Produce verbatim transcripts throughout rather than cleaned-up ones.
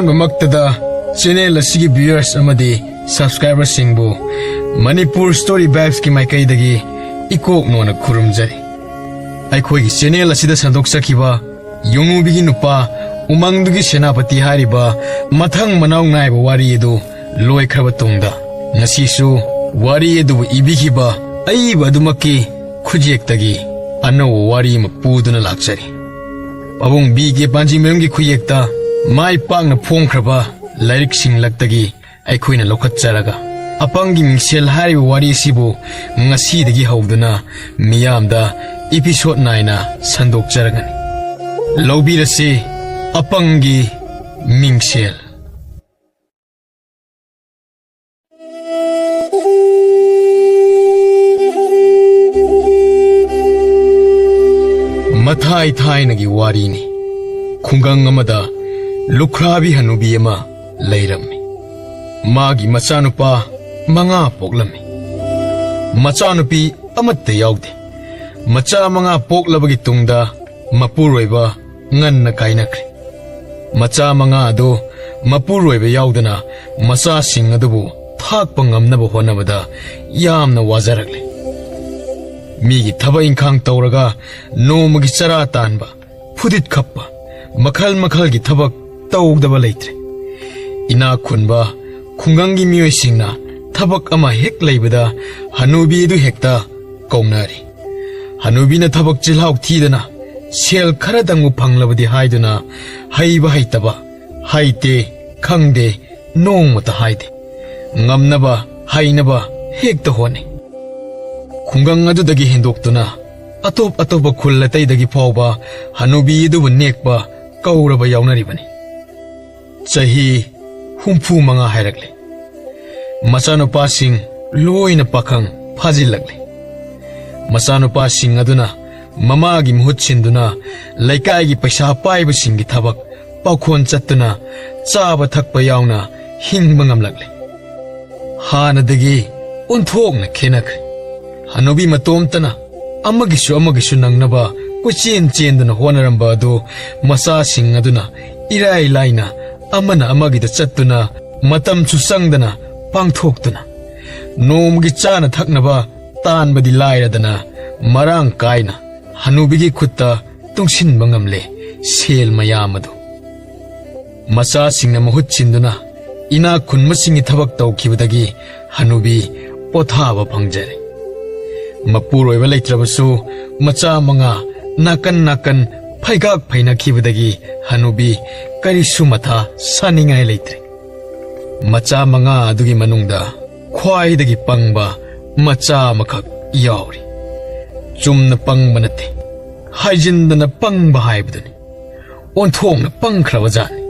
ꯑꯍꯥꯟꯕꯃꯛꯇꯗ channel ꯑꯁꯤꯒꯤ viewers ꯑꯃꯗꯤ subscriberꯁꯤꯡꯕꯨ Manipur Story Vibesꯀꯤ ꯃꯥꯏꯀꯩꯗꯒꯤ ꯏꯀꯣꯛ ꯅꯣꯟꯅ ꯈꯨꯔꯨꯝꯖꯔꯤ꯫ ꯑꯩꯈꯣꯏꯒꯤ channel ꯑꯁꯤꯗ ꯁꯟꯗꯣꯛꯆꯈꯤꯕ ꯌꯣꯡꯉꯨꯕꯤꯒꯤ ꯅꯨꯄꯥ ꯎꯃꯪꯗꯨꯒꯤ ꯁꯦꯅꯥꯄꯇꯤ ꯍꯥꯏꯔꯤꯕ ꯃꯊꯪ ꯃꯅꯥꯎ ꯅꯥꯏꯕ ꯋꯥꯔꯤ ꯑꯗꯨ ꯂꯣꯏꯈ꯭ꯔꯕ ꯇꯨꯡꯗ, ꯉꯁꯤꯁꯨ ꯋꯥꯔꯤ ꯑꯗꯨꯕꯨ ꯏꯕꯤꯈꯤꯕ ꯑꯏꯕ ꯑꯗꯨꯃꯛꯀꯤ ꯈꯨꯠꯌꯦꯛꯇꯒꯤ ꯑꯅꯧꯕ ꯋꯥꯔꯤ ꯑꯃ ꯄꯨꯗꯨꯅ ꯂꯥꯛꯆꯔꯤ꯫ ꯄꯥꯕꯨꯡ ꯕꯤ ꯀꯦ ꯄꯥꯟꯖꯤꯃꯌꯨꯝꯒꯤ ꯈꯨꯠꯌꯦꯛꯇ ꯃꯥꯏ ꯄꯥꯛꯅ ꯐꯣꯡꯈ꯭ꯔꯕ ꯂꯥꯏꯔꯤꯛꯁꯤꯡ ꯂꯛꯇꯒꯤ ꯑꯩꯈꯣꯏꯅ ꯂꯧꯈꯠꯆꯔꯒ, ꯑꯄꯪꯒꯤ ꯃꯤꯡꯁꯦꯜ ꯍꯥꯏꯔꯤꯕ ꯋꯥꯔꯤ ꯑꯁꯤꯕꯨ ꯉꯁꯤꯗꯒꯤ ꯍꯧꯗꯨꯅ ꯃꯤꯌꯥꯝꯗ episode ꯅꯥꯏꯅ ꯁꯟꯗꯣꯛꯆꯔꯒꯅꯤ꯫ ꯂꯧꯕꯤꯔꯁꯤ ꯑꯄꯪꯒꯤ ꯃꯤꯡꯁꯦꯜ꯫ ꯃꯊꯥꯏ ꯊꯥꯏꯅꯒꯤ ꯋꯥꯔꯤꯅꯤ꯫ ꯈꯨꯡꯒꯪ ꯑꯃꯗ ꯂꯨꯈ꯭ꯔꯥꯕꯤ ꯍꯅꯨꯕꯤ ꯑꯃ ꯂꯩꯔꯝꯃꯤ꯫ ꯃꯥꯒꯤ ꯃꯆꯥꯅꯨꯄꯥ ꯃꯉꯥ ꯄꯣꯛꯂꯝꯃꯤ꯫ ꯃꯆꯥꯅꯨꯄꯤ ꯑꯃꯠꯇ ꯌꯥꯎꯗꯦ꯫ ꯃꯆꯥ ꯃꯉꯥ ꯄꯣꯛꯂꯕꯒꯤ ꯇꯨꯡꯗ ꯃꯄꯨꯔꯣꯏꯕ ꯉꯟꯅ ꯀꯥꯏꯅꯈ꯭ꯔꯦ꯫ ꯃꯆꯥ ꯃꯉꯥ ꯑꯗꯨ ꯃꯄꯨꯔꯣꯏꯕ ꯌꯥꯎꯗꯅ ꯃꯆꯥꯁꯤꯡ ꯑꯗꯨꯕꯨ ꯊꯥꯛꯄ ꯉꯝꯅꯕ ꯍꯣꯠꯅꯕꯗ ꯌꯥꯝꯅ ꯋꯥꯖꯔꯛꯂꯦ꯫ ꯃꯤꯒꯤ ꯊꯕꯛ ꯏꯪꯈꯥꯡ ꯇꯧꯔꯒ ꯅꯣꯡꯃꯒꯤ ꯆꯔꯥ ꯇꯥꯟꯕ, ꯐꯨꯗꯤꯠ ꯈꯞꯄ, ꯃꯈꯜ ꯃꯈꯜꯒꯤ ꯊꯕꯛ ꯇꯧꯗꯕ ꯂꯩꯇ꯭ꯔꯦ꯫ ꯏꯅꯥꯛ ꯈꯨꯟꯕ ꯈꯨꯡꯒꯪꯒꯤ ꯃꯤꯑꯣꯏꯁꯤꯡꯅ ꯊꯕꯛ ꯑꯃ ꯍꯦꯛ ꯂꯩꯕꯗ ꯍꯅꯨꯕꯤ ꯑꯗꯨ ꯍꯦꯛꯇ ꯀꯧꯅꯔꯤ꯫ ꯍꯅꯨꯕꯤꯅ ꯊꯕꯛ ꯆꯤꯜꯍꯥꯎ ꯊꯤꯗꯅ ꯁꯦꯜ ꯈꯔꯗꯪꯕꯨ ꯐꯪꯂꯕꯗꯤ ꯍꯥꯏꯗꯨꯅ ꯍꯩꯕ ꯍꯩꯇꯕ, ꯍꯩꯇꯦ, ꯈꯪꯗꯦ, ꯅꯣꯡꯃꯇ ꯍꯥꯏꯗꯦ꯫ ꯉꯝꯅꯕ, ꯍꯩꯅꯕ ꯍꯦꯛꯇ ꯍꯣꯠꯅꯩ꯫ ꯈꯨꯡꯒꯪ ꯑꯗꯨꯗꯒꯤ ꯍꯦꯟꯗꯣꯛꯇꯨꯅ ꯑꯇꯣꯞ ꯑꯇꯣꯞꯄ ꯈꯨꯜ ꯑꯇꯩꯗꯒꯤ ꯐꯥꯎꯕ ꯍꯅꯨꯕꯤ ꯑꯗꯨꯕꯨ ꯅꯦꯛꯄ ꯀꯧꯔꯕ ꯌꯥꯎꯅꯔꯤꯕꯅꯤ꯫ ꯆꯍꯤ ꯍꯨꯝꯐꯨ ꯃꯉꯥ ꯍꯥꯏꯔꯛꯂꯦ꯫ ꯃꯆꯥꯅꯨꯄꯥꯁꯤꯡ ꯂꯣꯏꯅ ꯄꯥꯈꯪ ꯐꯥꯖꯤꯜꯂꯛꯂꯦ꯫ ꯃꯆꯥꯅꯨꯄꯥꯁꯤꯡ ꯑꯗꯨꯅ ꯃꯃꯥꯒꯤ ꯃꯍꯨꯠ ꯁꯤꯟꯗꯨꯅ ꯂꯩꯀꯥꯏꯒꯤ ꯄꯩꯁꯥ ꯄꯥꯏꯕꯁꯤꯡꯒꯤ ꯊꯕꯛ ꯄꯥꯎꯈꯣꯟ ꯆꯠꯇꯨꯅ ꯆꯥꯕ ꯊꯛꯄ ꯌꯥꯎꯅ ꯍꯤꯡꯕ ꯉꯝꯂꯛꯂꯦ꯫ ꯍꯥꯟꯅꯗꯒꯤ ꯑꯣꯟꯊꯣꯛꯅ ꯈꯦꯠꯅꯈ꯭ꯔꯦ꯫ ꯍꯅꯨꯕꯤ ꯃꯇꯣꯝꯇꯅ ꯑꯃꯒꯤꯁꯨ ꯑꯃꯒꯤꯁꯨ ꯅꯪꯅꯕ ꯀꯣꯏꯆꯦꯟ ꯆꯦꯟꯗꯨꯅ ꯍꯣꯠꯅꯔꯝꯕ ꯑꯗꯨ ꯃꯆꯥꯁꯤꯡ ꯑꯗꯨꯅ ꯏꯔꯥꯏ ꯂꯥꯏꯅ ꯑꯃꯅ ꯑꯃꯒꯤꯗ ꯆꯠꯇꯨꯅ, ꯃꯇꯝꯁꯨ ꯆꯪꯗꯅ ꯄꯥꯡꯊꯣꯛꯇꯨꯅ, ꯅꯣꯡꯃꯒꯤ ꯆꯥꯅ ꯊꯛꯅꯕ ꯇꯥꯟꯕꯗꯤ ꯂꯥꯏꯔꯗꯅ, ꯃꯔꯥꯡ ꯀꯥꯏꯅ ꯍꯅꯨꯕꯤꯒꯤ ꯈꯨꯠꯇ ꯇꯨꯡꯁꯤꯟꯕ ꯉꯝꯂꯦ ꯁꯦꯜ ꯃꯌꯥꯝ ꯑꯗꯨ꯫ ꯃꯆꯥꯁꯤꯡꯅ ꯃꯍꯨꯠ ꯁꯤꯟꯗꯨꯅ ꯏꯅꯥꯛ ꯈꯨꯟꯕꯁꯤꯡꯒꯤ ꯊꯕꯛ ꯇꯧꯈꯤꯕꯗꯒꯤ ꯍꯅꯨꯕꯤ ꯄꯣꯊꯥꯕ ꯐꯪꯖꯔꯦ꯫ ꯃꯄꯨꯔꯣꯏꯕ ꯂꯩꯇ꯭ꯔꯕꯁꯨ, ꯃꯆꯥ ꯃꯉꯥ ꯅꯥꯀꯟ ꯅꯥꯀꯟ ꯐꯩꯒꯥꯛ ꯐꯩꯅꯈꯤꯕꯗꯒꯤ ꯍꯅꯨꯕꯤ ꯀꯔꯤꯁꯨ ꯃꯊꯥ ꯁꯥꯅꯤꯡꯉꯥꯏ ꯂꯩꯇ꯭ꯔꯦ꯫ ꯃꯆꯥ ꯃꯉꯥ ꯑꯗꯨꯒꯤ ꯃꯅꯨꯡꯗ ꯈ꯭ꯋꯥꯏꯗꯒꯤ ꯄꯪꯕ ꯃꯆꯥ ꯑꯃꯈꯛ ꯌꯥꯎꯔꯤ꯫ ꯆꯨꯝꯅ ꯄꯪꯕ ꯅꯠꯇꯦ, ꯍꯥꯏꯖꯤꯟꯗꯅ ꯄꯪꯕ ꯍꯥꯏꯕꯗꯨꯅꯤ꯫ ꯑꯣꯟꯊꯣꯛꯅ ꯄꯪꯈ꯭ꯔꯕ ꯖꯥꯠꯅꯤ꯫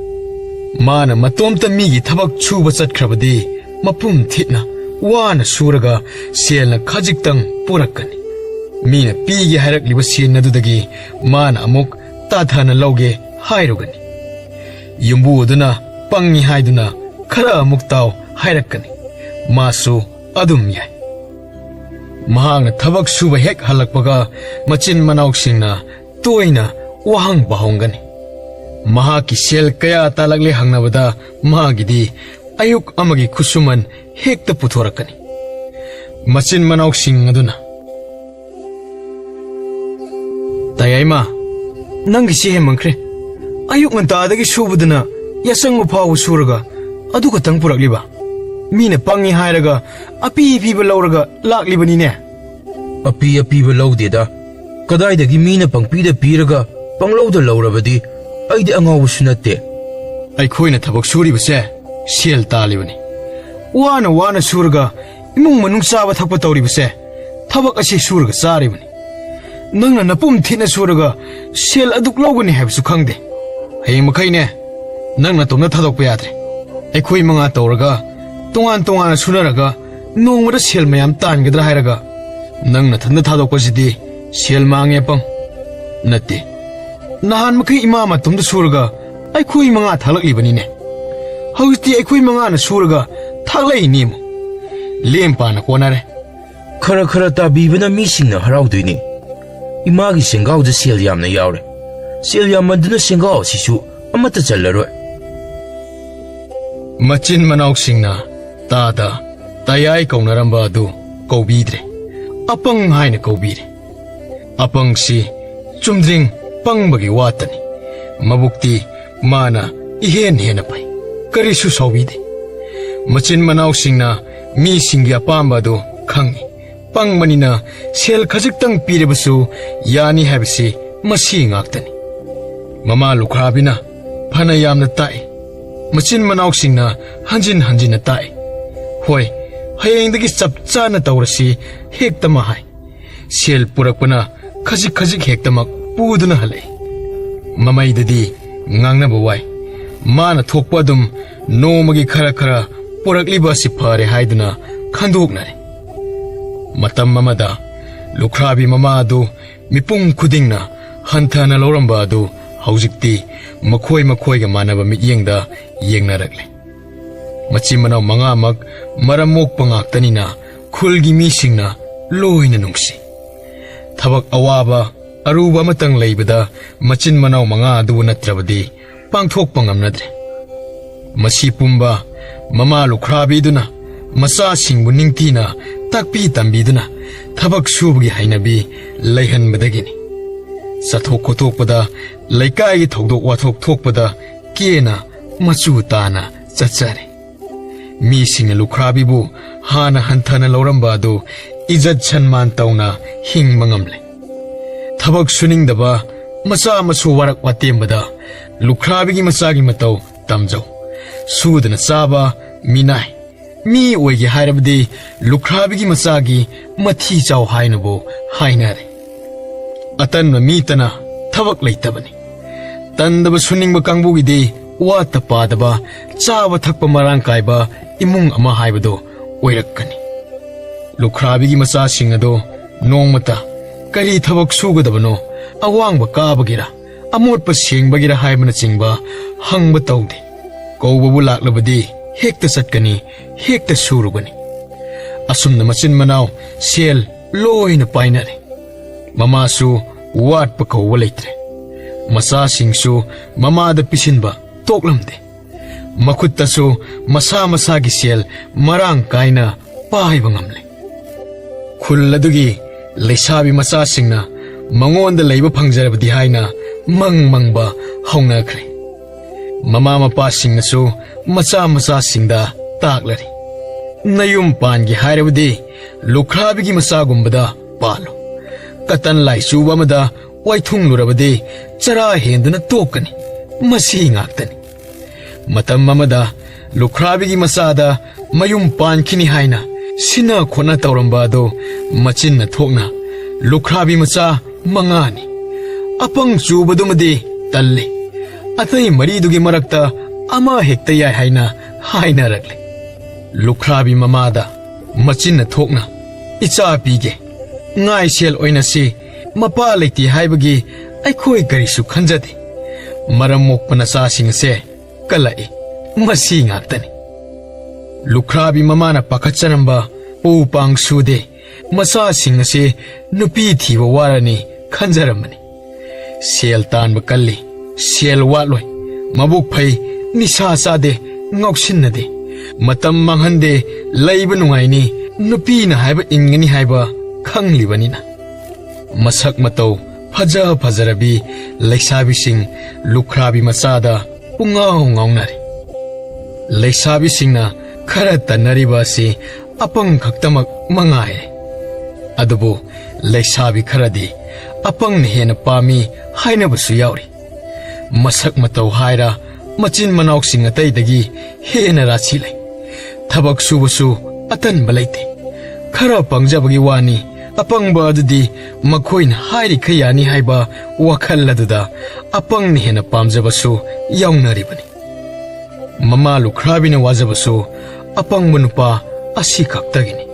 ꯃꯥꯅ ꯃꯇꯣꯝꯇ ꯃꯤꯒꯤ ꯊꯕꯛ ꯁꯨꯕ ꯆꯠꯈ꯭ꯔꯕꯗꯤ, ꯃꯄꯨꯝ ꯊꯤꯠꯅ ꯋꯥꯅ ꯁꯨꯔꯒ ꯁꯦꯜꯅ ꯈꯖꯤꯛꯇꯪ ꯄꯨꯔꯛꯀꯅꯤ꯫ ꯃꯤꯅ ꯄꯤꯒꯦ ꯍꯥꯏꯔꯛꯂꯤꯕ ꯁꯦꯜ ꯑꯗꯨꯗꯒꯤ ꯃꯥꯅ ꯑꯃꯨꯛ ꯇꯥꯊꯅ ꯂꯧꯒꯦ ꯍꯥꯏꯔꯨꯒꯅꯤ꯫ ꯌꯨꯝꯕꯨ ꯑꯗꯨꯅ ꯄꯪꯉꯤ ꯍꯥꯏꯗꯨꯅ ꯈꯔ ꯑꯃꯨꯛ ꯇꯥꯎ ꯍꯥꯏꯔꯛꯀꯅꯤ꯫ ꯃꯥꯁꯨ ꯑꯗꯨꯝ ꯌꯥꯏ꯫ ꯃꯍꯥꯛꯅ ꯊꯕꯛ ꯁꯨꯕ ꯍꯦꯛ ꯍꯜꯂꯛꯄꯒ, ꯃꯆꯤꯟ ꯃꯅꯥꯎꯁꯤꯡꯅ ꯇꯣꯏꯅ ꯋꯥꯍꯪ ꯄꯥꯍꯣꯡꯒꯅꯤ꯫ ꯃꯍꯥꯛꯀꯤ ꯁꯦꯜ ꯀꯌꯥ ꯇꯥꯜꯂꯛꯂꯦ ꯍꯪꯅꯕꯗ, ꯃꯥꯒꯤꯗꯤ ꯑꯌꯨꯛ ꯑꯃꯒꯤ ꯈꯨꯠꯁꯨꯃꯟ ꯍꯦꯛꯇ ꯄꯨꯊꯣꯔꯛꯀꯅꯤ꯫ ꯃꯆꯤꯟ ꯃꯅꯥꯎꯁꯤꯡ ꯑꯗꯨꯅ, "ꯇꯌꯥꯏꯃ, ꯅꯪꯒꯤꯁꯤ ꯍꯦꯟꯃꯟꯈ꯭ꯔꯦ꯫ ꯑꯌꯨꯛ ꯉꯟꯇꯥꯗꯒꯤ ꯁꯨꯕꯗꯨꯅ ꯌꯥꯆꯪꯕ ꯐꯥꯎꯕ ꯁꯨꯔꯒ ꯑꯗꯨ ꯈꯛꯇꯪ ꯄꯨꯔꯛꯂꯤꯕ? ꯃꯤꯅ ꯄꯪꯉꯤ ꯍꯥꯏꯔꯒ ꯑꯄꯤ ꯑꯄꯤꯕ ꯂꯧꯔꯒ ꯂꯥꯛꯂꯤꯕꯅꯤꯅꯦ?" "ꯑꯄꯤ ꯑꯄꯤꯕ ꯂꯧꯗꯦꯗ꯫ ꯀꯗꯥꯏꯗꯒꯤ ꯃꯤꯅ ꯄꯪꯄꯤꯗ ꯄꯤꯔꯒ ꯄꯪꯂꯧꯗ ꯂꯧꯔꯕꯗꯤ? ꯑꯩꯗꯤ ꯑꯉꯥꯎꯕꯁꯨ ꯅꯠꯇꯦ꯫ ꯑꯩꯈꯣꯏꯅ ꯊꯕꯛ ꯁꯨꯔꯤꯕꯁꯦ ꯁꯦꯜ ꯇꯥꯜꯂꯤꯕꯅꯤ꯫ ꯋꯥꯅ ꯋꯥꯅ ꯁꯨꯔꯒ ꯏꯃꯨꯡ ꯃꯅꯨꯡ ꯆꯥꯕ ꯊꯛꯄ ꯇꯧꯔꯤꯕꯁꯦ, ꯊꯕꯛ ꯑꯁꯤ ꯁꯨꯔꯒ ꯆꯥꯔꯤꯕꯅꯤ꯫ ꯅꯪꯅ ꯅꯄꯨꯝ ꯊꯤꯠꯅ ꯁꯨꯔꯒ ꯁꯦꯜ ꯑꯗꯨꯛ ꯂꯧꯒꯅꯤ ꯍꯥꯏꯕꯁꯨ ꯈꯪꯗꯦ꯫ ꯍꯌꯦꯡ ꯃꯈꯩꯅꯦ, ꯅꯪ ꯅꯇꯣꯝꯇ ꯊꯥꯗꯣꯛꯄ ꯌꯥꯗ꯭ꯔꯦ꯫ ꯑꯩꯈꯣꯏ ꯃꯉꯥ ꯇꯧꯔꯒ, ꯇꯣꯉꯥꯟ ꯇꯣꯉꯥꯟꯅ ꯁꯨꯅꯔꯒ, ꯅꯣꯡꯃꯗ ꯁꯦꯜ ꯃꯌꯥꯝ ꯇꯥꯟꯒꯗ꯭ꯔꯥ ꯍꯥꯏꯔꯒ, ꯅꯪ ꯅꯊꯟꯇ ꯊꯥꯗꯣꯛꯄꯁꯤꯗꯤ ꯁꯦꯜ ꯃꯥꯡꯉꯦ ꯑꯄꯪ꯫ ꯅꯠꯇꯦ, ꯅꯍꯥꯟ ꯃꯈꯩ ꯏꯃꯥ ꯃꯇꯣꯝꯇ ꯁꯨꯔꯒ ꯑꯩꯈꯣꯏ ꯃꯉꯥ ꯊꯥꯛꯂꯛꯂꯤꯕꯅꯤꯅꯦ꯫ ꯍꯧꯖꯤꯛꯇꯤ ꯑꯩꯈꯣꯏ ꯃꯉꯥꯅ ꯁꯨꯔꯒ ꯊꯥꯛꯂꯛꯏꯅꯦ ꯑꯃꯨꯛ꯫ ꯂꯦꯝ ꯄꯥꯅ ꯀꯣꯟꯅꯔꯦ꯫" "ꯈꯔ ꯈꯔ ꯇꯥꯕꯤꯕꯅ ꯃꯤꯁꯤꯡꯅ ꯍꯔꯥꯎꯗꯣꯏꯅꯤ꯫ ꯏꯃꯥꯒꯤ ꯁꯦꯡꯒꯥꯎꯗ ꯁꯦꯜ ꯌꯥꯝꯅ ꯌꯥꯎꯔꯦ꯫ ꯁꯦꯜ ꯌꯥꯝꯃꯟꯗꯨꯅ ꯁꯦꯡꯒꯥꯎ ꯑꯁꯤꯁꯨ ꯑꯃꯠꯇ ꯆꯜꯂꯔꯣꯏ꯫" ꯃꯆꯤꯟ ꯃꯅꯥꯎꯁꯤꯡꯅ ꯇꯥꯗ ꯇꯌꯥꯏ ꯀꯧꯅꯔꯝꯕ ꯑꯗꯨ ꯀꯧꯕꯤꯗ꯭ꯔꯦ, ꯑꯄꯪ ꯍꯥꯏꯅ ꯀꯧꯕꯤꯔꯦ꯫ ꯑꯄꯪꯁꯤ ꯆꯨꯝꯗ꯭ꯔꯤꯡ ꯄꯪꯕꯒꯤ ꯋꯥꯇꯅꯤ꯫ ꯃꯕꯨꯛꯇꯤ ꯃꯥꯅ ꯏꯍꯦꯟ ꯍꯦꯟꯅ ꯐꯩ, ꯀꯔꯤꯁꯨ ꯁꯥꯎꯕꯤꯗꯦ꯫ ꯃꯆꯤꯟ ꯃꯅꯥꯎꯁꯤꯡꯅ ꯃꯤꯁꯤꯡꯒꯤ ꯑꯄꯥꯝꯕ ꯑꯗꯨ ꯈꯪꯏ꯫ ꯄꯪꯕꯅꯤꯅ ꯁꯦꯜ ꯈꯖꯤꯛꯇꯪ ꯄꯤꯔꯕꯁꯨ ꯌꯥꯅꯤ ꯍꯥꯏꯕꯁꯤ ꯃꯁꯤ ꯉꯥꯛꯇꯅꯤ꯫ ꯃꯃꯥ ꯂꯨꯈ꯭ꯔꯥꯕꯤꯅ ꯐꯅ ꯌꯥꯝꯅ ꯇꯥꯛꯏ꯫ ꯃꯆꯤꯟ ꯃꯅꯥꯎꯁꯤꯡꯅ ꯍꯟꯖꯤꯟ ꯍꯟꯖꯤꯟꯅ ꯇꯥꯛꯏ꯫ "ꯍꯣꯏ, ꯍꯌꯦꯡꯗꯒꯤ ꯆꯞ ꯆꯥꯅ ꯇꯧꯔꯁꯤ" ꯍꯦꯛꯇꯃꯛ ꯍꯥꯏ꯫ ꯁꯦꯜ ꯄꯨꯔꯛꯄꯅ ꯈꯖꯤꯛ ꯈꯖꯤꯛ ꯍꯦꯛꯇꯃꯛ ꯄꯨꯗꯨꯅ ꯍꯜꯂꯛꯏ꯫ ꯃꯃꯩꯗꯗꯤ ꯉꯥꯡꯅꯕ ꯋꯥꯏ꯫ ꯃꯥꯅ ꯊꯣꯛꯄ ꯑꯗꯨꯝ ꯅꯣꯡꯃꯒꯤ ꯈꯔ ꯈꯔ ꯄꯨꯔꯛꯂꯤꯕ ꯑꯁꯤ ꯐꯔꯦ ꯍꯥꯏꯗꯨꯅ ꯈꯟꯗꯣꯛꯅꯔꯦ꯫ ꯃꯇꯝ ꯑꯃꯗ ꯂꯨꯈ꯭ꯔꯥꯕꯤ ꯃꯃꯥ ꯑꯗꯨ ꯃꯤꯄꯨꯝ ꯈꯨꯗꯤꯡꯅ ꯍꯟꯊꯅ ꯂꯧꯔꯝꯕ ꯑꯗꯨ ꯍꯧꯖꯤꯛꯇꯤ ꯃꯈꯣꯏ ꯃꯈꯣꯏꯒ ꯃꯥꯟꯅꯕ ꯃꯤꯠꯌꯦꯡꯗ ꯌꯦꯡꯅꯔꯛꯂꯦ꯫ ꯃꯆꯤꯟ ꯃꯅꯥꯎ ꯃꯉꯥꯃꯛ ꯃꯔꯝ ꯃꯣꯛꯄ ꯉꯥꯛꯇꯅꯤꯅ ꯈꯨꯜꯒꯤ ꯃꯤꯁꯤꯡꯅ ꯂꯣꯏꯅ ꯅꯨꯡꯁꯤ꯫ ꯊꯕꯛ ꯑꯋꯥꯕ ꯑꯔꯨꯕ ꯑꯃꯇꯪ ꯂꯩꯕꯗ ꯃꯆꯤꯟ ꯃꯅꯥꯎ ꯃꯉꯥ ꯑꯗꯨꯕꯨ ꯅꯠꯇ꯭ꯔꯕꯗꯤ ꯄꯥꯡꯊꯣꯛꯄ ꯉꯝꯅꯗ꯭ꯔꯦ꯫ ꯃꯁꯤ ꯄꯨꯝꯕ ꯃꯃꯥ ꯂꯨꯈ꯭ꯔꯥꯕꯤꯗꯨꯅ ꯃꯆꯥꯁꯤꯡꯕꯨ ꯅꯤꯡꯊꯤꯅ ꯇꯥꯛꯄꯤ ꯇꯝꯕꯤꯗꯨꯅ ꯊꯕꯛ ꯁꯨꯕꯒꯤ ꯍꯩꯅꯕꯤ ꯂꯩꯍꯟꯕꯗꯒꯤꯅꯤ꯫ ꯆꯠꯊꯣꯛ ꯈꯣꯠꯇꯣꯛꯄꯗ, ꯂꯩꯀꯥꯏꯒꯤ ꯊꯧꯗꯣꯛ ꯋꯥꯊꯣꯛ ꯊꯣꯛꯄꯗ ꯀꯦꯅ ꯃꯆꯨ ꯇꯥꯅ ꯆꯠꯆꯔꯦ꯫ ꯃꯤꯁꯤꯡꯅ ꯂꯨꯈ꯭ꯔꯥꯕꯤꯕꯨ ꯍꯥꯟꯅ ꯍꯟꯊꯅ ꯂꯧꯔꯝꯕ ꯑꯗꯨ ꯏꯖꯠ ꯁꯟꯃꯥꯟ ꯇꯧꯅ ꯍꯤꯡꯕ ꯉꯝꯂꯦ꯫ ꯊꯕꯛ ꯁꯨꯅꯤꯡꯗꯕ ꯃꯆꯥ ꯃꯁꯨ ꯋꯥꯔꯛ ꯋꯥꯇꯦꯝꯕꯗ ꯂꯨꯈ꯭ꯔꯥꯕꯤꯒꯤ ꯃꯆꯥꯒꯤ ꯃꯇꯧ ꯇꯝꯖꯧ꯫ ꯁꯨꯗꯅ ꯆꯥꯕ ꯃꯤꯅꯥꯏ꯫ ꯃꯤ ꯑꯣꯏꯒꯦ ꯍꯥꯏꯔꯕꯗꯤ ꯂꯨꯈ꯭ꯔꯥꯕꯤꯒꯤ ꯃꯆꯥꯒꯤ ꯃꯊꯤ ꯆꯥꯎ ꯍꯥꯏꯅꯕꯨ ꯍꯥꯏꯅꯔꯦ꯫ ꯑꯇꯟꯕ ꯃꯤꯇꯅ ꯊꯕꯛ ꯂꯩꯇꯕꯅꯤ꯫ ꯇꯟꯗꯕ ꯁꯨꯅꯤꯡꯕ ꯀꯥꯡꯕꯨꯒꯤꯗꯤ ꯋꯥꯠꯇ ꯄꯥꯗꯕ, ꯆꯥꯕ ꯊꯛꯄ ꯃꯔꯥꯡ ꯀꯥꯏꯕ ꯏꯃꯨꯡ ꯑꯃ ꯍꯥꯏꯕꯗꯨ ꯑꯣꯏꯔꯛꯀꯅꯤ꯫ ꯂꯨꯈ꯭ꯔꯥꯕꯤꯒꯤ ꯃꯆꯥꯁꯤꯡ ꯑꯗꯨ ꯅꯣꯡꯃꯇ ꯀꯔꯤ ꯊꯕꯛ ꯁꯨꯒꯗꯕꯅꯣ, ꯑꯋꯥꯡꯕ ꯀꯥꯕꯒꯤꯔ, ꯑꯃꯣꯠꯄ ꯁꯦꯡꯕꯒꯤꯔ ꯍꯥꯏꯕꯅꯆꯤꯡꯕ ꯍꯪꯕ ꯇꯧꯗꯦ꯫ ꯀꯧꯕꯕꯨ ꯂꯥꯛꯂꯕꯗꯤ ꯍꯦꯛꯇ ꯆꯠꯀꯅꯤ, ꯍꯦꯛꯇ ꯁꯨꯔꯨꯒꯅꯤ꯫ ꯑꯁꯨꯝꯅ ꯃꯆꯤꯟ ꯃꯅꯥꯎ ꯁꯦꯜ ꯂꯣꯏꯅ ꯄꯥꯏꯅꯔꯦ꯫ ꯃꯃꯥꯁꯨ ꯋꯥꯠꯄ ꯀꯧꯕ ꯂꯩꯇ꯭ꯔꯦ꯫ ꯃꯆꯥꯁꯤꯡꯁꯨ ꯃꯃꯥꯗ ꯄꯤꯁꯤꯟꯕ ꯇꯣꯛꯂꯝꯗꯦ꯫ ꯃꯈꯨꯠꯇꯁꯨ ꯃꯁꯥ ꯃꯁꯥꯒꯤ ꯁꯦꯜ ꯃꯔꯥꯡ ꯀꯥꯏꯅ ꯄꯥꯏꯕ ꯉꯝꯂꯦ꯫ ꯈꯨꯜ ꯑꯗꯨꯒꯤ ꯂꯩꯁꯥꯕꯤ ꯃꯆꯥꯁꯤꯡꯅ ꯃꯉꯣꯟꯗ ꯂꯩꯕ ꯐꯪꯖꯔꯕꯗꯤ ꯍꯥꯏꯅ ꯃꯪ ꯃꯪꯕ ꯍꯧꯅꯈ꯭ꯔꯦ꯫ ꯃꯃꯥ ꯃꯄꯥꯁꯤꯡꯅꯁꯨ ꯃꯆꯥ ꯃꯆꯥꯁꯤꯡꯗ ꯇꯥꯛꯂꯔꯤ, "ꯅꯌꯨꯝ ꯄꯥꯟꯒꯦ ꯍꯥꯏꯔꯕꯗꯤ ꯂꯨꯈ꯭ꯔꯥꯕꯤꯒꯤ ꯃꯆꯥꯒꯨꯝꯕꯗ ꯄꯥꯜꯂꯨ꯫ ꯀꯇꯟ ꯂꯥꯏꯆꯨꯕ ꯑꯃꯗ ꯋꯥꯏꯊꯨꯡꯂꯨꯔꯕꯗꯤ ꯆꯔꯥ ꯍꯦꯟꯗꯨꯅ ꯇꯣꯛꯀꯅꯤ꯫ ꯃꯁꯤ ꯉꯥꯛꯇꯅꯤ"꯫ ꯃꯇꯝ ꯑꯃꯗ ꯂꯨꯈ꯭ꯔꯥꯕꯤꯒꯤ ꯃꯆꯥꯗ ꯃꯌꯨꯝ ꯄꯥꯟꯈꯤꯅꯤ ꯍꯥꯏꯅ ꯁꯤꯟꯅ ꯈꯣꯠꯅ ꯇꯧꯔꯝꯕ ꯑꯗꯨ ꯃꯆꯤꯟꯅ ꯊꯣꯛꯅ ꯂꯨꯈ꯭ꯔꯥꯕꯤ ꯃꯆꯥ ꯃꯉꯥꯅꯤ꯫ ꯑꯄꯪ ꯆꯨꯕꯗꯨꯃꯗꯤ ꯇꯜꯂꯤ꯫ ꯑꯇꯩ ꯃꯔꯤꯗꯨꯒꯤ ꯃꯔꯛꯇ ꯑꯃ ꯍꯦꯛꯇ ꯌꯥꯏ ꯍꯥꯏꯅ ꯍꯥꯏꯅꯔꯛꯂꯦ꯫ ꯂꯨꯈ꯭ꯔꯥꯕꯤ ꯃꯃꯥꯗ ꯃꯆꯤꯟꯅ ꯊꯣꯛꯅ, "ꯏꯆꯥ ꯄꯤꯒꯦ, ꯉꯥꯏꯁꯦꯜ ꯑꯣꯏꯅꯁꯤ, ꯃꯄꯥ ꯂꯩꯇꯦ ꯍꯥꯏꯕꯒꯤ ꯑꯩꯈꯣꯏ ꯀꯔꯤꯁꯨ ꯈꯟꯖꯗꯦ꯫ ꯃꯔꯝ ꯃꯣꯛꯄ ꯅꯆꯥꯁꯤꯡ ꯑꯁꯦ ꯀꯜꯂꯛꯏ, ꯃꯁꯤ ꯉꯥꯛꯇꯅꯤ"꯫ ꯂꯨꯈ꯭ꯔꯥꯕꯤ ꯃꯃꯥꯅ ꯄꯥꯈꯠꯆꯔꯝꯕ ꯎ ꯄꯥꯡ ꯁꯨꯗꯦ, ꯃꯆꯥꯁꯤꯡ ꯑꯁꯤ ꯅꯨꯄꯤ ꯊꯤꯕ ꯋꯥꯔꯅꯤ ꯈꯟꯖꯔꯝꯕꯅꯤ꯫ ꯁꯦꯜ ꯇꯥꯟꯕ ꯀꯜꯂꯤ, ꯁꯦꯜ ꯋꯥꯠꯂꯣꯏ, ꯃꯕꯨꯛ ꯐꯩ, ꯅꯤꯁꯥ ꯆꯥꯗꯦ, ꯉꯥꯎꯁꯤꯟꯅꯗꯦ, ꯃꯇꯝ ꯃꯥꯡꯍꯟꯗꯦ, ꯂꯩꯕ ꯅꯨꯡꯉꯥꯏꯅꯤ, ꯅꯨꯄꯤꯅ ꯍꯥꯏꯕ ꯏꯟꯒꯅꯤ ꯍꯥꯏꯕ ꯈꯪꯂꯤꯕꯅꯤꯅ꯫ ꯃꯁꯛ ꯃꯇꯧ ꯐꯖ ꯐꯖꯔꯕꯤ ꯂꯩꯁꯥꯕꯤꯁꯤꯡ ꯂꯨꯈ꯭ꯔꯥꯕꯤ ꯃꯆꯥꯗ ꯄꯨꯡꯉꯥꯎ ꯉꯥꯎꯅꯔꯦ꯫ ꯂꯩꯁꯥꯕꯤꯁꯤꯡꯅ ꯈꯔ ꯇꯟꯅꯔꯤꯕ ꯑꯁꯤ ꯑꯄꯪ ꯈꯛꯇꯃꯛ ꯃꯉꯥꯏꯔꯦ꯫ ꯑꯗꯨꯕꯨ ꯂꯩꯁꯥꯕꯤ ꯈꯔꯗꯤ ꯑꯄꯪꯅ ꯍꯦꯟꯅ ꯄꯥꯝꯃꯤ ꯍꯥꯏꯅꯕꯁꯨ ꯌꯥꯎꯔꯤ꯫ ꯃꯁꯛ ꯃꯇꯧ ꯍꯥꯏꯔ ꯃꯆꯤꯟ ꯃꯅꯥꯎꯁꯤꯡ ꯑꯇꯩꯗꯒꯤ ꯍꯦꯟꯅ ꯔꯥꯁꯤ ꯂꯩ꯫ ꯊꯕꯛ ꯁꯨꯕꯁꯨ ꯑꯇꯟꯕ ꯂꯩꯇꯦ꯫ ꯈꯔ ꯄꯪꯖꯕꯒꯤ ꯋꯥꯅꯤ, ꯑꯄꯪꯕ ꯑꯗꯨꯗꯤ ꯃꯈꯣꯏꯅ ꯍꯥꯏꯔꯤꯈꯩ ꯌꯥꯅꯤ ꯍꯥꯏꯕ ꯋꯥꯈꯜ ꯑꯗꯨꯗ ꯑꯄꯪꯅ ꯍꯦꯟꯅ ꯄꯥꯝꯖꯕꯁꯨ ꯌꯥꯎꯅꯔꯤꯕꯅꯤ꯫ ꯃꯃꯥ ꯂꯨꯈ꯭ꯔꯥꯕꯤꯅ ꯋꯥꯖꯕꯁꯨ ꯑꯄꯪꯕ ꯅꯨꯄꯥ ꯑꯁꯤ ꯈꯛꯇꯒꯤꯅꯤ꯫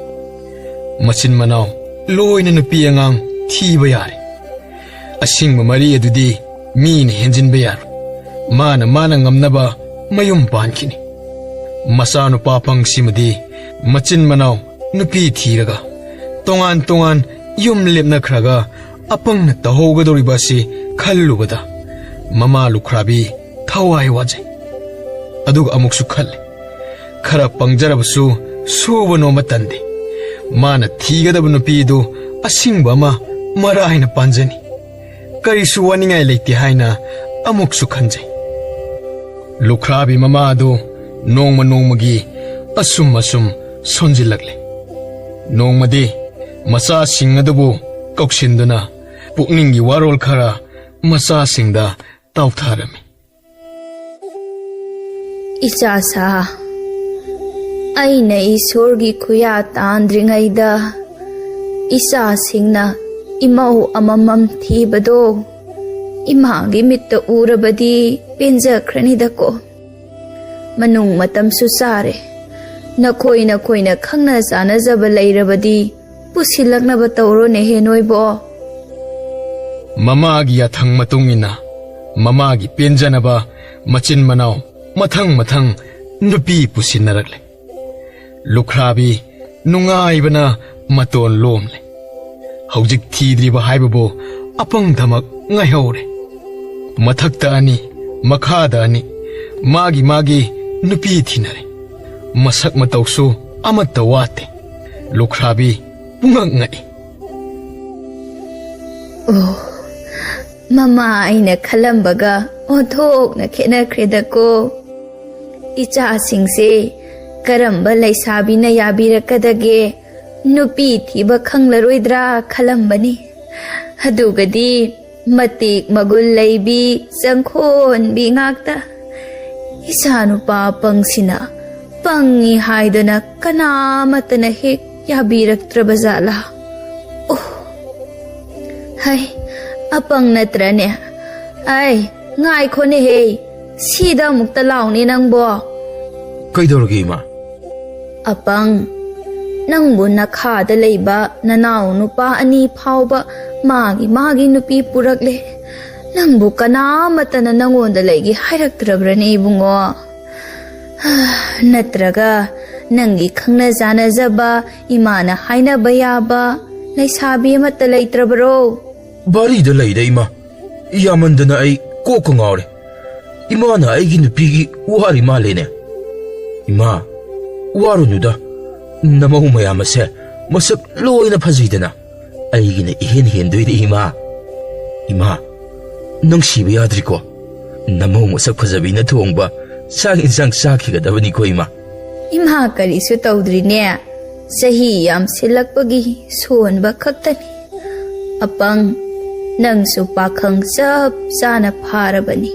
ꯃꯆꯤꯟ ꯃꯅꯥꯎ ꯂꯣꯏꯅ ꯅꯨꯄꯤ ꯑꯉꯥꯡ ꯊꯤꯕ ꯌꯥꯔꯦ꯫ ꯑꯁꯤꯡꯕ ꯃꯔꯤ ꯑꯗꯨꯗꯤ ꯃꯤꯅ ꯍꯦꯟꯖꯤꯟꯕ ꯌꯥꯔꯣꯏ꯫ ꯃꯥꯅ ꯃꯥꯅ ꯉꯝꯅꯕ ꯃꯌꯨꯝ ꯄꯥꯟꯈꯤꯅꯤ꯫ ꯃꯆꯥꯅꯨꯄꯥ ꯄꯪꯁꯤꯃꯗꯤ ꯃꯆꯤꯟ ꯃꯅꯥꯎ ꯅꯨꯄꯤ ꯊꯤꯔꯒ ꯇꯣꯉꯥꯟ ꯇꯣꯉꯥꯟ ꯌꯨꯝ ꯂꯦꯞꯅꯈ꯭ꯔꯒ ꯑꯄꯪꯅ ꯇꯧꯍꯧꯒꯗꯧꯔꯤꯕ ꯑꯁꯤ ꯈꯜꯂꯨꯕꯗ ꯃꯃꯥ ꯂꯨꯈ꯭ꯔꯥꯕꯤ ꯊꯋꯥꯏ ꯋꯥꯖꯩ꯫ ꯑꯗꯨꯒ ꯑꯃꯨꯛꯁꯨ ꯈꯜꯂꯤ, ꯈꯔ ꯄꯪꯖꯔꯕꯁꯨ ꯁꯨꯕ ꯅꯣꯝꯕ ꯇꯟꯗꯦ꯫ ꯃꯥꯅ ꯊꯤꯒꯗꯕ ꯅꯨꯄꯤꯗꯨ ꯑꯁꯤꯡꯕ ꯑꯃ ꯃꯔꯥꯏꯅ ꯄꯥꯟꯖꯅꯤ꯫ ꯀꯔꯤꯁꯨ ꯋꯥꯅꯤꯡꯉꯥꯏ ꯂꯩꯇꯦ ꯍꯥꯏꯅ ꯑꯃꯨꯛꯁꯨ ꯈꯟꯖꯩ꯫ ꯂꯨꯈ꯭ꯔꯥꯕꯤ ꯃꯃꯥ ꯑꯗꯨ ꯅꯣꯡꯃ ꯅꯣꯡꯃꯒꯤ ꯑꯁꯨꯝ ꯑꯁꯨꯝ ꯁꯣꯟꯖꯤꯜꯂꯛꯂꯦ꯫ ꯅꯣꯡꯃꯗꯤ ꯃꯆꯥꯁꯤꯡ ꯑꯗꯨꯕꯨ ꯀꯧꯁꯤꯟꯗꯨꯅ ꯄꯨꯛꯅꯤꯡꯒꯤ ꯋꯥꯔꯣꯜ ꯈꯔ ꯃꯆꯥꯁꯤꯡꯗ ꯇꯥꯎꯊꯔꯝꯃꯤ꯫ "ꯏꯆꯥꯁꯥ, ꯑꯩꯅ ꯏꯁꯣꯔꯒꯤ ꯈꯨꯌꯥ ꯇꯥꯟꯗ꯭ꯔꯤꯉꯩꯗ ꯏꯆꯥꯁꯤꯡꯅ ꯏꯃꯧ ꯑꯃꯃꯝ ꯊꯤꯕꯗꯣ ꯏꯃꯥꯒꯤ ꯃꯤꯠꯇ ꯎꯔꯕꯗꯤ ꯄꯦꯟꯖꯈ꯭ꯔꯅꯤꯗꯀꯣ꯫ ꯃꯅꯨꯡ ꯃꯇꯝꯁꯨ ꯆꯥꯔꯦ꯫ ꯅꯈꯣꯏ ꯅꯈꯣꯏꯅ ꯈꯪꯅ ꯆꯥꯅꯖꯕ ꯂꯩꯔꯕꯗꯤ ꯄꯨꯁꯤꯜꯂꯛꯅꯕ ꯇꯧꯔꯣꯅꯦꯍꯦ ꯅꯣꯏꯕꯣ꯫" ꯃꯃꯥꯒꯤ ꯌꯥꯊꯪ ꯃꯇꯨꯡ ꯏꯟꯅ ꯃꯃꯥꯒꯤ ꯄꯦꯟꯖꯅꯕ ꯃꯆꯤꯟ ꯃꯅꯥꯎ ꯃꯊꯪ ꯃꯊꯪ ꯅꯨꯄꯤ ꯄꯨꯁꯤꯟꯅꯔꯛꯂꯦ꯫ ꯂꯨꯈ꯭ꯔꯥꯕꯤ ꯅꯨꯡꯉꯥꯏꯕꯅ ꯃꯇꯣꯟ ꯂꯣꯝꯂꯦ꯫ ꯍꯧꯖꯤꯛ ꯊꯤꯗ꯭ꯔꯤꯕ ꯍꯥꯏꯕꯕꯨ ꯑꯄꯪ ꯊꯃꯛ ꯉꯥꯏꯍꯧꯔꯦ꯫ ꯃꯊꯛꯇ ꯑꯅꯤ, ꯃꯈꯥꯗ ꯑꯅꯤ, ꯃꯥꯒꯤ ꯃꯥꯒꯤ ꯅꯨꯄꯤ ꯊꯤꯅꯔꯦ꯫ ꯃꯁꯛ ꯃꯇꯧꯁꯨ ꯑꯃꯠꯇ ꯋꯥꯠꯇꯦ꯫ ꯂꯨꯈ꯭ꯔꯥꯕꯤ ꯄꯨꯡꯉꯛ ꯉꯛꯏ꯫ "ꯑꯣ, ꯃꯃꯥ ꯑꯩꯅ ꯈꯜꯂꯝꯕꯒ ꯑꯣꯟꯊꯣꯛꯅ ꯈꯦꯠꯅꯈ꯭ꯔꯦꯗꯀꯣ꯫ ꯏꯆꯥꯁꯤꯡꯁꯦ ꯀꯔꯝꯕ ꯂꯩꯁꯥꯕꯤꯅ ꯌꯥꯕꯤꯔꯛꯀꯗꯒꯦ? ꯅꯨꯄꯤ ꯊꯤꯕ ꯈꯪꯂꯔꯣꯏꯗ꯭ꯔꯥ ꯈꯜꯂꯝꯕꯅꯤ꯫ ꯑꯗꯨꯒꯗꯤ ꯃꯇꯤꯛ ꯃꯒꯨꯟ ꯂꯩꯕꯤ ꯆꯪꯈꯣꯟꯕꯤ ꯉꯥꯛꯇ꯫ ꯏꯆꯥꯅꯨꯄꯥ ꯑꯄꯪꯁꯤꯅ ꯄꯪꯉꯤ ꯍꯥꯏꯗꯅ ꯀꯅꯥꯃꯠꯇꯅ ꯍꯦꯛ ꯌꯥꯕꯤꯔꯛꯇ꯭ꯔꯕ ꯖꯥꯠꯂꯥ? ꯑꯣ, ꯍꯩ, ꯑꯄꯪ ꯅꯠꯇ꯭ꯔꯅꯦ? ꯑꯩ, ꯉꯥꯏꯈꯣꯅꯦꯍꯦ, ꯁꯤꯗ ꯑꯃꯨꯛꯇ ꯂꯥꯎꯅꯦ ꯅꯪꯕꯣ꯫" "ꯀꯩꯗꯧꯔꯒꯦ, ꯏꯃꯥ?" "ꯑꯄꯪ, ꯅꯪꯕꯨ ꯅꯈꯥꯗ ꯂꯩꯕ ꯅꯅꯥꯎ ꯅꯨꯄꯥ ꯑꯅꯤ ꯐꯥꯎꯕ ꯃꯥꯒꯤ ꯃꯥꯒꯤ ꯅꯨꯄꯤ ꯄꯨꯔꯛꯂꯦ꯫ ꯅꯪꯕꯨ ꯀꯅꯥꯃꯠꯇꯅ ꯅꯪꯉꯣꯟꯗ ꯂꯩꯒꯦ ꯍꯥꯏꯔꯛꯇ꯭ꯔꯕ꯭ꯔꯅꯦ ꯏꯕꯨꯡꯉꯣ? ꯅꯠꯇ꯭ꯔꯒ ꯅꯪꯒꯤ ꯈꯪꯅ ꯆꯥꯅꯖꯕ, ꯏꯃꯥꯅ ꯍꯥꯏꯅꯕ ꯌꯥꯕ ꯂꯩꯁꯥꯕꯤ ꯑꯃꯠꯇ ꯂꯩꯇ꯭ꯔꯕꯔꯣ?" "ꯕꯥꯔꯤꯗ ꯂꯩꯗ, ꯏꯃꯥ꯫ ꯌꯥꯝꯃꯟꯗꯅ ꯑꯩ ꯀꯣꯛꯀ ꯉꯥꯎꯔꯦ꯫ ꯏꯃꯥꯅ ꯑꯩꯒꯤ ꯅꯨꯄꯤꯒꯤ ꯋꯥꯔꯤ ꯃꯥꯜꯂꯦꯅꯦ꯫ ꯏꯃꯥ, ꯋꯥꯔꯨꯅꯨꯗ꯫ ꯅꯃꯧ ꯃꯌꯥꯝ ꯑꯁꯦ ꯃꯁꯛ ꯂꯣꯏꯅ ꯐꯖꯩꯗꯅ꯫ ꯑꯩꯒꯤꯅ ꯏꯍꯦꯟ ꯍꯦꯟꯗꯣꯏꯅꯦ ꯏꯃꯥ꯫ ꯏꯃꯥ, ꯅꯪ ꯁꯤꯕ ꯌꯥꯗ꯭ꯔꯤꯀꯣ꯫ ꯅꯃꯧ ꯃꯁꯛ ꯐꯖꯕꯤꯅ ꯊꯣꯡꯕ ꯆꯥꯛ ꯏꯟꯁꯥꯡ ꯆꯥꯈꯤꯒꯗꯕꯅꯤꯀꯣ ꯏꯃꯥ꯫ ꯏꯃꯥ ꯀꯔꯤꯁꯨ ꯇꯧꯗ꯭ꯔꯤꯅꯦ꯫ ꯆꯍꯤ ꯌꯥꯝꯁꯤꯜꯂꯛꯄꯒꯤ ꯁꯣꯟꯕ ꯈꯛꯇꯅꯤ꯫ ꯑꯄꯪ, ꯅꯪꯁꯨ ꯄꯥꯈꯪ ꯆꯞ ꯆꯥꯅ ꯐꯥꯔꯕꯅꯤ꯫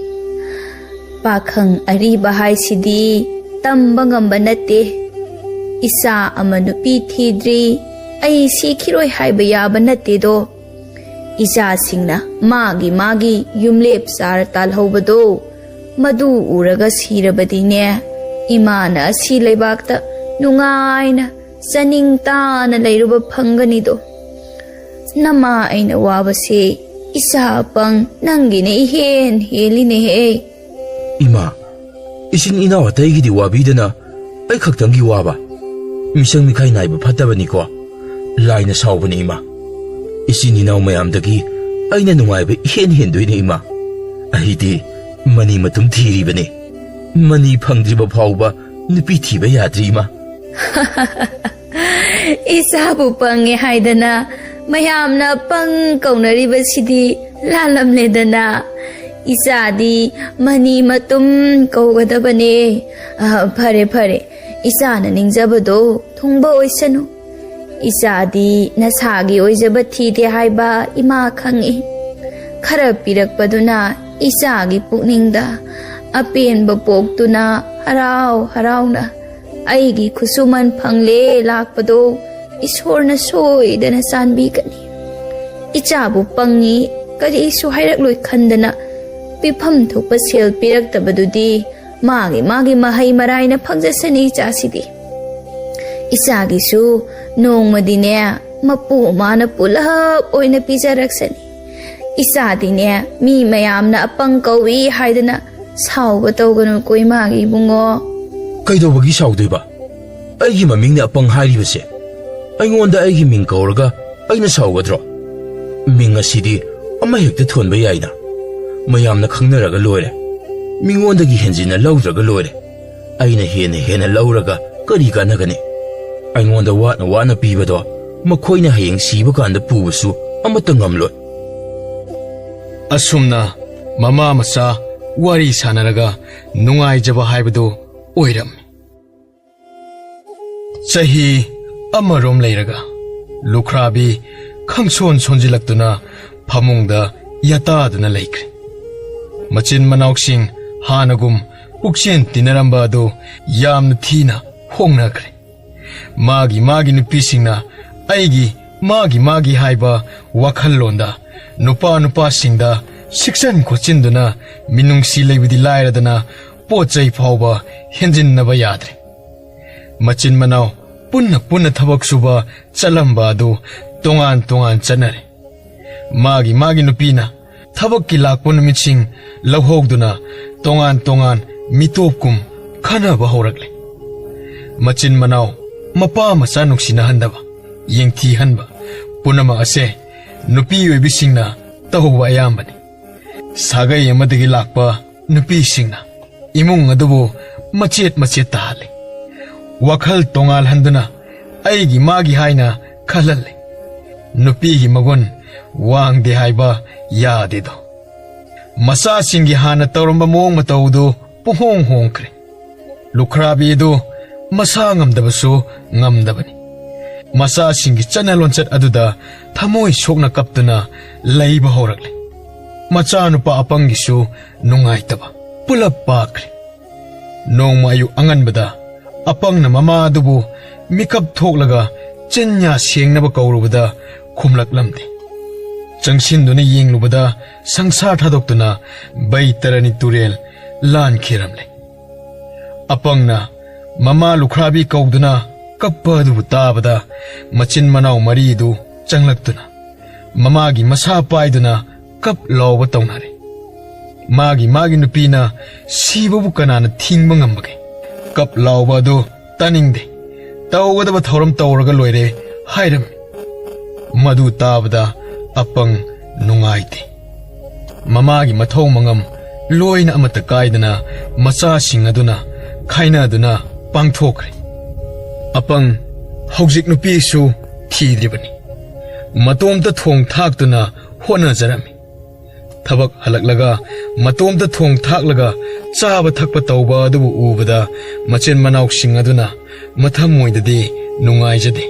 ꯄꯥꯈꯪ ꯑꯔꯤꯕ ꯍꯥꯏꯁꯤꯗꯤ ꯇꯝꯕ ꯉꯝꯕ ꯅꯠꯇꯦ꯫ ꯏꯆꯥ ꯑꯃ ꯅꯨꯄꯤ ꯊꯤꯗ꯭ꯔꯤ, ꯑꯩ ꯁꯤꯈꯤꯔꯣꯏ ꯍꯥꯏꯕ ꯌꯥꯕ ꯅꯠꯇꯦꯗꯣ꯫ ꯏꯆꯥꯁꯤꯡꯅ ꯃꯥꯒꯤ ꯃꯥꯒꯤ ꯌꯨꯝꯂꯦꯞ ꯆꯥꯔ ꯇꯥꯜꯍꯧꯕꯗꯣ, ꯃꯗꯨ ꯎꯔꯒ ꯁꯤꯔꯕꯗꯤꯅꯦ, ꯏꯃꯥꯅ ꯑꯁꯤ ꯂꯩꯕꯥꯛꯇ ꯅꯨꯡꯉꯥꯏꯅ ꯆꯥꯅꯤꯡ ꯇꯥꯅ ꯂꯩꯔꯨꯕ ꯐꯪꯒꯅꯤꯗꯣ꯫ ꯅꯃꯥ ꯑꯩꯅ ꯋꯥꯕꯁꯦ ꯏꯆꯥ ꯑꯄꯪ ꯅꯪꯒꯤꯅ ꯏꯍꯦꯟ ꯍꯦꯜꯂꯤꯅꯦꯍꯦ꯫ ꯏꯃꯥ, ꯏꯆꯤꯟ ꯏꯅꯥꯎ ꯑꯇꯩꯒꯤꯗꯤ ꯋꯥꯕꯤꯗꯅ ꯑꯩ ꯈꯛꯇꯪꯒꯤ ꯋꯥꯕ? ꯃꯤꯁꯪ ꯃꯤꯈꯥꯏ ꯅꯥꯏꯕ ꯐꯠꯇꯕꯅꯤꯀꯣ꯫ ꯂꯥꯏꯅ ꯁꯥꯎꯕꯅꯤ ꯏꯃꯥ꯫ ꯏꯆꯤꯟ ꯏꯅꯥꯎ ꯃꯌꯥꯝꯗꯒꯤ ꯑꯩꯅ ꯅꯨꯡꯉꯥꯏꯕ ꯏꯍꯦꯟ ꯍꯦꯟꯗꯣꯏꯅꯦ ꯏꯃꯥ꯫ ꯑꯩꯗꯤ ꯃꯅꯤ ꯃꯇꯨꯝ ꯊꯤꯔꯤꯕꯅꯤ꯫ ꯃꯅꯤ ꯐꯪꯗ꯭ꯔꯤꯕ ꯐꯥꯎꯕ ꯅꯨꯄꯤ ꯊꯤꯕ ꯌꯥꯗ꯭ꯔꯤ ꯏꯃꯥ꯫ ꯏꯆꯥꯕꯨ ꯄꯪꯉꯦ ꯍꯥꯏꯗꯅ ꯃꯌꯥꯝꯅ ꯄꯪ ꯀꯧꯅꯔꯤꯕꯁꯤꯗꯤ ꯂꯥꯜꯂꯝꯂꯦꯗꯅ꯫ ꯏꯆꯥꯗꯤ ꯃꯅꯤ ꯃꯇꯨꯝ ꯀꯧꯒꯗꯕꯅꯦ꯫ ꯑ, ꯐꯔꯦ, ꯐꯔꯦ, ꯏꯆꯥꯅ ꯅꯤꯡꯖꯕꯗꯣ ꯊꯨꯡꯕ ꯑꯣꯏꯁꯅꯨ꯫ ꯏꯆꯥꯗꯤ ꯅꯁꯥꯒꯤ ꯑꯣꯏꯖꯕ ꯊꯤꯗꯦ ꯍꯥꯏꯕ ꯏꯃꯥ ꯈꯪꯏ꯫ ꯈꯔ ꯄꯤꯔꯛꯄꯗꯨꯅ ꯏꯆꯥꯒꯤ ꯄꯨꯛꯅꯤꯡꯗ ꯑꯄꯦꯟꯕ ꯄꯣꯛꯇꯨꯅ ꯍꯔꯥꯎ ꯍꯔꯥꯎꯅ ꯑꯩꯒꯤ ꯈꯨꯠꯁꯨꯃꯟ ꯐꯪꯂꯦ ꯂꯥꯛꯄꯗꯣ ꯏꯁꯣꯔꯅ ꯁꯣꯏꯗꯅ ꯆꯥꯟꯕꯤꯒꯅꯤ꯫ ꯏꯆꯥꯕꯨ ꯄꯪꯉꯤ, ꯀꯔꯤꯁꯨ ꯍꯥꯏꯔꯛꯂꯣꯏ ꯈꯟꯗꯅ ꯄꯤꯐꯝ ꯊꯣꯛꯄ ꯁꯦꯜ ꯄꯤꯔꯛꯇꯕꯗꯨꯗꯤ ꯃꯥꯒꯤ ꯃꯥꯒꯤ ꯃꯍꯩ ꯃꯔꯥꯏꯅ ꯐꯪꯖꯁꯅꯤ ꯏꯆꯥꯁꯤꯗꯤ꯫ ꯏꯆꯥꯒꯤꯁꯨ ꯅꯣꯡꯃꯗꯤꯅꯦ ꯃꯄꯨ ꯃꯥꯅ ꯄꯨꯂꯞ ꯑꯣꯏꯅ ꯄꯤꯖꯔꯛꯁꯅꯤ꯫ ꯏꯆꯥꯗꯤꯅꯦ ꯃꯤ ꯃꯌꯥꯝꯅ ꯑꯄꯪ ꯀꯧꯏ ꯍꯥꯏꯗꯅ ꯁꯥꯎꯕ ꯇꯧꯒꯅꯨꯀꯣ ꯏꯃꯥꯒꯤ ꯏꯕꯨꯡꯉꯣ꯫ ꯀꯩꯗꯧꯕꯒꯤ ꯁꯥꯎꯗꯣꯏꯕ? ꯑꯩꯒꯤ ꯃꯃꯤꯡꯅ ꯑꯄꯪ ꯍꯥꯏꯔꯤꯕꯁꯦ꯫ ꯑꯩꯉꯣꯟꯗ ꯑꯩꯒꯤ ꯃꯤꯡ ꯀꯧꯔꯒ ꯑꯩꯅ ꯁꯥꯎꯒꯗ꯭ꯔꯣ? ꯃꯤꯡ ꯑꯁꯤꯗꯤ ꯑꯃ ꯍꯦꯛꯇ ꯊꯣꯟꯕ ꯌꯥꯏꯅ꯫ ꯃꯌꯥꯝꯅ ꯈꯪꯅꯔꯒ ꯂꯣꯏꯔꯦ꯫ ꯃꯤꯉꯣꯟꯗꯒꯤ ꯍꯦꯟꯖꯤꯟꯅ ꯂꯧꯗ꯭ꯔꯒ ꯂꯣꯏꯔꯦ꯫ ꯑꯩꯅ ꯍꯦꯟꯅ ꯍꯦꯟꯅ ꯂꯧꯔꯒ ꯀꯔꯤ ꯀꯥꯟꯅꯒꯅꯤ? ꯑꯩꯉꯣꯟꯗ ꯋꯥꯅ ꯋꯥꯅ ꯄꯤꯕꯗꯣ ꯃꯈꯣꯏꯅ ꯍꯌꯦꯡ ꯁꯤꯕ ꯀꯥꯟꯗ ꯄꯨꯕꯁꯨ ꯑꯃꯠꯇ ꯉꯝꯂꯣꯏ꯫ ꯑꯁꯨꯝꯅ ꯃꯃꯥ ꯃꯆꯥ ꯋꯥꯔꯤ ꯁꯥꯟꯅꯔꯒ ꯅꯨꯡꯉꯥꯏꯖꯕ ꯍꯥꯏꯕꯗꯨ ꯑꯣꯏꯔꯝꯃꯤ꯫ ꯆꯍꯤ ꯑꯃꯔꯣꯝ ꯂꯩꯔꯒ ꯂꯨꯈ꯭ꯔꯥꯕꯤ ꯈꯪꯁꯣꯟ ꯁꯣꯟꯖꯤꯜꯂꯛꯇꯨꯅ ꯐꯃꯨꯡꯗ ꯌꯥꯇꯥꯗꯨꯅ ꯂꯩꯈ꯭ꯔꯦ꯫ ꯃꯆꯤꯟ ꯃꯅꯥꯎꯁꯤꯡ ꯍꯥꯟꯅꯒꯨꯝ ꯄꯨꯛꯆꯦꯟ ꯇꯤꯟꯅꯔꯝꯕ ꯑꯗꯨ ꯌꯥꯝꯅ ꯊꯤꯅ ꯍꯣꯡꯅꯈ꯭ꯔꯦ꯫ ꯃꯥꯒꯤ ꯃꯥꯒꯤ ꯅꯨꯄꯤꯁꯤꯡꯅ ꯑꯩꯒꯤ ꯃꯥꯒꯤ ꯃꯥꯒꯤ ꯍꯥꯏꯕ ꯋꯥꯈꯜꯂꯣꯟꯗ ꯅꯨꯄꯥ ꯅꯨꯄꯥꯁꯤꯡꯗ ꯁꯤꯛꯆꯟ ꯈꯣꯠꯆꯤꯟꯗꯨꯅ ꯃꯤꯅꯨꯡꯁꯤ ꯂꯩꯕꯗꯤ ꯂꯥꯏꯔꯗꯅ ꯄꯣꯠ ꯆꯩ ꯐꯥꯎꯕ ꯍꯦꯟꯖꯤꯟꯅꯕ ꯌꯥꯗ꯭ꯔꯦ꯫ ꯃꯆꯤꯟ ꯃꯅꯥꯎ ꯄꯨꯟꯅ ꯄꯨꯟꯅ ꯊꯕꯛ ꯁꯨꯕ ꯆꯠꯂꯝꯕ ꯑꯗꯨ ꯇꯣꯉꯥꯟ ꯇꯣꯉꯥꯟ ꯆꯠꯅꯔꯦ꯫ ꯃꯥꯒꯤ ꯃꯥꯒꯤ ꯅꯨꯄꯤꯅ ꯊꯕꯛꯀꯤ ꯂꯥꯛꯄ ꯅꯨꯃꯤꯠꯁꯤꯡ ꯂꯧꯍꯧꯗꯨꯅ ꯇꯣꯉꯥꯟ ꯇꯣꯉꯥꯟ ꯃꯤꯇꯣꯞꯀꯨꯝ ꯈꯟꯅꯕ ꯍꯧꯔꯛꯂꯦ꯫ ꯃꯆꯤꯟ ꯃꯅꯥꯎ ꯃꯄꯥ ꯃꯆꯥ ꯅꯨꯡꯁꯤꯅꯍꯟꯗꯕ, ꯌꯦꯡꯊꯤꯍꯟꯕ ꯄꯨꯝꯅꯃꯛ ꯑꯁꯦ ꯅꯨꯄꯤ ꯑꯣꯏꯕꯤꯁꯤꯡꯅ ꯇꯧꯕ ꯑꯌꯥꯝꯕꯅꯤ꯫ ꯁꯥꯒꯩ ꯑꯃꯗꯒꯤ ꯂꯥꯛꯄ ꯅꯨꯄꯤꯁꯤꯡꯅ ꯏꯃꯨꯡ ꯑꯗꯨꯕꯨ ꯃꯆꯦꯠ ꯃꯆꯦꯠ ꯇꯥꯍꯜꯂꯤ꯫ ꯋꯥꯈꯜ ꯇꯣꯉꯥꯜꯍꯟꯗꯨꯅ ꯑꯩꯒꯤ ꯃꯥꯒꯤ ꯍꯥꯏꯅ ꯈꯜꯍꯜꯂꯤ꯫ ꯅꯨꯄꯤꯒꯤ ꯃꯒꯨꯟ ꯋꯥꯡꯗꯦ ꯍꯥꯏꯕ ꯌꯥꯗꯦꯗꯣ꯫ ꯃꯆꯥꯁꯤꯡꯒꯤ ꯍꯥꯟꯅ ꯇꯧꯔꯝꯕ ꯃꯑꯣꯡ ꯃꯇꯧꯗꯨ ꯄꯨꯡꯍꯣꯡ ꯍꯣꯡꯈ꯭ꯔꯦ꯫ ꯂꯨꯈ꯭ꯔꯥꯕꯤ ꯑꯗꯨ ꯃꯁꯥ ꯉꯝꯗꯕꯁꯨ ꯉꯝꯗꯕꯅꯤ꯫ ꯃꯆꯥꯁꯤꯡꯒꯤ ꯆꯠꯅ ꯂꯣꯟꯆꯠ ꯑꯗꯨꯗ ꯊꯃꯣꯏ ꯁꯣꯛꯅ ꯀꯞꯇꯨꯅ ꯂꯩꯕ ꯍꯧꯔꯛꯂꯦ꯫ ꯃꯆꯥꯅꯨꯄꯥ ꯑꯄꯪꯒꯤꯁꯨ ꯅꯨꯡꯉꯥꯏꯇꯕ ꯄꯨꯂꯞ ꯄꯥꯛꯈ꯭ꯔꯦ꯫ ꯅꯣꯡꯃ ꯑꯌꯨꯛ ꯑꯉꯟꯕꯗ ꯑꯄꯪꯅ ꯃꯃꯥ ꯑꯗꯨꯕꯨ ꯃꯤꯀꯞ ꯊꯣꯛꯂꯒ ꯆꯤꯟꯌꯥ ꯁꯦꯡꯅꯕ ꯀꯧꯔꯨꯕꯗ ꯈꯨꯝꯂꯛꯂꯝꯗꯦ꯫ ꯆꯪꯁꯤꯟꯗꯨꯅ ꯌꯦꯡꯂꯨꯕꯗ ꯁꯪꯁꯥꯔ ꯊꯥꯗꯣꯛꯇꯨꯅ ꯕꯩꯇꯔꯅꯤ ꯇꯨꯔꯦꯜ ꯂꯥꯟꯈꯤꯔꯝꯂꯦ꯫ ꯑꯄꯪꯅ ꯃꯃꯥ ꯂꯨꯈ꯭ꯔꯥꯕꯤ ꯀꯧꯗꯨꯅ ꯀꯞꯄ ꯑꯗꯨꯕꯨ ꯇꯥꯕꯗ ꯃꯆꯤꯟ ꯃꯅꯥꯎ ꯃꯔꯤꯗꯨ ꯆꯪꯂꯛꯇꯨꯅ ꯃꯃꯥꯒꯤ ꯃꯁꯥ ꯄꯥꯏꯗꯨꯅ ꯀꯞ ꯂꯥꯎꯕ ꯇꯧꯅꯔꯦ꯫ ꯃꯥꯒꯤ ꯃꯥꯒꯤ ꯅꯨꯄꯤꯅ ꯁꯤꯕꯕꯨ ꯀꯅꯥꯅ ꯊꯤꯡꯕ ꯉꯝꯕꯒꯦ? ꯀꯞ ꯂꯥꯎꯕ ꯑꯗꯨ ꯇꯥꯅꯤꯡꯗꯦ꯫ ꯇꯧꯒꯗꯕ ꯊꯧꯔꯝ ꯇꯧꯔꯒ ꯂꯣꯏꯔꯦ ꯍꯥꯏꯔꯝꯃꯤ꯫ ꯃꯗꯨ ꯇꯥꯕꯗ ꯑꯄꯪ ꯅꯨꯡꯉꯥꯏꯇꯦ꯫ ꯃꯃꯥꯒꯤ ꯃꯊꯧ ꯃꯉꯝ ꯂꯣꯏꯅ ꯑꯃꯠꯇ ꯀꯥꯏꯗꯅ ꯃꯆꯥꯁꯤꯡ ꯑꯗꯨꯅ ꯈꯥꯏꯅꯗꯨꯅ ꯄꯥꯡꯊꯣꯛꯈ꯭ꯔꯦ꯫ ꯑꯄꯪ ꯍꯧꯖꯤꯛ ꯅꯨꯄꯤꯁꯨ ꯊꯤꯗ꯭ꯔꯤꯕꯅꯤ꯫ ꯃꯇꯣꯝꯇ ꯊꯣꯡ ꯊꯥꯛꯇꯨꯅ ꯍꯣꯠꯅꯖꯔꯝꯃꯤ꯫ ꯊꯕꯛ ꯍꯜꯂꯛꯂꯒ ꯃꯇꯣꯝꯇ ꯊꯣꯡ ꯊꯥꯛꯂꯒ ꯆꯥꯕ ꯊꯛꯄ ꯇꯧꯕ ꯑꯗꯨꯕꯨ ꯎꯕꯗ ꯃꯆꯤꯟ ꯃꯅꯥꯎꯁꯤꯡ ꯑꯗꯨꯅ ꯃꯊꯃꯣꯏꯗꯗꯤ ꯅꯨꯡꯉꯥꯏꯖꯗꯦ꯫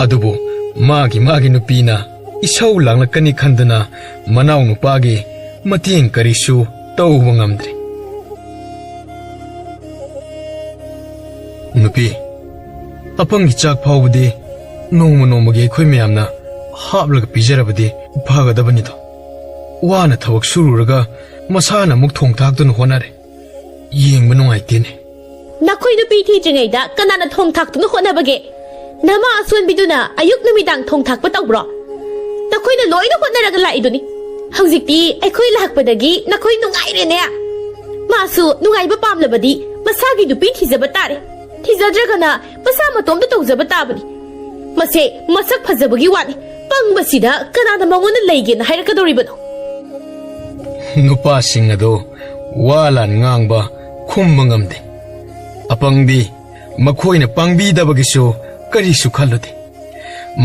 ꯑꯗꯨꯕꯨ ꯃꯥꯒꯤ ꯃꯥꯒꯤ ꯅꯨꯄꯤꯅ ꯏꯁꯧ ꯂꯥꯡꯂꯛꯀꯅꯤ ꯈꯟꯗꯨꯅ ꯃꯅꯥꯎ ꯅꯨꯄꯥꯒꯤ ꯃꯇꯦꯡ ꯀꯔꯤꯁꯨ ꯇꯧꯕ ꯉꯝꯗ꯭ꯔꯦ꯫ "ꯅꯨꯄꯤ, ꯑꯄꯪꯒꯤ ꯆꯥꯛ ꯐꯥꯎꯕꯗꯤ ꯅꯣꯡꯃ ꯅꯣꯡꯃꯒꯤ ꯑꯩꯈꯣꯏ ꯃꯌꯥꯝꯅ ꯍꯥꯞꯂꯒ ꯄꯤꯖꯔꯕꯗꯤ ꯐꯒꯗꯕꯅꯤꯗꯣ꯫ ꯋꯥꯅ ꯊꯕꯛ ꯁꯨꯔꯨꯔꯒ ꯃꯁꯥꯅ ꯑꯃꯨꯛ ꯊꯣꯡ ꯊꯥꯛꯇꯨꯅ ꯍꯣꯠꯅꯔꯦ꯫ ꯌꯦꯡꯕ ꯅꯨꯡꯉꯥꯏꯇꯦꯅꯦ꯫" "ꯅꯈꯣꯏ ꯅꯨꯄꯤ ꯊꯤꯗ꯭ꯔꯤꯉꯩꯗ ꯀꯅꯥꯅ ꯊꯣꯡ ꯊꯥꯛꯇꯨꯅ ꯍꯣꯠꯅꯕꯒꯦ? ꯅꯃꯥ ꯑꯁꯣꯟꯕꯤꯗꯨꯅ ꯑꯌꯨꯛ ꯅꯨꯃꯤꯗꯥꯡ ꯊꯣꯡ ꯊꯥꯛꯄ ꯇꯧꯕ꯭ꯔꯣ? ꯅꯈꯣꯏꯅ ꯂꯣꯏꯅ ꯍꯣꯠꯅꯔꯒ ꯂꯥꯛꯏꯗꯨꯅꯤ꯫ ꯍꯧꯖꯤꯛꯇꯤ ꯑꯩꯈꯣꯏ ꯂꯥꯛꯄꯗꯒꯤ ꯅꯈꯣꯏ ꯅꯨꯡꯉꯥꯏꯔꯦꯅꯦ꯫" "ꯃꯥꯁꯨ ꯅꯨꯡꯉꯥꯏꯕ ꯄꯥꯝꯂꯕꯗꯤ ꯃꯁꯥꯒꯤ ꯅꯨꯄꯤ ꯊꯤꯖꯕ ꯇꯥꯔꯦ꯫ ꯊꯤꯖꯗ꯭ꯔꯒꯅ ꯃꯁꯥ ꯃꯇꯣꯝꯇ ꯇꯧꯖꯕ ꯇꯥꯕꯅꯤ꯫ ꯃꯁꯦ ꯃꯁꯛ ꯐꯖꯕꯒꯤ ꯋꯥꯅꯤ꯫ ꯄꯪꯕꯁꯤꯗ ꯀꯅꯥꯅ ꯃꯉꯣꯟꯗ ꯂꯩꯒꯦꯅ ꯍꯥꯏꯔꯛꯀꯗꯧꯔꯤꯕꯅꯣ?" ꯅꯨꯄꯥꯁꯤꯡ ꯑꯗꯨ ꯋꯥ ꯂꯥꯟ ꯉꯥꯡꯕ ꯈꯨꯝꯕ ꯉꯝꯗꯦ꯫ ꯑꯄꯪꯗꯤ ꯃꯈꯣꯏꯅ ꯄꯥꯡꯕꯤꯗꯕꯒꯤꯁꯨ ꯀꯔꯤꯁꯨ ꯈꯜꯂꯨꯗꯦ꯫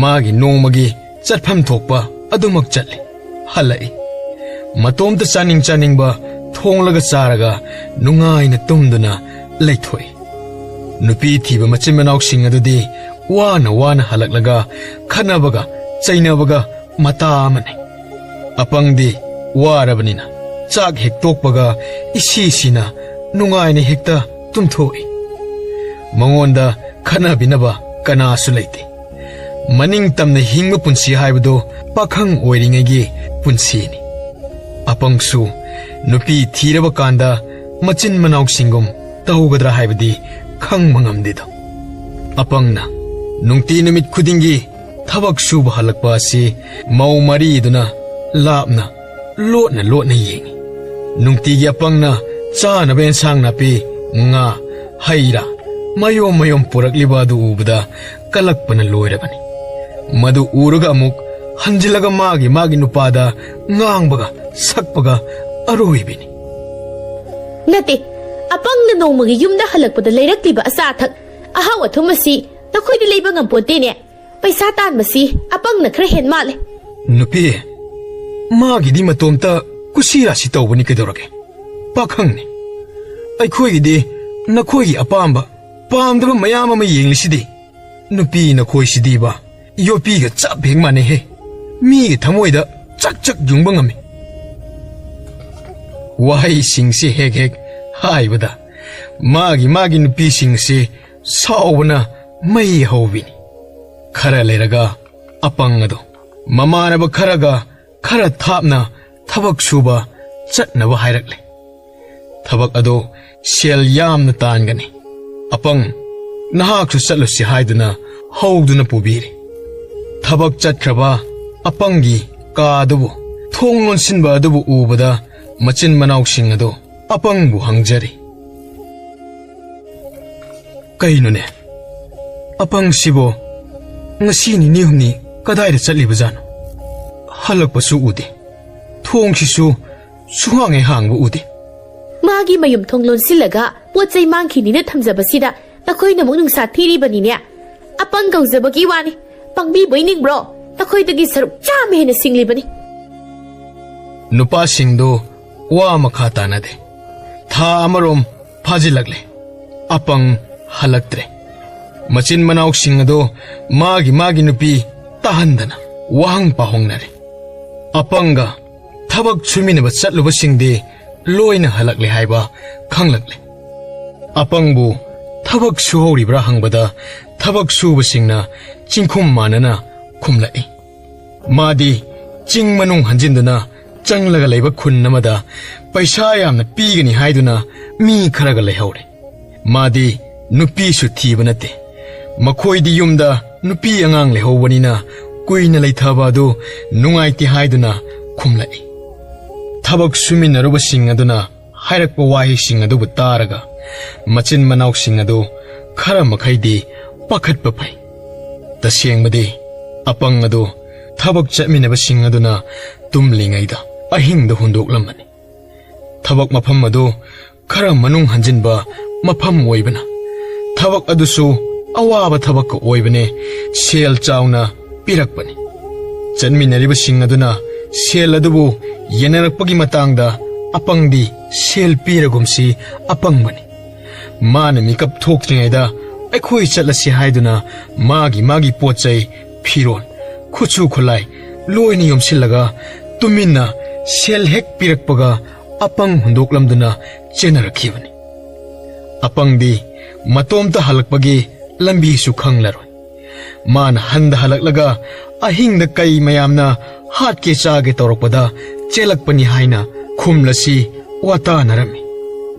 ꯃꯥꯒꯤ ꯅꯣꯡꯃꯒꯤ ꯆꯠꯐꯝ ꯊꯣꯛꯄ ꯑꯗꯨꯃꯛ ꯆꯠꯂꯤ, ꯍꯜꯂꯛꯏ꯫ ꯃꯇꯣꯝꯇ ꯆꯥꯅꯤꯡ ꯆꯥꯅꯤꯡꯕ ꯊꯣꯡꯂꯒ ꯆꯥꯔꯒ ꯅꯨꯡꯉꯥꯏꯅ ꯇꯨꯝꯗꯨꯅ ꯂꯩꯊꯣꯛꯏ꯫ ꯅꯨꯄꯤ ꯊꯤꯕ ꯃꯆꯤꯟ ꯃꯅꯥꯎꯁꯤꯡ ꯑꯗꯨꯗꯤ ꯋꯥꯅ ꯋꯥꯅ ꯍꯜꯂꯛꯂꯒ ꯈꯠꯅꯕꯒ ꯆꯩꯅꯕꯒ ꯃꯇꯥ ꯑꯃꯅꯤ꯫ ꯑꯄꯪꯗꯤ ꯋꯥꯔꯕꯅꯤꯅ ꯆꯥꯛ ꯍꯦꯛ ꯇꯣꯛꯄꯒ ꯏꯁꯤ ꯁꯤꯅ ꯅꯨꯡꯉꯥꯏꯅ ꯍꯦꯛꯇ ꯇꯨꯝꯊꯣꯛꯏ꯫ ꯃꯉꯣꯟꯗ ꯈꯠꯅꯕꯤꯅꯕ ꯀꯅꯥꯁꯨ ꯂꯩꯇꯦ꯫ ꯃꯅꯤꯡ ꯇꯝꯅ ꯍꯤꯡꯕ ꯄꯨꯟꯁꯤ ꯍꯥꯏꯕꯗꯨ ꯄꯥꯈꯪ ꯑꯣꯏꯔꯤꯉꯩꯒꯤ ꯄꯨꯟꯁꯤꯅꯤ꯫ ꯑꯄꯪꯁꯨ ꯅꯨꯄꯤ ꯊꯤꯔꯕ ꯀꯥꯟꯗ ꯃꯆꯤꯟ ꯃꯅꯥꯎꯁꯤꯡꯒꯨꯝ ꯇꯧꯒꯗ꯭ꯔꯥ ꯍꯥꯏꯕꯗꯤ ꯈꯪꯕ ꯉꯝꯗꯦꯗꯣ꯫ ꯑꯄꯪꯅ ꯅꯨꯡꯇꯤ ꯅꯨꯃꯤꯠ ꯈꯨꯗꯤꯡꯒꯤ ꯊꯕꯛ ꯁꯨꯕ ꯍꯜꯂꯛꯄ ꯑꯁꯤ ꯃꯧ ꯃꯔꯤꯗꯨꯅ ꯂꯥꯞꯅ ꯂꯣꯠꯅ ꯂꯣꯠꯅ ꯌꯦꯡꯏ꯫ ꯅꯨꯡꯇꯤꯒꯤ ꯑꯄꯪꯅ ꯆꯥꯅꯕ ꯑꯦꯟꯁꯥꯡ ꯅꯥꯄꯤ, ꯉꯥ, ꯍꯩ ꯔꯥ, ꯃꯌꯣꯝ ꯃꯌꯣꯝ ꯄꯨꯔꯛꯂꯤꯕ ꯑꯗꯨ ꯎꯕꯗ ꯀꯂꯛꯄꯅ ꯂꯣꯏꯔꯕꯅꯤ꯫ ꯃꯗꯨ ꯎꯔꯒ ꯑꯃꯨꯛ ꯍꯟꯖꯤꯜꯂꯒ ꯃꯥꯒꯤ ꯃꯥꯒꯤ ꯅꯨꯄꯥꯗ ꯉꯥꯡꯕꯒ ꯁꯛꯄꯒ ꯑꯔꯣꯏꯕꯤꯅꯤ꯫ ꯅꯠꯇꯦ, ꯑꯄꯪꯅ ꯅꯣꯡꯃꯒꯤ ꯌꯨꯝꯗ ꯍꯜꯂꯛꯄꯗ ꯂꯩꯔꯛꯂꯤꯕ ꯑꯆꯥ ꯑꯊꯛ, ꯑꯍꯥꯎ ꯑꯊꯨꯝ ꯑꯁꯤ ꯅꯈꯣꯏꯗꯤ ꯂꯩꯕ ꯉꯝꯄꯣꯟꯇꯦꯅꯦ꯫ ꯄꯩꯁꯥ ꯇꯥꯟꯕꯁꯤ ꯑꯄꯪꯅ ꯈꯔ ꯍꯦꯟ ꯃꯥꯜꯂꯦ꯫ ꯅꯨꯄꯤ, ꯃꯥꯒꯤꯗꯤ ꯃꯇꯣꯝꯇ ꯀꯨꯁꯤ ꯔꯥꯁꯤ ꯇꯧꯕꯅꯤ ꯀꯩꯗꯧꯔꯒꯦ? ꯄꯥꯈꯪꯅꯤ꯫ ꯑꯩꯈꯣꯏꯒꯤꯗꯤ ꯅꯈꯣꯏꯒꯤ ꯑꯄꯥꯝꯕ, ꯄꯥꯝꯗꯕ ꯃꯌꯥꯝ ꯑꯃ ꯌꯦꯡꯂꯤꯁꯤꯗꯤ꯫ ꯅꯨꯄꯤ ꯅꯈꯣꯏꯁꯤꯗꯤꯕ ꯌꯣꯠꯄꯤꯒ ꯆꯞ ꯍꯦꯛ ꯃꯥꯟꯅꯩꯍꯦ꯫ ꯃꯤꯒꯤ ꯊꯃꯣꯏꯗ ꯆꯛ ꯆꯛ ꯌꯨꯡꯕ ꯉꯝꯃꯤ꯫ ꯋꯥꯍꯩꯁꯤꯡꯁꯤ ꯍꯦꯛ ꯍꯦꯛ ꯍꯥꯏꯕꯗ ꯃꯥꯒꯤ ꯃꯥꯒꯤ ꯅꯨꯄꯤꯁꯤꯡꯁꯤ ꯁꯥꯎꯕꯅ ꯃꯩ ꯍꯧꯕꯤꯅꯤ꯫ ꯈꯔ ꯂꯩꯔꯒ ꯑꯄꯪ ꯑꯗꯣ ꯃꯃꯥꯟꯅꯕ ꯈꯔꯒ ꯈꯔ ꯊꯥꯞꯅ ꯊꯕꯛ ꯁꯨꯕ ꯆꯠꯅꯕ ꯍꯥꯏꯔꯛꯂꯦ꯫ ꯊꯕꯛ ꯑꯗꯣ ꯁꯦꯜ ꯌꯥꯝꯅ ꯇꯥꯟꯒꯅꯤ꯫ ꯑꯄꯪ, ꯅꯍꯥꯛꯁꯨ ꯆꯠꯂꯨꯁꯤ ꯍꯥꯏꯗꯨꯅ ꯍꯧꯗꯨꯅ ꯄꯨꯕꯤꯔꯤ꯫ ꯊꯕꯛ ꯆꯠꯈ꯭ꯔꯕ ꯑꯄꯪꯒꯤ ꯀꯥ ꯑꯗꯨꯕꯨ, ꯊꯣꯡ ꯂꯣꯟꯁꯤꯟꯕ ꯑꯗꯨꯕꯨ ꯎꯕꯗ ꯃꯆꯤꯟ ꯃꯅꯥꯎꯁꯤꯡ ꯑꯗꯨ ꯑꯄꯪꯕꯨ ꯍꯪꯖꯔꯤ꯫ ꯀꯩꯅꯣꯅꯦ? ꯑꯄꯪꯁꯤꯕꯨ ꯉꯁꯤ ꯅꯤꯅꯤ ꯍꯨꯝꯅꯤ ꯀꯗꯥꯏꯗ ꯆꯠꯂꯤꯕꯖꯥꯠꯅꯣ? ꯍꯜꯂꯛꯄꯁꯨ ꯎꯗꯦ꯫ ꯊꯣꯡꯁꯤꯁꯨ ꯁꯨꯍꯥꯡ ꯍꯦꯛ ꯍꯥꯡꯕ ꯎꯗꯦ꯫ ꯃꯥꯒꯤ ꯃꯌꯨꯝ ꯊꯣꯡ ꯂꯣꯟꯁꯤꯜꯂꯒ ꯄꯣꯠ ꯆꯩ ꯃꯥꯡꯈꯤꯅꯤꯅ ꯊꯝꯖꯕꯁꯤꯗ ꯅꯈꯣꯏꯅ ꯑꯃꯨꯛ ꯅꯨꯡꯁꯥ ꯊꯤꯔꯤꯕꯅꯤꯅꯦ꯫ ꯑꯄꯪ ꯀꯧꯖꯕꯒꯤ ꯋꯥꯅꯤ꯫ ꯄꯪꯕꯤꯕꯣꯏ ꯅꯤꯡꯕ꯭ꯔꯣ? ꯅꯈꯣꯏꯗꯒꯤ ꯁꯔꯨꯛ ꯆꯥꯝꯃ ꯍꯦꯟꯅ ꯁꯤꯡꯂꯤꯕꯅꯤ꯫ ꯅꯨꯄꯥꯁꯤꯡꯗꯨ ꯋꯥ ꯃꯈꯥ ꯇꯥꯅꯗꯦ꯫ ꯊꯥ ꯑꯃꯔꯣꯝ ꯐꯥꯖꯤꯜꯂꯛꯂꯦ꯫ ꯑꯄꯪ ꯍꯜꯂꯛꯇ꯭ꯔꯦ꯫ ꯃꯆꯤꯟ ꯃꯅꯥꯎꯁꯤꯡ ꯑꯗꯣ ꯃꯥꯒꯤ ꯃꯥꯒꯤ ꯅꯨꯄꯤ ꯇꯥꯍꯟꯗꯅ ꯋꯥꯍꯪ ꯄꯥꯍꯣꯡꯅꯔꯦ꯫ ꯑꯄꯪꯒ ꯊꯕꯛ ꯁꯨꯃꯤꯟꯅꯕ ꯆꯠꯂꯨꯕꯁꯤꯡꯗꯤ ꯂꯣꯏꯅ ꯍꯜꯂꯛꯂꯦ ꯍꯥꯏꯕ ꯈꯪꯂꯛꯂꯦ꯫ ꯑꯄꯪꯕꯨ ꯊꯕꯛ ꯁꯨꯍꯧꯔꯤꯕ꯭ꯔꯥ ꯍꯪꯕꯗ ꯊꯕꯛ ꯁꯨꯕꯁꯤꯡꯅ ꯆꯤꯡꯈꯨꯝ ꯃꯥꯟꯅꯅ ꯈꯨꯝꯂꯛꯏ꯫ ꯃꯥꯗꯤ ꯆꯤꯡ ꯃꯅꯨꯡ ꯍꯟꯖꯤꯟꯗꯨꯅ ꯆꯪꯂꯒ ꯂꯩꯕ ꯈꯨꯟ ꯑꯃꯗ ꯄꯩꯁꯥ ꯌꯥꯝꯅ ꯄꯤꯒꯅꯤ ꯍꯥꯏꯗꯨꯅ ꯃꯤ ꯈꯔꯒ ꯂꯩꯍꯧꯔꯦ꯫ ꯃꯥꯗꯤ ꯅꯨꯄꯤꯁꯨ ꯊꯤꯕ ꯅꯠꯇꯦ꯫ ꯃꯈꯣꯏꯗꯤ ꯌꯨꯝꯗ ꯅꯨꯄꯤ ꯑꯉꯥꯡ ꯂꯩꯍꯧꯕꯅꯤꯅ ꯀꯨꯏꯅ ꯂꯩꯊꯕ ꯑꯗꯨ ꯅꯨꯡꯉꯥꯏꯇꯦ ꯍꯥꯏꯗꯨꯅ ꯈꯨꯝꯂꯛꯏ꯫ ꯊꯕꯛ ꯁꯨꯃꯤꯟꯅꯔꯨꯕꯁꯤꯡ ꯑꯗꯨꯅ ꯍꯥꯏꯔꯛꯄ ꯋꯥꯍꯩꯁꯤꯡ ꯑꯗꯨꯕꯨ ꯇꯥꯔꯒ ꯃꯆꯤꯟ ꯃꯅꯥꯎꯁꯤꯡ ꯑꯗꯨ ꯈꯔ ꯃꯈꯩꯗꯤ ꯄꯥꯈꯠꯄ ꯐꯩ꯫ ꯇꯁꯦꯡꯕꯗꯤ ꯑꯄꯪ ꯑꯗꯨ ꯊꯕꯛ ꯆꯠꯃꯤꯟꯅꯕꯁꯤꯡ ꯑꯗꯨꯅ ꯇꯨꯝꯂꯤꯉꯩꯗ ꯑꯍꯤꯡꯗ ꯍꯨꯟꯗꯣꯛꯂꯝꯕꯅꯤ꯫ ꯊꯕꯛ ꯃꯐꯝ ꯑꯗꯨ ꯈꯔ ꯃꯅꯨꯡ ꯍꯟꯖꯤꯟꯕ ꯃꯐꯝ ꯑꯣꯏꯕꯅ, ꯊꯕꯛ ꯑꯗꯨꯁꯨ ꯑꯋꯥꯕ ꯊꯕꯛꯀ ꯑꯣꯏꯕꯅꯦ꯫ ꯁꯦꯜ ꯆꯥꯎꯅ ꯄꯤꯔꯛꯄꯅꯤ꯫ ꯆꯠꯃꯤꯟꯅꯔꯤꯕꯁꯤꯡ ꯑꯗꯨꯅ ꯁꯦꯜ ꯑꯗꯨꯕꯨ ꯌꯦꯟꯅꯔꯛꯄꯒꯤ ꯃꯇꯥꯡꯗ ꯑꯄꯪꯗꯤ ꯁꯦꯜ ꯄꯤꯔꯒꯨꯝꯁꯤ ꯑꯄꯪꯕꯅꯤ꯫ ꯃꯥꯅ ꯃꯤꯀꯞ ꯊꯣꯛꯇ꯭ꯔꯤꯉꯩꯗ ꯑꯩꯈꯣꯏ ꯆꯠꯂꯁꯤ ꯍꯥꯏꯗꯨꯅ ꯃꯥꯒꯤ ꯃꯥꯒꯤ ꯄꯣꯠ ꯆꯩ, ꯐꯤꯔꯣꯜ, ꯈꯨꯠꯁꯨ ꯈꯨꯠꯂꯥꯏ ꯂꯣꯏꯅ ꯌꯣꯝꯁꯤꯜꯂꯒ ꯇꯨꯃꯤꯟꯅ ꯁꯦꯜ ꯍꯦꯛ ꯄꯤꯔꯛꯄꯒ ꯑꯄꯪ ꯍꯨꯟꯗꯣꯛꯂꯝꯗꯨꯅ ꯆꯦꯟꯅꯔꯛꯈꯤꯕꯅꯤ꯫ ꯑꯄꯪꯗꯤ ꯃꯇꯣꯝꯇ ꯍꯜꯂꯛꯄꯒꯤ ꯂꯝꯕꯤꯁꯨ ꯈꯪꯂꯔꯣꯏ꯫ ꯃꯥꯅ ꯍꯟꯗ ꯍꯜꯂꯛꯂꯒ ꯑꯍꯤꯡꯗ ꯀꯩ ꯃꯌꯥꯝꯅ ꯍꯥꯠꯀꯦ ꯆꯥꯒꯦ ꯇꯧꯔꯛꯄꯗ ꯆꯦꯜꯂꯛꯄꯅꯤ ꯍꯥꯏꯅ ꯈꯨꯝꯂꯁꯤ ꯋꯥꯇꯥꯅꯔꯝꯃꯤ꯫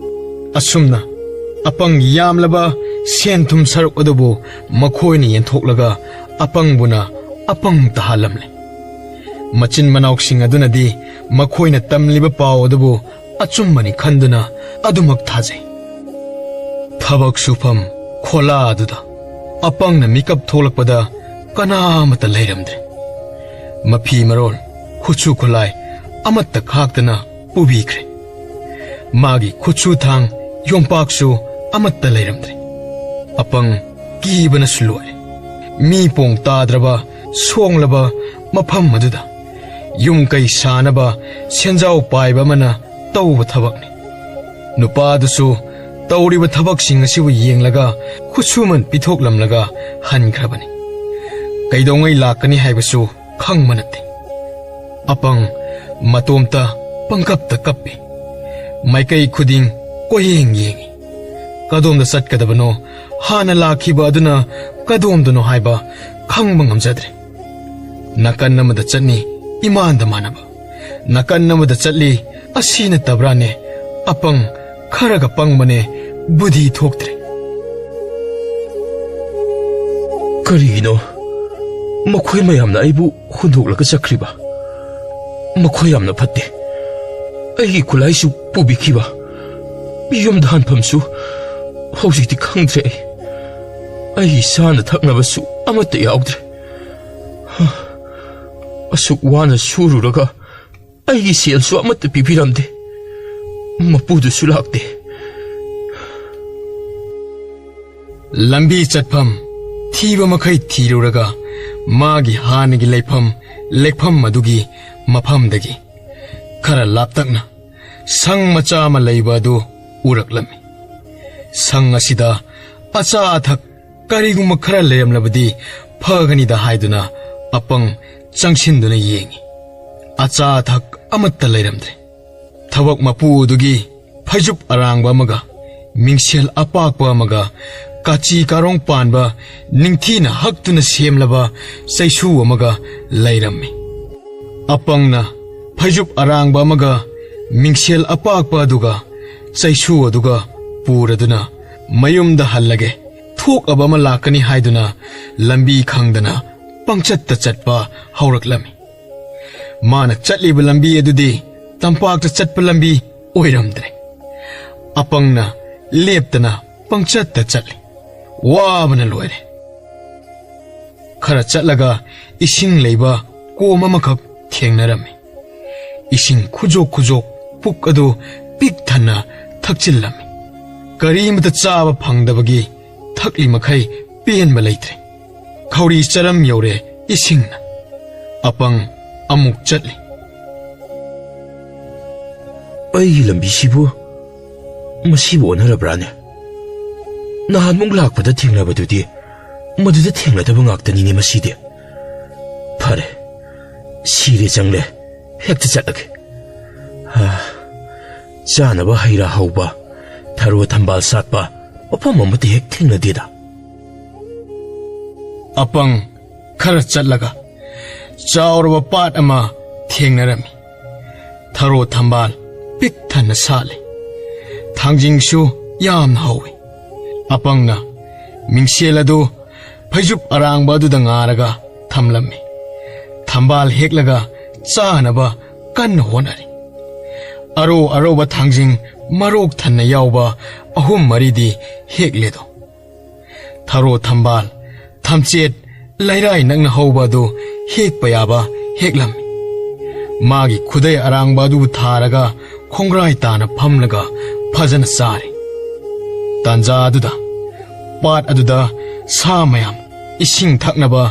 ꯑꯁꯨꯝꯅ ꯑꯄꯪ ꯌꯥꯝꯂꯕ ꯁꯦꯟ ꯊꯨꯝ ꯁꯔꯨꯛ ꯑꯗꯨꯕꯨ ꯃꯈꯣꯏꯅ ꯌꯦꯟꯊꯣꯛꯂꯒ ꯑꯄꯪꯕꯨꯅ ꯑꯄꯪ ꯇꯥꯍꯜꯂꯝꯂꯦ꯫ ꯃꯆꯤꯟ ꯃꯅꯥꯎꯁꯤꯡ ꯑꯗꯨꯅꯗꯤ ꯃꯈꯣꯏꯅ ꯇꯝꯂꯤꯕ ꯄꯥꯎ ꯑꯗꯨꯕꯨ ꯑꯆꯨꯝꯕꯅꯤ ꯈꯟꯗꯨꯅ ꯑꯗꯨꯃꯛ ꯊꯥꯖꯩ꯫ ꯊꯕꯛ ꯁꯨꯐꯝ ꯈꯣꯂꯥ ꯑꯗꯨꯗ ꯑꯄꯪꯅ ꯃꯤꯀꯞ ꯊꯣꯛꯂꯛꯄꯗ ꯀꯅꯥ ꯑꯃꯠꯇ ꯂꯩꯔꯝꯗ꯭ꯔꯦ꯫ ꯃꯐꯤ ꯃꯔꯣꯜ, ꯈꯨꯠꯁꯨ ꯈꯨꯠꯂꯥꯏ ꯑꯃꯠꯇ ꯈꯥꯛꯇꯅ ꯄꯨꯕꯤꯈ꯭ꯔꯦ꯫ ꯃꯥꯒꯤ ꯈꯨꯠꯁꯨ ꯊꯥꯡ, ꯌꯣꯝꯄꯥꯛꯁꯨ ꯑꯃꯠꯇ ꯂꯩꯔꯝꯗ꯭ꯔꯦ꯫ ꯑꯄꯪ ꯀꯤꯕꯅꯁꯨ ꯂꯣꯏꯔꯦ꯫ ꯃꯤ ꯄꯣꯡ ꯇꯥꯗ꯭ꯔꯕ ꯁꯣꯡꯂꯕ ꯃꯐꯝ ꯑꯗꯨꯗ ꯌꯨꯝ ꯀꯩ ꯁꯥꯅꯕ ꯁꯦꯟꯖꯥꯎ ꯄꯥꯏꯕ ꯑꯃꯅ ꯇꯧꯕ ꯊꯕꯛꯅꯤ꯫ ꯅꯨꯄꯥꯗꯨꯁꯨ ꯇꯧꯔꯤꯕ ꯊꯕꯛꯁꯤꯡ ꯑꯁꯤꯕꯨ ꯌꯦꯡꯂꯒ ꯈꯨꯠꯁꯨꯃꯟ ꯄꯤꯊꯣꯛꯂꯝꯂꯒ ꯍꯟꯈ꯭ꯔꯕꯅꯤ꯫ ꯀꯩꯗꯧꯉꯩ ꯂꯥꯛꯀꯅꯤ ꯍꯥꯏꯕꯁꯨ ꯈꯪꯕ ꯅꯠꯇꯦ꯫ ꯑꯄꯪ ꯃꯇꯣꯝꯇ ꯄꯪꯀꯞꯇ ꯀꯞꯄꯤ꯫ ꯃꯥꯏꯀꯩ ꯈꯨꯗꯤꯡ ꯀꯣꯏꯌꯦꯡ ꯌꯦꯡꯏ꯫ ꯀꯗꯣꯝꯗ ꯆꯠꯀꯗꯕꯅꯣ, ꯍꯥꯟꯅ ꯂꯥꯛꯈꯤꯕ ꯑꯗꯨꯅ ꯀꯗꯣꯝꯗꯅꯣ ꯍꯥꯏꯕ ꯈꯪꯕ ꯉꯝꯖꯗ꯭ꯔꯦ꯫ ꯅꯥꯀꯟ ꯑꯃꯗ ꯆꯠꯅꯤ ꯏꯃꯥꯟꯗ ꯃꯥꯟꯅꯕ, ꯅꯥꯀꯟ ꯑꯃꯗ ꯆꯠꯂꯤ꯫ ꯑꯁꯤ ꯅꯠꯇꯕ꯭ꯔꯥꯅꯦ? ꯑꯄꯪ ꯈꯔꯒ ꯄꯪꯕꯅꯦ, ꯕꯨꯙꯤ ꯊꯣꯛꯇ꯭ꯔꯦ꯫ ꯀꯔꯤꯒꯤꯅꯣ ꯃꯈꯣꯏ ꯃꯌꯥꯝꯅ ꯑꯩꯕꯨ ꯍꯨꯟꯗꯣꯛꯂꯒ ꯆꯠꯈ꯭ꯔꯤꯕ? ꯃꯈꯣꯏ ꯌꯥꯝꯅ ꯐꯠꯇꯦ꯫ ꯑꯩꯒꯤ ꯈꯨꯠꯂꯥꯏꯁꯨ ꯄꯨꯕꯤꯈꯤꯕ꯫ ꯌꯨꯝꯗ ꯍꯟꯐꯝꯁꯨ ꯍꯧꯖꯤꯛꯇꯤ ꯈꯪꯗ꯭ꯔꯦ ꯑꯩ꯫ ꯑꯩꯒꯤ ꯆꯥꯅ ꯊꯛꯅꯕꯁꯨ ꯑꯃꯠꯇ ꯌꯥꯎꯗ꯭ꯔꯦ꯫ ꯑꯁꯨꯛ ꯋꯥꯅ ꯁꯨꯔꯨꯔꯒ ꯑꯩꯒꯤ ꯁꯦꯜꯁꯨ ꯑꯃꯠꯇ ꯄꯤꯕꯤꯔꯝꯗꯦ꯫ ꯃꯄꯨꯗꯨꯁꯨ ꯂꯥꯛꯇꯦ꯫ ꯂꯝꯕꯤ ꯆꯠꯐꯝ ꯊꯤꯕ ꯃꯈꯩ ꯊꯤꯔꯨꯔꯒ ꯃꯥꯒꯤ ꯍꯥꯟꯅꯒꯤ ꯂꯩꯐꯝ ꯂꯦꯛꯐꯝ ꯑꯗꯨꯒꯤ ꯃꯐꯝꯗꯒꯤ ꯈꯔ ꯂꯥꯞꯇꯛꯅ ꯁꯪ ꯃꯆꯥ ꯑꯃ ꯂꯩꯕ ꯑꯗꯨ ꯎꯔꯛꯂꯝꯃꯤ꯫ ꯁꯪ ꯑꯁꯤꯗ ꯑꯆꯥ ꯑꯊꯛ ꯀꯔꯤꯒꯨꯝꯕ ꯈꯔ ꯂꯩꯔꯝꯂꯕꯗꯤ ꯐꯒꯅꯤꯗ ꯍꯥꯏꯗꯨꯅ ꯑꯄꯪ ꯆꯪꯁꯤꯟꯗꯨꯅ ꯌꯦꯡꯉꯤ꯫ ꯑꯆꯥ ꯑꯊꯛ ꯑꯃꯠꯇ ꯂꯩꯔꯝꯗ꯭ꯔꯦ꯫ ꯊꯕꯛ ꯃꯄꯨ ꯑꯗꯨꯒꯤ ꯐꯩꯖꯨꯞ ꯑꯔꯥꯡꯕ ꯑꯃꯒ, ꯃꯤꯡꯁꯦꯜ ꯑꯄꯥꯛꯄ ꯑꯃꯒ, ꯀꯥꯆꯤ ꯀꯥꯔꯣꯡ ꯄꯥꯟꯕ ꯅꯤꯡꯊꯤꯅ ꯍꯛꯇꯨꯅ ꯁꯦꯝꯂꯕ ꯆꯩꯁꯨ ꯑꯃꯒ ꯂꯩꯔꯝꯃꯤ꯫ ꯑꯄꯪꯅ ꯐꯩꯖꯨꯞ ꯑꯔꯥꯡꯕ ꯑꯃꯒ, ꯃꯤꯡꯁꯦꯜ ꯑꯄꯥꯛꯄ ꯑꯗꯨꯒ, ꯆꯩꯁꯨ ꯑꯗꯨꯒ ꯄꯨꯔꯗꯨꯅ ꯃꯌꯨꯝꯗ ꯍꯜꯂꯒꯦ, ꯊꯣꯛꯑꯕ ꯑꯃ ꯂꯥꯛꯀꯅꯤ ꯍꯥꯏꯗꯨꯅ ꯂꯝꯕꯤ ꯈꯪꯗꯅ ꯄꯪꯆꯠꯇ ꯆꯠꯄ ꯍꯧꯔꯛꯂꯝꯃꯤ꯫ ꯃꯥꯅ ꯆꯠꯂꯤꯕ ꯂꯝꯕꯤ ꯑꯗꯨꯗꯤ ꯇꯝꯄꯥꯛꯇ ꯆꯠꯄ ꯂꯝꯕꯤ ꯑꯣꯏꯔꯝꯗ꯭ꯔꯦ꯫ ꯑꯄꯪꯅ ꯂꯦꯞꯇꯅ ꯄꯪꯆꯠꯇ ꯆꯠꯂꯤ꯫ ꯋꯥꯕꯅ ꯂꯣꯏꯔꯦ꯫ ꯈꯔ ꯆꯠꯂꯒ ꯏꯁꯤꯡ ꯂꯩꯕ ꯀꯣꯝ ꯑꯃꯈꯛ ꯊꯦꯡꯅꯔꯝꯃꯤ꯫ ꯏꯁꯤꯡ ꯈꯨꯖꯣꯛ ꯈꯨꯖꯣꯛ ꯄꯨꯛ ꯑꯗꯨ ꯄꯤꯛ ꯊꯟꯅ ꯊꯛꯆꯤꯜꯂꯝꯃꯤ꯫ ꯀꯔꯤꯃꯇ ꯆꯥꯕ ꯐꯪꯗꯕꯒꯤ ꯊꯛꯂꯤ ꯃꯈꯩ ꯄꯦꯟꯕ ꯂꯩꯇ꯭ꯔꯦ꯫ ꯈꯧꯔꯤ ꯆꯔꯝ ꯌꯧꯔꯦ ꯏꯁꯤꯡꯅ꯫ ꯑꯄꯪ ꯑꯃꯨꯛ ꯆꯠꯂꯤ꯫ ꯑꯩꯒꯤ ꯂꯝꯕꯤꯁꯤꯕꯨ ꯃꯁꯤꯕꯨ ꯑꯣꯟꯅꯔꯕ꯭ꯔꯥꯅꯦ? ꯅꯍꯥꯟꯃꯨꯛ ꯂꯥꯛꯄꯗ ꯊꯦꯡꯅꯕꯗꯨꯗꯤ ꯃꯗꯨꯗ ꯊꯦꯡꯅꯗꯕ ꯉꯥꯛꯇꯅꯤꯅꯦ ꯃꯁꯤꯗꯤ꯫ ꯐꯔꯦ, ꯁꯤꯔꯦ ꯆꯪꯂꯦ, ꯍꯦꯛꯇ ꯆꯠꯂꯒꯦ꯫ ꯍꯥ, ꯆꯥꯅꯕ ꯍꯩ ꯔꯥ ꯍꯧꯕ, ꯊꯔꯣ ꯊꯝꯕꯥꯜ ꯁꯥꯠꯄ ꯃꯐꯝ ꯑꯃꯠꯇ ꯍꯦꯛ ꯊꯦꯡꯅꯗꯦꯗ꯫ ꯑꯄꯪ ꯈꯔ ꯆꯠꯂꯒ ꯆꯥꯎꯔꯕ ꯄꯥꯠ ꯑꯃ ꯊꯦꯡꯅꯔꯝꯃꯤ꯫ ꯊꯔꯣ ꯊꯝꯕꯥꯜ ꯄꯤꯛ ꯊꯟꯅ ꯁꯥꯠꯂꯤ꯫ ꯊꯥꯡꯖꯤꯡꯁꯨ ꯌꯥꯝꯅ ꯍꯧꯏ꯫ ꯑꯄꯪꯅ ꯃꯤꯡꯁꯦꯜ ꯑꯗꯨ ꯐꯩꯖꯨꯞ ꯑꯔꯥꯡꯕ ꯑꯗꯨꯗ ꯉꯥꯔꯒ ꯊꯝꯂꯝꯃꯤ꯫ ꯊꯝꯕꯥꯜ ꯍꯦꯛꯂꯒ ꯆꯥꯅꯕ ꯀꯟꯅ ꯍꯣꯠꯅꯔꯤ꯫ ꯑꯔꯧ ꯑꯔꯧꯕ ꯊꯥꯡꯖꯤꯡ ꯃꯔꯣꯛ ꯊꯟꯅ ꯌꯥꯎꯕ ꯑꯍꯨꯝ ꯃꯔꯤꯗꯤ ꯍꯦꯛꯂꯦꯗꯣ꯫ ꯊꯔꯣ ꯊꯝꯕꯥꯜ, ꯊꯝꯆꯦꯠ, ꯂꯩꯔꯥꯏ ꯅꯛꯅ ꯍꯧꯕ ꯑꯗꯨ ꯍꯦꯛꯄ ꯌꯥꯕ ꯍꯦꯛꯂꯝꯃꯤ꯫ ꯃꯥꯒꯤ ꯈꯨꯗꯩ ꯑꯔꯥꯡꯕ ꯑꯗꯨꯕꯨ ꯊꯥꯔꯒ ꯈꯣꯡꯒ꯭ꯔꯥꯏ ꯇꯥꯅ ꯐꯝꯂꯒ ꯐꯖꯅ ꯆꯥꯔꯤ꯫ ꯇꯥꯟꯖꯥ ꯑꯗꯨꯗ ꯄꯥꯠ ꯑꯗꯨꯗ ꯁꯥ ꯃꯌꯥꯝ ꯏꯁꯤꯡ ꯊꯛꯅꯕ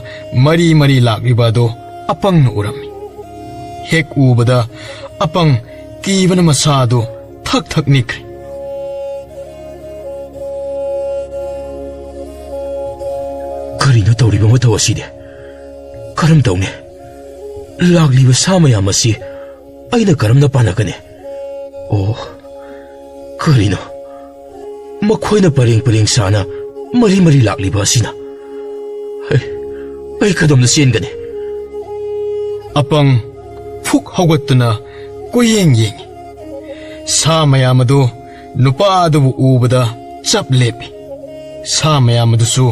ꯃꯔꯤ ꯃꯔꯤ ꯂꯥꯛꯂꯤꯕ ꯑꯗꯨ ꯑꯄꯪꯅ ꯎꯔꯝꯃꯤ꯫ ꯍꯦꯛ ꯎꯕꯗ ꯑꯄꯪ ꯀꯤꯕꯅ ꯃꯁꯥ ꯑꯗꯨ ꯊꯛ ꯊꯛ ꯅꯤꯛꯈ꯭ꯔꯦ꯫ "ꯀꯔꯤꯅꯣ ꯇꯧꯔꯤꯕ ꯃꯊꯧ ꯑꯁꯤꯗꯤ? ꯀꯔꯝ ꯇꯧꯅꯤ? ꯂꯥꯛꯂꯤꯕ ꯁꯥ ꯃꯌꯥꯝ ꯑꯁꯤ ꯑꯩꯅ ꯀꯔꯝꯅ ꯄꯥꯟꯅꯒꯅꯤ? ꯑꯣ, ꯀꯔꯤꯅꯣ? ꯃꯈꯣꯏꯅ ꯄꯔꯦꯡ ꯄꯔꯦꯡ ꯁꯥꯅ ꯃꯔꯤ ꯃꯔꯤ ꯂꯥꯛꯂꯤꯕ ꯑꯁꯤꯅ? ꯑꯩ, ꯑꯩ ꯀꯗꯣꯝꯗ ꯆꯦꯟꯒꯅꯤ?" ꯑꯄꯪ ꯐꯨꯛ ꯍꯧꯒꯠꯇꯨꯅ ꯀꯣꯏꯌꯦꯡ ꯌꯦꯡꯉꯤ꯫ ꯁꯥ ꯃꯌꯥꯝ ꯑꯗꯨ ꯅꯨꯄꯥ ꯑꯗꯨꯕꯨ ꯎꯕꯗ ꯆꯞ ꯂꯦꯞꯄꯤ꯫ ꯁꯥ ꯃꯌꯥꯝ ꯑꯗꯨꯁꯨ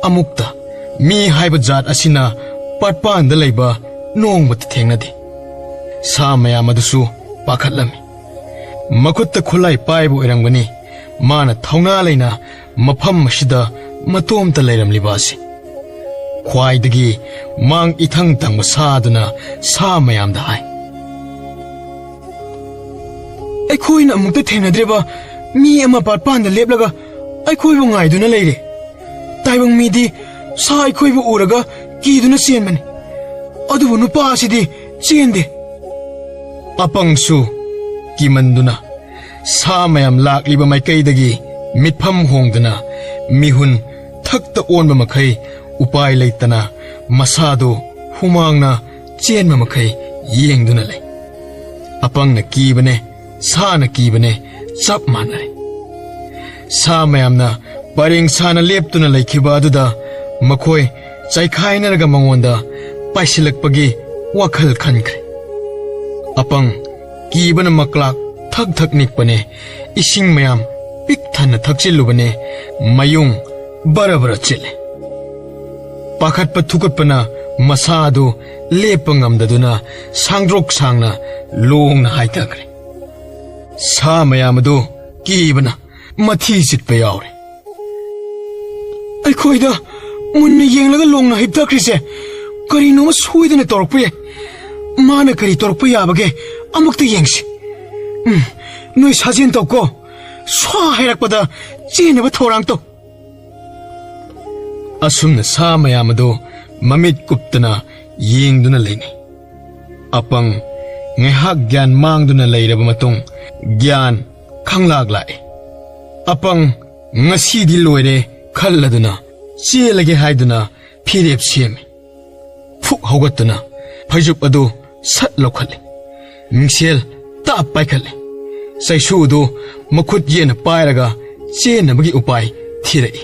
ꯑꯃꯨꯛꯇ ꯃꯤ ꯍꯥꯏꯕ ꯖꯥꯠ ꯑꯁꯤꯅ ꯄꯥꯠꯄꯥꯟꯗ ꯂꯩꯕ ꯅꯣꯡꯃꯇ ꯊꯦꯡꯅꯗꯦ꯫ ꯁꯥ ꯃꯌꯥꯝ ꯑꯗꯨꯁꯨ ꯄꯥꯈꯠꯂꯝꯃꯤ꯫ ꯃꯈꯨꯠꯇ ꯈꯨꯠꯂꯥꯏ ꯄꯥꯏꯕ ꯑꯣꯏꯔꯝꯒꯅꯤ ꯃꯥꯅ ꯊꯧꯅꯥ ꯂꯩꯅ ꯃꯐꯝ ꯑꯁꯤꯗ ꯃꯇꯣꯝꯇ ꯂꯩꯔꯝꯂꯤꯕ ꯑꯁꯤ꯫ ꯈ꯭ꯋꯥꯏꯗꯒꯤ ꯃꯥꯡ ꯏꯊꯪ ꯊꯪꯕ ꯁꯥ ꯑꯗꯨꯅ ꯁꯥ ꯃꯌꯥꯝꯗ ꯍꯥꯏ, "ꯑꯩꯈꯣꯏꯅ ꯑꯃꯨꯛꯇ ꯊꯦꯡꯅꯗ꯭ꯔꯤꯕ ꯃꯤ ꯑꯃ ꯄꯥꯠꯄꯥꯟꯗ ꯂꯦꯞꯂꯒ ꯑꯩꯈꯣꯏꯕꯨ ꯉꯥꯏꯗꯨꯅ ꯂꯩꯔꯦ꯫ ꯇꯥꯏꯕꯪ ꯃꯤꯗꯤ ꯁꯥ ꯑꯩꯈꯣꯏꯕꯨ ꯎꯔꯒ ꯀꯤꯗꯨꯅ ꯆꯦꯟꯕꯅꯤ, ꯑꯗꯨꯕꯨ ꯅꯨꯄꯥ ꯑꯁꯤꯗꯤ ꯆꯦꯟꯗꯦ꯫" ꯑꯄꯪꯁꯨ ꯀꯤꯃꯟꯗꯨꯅ ꯁꯥ ꯃꯌꯥꯝ ꯂꯥꯛꯂꯤꯕ ꯃꯥꯏꯀꯩꯗꯒꯤ ꯃꯤꯠꯐꯝ ꯍꯣꯡꯗꯨꯅ ꯃꯤꯍꯨꯟ ꯊꯛꯇ ꯑꯣꯟꯕ ꯃꯈꯩ ꯎꯄꯥꯏ ꯂꯩꯇꯅ ꯃꯁꯥꯗꯨ ꯍꯨꯃꯥꯡꯅ ꯆꯦꯟꯕ ꯃꯈꯩ ꯌꯦꯡꯗꯨꯅ ꯂꯩ꯫ ꯑꯄꯪꯅ ꯀꯤꯕꯅꯦ, ꯁꯥꯅ ꯀꯤꯕꯅꯦ, ꯆꯞ ꯃꯥꯟꯅꯔꯦ꯫ ꯁꯥ ꯃꯌꯥꯝꯅ ꯄꯔꯦꯡ ꯁꯥꯅ ꯂꯦꯞꯇꯨꯅ ꯂꯩꯈꯤꯕ ꯑꯗꯨꯗ ꯃꯈꯣꯏ ꯆꯥꯏꯈꯥꯏꯅꯔꯒ ꯃꯉꯣꯟꯗ ꯄꯥꯏꯁꯤꯜꯂꯛꯄꯒꯤ ꯋꯥꯈꯜ ꯈꯟꯈ꯭ꯔꯦ꯫ ꯑꯄꯪ ꯀꯤꯕꯅ ꯃꯀ꯭ꯂꯥꯛ ꯊꯛ ꯊꯛ ꯅꯤꯛꯄꯅꯦ, ꯏꯁꯤꯡ ꯃꯌꯥꯝ ꯄꯤꯛ ꯊꯟꯅ ꯊꯛꯆꯤꯜꯂꯨꯕꯅꯦ, ꯃꯌꯨꯡ ꯕꯔ ꯕꯔ ꯆꯤꯠꯂꯦ꯫ ꯄꯥꯈꯠꯄ ꯊꯨꯀꯠꯄꯅ ꯃꯁꯥ ꯑꯗꯨ ꯂꯦꯞꯄ ꯉꯝꯗꯗꯨꯅ ꯁꯥꯡꯗ꯭ꯔꯣꯛ ꯁꯥꯡꯅ ꯂꯣꯡꯅ ꯍꯥꯏꯊꯈ꯭ꯔꯦ꯫ ꯁꯥ ꯃꯌꯥꯝ ꯑꯗꯨ ꯀꯤꯕꯅ ꯃꯊꯤ ꯆꯤꯠꯄ ꯌꯥꯎꯔꯦ꯫ "ꯑꯩꯈꯣꯏꯗ ꯃꯨꯟꯅ ꯌꯦꯡꯂꯒ ꯂꯣꯡꯅ ꯍꯤꯞꯊꯈ꯭ꯔꯤꯁꯦ ꯀꯔꯤꯅꯣꯃ ꯁꯣꯏꯗꯅ ꯇꯧꯔꯛꯄ ꯌꯥꯏ꯫ ꯃꯥꯅ ꯀꯔꯤ ꯇꯧꯔꯛꯄ ꯌꯥꯕꯒꯦ ꯑꯃꯨꯛꯇ ꯌꯦꯡꯁꯤ꯫ ꯎꯝ, ꯅꯣꯏ ꯁꯥꯖꯦꯟ ꯇꯧꯀꯣ꯫ ꯁ꯭ꯋꯥ ꯍꯥꯏꯔꯛꯄꯗ ꯆꯦꯟꯅꯕ ꯊꯧꯔꯥꯡ ꯇꯧ꯫ ꯑꯁꯨꯝꯅ ꯁꯥ ꯃꯌꯥꯝ ꯑꯗꯨ ꯃꯃꯤꯠ ꯀꯨꯞꯇꯅ ꯌꯦꯡꯗꯨꯅ ꯂꯩꯅꯩ꯫ ꯑꯄꯪ ꯉꯥꯏꯍꯥꯛ ꯒ꯭ꯌꯥꯟ ꯃꯥꯡꯗꯨꯅ ꯂꯩꯔꯕ ꯃꯇꯨꯡ ꯒ꯭ꯌꯥꯟ ꯈꯪꯂꯥꯛ ꯂꯥꯛꯏ꯫ ꯑꯄꯪ ꯉꯁꯤꯗꯤ ꯂꯣꯏꯔꯦ ꯈꯜꯂꯗꯨꯅ ꯆꯦꯜꯂꯒꯦ ꯍꯥꯏꯗꯨꯅ ꯐꯤꯔꯦꯞ ꯁꯦꯝꯃꯤ꯫ ꯐꯨꯛ ꯍꯧꯒꯠꯇꯨꯅ ꯐꯩꯖꯨꯞ ꯑꯗꯨ ꯁꯠ ꯂꯧꯈꯠꯂꯤ꯫ ꯃꯤꯡꯁꯦꯜ ꯇꯥꯞ ꯄꯥꯏꯈꯠꯂꯤ꯫ ꯆꯩꯁꯨ ꯑꯗꯨ ꯃꯈꯨꯠ ꯌꯦꯠꯅ ꯄꯥꯏꯔꯒ ꯆꯦꯟꯅꯕꯒꯤ ꯎꯄꯥꯏ ꯊꯤꯔꯛꯏ꯫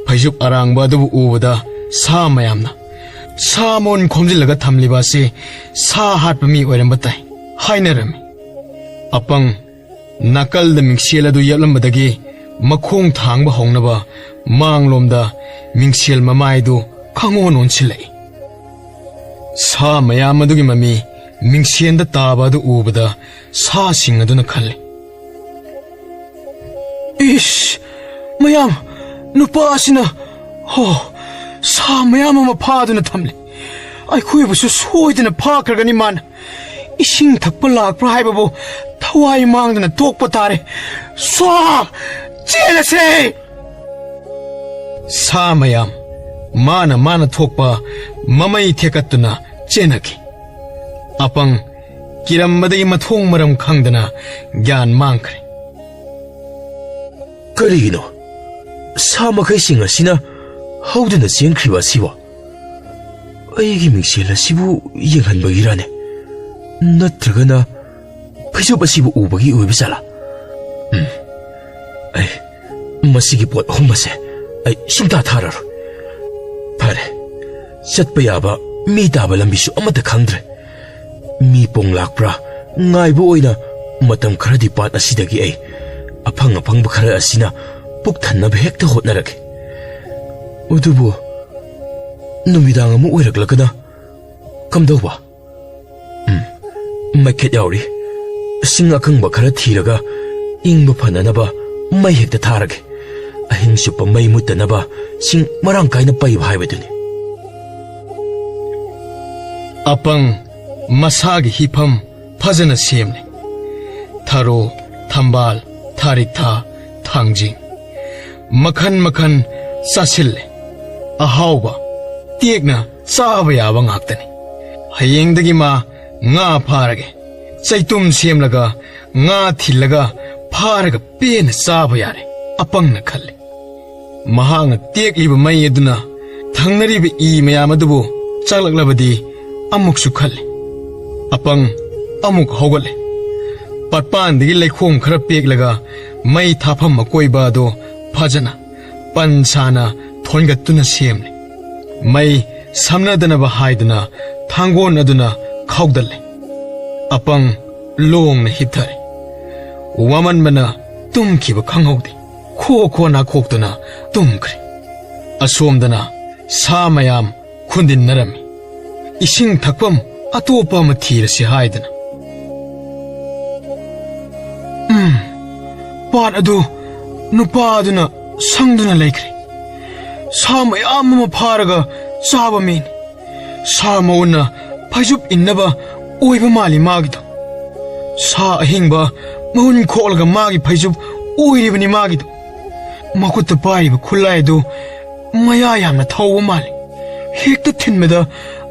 ꯐꯩꯖꯨꯞ ꯑꯔꯥꯡꯕ ꯑꯗꯨꯕꯨ ꯎꯕꯗ ꯁꯥ ꯃꯌꯥꯝꯅ, "ꯁꯥ ꯃꯎꯟ ꯈꯣꯝꯖꯤꯜꯂꯒ ꯊꯝꯂꯤꯕ ꯑꯁꯤ ꯁꯥ ꯍꯥꯠꯄ ꯃꯤ ꯑꯣꯏꯔꯝꯕ ꯇꯥꯏ" ꯍꯥꯏꯅꯔꯝꯃꯤ꯫ ꯑꯄꯪ ꯅꯥꯀꯜꯗ ꯃꯤꯡꯁꯦꯜ ꯑꯗꯨ ꯌꯦꯞꯂꯝꯕꯗꯒꯤ ꯃꯈꯣꯡ ꯊꯥꯡꯕ ꯍꯧꯅꯕ ꯃꯥꯡꯂꯣꯝꯗ ꯃꯤꯡꯁꯦꯜ ꯃꯃꯥꯏꯗꯨ ꯈꯪꯑꯣꯟ ꯑꯣꯟꯁꯤꯜꯂꯛꯏ꯫ ꯁꯥ ꯃꯌꯥꯝ ꯑꯗꯨꯒꯤ ꯃꯃꯤ ꯃꯤꯡꯁꯦꯟꯗ ꯇꯥꯕ ꯑꯗꯨ ꯎꯕꯗ ꯁꯥꯁꯤꯡ ꯑꯗꯨꯅ ꯈꯜꯂꯤ, "ꯏꯁ, ꯃꯌꯥꯝ, ꯅꯨꯄꯥ ꯑꯁꯤꯅ, ꯍꯣ, ꯁꯥ ꯃꯌꯥꯝ ꯑꯃ ꯐꯥꯗꯨꯅ ꯊꯝꯂꯤ꯫ ꯑꯩꯈꯣꯏꯕꯨꯁꯨ ꯁꯣꯏꯗꯅ ꯐꯥꯈ꯭ꯔꯒꯅꯤ ꯃꯥꯅ꯫ ꯏꯁꯤꯡ ꯊꯛꯄ ꯂꯥꯛꯄ꯭ꯔꯥ ꯍꯥꯏꯕꯕꯨ ꯊꯋꯥꯏ ꯃꯥꯡꯗꯅ ꯇꯣꯛꯄ ꯇꯥꯔꯦ꯫ ꯁ꯭ꯋꯥ! ꯆꯦꯜꯂꯁꯦ!" ꯁꯥ ꯃꯌꯥꯝ ꯃꯥꯅ ꯃꯥꯅ ꯊꯣꯛꯄ ꯃꯃꯩ ꯊꯦꯛꯀꯠꯇꯨꯅ ꯆꯦꯟꯅꯈꯤ꯫ ꯑꯄꯪ ꯀꯤꯔꯝꯕꯗꯒꯤ ꯃꯊꯣꯡ ꯃꯔꯝ ꯈꯪꯗꯅ ꯒ꯭ꯌꯥꯟ ꯃꯥꯡꯈ꯭ꯔꯦ꯫ "ꯀꯔꯤꯒꯤꯅꯣ ꯁꯥ ꯃꯈꯩꯁꯤꯡ ꯑꯁꯤꯅ ꯍꯧꯗꯨꯅ ꯆꯦꯟꯈ꯭ꯔꯤꯕ ꯑꯁꯤꯕꯣ? ꯑꯩꯒꯤ ꯃꯤꯡꯁꯦꯜ ꯑꯁꯤꯕꯨ ꯌꯦꯡꯍꯟꯕꯒꯤꯔꯅꯦ? ꯅꯠꯇ꯭ꯔꯒꯅ ꯐꯩꯖꯨꯞ ꯑꯁꯤꯕꯨ ꯎꯕꯒꯤ ꯑꯣꯏꯕ ꯖꯥꯠꯂꯥ? ꯎꯝ, ꯑꯩ ꯃꯁꯤꯒꯤ ꯄꯣꯠ ꯑꯍꯨꯝ ꯑꯁꯦ ꯑꯩ ꯁꯨꯡꯇꯥ ꯊꯥꯔꯔꯣꯏ꯫ ꯐꯔꯦ, ꯆꯠꯄ ꯌꯥꯕ ꯃꯤ ꯇꯥꯕ ꯂꯝꯕꯤꯁꯨ ꯑꯃꯠꯇ ꯈꯪꯗ꯭ꯔꯦ꯫ ꯃꯤ ꯄꯣꯡ ꯂꯥꯛꯄ꯭ꯔꯥ ꯉꯥꯏꯕ ꯑꯣꯏꯅ ꯃꯇꯝ ꯈꯔꯗꯤ ꯄꯥꯠ ꯑꯁꯤꯗꯒꯤ ꯑꯩ ꯑꯐꯪ ꯑꯐꯪꯕ ꯈꯔ ꯑꯁꯤꯅ ꯄꯨꯛ ꯊꯟꯅꯕ ꯍꯦꯛꯇ ꯍꯣꯠꯅꯔꯒꯦ꯫ ꯑꯗꯨꯕꯨ ꯅꯨꯃꯤꯗꯥꯡ ꯑꯃꯨꯛ ꯑꯣꯏꯔꯛꯂꯒꯅ ꯀꯝꯗꯧꯕ? ꯎꯝ, ꯃꯩꯈꯦꯠ ꯌꯥꯎꯔꯤ꯫ ꯁꯤꯡ ꯑꯀꯪꯕ ꯈꯔ ꯊꯤꯔꯒ ꯏꯪꯕ ꯐꯅꯅꯕ ꯃꯩ ꯍꯦꯛꯇ ꯊꯥꯔꯒꯦ꯫ ꯑꯍꯤꯡ ꯆꯨꯞꯄ ꯃꯩ ꯃꯨꯠꯇꯅꯕ ꯁꯤꯡ ꯃꯔꯥꯡ ꯀꯥꯏꯅ ꯄꯩꯕ ꯍꯥꯏꯕꯗꯨꯅꯤ꯫" ꯑꯄꯪ ꯃꯁꯥꯒꯤ ꯍꯤꯐꯝ ꯐꯖꯅ ꯁꯦꯝꯂꯦ꯫ ꯊꯔꯣ, ꯊꯝꯕꯥꯜ, ꯊꯥꯔꯤꯛꯊꯥ, ꯊꯥꯡꯖꯤꯡ ꯃꯈꯟ ꯃꯈꯟ ꯆꯥꯁꯤꯜꯂꯦ꯫ ꯑꯍꯥꯎꯕ, ꯇꯦꯛꯅ ꯆꯥꯕ ꯌꯥꯕ ꯉꯥꯛꯇꯅꯤ꯫ ꯍꯌꯦꯡꯗꯒꯤ ꯃꯥ ꯉꯥ ꯐꯥꯔꯒꯦ꯫ ꯆꯩꯇꯨꯝ ꯁꯦꯝꯂꯒ ꯉꯥ ꯊꯤꯜꯂꯒ ꯐꯥꯔꯒ ꯄꯦꯟꯅ ꯆꯥꯕ ꯌꯥꯔꯦ, ꯑꯄꯪꯅ ꯈꯜꯂꯤ꯫ ꯃꯍꯥꯛꯅ ꯇꯦꯛꯂꯤꯕ ꯃꯩ ꯑꯗꯨꯅ ꯊꯪꯅꯔꯤꯕ ꯏ ꯃꯌꯥꯝ ꯑꯗꯨꯕꯨ ꯆꯥꯛꯂꯛꯂꯕꯗꯤ ꯑꯃꯨꯛꯁꯨ ꯈꯜꯂꯤ꯫ ꯑꯄꯪ ꯑꯃꯨꯛ ꯍꯧꯒꯠꯂꯦ꯫ ꯄꯥꯠꯄꯥꯟꯗꯒꯤ ꯂꯩꯈꯣꯝ ꯈꯔ ꯄꯦꯛꯂꯒ ꯃꯩ ꯊꯥꯐꯝ ꯑꯀꯣꯏꯕ ꯑꯗꯨ ꯐꯖꯅ ꯄꯟ ꯁꯥꯅ ꯊꯣꯟꯒꯠꯇꯨꯅ ꯁꯦꯝꯂꯦ꯫ ꯃꯩ ꯁꯝꯅꯗꯅꯕ ꯍꯥꯏꯗꯨꯅ ꯊꯥꯡꯒꯣꯟ ꯑꯗꯨꯅ ꯈꯥꯎꯗꯠꯂꯦ꯫ ꯑꯄꯪ ꯂꯣꯡꯅ ꯍꯤꯞꯊꯔꯦ꯫ ꯋꯥꯃꯟꯕꯅ ꯇꯨꯝꯈꯤꯕ ꯈꯪꯍꯧꯗꯦ꯫ ꯈꯣ ꯈꯣ ꯅꯥꯈꯣꯛꯇꯨꯅ ꯇꯨꯝꯈ꯭ꯔꯦ꯫ ꯑꯁꯣꯝꯗꯅ ꯁꯥ ꯃꯌꯥꯝ ꯈꯨꯟꯗꯤꯟꯅꯔꯝꯃꯤ꯫ ꯏꯁꯤꯡ ꯊꯛꯐꯝ ꯑꯇꯣꯞꯄ ꯑꯃ ꯊꯤꯔꯁꯤ ꯍꯥꯏꯗꯅ꯫ ꯎꯝ, ꯄꯥꯠ ꯑꯗꯨ ꯅꯨꯄꯥ ꯑꯗꯨꯅ ꯁꯪꯗꯨꯅ ꯂꯩꯈ꯭ꯔꯦ꯫ ꯁꯥ ꯃꯌꯥꯝ ꯑꯃ ꯐꯥꯔꯒ ꯆꯥꯕ ꯃꯤꯅꯤ꯫ ꯁꯥ ꯃꯎꯟꯅ ꯐꯩꯖꯨꯞ ꯏꯟꯅꯕ ꯑꯣꯏꯕ ꯃꯥꯜꯂꯤ ꯃꯥꯒꯤꯗꯣ꯫ ꯁꯥ ꯑꯍꯤꯡꯕ ꯃꯎꯟ ꯈꯣꯛꯂꯒ ꯃꯥꯒꯤ ꯐꯩꯖꯨꯞ ꯑꯣꯏꯔꯤꯕꯅꯤ ꯃꯥꯒꯤꯗꯣ꯫ ꯃꯈꯨꯠꯇ ꯄꯥꯏꯔꯤꯕ ꯈꯨꯠꯂꯥꯏ ꯑꯗꯨ ꯃꯌꯥ ꯌꯥꯝꯅ ꯊꯧꯕ ꯃꯥꯜꯂꯤ꯫ ꯍꯦꯛꯇ ꯊꯤꯟꯕꯗ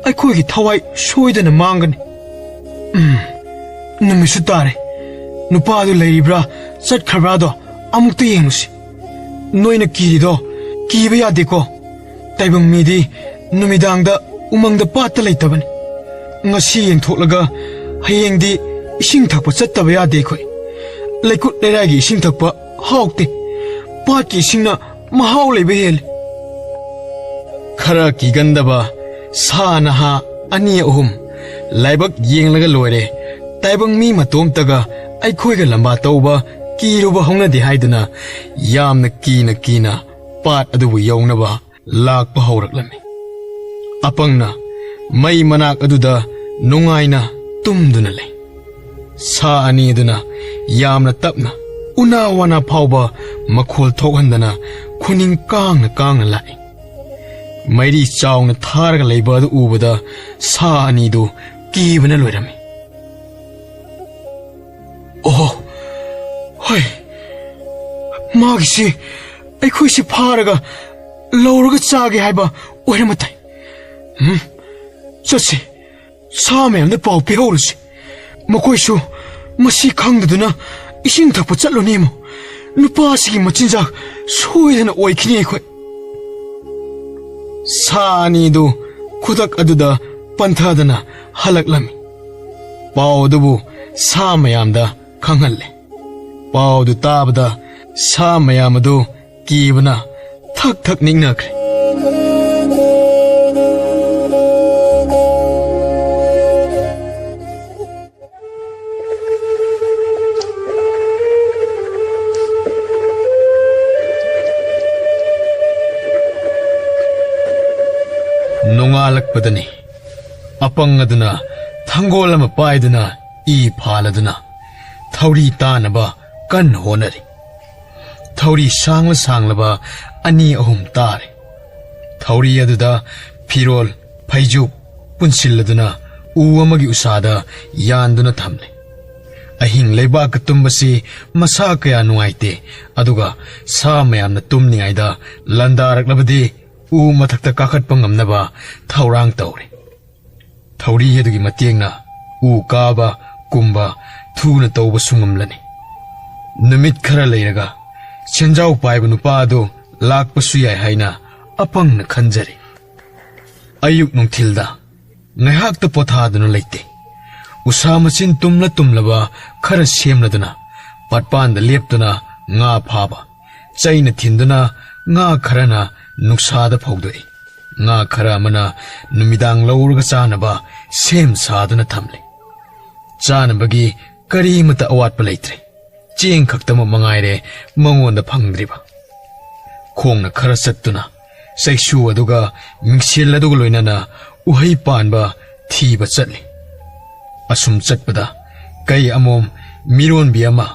ꯑꯩꯈꯣꯏꯒꯤ ꯊꯋꯥꯏ ꯁꯣꯏꯗꯅ ꯃꯥꯡꯒꯅꯤ꯫ ꯎꯝ, ꯅꯨꯃꯤꯠꯁꯨ ꯇꯥꯔꯦ꯫ ꯅꯨꯄꯥꯗꯨ ꯂꯩꯔꯤꯕ꯭ꯔꯥ ꯆꯠꯈ꯭ꯔꯕ꯭ꯔꯥꯗꯣ ꯑꯃꯨꯛꯇ ꯌꯦꯡꯂꯨꯁꯤ꯫ ꯅꯣꯏꯅ ꯀꯤꯔꯤꯗꯣ ꯀꯤꯕ ꯌꯥꯗꯦꯀꯣ꯫ ꯇꯥꯏꯕꯪ ꯃꯤꯗꯤ ꯅꯨꯃꯤꯗꯥꯡꯗ ꯎꯃꯪꯗ ꯄꯥꯠꯇ ꯂꯩꯇꯕꯅꯤ꯫ ꯉꯁꯤ ꯌꯦꯡꯊꯣꯛꯂꯒ ꯍꯌꯦꯡꯗꯤ ꯏꯁꯤꯡ ꯊꯛꯄ ꯆꯠꯇꯕ ꯌꯥꯗꯦ ꯑꯩꯈꯣꯏ꯫ ꯂꯩꯀꯨꯠ ꯂꯩꯔꯥꯏꯒꯤ ꯏꯁꯤꯡ ꯊꯛꯄ ꯍꯥꯎꯇꯦ꯫ ꯄꯥꯠꯀꯤ ꯏꯁꯤꯡꯅ ꯃꯍꯥꯎ ꯂꯩꯕ ꯍꯦꯜꯂꯤ꯫ ꯈꯔ ꯀꯤꯒꯟꯗꯕ ꯁꯥ ꯅꯍꯥ ꯑꯅꯤ ꯑꯍꯨꯝ ꯂꯥꯏꯕꯛ ꯌꯦꯡꯂꯒ ꯂꯣꯏꯔꯦ꯫ ꯇꯥꯏꯕꯪ ꯃꯤ ꯃꯇꯣꯝꯇꯒ ꯑꯩꯈꯣꯏꯒ ꯂꯝꯕꯥ ꯇꯧꯕ ꯀꯤꯔꯨꯕ ꯍꯧꯅꯗꯦ ꯍꯥꯏꯗꯨꯅ ꯌꯥꯝꯅ ꯀꯤꯅ ꯀꯤꯅ ꯄꯥꯠ ꯑꯗꯨꯕꯨ ꯌꯧꯅꯕ ꯂꯥꯛꯄ ꯍꯧꯔꯛꯂꯝꯃꯤ꯫ ꯑꯄꯪꯅ ꯃꯩ ꯃꯅꯥꯛ ꯑꯗꯨꯗ ꯅꯨꯡꯉꯥꯏꯅ ꯇꯨꯝꯗꯨꯅ ꯂꯩ꯫ ꯁꯥ ꯑꯅꯤ ꯑꯗꯨꯅ ꯌꯥꯝꯅ ꯇꯞꯅ, ꯎꯅꯥ ꯋꯥꯅꯥ ꯐꯥꯎꯕ ꯃꯈꯣꯜ ꯊꯣꯛꯍꯟꯗꯅ ꯈꯨꯅꯤꯡ ꯀꯥꯡꯅ ꯀꯥꯡꯅ ꯂꯥꯛꯏ꯫ ꯃꯩꯔꯤ ꯆꯥꯎꯅ ꯊꯥꯔꯒ ꯂꯩꯕ ꯑꯗꯨ ꯎꯕꯗ ꯁꯥ ꯑꯅꯤꯗꯨ ꯀꯤꯕꯅ ꯂꯣꯏꯔꯝꯃꯤ꯫ "ꯑꯣꯍꯣ, ꯍꯣꯏ, ꯃꯥꯒꯤꯁꯤ ꯑꯩꯈꯣꯏꯁꯤ ꯐꯥꯔꯒ ꯂꯧꯔꯒ ꯆꯥꯒꯦ ꯍꯥꯏꯕ ꯑꯣꯏꯔꯝꯃ ꯇꯥꯏ꯫ ꯎꯝ, ꯆꯠꯁꯤ꯫ ꯁꯥ ꯃꯌꯥꯝꯗ ꯄꯥꯎ ꯄꯤꯍꯧꯔꯁꯤ꯫ ꯃꯈꯣꯏꯁꯨ ꯃꯁꯤ ꯈꯪꯗꯗꯨꯅ ꯏꯁꯤꯡ ꯊꯛꯄ ꯆꯠꯂꯨꯅꯦꯃꯣ꯫ ꯅꯨꯄꯥꯁꯤꯒꯤ ꯃꯆꯤꯟꯖꯥꯛ ꯁꯣꯏꯗꯅ ꯑꯣꯏꯈꯤꯅꯤ ꯑꯩꯈꯣꯏ꯫ ꯁꯥ ꯑꯅꯤꯗꯨ ꯈꯨꯗꯛ ꯑꯗꯨꯗ ꯄꯟꯊꯗꯅ ꯍꯜꯂꯛꯂꯝꯃꯤ꯫ ꯄꯥꯎ ꯑꯗꯨꯕꯨ ꯁꯥ ꯃꯌꯥꯝꯗ ꯈꯪꯍꯜꯂꯦ꯫ ꯄꯥꯎꯗꯨ ꯇꯥꯕꯗ ꯁꯥ ꯃꯌꯥꯝ ꯑꯗꯨ ꯀꯤꯕꯅ ꯊꯛ ꯊꯛ ꯅꯤꯛꯅꯈ꯭ꯔꯦ꯫ ꯅꯣꯡꯉꯥꯜꯂꯛꯄꯗꯅꯤ꯫ ꯑꯄꯪ ꯑꯗꯨꯅ ꯊꯥꯡꯒꯣꯜ ꯑꯃ ꯄꯥꯏꯗꯨꯅ ꯏ ꯐꯥꯜꯂꯗꯨꯅ ꯊꯧꯔꯤ ꯇꯥꯅꯕ ꯀꯟꯅ ꯍꯣꯠꯅꯔꯤ꯫ ꯊꯧꯔꯤ ꯁꯥꯡꯂ ꯁꯥꯡꯂꯕ ꯑꯅꯤ ꯑꯍꯨꯝ ꯇꯥꯔꯦ꯫ ꯊꯧꯔꯤ ꯑꯗꯨꯗ ꯐꯤꯔꯣꯜ, ꯐꯩꯖꯨꯞ ꯄꯨꯟꯁꯤꯜꯂꯗꯨꯅ ꯎ ꯑꯃꯒꯤ ꯎꯁꯥꯗ ꯌꯥꯟꯗꯨꯅ ꯊꯝꯂꯦ꯫ ꯑꯍꯤꯡ ꯂꯩꯕꯥꯛꯀ ꯇꯨꯝꯕꯁꯤ ꯃꯁꯥ ꯀꯌꯥ ꯅꯨꯡꯉꯥꯏꯇꯦ, ꯑꯗꯨꯒ ꯁꯥ ꯃꯌꯥꯝꯅ ꯇꯨꯝꯂꯤꯉꯩꯗ ꯂꯥꯟꯗꯥꯔꯛꯂꯕꯗꯤ ꯎ ꯃꯊꯛꯇ ꯀꯥꯈꯠꯄ ꯉꯝꯅꯕ ꯊꯧꯔꯥꯡ ꯇꯧꯔꯦ꯫ ꯊꯧꯔꯤ ꯑꯗꯨꯒꯤ ꯃꯇꯦꯡꯅ ꯎ ꯀꯥꯕ, ꯀꯨꯝꯕ ꯊꯨꯅ ꯇꯧꯕꯁꯨ ꯉꯝꯂꯅꯤ꯫ ꯅꯨꯃꯤꯠ ꯈꯔ ꯂꯩꯔꯒ ꯁꯦꯟꯖꯥꯎ ꯄꯥꯏꯕ ꯅꯨꯄꯥ ꯑꯗꯨ ꯂꯥꯛꯄꯁꯨ ꯌꯥꯏ ꯍꯥꯏꯅ ꯑꯄꯪꯅ ꯈꯟꯖꯔꯤ꯫ ꯑꯌꯨꯛ ꯅꯨꯡꯊꯤꯜꯗ ꯉꯥꯏꯍꯥꯛꯇ ꯄꯣꯊꯥꯗꯨꯅ ꯂꯩꯇꯦ꯫ ꯎꯁꯥ ꯃꯆꯤꯟ ꯇꯨꯝꯂ ꯇꯨꯝꯂꯕ ꯈꯔ ꯁꯦꯝꯂꯗꯨꯅ ꯄꯥꯠꯄꯥꯟꯗ ꯂꯦꯞꯇꯨꯅ ꯉꯥ ꯐꯥꯕ, ꯆꯩꯅ ꯊꯤꯟꯗꯨꯅ ꯉꯥ ꯈꯔꯅ ꯅꯨꯡꯁꯥꯗ ꯐꯧꯗꯣꯛꯏ꯫ ꯉꯥ ꯈꯔ ꯑꯃꯅ ꯅꯨꯃꯤꯗꯥꯡ ꯂꯧꯔꯒ ꯆꯥꯅꯕ ꯁꯦꯝ ꯁꯥꯗꯨꯅ ꯊꯝꯂꯤ꯫ ꯆꯥꯅꯕꯒꯤ ꯀꯔꯤꯃꯠꯇ ꯑꯋꯥꯠꯄ ꯂꯩꯇ꯭ꯔꯦ꯫ ꯆꯦꯡ ꯈꯛꯇꯃꯛ ꯃꯉꯥꯏꯔꯦ ꯃꯉꯣꯟꯗ ꯐꯪꯗ꯭ꯔꯤꯕ꯫ ꯈꯣꯡꯅ ꯈꯔ ꯆꯠꯇꯨꯅ ꯆꯩꯁꯨ ꯑꯗꯨꯒ ꯃꯤꯡꯁꯦꯜ ꯑꯗꯨꯒ ꯂꯣꯏꯅꯅ ꯎꯍꯩ ꯄꯥꯟꯕ ꯊꯤꯕ ꯆꯠꯂꯤ꯫ ꯑꯁꯨꯝ ꯆꯠꯄꯗ ꯀꯩ ꯑꯃꯣꯝ ꯃꯤꯔꯣꯟꯕꯤ ꯑꯃ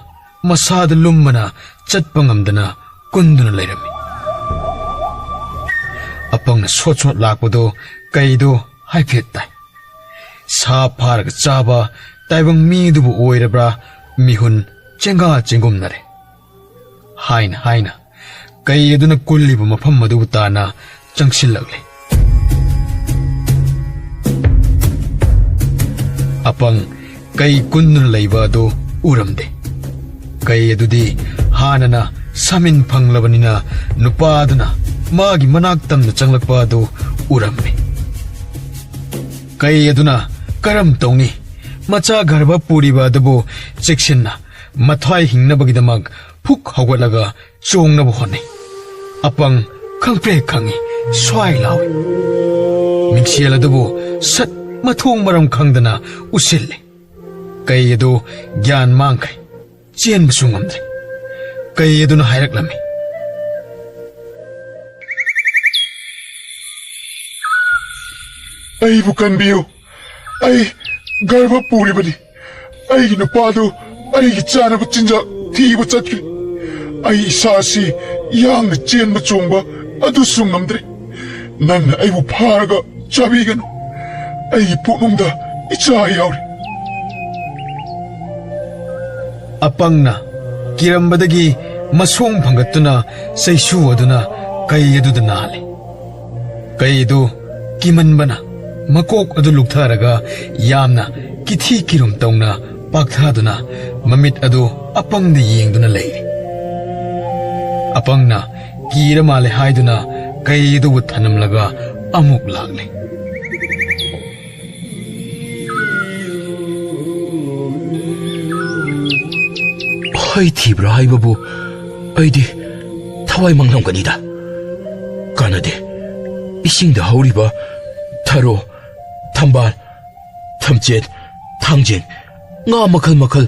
ꯃꯁꯥꯗ ꯂꯨꯝꯕꯅ ꯆꯠꯄ ꯉꯝꯗꯅ ꯀꯨꯟꯗꯨꯅ ꯂꯩꯔꯝꯃꯤ꯫ ꯑꯄꯪꯅ ꯁꯣꯠ ꯁꯣꯠ ꯂꯥꯛꯄꯗꯨ ꯀꯩꯗꯣ ꯍꯥꯏꯐꯦꯠ ꯇꯥꯏ꯫ ꯁꯥ ꯐꯥꯔꯒ ꯆꯥꯕ ꯇꯥꯏꯕꯪ ꯃꯤꯗꯨꯕꯨ ꯑꯣꯏꯔꯕ꯭ꯔꯥ ꯃꯤꯍꯨꯟ ꯆꯦꯡꯒꯥ ꯆꯦꯡꯒꯨꯝꯅꯔꯦ꯫ ꯍꯥꯏꯅ ꯍꯥꯏꯅ ꯀꯩ ꯑꯗꯨꯅ ꯀꯨꯜꯂꯤꯕ ꯃꯐꯝ ꯑꯗꯨꯕꯨ ꯇꯥꯅ ꯆꯪꯁꯤꯜꯂꯛꯂꯦ꯫ ꯑꯄꯪ ꯀꯩ ꯀꯨꯟꯗꯨꯅ ꯂꯩꯕ ꯑꯗꯨ ꯎꯔꯝꯗꯦ꯫ ꯀꯩ ꯑꯗꯨꯗꯤ ꯍꯥꯟꯅꯅ ꯁꯥꯃꯤꯟ ꯐꯪꯂꯕꯅꯤꯅ ꯅꯨꯄꯥ ꯑꯗꯨꯅ ꯃꯥꯒꯤ ꯃꯅꯥꯛ ꯇꯝꯅ ꯆꯪꯂꯛꯄ ꯑꯗꯨ ꯎꯔꯝꯃꯤ꯫ ꯀꯩ ꯑꯗꯨꯅ ꯀꯔꯝ ꯇꯧꯅꯤ? ꯃꯆꯥ ꯒꯔꯚ ꯄꯨꯔꯤꯕ ꯑꯗꯨꯕꯨ ꯆꯦꯛꯁꯤꯟꯅ ꯃꯊ꯭ꯋꯥꯏ ꯍꯤꯡꯅꯕꯒꯤꯗꯃꯛ ꯐꯨꯛ ꯍꯧꯒꯠꯂꯒ ꯆꯣꯡꯅꯕ ꯍꯣꯠꯅꯩ꯫ ꯑꯄꯪ ꯈꯪꯄ꯭ꯔꯦꯛ ꯈꯪꯏ, ꯁ꯭ꯋꯥꯏ ꯂꯥꯎꯏ꯫ ꯃꯤꯡꯁꯦꯜ ꯑꯗꯨꯕꯨ ꯁꯠ ꯃꯊꯣꯡ ꯃꯔꯝ ꯈꯪꯗꯅ ꯎꯁꯤꯜꯂꯤ꯫ ꯀꯩ ꯑꯗꯨ ꯒ꯭ꯌꯥꯟ ꯃꯥꯡꯈ꯭ꯔꯦ꯫ ꯆꯦꯟꯕꯁꯨ ꯉꯝꯗ꯭ꯔꯦ꯫ ꯀꯩ ꯑꯗꯨꯅ ꯍꯥꯏꯔꯛꯂꯝꯃꯤ꯫ "ꯑꯩꯕꯨ ꯀꯟꯕꯤꯌꯨ꯫ ꯑꯩ ꯒꯔꯚ ꯄꯨꯔꯤꯕꯅꯤ꯫ ꯑꯩꯒꯤ ꯅꯨꯄꯥꯗꯨ ꯑꯩꯒꯤ ꯆꯥꯅꯕ ꯆꯤꯟꯖꯥꯛ ꯊꯤꯕ ꯆꯠꯈ꯭ꯔꯦ꯫ ꯑꯩ ꯏꯁꯥꯁꯤ ꯌꯥꯡꯅ ꯆꯦꯟꯕ ꯆꯣꯡꯕ ꯑꯗꯨꯁꯨ ꯉꯝꯗ꯭ꯔꯦ꯫ ꯅꯪꯅ ꯑꯩꯕꯨ ꯐꯥꯔꯒ ꯆꯥꯕꯤꯒꯅꯨ꯫ ꯑꯩꯒꯤ ꯄꯨꯛꯅꯨꯡꯗ ꯏꯆꯥ ꯌꯥꯎꯔꯤ꯫" ꯑꯄꯪꯅ ꯀꯤꯔꯝꯕꯗꯒꯤ ꯃꯁꯣꯡ ꯐꯪꯒꯠꯇꯨꯅ ꯆꯩꯁꯨ ꯑꯗꯨꯅ ꯀꯩ ꯑꯗꯨꯗ ꯅꯥꯜꯂꯦ꯫ ꯀꯩ ꯑꯗꯨ ꯀꯤꯃꯟꯕꯅ ꯃꯀꯣꯛ ꯑꯗꯨ ꯂꯨꯛꯊꯔꯒ ꯌꯥꯝꯅ ꯀꯤꯊꯤ ꯀꯤꯔꯨꯝ ꯇꯧꯅ ꯄꯥꯛꯊꯗꯨꯅ ꯃꯃꯤꯠ ꯑꯗꯨ ꯑꯄꯪꯗ ꯌꯦꯡꯗꯨꯅ ꯂꯩꯔꯤ꯫ ꯑꯄꯪꯅ ꯀꯤꯔ ꯃꯥꯜꯂꯦ ꯍꯥꯏꯗꯨꯅ ꯀꯩ ꯑꯗꯨꯕꯨ ꯊꯅꯝꯂꯒ ꯑꯃꯨꯛ ꯂꯥꯛꯂꯦ꯫ ꯍꯩ ꯊꯤꯕ꯭ꯔꯥ ꯍꯥꯏꯕꯕꯨ ꯑꯩꯗꯤ ꯊꯋꯥꯏ ꯃꯥꯡꯂꯝꯒꯅꯤꯗ꯫ ꯀꯥꯟꯅꯗꯦ꯫ ꯏꯁꯤꯡꯗ ꯍꯧꯔꯤꯕ ꯊꯔꯣ, ꯊꯝꯕꯥꯜ, ꯊꯝꯆꯦꯠ, ꯊꯥꯡꯖꯤꯡ, ꯉꯥ ꯃꯈꯜ ꯃꯈꯜ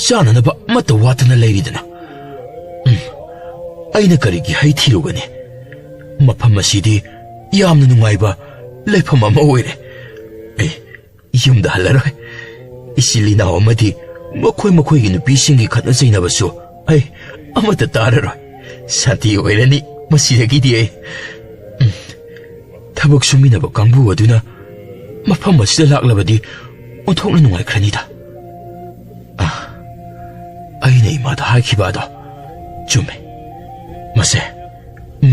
ꯆꯥꯅꯅꯕ ꯑꯃꯠꯇ ꯋꯥꯠꯇꯅ ꯂꯩꯔꯤꯗꯅ꯫ ꯎꯝ, ꯑꯩꯅ ꯀꯔꯤꯒꯤ ꯍꯩ ꯊꯤꯔꯨꯒꯅꯤ? ꯃꯐꯝ ꯑꯁꯤꯗꯤ ꯌꯥꯝꯅ ꯅꯨꯡꯉꯥꯏꯕ ꯂꯩꯐꯝ ꯑꯃ ꯑꯣꯏꯔꯦ꯫ ꯑꯩ ꯌꯨꯝꯗ ꯍꯜꯂꯔꯣꯏ꯫ ꯏꯆꯤꯜ ꯏꯅꯥꯎ ꯑꯃꯗꯤ ꯃꯈꯣꯏ ꯃꯈꯣꯏꯒꯤ ꯅꯨꯄꯤꯁꯤꯡꯒꯤ ꯈꯠꯅ ꯆꯩꯅꯕꯁꯨ ꯑꯩ ꯑꯃꯠꯇ ꯇꯥꯔꯔꯣꯏ꯫ ꯁꯥꯟꯇꯤ ꯑꯣꯏꯔꯅꯤ ꯃꯁꯤꯗꯒꯤꯗꯤ ꯑꯩ꯫ ꯎꯝ, ꯊꯕꯛ ꯁꯨꯃꯤꯟꯅꯕ ꯀꯥꯡꯕꯨ ꯑꯗꯨꯅ ꯃꯐꯝ ꯑꯁꯤꯗ ꯂꯥꯛꯂꯕꯗꯤ ꯑꯣꯟꯊꯣꯛꯅ ꯅꯨꯡꯉꯥꯏꯈ꯭ꯔꯅꯤꯗ꯫ ꯑꯥ, ꯑꯩꯅ ꯏꯃꯥꯗ ꯍꯥꯏꯈꯤꯕ ꯑꯗꯣ ꯆꯨꯝꯃꯦ꯫ ꯃꯁꯦ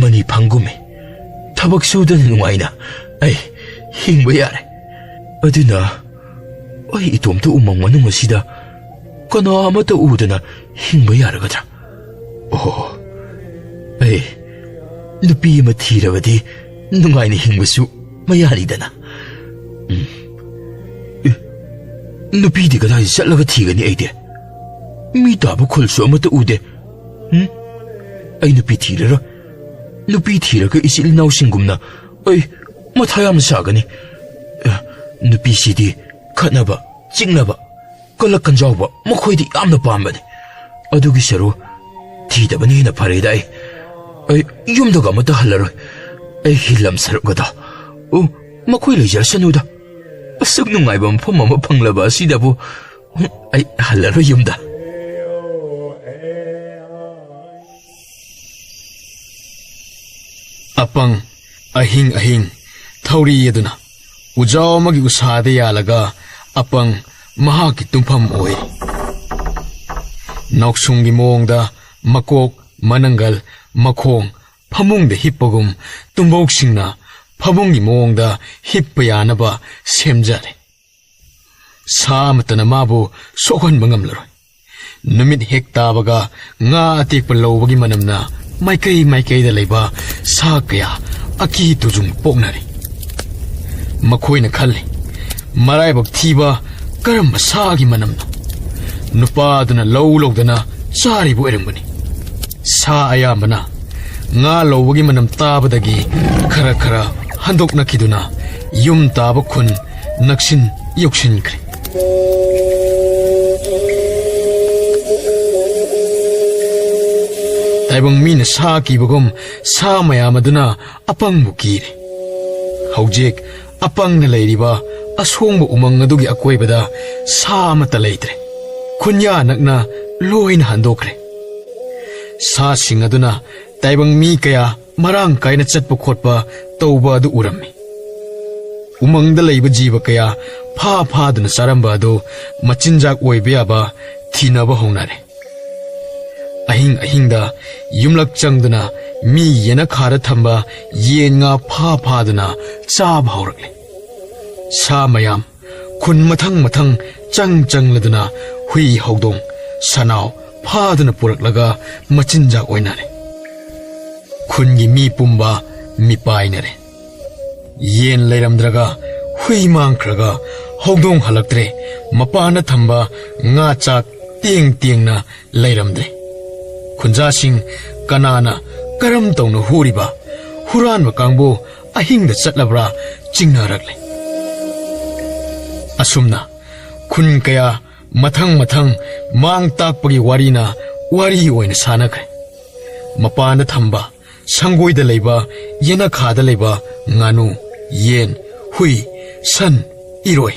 ꯃꯅꯤ ꯐꯪꯒꯨꯝꯃꯤ꯫ ꯊꯕꯛ ꯁꯨꯗꯅ ꯅꯨꯡꯉꯥꯏꯅ ꯑꯩ ꯍꯤꯡꯕ ꯌꯥꯔꯦ꯫ ꯑꯗꯨꯅ ꯑꯩ ꯏꯇꯣꯝꯇ ꯎꯃꯪ ꯃꯅꯨꯡ ꯑꯁꯤꯗ ꯀꯅꯥ ꯑꯃꯠꯇ ꯎꯗꯅ ꯍꯤꯡꯕ ꯌꯥꯔꯒꯗ꯭ꯔꯥ? ꯑꯣ, ꯑꯩ ꯅꯨꯄꯤ ꯑꯃ ꯊꯤꯔꯕꯗꯤ ꯅꯨꯡꯉꯥꯏꯅ ꯍꯤꯡꯕꯁꯨ ꯃꯌꯥꯅꯤꯗꯅ꯫ ꯎꯝ꯫ ꯑꯦ, ꯅꯨꯄꯤꯗꯤ ꯀꯗꯥꯏꯗ ꯆꯠꯂꯒ ꯊꯤꯒꯅꯤ ꯑꯩꯗꯤ? ꯃꯤ ꯇꯥꯕ ꯈꯨꯜꯁꯨ ꯑꯃꯠꯇ ꯎꯗꯦ꯫ ꯎꯝ? ꯑꯩ ꯅꯨꯄꯤ ꯊꯤꯔꯔꯣꯏ꯫ ꯅꯨꯄꯤ ꯊꯤꯔꯒ ꯏꯆꯤꯜ ꯏꯅꯥꯎꯁꯤꯡꯒꯨꯝꯅ ꯑꯩ ꯃꯊꯥ ꯌꯥꯝꯅ ꯁꯥꯒꯅꯤ꯫ ꯑꯦ, ꯅꯨꯄꯤꯁꯤꯗꯤ ꯈꯠꯅꯕ, ꯆꯤꯛꯅꯕ, ꯀꯂꯛ ꯀꯟꯖꯥꯎꯕ ꯃꯈꯣꯏꯗꯤ ꯌꯥꯝꯅ ꯄꯥꯝꯕꯅꯤ꯫ ꯑꯗꯨꯒꯤ ꯁꯔꯨ ꯊꯤꯗꯕꯅ ꯍꯦꯟꯅ ꯐꯔꯦꯗ ꯑꯩ꯫ ꯑꯩ ꯌꯨꯝꯗꯒ ꯑꯃꯠꯇ ꯍꯜꯂꯔꯣꯏ꯫ ꯑꯩꯒꯤ ꯂꯝ ꯁꯔꯨꯛ ꯑꯗꯣ, ꯎ, ꯃꯈꯣꯏ ꯂꯩꯖꯔꯁꯅꯨꯗ꯫ ꯑꯁꯨꯛ ꯅꯨꯡꯉꯥꯏꯕ ꯃꯐꯝ ꯑꯃ ꯐꯪꯂꯕ ꯑꯁꯤꯗꯕꯨ, ꯎꯝ, ꯑꯩ ꯍꯜꯂꯔꯣꯏ ꯌꯨꯝꯗ꯫ ꯑꯄꯪ ꯑꯍꯤꯡ ꯑꯍꯤꯡ ꯊꯧꯔꯤ ꯑꯗꯨꯅ ꯎꯖꯥꯎ ꯑꯃꯒꯤ ꯎꯁꯥꯗ ꯌꯥꯜꯂꯒ ꯑꯄꯪ ꯃꯍꯥꯛꯀꯤ ꯇꯨꯝꯐꯝ ꯑꯣꯏ꯫ ꯅꯥꯎꯁꯨꯝꯒꯤ ꯃꯑꯣꯡꯗ ꯃꯀꯣꯛ, ꯃꯅꯪꯒꯜ, ꯃꯈꯣꯡ ꯐꯃꯨꯡꯗ ꯍꯤꯞꯄꯒꯨꯝ ꯇꯨꯝꯕꯧꯁꯤꯡꯅ ꯐꯃꯨꯡꯒꯤ ꯃꯑꯣꯡꯗ ꯍꯤꯞꯄ ꯌꯥꯅꯕ ꯁꯦꯝꯖꯔꯦ꯫ ꯁꯥ ꯑꯃꯠꯇꯅ ꯃꯥꯕꯨ ꯁꯣꯛꯍꯟꯕ ꯉꯝꯂꯔꯣꯏ꯫ ꯅꯨꯃꯤꯠ ꯍꯦꯛ ꯇꯥꯕꯒ ꯉꯥ ꯑꯇꯦꯛꯄ ꯂꯧꯕꯒꯤ ꯃꯅꯝꯅ ꯃꯥꯏꯀꯩ ꯃꯥꯏꯀꯩꯗ ꯂꯩꯕ ꯁꯥ ꯀꯌꯥ ꯑꯀꯤ ꯇꯨꯖꯨꯡ ꯄꯣꯛꯅꯔꯦ꯫ ꯃꯈꯣꯏꯅ ꯈꯜꯂꯤ, "ꯃꯔꯥꯏꯕꯛ ꯊꯤꯕ ꯀꯔꯝꯕ ꯁꯥꯒꯤ ꯃꯅꯝꯅꯣ? ꯅꯨꯄꯥ ꯑꯗꯨꯅ ꯂꯧ ꯂꯧꯗꯅ ꯆꯥꯔꯤꯕ ꯑꯣꯏꯔꯝꯒꯅꯤ꯫" ꯁꯥ ꯑꯌꯥꯝꯕꯅ ꯉꯥ ꯂꯧꯕꯒꯤ ꯃꯅꯝ ꯇꯥꯕꯗꯒꯤ ꯈꯔ ꯈꯔ ꯍꯟꯗꯣꯛꯅꯈꯤꯗꯨꯅ ꯌꯨꯝ ꯇꯥꯕ ꯈꯨꯟ ꯅꯛꯁꯤꯟ ꯌꯧꯁꯤꯟꯈ꯭ꯔꯦ꯫ ꯇꯥꯏꯕꯪ ꯃꯤꯅ ꯁꯥ ꯀꯤꯕꯒꯨꯝ ꯁꯥ ꯃꯌꯥꯝ ꯑꯗꯨꯅ ꯑꯄꯪꯕꯨ ꯀꯤꯔꯦ꯫ ꯍꯧꯖꯤꯛ ꯑꯄꯪꯅ ꯂꯩꯔꯤꯕ ꯑꯁꯣꯡꯕ ꯎꯃꯪ ꯑꯗꯨꯒꯤ ꯑꯀꯣꯏꯕꯗ ꯁꯥ ꯑꯃꯠꯇ ꯂꯩꯇ꯭ꯔꯦ꯫ ꯈꯨꯟꯌꯥ ꯅꯛꯅ ꯂꯣꯏꯅ ꯍꯟꯗꯣꯛꯈ꯭ꯔꯦ꯫ ꯁꯥꯁꯤꯡ ꯑꯗꯨꯅ ꯇꯥꯏꯕꯪ ꯃꯤ ꯀꯌꯥ ꯃꯔꯥꯡ ꯀꯥꯏꯅ ꯆꯠꯄ ꯈꯣꯠꯄ ꯇꯧꯕ ꯑꯗꯨ ꯎꯔꯝꯃꯤ꯫ ꯎꯃꯪꯗ ꯂꯩꯕ ꯖꯤꯕ ꯀꯌꯥ ꯐꯥ ꯐꯥꯗꯨꯅ ꯆꯥꯔꯝꯕ ꯑꯗꯨ ꯃꯆꯤꯟꯖꯥꯛ ꯑꯣꯏꯕ ꯌꯥꯕ ꯊꯤꯅꯕ ꯍꯧꯅꯔꯦ꯫ ꯑꯍꯤꯡ ꯑꯍꯤꯡꯗ ꯌꯨꯝꯂꯛ ꯆꯪꯗꯨꯅ ꯃꯤ ꯌꯦꯅꯈꯥꯗ ꯊꯝꯕ ꯌꯦꯟ ꯉꯥ ꯐꯥ ꯐꯥꯗꯨꯅ ꯆꯥꯕ ꯍꯧꯔꯛꯂꯦ꯫ ꯁꯥ ꯃꯌꯥꯝ ꯈꯨꯟ ꯃꯊꯪ ꯃꯊꯪ ꯆꯪ ꯆꯪꯂꯗꯨꯅ ꯍꯨꯏ ꯍꯧꯗꯣꯡ ꯁꯟꯅꯥꯎ ꯐꯥꯗꯨꯅ ꯄꯨꯔꯛꯂꯒ ꯃꯆꯤꯟꯖꯥꯛ ꯑꯣꯏꯅꯔꯦ꯫ ꯈꯨꯟꯒꯤ ꯃꯤ ꯄꯨꯝꯕ ꯃꯤꯄꯥꯏꯅꯔꯦ꯫ ꯌꯦꯟ ꯂꯩꯔꯝꯗ꯭ꯔꯒ ꯍꯨꯏ ꯃꯥꯡꯈ꯭ꯔꯒ ꯍꯧꯗꯣꯡ ꯍꯜꯂꯛꯇ꯭ꯔꯦ꯫ ꯃꯄꯥꯟꯗ ꯊꯝꯕ ꯉꯥ ꯆꯥꯛ ꯇꯦꯡ ꯇꯦꯡꯅ ꯂꯩꯔꯝꯗ꯭ꯔꯦ꯫ ꯈꯨꯟꯖꯥꯁꯤꯡ ꯀꯅꯥꯅ ꯀꯔꯝ ꯇꯧꯅ ꯍꯨꯔꯤꯕ? ꯍꯨꯔꯥꯟꯕ ꯀꯥꯡꯕꯨ ꯑꯍꯤꯡꯗ ꯆꯠꯂꯕ꯭ꯔꯥ ꯆꯤꯡꯅꯔꯛꯂꯦ꯫ ꯑꯁꯨꯝꯅ ꯈꯨꯟ ꯀꯌꯥ ꯃꯊꯪ ꯃꯊꯪ ꯃꯥꯡ ꯇꯥꯛꯄꯒꯤ ꯋꯥꯔꯤꯅ ꯋꯥꯔꯤ ꯑꯣꯏꯅ ꯁꯥꯟꯅꯈ꯭ꯔꯦ꯫ ꯃꯄꯥꯟꯗ ꯊꯝꯕ ꯁꯪꯒꯣꯏꯗ ꯂꯩꯕ, ꯌꯦꯅꯈꯥꯗ ꯂꯩꯕ ꯉꯥꯅꯨ, ꯌꯦꯟ, ꯍꯨꯏ, ꯁꯟ, ꯏꯔꯣꯏ,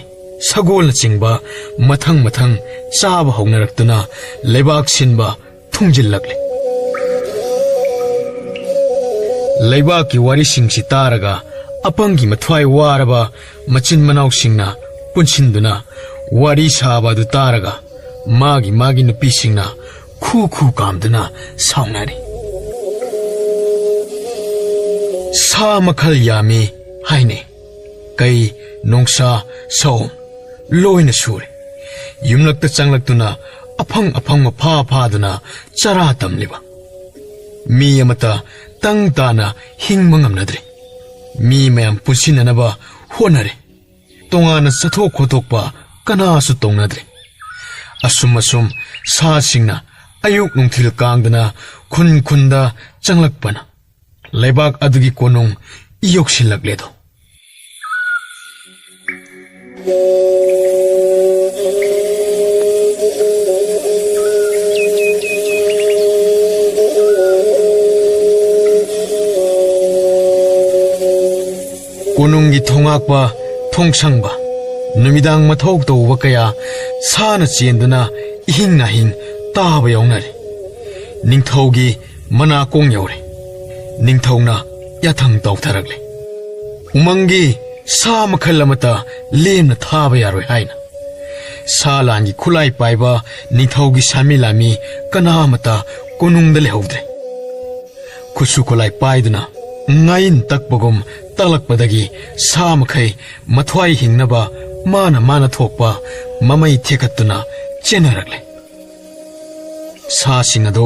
ꯁꯒꯣꯜꯅꯆꯤꯡꯕ ꯃꯊꯪ ꯃꯊꯪ ꯆꯥꯕ ꯍꯧꯅꯔꯛꯇꯨꯅ ꯂꯩꯕꯥꯛ ꯁꯤꯟꯕ ꯊꯨꯡꯖꯤꯜꯂꯛꯂꯦ꯫ ꯂꯩꯕꯥꯛꯀꯤ ꯋꯥꯔꯤꯁꯤꯡꯁꯤ ꯇꯥꯔꯒ ꯑꯄꯪꯒꯤ ꯃꯊ꯭ꯋꯥꯏ ꯋꯥꯔꯕ ꯃꯆꯤꯟ ꯃꯅꯥꯎꯁꯤꯡꯅ ꯄꯨꯟꯁꯤꯟꯗꯨꯅ ꯋꯥꯔꯤ ꯁꯥꯕ ꯑꯗꯨ ꯇꯥꯔꯒ ꯃꯥꯒꯤ ꯃꯥꯒꯤ ꯅꯨꯄꯤꯁꯤꯡꯅ ꯈꯨ ꯈꯨ ꯀꯥꯝꯗꯨꯅ ꯁꯥꯎꯅꯔꯤ꯫ ꯁꯥ ꯃꯈꯜ ꯌꯥꯝꯃꯤ ꯍꯥꯏꯅꯩ꯫ ꯀꯩ, ꯅꯣꯡꯁꯥ, ꯁꯑꯣꯝ ꯂꯣꯏꯅ ꯁꯨꯔꯦ꯫ ꯌꯨꯝꯂꯛꯇ ꯆꯪꯂꯛꯇꯨꯅ ꯑꯐꯪ ꯑꯐꯪꯕ ꯐꯥ ꯐꯥꯗꯨꯅ ꯆꯔꯥ ꯇꯝꯂꯤꯕ꯫ ꯃꯤ ꯑꯃꯠꯇ ꯇꯪ ꯇꯥꯅ ꯍꯤꯡꯕ ꯉꯝꯅꯗ꯭ꯔꯦ꯫ ꯃꯤ ꯃꯌꯥꯝ ꯄꯨꯟꯁꯤꯟꯅꯅꯕ ꯍꯣꯠꯅꯔꯦ꯫ ꯇꯣꯉꯥꯟꯅ ꯆꯠꯊꯣꯛ ꯈꯣꯠꯇꯣꯛꯄ ꯀꯅꯥꯁꯨ ꯇꯧꯅꯗ꯭ꯔꯦ꯫ ꯑꯁꯨꯝ ꯑꯁꯨꯝ ꯁꯥꯁꯤꯡꯅ ꯑꯌꯨꯛ ꯅꯨꯡꯊꯤꯜ ꯀꯥꯡꯗꯅ ꯈꯨꯟ ꯈꯨꯟꯗ ꯆꯪꯂꯛꯄꯅ ꯂꯩꯕꯥꯛ ꯑꯗꯨꯒꯤ ꯀꯣꯅꯨꯡ ꯌꯧꯁꯤꯜꯂꯛꯂꯦꯗꯣ꯫ ꯀꯣꯅꯨꯡꯒꯤ ꯊꯣꯉꯥꯛꯄ, ꯊꯣꯡꯁꯪꯕ, ꯅꯨꯃꯤꯗꯥꯡ ꯃꯊꯧ ꯇꯧꯕ ꯀꯌꯥ ꯁꯥꯅ ꯆꯦꯟꯗꯨꯅ ꯏꯍꯤꯡ ꯅꯥꯍꯤꯡ ꯇꯥꯕ ꯌꯥꯎꯅꯔꯦ꯫ ꯅꯤꯡꯊꯧꯒꯤ ꯃꯅꯥꯀꯣꯡ ꯌꯧꯔꯦ꯫ ꯅꯤꯡꯊꯧꯅ ꯌꯥꯊꯪ ꯇꯧꯊꯔꯛꯂꯦ꯫ ꯎꯃꯪꯒꯤ ꯁꯥ ꯃꯈꯜ ꯑꯃꯠꯇ ꯂꯦꯝꯅ ꯊꯥꯕ ꯌꯥꯔꯣꯏ ꯍꯥꯏꯅ꯫ ꯁꯥ ꯂꯥꯟꯒꯤ ꯈꯨꯠꯂꯥꯏ ꯄꯥꯏꯕ ꯅꯤꯡꯊꯧꯒꯤ ꯁꯥꯃꯤ ꯂꯥꯃꯤ ꯀꯅꯥ ꯑꯃꯠꯇ ꯀꯣꯅꯨꯡꯗ ꯂꯩꯍꯧꯗ꯭ꯔꯦ꯫ ꯈꯨꯠꯁꯨ ꯈꯨꯠꯂꯥꯏ ꯄꯥꯏꯗꯨꯅ ꯉꯥꯌꯤꯟ ꯇꯛꯄꯒꯨꯝ ꯇꯛꯂꯛꯄꯗꯒꯤ ꯁꯥ ꯃꯈꯩ ꯃꯊ꯭ꯋꯥꯏ ꯍꯤꯡꯅꯕ ꯃꯥꯅ ꯃꯥꯅ ꯊꯣꯛꯄ ꯃꯃꯩ ꯊꯦꯛꯀꯠꯇꯨꯅ ꯆꯦꯟꯅꯔꯛꯂꯦ꯫ ꯁꯥꯁꯤꯡ ꯑꯗꯨ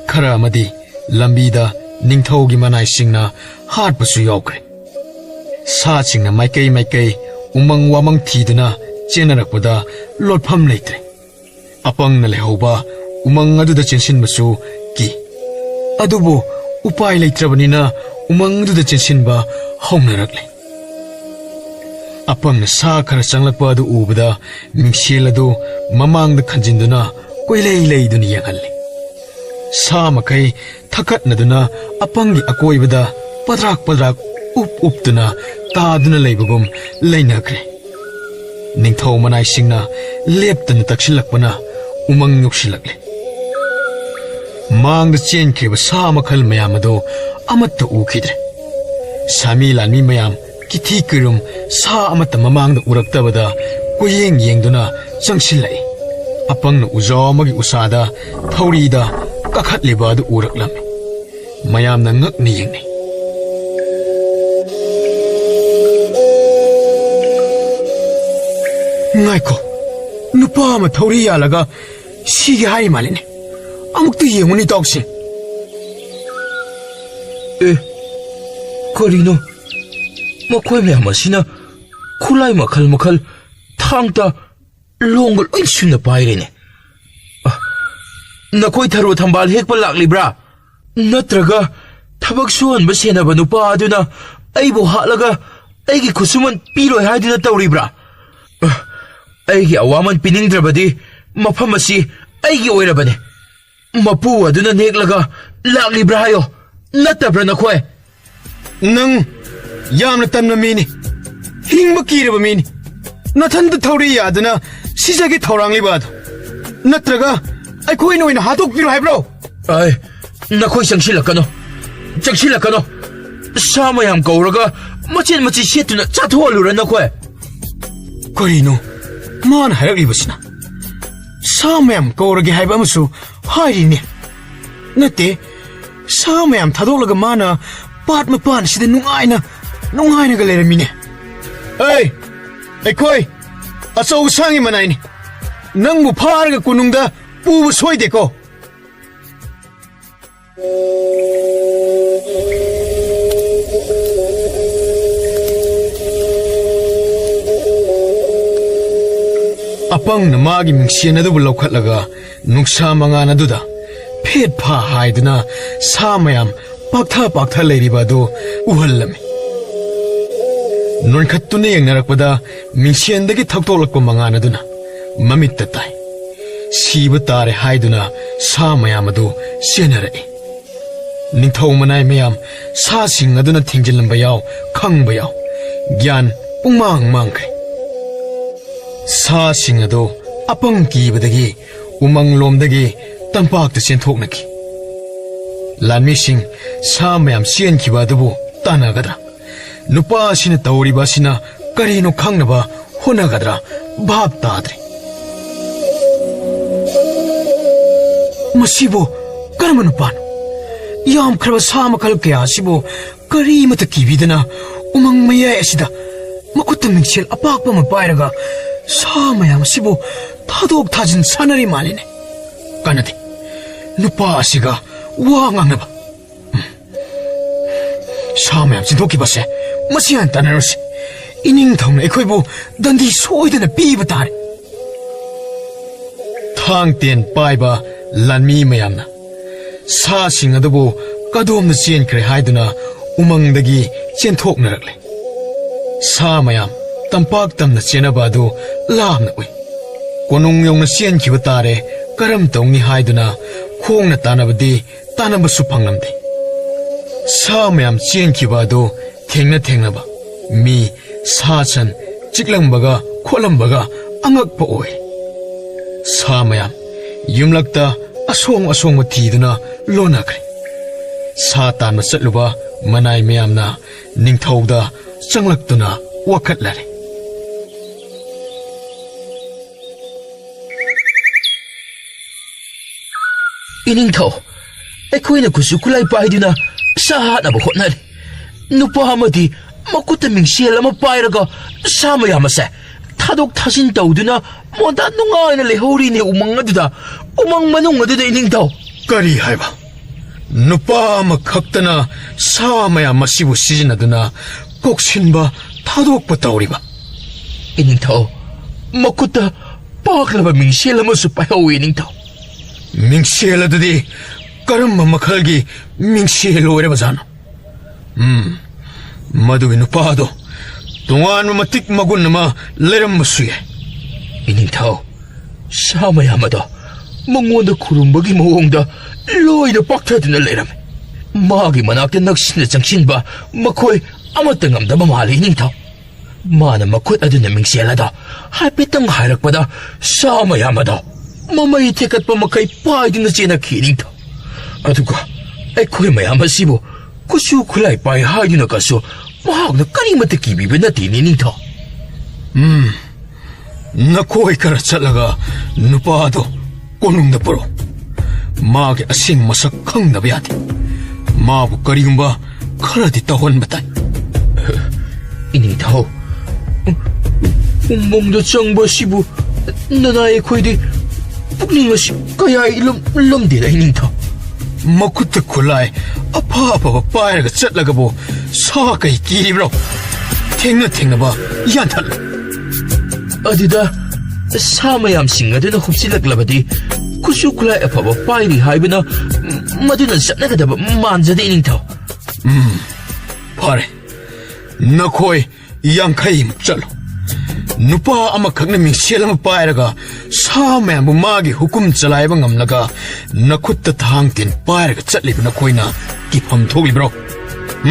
ꯈꯔ ꯑꯃꯗꯤ ꯂꯝꯕꯤꯗ ꯅꯤꯡꯊꯧꯒꯤ ꯃꯅꯥꯏꯁꯤꯡꯅ ꯍꯥꯠꯄꯁꯨ ꯌꯥꯎꯈ꯭ꯔꯦ꯫ ꯁꯥꯁꯤꯡꯅ ꯃꯥꯏꯀꯩ ꯃꯥꯏꯀꯩ ꯎꯃꯪ ꯋꯥꯃꯪ ꯊꯤꯗꯨꯅ ꯆꯦꯟꯅꯔꯛꯄꯗ ꯂꯣꯠꯐꯝ ꯂꯩꯇ꯭ꯔꯦ꯫ ꯑꯄꯪꯅ ꯂꯩꯍꯧꯕ ꯎꯃꯪ ꯑꯗꯨꯗ ꯆꯦꯟꯁꯤꯟꯕꯁꯨ ꯀꯤ꯫ ꯑꯗꯨꯕꯨ ꯎꯄꯥꯏ ꯂꯩꯇ꯭ꯔꯕꯅꯤꯅ ꯎꯃꯪ ꯑꯗꯨꯗ ꯆꯦꯟꯁꯤꯟꯕ ꯍꯧꯅꯔꯛꯂꯦ꯫ ꯑꯄꯪꯅ ꯁꯥ ꯈꯔ ꯆꯪꯂꯛꯄ ꯑꯗꯨ ꯎꯕꯗ ꯃꯤꯡꯁꯦꯜ ꯑꯗꯨ ꯃꯃꯥꯡꯗ ꯈꯟꯖꯤꯟꯗꯨꯅ ꯀꯣꯏꯂꯩ ꯂꯩꯗꯨꯅ ꯌꯦꯡꯍꯜꯂꯤ꯫ ꯁꯥ ꯃꯈꯩ ꯊꯛꯀꯠꯅꯗꯨꯅ ꯑꯄꯪꯒꯤ ꯑꯀꯣꯏꯕꯗ ꯄꯗ꯭ꯔꯥꯛ ꯄꯗ꯭ꯔꯥꯛ ꯎꯞ ꯎꯞꯇꯨꯅ ꯇꯥꯗꯨꯅ ꯂꯩꯕꯒꯨꯝ ꯂꯩꯅꯈ꯭ꯔꯦ꯫ ꯅꯤꯡꯊꯧ ꯃꯅꯥꯏꯁꯤꯡꯅ ꯂꯦꯞꯇꯅ ꯇꯛꯁꯤꯜꯂꯛꯄꯅ ꯎꯃꯪ ꯌꯣꯛꯁꯤꯜꯂꯛꯂꯦ꯫ ꯃꯥꯡꯗ ꯆꯦꯟꯈ꯭ꯔꯤꯕ ꯁꯥ ꯃꯈꯜ ꯃꯌꯥꯝ ꯑꯗꯨ ꯑꯃꯠꯇ ꯎꯈꯤꯗ꯭ꯔꯦ꯫ ꯁꯥꯃꯤ ꯂꯥꯟꯃꯤ ꯃꯌꯥꯝ ꯀꯤꯊꯤ ꯀꯤꯔꯨꯝ ꯁꯥ ꯑꯃꯠꯇ ꯃꯃꯥꯡꯗ ꯎꯔꯛꯇꯕꯗ ꯀꯣꯏꯌꯦꯡ ꯌꯦꯡꯗꯨꯅ ꯆꯪꯁꯤꯜꯂꯛꯏ꯫ ꯑꯄꯪꯅ ꯎꯖꯥꯎ ꯑꯃꯒꯤ ꯎꯁꯥꯗ ꯊꯧꯔꯤꯗ ꯀꯥꯈꯠꯂꯤꯕ ꯑꯗꯨ ꯎꯔꯛꯂꯝꯃꯤ꯫ ꯃꯌꯥꯝꯅ ꯉꯛꯅ ꯌꯦꯡꯅꯩ꯫ ꯉꯥꯏꯈꯣ, ꯅꯨꯄꯥ ꯑꯃ ꯊꯧꯔꯤ ꯌꯥꯜꯂꯒ ꯁꯤꯒꯦ ꯍꯥꯏꯔꯤ ꯃꯥꯜꯂꯤꯅꯦ꯫ ꯑꯃꯨꯛꯇ ꯌꯦꯡꯉꯨꯅꯤ, ꯏꯇꯥꯎꯁꯤꯡ꯫ ꯑꯦ, ꯀꯔꯤꯅꯣ? ꯃꯈꯣꯏ ꯃꯌꯥꯝ ꯑꯁꯤꯅ ꯈꯨꯠꯂꯥꯏ ꯃꯈꯜ ꯃꯈꯜ, ꯊꯥꯡ ꯇꯥ, ꯂꯣꯡꯒ ꯂꯣꯏ ꯁꯨꯅ ꯄꯥꯏꯔꯦꯅꯦ꯫ ꯑ, ꯅꯈꯣꯏ ꯊꯔꯣ ꯊꯝꯕꯥꯜ ꯍꯦꯛꯄ ꯂꯥꯛꯂꯤꯕ꯭ꯔꯥ? ꯅꯠꯇ꯭ꯔꯒ ꯊꯕꯛ ꯁꯨꯍꯟꯕ ꯁꯦꯟꯅꯕ ꯅꯨꯄꯥ ꯑꯗꯨꯅ ꯑꯩꯕꯨ ꯍꯥꯠꯂꯒ ꯑꯩꯒꯤ ꯈꯨꯠꯁꯨꯃꯟ ꯄꯤꯔꯣꯏ ꯍꯥꯏꯗꯨꯅ ꯇꯧꯔꯤꯕ꯭ꯔꯥ? ꯑ, ꯑꯩꯒꯤ ꯑꯋꯥꯃꯟ ꯄꯤꯅꯤꯡꯗ꯭ꯔꯕꯗꯤ ꯃꯐꯝ ꯑꯁꯤ ꯑꯩꯒꯤ ꯑꯣꯏꯔꯕꯅꯤ꯫ ꯃꯄꯨ ꯑꯗꯨꯅ ꯅꯦꯛꯂꯒ ꯂꯥꯛꯂꯤꯕ꯭ꯔꯥ ꯍꯥꯏꯌꯣ, ꯅꯠꯇꯕ꯭ꯔꯥ ꯅꯈꯣꯏ? ꯅꯪ ꯌꯥꯝꯅ ꯇꯟꯕ ꯃꯤꯅꯤ, ꯍꯤꯡꯕ ꯀꯤꯔꯕ ꯃꯤꯅꯤ꯫ ꯅꯊꯟꯇ ꯊꯧꯔꯤ ꯌꯥꯗꯨꯅ ꯁꯤꯖꯒꯦ ꯊꯧꯔꯥꯡꯂꯤꯕ ꯑꯗꯣ? ꯅꯠꯇ꯭ꯔꯒ ꯑꯩꯈꯣꯏꯅ ꯑꯣꯏꯅ ꯍꯥꯠꯇꯣꯛꯄꯤꯔꯣ ꯍꯥꯏꯕ꯭ꯔꯣ? ꯑꯩ, ꯅꯈꯣꯏ ꯆꯪꯁꯤꯜꯂꯛꯀꯅꯨ, ꯆꯪꯁꯤꯜꯂꯛꯀꯅꯨ꯫ ꯁꯥ ꯃꯌꯥꯝ ꯀꯧꯔꯒ ꯃꯆꯦꯠ ꯃꯆꯦꯠ ꯁꯦꯠꯇꯨꯅ ꯆꯥꯊꯣꯛꯍꯜꯂꯨꯔ ꯅꯈꯣꯏ? ꯀꯔꯤꯅꯣ ꯃꯥꯅ ꯍꯥꯏꯔꯛꯂꯤꯕꯁꯤꯅ? ꯁꯥ ꯃꯌꯥꯝ ꯀꯧꯔꯒꯦ ꯍꯥꯏꯕ ꯑꯃꯁꯨ ꯍꯥꯏꯔꯤꯅꯦ꯫ ꯅꯠꯇꯦ, ꯁꯥ ꯃꯌꯥꯝ ꯊꯥꯗꯣꯛꯂꯒ ꯃꯥꯅ ꯄꯥꯠ ꯃꯄꯥꯟ ꯑꯁꯤꯗ ꯅꯨꯡꯉꯥꯏꯅ, ꯅꯨꯡꯉꯥꯏꯅꯒ ꯂꯩꯔꯝꯃꯤꯅꯦ꯫ ꯑꯩ, ꯑꯩꯈꯣꯏ ꯑꯆꯧ ꯑꯁꯥꯡꯒꯤ ꯃꯅꯥꯏꯅꯤ꯫ ꯅꯪꯕꯨ ꯐꯥꯔꯒ ꯀꯣꯅꯨꯡꯗ ꯄꯨꯕ ꯁꯣꯏꯗꯦꯀꯣ꯫ ꯑꯄꯪꯅ ꯃꯥꯒꯤ ꯃꯤꯡꯁꯦꯟ ꯑꯗꯨꯕꯨ ꯂꯧꯈꯠꯂꯒ ꯅꯨꯡꯁꯥ ꯃꯉꯥꯜ ꯑꯗꯨꯗ ꯐꯦꯠ ꯐꯥ ꯍꯥꯏꯗꯨꯅ ꯁꯥ ꯃꯌꯥꯝ ꯄꯥꯛꯊ ꯄꯥꯛꯊ ꯂꯩꯔꯤꯕ ꯑꯗꯨ ꯎꯍꯜꯂꯝꯃꯤ꯫ ꯅꯣꯟꯈꯠꯇꯨꯅ ꯌꯦꯡꯅꯔꯛꯄꯗ ꯃꯤꯡꯁꯦꯟꯗꯒꯤ ꯊꯛꯇꯣꯛꯂꯛꯄ ꯃꯉꯥꯜ ꯑꯗꯨꯅ ꯃꯃꯤꯠꯇ ꯇꯥꯏ꯫ ꯁꯤꯕ ꯇꯥꯔꯦ ꯍꯥꯏꯗꯨꯅ ꯁꯥ ꯃꯌꯥꯝ ꯑꯗꯨ ꯆꯦꯟꯅꯔꯛꯏ꯫ ꯅꯤꯡꯊꯧ ꯃꯅꯥꯏ ꯃꯌꯥꯝ ꯁꯥꯁꯤꯡ ꯑꯗꯨꯅ ꯊꯦꯡꯖꯤꯜꯂꯝꯕ ꯌꯥꯎ ꯈꯪꯕ ꯌꯥꯎ꯫ ꯒ꯭ꯌꯥꯟ ꯄꯨꯡꯃꯥꯡ ꯃꯥꯡꯈ꯭ꯔꯦ꯫ ꯁꯥꯁꯤꯡ ꯑꯗꯨ ꯑꯄꯪ ꯀꯤꯕꯗꯒꯤ ꯎꯃꯪꯂꯣꯝꯗꯒꯤ ꯇꯝꯄꯥꯛꯇ ꯆꯦꯟꯊꯣꯛꯅꯈꯤ꯫ ꯂꯥꯟꯃꯤꯁꯤꯡ ꯁꯥ ꯃꯌꯥꯝ ꯆꯦꯟꯈꯤꯕ ꯑꯗꯨꯕꯨ ꯇꯥꯟꯅꯒꯗ꯭ꯔꯥ? ꯅꯨꯄꯥ ꯑꯁꯤꯅ ꯇꯧꯔꯤꯕ ꯑꯁꯤꯅ ꯀꯔꯤꯅꯣ ꯈꯪꯅꯕ ꯍꯣꯠꯅꯒꯗ꯭ꯔꯥ? ꯚꯥꯞ ꯇꯥꯗ꯭ꯔꯦ꯫ ꯃꯁꯤꯕꯨ ꯀꯔꯝꯕ ꯅꯨꯄꯥꯅꯣ? ꯌꯥꯝꯈ꯭ꯔꯕ ꯁꯥ ꯃꯈꯜ ꯀꯌꯥ ꯑꯁꯤꯕꯨ ꯀꯔꯤꯃꯠꯇ ꯀꯤꯕꯤꯗꯅ ꯎꯃꯪ ꯃꯌꯥꯏ ꯑꯁꯤꯗ ꯃꯈꯨꯠꯇ ꯃꯤꯡꯁꯦꯜ ꯑꯄꯥꯛꯄ ꯑꯃ ꯄꯥꯏꯔꯒ ꯁꯥ ꯃꯌꯥꯝ ꯑꯁꯤꯕꯨ ꯊꯥꯗꯣꯛ ꯊꯥꯖꯤꯟ ꯁꯥꯟꯅꯔꯤ ꯃꯥꯜꯂꯤꯅꯦ꯫ ꯀꯥꯟꯅꯗꯦ꯫ ꯅꯨꯄꯥ ꯑꯁꯤꯒ ꯋꯥ ꯉꯥꯡꯅꯕ꯫ ꯎꯝ꯫ ꯁꯥ ꯃꯌꯥꯝ ꯆꯦꯟꯊꯣꯛꯈꯤꯕꯁꯦ ꯃꯁꯤ ꯍꯥꯟꯅ ꯇꯥꯟꯅꯔꯨꯁꯤ꯫ ꯏꯅꯤꯡꯊꯧꯅ ꯑꯩꯈꯣꯏꯕꯨ ꯗꯟꯗꯤ ꯁꯣꯏꯗꯅ ꯄꯤꯕ ꯇꯥꯔꯦ꯫ ꯊꯥꯡ ꯇꯦꯟ ꯄꯥꯏꯕ ꯂꯥꯟꯃꯤ ꯃꯌꯥꯝꯅ ꯁꯥꯁꯤꯡ ꯑꯗꯨꯕꯨ ꯀꯗꯣꯝꯗ ꯆꯦꯟꯈ꯭ꯔꯦ ꯍꯥꯏꯗꯨꯅ ꯎꯃꯪꯗꯒꯤ ꯆꯦꯟꯊꯣꯛꯅꯔꯛꯂꯦ꯫ ꯁꯥ ꯃꯌꯥꯝ ꯇꯝꯄꯥꯛ ꯇꯝꯅ ꯆꯦꯟꯅꯕ ꯑꯗꯨ ꯂꯥꯞꯅ ꯎꯏ꯫ ꯀꯣꯅꯨꯡ ꯌꯧꯅ ꯆꯦꯟꯈꯤꯕ ꯇꯥꯔꯦ, ꯀꯔꯝ ꯇꯧꯅꯤ ꯍꯥꯏꯗꯨꯅ ꯈꯣꯡꯅ ꯇꯥꯟꯅꯕꯗꯤ ꯇꯥꯟꯅꯕꯁꯨ ꯐꯪꯂꯝꯗꯦ꯫ ꯁꯥ ꯃꯌꯥꯝ ꯆꯦꯟꯈꯤꯕ ꯑꯗꯨ ꯊꯦꯡꯅ ꯊꯦꯡꯅꯕ ꯃꯤ, ꯁꯥ ꯁꯟ ꯆꯤꯛꯂꯝꯕꯒ ꯈꯣꯠꯂꯝꯕꯒ ꯑꯉꯛꯄ ꯑꯣꯏꯔꯦ꯫ ꯁꯥ ꯃꯌꯥꯝ ꯌꯨꯝꯂꯛꯇ ꯑꯁꯣꯡ ꯑꯁꯣꯡꯕ ꯊꯤꯗꯨꯅ ꯂꯣꯟꯅꯈ꯭ꯔꯦ꯫ ꯁꯥ ꯇꯥꯟꯕ ꯆꯠꯂꯨꯕ ꯃꯅꯥꯏ ꯃꯌꯥꯝꯅ ꯅꯤꯡꯊꯧꯗ ꯆꯪꯂꯛꯇꯨꯅ ꯋꯥꯀꯠꯂꯔꯦ꯫ ꯏꯅꯤꯡꯊꯧ, ꯑꯩꯈꯣꯏꯅ ꯈꯨꯠꯁꯨ ꯈꯨꯠꯂꯥꯏ ꯄꯥꯏꯗꯨꯅ ꯁꯥ ꯍꯥꯠꯅꯕ ꯍꯣꯠꯅꯔꯤ꯫ ꯅꯨꯄꯥ ꯑꯃꯗꯤ ꯃꯈꯨꯠꯇ ꯃꯤꯡꯁꯦꯜ ꯑꯃ ꯄꯥꯏꯔꯒ ꯁꯥ ꯃꯌꯥꯝ ꯑꯁꯦ ꯊꯥꯗꯣꯛ ꯊꯥꯖꯤꯟ ꯇꯧꯗꯨꯅ ꯃꯣꯟꯗꯥ ꯅꯨꯡꯉꯥꯏꯅ ꯂꯩꯍꯧꯔꯤꯅꯦ ꯎꯃꯪ ꯑꯗꯨꯗ, ꯎꯃꯪ ꯃꯅꯨꯡ ꯑꯗꯨꯗ, ꯏꯅꯤꯡꯊꯧ꯫ ꯀꯔꯤ ꯍꯥꯏꯕ? ꯅꯨꯄꯥ ꯑꯃꯈꯛꯇꯅ ꯁꯥ ꯃꯌꯥꯝ ꯑꯁꯤꯕꯨ ꯁꯤꯖꯤꯟꯅꯗꯨꯅ ꯀꯣꯛꯁꯤꯟꯕ ꯊꯥꯗꯣꯛꯄ ꯇꯧꯔꯤꯕ? ꯏꯅꯤꯡꯊꯧ, ꯃꯈꯨꯠꯇ ꯄꯥꯛꯂꯕ ꯃꯤꯡꯁꯦꯜ ꯑꯃꯁꯨ ꯄꯥꯏꯍꯧꯏ, ꯏꯅꯤꯡꯊꯧ꯫ ꯃꯤꯡꯁꯦꯜ ꯑꯗꯨꯗꯤ ꯀꯔꯝꯕ ꯃꯈꯜꯒꯤ ꯃꯤꯡꯁꯦꯜ ꯑꯣꯏꯔꯕꯖꯥꯠꯅꯣ? ꯎꯝ, ꯃꯗꯨꯒꯤ ꯅꯨꯄꯥꯗꯣ ꯇꯣꯉꯥꯟꯕ ꯃꯇꯤꯛ ꯃꯒꯨꯟ ꯑꯃ ꯂꯩꯔꯝꯕꯁꯨ ꯌꯥꯏ꯫ ꯏꯅꯤꯡꯊꯧ, ꯁꯥ ꯃꯌꯥꯝ ꯑꯗꯣ ꯃꯉꯣꯟꯗ ꯈꯨꯔꯨꯝꯕꯒꯤ ꯃꯑꯣꯡꯗ ꯂꯣꯏꯅ ꯄꯥꯛꯊꯗꯨꯅ ꯂꯩꯔꯝꯃꯤ꯫ ꯃꯥꯒꯤ ꯃꯅꯥꯛꯇ ꯅꯛꯁꯤꯟꯅ ꯆꯪꯁꯤꯟꯕ ꯃꯈꯣꯏ ꯑꯃꯠꯇ ꯉꯝꯗꯕ ꯃꯥꯜꯂꯤ, ꯏꯅꯤꯡꯊꯧ꯫ ꯃꯥꯅ ꯃꯈꯨꯠ ꯑꯗꯨꯅ ꯃꯤꯡꯁꯦꯜ ꯑꯗꯣ ꯍꯥꯏꯐꯦꯠꯇꯪ ꯍꯥꯏꯔꯛꯄꯗ, ꯁꯥ ꯃꯌꯥꯝ ꯑꯗꯣ ꯃꯃꯩ ꯊꯦꯛꯀꯠꯄ ꯃꯈꯩ ꯄꯥꯏꯗꯨꯅ ꯆꯦꯟꯅꯈꯤ, ꯏꯅꯤꯡꯊꯧ꯫ ꯑꯗꯨꯒ ꯑꯩꯈꯣꯏ ꯃꯌꯥꯝ ꯑꯁꯤꯕꯨ ꯈꯨꯠꯁꯨ ꯈꯨꯠꯂꯥꯏ ꯄꯥꯏ ꯍꯥꯏꯗꯨꯅ ꯀꯩꯁꯨ ꯃꯍꯥꯛꯅ ꯀꯔꯤꯃꯠꯇ ꯀꯤꯕꯤꯕ ꯅꯠꯇꯦꯅꯦ, ꯏꯅꯤꯡꯊꯧ꯫ ꯎꯝ, ꯅꯈꯣꯏ ꯈꯔ ꯆꯠꯂꯒ ꯅꯨꯄꯥꯗꯣ ꯀꯣꯅꯨꯡꯗ ꯄꯨꯔꯛꯎ꯫ ꯃꯥꯒꯤ ꯑꯁꯦꯡꯕ ꯃꯁꯛ ꯈꯪꯗꯕ ꯌꯥꯗꯦ꯫ ꯃꯥꯕꯨ ꯀꯔꯤꯒꯨꯝꯕ ꯈꯔꯗꯤ ꯇꯧꯍꯟꯕ ꯇꯥꯏ꯫ ꯏꯅꯤꯡꯊꯧ, ꯎꯃꯪꯗ ꯆꯪꯕ ꯑꯁꯤꯕꯨ ꯅꯅꯥꯏ ꯑꯩꯈꯣꯏꯗꯤ ꯄꯨꯛꯅꯤꯡ ꯑꯁꯤ ꯀꯌꯥ ꯏꯂꯨꯝ ꯂꯨꯝꯗꯦꯗ, ꯏꯅꯤꯡꯊꯧ꯫ ꯃꯈꯨꯠꯇ ꯈꯨꯠꯂꯥꯏ ꯑꯐ ꯑꯐꯕ ꯄꯥꯏꯔꯒ ꯆꯠꯂꯒꯕꯨ ꯁꯥ ꯀꯩ ꯀꯤꯔꯤꯕ꯭ꯔꯣ? ꯊꯦꯡꯅ ꯊꯦꯡꯅꯕ ꯌꯥꯟꯊꯠꯂꯨ꯫ ꯑꯗꯨꯗ ꯁꯥ ꯃꯌꯥꯝꯁꯤꯡ ꯑꯗꯨꯅ ꯍꯨꯞꯆꯤꯜꯂꯛꯂꯕꯗꯤ ꯈꯨꯠꯁꯨ ꯈꯨꯠꯂꯥꯏ ꯑꯐꯕ ꯄꯥꯏꯔꯤ ꯍꯥꯏꯕꯅ ꯃꯗꯨꯅ ꯆꯠꯅꯒꯗꯕ ꯃꯥꯟꯖꯗꯦ, ꯏꯅꯤꯡꯊꯧ꯫ ꯎꯝ, ꯐꯔꯦ꯫ ꯅꯈꯣꯏ ꯌꯥꯡꯈꯩꯃꯨꯛ ꯆꯠꯂꯨ꯫ ꯅꯨꯄꯥ ꯑꯃꯈꯛꯅ ꯃꯤꯡꯁꯦꯜ ꯑꯃ ꯄꯥꯏꯔꯒ ꯁꯥ ꯃꯌꯥꯝꯕꯨ ꯃꯥꯒꯤ ꯍꯨꯀꯨꯝ ꯆꯂꯥꯏꯕ ꯉꯝꯂꯒ ꯅꯈꯨꯠꯇ ꯊꯥꯡ ꯇꯤꯟ ꯄꯥꯏꯔꯒ ꯆꯠꯂꯤꯕ ꯅꯈꯣꯏꯅ ꯀꯤꯐꯝ ꯊꯣꯛꯂꯤꯕ꯭ꯔꯣ?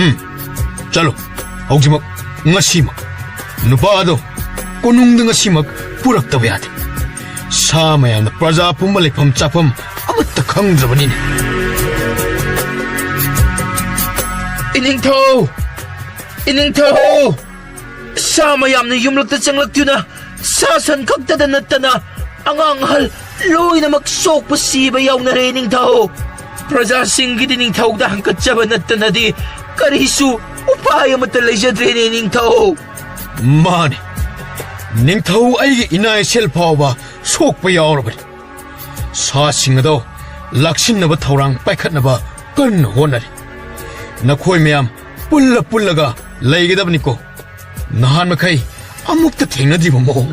ꯎꯝ, ꯆꯠꯂꯨ꯫ ꯍꯧꯖꯤꯛꯃꯛ, ꯉꯁꯤꯃꯛ꯫ ꯅꯨꯄꯥ ꯑꯗꯣ ꯀꯣꯅꯨꯡꯗ ꯉꯁꯤꯃꯛ ꯄꯨꯔꯛꯇꯕ ꯌꯥꯗꯦ꯫ ꯁꯥ ꯃꯌꯥꯝꯅ ꯄ꯭ꯔꯖꯥ ꯄꯨꯝꯕ ꯂꯩꯐꯝ ꯆꯥꯐꯝ ꯑꯃꯠꯇ ꯈꯪꯗ꯭ꯔꯕꯅꯤꯅꯦ꯫ ꯏꯅꯤꯡꯊꯧ! ꯏꯅꯤꯡꯊꯧ! ꯁꯥ ꯃꯌꯥꯝꯅ ꯌꯨꯝꯂꯛꯇ ꯆꯪꯂꯛꯇꯨꯅ ꯁꯥ ꯁꯟ ꯈꯛꯇꯗ ꯅꯠꯇꯅ ꯑꯉꯥꯡ ꯑꯍꯜ ꯂꯣꯏꯅꯃꯛ ꯁꯣꯛꯄ ꯁꯤꯕ ꯌꯥꯎꯅꯔꯦ, ꯏꯅꯤꯡꯊꯧ꯫ ꯄ꯭ꯔꯖꯥꯁꯤꯡꯒꯤꯗꯤ ꯅꯤꯡꯊꯧꯗ ꯍꯪꯀꯠꯆꯕ ꯅꯠꯇꯅꯗꯤ ꯀꯔꯤꯁꯨ ꯎꯄꯥꯏ ꯑꯃꯠꯇ ꯂꯩꯖꯗ꯭ꯔꯦꯅꯦ, ꯅꯤꯡꯊꯧ꯫ ꯃꯥꯅꯤ, ꯅꯤꯡꯊꯧ ꯑꯩꯒꯤ ꯏꯅꯥ ꯏꯁꯦꯜ ꯐꯥꯎꯕ ꯁꯣꯛꯄ ꯌꯥꯎꯔꯕꯅꯤ꯫ ꯁꯥꯁꯤꯡ ꯑꯗꯣ ꯂꯥꯛꯁꯤꯟꯅꯕ ꯊꯧꯔꯥꯡ ꯄꯥꯏꯈꯠꯅꯕ ꯀꯟꯅ ꯍꯣꯠꯅꯔꯤ꯫ ꯅꯈꯣꯏ ꯃꯌꯥꯝ ꯄꯨꯜꯂ ꯄꯨꯜꯂꯒ ꯂꯩꯒꯗꯕꯅꯤꯀꯣ꯫ ꯅꯍꯥꯟ ꯃꯈꯩ ꯑꯃꯨꯛꯇ ꯊꯦꯡꯅꯗ꯭ꯔꯤꯕ ꯃꯑꯣꯡ꯫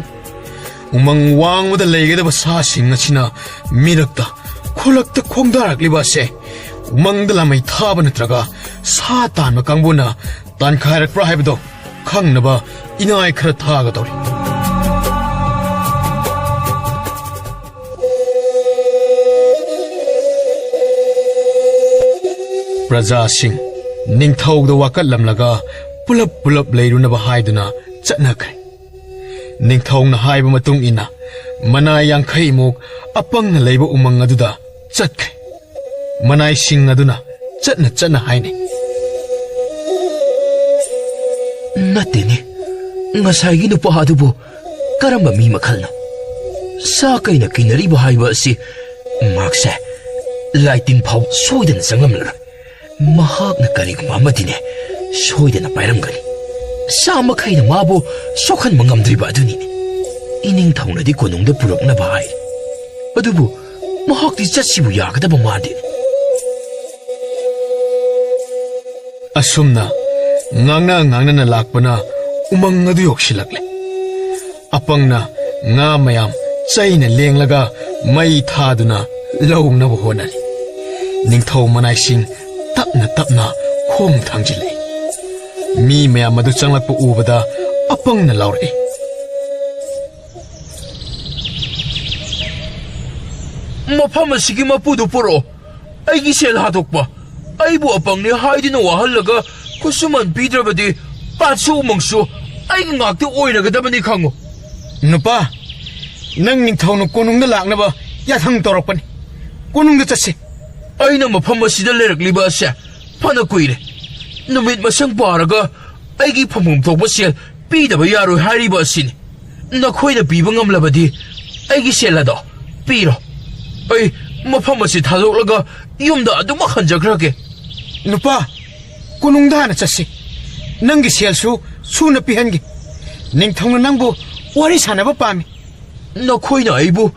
ꯎꯃꯪ ꯋꯥꯡꯃꯗ ꯂꯩꯒꯗꯕ ꯁꯥꯁꯤꯡ ꯑꯁꯤꯅ ꯃꯤꯔꯛꯇ, ꯈꯨꯜꯂꯛꯇ ꯈꯣꯡꯗꯥꯔꯛꯂꯤꯕ ꯑꯁꯦ ꯎꯃꯪꯗ ꯂꯥꯃꯩ ꯊꯥꯕ ꯅꯠꯇ꯭ꯔꯒ ꯁꯥ ꯇꯥꯟꯕ ꯀꯥꯡꯕꯨꯅ ꯇꯥꯟꯈꯥꯏꯔꯛꯄ꯭ꯔꯥ ꯍꯥꯏꯕꯗꯣ ꯈꯪꯅꯕ ꯏꯅꯥꯏ ꯈꯔ ꯊꯥꯒꯗꯧꯔꯤ꯫ ꯄ꯭ꯔꯖꯥꯁꯤꯡ ꯅꯤꯡꯊꯧꯗ ꯋꯥꯀꯠꯂꯝꯂꯒ ꯄꯨꯂꯞ ꯄꯨꯂꯞ ꯂꯩꯔꯨꯅꯕ ꯍꯥꯏꯗꯨꯅ ꯆꯠꯅꯈ꯭ꯔꯦ꯫ ꯅꯤꯡꯊꯧꯅ ꯍꯥꯏꯕ ꯃꯇꯨꯡ ꯏꯟꯅ ꯃꯅꯥꯏ ꯌꯥꯡꯈꯩꯃꯨꯛ ꯑꯄꯪꯅ ꯂꯩꯕ ꯎꯃꯪ ꯑꯗꯨꯗ ꯆꯠꯈ꯭ꯔꯦ꯫ ꯃꯅꯥꯏꯁꯤꯡ ꯑꯗꯨꯅ ꯆꯠꯅ ꯆꯠꯅ ꯍꯥꯏꯅꯩ꯫ ꯅꯠꯇꯦꯅꯦ, ꯉꯁꯥꯏꯒꯤ ꯅꯨꯄꯥ ꯑꯗꯨꯕꯨ ꯀꯔꯝꯕ ꯃꯤ ꯃꯈꯜꯅꯣ? ꯁꯥ ꯀꯩꯅ ꯀꯤꯅꯔꯤꯕ ꯍꯥꯏꯕ ꯑꯁꯤ ꯃꯍꯥꯛꯁꯦ ꯂꯥꯏꯇꯤꯟ ꯐꯥꯎ ꯁꯣꯏꯗꯅ ꯆꯪꯂꯝꯂꯔꯣꯏ꯫ ꯃꯍꯥꯛꯅ ꯀꯔꯤꯒꯨꯝꯕ ꯑꯃꯗꯤꯅꯦ ꯁꯣꯏꯗꯅ ꯄꯥꯏꯔꯝꯒꯅꯤ꯫ ꯁꯥ ꯃꯈꯩꯅ ꯃꯥꯕꯨ ꯁꯣꯛꯍꯟꯕ ꯉꯝꯗ꯭ꯔꯤꯕ ꯑꯗꯨꯅꯤꯅꯦ꯫ ꯏꯅꯤꯡꯊꯧꯅꯗꯤ ꯀꯣꯅꯨꯡꯗ ꯄꯨꯔꯛꯅꯕ ꯍꯥꯏꯔꯤ, ꯑꯗꯨꯕꯨ ꯃꯍꯥꯛꯇꯤ ꯆꯠꯁꯤꯕꯨ ꯌꯥꯒꯗꯕ ꯃꯥꯟꯗꯦꯅꯦ꯫ ꯑꯁꯨꯝꯅ ꯉꯥꯡꯅ ꯉꯥꯡꯅꯅ ꯂꯥꯛꯄꯅ ꯎꯃꯪ ꯑꯗꯨ ꯌꯧꯁꯤꯜꯂꯛꯂꯦ꯫ ꯑꯄꯪꯅ ꯉꯥ ꯃꯌꯥꯝ ꯆꯩꯅ ꯂꯦꯡꯂꯒ ꯃꯩ ꯊꯥꯗꯨꯅ ꯂꯧꯅꯕ ꯍꯣꯠꯅꯔꯤ꯫ ꯅꯤꯡꯊꯧ ꯃꯅꯥꯏꯁꯤꯡ ꯇꯞꯅ ꯇꯞꯅ ꯈꯣꯡ ꯊꯥꯡꯖꯤꯜꯂꯛꯏ꯫ ꯃꯤ ꯃꯌꯥꯝ ꯑꯗꯨ ꯆꯪꯂꯛꯄ ꯎꯕꯗ ꯑꯄꯪꯅ ꯂꯥꯎꯔꯛꯏ꯫ ꯃꯐꯝ ꯑꯁꯤꯒꯤ ꯃꯄꯨꯗꯨ ꯄꯨꯔꯛꯑꯣ꯫ ꯑꯩꯒꯤ ꯁꯦꯜ ꯍꯥꯠꯇꯣꯛꯄ, ꯑꯩꯕꯨ ꯑꯄꯪꯅꯤ ꯍꯥꯏꯗꯨꯅ ꯋꯥꯍꯜꯂꯒ ꯈꯨꯠꯁꯨꯃꯟ ꯄꯤꯗ꯭ꯔꯕꯗꯤ ꯄꯥꯠꯁꯨ ꯎꯃꯪꯁꯨ ꯑꯩꯒꯤ ꯉꯥꯛꯇ ꯑꯣꯏꯔꯒꯗꯕꯅꯤ ꯈꯪꯉꯨ꯫ ꯅꯨꯄꯥ, ꯅꯪ ꯅꯤꯡꯊꯧꯅ ꯀꯣꯅꯨꯡꯗ ꯂꯥꯛꯅꯕ ꯌꯥꯊꯪ ꯇꯧꯔꯛꯄꯅꯤ꯫ ꯀꯣꯅꯨꯡꯗ ꯆꯠꯁꯤ꯫ ꯑꯩꯅ ꯃꯐꯝ ꯑꯁꯤꯗ ꯂꯩꯔꯛꯂꯤꯕ ꯑꯁꯦ ꯐꯅ ꯀꯨꯏꯔꯦ꯫ ꯅꯨꯃꯤꯠ ꯃꯁꯤꯡ ꯄꯥꯔꯒ ꯑꯩꯒꯤ ꯐꯪꯐꯝ ꯊꯣꯛꯄ ꯁꯦꯜ ꯄꯤꯗꯕ ꯌꯥꯔꯣꯏ ꯍꯥꯏꯔꯤꯕ ꯑꯁꯤꯅꯤ꯫ ꯅꯈꯣꯏꯅ ꯄꯤꯕ ꯉꯝꯂꯕꯗꯤ ꯑꯩꯒꯤ ꯁꯦꯜ ꯑꯗꯣ ꯄꯤꯔꯣ꯫ ꯑꯩ ꯃꯐꯝ ꯑꯁꯤ ꯊꯥꯗꯣꯛꯂꯒ ꯌꯨꯝꯗ ꯑꯗꯨꯃꯛ ꯍꯟꯖꯈ꯭ꯔꯒꯦ꯫ ꯅꯨꯄꯥ, ꯀꯣꯅꯨꯡꯗ ꯍꯥꯟꯅ ꯆꯠꯁꯤ꯫ ꯅꯪꯒꯤ ꯁꯦꯜꯁꯨ ꯁꯨꯅ ꯄꯤꯍꯟꯒꯦ꯫ ꯅꯤꯡꯊꯧꯅ ꯅꯪꯕꯨ ꯋꯥꯔꯤ ꯁꯥꯟꯅꯕ ꯄꯥꯝꯃꯤ꯫ ꯅꯈꯣꯏꯅ ꯑꯩꯕꯨ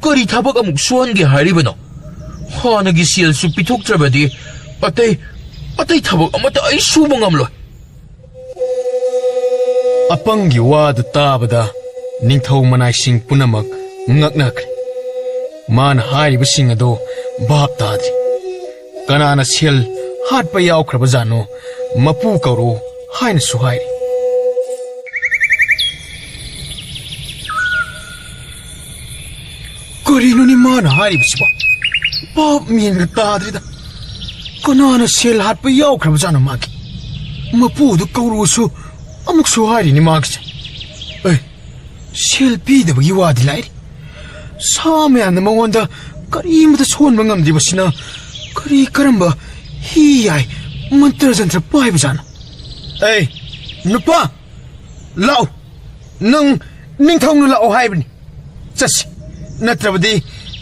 ꯀꯔꯤ ꯊꯕꯛ ꯑꯃꯨꯛ ꯁꯨꯍꯟꯒꯦ ꯍꯥꯏꯔꯤꯕꯅꯣ? ꯍꯥꯟꯅꯒꯤ ꯁꯦꯜꯁꯨ ꯄꯤꯊꯣꯛꯇ꯭ꯔꯕꯗꯤ ꯑꯇꯩ, ꯑꯇꯩ ꯊꯕꯛ ꯑꯃꯠꯇ ꯑꯩ ꯁꯨꯕ ꯉꯝꯂꯣꯏ꯫ ꯑꯄꯪꯒꯤ ꯋꯥꯗꯨ ꯇꯥꯕꯗ ꯅꯤꯡꯊꯧ ꯃꯅꯥꯏꯁꯤꯡ ꯄꯨꯝꯅꯃꯛ ꯉꯛꯅꯈ꯭ꯔꯦ꯫ ꯃꯥꯅ ꯍꯥꯏꯔꯤꯕꯁꯤꯡ ꯑꯗꯨ ꯚꯥꯞ ꯇꯥꯗ꯭ꯔꯦ꯫ ꯀꯅꯥꯅ ꯁꯦꯜ ꯍꯥꯠꯄ ꯌꯥꯎꯈ꯭ꯔꯕꯖꯥꯠꯅꯣ? ꯃꯄꯨ ꯀꯧꯔꯨ ꯍꯥꯏꯅꯁꯨ ꯍꯥꯏꯔꯤ꯫ ꯀꯔꯤꯅꯣꯅꯦ ꯃꯥꯅ ꯍꯥꯏꯔꯤꯕꯁꯤꯕꯣ? ꯚꯥꯞ ꯃꯦꯟꯒ ꯇꯥꯗ꯭ꯔꯦꯗ꯫ ꯀꯅꯥꯅ ꯁꯦꯜ ꯍꯥꯠꯄ ꯌꯥꯎꯈ꯭ꯔꯕꯖꯥꯠꯅꯣ ꯃꯥꯒꯤ? ꯃꯄꯨꯗꯨ ꯀꯧꯔꯨꯁꯨ ꯑꯃꯨꯛꯁꯨ ꯍꯥꯏꯔꯤꯅꯤ ꯃꯥꯒꯤꯁꯦ꯫ ꯑꯦ, ꯁꯦꯜ ꯄꯤꯗꯕꯒꯤ ꯋꯥꯗꯤ ꯂꯥꯏꯔꯤ꯫ ꯁꯥ ꯃꯌꯥꯝꯅ ꯃꯉꯣꯟꯗ ꯀꯔꯤꯃꯇ ꯁꯣꯟꯕ ꯉꯝꯗ꯭ꯔꯤꯕꯁꯤꯅ ꯀꯔꯤ ꯀꯔꯝꯕ ꯍꯤ ꯌꯥꯏ ꯃꯟꯇ꯭ꯔ ꯖꯟꯇ꯭ꯔ ꯄꯥꯏꯕꯖꯥꯠꯅꯣ? ꯑꯦ, ꯅꯨꯄꯥ, ꯂꯥꯛꯎ꯫ ꯅꯪ ꯅꯤꯡꯊꯧꯅ ꯂꯥꯛꯑꯣ ꯍꯥꯏꯕꯅꯤ꯫ ꯆꯠꯁꯤ, ꯅꯠꯇ꯭ꯔꯕꯗꯤ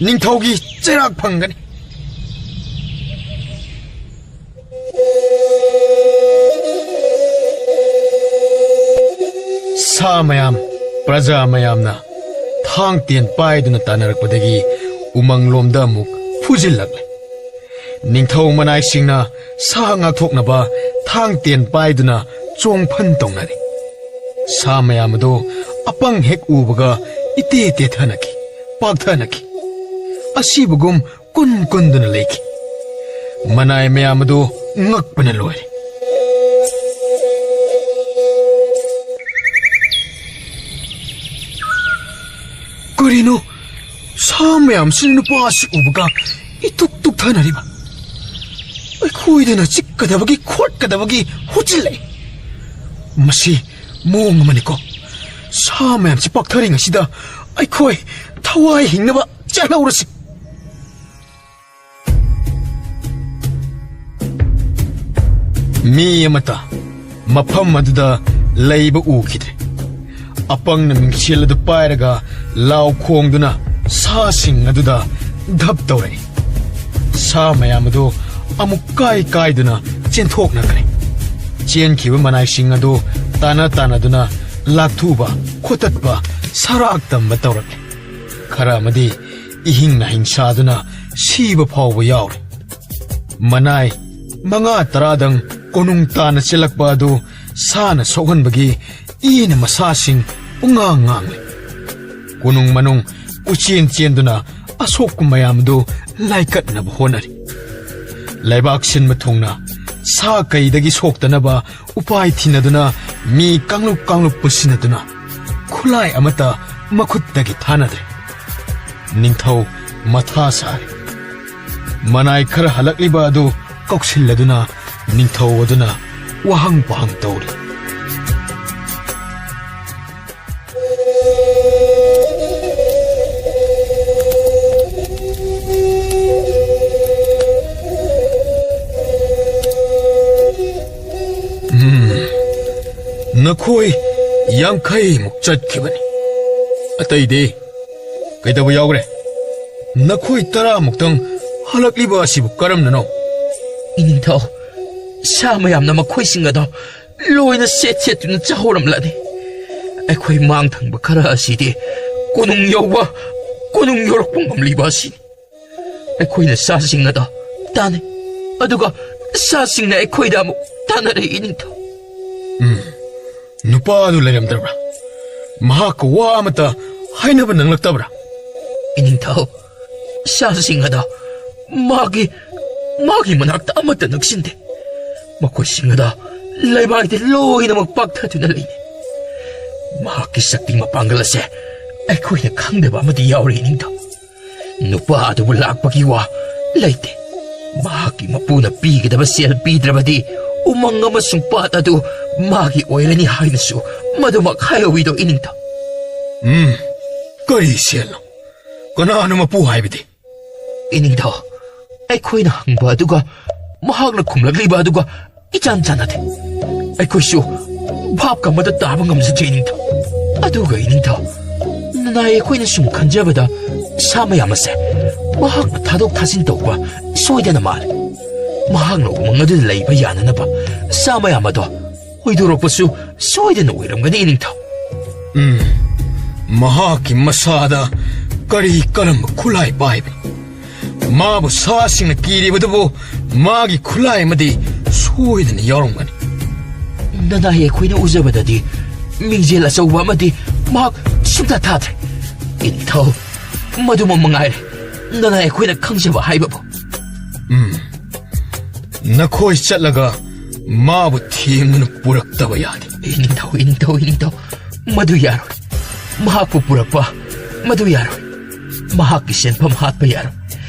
ꯅꯤꯡꯊꯧꯒꯤ ꯆꯩꯔꯥꯛ ꯐꯪꯒꯅꯤ꯫ ꯁꯥ ꯃꯌꯥꯝ, ꯄ꯭ꯔꯖꯥ ꯃꯌꯥꯝꯅ ꯊꯥꯡ ꯇꯦꯟ ꯄꯥꯏꯗꯨꯅ ꯇꯥꯟꯅꯔꯛꯄꯗꯒꯤ ꯎꯃꯪꯂꯣꯝꯗ ꯑꯃꯨꯛ ꯐꯨꯖꯤꯜꯂꯛꯂꯦ꯫ ꯅꯤꯡꯊꯧ ꯃꯅꯥꯏꯁꯤꯡꯅ ꯁꯥ ꯉꯥꯛꯊꯣꯛꯅꯕ ꯊꯥꯡ ꯇꯦꯟ ꯄꯥꯏꯗꯨꯅ ꯆꯣꯡꯐꯟ ꯇꯧꯅꯔꯦ꯫ ꯁꯥ ꯃꯌꯥꯝ ꯑꯗꯨ ꯑꯄꯪ ꯍꯦꯛ ꯎꯕꯒ ꯏꯇꯦ ꯇꯦꯊꯅꯈꯤ, ꯄꯥꯛꯊꯅꯈꯤ꯫ ꯑꯁꯤꯕꯒꯨꯝ ꯀꯨꯟ ꯀꯨꯟꯗꯨꯅ ꯂꯩꯈꯤ꯫ ꯃꯅꯥꯏ ꯃꯌꯥꯝ ꯑꯗꯨ ꯉꯛꯄꯅ ꯂꯣꯏꯔꯦ꯫ ꯀꯔꯤꯅꯣ? ꯁꯥ ꯃꯌꯥꯝꯁꯤꯅ ꯅꯨꯄꯥ ꯑꯁꯤ ꯎꯕꯒ ꯏꯇꯨꯛ ꯇꯨꯛꯊꯅꯔꯤꯕ꯫ ꯑꯩꯈꯣꯏꯗꯅ ꯆꯤꯛꯀꯗꯕꯒꯤ ꯈꯣꯠꯀꯗꯕꯒꯤ ꯍꯨꯠꯆꯤꯜꯂꯛꯏ꯫ ꯃꯁꯤ ꯃꯑꯣꯡ ꯑꯃꯅꯤꯀꯣ꯫ ꯁꯥ ꯃꯌꯥꯝꯁꯤ ꯄꯥꯛꯊꯔꯤꯉꯩꯁꯤꯗ ꯑꯩꯈꯣꯏ ꯊꯋꯥꯏ ꯍꯤꯡꯅꯕ ꯆꯦꯜꯍꯧꯔꯁꯤ꯫ ꯃꯤ ꯑꯃꯠꯇ ꯃꯐꯝ ꯑꯗꯨꯗ ꯂꯩꯕ ꯎꯈꯤꯗ꯭ꯔꯦ꯫ ꯑꯄꯪꯅ ꯃꯤꯡꯁꯦꯜ ꯑꯗꯨ ꯄꯥꯏꯔꯒ ꯂꯥꯎ ꯈꯣꯡꯗꯨꯅ ꯁꯥꯁꯤꯡ ꯑꯗꯨꯗ ꯙꯞ ꯇꯧꯔꯛꯏ꯫ ꯁꯥ ꯃꯌꯥꯝ ꯑꯗꯨ ꯑꯃꯨꯛ ꯀꯥꯏ ꯀꯥꯏꯗꯨꯅ ꯆꯦꯟꯊꯣꯛꯅꯈ꯭ꯔꯦ꯫ ꯆꯦꯟꯈꯤꯕ ꯃꯅꯥꯏꯁꯤꯡ ꯑꯗꯨ ꯇꯥꯟꯅ ꯇꯥꯟꯅꯗꯨꯅ ꯂꯥꯛꯊꯨꯕ, ꯈꯣꯠꯇꯠꯄ, ꯁꯔꯥꯛ ꯇꯝꯕ ꯇꯧꯔꯛꯂꯦ꯫ ꯈꯔ ꯑꯃꯗꯤ ꯏꯍꯤꯡ ꯅꯥꯍꯤꯡ ꯁꯥꯗꯨꯅ ꯁꯤꯕ ꯐꯥꯎꯕ ꯌꯥꯎꯔꯦ꯫ ꯃꯅꯥꯏ ꯃꯉꯥ ꯇꯔꯥꯗꯪ ꯀꯣꯅꯨꯡ ꯇꯥꯟꯅ ꯆꯦꯜꯂꯛꯄ ꯑꯗꯨ ꯁꯥꯅ ꯁꯣꯛꯍꯟꯕꯒꯤ ꯏꯅ ꯃꯁꯥꯁꯤꯡ ꯄꯨꯡꯉꯥꯡ ꯉꯥꯡꯂꯦ꯫ ꯀꯣꯅꯨꯡ ꯃꯅꯨꯡ ꯀꯣꯏꯆꯦꯟ ꯆꯦꯟꯗꯨꯅ ꯑꯁꯣꯛꯄ ꯃꯌꯥꯝꯗꯨ ꯂꯥꯏꯀꯠꯅꯕ ꯍꯣꯠꯅꯔꯤ꯫ ꯂꯩꯕꯥꯛ ꯁꯤꯟꯕ ꯊꯨꯡꯅ ꯁꯥ ꯀꯩꯗꯒꯤ ꯁꯣꯛꯇꯅꯕ ꯎꯄꯥꯏ ꯊꯤꯅꯗꯨꯅ ꯃꯤ ꯀꯥꯡꯂꯨꯞ ꯀꯥꯡꯂꯨꯞ ꯄꯨꯟꯁꯤꯟꯅꯗꯨꯅ ꯈꯨꯠꯂꯥꯏ ꯑꯃꯠꯇ ꯃꯈꯨꯠꯇꯒꯤ ꯊꯥꯅꯗ꯭ꯔꯦ꯫ ꯅꯤꯡꯊꯧ ꯃꯊꯥ ꯁꯥꯔꯦ꯫ ꯃꯅꯥꯏ ꯈꯔ ꯍꯜꯂꯛꯂꯤꯕ ꯑꯗꯨ ꯀꯧꯁꯤꯜꯂꯗꯨꯅ ꯅꯤꯡꯊꯧ ꯑꯗꯨꯅ ꯋꯥꯍꯪ ꯄꯥꯎꯍꯪ ꯇꯧꯔꯤ꯫ ꯎꯝ, ꯅꯈꯣꯏ ꯌꯥꯡꯈꯩꯃꯨꯛ ꯆꯠꯈꯤꯕꯅꯤ꯫ ꯑꯇꯩꯗꯤ ꯀꯩꯗꯧꯕ ꯌꯥꯎꯈ꯭ꯔꯦ? ꯅꯈꯣꯏ ꯇꯔꯥꯃꯨꯛꯇꯪ ꯍꯜꯂꯛꯂꯤꯕ ꯑꯁꯤꯕꯨ ꯀꯔꯝꯅꯅꯣ? ꯏꯅꯤꯡꯊꯧ, ꯁꯥ ꯃꯌꯥꯝꯅ ꯃꯈꯣꯏꯁꯤꯡ ꯑꯗꯣ ꯂꯣꯏꯅ ꯁꯦꯠ ꯁꯦꯠꯇꯨꯅ ꯆꯥꯍꯧꯔꯝꯂꯅꯤ꯫ ꯑꯩꯈꯣꯏ ꯃꯥꯡ ꯊꯪꯕ ꯈꯔ ꯑꯁꯤꯗꯤ ꯀꯣꯅꯨꯡ ꯌꯧꯕ, ꯀꯣꯅꯨꯡ ꯌꯧꯔꯛꯄ ꯉꯝꯂꯤꯕ ꯑꯁꯤꯅꯤ꯫ ꯑꯩꯈꯣꯏꯅ ꯁꯥꯁꯤꯡ ꯑꯗꯣ ꯇꯥꯟꯅꯩ, ꯑꯗꯨꯒ ꯁꯥꯁꯤꯡꯅ ꯑꯩꯈꯣꯏꯗ ꯑꯃꯨꯛ ꯇꯥꯟꯅꯔꯛꯏ, ꯏꯅꯤꯡꯊꯧ꯫ ꯎꯝ, ꯅꯨꯄꯥ ꯑꯗꯨ ꯂꯩꯔꯝꯗꯕ꯭ꯔꯥ? ꯃꯍꯥꯛꯀ ꯋꯥ ꯑꯃꯇ ꯍꯥꯏꯅꯕ ꯅꯪꯂꯛꯇꯕ꯭ꯔꯥ? ꯏꯅꯤꯡꯊꯧ, ꯁꯥꯁꯤꯡ ꯑꯗꯣ ꯃꯥꯒꯤ, ꯃꯥꯒꯤ ꯃꯅꯥꯛꯇ ꯑꯃꯠꯇ ꯅꯛꯁꯤꯟꯗꯦ꯫ ꯃꯈꯣꯏꯁꯤꯡ ꯑꯗꯣ ꯂꯩꯃꯥꯏꯗ ꯂꯣꯏꯅꯃꯛ ꯄꯥꯛꯊꯗꯨꯅ ꯂꯩꯅꯩ꯫ ꯃꯍꯥꯛꯀꯤ ꯁꯛꯇꯤ ꯃꯄꯥꯡꯒꯜ ꯑꯁꯦ ꯑꯩꯈꯣꯏꯅ ꯈꯪꯗꯕ ꯑꯃꯗꯤ ꯌꯥꯎꯔꯤ, ꯏꯅꯤꯡꯊꯧ꯫ ꯅꯨꯄꯥ ꯑꯗꯨꯕꯨ ꯂꯥꯛꯄꯒꯤ ꯋꯥ ꯂꯩꯇꯦ꯫ ꯃꯍꯥꯛꯀꯤ ꯃꯄꯨꯅ ꯄꯤꯒꯗꯕ ꯁꯦꯜ ꯄꯤꯗ꯭ꯔꯕꯗꯤ ꯎꯃꯪ ꯑꯃꯁꯨꯡ ꯄꯥꯠ ꯑꯗꯨ ꯃꯥꯒꯤ ꯑꯣꯏꯔꯅꯤ ꯍꯥꯏꯅꯁꯨ ꯃꯗꯨꯃꯛ ꯍꯥꯏꯍꯧꯋꯤꯗꯣ, ꯏꯅꯤꯡꯊꯧ꯫ ꯎꯝ, ꯀꯔꯤ ꯁꯦꯜꯅꯣ? ꯀꯅꯥꯅꯣ ꯃꯄꯨ ꯍꯥꯏꯕꯗꯤ? ꯏꯅꯤꯡꯊꯧ, ꯑꯩꯈꯣꯏꯅ ꯍꯪꯕ ꯑꯗꯨꯒ ꯃꯍꯥꯛꯅ ꯈꯨꯝꯂꯛꯂꯤꯕ ꯑꯗꯨꯒ ꯏꯆꯥꯟ ꯆꯥꯟꯅꯗꯦ꯫ ꯑꯩꯈꯣꯏꯁꯨ ꯚꯥꯞꯀ ꯑꯃꯠꯇ ꯇꯥꯕ ꯉꯝꯖꯗ꯭ꯔꯦ, ꯏꯅꯤꯡꯊꯧ꯫ ꯑꯗꯨꯒ, ꯏꯅꯤꯡꯊꯧ, ꯅꯅꯥꯏ ꯑꯩꯈꯣꯏꯅ ꯁꯨꯝ ꯈꯟꯖꯕꯗ ꯁꯥ ꯃꯌꯥꯝ ꯑꯁꯦ ꯃꯍꯥꯛꯅ ꯊꯥꯗꯣꯛ ꯊꯥꯖꯤꯟ ꯇꯧꯕ ꯁꯣꯏꯗꯅ ꯃꯥꯜꯂꯦ꯫ ꯃꯍꯥꯛꯅ ꯎꯃꯪ ꯑꯗꯨꯗ ꯂꯩꯕ ꯌꯥꯅꯅꯕ ꯁꯥ ꯃꯌꯥꯝ ꯑꯗꯣ ꯍꯣꯏꯗꯣꯔꯛꯄꯁꯨ ꯁꯣꯏꯗꯅ ꯑꯣꯏꯔꯝꯒꯅꯤ, ꯏꯅꯤꯡꯊꯧ꯫ ꯎꯝ, ꯃꯍꯥꯛꯀꯤ ꯃꯁꯥꯗ ꯀꯔꯤ ꯀꯔꯝꯕ ꯈꯨꯠꯂꯥꯏ ꯄꯥꯏꯕꯅꯣ? ꯃꯥꯕꯨ ꯁꯥꯁꯤꯡꯅ ꯀꯤꯔꯤꯕꯗꯨꯕꯨ ꯃꯥꯒꯤ ꯈꯨꯠꯂꯥꯏ ꯑꯃꯗꯤ ꯁꯣꯏꯗꯅ ꯌꯥꯎꯔꯝꯒꯅꯤ꯫ ꯅꯅꯥꯏ ꯑꯩꯈꯣꯏꯅ ꯎꯖꯕꯗꯗꯤ ꯃꯤꯡꯖꯦꯜ ꯑꯆꯧꯕ ꯑꯃꯗꯤ ꯃꯍꯥꯛ ꯁꯨꯡꯊꯥ ꯊꯥꯗ꯭ꯔꯦ꯫ ꯏꯅꯤꯡꯊꯧ, ꯃꯗꯨꯃꯛ ꯃꯉꯥꯏꯔꯦ ꯅꯅꯥꯏ ꯑꯩꯈꯣꯏꯅ ꯈꯪꯖꯕ ꯍꯥꯏꯕꯕꯨ꯫ ꯎꯝ, ꯅꯈꯣꯏ ꯆꯠꯂꯒ ꯃꯥꯕꯨ ꯊꯦꯡꯗꯨꯅ ꯄꯨꯔꯛꯇꯕ ꯌꯥꯗꯦ꯫ ꯏꯅꯤꯡꯊꯧ, ꯏꯅꯤꯡꯊꯧ, ꯏꯅꯤꯡꯊꯧ, ꯃꯗꯨ ꯌꯥꯔꯣꯏ꯫ ꯃꯍꯥꯛꯄꯨ ꯄꯨꯔꯛꯄ ꯃꯗꯨ ꯌꯥꯔꯣꯏ꯫ ꯃꯍꯥꯛꯀꯤ ꯁꯦꯟꯐꯝ ꯍꯥꯠꯄ ꯌꯥꯔꯣꯏ꯫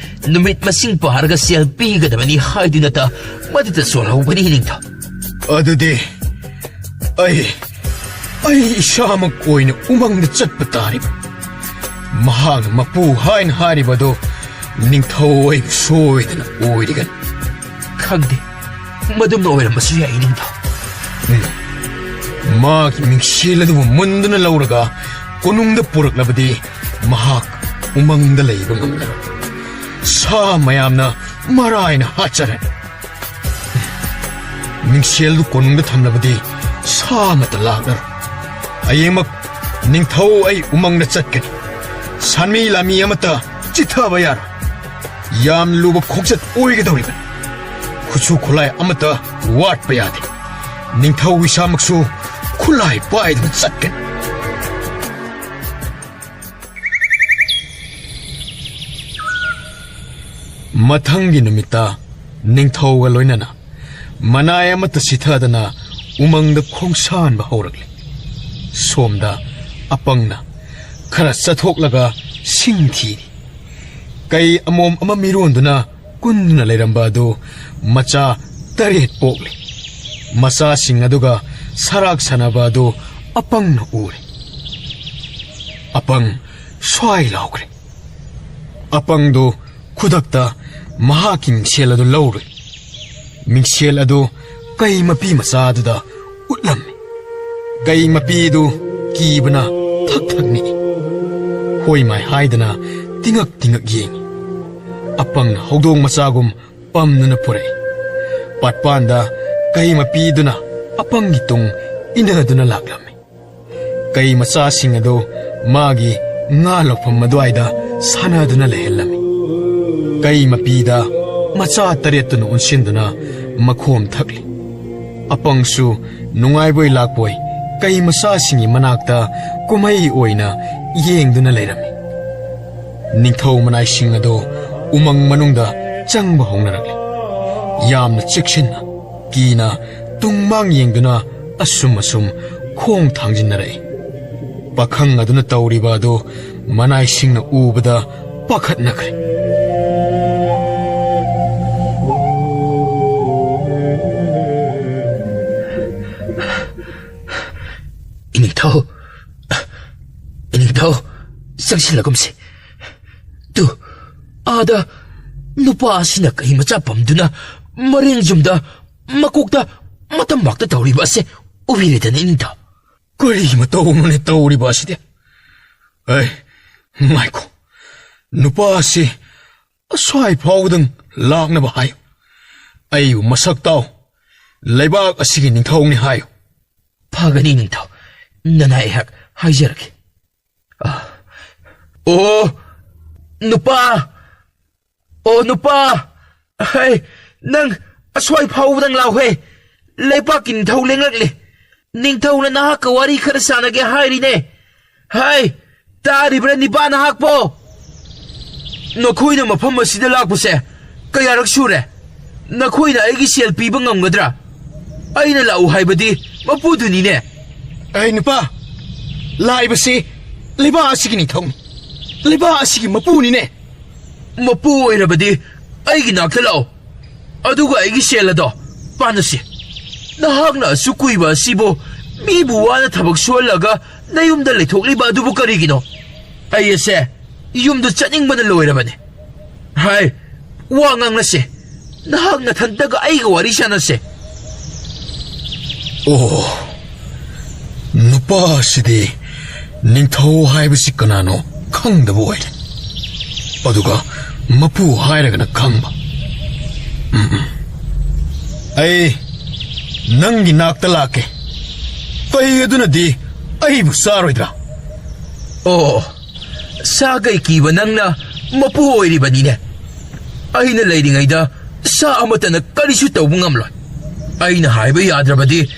ꯅꯨꯃꯤꯠ ꯃꯁꯤꯡ ꯄꯥꯔꯒ ꯁꯦꯜ ꯄꯤꯒꯗꯕꯅꯤ ꯍꯥꯏꯗꯨꯅꯇ ꯃꯗꯨꯗ ꯆꯣꯜꯍꯧꯕꯅꯤ, ꯏꯅꯤꯡꯊꯧ꯫ ꯑꯗꯨꯗꯤ ꯑꯩ, ꯑꯩ ꯏꯁꯥꯃꯛ ꯑꯣꯏꯅ ꯎꯃꯪꯗ ꯆꯠꯄ ꯇꯥꯔꯤꯕ꯫ ꯃꯍꯥꯛꯅ ꯃꯄꯨ ꯍꯥꯏꯅ ꯍꯥꯏꯔꯤꯕ ꯑꯗꯨ ꯅꯤꯡꯊꯧ ꯑꯣꯏꯕ ꯁꯣꯏꯗꯅ ꯑꯣꯏꯔꯤꯒꯅꯤ꯫ ꯈꯪꯗꯦ, ꯃꯗꯨꯝꯅ ꯑꯣꯏꯔꯝꯕꯁꯨ ꯌꯥꯏ, ꯅꯤꯡꯊꯧ꯫ ꯎꯝ꯫ ꯃꯥꯒꯤ ꯃꯤꯡꯁꯦꯜ ꯑꯗꯨꯕꯨ ꯃꯨꯟꯗꯨꯅ ꯂꯧꯔꯒ ꯀꯣꯅꯨꯡꯗ ꯄꯨꯔꯛꯂꯕꯗꯤ ꯃꯍꯥꯛ ꯎꯃꯪꯗ ꯂꯩꯕ ꯉꯝꯂꯔꯣꯏ꯫ ꯁꯥ ꯃꯌꯥꯝꯅ ꯃꯔꯥꯏꯅ ꯍꯥꯠꯆꯔꯅꯤ꯫ ꯃꯤꯡꯁꯦꯜꯗꯨ ꯀꯣꯅꯨꯡꯗ ꯊꯝꯂꯕꯗꯤ ꯁꯥ ꯑꯃꯠꯇ ꯂꯥꯛꯂꯔꯣꯏ꯫ ꯍꯌꯦꯡꯃꯛ ꯅꯤꯡꯊꯧ ꯑꯩ ꯎꯃꯪꯗ ꯆꯠꯀꯅꯤ꯫ ꯁꯟꯃꯤ ꯂꯥꯃꯤ ꯑꯃꯠꯇ ꯆꯤꯠꯊꯕ ꯌꯥꯔꯣꯏ꯫ ꯌꯥꯝ ꯂꯨꯕ ꯈꯣꯡꯆꯠ ꯑꯣꯏꯒꯗꯧꯔꯤꯕꯅꯤ꯫ ꯈꯨꯠꯁꯨ ꯈꯨꯠꯂꯥꯏ ꯑꯃꯠꯇ ꯋꯥꯠꯄ ꯌꯥꯗꯦ꯫ ꯅꯤꯡꯊꯧ ꯏꯁꯥꯃꯛꯁꯨ ꯈꯨꯠꯂꯥꯏ ꯄꯥꯏꯗꯨꯅ ꯆꯠꯀꯅꯤ꯫ ꯃꯊꯪꯒꯤ ꯅꯨꯃꯤꯠꯇ ꯅꯤꯡꯊꯧꯒ ꯂꯣꯏꯅꯅ ꯃꯅꯥꯏ ꯑꯃꯠꯇ ꯁꯤꯊꯗꯅ ꯎꯃꯪꯗ ꯈꯣꯡꯁꯥꯟꯕ ꯍꯧꯔꯛꯂꯦ꯫ ꯁꯣꯝꯗ ꯑꯄꯪꯅ ꯈꯔ ꯆꯠꯊꯣꯛꯂꯒ ꯁꯤꯡ ꯊꯤꯔꯤ꯫ ꯀꯩ ꯑꯃꯣꯝ ꯑꯃ ꯃꯤꯔꯣꯟꯗꯨꯅ ꯀꯨꯟꯗꯨꯅ ꯂꯩꯔꯝꯕ ꯑꯗꯨ ꯃꯆꯥ ꯇꯔꯦꯠ ꯄꯣꯛꯂꯦ꯫ ꯃꯆꯥꯁꯤꯡ ꯑꯗꯨꯒ ꯁꯔꯥꯛ ꯁꯥꯟꯅꯕ ꯑꯗꯨ ꯑꯄꯪꯅ ꯎꯔꯦ꯫ ꯑꯄꯪ ꯁ꯭ꯋꯥꯏ ꯂꯥꯎꯈ꯭ꯔꯦ꯫ ꯑꯄꯪꯗꯨ ꯈꯨꯗꯛꯇ ꯃꯍꯥꯛꯀꯤ ꯃꯤꯡꯁꯦꯜ ꯑꯗꯨ ꯂꯧꯔꯨꯏ꯫ ꯃꯤꯡꯁꯦꯜ ꯑꯗꯨ ꯀꯩ ꯃꯄꯤ ꯃꯆꯥ ꯑꯗꯨꯗ ꯎꯠꯂꯝꯃꯤ꯫ ꯀꯩ ꯃꯄꯤ ꯑꯗꯨ ꯀꯤꯕꯅ ꯊꯛ ꯊꯛ ꯅꯤꯛꯏ꯫ ꯍꯣꯏ ꯃꯥꯏ ꯍꯥꯏꯗꯅ ꯇꯤꯉꯛ ꯇꯤꯉꯛ ꯌꯦꯡꯏ꯫ ꯑꯄꯪꯅ ꯍꯧꯗꯣꯡ ꯃꯆꯥꯒꯨꯝ ꯄꯝꯗꯨꯅ ꯄꯨꯔꯛꯏ꯫ ꯄꯥꯠꯄꯥꯟꯗ ꯀꯩ ꯃꯄꯤꯗꯨꯅ ꯑꯄꯪꯒꯤ ꯇꯨꯡ ꯏꯟꯅꯗꯨꯅ ꯂꯥꯛꯂꯝꯃꯤ꯫ ꯀꯩ ꯃꯆꯥꯁꯤꯡ ꯑꯗꯨ ꯃꯥꯒꯤ ꯉꯥ ꯂꯧꯐꯝ ꯑꯗꯨꯋꯥꯏꯗ ꯁꯥꯟꯅꯗꯨꯅ ꯂꯩꯍꯜꯂꯝꯃꯤ꯫ ꯀꯩ ꯃꯄꯤꯗ ꯃꯆꯥ ꯇꯔꯦꯠꯇꯨꯅ ꯑꯣꯟꯁꯤꯟꯗꯨꯅ ꯃꯈꯣꯝ ꯊꯛꯂꯤ꯫ ꯑꯄꯪꯁꯨ ꯅꯨꯡꯉꯥꯏꯕꯣꯏ ꯂꯥꯛꯄꯣꯏ ꯀꯩ ꯃꯆꯥꯁꯤꯡꯒꯤ ꯃꯅꯥꯛꯇ ꯀꯨꯝꯍꯩ ꯑꯣꯏꯅ ꯌꯦꯡꯗꯨꯅ ꯂꯩꯔꯝꯃꯤ꯫ ꯅꯤꯡꯊꯧ ꯃꯅꯥꯏꯁꯤꯡ ꯑꯗꯨ ꯎꯃꯪ ꯃꯅꯨꯡꯗ ꯆꯪꯕ ꯍꯧꯅꯔꯛꯂꯤ꯫ ꯌꯥꯝꯅ ꯆꯦꯛꯁꯤꯟꯅ, ꯀꯤꯅ ꯇꯨꯡ ꯃꯥꯡ ꯌꯦꯡꯗꯨꯅ ꯑꯁꯨꯝ ꯑꯁꯨꯝ ꯈꯣꯡ ꯊꯥꯡꯖꯤꯟꯅꯔꯛꯏ꯫ ꯄꯥꯈꯪ ꯑꯗꯨꯅ ꯇꯧꯔꯤꯕ ꯑꯗꯨ ꯃꯅꯥꯏꯁꯤꯡꯅ ꯎꯕꯗ ꯄꯥꯈꯠꯅꯈ꯭ꯔꯦ꯫ ꯏꯅꯤꯡꯊꯧ, ꯏꯅꯤꯡꯊꯧ, ꯆꯪꯁꯤꯜꯂꯒꯨꯝꯁꯤ꯫ ꯇꯨ, ꯑꯥꯗ ꯅꯨꯄꯥ ꯑꯁꯤꯅ ꯀꯩ ꯃꯆꯥ ꯄꯝꯗꯨꯅ ꯃꯔꯦꯡ ꯌꯨꯝꯗ ꯃꯀꯣꯛꯇ ꯃꯇꯝꯕꯥꯛꯇ ꯇꯧꯔꯤꯕ ꯑꯁꯦ ꯎꯕꯤꯔꯦꯗꯅ, ꯏꯅꯤꯡꯊꯧ꯫ ꯀꯔꯤ ꯃꯇꯧꯅꯣꯅꯦ ꯇꯧꯔꯤꯕ ꯑꯁꯤꯗꯤ? ꯑꯦ, ꯉꯥꯏꯈꯣ꯫ ꯅꯨꯄꯥ ꯑꯁꯤ ꯑꯁ꯭ꯋꯥꯏ ꯐꯥꯎꯕꯗꯪ ꯂꯥꯛꯅꯕ ꯍꯥꯏꯌꯨ꯫ ꯑꯩꯕꯨ ꯃꯁꯛ ꯇꯥꯎ꯫ ꯂꯩꯕꯥꯛ ꯑꯁꯤꯒꯤ ꯅꯤꯡꯊꯧꯅꯤ ꯍꯥꯏꯌꯨ꯫ ꯐꯒꯅꯤ, ꯅꯤꯡꯊꯧ꯫ ꯅꯅꯥꯏ ꯑꯩꯍꯥꯛ ꯍꯥꯏꯖꯔꯒꯦ꯫ ꯑ, ꯑꯣ, ꯅꯨꯄꯥ! ꯑꯣ, ꯅꯨꯄꯥ! ꯍꯩ, ꯅꯪ ꯑꯁ꯭ꯋꯥꯏ ꯐꯥꯎꯕꯗꯪ ꯂꯥꯎꯍꯦ꯫ ꯂꯩꯕꯥꯛꯀꯤ ꯅꯤꯡꯊꯧ ꯂꯦꯡꯂꯛꯂꯦ꯫ ꯅꯤꯡꯊꯧꯅ ꯅꯍꯥꯛꯀ ꯋꯥꯔꯤ ꯈꯔ ꯁꯥꯟꯅꯒꯦ ꯍꯥꯏꯔꯤꯅꯦ꯫ ꯍꯩ, ꯇꯥꯔꯤꯕ꯭ꯔꯥ ꯅꯤꯄꯥ ꯅꯍꯥꯛꯄꯣ? ꯅꯈꯣꯏꯅ ꯃꯐꯝ ꯑꯁꯤꯗ ꯂꯥꯛꯄꯁꯦ ꯀꯌꯥꯔꯛ ꯁꯨꯔꯦ? ꯅꯈꯣꯏꯅ ꯑꯩꯒꯤ ꯁꯦꯜ ꯄꯤꯕ ꯉꯝꯒꯗ꯭ꯔꯥ? ꯑꯩꯅ ꯂꯥꯛꯎ ꯍꯥꯏꯕꯗꯤ ꯃꯄꯨꯗꯨꯅꯤꯅꯦ꯫ ꯑꯩ ꯅꯨꯄꯥ, ꯂꯥꯛꯏꯕꯁꯤ ꯂꯩꯕꯥꯛ ꯑꯁꯤꯒꯤ ꯅꯤꯡꯊꯧꯅꯤ, ꯂꯩꯕꯥꯛ ꯑꯁꯤꯒꯤ ꯃꯄꯨꯅꯤꯅꯦ꯫ ꯃꯄꯨ ꯑꯣꯏꯔꯕꯗꯤ ꯑꯩꯒꯤ ꯅꯥꯛꯇ ꯂꯥꯛꯑꯣ, ꯑꯗꯨꯒ ꯑꯩꯒꯤ ꯁꯦꯜ ꯑꯗꯣ ꯄꯥꯟꯅꯁꯤ꯫ ꯅꯍꯥꯛꯅ ꯑꯁꯨꯛ ꯀꯨꯏꯕ ꯑꯁꯤꯕꯨ ꯃꯤꯕꯨ ꯋꯥꯅ ꯊꯕꯛ ꯁꯨꯍꯜꯂꯒ ꯅꯌꯨꯝꯗ ꯂꯩꯊꯣꯛꯂꯤꯕ ꯑꯗꯨꯕꯨ ꯀꯔꯤꯒꯤꯅꯣ? ꯑꯩ ꯑꯁꯦ ꯌꯨꯝꯗ ꯆꯠꯅꯤꯡꯕꯅ ꯂꯣꯏꯔꯕꯅꯤ꯫ ꯍꯥꯏ, ꯋꯥ ꯉꯥꯡꯅꯁꯦ꯫ ꯅꯍꯥꯛ ꯅꯊꯟꯇꯒ ꯑꯩꯒ ꯋꯥꯔꯤ ꯁꯥꯟꯅꯁꯦ꯫ ꯑꯣ, ꯅꯨꯄꯥ ꯑꯁꯤꯗꯤ ꯅꯤꯡꯊꯧ ꯍꯥꯏꯕꯁꯤ ꯀꯅꯥꯅꯣ ꯈꯪꯗꯕ ꯑꯣꯏꯔꯦ꯫ ꯑꯗꯨꯒ ꯃꯄꯨ ꯍꯥꯏꯔꯒꯅ ꯈꯪꯕ꯫ ꯎꯝ, ꯎꯝ꯫ ꯑꯩ ꯅꯪꯒꯤ ꯅꯥꯛꯇ ꯂꯥꯛꯀꯦ꯫ ꯀꯩ ꯑꯗꯨꯅꯗꯤ ꯑꯩꯕꯨ ꯆꯥꯔꯣꯏꯗ꯭ꯔꯥ? ꯑꯣ, ꯁꯥ ꯀꯩ ꯀꯤꯕ ꯅꯪꯅ ꯃꯄꯨ ꯑꯣꯏꯔꯤꯕꯅꯤꯅꯦ꯫ ꯑꯩꯅ ꯂꯩꯔꯤꯉꯩꯗ ꯁꯥ ꯑꯃꯠꯇꯅ ꯀꯔꯤꯁꯨ ꯇꯧꯕ ꯉꯝꯂꯣꯏ꯫ ꯑꯩꯅ ꯍꯥꯏꯕ ꯌꯥꯗ꯭ꯔꯕꯗꯤ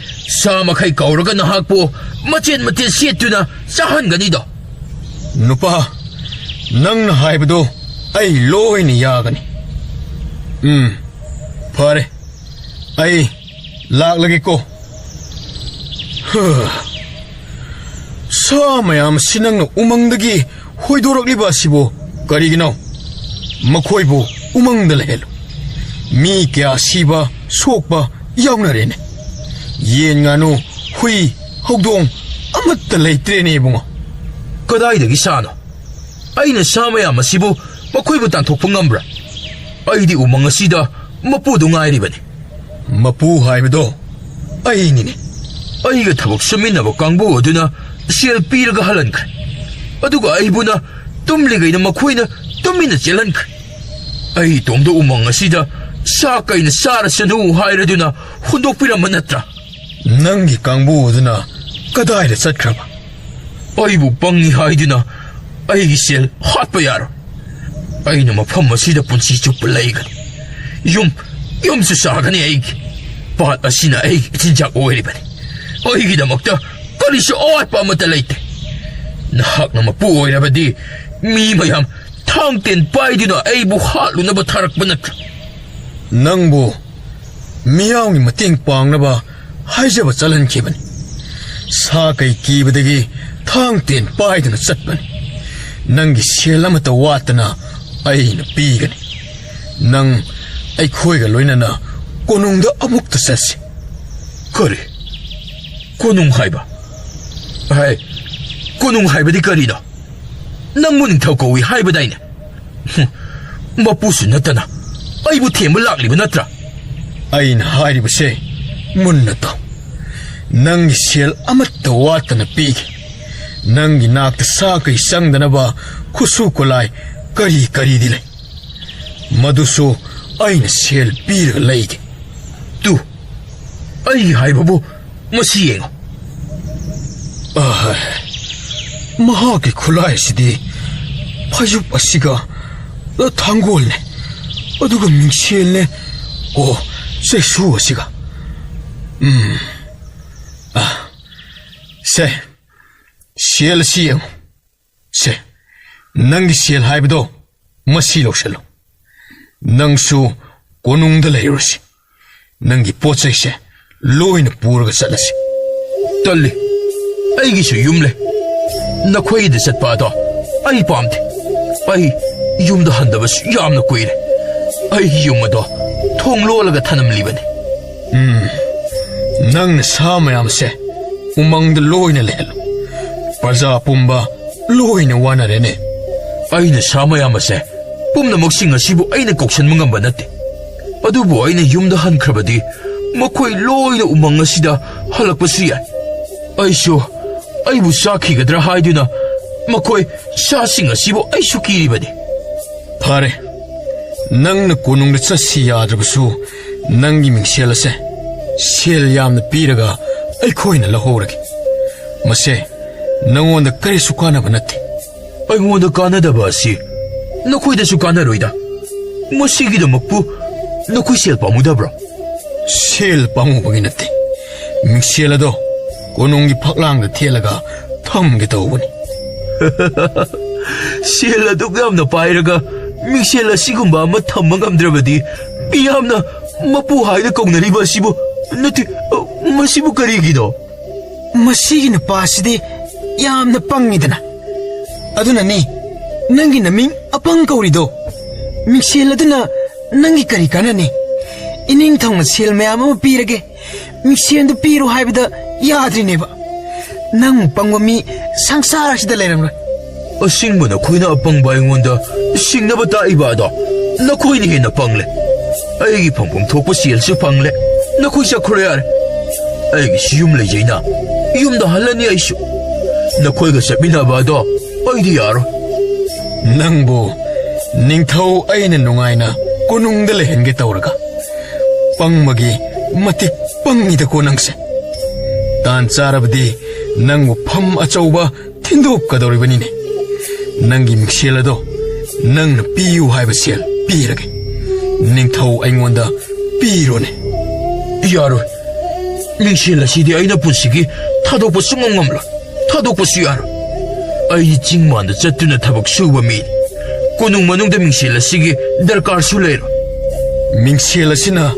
ꯁꯥ ꯃꯈꯩ ꯀꯧꯔꯒ ꯅꯍꯥꯛꯄꯨ ꯃꯆꯦꯠ ꯃꯆꯦꯠ ꯁꯦꯠꯇꯨꯅ ꯆꯥꯍꯟꯒꯅꯤꯗꯣ꯫ ꯅꯨꯄꯥ, ꯅꯪꯅ ꯍꯥꯏꯕꯗꯣ ꯑꯩ ꯂꯣꯏꯅ ꯌꯥꯒꯅꯤ꯫ ꯎꯝ, ꯐꯔꯦ꯫ ꯑꯩ ꯂꯥꯛꯂꯒꯦꯀꯣ꯫ ꯍ꯫ ꯁꯥ ꯃꯌꯥꯝ ꯑꯁꯤ ꯅꯪꯅ ꯎꯃꯪꯗꯒꯤ ꯍꯣꯏꯗꯣꯔꯛꯂꯤꯕ ꯑꯁꯤꯕꯨ ꯀꯔꯤꯒꯤꯅꯣ? ꯃꯈꯣꯏꯕꯨ ꯎꯃꯪꯗ ꯂꯩꯍꯜꯂꯨ꯫ ꯃꯤ ꯀꯌꯥ ꯁꯤꯕ, ꯁꯣꯛꯄ ꯌꯥꯎꯅꯔꯦꯅꯦ꯫ ꯌꯦꯟ, ꯉꯥꯅꯨ, ꯍꯨꯏ, ꯍꯧꯗꯣꯡ ꯑꯃꯠꯇ ꯂꯩꯇ꯭ꯔꯦꯅꯦ, ꯏꯕꯨꯡꯉꯣ꯫ ꯀꯗꯥꯏꯗꯒꯤ ꯁꯥꯅꯣ? ꯑꯩꯅ ꯁꯥ ꯃꯌꯥꯝ ꯑꯁꯤꯕꯨ ꯃꯈꯣꯏꯕꯨ ꯇꯥꯟꯊꯣꯛꯄ ꯉꯝꯕ꯭ꯔꯥ? ꯑꯩꯗꯤ ꯎꯃꯪ ꯑꯁꯤꯗ ꯃꯄꯨꯗꯨ ꯉꯥꯏꯔꯤꯕꯅꯤ꯫ ꯃꯄꯨ ꯍꯥꯏꯕꯗꯣ ꯑꯩꯅꯤꯅꯦ꯫ ꯑꯩꯒ ꯊꯕꯛ ꯁꯨꯃꯤꯟꯅꯕ ꯀꯥꯡꯕꯨ ꯑꯗꯨꯅ ꯁꯦꯜ ꯄꯤꯔꯒ ꯍꯜꯍꯟꯈ꯭ꯔꯦ꯫ ꯑꯗꯨꯒ ꯑꯩꯕꯨꯅ ꯇꯨꯝꯂꯤꯉꯩꯗ ꯃꯈꯣꯏꯅ ꯇꯨꯃꯤꯟꯅ ꯆꯦꯜꯍꯟꯈ꯭ꯔꯦ꯫ ꯑꯩ ꯏꯇꯣꯝꯗ ꯎꯃꯪ ꯑꯁꯤꯗ ꯁꯥ ꯀꯩꯅ ꯆꯥꯔꯁꯅꯨ ꯍꯥꯏꯔꯗꯨꯅ ꯍꯨꯟꯗꯣꯛꯄꯤꯔꯝꯕ ꯅꯠꯇ꯭ꯔꯥ? ꯅꯪꯒꯤ ꯀꯥꯡꯕꯨ ꯑꯗꯨꯅ ꯀꯗꯥꯏꯗ ꯆꯠꯈ꯭ꯔꯕ? ꯑꯩꯕꯨ ꯄꯪꯉꯤ ꯍꯥꯏꯗꯨꯅ ꯑꯩꯒꯤ ꯁꯦꯜ ꯍꯥꯠꯄ ꯌꯥꯔꯣꯏ꯫ ꯑꯩꯅ ꯃꯐꯝ ꯑꯁꯤꯗ ꯄꯨꯟꯁꯤ ꯆꯨꯞꯄ ꯂꯩꯒꯅꯤ꯫ ꯌꯨꯝ, ꯌꯨꯝꯁꯨ ꯁꯥꯒꯅꯤ ꯑꯩꯒꯤ꯫ ꯄꯥꯠ ꯑꯁꯤꯅ ꯑꯩꯒꯤ ꯏꯆꯤꯟꯖꯥꯛ ꯑꯣꯏꯔꯤꯕꯅꯤ꯫ ꯑꯩꯒꯤꯗꯃꯛꯇ ꯀꯔꯤꯁꯨ ꯑꯋꯥꯠꯄ ꯑꯃꯠꯇ ꯂꯩꯇꯦ꯫ ꯅꯍꯥꯛꯅ ꯃꯄꯨ ꯑꯣꯏꯔꯕꯗꯤ ꯃꯤ ꯃꯌꯥꯝ ꯊꯥꯡ ꯇꯦꯟ ꯄꯥꯏꯗꯨꯅ ꯑꯩꯕꯨ ꯍꯥꯠꯂꯨꯅꯕ ꯊꯥꯔꯛꯄ ꯅꯠꯇ꯭ꯔꯥ? ꯅꯪꯕꯨ ꯃꯤꯌꯥꯝꯒꯤ ꯃꯇꯦꯡ ꯄꯥꯡꯅꯕ ꯍꯥꯏꯖꯕ ꯆꯠꯍꯟꯈꯤꯕꯅꯤ꯫ ꯁꯥ ꯀꯩ ꯀꯤꯕꯗꯒꯤ ꯊꯥꯡ ꯇꯦꯟ ꯄꯥꯏꯗꯨꯅ ꯆꯠꯄꯅꯤ꯫ ꯅꯪꯒꯤ ꯁꯦꯜ ꯑꯃꯠꯇ ꯋꯥꯠꯇꯅ ꯑꯩꯅ ꯄꯤꯒꯅꯤ꯫ ꯅꯪ ꯑꯩꯈꯣꯏꯒ ꯂꯣꯏꯅꯅ ꯀꯣꯅꯨꯡꯗ ꯑꯃꯨꯛꯇ ꯆꯠꯁꯤ꯫ ꯀꯔꯤ? ꯀꯣꯅꯨꯡ ꯍꯥꯏꯕ? ꯍꯥꯏ, ꯀꯣꯅꯨꯡ ꯍꯥꯏꯕꯗꯤ ꯀꯔꯤꯅꯣ? ꯅꯪꯕꯨ ꯅꯤꯡꯊꯧ ꯀꯧꯏ ꯍꯥꯏꯕꯗꯥꯏꯅꯦ? ꯍꯨꯝ, ꯃꯄꯨꯁꯨ ꯅꯠꯇꯅ ꯑꯩꯕꯨ ꯊꯦꯝꯕ ꯂꯥꯛꯂꯤꯕ ꯅꯠꯇ꯭ꯔꯥ? ꯑꯩꯅ ꯍꯥꯏꯔꯤꯕꯁꯦ ꯃꯨꯟꯅ ꯇꯥꯎ꯫ ꯅꯪꯒꯤ ꯁꯦꯜ ꯑꯃꯠꯇ ꯋꯥꯠꯇꯅ ꯄꯤꯒꯦ꯫ ꯅꯪꯒꯤ ꯅꯥꯛꯇ ꯁꯥ ꯀꯩ ꯆꯪꯗꯅꯕ ꯈꯨꯠꯁꯨ ꯈꯨꯠꯂꯥꯏ ꯀꯔꯤ ꯀꯔꯤꯗꯤ ꯂꯩ? ꯃꯗꯨꯁꯨ ꯑꯩꯅ ꯁꯦꯜ ꯄꯤꯔꯒ ꯂꯩꯒꯦ꯫ ꯇꯨ, ꯑꯩꯒꯤ ꯍꯥꯏꯕꯕꯨ ꯃꯁꯤ ꯌꯦꯡꯉꯨ꯫ ꯑꯍ, ꯃꯍꯥꯛꯀꯤ ꯈꯨꯠꯂꯥꯏ ꯑꯁꯤꯗꯤ ꯐꯩꯖꯨꯞ ꯑꯁꯤꯒ ꯊꯥꯡꯒꯣꯜꯅꯦ, ꯑꯗꯨꯒ ꯃꯤꯡꯁꯦꯜꯅꯦ, ꯑꯣ, ꯆꯩꯁꯨ ꯑꯁꯤꯒ꯫ ꯎꯝ, ꯑ, ꯁꯦ, ꯁꯦꯜ ꯑꯁꯤ ꯌꯦꯡꯉꯨ꯫ ꯁꯦ, ꯅꯪꯒꯤ ꯁꯦꯜ ꯍꯥꯏꯕꯗꯣ ꯃꯁꯤ ꯂꯧꯁꯤꯜꯂꯨ꯫ ꯅꯪꯁꯨ ꯀꯣꯅꯨꯡꯗ ꯂꯩꯔꯨꯔꯁꯤ꯫ ꯅꯪꯒꯤ ꯄꯣꯠ ꯆꯩꯁꯦ ꯂꯣꯏꯅ ꯄꯨꯔꯒ ꯆꯠꯂꯁꯤ꯫ ꯇꯜꯂꯤ꯫ ꯑꯩꯒꯤꯁꯨ ꯌꯨꯝ ꯂꯩ꯫ ꯅꯈꯣꯏꯗ ꯆꯠꯄ ꯑꯗꯣ ꯑꯩ ꯄꯥꯝꯗꯦ꯫ ꯑꯩ ꯌꯨꯝꯗ ꯍꯟꯗꯕꯁꯨ ꯌꯥꯝꯅ ꯀꯨꯏꯔꯦ꯫ ꯑꯩꯒꯤ ꯌꯨꯝ ꯑꯗꯣ ꯊꯣꯡ ꯂꯣꯜꯂꯒ ꯊꯅꯝꯂꯤꯕꯅꯤ꯫ ꯎꯝ, ꯅꯪꯅ ꯁꯥ ꯃꯌꯥꯝꯁꯦ ꯎꯃꯪꯗ ꯂꯣꯏꯅ ꯂꯩꯍꯜꯂꯨ꯫ ꯄ꯭ꯔꯖꯥ ꯄꯨꯝꯕ ꯂꯣꯏꯅ ꯋꯥꯅꯔꯦꯅꯦ꯫ ꯑꯩꯅ ꯁꯥ ꯃꯌꯥꯝ ꯑꯁꯦ ꯄꯨꯝꯅꯃꯛꯁꯤꯡ ꯑꯁꯤꯕꯨ ꯑꯩꯅ ꯀꯧꯁꯟꯕ ꯉꯝꯕ ꯅꯠꯇꯦ꯫ ꯑꯗꯨꯕꯨ ꯑꯩꯅ ꯌꯨꯝꯗ ꯍꯟꯈ꯭ꯔꯕꯗꯤ ꯃꯈꯣꯏ ꯂꯣꯏꯅ ꯎꯃꯪ ꯑꯁꯤꯗ ꯍꯜꯂꯛꯄꯁꯨ ꯌꯥꯏ꯫ ꯑꯩꯁꯨ ꯑꯩꯕꯨ ꯆꯥꯈꯤꯒꯗ꯭ꯔꯥ ꯍꯥꯏꯗꯨꯅ ꯃꯈꯣꯏ ꯁꯥꯁꯤꯡ ꯑꯁꯤꯕꯨ ꯑꯩꯁꯨ ꯀꯤꯔꯤꯕꯅꯤ꯫ ꯐꯔꯦ, ꯅꯪꯅ ꯀꯣꯅꯨꯡꯗ ꯆꯠꯁꯤ ꯌꯥꯗ꯭ꯔꯕꯁꯨ ꯅꯪꯒꯤ ꯃꯤꯡꯁꯦꯜ ꯑꯁꯦ ꯁꯦꯜ ꯌꯥꯝꯅ ꯄꯤꯔꯒ ꯑꯩꯈꯣꯏꯅ ꯂꯧꯍꯧꯔꯒꯦ꯫ ꯃꯁꯦ ꯅꯉꯣꯟꯗ ꯀꯔꯤꯁꯨ ꯀꯥꯟꯅꯕ ꯅꯠꯇꯦ꯫ ꯑꯩꯉꯣꯟꯗ ꯀꯥꯟꯅꯗꯕ ꯑꯁꯤ ꯅꯈꯣꯏꯗꯁꯨ ꯀꯥꯟꯅꯔꯣꯏꯗ꯫ ꯃꯁꯤꯒꯤꯗꯃꯛꯄꯨ ꯅꯈꯣꯏ ꯁꯦꯜ ꯄꯥꯝꯃꯨꯗꯕ꯭ꯔꯣ? ꯁꯦꯜ ꯄꯥꯝꯃꯨꯕꯒꯤ ꯅꯠꯇꯦ꯫ ꯃꯤꯡꯁꯦꯜ ꯑꯗꯣ ꯀꯣꯅꯨꯡꯒꯤ ꯐꯛꯂꯥꯡꯗ ꯊꯦꯠꯂꯒ ꯊꯝꯒꯦ ꯇꯧꯕꯅꯤ꯫ ꯁꯦꯜ ꯑꯗꯨꯛ ꯌꯥꯝꯅ ꯄꯥꯏꯔꯒ ꯃꯤꯡꯁꯦꯜ ꯑꯁꯤꯒꯨꯝꯕ ꯑꯃ ꯊꯝꯕ ꯉꯝꯗ꯭ꯔꯕꯗꯤ ꯃꯤꯌꯥꯝꯅ ꯃꯄꯨ ꯍꯥꯏꯅ ꯀꯧꯅꯔꯤꯕ ꯑꯁꯤꯕꯨ, ꯅꯠꯇꯦ, ꯃꯁꯤꯕꯨ ꯀꯔꯤꯒꯤꯅꯣ? ꯃꯁꯤꯒꯤ ꯅꯨꯄꯥꯁꯤꯗꯤ ꯌꯥꯝꯅ ꯄꯪꯉꯤꯗꯅ꯫ ꯑꯗꯨꯅꯅꯤ ꯅꯪꯒꯤ ꯅꯃꯤꯡ ꯑꯄꯪ ꯀꯧꯔꯤꯗꯣ꯫ ꯃꯤꯡꯁꯦꯜ ꯑꯗꯨꯅ ꯅꯪꯒꯤ ꯀꯔꯤ ꯀꯥꯟꯅꯅꯤ? ꯏꯅꯤꯡꯊꯧꯅ ꯁꯦꯜ ꯃꯌꯥꯝ ꯑꯃ ꯄꯤꯔꯒꯦ, ꯃꯤꯡꯁꯦꯜꯗꯨ ꯄꯤꯔꯣ ꯍꯥꯏꯕꯗ ꯌꯥꯗ꯭ꯔꯤꯅꯦꯕ꯫ ꯅꯪ ꯄꯪꯕ ꯃꯤ ꯁꯪꯁꯥꯔ ꯑꯁꯤꯗ ꯂꯩꯔꯝꯂꯣꯏ꯫ ꯑꯁꯤꯡꯕ ꯅꯈꯣꯏꯅ ꯑꯄꯪꯕ ꯑꯩꯉꯣꯟꯗ ꯁꯤꯡꯅꯕ ꯇꯥꯛꯏꯕ ꯑꯗꯣ ꯅꯈꯣꯏꯅ ꯍꯦꯟꯅ ꯄꯪꯂꯦ꯫ ꯑꯩꯒꯤ ꯐꯪꯐꯝ ꯊꯣꯛꯄ ꯁꯦꯜꯁꯨ ꯐꯪꯂꯦ꯫ ꯅꯈꯣꯏ ꯆꯠꯈ꯭ꯔꯣ ꯌꯥꯔꯦ꯫ ꯑꯩꯒꯤꯁꯨ ꯌꯨꯝ ꯂꯩꯖꯩꯅ꯫ ꯌꯨꯝꯗ ꯍꯜꯂꯅꯤ ꯑꯩꯁꯨ꯫ ꯅꯈꯣꯏꯒ ꯆꯠꯃꯤꯟꯅꯕ ꯑꯗꯣ ꯑꯩꯗꯤ ꯌꯥꯔꯣꯏ꯫ ꯅꯪꯕꯨ ꯅꯤꯡꯊꯧ ꯑꯩꯅ ꯅꯨꯡꯉꯥꯏꯅ ꯀꯣꯅꯨꯡꯗ ꯂꯩꯍꯟꯒꯦ ꯇꯧꯔꯒ, ꯄꯪꯕꯒꯤ ꯃꯇꯤꯛ ꯄꯪꯉꯤꯗꯀꯣ ꯅꯪꯁꯦ꯫ ꯇꯥꯟ ꯆꯥꯔꯕꯗꯤ ꯅꯪꯕꯨ ꯐꯝ ꯑꯆꯧꯕ ꯊꯤꯟꯗꯣꯛꯀꯗꯧꯔꯤꯕꯅꯤꯅꯦ꯫ ꯅꯪꯒꯤ ꯃꯤꯡꯁꯦꯜ ꯑꯗꯣ ꯅꯪꯅ ꯄꯤꯌꯨ ꯍꯥꯏꯕ ꯁꯦꯜ ꯄꯤꯔꯒꯦ꯫ ꯅꯤꯡꯊꯧ ꯑꯩꯉꯣꯟꯗ ꯄꯤꯔꯣꯅꯦ꯫ ꯌꯥꯔꯣꯏ꯫ ꯃꯤꯡꯁꯦꯜ ꯑꯁꯤꯗꯤ ꯑꯩꯅ ꯄꯨꯟꯁꯤꯒꯤ ꯊꯥꯗꯣꯛꯄ ꯁꯨꯡꯉꯝ ꯉꯝꯂꯣꯏ꯫ ꯊꯥꯗꯣꯛꯄꯁꯨ ꯌꯥꯔꯣꯏ꯫ ꯑꯩ ꯆꯤꯡ ꯃꯥꯟꯗ ꯆꯠꯇꯨꯅ ꯊꯕꯛ ꯁꯨꯕ ꯃꯤꯅꯤ꯫ ꯀꯣꯅꯨꯡ ꯃꯅꯨꯡꯗ ꯃꯤꯡꯁꯦꯜ ꯑꯁꯤꯒꯤ ꯗꯔꯀꯥꯔꯁꯨ ꯂꯩꯔꯣꯏ꯫ ꯃꯤꯡꯁꯦꯜ ꯑꯁꯤꯅ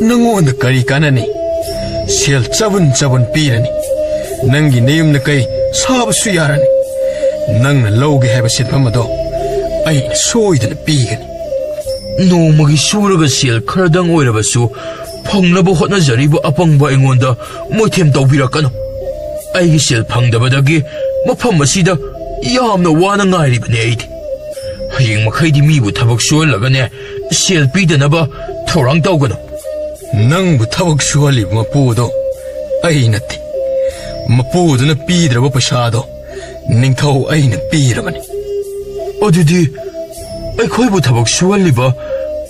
ꯅꯪꯉꯣꯟꯗ ꯀꯔꯤ ꯀꯥꯟꯅꯅꯤ? ꯁꯦꯜ ꯆꯕꯨꯟ ꯆꯕꯨꯟ ꯄꯤꯔꯅꯤ꯫ ꯅꯪꯒꯤ ꯅꯌꯨꯝ ꯅꯀꯩ ꯁꯥꯕꯁꯨ ꯌꯥꯔꯅꯤ꯫ ꯅꯪꯅ ꯂꯧꯒꯦ ꯍꯥꯏꯕ ꯁꯦꯟꯐꯝ ꯑꯗꯣ ꯑꯩꯅ ꯁꯣꯏꯗꯅ ꯄꯤꯒꯅꯤ꯫ ꯅꯣꯡꯃꯒꯤ ꯁꯨꯔꯒ ꯁꯦꯜ ꯈꯔꯗꯪ ꯑꯣꯏꯔꯕꯁꯨ ꯐꯪꯅꯕ ꯍꯣꯠꯅꯖꯔꯤꯕ ꯑꯄꯪꯕ ꯑꯩꯉꯣꯟꯗ ꯃꯣꯏꯊꯦꯝ ꯇꯧꯕꯤꯔꯛꯀꯅꯨ꯫ ꯑꯩꯒꯤ ꯁꯦꯜ ꯐꯪꯗꯕꯗꯒꯤ ꯃꯐꯝ ꯑꯁꯤꯗ ꯌꯥꯝꯅ ꯋꯥꯅ ꯉꯥꯏꯔꯤꯕꯅꯤ ꯑꯩꯗꯤ꯫ ꯍꯌꯦꯡ ꯃꯈꯩꯗꯤ ꯃꯤꯕꯨ ꯊꯕꯛ ꯁꯨꯍꯜꯂꯒꯅꯦ, ꯁꯦꯜ ꯄꯤꯗꯅꯕ ꯊꯧꯔꯥꯡ ꯇꯧꯒꯅꯨ꯫ ꯅꯪꯕꯨ ꯊꯕꯛ ꯁꯨꯍꯜꯂꯤꯕ ꯃꯄꯨ ꯑꯗꯣ ꯑꯩ ꯅꯠꯇꯦ꯫ ꯃꯄꯨ ꯑꯗꯨꯅ ꯄꯤꯗ꯭ꯔꯕ ꯄꯩꯁꯥ ꯑꯗꯣ ꯅꯤꯡꯊꯧ ꯑꯩꯅ ꯄꯤꯔꯕꯅꯤ꯫ ꯑꯗꯨꯗꯤ ꯑꯩꯈꯣꯏꯕꯨ ꯊꯕꯛ ꯁꯨꯍꯜꯂꯤꯕ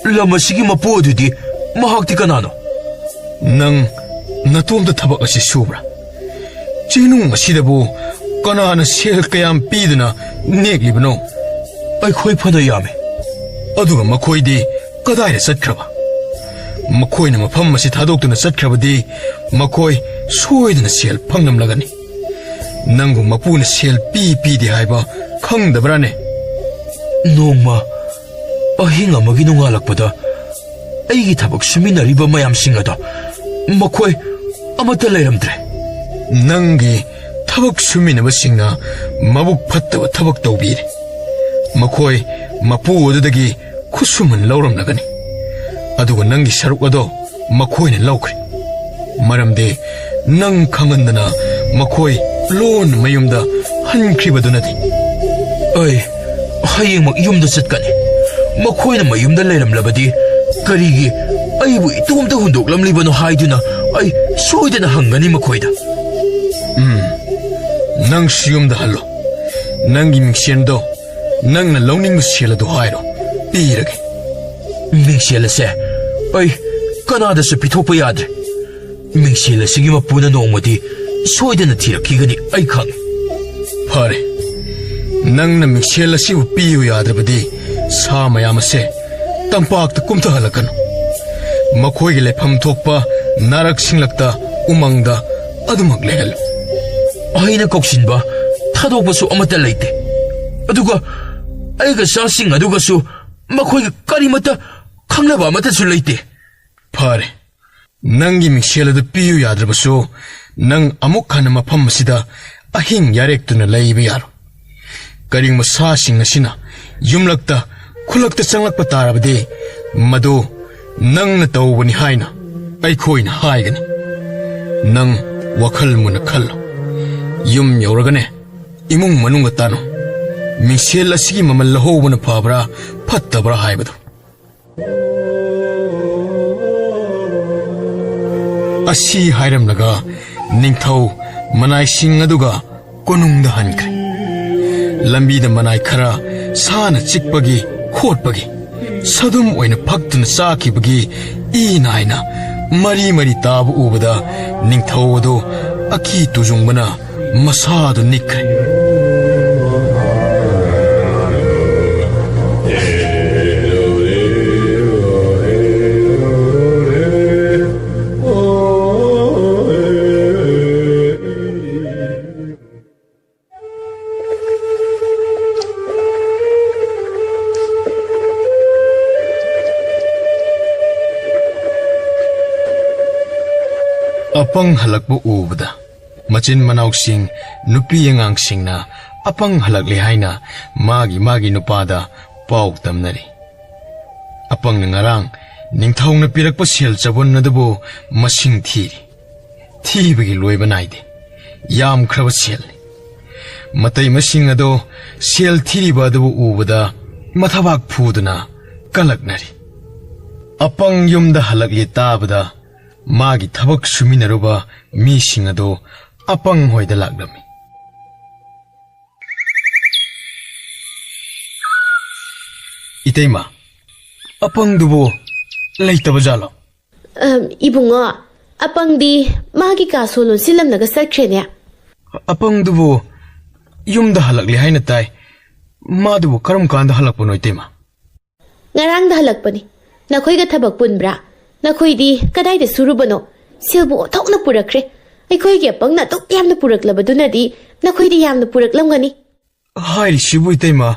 ꯂꯝ ꯑꯁꯤꯒꯤ ꯃꯄꯨ ꯑꯗꯨꯗꯤ ꯃꯍꯥꯛꯇꯤ ꯀꯅꯥꯅꯣ? ꯅꯪ ꯅꯇꯣꯝꯇ ꯊꯕꯛ ꯑꯁꯤ ꯁꯨꯕ꯭ꯔꯥ? ꯆꯤꯡꯅꯨꯡ ꯑꯁꯤꯗꯕꯨ ꯀꯅꯥꯅ ꯁꯦꯜ ꯀꯌꯥꯝ ꯄꯤꯗꯨꯅ ꯅꯦꯛꯂꯤꯕꯅꯣ? ꯑꯩꯈꯣꯏ ꯐꯅ ꯌꯥꯝꯃꯤ꯫ ꯑꯗꯨꯒ ꯃꯈꯣꯏꯗꯤ ꯀꯗꯥꯏꯗ ꯆꯠꯈ꯭ꯔꯕ? ꯃꯈꯣꯏꯅ ꯃꯐꯝ ꯑꯁꯤ ꯊꯥꯗꯣꯛꯇꯨꯅ ꯆꯠꯈ꯭ꯔꯕꯗꯤ ꯃꯈꯣꯏ ꯁꯣꯏꯗꯅ ꯁꯦꯜ ꯐꯪꯂꯝꯂꯒꯅꯤ꯫ ꯅꯪꯕꯨ ꯃꯄꯨꯅ ꯁꯦꯜ ꯄꯤ ꯄꯤꯗꯦ ꯍꯥꯏꯕ ꯈꯪꯗꯕ꯭ꯔꯥꯅꯦ? ꯅꯣꯡꯃ ꯑꯍꯤꯡ ꯑꯃꯒꯤ ꯅꯣꯡꯉꯥꯜꯂꯛꯄꯗ ꯑꯩꯒꯤ ꯊꯕꯛ ꯁꯨꯃꯤꯟꯅꯔꯤꯕ ꯃꯌꯥꯝꯁꯤꯡ ꯑꯗꯣ ꯃꯈꯣꯏ ꯑꯃꯠꯇ ꯂꯩꯔꯝꯗ꯭ꯔꯦ꯫ ꯅꯪꯒꯤ ꯊꯕꯛ ꯁꯨꯃꯤꯟꯅꯕꯁꯤꯡꯅ ꯃꯕꯨꯛ ꯐꯠꯇꯕ ꯊꯕꯛ ꯇꯧꯕꯤꯔꯦ꯫ ꯃꯈꯣꯏ ꯃꯄꯨ ꯑꯗꯨꯗꯒꯤ ꯈꯨꯠꯁꯨꯃꯟ ꯂꯧꯔꯝꯂꯒꯅꯤ꯫ ꯑꯗꯨꯒ ꯅꯪꯒꯤ ꯁꯔꯨꯛ ꯑꯗꯣ ꯃꯈꯣꯏꯅ ꯂꯧꯈ꯭ꯔꯦ꯫ ꯃꯔꯝꯗꯤ ꯅꯪ ꯈꯪꯍꯟꯗꯅ ꯃꯈꯣꯏ ꯂꯣꯟꯅ ꯃꯌꯨꯝꯗ ꯍꯟꯈ꯭ꯔꯤꯕꯗꯨꯅꯗꯤ꯫ ꯑꯩ ꯍꯌꯦꯡꯃꯛ ꯌꯨꯝꯗ ꯆꯠꯀꯅꯤ꯫ ꯃꯈꯣꯏꯅ ꯃꯌꯨꯝꯗ ꯂꯩꯔꯝꯂꯕꯗꯤ ꯀꯔꯤꯒꯤ ꯑꯩꯕꯨ ꯏꯇꯣꯝꯇ ꯍꯨꯟꯗꯣꯛꯂꯝꯂꯤꯕꯅꯣ ꯍꯥꯏꯗꯨꯅ ꯑꯩ ꯁꯣꯏꯗꯅ ꯍꯪꯒꯅꯤ ꯃꯈꯣꯏꯗ꯫ ꯎꯝ, ꯅꯪꯁꯨ ꯌꯨꯝꯗ ꯍꯜꯂꯣ꯫ ꯅꯪꯒꯤ ꯃꯤꯡꯁꯦꯟꯗꯣ ꯅꯪꯅ ꯂꯧꯅꯤꯡꯕ ꯁꯦꯜ ꯑꯗꯨ ꯍꯥꯏꯔꯣ꯫ ꯄꯤꯔꯒꯦ꯫ ꯃꯤꯡꯁꯦꯜ ꯑꯁꯦ ꯑꯩ ꯀꯅꯥꯗꯁꯨ ꯄꯤꯊꯣꯛꯄ ꯌꯥꯗ꯭ꯔꯦ꯫ ꯃꯤꯡꯁꯦꯜ ꯑꯁꯤꯒꯤ ꯃꯄꯨꯅ ꯅꯣꯡꯃꯗꯤ ꯁꯣꯏꯗꯅ ꯊꯤꯔꯛꯈꯤꯒꯅꯤ, ꯑꯩ ꯈꯪꯏ꯫ ꯐꯔꯦ, ꯅꯪꯅ ꯃꯤꯡꯁꯦꯜ ꯑꯁꯤꯕꯨ ꯄꯤꯌꯨ ꯌꯥꯗ꯭ꯔꯕꯗꯤ ꯁꯥ ꯃꯌꯥꯝ ꯑꯁꯦ ꯇꯝꯄꯥꯛꯇ ꯀꯨꯝꯊꯍꯜꯂꯛꯀꯅꯨ꯫ ꯃꯈꯣꯏꯒꯤ ꯂꯩꯐꯝ ꯊꯣꯛꯄ ꯅꯥꯔꯛꯁꯤꯡꯂꯛꯇ, ꯎꯃꯪꯗ ꯑꯗꯨꯃꯛ ꯂꯩꯍꯜꯂꯨ꯫ ꯑꯩꯅ ꯀꯧꯁꯤꯟꯕ ꯊꯥꯗꯣꯛꯄꯁꯨ ꯑꯃꯠꯇ ꯂꯩꯇꯦ꯫ ꯑꯗꯨꯒ ꯑꯩꯒ ꯁꯥꯁꯤꯡ ꯑꯗꯨꯒꯁꯨ ꯃꯈꯣꯏꯒ ꯀꯔꯤꯃꯠꯇ ꯈꯪꯅꯕ ꯑꯃꯠꯇꯁꯨ ꯂꯩꯇꯦ꯫ ꯐꯔꯦ, ꯅꯪꯒꯤ ꯃꯤꯡꯁꯦꯜ ꯑꯗꯨ ꯄꯤꯌꯨ ꯌꯥꯗ꯭ꯔꯕꯁꯨ, ꯅꯪ ꯑꯃꯨꯛ ꯍꯟꯅ ꯃꯐꯝ ꯑꯁꯤꯗ ꯑꯍꯤꯡ ꯌꯥꯔꯦꯛꯇꯨꯅ ꯂꯩꯕ ꯌꯥꯔꯣꯏ꯫ ꯀꯔꯤꯒꯨꯝꯕ ꯁꯥꯁꯤꯡ ꯑꯁꯤꯅ ꯌꯨꯝꯂꯛꯇ, ꯈꯨꯜꯂꯛꯇ ꯆꯪꯂꯛꯄ ꯇꯥꯔꯕꯗꯤ, ꯃꯗꯨ ꯅꯪꯅ ꯇꯧꯕꯅꯤ ꯍꯥꯏꯅ ꯑꯩꯈꯣꯏꯅ ꯍꯥꯏꯒꯅꯤ꯫ ꯅꯪ ꯋꯥꯈꯜ ꯃꯨꯟꯅ ꯈꯜꯂꯨ꯫ ꯌꯨꯝ ꯌꯧꯔꯒꯅꯦ, ꯏꯃꯨꯡ ꯃꯅꯨꯡꯒ ꯇꯥꯅꯧ꯫ ꯃꯤꯡꯁꯦꯜ ꯑꯁꯤꯒꯤ ꯃꯃꯜ ꯂꯧꯍꯧꯕꯅ ꯐꯕ꯭ꯔꯥ, ꯐꯠꯇꯕ꯭ꯔꯥ ꯍꯥꯏꯕꯗꯨ꯫ ꯑꯁꯤ ꯍꯥꯏꯔꯝꯂꯒ ꯅꯤꯡꯊꯧ ꯃꯅꯥꯏꯁꯤꯡ ꯑꯗꯨꯒ ꯀꯣꯅꯨꯡꯗ ꯍꯟꯈ꯭ꯔꯦ꯫ ꯂꯝꯕꯤꯗ ꯃꯅꯥꯏ ꯈꯔ ꯁꯥꯅ ꯆꯤꯛꯄꯒꯤ, ꯈꯣꯠꯄꯒꯤ, ꯁꯥꯗꯨꯝ ꯑꯣꯏꯅ ꯐꯛꯇꯨꯅ ꯆꯥꯈꯤꯕꯒꯤ ꯏ ꯅꯥꯏꯅ ꯃꯔꯤ ꯃꯔꯤ ꯇꯥꯕ ꯎꯕꯗ, ꯅꯤꯡꯊꯧ ꯑꯗꯨ ꯑꯀꯤ ꯇꯨꯖꯨꯡꯕꯅ ꯃꯁꯥꯗꯨ ꯅꯤꯛꯈ꯭ꯔꯦ꯫ ꯑꯄꯪ ꯍꯜꯂꯛꯄ ꯎꯕꯗ, ꯃꯆꯤꯟ ꯃꯅꯥꯎꯁꯤꯡ, ꯅꯨꯄꯤ ꯑꯉꯥꯡꯁꯤꯡꯅ ꯑꯄꯪ ꯍꯜꯂꯛꯂꯦ ꯍꯥꯏꯅ ꯃꯥꯒꯤ ꯃꯥꯒꯤ ꯅꯨꯄꯥꯗ ꯄꯥꯎ ꯇꯝꯅꯔꯤ꯫ ꯑꯄꯪꯅ ꯉꯔꯥꯡ ꯅꯤꯡꯊꯧꯅ ꯄꯤꯔꯛꯄ ꯁꯦꯜ ꯆꯕꯨꯟ ꯑꯗꯨꯕꯨ ꯃꯁꯤꯡ ꯊꯤꯔꯤ꯫ ꯊꯤꯕꯒꯤ ꯂꯣꯏꯕ ꯅꯥꯏꯗꯦ꯫ ꯌꯥꯝꯈ꯭ꯔꯕ ꯁꯦꯜꯅꯤ꯫ ꯃꯇꯩ ꯃꯁꯤꯡ ꯑꯗꯣ ꯁꯦꯜ ꯊꯤꯔꯤꯕ ꯑꯗꯨꯕꯨ ꯎꯕꯗ ꯃꯊꯕꯥꯛ ꯐꯨꯗꯨꯅ ꯀꯂꯛꯅꯔꯤ꯫ ꯑꯄꯪ ꯌꯨꯝꯗ ꯍꯜꯂꯛꯂꯦ ꯇꯥꯕꯗ ꯃꯥꯒꯤ ꯊꯕꯛ ꯁꯨꯃꯤꯟꯅꯔꯨꯕ ꯃꯤꯁꯤꯡ ꯑꯗꯨ ꯑꯄꯪ ꯍꯣꯏꯗ ꯂꯥꯛꯂꯝꯃꯤ꯫ ꯏꯇꯩꯃ, ꯑꯄꯪꯗꯨꯕꯨ ꯂꯩꯇꯕ ꯖꯥꯠꯂꯣ? ꯑꯝ, ꯏꯕꯨꯡꯉꯣ, ꯑꯄꯪꯗꯤ ꯃꯥꯒꯤ ꯀꯥ ꯁꯣ ꯂꯣꯟꯁꯤꯜꯂꯝꯂꯒ ꯆꯠꯈ꯭ꯔꯦꯅꯦ꯫ ꯑꯄꯪꯗꯨꯕꯨ ꯌꯨꯝꯗ ꯍꯜꯂꯛꯂꯦ ꯍꯥꯏꯅ ꯇꯥꯏ꯫ ꯃꯥꯗꯨꯕꯨ ꯀꯔꯝ ꯀꯥꯟꯗ ꯍꯜꯂꯛꯄꯅꯣ, ꯏꯇꯩꯃ? ꯉꯔꯥꯡꯗ ꯍꯜꯂꯛꯄꯅꯤ꯫ ꯅꯈꯣꯏꯒ ꯊꯕꯛ ꯄꯨꯟꯕ꯭ꯔꯥ? ꯅꯈꯣꯏꯗꯤ ꯀꯗꯥꯏꯗ ꯁꯨꯔꯨꯕꯅꯣ? ꯁꯦꯜꯕꯨ ꯑꯣꯟꯊꯣꯛꯅ ꯄꯨꯔꯛꯈ꯭ꯔꯦ꯫ ꯑꯩꯈꯣꯏꯒꯤ ꯑꯄꯪꯅ ꯑꯗꯨꯛ ꯌꯥꯝꯅ ꯄꯨꯔꯛꯂꯕꯗꯨꯅꯗꯤ ꯅꯈꯣꯏꯗꯤ ꯌꯥꯝꯅ ꯄꯨꯔꯛꯂꯝꯒꯅꯤ꯫ ꯍꯥꯏꯔꯤꯁꯤꯕꯨ, ꯏꯇꯩꯃ,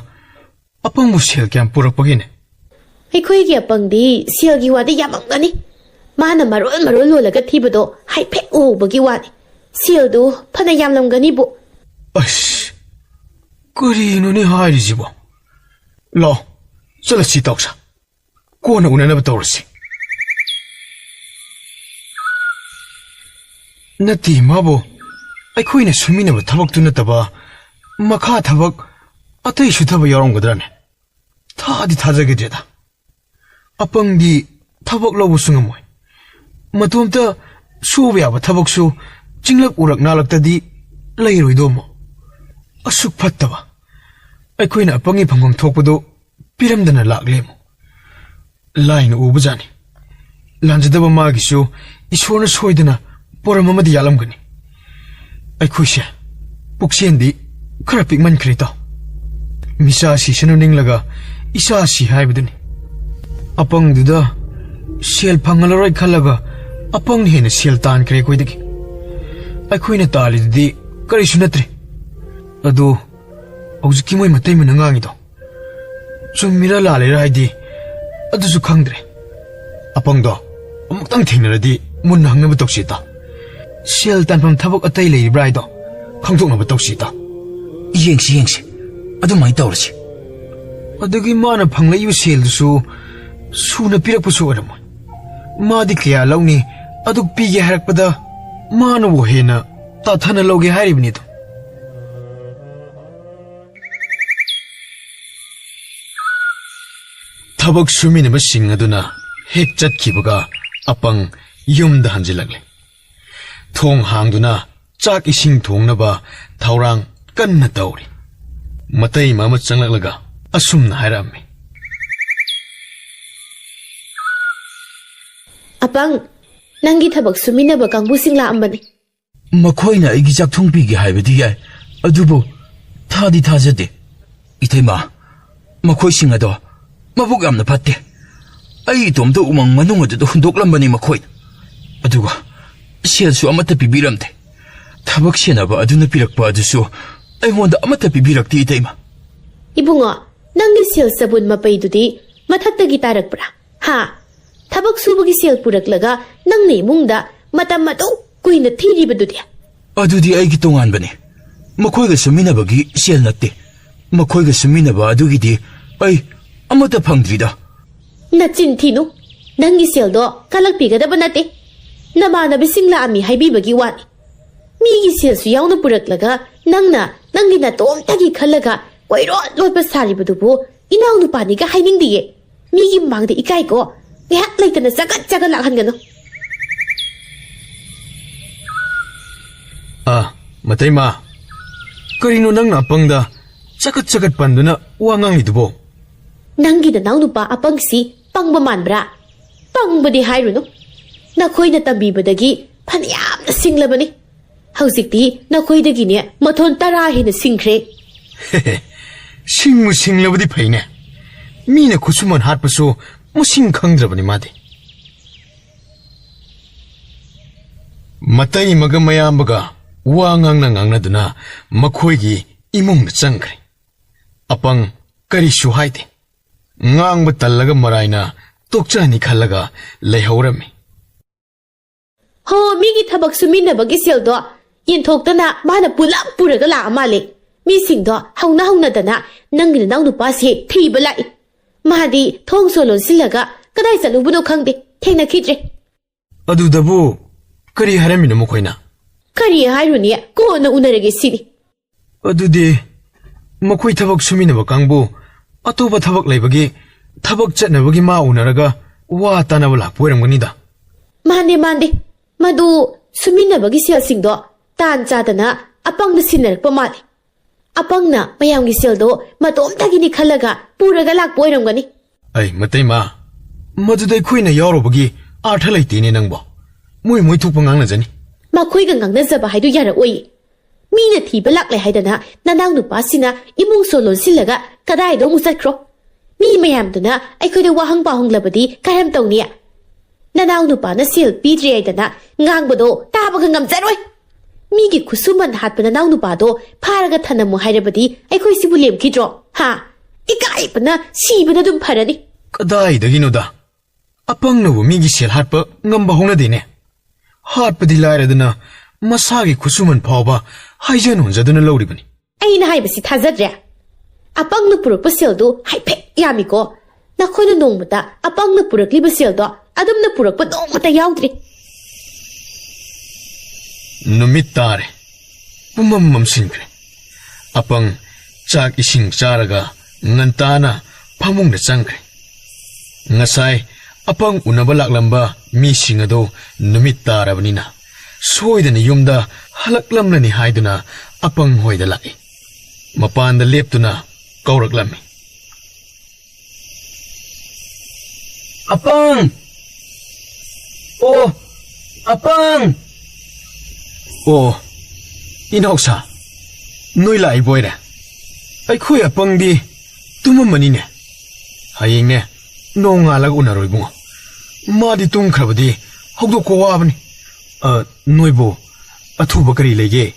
ꯑꯄꯪꯕꯨ ꯁꯦꯜ ꯀꯌꯥꯝ ꯄꯨꯔꯛꯄꯒꯤꯅꯦ? ꯑꯩꯈꯣꯏꯒꯤ ꯑꯄꯪꯗꯤ ꯁꯦꯜꯒꯤ ꯋꯥꯗꯤ ꯌꯥꯝꯃꯝꯒꯅꯤ꯫ ꯃꯥꯅ ꯃꯔꯣꯜ ꯃꯔꯣꯜ ꯂꯣꯜꯂꯒ ꯊꯤꯕꯗꯣ ꯍꯥꯏꯐꯦꯠ ꯎꯍꯧꯕꯒꯤ ꯋꯥꯅꯤ꯫ ꯁꯦꯜꯗꯨ ꯐꯅ ꯌꯥꯝꯂꯝꯒꯅꯤꯕꯨ꯫ ꯑꯁ, ꯀꯔꯤꯅꯣꯅꯦ ꯍꯥꯏꯔꯤꯁꯤꯕꯣ? ꯂꯥꯛꯑꯣ, ꯆꯠꯂꯁꯤ ꯇꯧꯁ꯫ ꯀꯣꯟꯅ ꯎꯅꯅꯕ ꯇꯧꯔꯁꯤ꯫ ꯅꯠꯇꯦ, ꯃꯥꯕꯨ ꯑꯩꯈꯣꯏꯅ ꯁꯨꯃꯤꯟꯅꯕ ꯊꯕꯛꯇꯨ ꯅꯠꯇꯕ ꯃꯈꯥ ꯊꯕꯛ ꯑꯇꯩ ꯁꯨꯊꯕ ꯌꯥꯎꯔꯝꯒꯗ꯭ꯔꯅꯦ? ꯊꯥꯗꯤ ꯊꯥꯖꯈꯤꯗ꯭ꯔꯦꯗ꯫ ꯑꯄꯪꯗꯤ ꯊꯕꯛ ꯂꯧꯕꯁꯨ ꯉꯝꯃꯣꯏ꯫ ꯃꯇꯣꯝꯇ ꯁꯨꯕ ꯌꯥꯕ ꯊꯕꯛꯁꯨ ꯆꯤꯡꯂꯛ ꯎꯔꯛ ꯅꯥꯂꯛꯇꯗꯤ ꯂꯩꯔꯣꯏꯗꯣꯃꯣ꯫ ꯑꯁꯨꯛ ꯐꯠꯇꯕ꯫ ꯑꯩꯈꯣꯏꯅ ꯑꯄꯪꯒꯤ ꯐꯪꯐꯝ ꯊꯣꯛꯄꯗꯨ ꯄꯤꯔꯝꯗꯅ ꯂꯥꯛꯂꯦꯃꯣ꯫ ꯂꯥꯏꯅ ꯎꯕꯖꯥꯠꯅꯤ꯫ ꯂꯥꯟꯖꯗꯕ ꯃꯥꯒꯤꯁꯨ ꯏꯁꯣꯔꯅ ꯁꯣꯏꯗꯅ ꯄꯣꯔꯝ ꯑꯃꯗꯤ ꯌꯥꯜꯂꯝꯒꯅꯤ꯫ ꯑꯩꯈꯣꯏꯁꯦ ꯄꯨꯛꯆꯦꯜꯗꯤ ꯈꯔ ꯄꯤꯛꯃꯟꯈ꯭ꯔꯦ, ꯏꯇꯥꯎ꯫ ꯃꯤꯆꯥ ꯁꯤꯁꯅꯨ ꯅꯤꯡꯂꯒ ꯏꯆꯥ ꯁꯤ ꯍꯥꯏꯕꯗꯨꯅꯤ꯫ ꯑꯄꯪꯗꯨꯗ ꯁꯦꯜ ꯐꯪꯍꯜꯂꯔꯣꯏ ꯈꯜꯂꯒ ꯑꯄꯪꯅ ꯍꯦꯟꯅ ꯁꯦꯜ ꯇꯥꯟꯈ꯭ꯔꯦ ꯑꯩꯈꯣꯏꯗꯒꯤ꯫ ꯑꯩꯈꯣꯏꯅ ꯇꯥꯜꯂꯤꯗꯨꯗꯤ ꯀꯔꯤꯁꯨ ꯅꯠꯇ꯭ꯔꯦ꯫ ꯑꯗꯨ ꯍꯧꯖꯤꯛꯀꯤ ꯃꯣꯏ ꯃꯇꯩꯃꯅ ꯉꯥꯡꯉꯤꯗꯣ ꯆꯨꯝꯃꯤꯔꯥ ꯂꯥꯜꯂꯤꯔꯥ ꯍꯥꯏꯗꯤ ꯑꯗꯨꯁꯨ ꯈꯪꯗ꯭ꯔꯦ꯫ ꯑꯄꯪꯗꯣ ꯑꯃꯨꯛꯇꯪ ꯊꯦꯡꯅꯔꯗꯤ ꯃꯨꯟꯅ ꯍꯪꯅꯕ ꯇꯧꯁꯤ, ꯏꯇꯥꯎ꯫ ꯁꯦꯜ ꯇꯥꯟꯐꯝ ꯊꯕꯛ ꯑꯇꯩ ꯂꯩꯔꯤꯕ꯭ꯔꯥ ꯍꯥꯏꯗꯣ ꯈꯪꯗꯣꯛꯅꯕ ꯇꯧꯁꯤ, ꯏꯇꯥꯎ꯫ ꯌꯦꯡꯁꯤ, ꯌꯦꯡꯁꯤ꯫ ꯑꯗꯨꯃꯥꯏꯅ ꯇꯧꯔꯁꯤ꯫ ꯑꯗꯨꯒꯤ ꯃꯥꯅ ꯐꯪꯂꯛꯏꯕ ꯁꯦꯜꯗꯨꯁꯨ ꯁꯨꯅ ꯄꯤꯔꯛꯄꯁꯨ ꯑꯣꯏꯔꯝꯃꯣꯏ꯫ ꯃꯥꯗꯤ ꯀꯌꯥ ꯂꯧꯅꯤ, ꯑꯗꯨꯛ ꯄꯤꯒꯦ ꯍꯥꯏꯔꯛꯄꯗ ꯃꯥꯅꯕꯨ ꯍꯦꯟꯅ ꯇꯥꯊꯅ ꯂꯧꯒꯦ ꯍꯥꯏꯔꯤꯕꯅꯤꯗꯣ꯫ ꯊꯕꯛ ꯁꯨꯃꯤꯟꯅꯕꯁꯤꯡ ꯑꯗꯨꯅ ꯍꯦꯛ ꯆꯠꯈꯤꯕꯒ ꯑꯄꯪ ꯌꯨꯝꯗ ꯍꯟꯖꯤꯜꯂꯛꯂꯦ꯫ ꯊꯣꯡ ꯍꯥꯡꯗꯨꯅ ꯆꯥꯛ ꯏꯁꯤꯡ ꯊꯣꯡꯅꯕ ꯊꯧꯔꯥꯡ ꯀꯟꯅ ꯇꯧꯔꯤ꯫ ꯃꯇꯩꯃ ꯑꯃ ꯆꯪꯂꯛꯂꯒ ꯑꯁꯨꯝꯅ ꯍꯥꯏꯔꯛꯑꯝꯃꯤ꯫ ꯑꯄꯪ, ꯅꯪꯒꯤ ꯊꯕꯛ ꯁꯨꯃꯤꯟꯅꯕ ꯀꯥꯡꯕꯨꯁꯤꯡ ꯂꯥꯛꯑꯝꯕꯅꯤ꯫ ꯃꯈꯣꯏꯅ ꯑꯩꯒꯤ ꯆꯥꯛꯊꯨꯡ ꯄꯤꯒꯦ ꯍꯥꯏꯕꯗꯤ ꯌꯥꯏ, ꯑꯗꯨꯕꯨ ꯊꯥꯗꯤ ꯊꯥꯖꯗꯦ꯫ ꯏꯇꯩꯃ, ꯃꯈꯣꯏꯁꯤꯡ ꯑꯗꯣ ꯃꯕꯨꯛ ꯌꯥꯝꯅ ꯐꯠꯇꯦ꯫ ꯑꯩ ꯏꯇꯣꯝꯇ ꯎꯃꯪ ꯃꯅꯨꯡ ꯑꯗꯨꯗ ꯍꯨꯟꯗꯣꯛꯂꯝꯕꯅꯤ ꯃꯈꯣꯏꯅ꯫ ꯑꯗꯨꯒ ꯁꯦꯜꯁꯨ ꯑꯃꯠꯇ ꯄꯤꯕꯤꯔꯝꯗꯦ꯫ ꯊꯕꯛ ꯁꯦꯟꯅꯕ ꯑꯗꯨꯅ ꯄꯤꯔꯛꯄ ꯑꯗꯨꯁꯨ ꯑꯩꯉꯣꯟꯗ ꯑꯃꯠꯇ ꯄꯤꯕꯤꯔꯛꯇꯦ, ꯏꯇꯩꯃ꯫ ꯏꯕꯨꯡꯉꯣ, ꯅꯪꯒꯤ ꯁꯦꯜ ꯆꯕꯨꯟ ꯃꯄꯩꯗꯨꯗꯤ ꯃꯊꯛꯇꯒꯤ ꯇꯥꯔꯛꯄ꯭ꯔꯥ? ꯍꯥ? ꯊꯕꯛ ꯁꯨꯕꯒꯤ ꯁꯦꯜ ꯄꯨꯔꯛꯂꯒ ꯅꯪꯅ ꯏꯃꯨꯡꯗ ꯃꯇꯝ ꯑꯗꯨꯛ ꯀꯨꯏꯅ ꯊꯤꯔꯤꯕꯗꯨꯗꯤ? ꯑꯗꯨꯗꯤ ꯑꯩꯒꯤ ꯇꯣꯉꯥꯟꯕꯅꯤ꯫ ꯃꯈꯣꯏꯒ ꯁꯨꯃꯤꯟꯅꯕꯒꯤ ꯁꯦꯜ ꯅꯠꯇꯦ꯫ ꯃꯈꯣꯏꯒ ꯁꯨꯃꯤꯟꯅꯕ ꯑꯗꯨꯒꯤꯗꯤ ꯑꯩ ꯑꯃꯠꯇ ꯐꯪꯗ꯭ꯔꯤꯗ꯫ ꯅꯆꯤꯟ ꯊꯤꯅꯨ꯫ ꯅꯪꯒꯤ ꯁꯦꯜꯗꯣ ꯀꯂꯛꯄꯤꯒꯗꯕ ꯅꯠꯇꯦ꯫ ꯅꯃꯥꯟꯅꯕꯤꯁꯤꯡ ꯂꯥꯛꯑꯝꯃꯤ ꯍꯥꯏꯕꯤꯕꯒꯤ ꯋꯥꯅꯤ꯫ ꯃꯤꯒꯤ ꯁꯦꯜꯁꯨ ꯌꯥꯎꯅ ꯄꯨꯔꯛꯂꯒ ꯅꯪꯅ ꯅꯪꯒꯤ ꯅꯇꯣꯝꯇꯒꯤ ꯈꯜꯂꯒ ꯀꯣꯏꯔꯣꯠ ꯂꯣꯠꯄ ꯁꯥꯔꯤꯕꯗꯨꯕꯨ ꯏꯅꯥꯎꯅꯨꯄꯥꯅꯤꯒ ꯍꯥꯏꯅꯤꯡꯗꯤꯌꯦ꯫ ꯃꯤꯒꯤ ꯃꯥꯡꯗ ꯏꯀꯥꯏꯀꯣ꯫ ꯉꯥꯏꯍꯥꯛ ꯂꯩꯇꯅ ꯆꯒꯠ ꯆꯒꯠ ꯂꯥꯛꯍꯟꯒꯅꯨ꯫ ꯑꯥ, ꯃꯇꯩꯃ, ꯀꯔꯤꯅꯣ ꯅꯪꯅ ꯑꯄꯪꯗ ꯆꯒꯠ ꯆꯒꯠ ꯄꯟꯗꯨꯅ ꯋꯥ ꯉꯥꯡꯂꯤꯗꯨꯕꯣ? ꯅꯪꯒꯤ ꯅꯅꯥꯎꯅꯨꯄꯥ ꯑꯄꯪꯁꯤ ꯄꯪꯕ ꯃꯥꯟꯕ꯭ꯔꯥ? ꯄꯪꯕꯗꯤ ꯍꯥꯏꯔꯨꯅꯨ꯫ ꯅꯈꯣꯏꯅ ꯇꯝꯕꯤꯕꯗꯒꯤ ꯐꯅꯌꯥꯝꯅ ꯁꯤꯡꯂꯕꯅꯤ꯫ ꯍꯧꯖꯤꯛꯇꯤ ꯅꯈꯣꯏꯗꯒꯤꯅꯦ ꯃꯊꯣꯟ ꯇꯔꯥ ꯍꯦꯟꯅ ꯁꯤꯡꯈ꯭ꯔꯦ꯫ ꯁꯤꯡꯕꯨ ꯁꯤꯡꯂꯕꯗꯤ ꯐꯩꯅꯦ꯫ ꯃꯤꯅ ꯈꯨꯠꯁꯨꯃꯟ ꯍꯥꯠꯄꯁꯨ ꯃꯁꯤꯡ ꯈꯪꯗ꯭ꯔꯕꯅꯤ ꯃꯥꯗꯤ꯫ ꯃꯇꯩꯃꯒ ꯃꯌꯥꯝꯕꯒ ꯋꯥ ꯉꯥꯡꯅ ꯉꯥꯡꯅꯗꯨꯅ ꯃꯈꯣꯏꯒꯤ ꯏꯃꯨꯡꯗ ꯆꯪꯈ꯭ꯔꯦ꯫ ꯑꯄꯪ ꯀꯔꯤꯁꯨ ꯍꯥꯏꯗꯦ꯫ ꯉꯥꯡꯕ ꯇꯜꯂꯒ ꯃꯔꯥꯏꯅ ꯇꯣꯛꯆꯅꯤ ꯈꯜꯂꯒ ꯂꯩꯍꯧꯔꯝꯃꯤ꯫ ꯍꯣ, ꯃꯤꯒꯤ ꯊꯕꯛ ꯁꯨꯃꯤꯟꯅꯕꯒꯤ ꯁꯦꯜꯗꯣ ꯌꯦꯟꯊꯣꯛꯇꯅ ꯃꯥꯅ ꯄꯨꯂꯞ ꯄꯨꯔꯒ ꯂꯥꯛꯑ ꯃꯥꯜꯂꯦ꯫ ꯃꯤꯁꯤꯡꯗꯣ ꯍꯧꯅ ꯍꯧꯅꯗꯅ ꯅꯪꯒꯤ ꯅꯅꯥꯎ ꯅꯨꯄꯥꯁꯦ ꯊꯤꯕ ꯂꯥꯛꯏ꯫ ꯃꯥꯗꯤ ꯊꯣꯡꯁꯨ ꯂꯣꯟꯁꯤꯜꯂꯒ ꯀꯗꯥꯏ ꯆꯠꯂꯨꯕꯅꯣ ꯈꯪꯗꯦ, ꯊꯦꯡꯅꯈꯤꯗ꯭ꯔꯦ꯫ ꯑꯗꯨꯗꯕꯨ ꯀꯔꯤ ꯍꯥꯏꯔꯝꯃꯤꯅꯣ ꯃꯈꯣꯏꯅ? ꯀꯔꯤ ꯍꯥꯏꯔꯨꯅꯤ, ꯀꯣꯟꯅ ꯎꯅꯔꯒꯦ ꯁꯤꯅꯤ꯫ ꯑꯗꯨꯗꯤ ꯃꯈꯣꯏ ꯊꯕꯛ ꯁꯨꯃꯤꯟꯅꯕ ꯀꯥꯡꯕꯨ ꯑꯇꯣꯞꯄ ꯊꯕꯛ ꯂꯩꯕꯒꯤ ꯊꯕꯛ ꯆꯠꯅꯕꯒꯤ ꯃꯥ ꯎꯅꯔꯒ ꯋꯥ ꯇꯥꯅꯕ ꯂꯥꯛꯄ ꯑꯣꯏꯔꯝꯒꯅꯤꯗ꯫ ꯃꯥꯟꯗꯦ, ꯃꯥꯟꯗꯦ꯫ ꯃꯗꯨ ꯁꯨꯃꯤꯟꯅꯕꯒꯤ ꯁꯦꯜꯁꯤꯡꯗꯣ ꯇꯥꯟ ꯆꯥꯗꯅ ꯑꯄꯪꯅ ꯁꯤꯟꯅꯔꯛꯄ ꯃꯥꯜꯂꯤ꯫ ꯑꯄꯪꯅ ꯃꯌꯥꯝꯒꯤ ꯁꯦꯜꯗꯣ ꯃꯇꯣꯝꯇꯒꯤꯅꯤ ꯈꯜꯂꯒ ꯄꯨꯔꯒ ꯂꯥꯛꯄ ꯑꯣꯏꯔꯝꯒꯅꯤ꯫ ꯑꯩ ꯃꯇꯩꯃ, ꯃꯗꯨꯗ ꯑꯩꯈꯣꯏꯅ ꯌꯥꯎꯔꯨꯕꯒꯤ ꯑꯥꯔꯊ ꯂꯩꯇꯦꯅꯦ ꯅꯪꯕꯣ꯫ ꯃꯣꯏ ꯃꯣꯏ ꯊꯣꯛꯄ ꯉꯥꯡꯅꯖꯅꯤ꯫ ꯃꯈꯣꯏꯒ ꯉꯥꯡꯅꯖꯕ ꯍꯥꯏꯗꯨ ꯌꯥꯔꯛꯑꯣꯏ꯫ ꯃꯤꯅ ꯊꯤꯕ ꯂꯥꯛꯂꯦ ꯍꯥꯏꯗꯅ ꯅꯅꯥꯎ ꯅꯨꯄꯥꯁꯤꯅ ꯏꯃꯨꯡ ꯁꯣ ꯂꯣꯟꯁꯤꯜꯂꯒ ꯀꯗꯥꯏꯗ ꯑꯃꯨꯛ ꯆꯠꯈ꯭ꯔꯣ? ꯃꯤ ꯃꯌꯥꯝꯗꯨꯅ ꯑꯩꯈꯣꯏꯗ ꯋꯥꯍꯪ ꯄꯥꯎꯍꯪꯂꯕꯗꯤ ꯀꯔꯝ ꯇꯧꯅꯤ? ꯅꯅꯥꯎ ꯅꯨꯄꯥꯅ ꯁꯦꯜ ꯄꯤꯗ꯭ꯔꯦ ꯍꯥꯏꯗꯅ ꯉꯥꯡꯕꯗꯣ ꯇꯥꯕꯒ ꯉꯝꯖꯔꯣꯏ꯫ ꯃꯤꯒꯤ ꯈꯨꯠꯁꯨꯃꯟ ꯍꯥꯠꯄ ꯅꯅꯥꯎ ꯅꯨꯄꯥꯗꯣ ꯐꯥꯔꯒ ꯊꯅꯝꯃꯨ ꯍꯥꯏꯔꯕꯗꯤ ꯑꯩꯈꯣꯏꯁꯤꯕꯨ ꯂꯦꯝꯈꯤꯗ꯭ꯔꯣ? ꯍꯥ? ꯏꯀꯥꯏꯕꯅ ꯁꯤꯕꯅ ꯑꯗꯨꯝ ꯐꯔꯅꯤ꯫ ꯀꯗꯥꯏꯗꯒꯤꯅꯣꯗ? ꯑꯄꯪꯅꯕꯨ ꯃꯤꯒꯤ ꯁꯦꯜ ꯍꯥꯠꯄ ꯉꯝꯕ ꯍꯧꯅꯗꯦꯅꯦ꯫ ꯍꯥꯠꯄꯗꯤ ꯂꯥꯏꯔꯗꯅ ꯃꯁꯥꯒꯤ ꯈꯨꯠꯁꯨꯃꯟ ꯐꯥꯎꯕ ꯍꯥꯏꯖꯟ ꯍꯨꯟꯖꯗꯨꯅ ꯂꯧꯔꯤꯕꯅꯤ꯫ ꯑꯩꯅ ꯍꯥꯏꯕꯁꯤ ꯊꯥꯖꯗ꯭ꯔꯦ꯫ ꯑꯄꯪꯅ ꯄꯨꯔꯛꯄ ꯁꯦꯜꯗꯨ ꯍꯥꯏꯐꯦꯠ ꯌꯥꯝꯃꯤꯀꯣ꯫ ꯅꯈꯣꯏꯅ ꯅꯣꯡꯃꯇ ꯑꯄꯪꯅ ꯄꯨꯔꯛꯂꯤꯕ ꯁꯦꯜꯗꯣ ꯑꯗꯨꯝꯅ ꯄꯨꯔꯛꯄ ꯅꯣꯡꯃꯇ ꯌꯥꯎꯗ꯭ꯔꯤ꯫ ꯅꯨꯃꯤꯠ ꯇꯥꯔꯦ꯫ ꯄꯨꯝꯃꯝ ꯃꯝꯁꯤꯟꯈ꯭ꯔꯦ꯫ ꯑꯄꯪ ꯆꯥꯛ ꯏꯁꯤꯡ ꯆꯥꯔꯒ ꯉꯟꯇꯥꯅ ꯐꯃꯨꯡꯗ ꯆꯪꯈ꯭ꯔꯦ꯫ ꯉꯁꯥꯏ ꯑꯄꯪ ꯎꯅꯕ ꯂꯥꯛꯂꯝꯕ ꯃꯤꯁꯤꯡ ꯑꯗꯨ ꯅꯨꯃꯤꯠ ꯇꯥꯔꯕꯅꯤꯅ ꯁꯣꯏꯗꯅ ꯌꯨꯝꯗ ꯍꯜꯂꯛꯂꯝꯂꯅꯤ ꯍꯥꯏꯗꯨꯅ ꯑꯄꯪ ꯍꯣꯏꯗ ꯂꯥꯛꯏ꯫ ꯃꯄꯥꯟꯗ ꯂꯦꯞꯇꯨꯅ ꯀꯧꯔꯛꯂꯝꯃꯤ꯫ "ꯑꯄꯪ! ꯑꯣ, ꯑꯄꯪ!" "ꯑꯣ, ꯏꯅꯥꯎꯁꯥ, ꯅꯣꯏ ꯂꯥꯛꯏꯕꯣꯏꯔꯦ꯫ ꯑꯩꯈꯣꯏ ꯑꯄꯪꯗꯤ ꯇꯨꯝꯃꯝꯃꯅꯤꯅꯦ꯫ ꯍꯌꯦꯡꯅꯦ, ꯅꯣꯡꯉꯥꯜꯂꯒ ꯎꯅꯔꯣ ꯏꯕꯨꯡꯉꯣ꯫ ꯃꯥꯗꯤ ꯇꯨꯝꯈ꯭ꯔꯕꯗꯤ ꯍꯧꯗꯣꯛꯄ ꯋꯥꯕꯅꯤ꯫ ꯑ, ꯅꯣꯏꯕꯨ ꯑꯊꯨꯕ ꯀꯔꯤ ꯂꯩꯒꯦ?"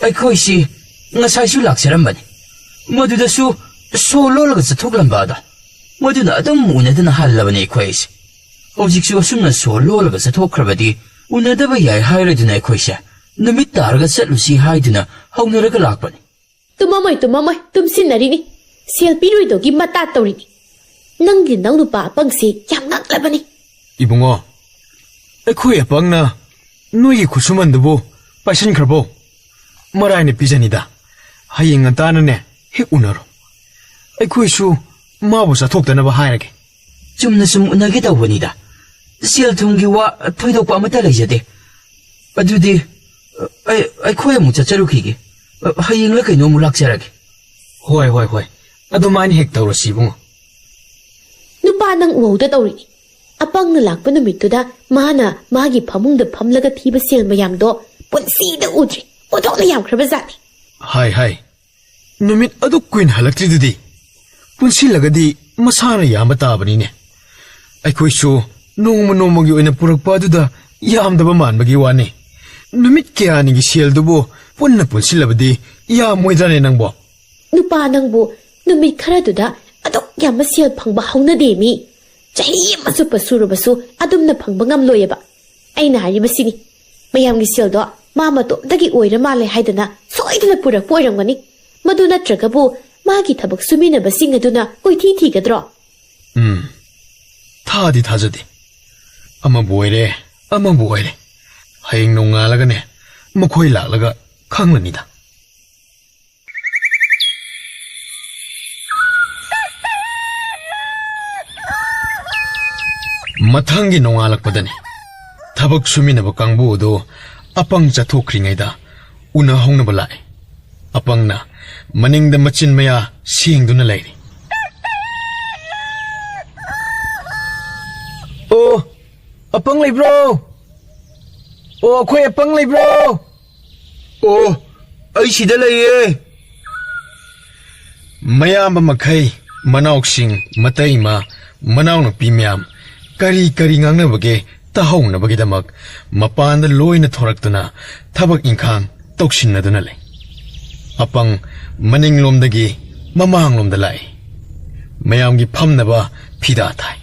"ꯑꯩꯈꯣꯏꯁꯤ ꯉꯁꯥꯏꯁꯨ ꯂꯥꯛꯆꯔꯝꯕꯅꯤ꯫ ꯃꯗꯨꯗꯁꯨ ꯁꯣ ꯂꯣꯜꯂꯒ ꯆꯠꯊꯣꯛꯂꯝꯕ ꯑꯗꯣ, ꯃꯗꯨꯅ ꯑꯗꯨꯝ ꯎꯅꯗꯅ ꯍꯜꯂꯕꯅꯤ ꯑꯩꯈꯣꯏꯁꯦ꯫ ꯍꯧꯖꯤꯛꯁꯨ ꯑꯁꯨꯝꯅ ꯁꯣ ꯂꯣꯜꯂꯒ ꯆꯠꯊꯣꯛꯈ꯭ꯔꯕꯗꯤ ꯎꯅꯗꯕ ꯌꯥꯏ ꯍꯥꯏꯔꯗꯨꯅ ꯑꯩꯈꯣꯏꯁꯦ ꯅꯨꯃꯤꯠ ꯇꯥꯔꯒ ꯆꯠꯂꯨꯁꯤ ꯍꯥꯏꯗꯨꯅ ꯍꯧꯅꯔꯒ ꯂꯥꯛꯄꯅꯤ꯫" "ꯇꯨꯝꯃꯝꯃꯣꯏ, ꯇꯨꯝꯃꯝꯃꯣꯏ, ꯇꯨꯝꯁꯤꯟꯅꯔꯤꯅꯤ꯫ ꯁꯦꯜ ꯄꯤꯔꯣꯏꯗꯧꯒꯤ ꯃꯇꯥ ꯇꯧꯔꯤꯅꯤ꯫ ꯅꯪꯒꯤ ꯅꯅꯥꯎ ꯅꯨꯄꯥ ꯑꯄꯪꯁꯤ ꯌꯥꯝ ꯉꯛꯂꯕꯅꯤ꯫" "ꯏꯕꯨꯡꯉꯣ, ꯑꯩꯈꯣꯏ ꯑꯄꯪꯅ ꯅꯣꯏꯒꯤ ꯈꯨꯠꯁꯨꯃꯟꯗꯨꯕꯨ ꯄꯥꯏꯁꯤꯟꯈ꯭ꯔꯕꯣ? ꯃꯔꯥꯏꯅ ꯄꯤꯖꯅꯤꯗ꯫ ꯍꯌꯦꯡ ꯉꯟꯇꯥꯅꯅꯦ ꯍꯦꯛ ꯎꯅꯔꯣ꯫ ꯑꯩꯈꯣꯏꯁꯨ ꯃꯥꯕꯨ ꯆꯠꯊꯣꯛꯇꯅꯕ ꯍꯥꯏꯔꯒꯦ꯫" "ꯆꯨꯝꯅ ꯁꯨꯝ ꯎꯅꯒꯦ ꯇꯧꯕꯅꯤꯗ꯫ ꯁꯦꯜ ꯊꯨꯝꯒꯤ ꯋꯥ ꯊꯣꯏꯗꯣꯛꯄ ꯑꯃꯠꯇ ꯂꯩꯖꯗꯦ꯫ ꯑꯗꯨꯗꯤ, ꯑꯩ, ꯑꯩꯈꯣꯏ ꯑꯃꯨꯛ ꯆꯠꯆꯔꯨꯈꯤꯒꯦ꯫ ꯍꯌꯦꯡꯂ ꯀꯩꯅꯣ ꯑꯃꯨꯛ ꯂꯥꯛꯆꯔꯒꯦ꯫" "ꯍꯣꯏ, ꯍꯣꯏ, ꯍꯣꯏ꯫ ꯑꯗꯨꯃꯥꯏꯅ ꯍꯦꯛ ꯇꯧꯔꯁꯤ, ꯏꯕꯨꯡꯉꯣ꯫" ꯅꯨꯄꯥ ꯅꯪ ꯎꯍꯧꯗ ꯇꯧꯔꯤꯅꯤ꯫ ꯑꯄꯪꯅ ꯂꯥꯛꯄ ꯅꯨꯃꯤꯠꯇꯨꯗ ꯃꯥꯅ ꯃꯥꯒꯤ ꯐꯃꯨꯡꯗ ꯐꯝꯂꯒ ꯊꯤꯕ ꯁꯦꯜ ꯃꯌꯥꯝꯗꯣ ꯄꯨꯟꯁꯤꯗ ꯎꯗ꯭ꯔꯤ꯫ ꯑꯣꯟꯊꯣꯛꯅ ꯌꯥꯝꯈ꯭ꯔꯕ ꯖꯥꯠꯅꯤ꯫ ꯍꯥꯏ ꯍꯥꯏ, ꯅꯨꯃꯤꯠ ꯑꯗꯨꯛ ꯀꯨꯏꯅ ꯍꯜꯂꯛꯇ꯭ꯔꯤꯗꯨꯗꯤ꯫ ꯄꯨꯟꯁꯤꯜꯂꯒꯗꯤ ꯃꯁꯥꯅ ꯌꯥꯝꯕ ꯇꯥꯕꯅꯤꯅꯦ꯫ ꯑꯩꯈꯣꯏꯁꯨ ꯅꯣꯡꯃ ꯅꯣꯡꯃꯒꯤ ꯑꯣꯏꯅ ꯄꯨꯔꯛꯄ ꯑꯗꯨꯗ ꯌꯥꯝꯗꯕ ꯃꯥꯟꯕꯒꯤ ꯋꯥꯅꯤ꯫ ꯅꯨꯃꯤꯠ ꯀꯌꯥꯅꯤꯒꯤ ꯁꯦꯜꯗꯨꯕꯨ ꯄꯨꯟꯅ ꯄꯨꯟꯁꯤꯜꯂꯕꯗꯤ ꯌꯥꯝꯃꯣꯏꯗ꯭ꯔꯥꯅꯦ ꯅꯪꯕꯣ? ꯅꯨꯄꯥ ꯅꯪꯕꯨ, ꯅꯨꯃꯤꯠ ꯈꯔꯗꯨꯗ ꯑꯗꯨꯛ ꯌꯥꯝꯕ ꯁꯦꯜ ꯐꯪꯕ ꯍꯧꯅꯗꯦ ꯃꯤ꯫ ꯆꯍꯤ ꯑꯃ ꯆꯨꯞꯄ ꯁꯨꯔꯕꯁꯨ ꯑꯗꯨꯝꯅ ꯐꯪꯕ ꯉꯝꯂꯣꯏꯑꯕ꯫ ꯑꯩꯅ ꯍꯥꯏꯔꯤꯕꯁꯤꯅꯤ, ꯃꯌꯥꯝꯒꯤ ꯁꯦꯜꯗꯣ ꯃꯥ ꯃꯇꯣꯝꯇꯒꯤ ꯑꯣꯏꯔ ꯃꯥꯜꯂꯦ ꯍꯥꯏꯗꯅ ꯁꯣꯏꯗꯅ ꯄꯨꯔꯛꯄ ꯑꯣꯏꯔꯝꯒꯅꯤ꯫ ꯃꯗꯨ ꯅꯠꯇ꯭ꯔꯒꯕꯨ ꯃꯥꯒꯤ ꯊꯕꯛ ꯁꯨꯃꯤꯟꯅꯕꯁꯤꯡ ꯑꯗꯨꯅ ꯀꯣꯏꯊꯤ ꯊꯤꯒꯗ꯭ꯔꯣ? ꯎꯝ, ꯊꯥꯗꯤ ꯊꯥꯖꯗꯦ꯫ ꯑꯃꯕꯨ ꯑꯣꯏꯔꯦ, ꯑꯃꯕꯨ ꯑꯣꯏꯔꯦ, ꯍꯌꯦꯡ ꯅꯣꯡꯉꯥꯜꯂꯒꯅꯦ ꯃꯈꯣꯏ ꯂꯥꯛꯂꯒ ꯈꯪꯂꯅꯤꯗ꯫ ꯃꯊꯪꯒꯤ ꯅꯣꯡꯉꯥꯜꯂꯛꯄꯗꯅꯤ ꯊꯕꯛ ꯁꯨꯃꯤꯟꯅꯕ ꯀꯥꯡꯕꯨ ꯑꯗꯨ ꯑꯄꯪ ꯆꯠꯊꯣꯛꯈ꯭ꯔꯤꯉꯩꯗ ꯎꯅꯍꯧꯅꯕ ꯂꯥꯛꯏ꯫ ꯑꯄꯪꯅ ꯃꯅꯤꯡꯗ ꯃꯆꯤꯟ ꯃꯌꯥ ꯁꯦꯡꯗꯨꯅ ꯂꯩꯔꯤ꯫ "ꯑꯣ, ꯑꯄꯪ ꯂꯩꯕ꯭ꯔꯣ? ꯑꯣ, ꯑꯩꯈꯣꯏ ꯑꯄꯪ ꯂꯩꯕ꯭ꯔꯣ?" "ꯑꯣ, ꯑꯩ ꯁꯤꯗ ꯂꯩꯌꯦ!" ꯃꯌꯥꯝꯕ ꯃꯈꯩ, ꯃꯅꯥꯎꯁꯤꯡ, ꯃꯇꯩꯃ, ꯃꯅꯥꯎꯅꯨꯄꯤ ꯃꯌꯥꯝ ꯀꯔꯤ ꯀꯔꯤ ꯉꯥꯡꯅꯕꯒꯦ ꯇꯥꯍꯧꯅꯕꯒꯤꯗꯃꯛ ꯃꯄꯥꯟꯗ ꯂꯣꯏꯅ ꯊꯣꯔꯛꯇꯨꯅ ꯊꯕꯛ ꯏꯪꯈꯥꯡ ꯇꯧꯁꯤꯟꯅꯗꯨꯅ ꯂꯩ꯫ ꯑꯄꯪ ꯃꯅꯤꯡꯂꯣꯝꯗꯒꯤ ꯃꯃꯥꯡꯂꯣꯝꯗ ꯂꯥꯛꯏ꯫ ꯃꯌꯥꯝꯒꯤ ꯐꯝꯅꯕ ꯐꯤꯗꯥ ꯊꯥꯏ꯫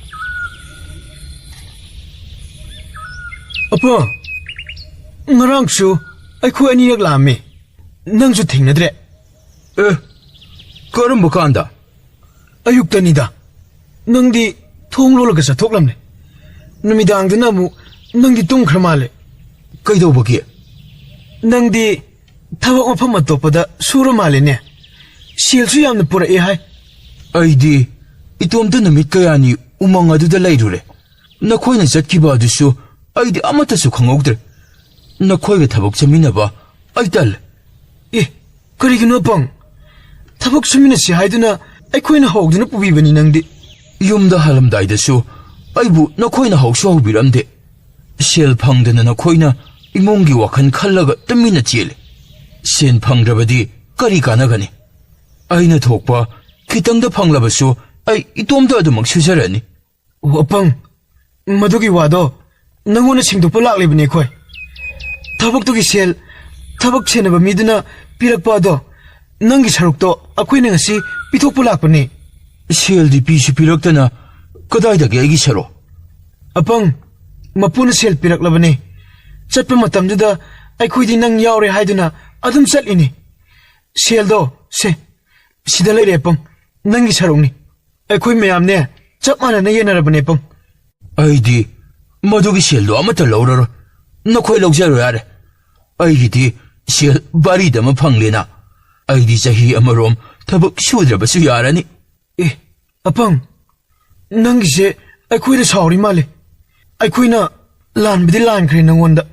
"ꯑꯄꯪ, ꯉꯔꯥꯡꯁꯨ ꯑꯩꯈꯣꯏ ꯑꯅꯤꯔꯛ ꯂꯥꯛꯑꯝꯃꯤ꯫ ꯅꯪꯁꯨ ꯊꯦꯡꯅꯗ꯭ꯔꯦ꯫" "ꯑꯦ, ꯀꯔꯝꯕ ꯀꯥꯟꯗ?" "ꯑꯌꯨꯛꯇꯅꯤꯗ꯫ ꯅꯪꯗꯤ ꯊꯣꯡ ꯂꯣꯜꯂꯒ ꯆꯠꯊꯣꯛꯂꯝꯂꯦ꯫ ꯅꯨꯃꯤꯗꯥꯡꯗꯅ ꯑꯃꯨꯛ ꯅꯪꯗꯤ ꯇꯨꯝꯈ꯭ꯔ ꯃꯥꯜꯂꯦ꯫" "ꯀꯩꯗꯧꯕꯒꯤ?" "ꯅꯪꯗꯤ ꯊꯕꯛ ꯃꯐꯝ ꯑꯇꯣꯞꯄꯗ ꯁꯨꯔ ꯃꯥꯜꯂꯦꯅꯦ꯫ ꯁꯦꯜꯁꯨ ꯌꯥꯝꯅ ꯄꯨꯔꯛꯑꯦ ꯍꯥꯏ꯫" "ꯑꯩꯗꯤ ꯏꯇꯣꯝꯇ ꯅꯨꯃꯤꯠ ꯀꯌꯥꯅꯤ ꯎꯃꯪ ꯑꯗꯨꯗ ꯂꯩꯔꯨꯔꯦ꯫ ꯅꯈꯣꯏꯅ ꯆꯠꯈꯤꯕ ꯑꯗꯨꯁꯨ ꯑꯩꯗꯤ ꯑꯃꯠꯇꯁꯨ ꯈꯪꯍꯧꯗ꯭ꯔꯦ꯫ ꯅꯈꯣꯏꯒ ꯊꯕꯛ ꯆꯠꯃꯤꯟꯅꯕ ꯑꯩ ꯇꯜꯂꯦ꯫" "ꯑꯦ, ꯀꯔꯤꯒꯤꯅꯣ ꯑꯄꯪ? ꯊꯕꯛ ꯁꯨꯃꯤꯟꯅꯁꯤ ꯍꯥꯏꯗꯨꯅ ꯑꯩꯈꯣꯏꯅ ꯍꯧꯗꯨꯅ ꯄꯨꯕꯤꯕꯅꯤ ꯅꯪꯗꯤ꯫" "ꯌꯨꯝꯗ ꯍꯜꯂꯝꯗꯥꯏꯗꯁꯨ ꯑꯩꯕꯨ ꯅꯈꯣꯏꯅ ꯍꯧꯁꯨ ꯍꯧꯕꯤꯔꯝꯗꯦ꯫ ꯁꯦꯜ ꯐꯪꯗꯅ ꯅꯈꯣꯏꯅ ꯏꯃꯨꯡꯒꯤ ꯋꯥꯈꯜ ꯈꯜꯂꯒ ꯇꯨꯃꯤꯟꯅ ꯆꯦꯜꯂꯤ꯫ ꯁꯦꯟ ꯐꯪꯗ꯭ꯔꯕꯗꯤ ꯀꯔꯤ ꯀꯥꯟꯅꯒꯅꯤ? ꯑꯩꯅ ꯊꯣꯛꯄ ꯈꯤꯇꯪꯗ ꯐꯪꯂꯕꯁꯨ ꯑꯩ ꯏꯇꯣꯝꯇ ꯑꯗꯨꯃꯛ ꯁꯨꯖꯔꯅꯤ꯫ ꯑꯣ, ꯑꯄꯪ, ꯃꯗꯨꯒꯤ ꯋꯥꯗꯣ ꯅꯪꯉꯣꯟꯗ ꯁꯦꯡꯗꯣꯛꯄ ꯂꯥꯛꯂꯤꯕꯅꯤ ꯑꯩꯈꯣꯏ꯫ ꯊꯕꯛꯇꯨꯒꯤ ꯁꯦꯜ, ꯊꯕꯛ ꯁꯦꯟꯅꯕ ꯃꯤꯗꯨꯅ ꯄꯤꯔꯛꯄ ꯑꯗꯣ, ꯅꯪꯒꯤ ꯁꯔꯨꯛꯇꯣ ꯑꯩꯈꯣꯏꯅ ꯉꯁꯤ ꯄꯤꯊꯣꯛꯄ ꯂꯥꯛꯄꯅꯤ꯫ ꯁꯦꯜꯗꯤ ꯄꯤꯁꯨ ꯄꯤꯔꯛꯇꯅ ꯀꯗꯥꯏꯗꯒꯤ ꯑꯩꯒꯤ ꯁꯔꯨꯛ? ꯑꯄꯪ, ꯃꯄꯨꯅ ꯁꯦꯜ ꯄꯤꯔꯛꯂꯕꯅꯤ꯫ ꯆꯠꯄ ꯃꯇꯝꯗꯨꯗ ꯑꯩꯈꯣꯏꯗꯤ ꯅꯪ ꯌꯥꯎꯔꯦ ꯍꯥꯏꯗꯨꯅ ꯑꯗꯨꯝ ꯆꯠꯂꯤꯅꯤ꯫ ꯁꯦꯜꯗꯣ ꯁꯦ, ꯁꯤꯗ ꯂꯩꯔꯦ ꯑꯄꯪ, ꯅꯪꯒꯤ ꯁꯔꯨꯛꯅꯤ꯫ ꯑꯩꯈꯣꯏ ꯃꯌꯥꯝꯅꯦ ꯆꯞ ꯃꯥꯟꯅꯅ ꯌꯦꯟꯅꯔꯕꯅꯦ ꯑꯄꯪ꯫ ꯑꯩꯗꯤ ꯃꯗꯨꯒꯤ ꯁꯦꯜꯗꯣ ꯑꯃꯠꯇ ꯂꯧꯔꯔꯣꯏ꯫ ꯅꯈꯣꯏ ꯂꯧꯖꯔꯣ ꯌꯥꯔꯦ꯫ ꯑꯩꯒꯤꯗꯤ ꯁꯦꯜ ꯚꯥꯔꯤꯗ ꯑꯃ ꯐꯪꯂꯦꯅ꯫ ꯑꯩꯗꯤ ꯆꯍꯤ ꯑꯃꯔꯣꯝ ꯊꯕꯛ ꯁꯨꯗ꯭ꯔꯕꯁꯨ ꯌꯥꯔꯅꯤ꯫ ꯑꯦ, ꯑꯄꯪ, ꯅꯪꯒꯤꯁꯦ ꯑꯩꯈꯣꯏꯗ ꯁꯥꯎꯔꯤ ꯃꯥꯜꯂꯦ꯫ ꯑꯩꯈꯣꯏꯅ ꯂꯥꯟꯕꯗꯤ ꯂꯥꯟꯈ꯭ꯔꯦ ꯅꯪꯉꯣꯟꯗ꯫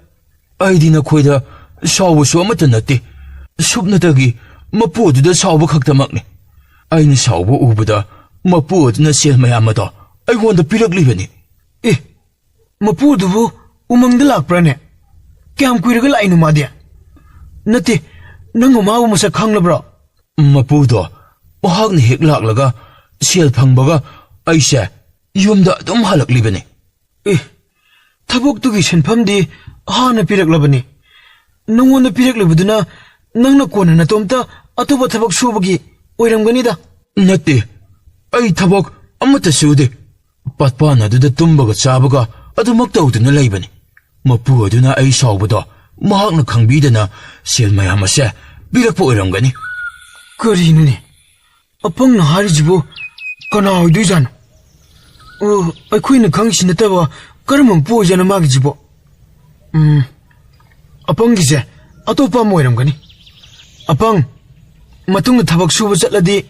ꯑꯩꯗꯤ ꯅꯈꯣꯏꯗ ꯁꯥꯎꯕꯁꯨ ꯑꯃꯠꯇ ꯅꯠꯇꯦ꯫ ꯁꯨꯞꯅꯇꯒꯤ ꯃꯄꯨ ꯑꯗꯨꯗ ꯁꯥꯎꯕ ꯈꯛꯇꯃꯛꯅꯤ꯫ ꯑꯩꯅ ꯁꯥꯎꯕ ꯎꯕꯗ ꯃꯄꯨ ꯑꯗꯨꯅ ꯁꯦꯜ ꯃꯌꯥꯝ ꯑꯗꯣ ꯑꯩꯉꯣꯟꯗ ꯄꯤꯔꯛꯂꯤꯕꯅꯤ꯫ ꯑꯦ, ꯃꯄꯨꯗꯨꯕꯨ ꯎꯃꯪꯗ ꯂꯥꯛꯄ꯭ꯔꯥꯅꯦ? ꯀꯌꯥꯝ ꯀꯨꯏꯔꯒ ꯂꯥꯛꯏꯅꯣ ꯃꯥꯗꯤ? ꯅꯠꯇꯦ, ꯅꯪꯕꯨ ꯃꯥꯕꯨ ꯃꯁꯛ ꯈꯪꯂꯕ꯭ꯔꯣ? ꯃꯄꯨꯗꯣ ꯃꯍꯥꯛꯅ ꯍꯦꯛ ꯂꯥꯛꯂꯒ ꯁꯦꯜ ꯐꯪꯕꯒ ꯑꯩꯁꯦ ꯌꯨꯝꯗ ꯑꯗꯨꯝ ꯍꯜꯂꯛꯂꯤꯕꯅꯤ꯫ ꯑꯦ, ꯊꯕꯛꯇꯨꯒꯤ ꯁꯦꯟꯐꯝꯗꯤ ꯍꯥꯟꯅ ꯄꯤꯔꯛꯂꯕꯅꯤ꯫ ꯅꯉꯣꯟꯗ ꯄꯤꯔꯛꯂꯤꯕꯗꯨꯅ ꯅꯪꯅ ꯀꯣꯟꯅ ꯅꯇꯣꯝꯇ ꯑꯇꯣꯞꯄ ꯊꯕꯛ ꯁꯨꯕꯒꯤ ꯑꯣꯏꯔꯝꯒꯅꯤꯗ꯫ ꯅꯠꯇꯦ, ꯑꯩ ꯊꯕꯛ ꯑꯃꯠꯇ ꯁꯨꯗꯦ꯫ ꯄꯥꯠꯄꯥꯟ ꯑꯗꯨꯗ ꯇꯨꯝꯕꯒ ꯆꯥꯕꯒ ꯑꯗꯨꯃꯛ ꯇꯧꯗꯨꯅ ꯂꯩꯕꯅꯤ꯫ ꯃꯄꯨ ꯑꯗꯨꯅ ꯑꯩ ꯁꯥꯎꯕꯗꯣ ꯃꯍꯥꯛꯅ ꯈꯪꯕꯤꯗꯅ ꯁꯦꯜ ꯃꯌꯥꯝ ꯑꯁꯦ ꯄꯤꯔꯛꯄ ꯑꯣꯏꯔꯝꯒꯅꯤ꯫ ꯀꯔꯤꯅꯣꯅꯦ? ꯑꯄꯪꯅ ꯍꯥꯏꯔꯤꯁꯤꯕꯨ ꯀꯅꯥ ꯑꯣꯏꯗꯣꯏꯖꯥꯠꯅꯣ? ꯑꯣ, ꯑꯩꯈꯣꯏꯅ ꯈꯪꯉꯤꯁꯤ ꯅꯠꯇꯕ ꯀꯔꯝꯕ ꯃꯄꯨ ꯑꯣꯏꯖꯥꯠꯅꯣ ꯃꯥꯒꯤꯁꯤꯕꯣ? ꯎꯝ, ꯑꯄꯪꯒꯤꯁꯦ ꯑꯇꯣꯞꯄ ꯑꯃ ꯑꯣꯏꯔꯝꯒꯅꯤ꯫ ꯑꯄꯪ, ꯃꯇꯨꯡꯗ ꯊꯕꯛ ꯁꯨꯕ ꯆꯠꯂꯗꯤ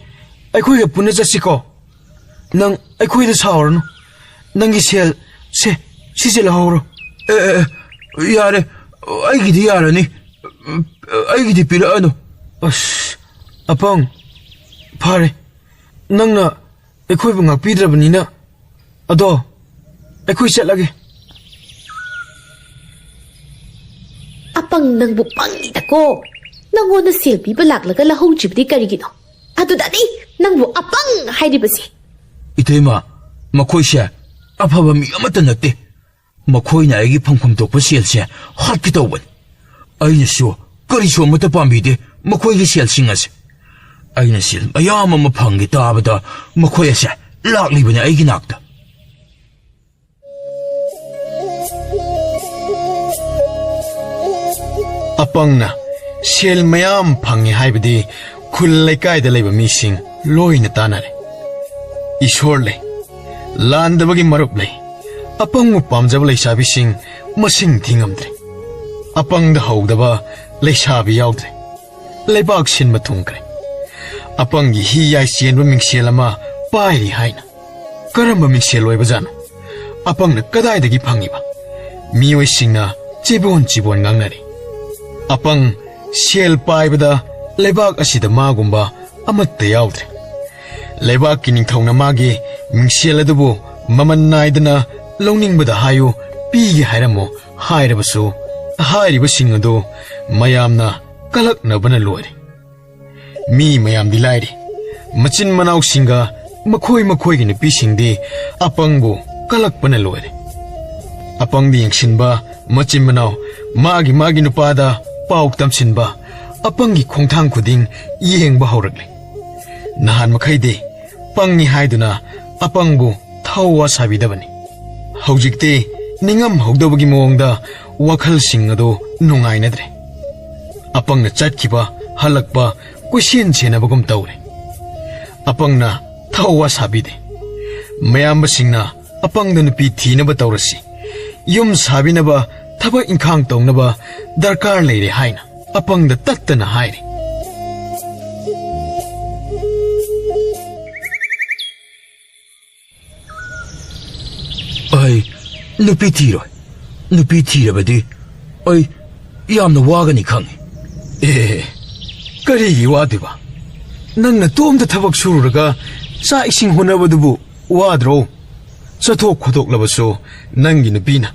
ꯑꯩꯈꯣꯏꯒ ꯄꯨꯟꯅ ꯆꯠꯁꯤꯀꯣ꯫ ꯅꯪ ꯑꯩꯈꯣꯏꯗ ꯁꯥꯎꯔꯅꯨ꯫ ꯅꯪꯒꯤ ꯁꯦꯜ, ꯁꯦ, ꯁꯤꯁꯦ ꯂꯧꯍꯧꯔꯣ꯫ ꯑꯦ, ꯑꯦ, ꯑꯦ, ꯌꯥꯔꯦ, ꯑꯩꯒꯤꯗꯤ ꯌꯥꯔꯅꯤ꯫ ꯑꯩꯒꯤꯗꯤ ꯄꯤꯔꯛꯑꯅꯨ꯫ ꯑꯁ, ꯑꯄꯪ, ꯐꯔꯦ, ꯅꯪꯅ ꯑꯩꯈꯣꯏꯕꯨ ꯉꯥꯛꯄꯤꯗ꯭ꯔꯕꯅꯤꯅ꯫ ꯑꯗꯣ ꯑꯩꯈꯣꯏ ꯆꯠꯂꯒꯦ꯫ ꯑꯄꯪ ꯅꯪꯕꯨ ꯄꯪꯉꯤꯗꯀꯣ꯫ ꯅꯪꯉꯣꯟꯗ ꯁꯦꯜ ꯄꯤꯕ ꯂꯥꯛꯂꯒ ꯂꯧꯍꯧꯗ꯭ꯔꯤꯕꯗꯤ ꯀꯔꯤꯒꯤꯅꯣ? ꯑꯗꯨꯗꯅꯤ ꯅꯪꯕꯨ ꯑꯄꯪ ꯍꯥꯏꯔꯤꯕꯁꯦ꯫ ꯏꯇꯩꯃ, ꯃꯈꯣꯏꯁꯦ ꯑꯐꯕ ꯃꯤ ꯑꯃꯠꯇ ꯅꯠꯇꯦ꯫ ꯃꯈꯣꯏꯅ ꯑꯩꯒꯤ ꯐꯪꯐꯝ ꯊꯣꯛꯄ ꯁꯦꯜꯁꯦ ꯍꯥꯠꯀꯦ ꯇꯧꯕꯅꯤ꯫ ꯑꯩꯅꯁꯨ ꯀꯔꯤꯁꯨ ꯑꯃꯠꯇ ꯄꯥꯝꯕꯤꯗꯦ ꯃꯈꯣꯏꯒꯤ ꯁꯦꯜꯁꯤꯡ ꯑꯁꯦ꯫ ꯑꯩꯅ ꯁꯦꯜ ꯃꯌꯥꯝ ꯑꯃ ꯐꯪꯒꯦ ꯇꯥꯕꯗ ꯃꯈꯣꯏ ꯑꯁꯦ ꯂꯥꯛꯂꯤꯕꯅꯤ ꯑꯩꯒꯤ ꯅꯥꯛꯇ꯫ ꯑꯄꯪꯅ ꯁꯦꯜ ꯃꯌꯥꯝ ꯐꯪꯉꯤ ꯍꯥꯏꯕꯗꯤ ꯈꯨꯜ ꯂꯩꯀꯥꯏꯗ ꯂꯩꯕ ꯃꯤꯁꯤꯡ ꯂꯣꯏꯅ ꯇꯥꯅꯔꯦ꯫ ꯏꯁꯣꯔ ꯂꯩ, ꯂꯥꯟꯗꯕꯒꯤ ꯃꯔꯨꯞ ꯂꯩ꯫ ꯑꯄꯪꯕꯨ ꯄꯥꯝꯖꯕ ꯂꯩꯁꯥꯕꯤꯁꯤꯡ ꯃꯁꯤꯡ ꯊꯤꯉꯝꯗ꯭ꯔꯦ꯫ ꯑꯄꯪꯗ ꯍꯧꯗꯕ ꯂꯩꯁꯥꯕꯤ ꯌꯥꯎꯗ꯭ꯔꯦ꯫ ꯂꯩꯕꯥꯛ ꯁꯤꯟꯕ ꯊꯨꯡꯈ꯭ꯔꯦ꯫ ꯑꯄꯪꯒꯤ ꯍꯤ ꯌꯥꯏ ꯆꯦꯟꯕ ꯃꯤꯡꯁꯦꯜ ꯑꯃ ꯄꯥꯏꯔꯤ ꯍꯥꯏꯅ꯫ ꯀꯔꯝꯕ ꯃꯤꯡꯁꯦꯜ ꯑꯣꯏꯕꯖꯥꯠꯅꯣ? ꯑꯄꯪꯅ ꯀꯗꯥꯏꯗꯒꯤ ꯐꯪꯉꯤꯕ? ꯃꯤꯑꯣꯏꯁꯤꯡꯅ ꯆꯤꯕꯣꯟ ꯆꯤꯕꯣꯟ ꯉꯥꯡꯅꯔꯤ꯫ ꯑꯄꯪ ꯁꯦꯜ ꯄꯥꯏꯕꯗ ꯂꯩꯕꯥꯛ ꯑꯁꯤꯗ ꯃꯥꯒꯨꯝꯕ ꯑꯃꯠꯇ ꯌꯥꯎꯗ꯭ꯔꯦ꯫ ꯂꯩꯕꯥꯛꯀꯤ ꯅꯤꯡꯊꯧꯅ ꯃꯥꯒꯤ ꯃꯤꯡꯁꯦꯜ ꯑꯗꯨꯕꯨ ꯃꯃꯜ ꯅꯥꯏꯗꯅ ꯂꯧꯅꯤꯡꯕꯗ ꯍꯥꯏꯌꯨ, ꯄꯤꯒꯦ ꯍꯥꯏꯔꯝꯃꯨ ꯍꯥꯏꯔꯕꯁꯨ, ꯍꯥꯏꯔꯤꯕꯁꯤꯡ ꯑꯗꯨ ꯃꯌꯥꯝꯅ ꯀꯂꯛꯅꯕꯅ ꯂꯣꯏꯔꯦ꯫ ꯃꯤ ꯃꯌꯥꯝꯗꯤ ꯂꯥꯏꯔꯤ, ꯃꯆꯤꯟ ꯃꯅꯥꯎꯁꯤꯡꯒ ꯃꯈꯣꯏ ꯃꯈꯣꯏꯒꯤ ꯅꯨꯄꯤꯁꯤꯡꯗꯤ ꯑꯄꯪꯕꯨ ꯀꯂꯛꯄꯅ ꯂꯣꯏꯔꯦ꯫ ꯑꯄꯪꯗ ꯌꯦꯡꯁꯤꯟꯕ ꯃꯆꯤꯟ ꯃꯅꯥꯎ ꯃꯥꯒꯤ ꯃꯥꯒꯤ ꯅꯨꯄꯥꯗ ꯄꯥꯎ ꯇꯝꯁꯤꯟꯕ, ꯑꯄꯪꯒꯤ ꯈꯣꯡꯊꯥꯡ ꯈꯨꯗꯤꯡ ꯌꯦꯡꯕ ꯍꯧꯔꯛꯂꯦ꯫ ꯅꯍꯥꯟ ꯃꯈꯩꯗꯤ ꯄꯪꯉꯤ ꯍꯥꯏꯗꯨꯅ ꯑꯄꯪꯕꯨ ꯊꯧꯋꯥ ꯁꯥꯕꯤꯗꯕꯅꯤ꯫ ꯍꯧꯖꯤꯛꯇꯤ ꯅꯤꯡꯉꯝ ꯍꯧꯗꯕꯒꯤ ꯃꯑꯣꯡꯗ ꯋꯥꯈꯜꯁꯤꯡ ꯑꯗꯨ ꯅꯨꯡꯉꯥꯏꯅꯗ꯭ꯔꯦ꯫ ꯑꯄꯪꯅ ꯆꯠꯈꯤꯕ, ꯍꯜꯂꯛꯄ ꯀꯣꯏꯁꯦꯟ ꯁꯦꯟꯅꯕꯒꯨꯝ ꯇꯧꯔꯦ꯫ ꯑꯄꯪꯅ ꯊꯧꯋꯥ ꯁꯥꯕꯤꯗꯦ꯫ ꯃꯌꯥꯝꯕꯁꯤꯡꯅ ꯑꯄꯪꯗ ꯅꯨꯄꯤ ꯊꯤꯅꯕ ꯇꯧꯔꯁꯤ, ꯌꯨꯝ ꯁꯥꯕꯤꯅꯕ, ꯊꯕꯛ ꯏꯪꯈꯥꯡ ꯇꯧꯅꯕ ꯗꯔꯀꯥꯔ ꯂꯩꯔꯦ ꯍꯥꯏꯅ ꯑꯄꯪꯗ ꯇꯠꯇꯅ ꯍꯥꯏꯔꯤ꯫ ꯑꯩ ꯅꯨꯄꯤ ꯊꯤꯔꯣꯏ꯫ ꯅꯨꯄꯤ ꯊꯤꯔꯕꯗꯤ ꯑꯩ ꯌꯥꯝꯅ ꯋꯥꯒꯅꯤ ꯈꯪꯉꯤ꯫ ꯑꯦ, ꯀꯔꯤꯒꯤ ꯋꯥꯗꯣꯏꯕ? ꯅꯪ ꯅꯇꯣꯝꯇ ꯊꯕꯛ ꯁꯨꯔꯨꯔꯒ ꯆꯥꯛ ꯏꯁꯤꯡ ꯍꯣꯠꯅꯕꯗꯨꯕꯨ ꯋꯥꯗ꯭ꯔꯣ? ꯆꯠꯊꯣꯛ ꯈꯣꯠꯇꯣꯛꯂꯕꯁꯨ ꯅꯪꯒꯤ ꯅꯨꯄꯤꯅ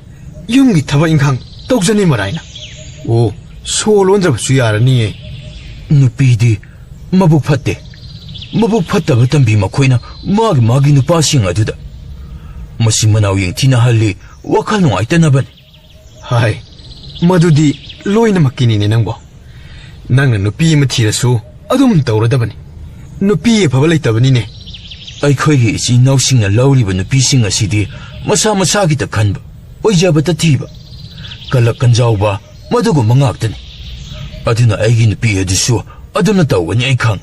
ꯌꯨꯝꯒꯤ ꯊꯕꯛ ꯏꯪꯈꯥꯡ ꯇꯧꯖꯅꯤ ꯃꯔꯥꯏꯅ꯫ ꯑꯣ, ꯁꯣ ꯂꯣꯟꯗ꯭ꯔꯕꯁꯨ ꯌꯥꯔꯅꯤꯌꯦ꯫ ꯅꯨꯄꯤꯗꯤ ꯃꯕꯨꯛ ꯐꯠꯇꯦ꯫ ꯃꯕꯨꯛ ꯐꯠꯇꯕ ꯇꯝꯕꯤ ꯃꯈꯣꯏꯅ ꯃꯥꯒꯤ ꯃꯥꯒꯤ ꯅꯨꯄꯥꯁꯤꯡ ꯑꯗꯨꯗ꯫ ꯃꯁꯤ ꯃꯅꯥꯎ ꯌꯦꯡꯊꯤꯅꯍꯜꯂꯤ, ꯋꯥꯈꯜ ꯅꯨꯡꯉꯥꯏꯇꯅꯕꯅꯤ꯫ ꯍꯥꯏ, ꯃꯗꯨꯗꯤ ꯂꯣꯏꯅꯃꯛꯀꯤꯅꯤꯅꯦ ꯅꯪꯕꯣ꯫ ꯅꯪꯅ ꯅꯨꯄꯤ ꯑꯃ ꯊꯤꯔꯁꯨ ꯑꯗꯨꯝ ꯇꯧꯔꯗꯕꯅꯤ꯫ ꯅꯨꯄꯤ ꯑꯐꯕ ꯂꯩꯇꯕꯅꯤꯅꯦ꯫ ꯑꯩꯈꯣꯏꯒꯤ ꯏꯆꯤꯟ ꯏꯅꯥꯎꯁꯤꯡꯅ ꯂꯧꯔꯤꯕ ꯅꯨꯄꯤꯁꯤꯡ ꯑꯁꯤꯗꯤ ꯃꯁꯥ ꯃꯁꯥꯒꯤꯇ ꯈꯟꯕ, ꯑꯣꯏꯖꯕꯇ ꯊꯤꯕ, ꯀꯂꯛ ꯀꯟꯖꯥꯎꯕ, ꯃꯗꯨꯒꯨꯝꯕ ꯉꯥꯛꯇꯅꯤ꯫ ꯑꯗꯨꯅ ꯑꯩꯒꯤ ꯅꯨꯄꯤ ꯑꯗꯨꯁꯨ ꯑꯗꯨꯝꯅ ꯇꯧꯒꯅꯤ ꯑꯩ ꯈꯪ꯫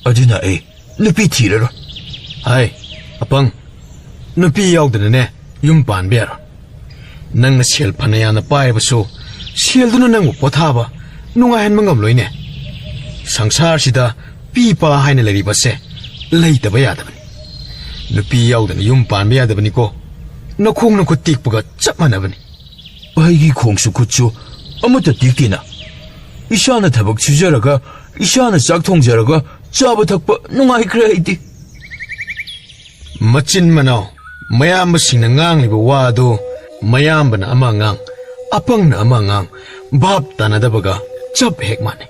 ꯑꯗꯨꯅ ꯑꯩ ꯅꯨꯄꯤ ꯊꯤꯔꯔꯣꯏ꯫ ꯍꯥꯏ, ꯑꯄꯪ, ꯅꯨꯄꯤ ꯌꯥꯎꯗꯅꯅꯦ ꯌꯨꯝ ꯄꯥꯟꯕ ꯌꯥꯔꯣꯏ꯫ ꯅꯪꯅ ꯁꯦꯜ ꯐꯅ ꯌꯥꯝꯅ ꯄꯥꯏꯔꯕꯁꯨ ꯁꯦꯜꯗꯨꯅ ꯅꯪꯕꯨ ꯄꯣꯊꯥꯕ, ꯅꯨꯡꯉꯥꯏꯍꯟꯕ ꯉꯝꯂꯣꯏꯅꯦ꯫ ꯁꯪꯁꯥꯔꯁꯤꯗ ꯄꯤ ꯄꯥ ꯍꯥꯏꯅ ꯂꯩꯔꯤꯕꯁꯦ ꯂꯩꯇꯕ ꯌꯥꯗꯕꯅꯤ꯫ ꯅꯨꯄꯤ ꯌꯥꯎꯗꯅ ꯌꯨꯝ ꯄꯥꯟꯕ ꯌꯥꯗꯕꯅꯤꯀꯣ꯫ ꯅꯈꯣꯡ ꯅꯈꯨꯠ ꯇꯦꯛꯄꯒ ꯆꯞ ꯃꯥꯟꯅꯕꯅꯤ꯫ ꯑꯩꯒꯤ ꯈꯣꯡꯁꯨ ꯈꯨꯠꯁꯨ ꯑꯃꯠꯇ ꯇꯦꯛꯇꯦꯅ꯫ ꯏꯁꯥꯅ ꯊꯕꯛ ꯁꯨꯖꯔꯒ, ꯏꯁꯥꯅ ꯆꯥꯛ ꯊꯣꯡꯖꯔꯒ ꯆꯥꯕ ꯊꯛꯄ ꯅꯨꯡꯉꯥꯏꯈ꯭ꯔꯦ ꯑꯩꯗꯤ꯫ ꯃꯆꯤꯟ ꯃꯅꯥꯎ ꯃꯌꯥꯝꯕꯁꯤꯡꯅ ꯉꯥꯡꯂꯤꯕ ꯋꯥ ꯑꯗꯨ ꯃꯌꯥꯝꯕꯅ ꯑꯃ ꯉꯥꯡ, ꯑꯄꯪꯅ ꯑꯃ ꯉꯥꯡ, ꯚꯥꯞ ꯇꯥꯅꯗꯕꯒ ꯆꯞ ꯍꯦꯛ ꯃꯥꯟꯅꯩ꯫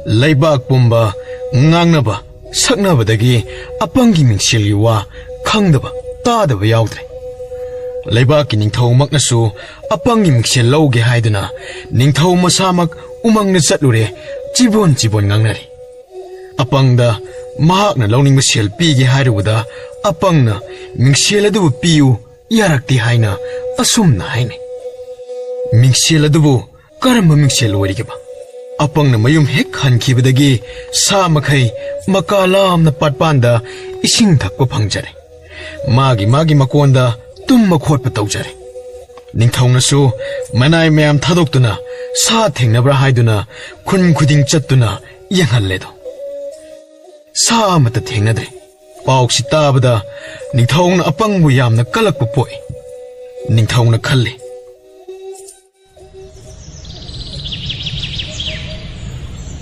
ꯂꯩꯕꯥꯛ ꯄꯨꯝꯕ ꯉꯥꯡꯅꯕ ꯁꯛꯅꯕꯗꯒꯤ ꯑꯄꯪꯒꯤ ꯃꯤꯡꯁꯦꯜꯒꯤ ꯋꯥ ꯈꯪꯗꯕ ꯇꯥꯗꯕ ꯌꯥꯎꯗ꯭ꯔꯦ꯫ ꯂꯩꯕꯥꯛꯀꯤ ꯅꯤꯡꯊꯧꯃꯛꯅꯁꯨ ꯑꯄꯪꯒꯤ ꯃꯤꯡꯁꯦꯜ ꯂꯧꯒꯦ ꯍꯥꯏꯗꯨꯅ ꯅꯤꯡꯊꯧ ꯃꯁꯥꯃꯛ ꯎꯃꯪꯗ ꯆꯠꯂꯨꯔꯦ, ꯆꯤꯕꯣꯟ ꯆꯤꯕꯣꯟ ꯉꯥꯡꯅꯔꯤ꯫ ꯑꯄꯪꯗ ꯃꯍꯥꯛꯅ ꯂꯧꯅꯤꯡꯕ ꯁꯦꯜ ꯄꯤꯒꯦ ꯍꯥꯏꯔꯨꯕꯗ ꯑꯄꯪꯅ ꯃꯤꯡꯁꯦꯜ ꯑꯗꯨꯕꯨ ꯄꯤꯌꯨ ꯌꯥꯔꯛꯇꯦ ꯍꯥꯏꯅ ꯑꯁꯨꯝꯅ ꯍꯥꯏꯅꯩ꯫ ꯃꯤꯡꯁꯦꯜ ꯑꯗꯨꯕꯨ ꯀꯔꯝꯕ ꯃꯤꯡꯁꯦꯜ ꯑꯣꯏꯔꯤꯒꯦꯕ? ꯑꯄꯪꯅ ꯃꯌꯨꯝ ꯍꯦꯛ ꯍꯟꯈꯤꯕꯗꯒꯤ ꯁꯥ ꯃꯈꯩ ꯃꯀꯥ ꯂꯥꯝꯅ ꯄꯥꯠꯄꯥꯟꯗ ꯏꯁꯤꯡ ꯊꯛꯄ ꯐꯪꯖꯔꯦ꯫ ꯃꯥꯒꯤ ꯃꯥꯒꯤ ꯃꯀꯣꯟꯗ ꯇꯨꯝꯕ ꯈꯣꯠꯄ ꯇꯧꯖꯔꯦ꯫ ꯅꯤꯡꯊꯧꯅꯁꯨ ꯃꯅꯥꯏ ꯃꯌꯥꯝ ꯊꯥꯗꯣꯛꯇꯨꯅ ꯁꯥ ꯊꯦꯡꯅꯕ꯭ꯔꯥ ꯍꯥꯏꯗꯨꯅ ꯈꯨꯟ ꯈꯨꯗꯤꯡ ꯆꯠꯇꯨꯅ ꯌꯦꯡꯍꯜꯂꯦꯗꯣ꯫ ꯁꯥ ꯑꯃꯠꯇ ꯊꯦꯡꯅꯗ꯭ꯔꯦ꯫ ꯄꯥꯎꯁꯤ ꯇꯥꯕꯗ ꯅꯤꯡꯊꯧꯅ ꯑꯄꯪꯕꯨ ꯌꯥꯝꯅ ꯀꯜꯂꯛꯄ ꯄꯣꯛꯏ꯫ ꯅꯤꯡꯊꯧꯅ ꯈꯜꯂꯤ,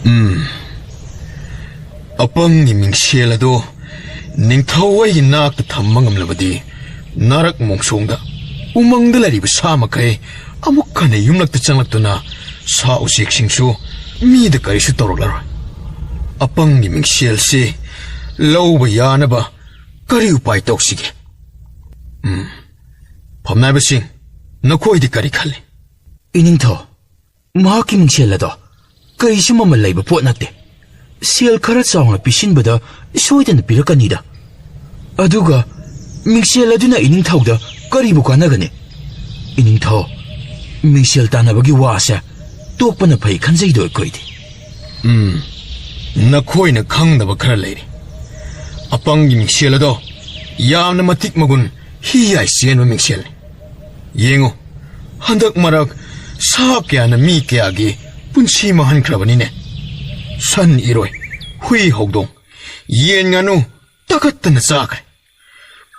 "ꯎꯝ, ꯑꯄꯪꯒꯤ ꯃꯤꯡꯁꯦꯜ ꯑꯗꯨ ꯅꯤꯡꯊꯧ ꯑꯩꯒꯤ ꯅꯥꯛꯇ ꯊꯝꯕ ꯉꯝꯂꯕꯗꯤ ꯅꯥꯔꯛ ꯃꯣꯡꯁꯣꯡꯗ ꯎꯃꯪꯗ ꯂꯩꯔꯤꯕ ꯁꯥ ꯃꯈꯩ ꯑꯃꯨꯛ ꯍꯟꯅ ꯌꯨꯝꯂꯛꯇ ꯆꯪꯂꯛꯇꯨꯅ ꯁꯥ ꯎꯆꯦꯛꯁꯤꯡꯁꯨ ꯃꯤꯗ ꯀꯔꯤꯁꯨ ꯇꯧꯔꯛꯂꯔꯣꯏ꯫ ꯑꯄꯪꯒꯤ ꯃꯤꯡꯁꯦꯜꯁꯤ ꯂꯧꯕ ꯌꯥꯅꯕ ꯀꯔꯤ ꯎꯄꯥꯏ ꯇꯧꯁꯤꯒꯦ? ꯎꯝ, ꯐꯝꯅꯥꯏꯕꯁꯤꯡ, ꯅꯈꯣꯏꯗꯤ ꯀꯔꯤ ꯈꯜꯂꯤ? ꯏꯅꯤꯡꯊꯧ, ꯃꯍꯥꯛꯀꯤ ꯃꯤꯡꯁꯦꯜ ꯑꯗꯣ ꯀꯔꯤꯁꯨ ꯃꯃꯜ ꯂꯩꯕ ꯄꯣꯠ ꯅꯠꯇꯦ꯫ ꯁꯦꯜ ꯈꯔ ꯆꯥꯎꯅ ꯄꯤꯁꯤꯟꯕꯗ ꯁꯣꯏꯗꯅ ꯄꯤꯔꯛꯀꯅꯤꯗ꯫ ꯑꯗꯨꯒ ꯃꯤꯡꯁꯦꯜ ꯑꯗꯨꯅ ꯏꯅꯤꯡꯊꯧꯗ ꯀꯔꯤꯕꯨ ꯀꯥꯟꯅꯒꯅꯤ? ꯏꯅꯤꯡꯊꯧ, ꯃꯤꯡꯁꯦꯜ ꯇꯥꯟꯅꯕꯒꯤ ꯋꯥꯁꯦ ꯇꯣꯛꯄꯅ ꯐꯩ ꯈꯟꯖꯩꯗꯣ ꯑꯩꯈꯣꯏꯗꯤ꯫ ꯎꯝ, ꯅꯈꯣꯏꯅ ꯈꯪꯗꯕ ꯈꯔ ꯂꯩꯔꯤ꯫ ꯑꯄꯪꯒꯤ ꯃꯤꯡꯁꯦꯜ ꯑꯗꯣ ꯌꯥꯝꯅ ꯃꯇꯤꯛ ꯃꯒꯨꯟ ꯍꯤ ꯌꯥꯏ ꯆꯦꯟꯕ ꯃꯤꯡꯁꯦꯜꯅꯤ꯫ ꯌꯦꯡꯉꯨ, ꯍꯟꯗꯛ ꯃꯔꯛ ꯁꯥ ꯀꯌꯥꯅ ꯃꯤ ꯀꯌꯥꯒꯤ ꯄꯨꯟꯁꯤ ꯃꯥꯡꯍꯟꯈ꯭ꯔꯕꯅꯤꯅꯦ꯫ ꯁꯟ, ꯏꯔꯣꯏ, ꯍꯨꯏ, ꯍꯧꯗꯣꯡ, ꯌꯦꯟ, ꯉꯥꯅꯨ ꯇꯥꯈꯠꯇꯅ ꯆꯥꯈ꯭ꯔꯦ꯫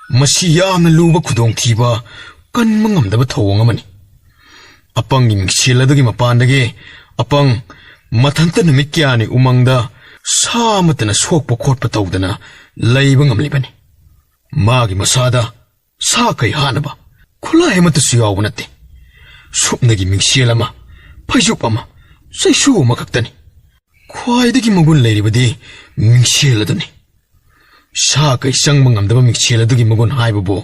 ꯃꯁꯤ ꯌꯥꯝꯅ ꯂꯨꯕ ꯈꯨꯗꯣꯡꯊꯤꯕ, ꯀꯟꯕ ꯉꯝꯗꯕ ꯊꯧꯑꯣꯡ ꯑꯃꯅꯤ꯫ ꯑꯄꯪꯒꯤ ꯃꯤꯡꯁꯦꯜ ꯑꯗꯨꯒꯤ ꯃꯄꯥꯟꯗꯒꯤ ꯑꯄꯪ ꯃꯊꯟꯇ ꯅꯨꯃꯤꯠ ꯀꯌꯥꯅꯤ ꯎꯃꯪꯗ ꯁꯥ ꯑꯃꯠꯇꯅ ꯁꯣꯛꯄ ꯈꯣꯠꯄ ꯇꯧꯗꯅ ꯂꯩꯕ ꯉꯝꯂꯤꯕꯅꯤ꯫ ꯃꯥꯒꯤ ꯃꯁꯥꯗ ꯁꯥ ꯀꯩ ꯍꯥꯠꯅꯕ ꯈꯨꯠꯂꯥꯏ ꯑꯃꯠꯇꯁꯨ ꯌꯥꯎꯕ ꯅꯠꯇꯦ꯫ ꯁꯨꯞꯅꯒꯤ ꯃꯤꯡꯁꯦꯜ ꯑꯃ, ꯐꯩꯖꯨꯞ ꯑꯃ, ꯆꯩꯁꯨ ꯑꯃꯈꯛꯇꯅꯤ꯫ ꯈ꯭ꯋꯥꯏꯗꯒꯤ ꯃꯒꯨꯟ ꯂꯩꯔꯤꯕꯗꯤ ꯃꯤꯡꯁꯦꯜ ꯑꯗꯨꯅꯤ꯫ ꯁꯥ ꯀꯩ ꯆꯪꯕ ꯉꯝꯗꯕ ꯃꯤꯡꯁꯦꯜ ꯑꯗꯨꯒꯤ ꯃꯒꯨꯟ ꯍꯥꯏꯕꯕꯨ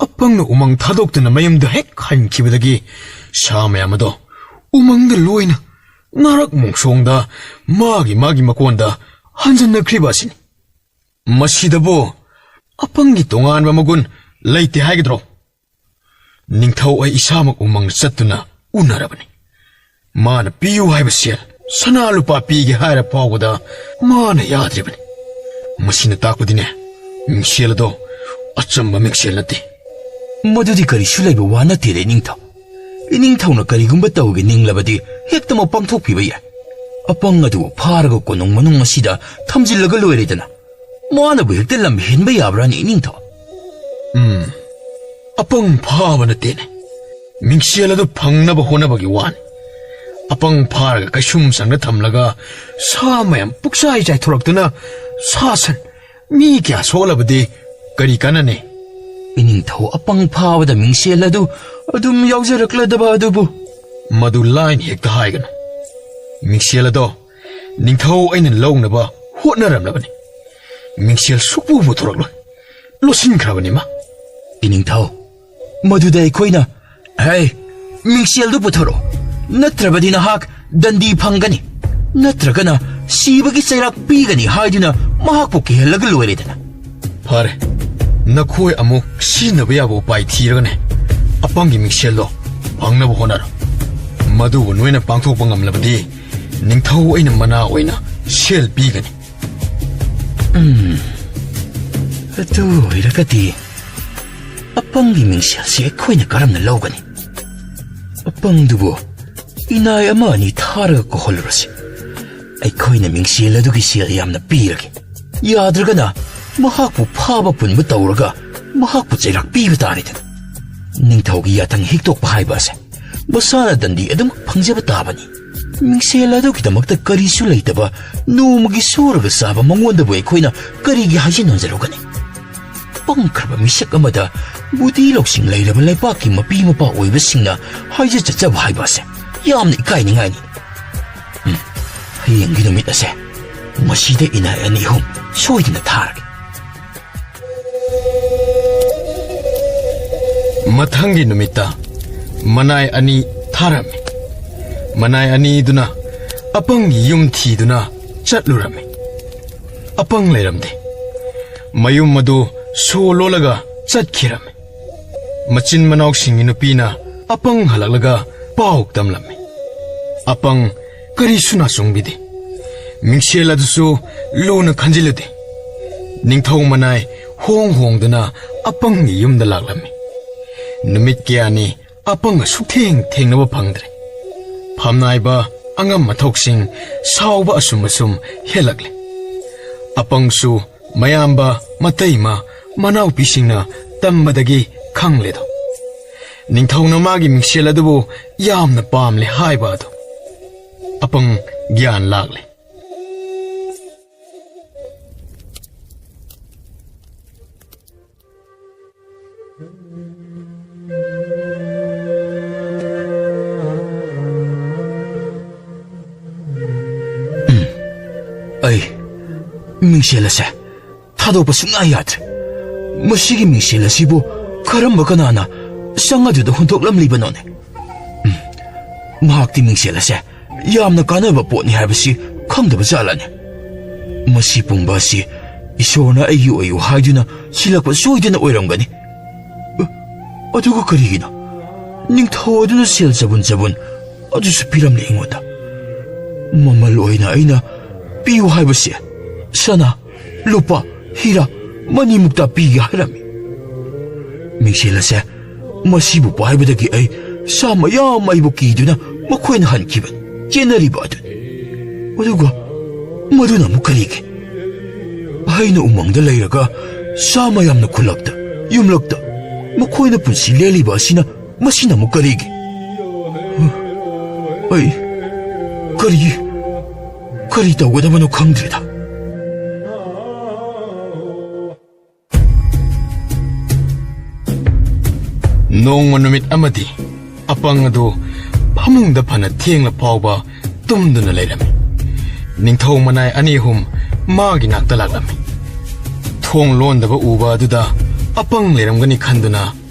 ꯑꯄꯪꯅ ꯎꯃꯪ ꯊꯥꯗꯣꯛꯇꯨꯅ ꯃꯌꯨꯝꯗ ꯍꯦꯛ ꯍꯟꯈꯤꯕꯗꯒꯤ ꯁꯥ ꯃꯌꯥꯝ ꯑꯗꯣ ꯎꯃꯪꯗ ꯂꯣꯏꯅ ꯅꯥꯔꯛ ꯃꯣꯡꯁꯣꯡꯗ ꯃꯥꯒꯤ ꯃꯥꯒꯤ ꯃꯀꯣꯟꯗ ꯍꯟꯖꯟꯅꯈ꯭ꯔꯤꯕ ꯑꯁꯤꯅꯤ꯫ ꯃꯁꯤꯗꯕꯨ ꯑꯄꯪꯒꯤ ꯇꯣꯉꯥꯟꯕ ꯃꯒꯨꯟ ꯂꯩꯇꯦ ꯍꯥꯏꯒꯗ꯭ꯔꯣ? ꯅꯤꯡꯊꯧ ꯑꯩ ꯏꯁꯥꯃꯛ ꯎꯃꯪꯗ ꯆꯠꯇꯨꯅ ꯎꯅꯔꯕꯅꯤ꯫ ꯃꯥꯅ ꯄꯤꯌꯨ ꯍꯥꯏꯕ ꯁꯦꯜ, ꯁꯅꯥ ꯂꯨꯄꯥ ꯄꯤꯒꯦ ꯍꯥꯏꯔ ꯐꯥꯎꯕꯗ ꯃꯥꯅ ꯌꯥꯗ꯭ꯔꯤꯕꯅꯤ꯫ ꯃꯁꯤꯅ ꯇꯥꯛꯄꯗꯤꯅꯦ, ꯃꯤꯡꯁꯦꯜ ꯑꯗꯣ ꯑꯆꯝꯕ ꯃꯤꯡꯁꯦꯜ ꯅꯠꯇꯦ꯫ ꯃꯗꯨꯗꯤ ꯀꯔꯤꯁꯨ ꯂꯩꯕ ꯋꯥ ꯅꯠꯇꯦꯗ, ꯏꯅꯤꯡꯊꯧ꯫ ꯏꯅꯤꯡꯊꯧꯅ ꯀꯔꯤꯒꯨꯝꯕ ꯇꯧꯒꯦ ꯅꯤꯡꯂꯕꯗꯤ ꯍꯦꯛꯇꯃꯛ ꯄꯥꯡꯊꯣꯛꯄꯤꯕ ꯌꯥꯏ꯫ ꯑꯄꯪ ꯑꯗꯨꯕꯨ ꯐꯥꯔꯒ ꯀꯣꯅꯨꯡ ꯃꯅꯨꯡ ꯑꯁꯤꯗ ꯊꯝꯖꯤꯜꯂꯒ ꯂꯣꯏꯔꯦꯗꯅ꯫ ꯃꯥꯅꯕꯨ ꯍꯦꯛꯇ ꯂꯝ ꯍꯦꯟꯕ ꯌꯥꯕ꯭ꯔꯥꯅꯦ, ꯏꯅꯤꯡꯊꯧ? ꯎꯝ, ꯑꯄꯪ ꯐꯥꯕ ꯅꯠꯇꯦꯅꯦ꯫ ꯃꯤꯡꯁꯦꯜ ꯑꯗꯨ ꯐꯪꯅꯕ ꯍꯣꯠꯅꯕꯒꯤ ꯋꯥꯅꯤ꯫ ꯑꯄꯪ ꯐꯥꯔꯒ ꯀꯩꯁꯨꯝ ꯁꯪꯗ ꯊꯝꯂꯒ ꯁꯥ ꯃꯌꯥꯝ ꯄꯨꯛꯆꯥꯏ ꯆꯥꯏꯊꯣꯔꯛꯇꯨꯅ ꯁꯥ ꯁꯟ ꯃꯤ ꯀꯌꯥ ꯁꯣꯛꯂꯕꯗꯤ ꯀꯔꯤ ꯀꯥꯟꯅꯅꯤ? ꯏꯅꯤꯡꯊꯧ ꯑꯄꯪ ꯐꯥꯕꯗ ꯃꯤꯡꯁꯦꯜ ꯑꯗꯨ ꯑꯗꯨꯝ ꯌꯥꯎꯖꯔꯛꯂꯗꯕ ꯑꯗꯨꯕꯨ꯫ ꯃꯗꯨ ꯂꯥꯏꯅ ꯍꯦꯛꯇ ꯍꯥꯏꯒꯅꯨ꯫ ꯃꯤꯡꯁꯦꯜ ꯑꯗꯣ ꯅꯤꯡꯊꯧ ꯑꯩꯅ ꯂꯧꯅꯕ ꯍꯣꯠꯅꯔꯝꯂꯕꯅꯤ꯫ ꯃꯤꯡꯁꯦꯜ ꯁꯨꯛꯄꯨ ꯄꯨꯊꯣꯔꯛꯂꯣꯏ꯫ ꯂꯣꯠꯁꯤꯟꯈ꯭ꯔꯕꯅꯤ ꯃꯥ꯫ ꯏꯅꯤꯡꯊꯧ, ꯃꯗꯨꯗ ꯑꯩꯈꯣꯏꯅ, "ꯍꯦ, ꯃꯤꯡꯁꯦꯜꯗꯨ ꯄꯨꯊꯣꯔꯛꯎ, ꯅꯠꯇ꯭ꯔꯕꯗꯤ ꯅꯍꯥꯛ ꯗꯟꯗꯤ ꯐꯪꯒꯅꯤ, ꯅꯠꯇ꯭ꯔꯒꯅ ꯁꯤꯕꯒꯤ ꯆꯩꯔꯥꯛ ꯄꯤꯒꯅꯤ" ꯍꯥꯏꯗꯨꯅ ꯃꯍꯥꯛꯄꯨ ꯀꯤꯍꯜꯂꯒ ꯂꯣꯏꯔꯦꯗꯅ꯫ ꯐꯔꯦ, ꯅꯈꯣꯏ ꯑꯃꯨꯛ ꯁꯤꯖꯤꯟꯅꯕ ꯌꯥꯕ ꯎꯄꯥꯏ ꯊꯤꯔꯒꯅꯦ, ꯑꯄꯪꯒꯤ ꯃꯤꯡꯁꯦꯜꯗꯣ ꯐꯪꯅꯕ ꯍꯣꯠꯅꯔꯣ꯫ ꯃꯗꯨꯕꯨ ꯅꯣꯏꯅ ꯄꯥꯡꯊꯣꯛꯄ ꯉꯝꯂꯕꯗꯤ ꯅꯤꯡꯊꯧ ꯑꯩꯅ ꯃꯅꯥ ꯑꯣꯏꯅ ꯁꯦꯜ ꯄꯤꯒꯅꯤ꯫ ꯎꯝ, ꯑꯗꯨ ꯑꯣꯏꯔꯒꯗꯤ ꯑꯄꯪꯒꯤ ꯃꯤꯡꯁꯦꯜꯁꯤ ꯑꯩꯈꯣꯏꯅ ꯀꯔꯝꯅ ꯂꯧꯒꯅꯤ? ꯑꯄꯪꯗꯨꯕꯨ ꯏꯅꯥꯏ ꯑꯃ ꯑꯅꯤ ꯊꯥꯔꯒ ꯀꯧꯍꯜꯂꯨꯔꯁꯤ꯫ ꯑꯩꯈꯣꯏꯅ ꯃꯤꯡꯁꯦꯜ ꯑꯗꯨꯒꯤ ꯁꯦꯜ ꯌꯥꯝꯅ ꯄꯤꯔꯒꯦ꯫ ꯌꯥꯗ꯭ꯔꯒꯅ ꯃꯍꯥꯛꯄꯨ ꯐꯥꯕ ꯄꯨꯟꯕ ꯇꯧꯔꯒ ꯃꯍꯥꯛꯄꯨ ꯆꯩꯔꯥꯛ ꯄꯤꯕ ꯇꯥꯔꯦꯗꯅ꯫ ꯅꯤꯡꯊꯧꯒꯤ ꯌꯥꯊꯪ ꯍꯤꯛꯇꯣꯛꯄ ꯍꯥꯏꯕ ꯑꯁꯦ ꯃꯁꯥꯅ ꯗꯟꯗꯤ ꯑꯗꯨꯝ ꯐꯪꯖꯕ ꯇꯥꯕꯅꯤ꯫ ꯃꯤꯡꯁꯦꯜ ꯑꯗꯨꯒꯤꯗꯃꯛꯇ ꯀꯔꯤꯁꯨ ꯂꯩꯇꯕ, ꯅꯣꯡꯃꯒꯤ ꯁꯨꯔꯒ ꯆꯥꯕ ꯃꯉꯣꯟꯗꯕꯨ ꯑꯩꯈꯣꯏꯅ ꯀꯔꯤꯒꯤ ꯍꯥꯏꯖꯤꯟ ꯍꯟꯖꯔꯨꯒꯅꯤ? ꯄꯪꯈ꯭ꯔꯕ ꯃꯤꯁꯛ ꯑꯃꯗ ꯕꯨꯙꯤ ꯂꯧꯁꯤꯡ ꯂꯩꯔꯕ ꯂꯩꯄꯥꯛꯀꯤ ꯃꯄꯤ ꯃꯄꯥ ꯑꯣꯏꯕꯁꯤꯡꯅ ꯍꯥꯏꯖ ꯆꯠꯆꯕ ꯍꯥꯏꯕ ꯑꯁꯦ ꯌꯥꯝꯅ ꯏꯀꯥꯏꯅꯤꯡꯉꯥꯏꯅꯤ꯫ ꯎꯝ, ꯍꯌꯦꯡꯒꯤ ꯅꯨꯃꯤꯠ ꯑꯁꯦ ꯃꯁꯤꯗ ꯏꯅꯥꯏ ꯑꯅꯤ ꯑꯍꯨꯝ ꯁꯣꯏꯗꯅ ꯊꯥꯔꯒꯦ꯫ ꯃꯊꯪꯒꯤ ꯅꯨꯃꯤꯠꯇ ꯃꯅꯥꯏ ꯑꯅꯤ ꯊꯥꯔꯝꯃꯤ꯫ ꯃꯅꯥꯏ ꯑꯅꯤꯗꯨꯅ ꯑꯄꯪꯒꯤ ꯌꯨꯝ ꯊꯤꯗꯨꯅ ꯆꯠꯂꯨꯔꯝꯃꯤ꯫ ꯑꯄꯪ ꯂꯩꯔꯝꯗꯦ꯫ ꯃꯌꯨꯝ ꯑꯗꯨ ꯁꯣ ꯂꯣꯜꯂꯒ ꯆꯠꯈꯤꯔꯝꯃꯤ꯫ ꯃꯆꯤꯟ ꯃꯅꯥꯎꯁꯤꯡꯒꯤ ꯅꯨꯄꯤꯅ ꯑꯄꯪ ꯍꯜꯂꯛꯂꯒ ꯄꯥꯎ ꯇꯝꯂꯝꯃꯤ꯫ ꯑꯄꯪ ꯀꯔꯤꯁꯨ ꯅꯥꯆꯨꯡꯕꯤꯗꯦ꯫ ꯃꯤꯡꯁꯦꯜ ꯑꯗꯨꯁꯨ ꯂꯨꯅ ꯈꯟꯖꯤꯜꯂꯨꯗꯦ꯫ ꯅꯤꯡꯊꯧ ꯃꯅꯥꯏ ꯍꯣꯡ ꯍꯣꯡꯗꯨꯅ ꯑꯄꯪꯒꯤ ꯌꯨꯝꯗ ꯂꯥꯛꯂꯝꯃꯤ꯫ ꯅꯨꯃꯤꯠ ꯀꯌꯥꯅꯤ ꯑꯄꯪꯒ ꯁꯨꯛꯊꯦꯡ ꯊꯦꯡꯅꯕ ꯐꯪꯗ꯭ꯔꯦ꯫ ꯐꯝꯅꯥꯏꯕ ꯑꯉꯝ ꯑꯊꯧꯁꯤꯡ ꯁꯥꯎꯕ ꯑꯁꯨꯝ ꯑꯁꯨꯝ ꯍꯦꯜꯂꯛꯂꯦ꯫ ꯑꯄꯪꯁꯨ ꯃꯌꯥꯝꯕ, ꯃꯇꯩꯃ, ꯃꯅꯥꯎꯄꯤꯁꯤꯡꯅ ꯇꯝꯕꯗꯒꯤ ꯈꯪꯂꯦꯗꯣ꯫ ꯅꯤꯡꯊꯧꯅ ꯃꯥꯒꯤ ꯃꯤꯡꯁꯦꯜ ꯑꯗꯨꯕꯨ ꯌꯥꯝꯅ ꯄꯥꯝꯂꯦ ꯍꯥꯏꯕ ꯑꯗꯨ꯫ ꯑꯄꯪ ꯒ꯭ꯌꯥꯟ ꯂꯥꯛꯂꯦ꯫ ꯃꯤꯡꯁꯦꯜ ꯑꯁꯦ ꯊꯥꯗꯣꯛꯄ ꯁꯨꯡꯌꯥ ꯌꯥꯗ꯭ꯔꯦ꯫ ꯃꯁꯤꯒꯤ ꯃꯤꯡꯁꯦꯜ ꯑꯁꯤꯕꯨ ꯀꯔꯝꯕ ꯀꯅꯥꯅ ꯆꯪ ꯑꯗꯨꯗ ꯍꯨꯟꯗꯣꯛꯂꯝꯂꯤꯕꯅꯣꯅꯦ? ꯎꯝ, ꯃꯍꯥꯛꯇꯤ ꯃꯤꯡꯁꯦꯜ ꯑꯁꯦ ꯌꯥꯝꯅ ꯀꯥꯟꯅꯕ ꯄꯣꯠꯅꯤ ꯍꯥꯏꯕꯁꯤ ꯈꯪꯗꯕ ꯖꯥꯠꯂꯅꯦ? ꯃꯁꯤ ꯄꯨꯝꯕ ꯑꯁꯤ ꯏꯁꯣꯔꯅ ꯑꯩꯒꯤ ꯑꯣꯏꯌꯨ ꯍꯥꯏꯗꯨꯅ ꯁꯤꯜꯂꯛꯄ ꯁꯣꯏꯗꯅ ꯑꯣꯏꯔꯝꯒꯅꯤ꯫ ꯑ, ꯑꯗꯨꯒ ꯀꯔꯤꯒꯤꯅꯣ ꯅꯤꯡꯊꯧ ꯑꯗꯨꯅ ꯁꯦꯜ ꯆꯕꯨꯟ ꯆꯕꯨꯟ ꯑꯗꯨꯁꯨ ꯄꯤꯔꯝꯂꯦ ꯑꯩꯉꯣꯟꯗ? ꯃꯃꯜ ꯑꯣꯏꯅ ꯑꯩꯅ ꯄꯤꯌꯨ ꯍꯥꯏꯕꯁꯦ ꯁꯅꯥ, ꯂꯨꯄꯥ, ꯍꯤꯔꯥ ꯃꯅꯤꯃꯨꯛꯇ ꯄꯤꯒꯦ ꯍꯥꯏꯔꯝꯃꯤ꯫ ꯃꯤꯡꯁꯦꯜ ꯑꯁꯦ ꯃꯁꯤꯕꯨ ꯄꯥꯏꯕꯗꯒꯤ ꯑꯩ ꯁꯥ ꯃꯌꯥꯝ ꯑꯩꯕꯨ ꯀꯤꯗꯨꯅ ꯃꯈꯣꯏꯅ ꯍꯟꯈꯤꯕꯅꯤ, ꯆꯦꯟꯅꯔꯤꯕ ꯑꯗꯨꯅꯤ꯫ ꯑꯗꯨꯒ ꯃꯗꯨꯅ ꯑꯃꯨꯛ ꯀꯔꯤꯒꯤ? ꯑꯩꯅ ꯎꯃꯪꯗ ꯂꯩꯔꯒ ꯁꯥ ꯃꯌꯥꯝꯅ ꯈꯨꯜꯂꯛꯇ, ꯌꯨꯝꯂꯛꯇ ꯃꯈꯣꯏꯅ ꯄꯨꯟꯁꯤ ꯂꯦꯜꯂꯤꯕ ꯑꯁꯤꯅ, ꯃꯁꯤꯅ ꯑꯃꯨꯛ ꯀꯔꯤꯒꯤ? ꯑꯩ ꯀꯔꯤ, ꯀꯔꯤ ꯇꯧꯒꯗꯕꯅꯣ ꯈꯪꯗ꯭ꯔꯦꯗ꯫ ꯅꯣꯡꯃ ꯅꯨꯃꯤꯠ ꯑꯃꯗꯤ ꯑꯄꯪ ꯑꯗꯨ ꯐꯃꯨꯡꯗ ꯐꯅ ꯊꯦꯡꯂ ꯐꯥꯎꯕ ꯇꯨꯝꯗꯨꯅ ꯂꯩꯔꯝꯃꯤ꯫ ꯅꯤꯡꯊꯧ ꯃꯅꯥꯏ ꯑꯅꯤ ꯑꯍꯨꯝ ꯃꯥꯒꯤ ꯅꯥꯛꯇ ꯂꯥꯛꯂꯝꯃꯤ꯫ ꯊꯣꯡ ꯂꯣꯟꯗꯕ ꯎꯕ ꯑꯗꯨꯗ ꯑꯄꯪ ꯂꯩꯔꯝꯒꯅꯤ ꯈꯟꯗꯨꯅ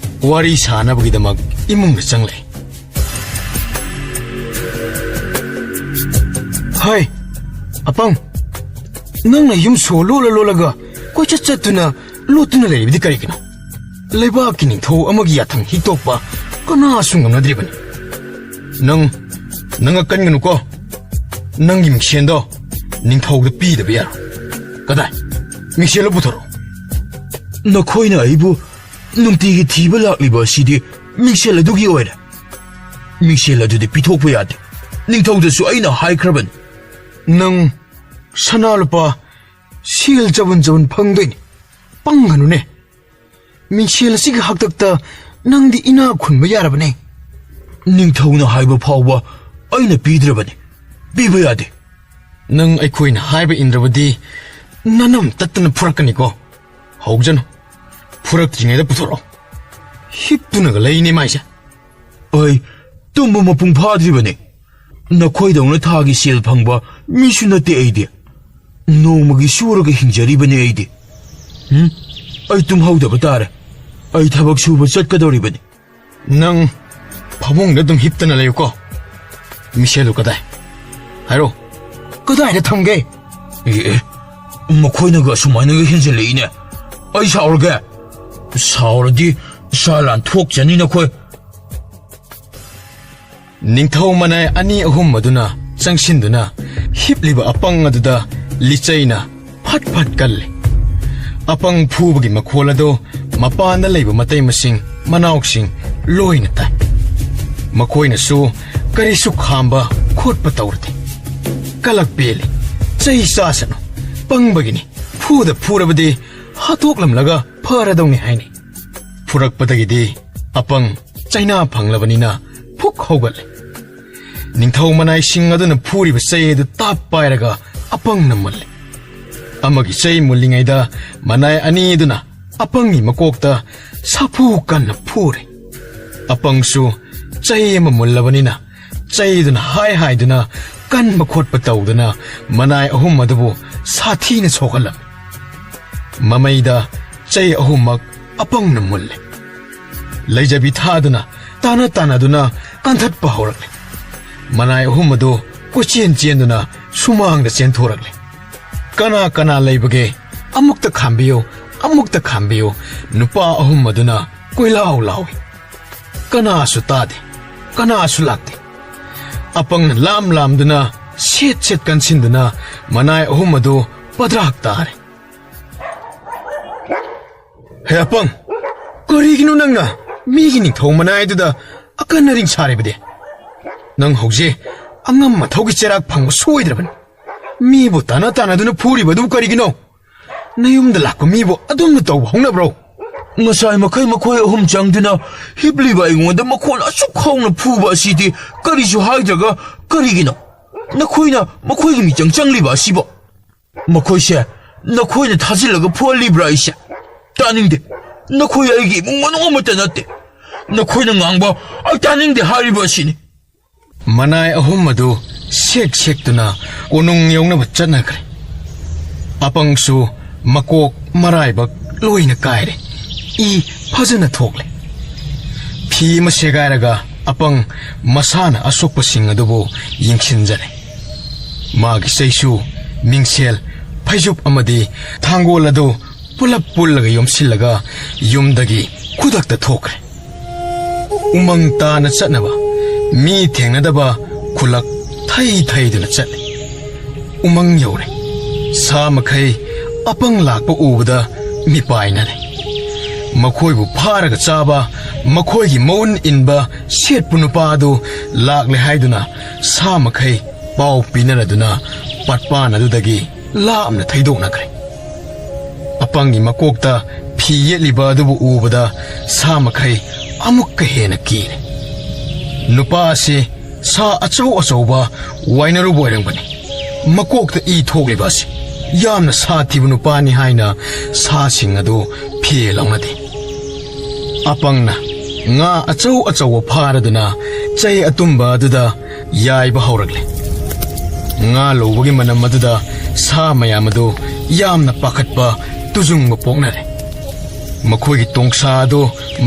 ꯋꯥꯔꯤ ꯁꯥꯅꯕꯒꯤꯗꯃꯛ ꯏꯃꯨꯡꯗ ꯆꯪꯂꯛꯏ꯫ ꯍꯩ, ꯑꯄꯪ, ꯅꯪꯅ ꯌꯨꯝ ꯁꯣ ꯂꯣꯜꯂ ꯂꯣꯜꯂꯒ ꯀꯣꯏꯆꯠ ꯆꯠꯇꯨꯅ ꯂꯣꯠꯇꯨꯅ ꯂꯩꯔꯤꯕꯗꯤ ꯀꯔꯤꯒꯤꯅꯣ? ꯂꯩꯕꯥꯛꯀꯤ ꯅꯤꯡꯊꯧ ꯑꯃꯒꯤ ꯌꯥꯊꯪ ꯍꯤꯛꯇꯣꯛꯄ ꯀꯅꯥꯁꯨ ꯉꯝꯅꯗ꯭ꯔꯤꯕꯅꯤ꯫ ꯅꯪ, ꯅꯪ ꯑꯀꯟꯒꯅꯨꯀꯣ꯫ ꯅꯪꯒꯤ ꯃꯤꯡꯁꯦꯟꯗꯣ ꯅꯤꯡꯊꯧꯗ ꯄꯤꯗꯕ ꯌꯥꯔꯣꯏ꯫ ꯀꯗꯥꯏ? ꯃꯤꯡꯁꯦꯜꯗꯣ ꯄꯨꯊꯣꯔꯛꯑꯣ꯫ ꯅꯈꯣꯏꯅ ꯑꯩꯕꯨ ꯅꯨꯡꯇꯤꯒꯤ ꯊꯤꯕ ꯂꯥꯛꯂꯤꯕ ꯑꯁꯤꯗꯤ ꯃꯤꯡꯁꯦꯜ ꯑꯗꯨꯒꯤ ꯑꯣꯏꯔꯦ꯫ ꯃꯤꯡꯁꯦꯜ ꯑꯗꯨꯗꯤ ꯄꯤꯊꯣꯛꯄ ꯌꯥꯗꯦ꯫ ꯅꯤꯡꯊꯧꯗꯁꯨ ꯑꯩꯅ ꯍꯥꯏꯈ꯭ꯔꯕꯅꯤ꯫ ꯅꯪ ꯁꯅꯥ ꯂꯨꯄꯥ ꯁꯦꯜ ꯆꯕꯨꯟ ꯆꯕꯨꯟ ꯐꯪꯗꯣꯏꯅꯤ꯫ ꯄꯪꯒꯅꯨꯅꯦ꯫ ꯃꯤꯡꯁꯦꯜ ꯑꯁꯤꯒꯤ ꯍꯥꯛꯇꯛꯇ ꯅꯪꯗꯤ ꯏꯅꯥꯛ ꯈꯨꯟꯕ ꯌꯥꯔꯕꯅꯦ꯫ ꯅꯤꯡꯊꯧꯅ ꯍꯥꯏꯕ ꯐꯥꯎꯕ ꯑꯩꯅ ꯄꯤꯗ꯭ꯔꯕꯅꯤ꯫ ꯄꯤꯕ ꯌꯥꯗꯦ꯫ ꯅꯪ ꯑꯩꯈꯣꯏꯅ ꯍꯥꯏꯕ ꯏꯟꯗ꯭ꯔꯕꯗꯤ ꯅꯅꯝ ꯇꯠꯇꯅ ꯐꯨꯔꯛꯀꯅꯤꯀꯣ꯫ ꯍꯧꯖꯅꯨ꯫ ꯐꯨꯔꯛꯇ꯭ꯔꯤꯉꯩꯗ ꯄꯨꯊꯣꯔꯛꯑꯣ꯫ ꯍꯤꯞꯇꯨꯅꯒ ꯂꯩꯅꯦ ꯃꯥꯏꯁꯦ꯫ ꯑꯩ ꯇꯨꯝꯕ ꯃꯄꯨꯡ ꯐꯥꯗ꯭ꯔꯤꯕꯅꯤ꯫ ꯅꯈꯣꯏꯗꯧꯅ ꯊꯥꯒꯤ ꯁꯦꯜ ꯐꯪꯕ ꯃꯤꯁꯨ ꯅꯠꯇꯦ ꯑꯩꯗꯤ꯫ ꯅꯣꯡꯃꯒꯤ ꯁꯨꯔꯒ ꯍꯤꯡꯖꯔꯤꯕꯅꯤ ꯑꯩꯗꯤ꯫ ꯎꯝ? ꯑꯩ ꯇꯨꯝꯍꯧꯗꯕ ꯇꯥꯔꯦ꯫ ꯑꯩ ꯊꯕꯛ ꯁꯨꯕ ꯆꯠꯀꯗꯧꯔꯤꯕꯅꯤ꯫ ꯅꯪ ꯐꯃꯨꯡꯗ ꯑꯗꯨꯝ ꯍꯤꯞꯇꯅ ꯂꯩꯌꯨꯀꯣ꯫ ꯃꯤꯁꯦꯜꯗꯨ ꯀꯗꯥꯏ? ꯍꯥꯏꯔꯣ꯫ ꯀꯗꯥꯏꯗ ꯊꯝꯒꯦ? ꯑꯦ, ꯑꯦ, ꯃꯈꯣꯏꯅꯒ ꯑꯁꯨꯃꯥꯏꯅꯒ ꯍꯦꯟꯖꯜꯂꯛꯏꯅꯦ꯫ ꯑꯩ ꯁꯥꯎꯔꯒꯦ꯫ ꯁꯥꯎꯔꯗꯤ ꯁꯥ ꯂꯥꯟ ꯊꯣꯛꯆꯅꯤ ꯅꯈꯣꯏ꯫ ꯅꯤꯡꯊꯧ ꯃꯅꯥꯏ ꯑꯅꯤ ꯑꯍꯨꯝ ꯑꯗꯨꯅ ꯆꯪꯁꯤꯟꯗꯨꯅ ꯍꯤꯞꯂꯤꯕ ꯑꯄꯪ ꯑꯗꯨꯗ ꯂꯤꯆꯩꯅ ꯐꯠ ꯐꯠ ꯀꯜꯂꯤ꯫ ꯑꯄꯪ ꯐꯨꯕꯒꯤ ꯃꯈꯣꯜ ꯑꯗꯨ ꯃꯄꯥꯟꯗ ꯂꯩꯕ ꯃꯇꯩ ꯃꯁꯤꯡ, ꯃꯅꯥꯎꯁꯤꯡ ꯂꯣꯏꯅ ꯇꯥꯏ꯫ ꯃꯈꯣꯏꯅꯁꯨ ꯀꯔꯤꯁꯨ ꯈꯥꯝꯕ ꯈꯣꯠꯄ ꯇꯧꯔꯗꯦ꯫ ꯀꯂꯛ ꯄꯦꯜꯂꯤ꯫ ꯆꯩ ꯆꯥꯁꯅꯨ꯫ ꯄꯪꯕꯒꯤꯅꯤ꯫ ꯐꯨꯗ ꯐꯨꯔꯕꯗꯤ ꯍꯥꯠꯇꯣꯛꯂꯝꯂꯒ ꯐꯔꯗꯧꯅꯤ ꯍꯥꯏꯅꯤ꯫ ꯐꯨꯔꯛꯄꯗꯒꯤꯗꯤ ꯑꯄꯪ ꯆꯩꯅꯥ ꯐꯪꯂꯕꯅꯤꯅ ꯐꯨꯛ ꯍꯧꯒꯠꯂꯦ꯫ ꯅꯤꯡꯊꯧ ꯃꯅꯥꯏꯁꯤꯡ ꯑꯗꯨꯅ ꯐꯨꯔꯤꯕ ꯆꯩ ꯑꯗꯨ ꯇꯥꯞ ꯄꯥꯏꯔꯒ ꯑꯄꯪꯅ ꯃꯨꯜꯂꯦ꯫ ꯑꯃꯒꯤ ꯆꯩ ꯃꯨꯜꯂꯤꯉꯩꯗ ꯃꯅꯥꯏ ꯑꯅꯤꯗꯨꯅ ꯑꯄꯪꯒꯤ ꯃꯀꯣꯛꯇ ꯁꯥꯐꯨ ꯀꯟꯅ ꯐꯨꯔꯦ꯫ ꯑꯄꯪꯁꯨ ꯆꯩ ꯑꯃ ꯃꯨꯜꯂꯕꯅꯤꯅ ꯆꯩꯗꯨꯅ ꯍꯥꯏ ꯍꯥꯏꯗꯨꯅ ꯀꯟꯕ ꯈꯣꯠꯄ ꯇꯧꯗꯨꯅ ꯃꯅꯥꯏ ꯑꯍꯨꯝ ꯑꯗꯨꯕꯨ ꯁꯥꯊꯤꯅ ꯁꯣꯛꯍꯜꯂꯝꯃꯤ꯫ ꯃꯃꯩꯗ ꯆꯩ ꯑꯍꯨꯝꯃꯛ ꯑꯄꯪꯅ ꯃꯨꯜꯂꯦ꯫ ꯂꯩꯖꯕꯤ ꯊꯥꯗꯨꯅ ꯇꯥꯅ ꯇꯥꯅꯗꯨꯅ ꯀꯟꯊꯠꯄ ꯍꯧꯔꯛꯂꯦ꯫ ꯃꯅꯥꯏ ꯑꯍꯨꯝ ꯑꯗꯨ ꯀꯣꯏꯆꯦꯟ ꯆꯦꯟꯗꯨꯅ ꯁꯨꯃꯥꯡꯗ ꯆꯦꯟꯊꯣꯔꯛꯂꯦ꯫ "ꯀꯅꯥ ꯀꯅꯥ ꯂꯩꯕꯒꯦ? ꯑꯃꯨꯛꯇ ꯈꯥꯝꯕꯤꯌꯨ, ꯑꯃꯨꯛꯇ ꯈꯥꯝꯕꯤꯌꯨ!" ꯅꯨꯄꯥ ꯑꯍꯨꯝ ꯑꯗꯨꯅ ꯀꯣꯏꯂꯥꯎ ꯂꯥꯎꯏ꯫ ꯀꯅꯥꯁꯨ ꯇꯥꯗꯦ, ꯀꯅꯥꯁꯨ ꯂꯥꯛꯇꯦ꯫ ꯑꯄꯪꯅ ꯂꯥꯝ ꯂꯥꯝꯗꯨꯅ ꯁꯦꯠ ꯁꯦꯠ ꯀꯟꯁꯤꯟꯗꯨꯅ ꯃꯅꯥꯏ ꯑꯍꯨꯝ ꯑꯗꯨ ꯄꯗ꯭ꯔꯥꯛ ꯇꯥꯔꯦ꯫ "ꯍꯦ ꯑꯄꯪ, ꯀꯔꯤꯒꯤꯅꯣ ꯅꯪꯅ ꯃꯤꯒꯤ ꯅꯤꯡꯊꯧ ꯃꯅꯥꯏꯗꯨꯗ ꯑꯀꯟ ꯑꯔꯤꯡ ꯁꯥꯔꯤꯕꯗꯤ? ꯅꯪ ꯍꯧꯖꯤꯛ ꯑꯉꯝ ꯑꯊꯧꯒꯤ ꯆꯩꯔꯥꯛ ꯐꯪꯕ ꯁꯣꯏꯗ꯭ꯔꯕꯅꯤ꯫ ꯃꯤꯕꯨ ꯇꯥꯅ ꯇꯥꯅꯗꯨꯅ ꯐꯨꯔꯤꯕ ꯑꯗꯨꯕꯨ ꯀꯔꯤꯒꯤꯅꯣ? ꯅꯌꯨꯝꯗ ꯂꯥꯛꯄ ꯃꯤꯕꯨ ꯑꯗꯨꯝꯅ ꯇꯧꯕ ꯍꯧꯅꯕ꯭ꯔꯣ?" "ꯉꯁꯥꯏ ꯃꯈꯩ ꯃꯈꯣꯏ ꯑꯍꯨꯝ ꯆꯪꯗꯨꯅ ꯍꯤꯞꯂꯤꯕ ꯑꯩꯉꯣꯟꯗ ꯃꯈꯣꯟ ꯑꯁꯨꯛ ꯍꯧꯅ ꯐꯨꯕ ꯑꯁꯤꯗꯤ ꯀꯔꯤꯁꯨ ꯍꯥꯏꯗ꯭ꯔꯒ ꯀꯔꯤꯒꯤꯅꯣ? ꯅꯈꯣꯏꯅ ꯃꯈꯣꯏꯒꯤ ꯃꯤꯆꯪ ꯆꯪꯂꯤꯕ ꯑꯁꯤꯕꯣ? ꯃꯈꯣꯏꯁꯦ ꯅꯈꯣꯏꯅ ꯊꯥꯖꯤꯜꯂꯒ ꯐꯨꯍꯜꯂꯤꯕ꯭ꯔꯥ ꯑꯩꯁꯦ? ꯇꯥꯅꯤꯡꯗꯦ꯫ ꯅꯈꯣꯏ ꯑꯩꯒꯤ ꯏꯃꯨꯡ ꯃꯅꯨꯡ ꯑꯃꯠꯇ ꯅꯠꯇꯦ꯫ ꯅꯈꯣꯏꯅ ꯉꯥꯡꯕ ꯑꯩ ꯇꯥꯅꯤꯡꯗꯦ ꯍꯥꯏꯔꯤꯕ ꯑꯁꯤꯅꯤ꯫" ꯃꯅꯥꯏ ꯑꯍꯨꯝ ꯑꯗꯨ ꯁꯦꯛ ꯁꯦꯛꯇꯨꯅ ꯀꯣꯅꯨꯡ ꯌꯧꯅꯕ ꯆꯠꯅꯈ꯭ꯔꯦ꯫ ꯑꯄꯪꯁꯨ ꯃꯀꯣꯛ ꯃꯔꯥꯏꯕꯛ ꯂꯣꯏꯅ ꯀꯥꯏꯔꯦ꯫ ꯏ ꯐꯖꯅ ꯊꯣꯛꯂꯦ꯫ ꯐꯤ ꯑꯃ ꯁꯦꯒꯥꯏꯔꯒ ꯑꯄꯪ ꯃꯁꯥꯅ ꯑꯁꯣꯛꯄꯁꯤꯡ ꯑꯗꯨꯕꯨ ꯌꯦꯡꯁꯤꯟꯖꯔꯦ꯫ ꯃꯥꯒꯤ ꯆꯩꯁꯨ, ꯃꯤꯡꯁꯦꯜ, ꯐꯩꯖꯨꯞ ꯑꯃꯗꯤ ꯊꯥꯡꯒꯣꯜ ꯑꯗꯨ ꯄꯨꯂꯞ ꯄꯨꯜꯂꯒ ꯌꯣꯝꯁꯤꯜꯂꯒ ꯌꯨꯝꯗꯒꯤ ꯈꯨꯗꯛꯇ ꯊꯣꯛꯈ꯭ꯔꯦ꯫ ꯎꯃꯪ ꯇꯥꯅ ꯆꯠꯅꯕ ꯃꯤ ꯊꯦꯡꯅꯗꯕ ꯈꯨꯂꯛ ꯊꯩ ꯊꯩꯗꯨꯅ ꯆꯠꯂꯦ꯫ ꯎꯃꯪ ꯌꯧꯔꯦ꯫ ꯁꯥ ꯃꯈꯩ ꯑꯄꯪ ꯂꯥꯛꯄ ꯎꯕꯗ ꯃꯤꯄꯥꯏꯅꯔꯦ꯫ ꯃꯈꯣꯏꯕꯨ ꯐꯥꯔꯒ ꯆꯥꯕ, ꯃꯈꯣꯏꯒꯤ ꯃꯎꯟ ꯏꯟꯕ ꯁꯦꯠꯄ ꯅꯨꯄꯥ ꯑꯗꯨ ꯂꯥꯛꯂꯦ ꯍꯥꯏꯗꯨꯅ ꯁꯥ ꯃꯈꯩ ꯄꯥꯎ ꯄꯤꯅꯔꯗꯨꯅ ꯄꯥꯠꯄꯥꯟ ꯑꯗꯨꯗꯒꯤ ꯂꯥꯞꯅ ꯊꯩꯗꯣꯛꯅꯈ꯭ꯔꯦ꯫ ꯑꯄꯪꯒꯤ ꯃꯀꯣꯛꯇ ꯐꯤ ꯌꯦꯠꯂꯤꯕ ꯑꯗꯨꯕꯨ ꯎꯕꯗ ꯁꯥ ꯃꯈꯩ ꯑꯃꯨꯛꯀ ꯍꯦꯟꯅ ꯀꯤꯔꯦ꯫ ꯅꯨꯄꯥ ꯑꯁꯤ ꯁꯥ ꯑꯆꯧ ꯑꯆꯧꯕ ꯋꯥꯏꯅꯔꯨꯕ ꯑꯣꯏꯔꯝꯒꯅꯤ꯫ ꯃꯀꯣꯛꯇ ꯏ ꯊꯣꯛꯂꯤꯕ ꯑꯁꯤ ꯌꯥꯝꯅ ꯁꯥꯊꯤꯕ ꯅꯨꯄꯥꯅꯤ ꯍꯥꯏꯅ ꯁꯥꯁꯤꯡ ꯑꯗꯨ ꯐꯤꯔꯦ ꯂꯧꯅꯗꯦ꯫ ꯑꯄꯪꯅ ꯉꯥ ꯑꯆꯧ ꯑꯆꯧꯕ ꯐꯥꯔꯗꯨꯅ ꯆꯩ ꯑꯇꯨꯝꯕ ꯑꯗꯨꯗ ꯌꯥꯏꯕ ꯍꯧꯔꯛꯂꯦ꯫ ꯉꯥ ꯂꯧꯕꯒꯤ ꯃꯅꯝ ꯑꯗꯨꯗ ꯁꯥ ꯃꯌꯥꯝ ꯑꯗꯨ ꯌꯥꯝꯅ ꯄꯥꯈꯠꯄ, ꯇꯨꯖꯨꯡꯕ ꯄꯣꯛꯅꯔꯦ꯫ ꯃꯈꯣꯏꯒꯤ ꯇꯣꯡꯁꯥ ꯑꯗꯨ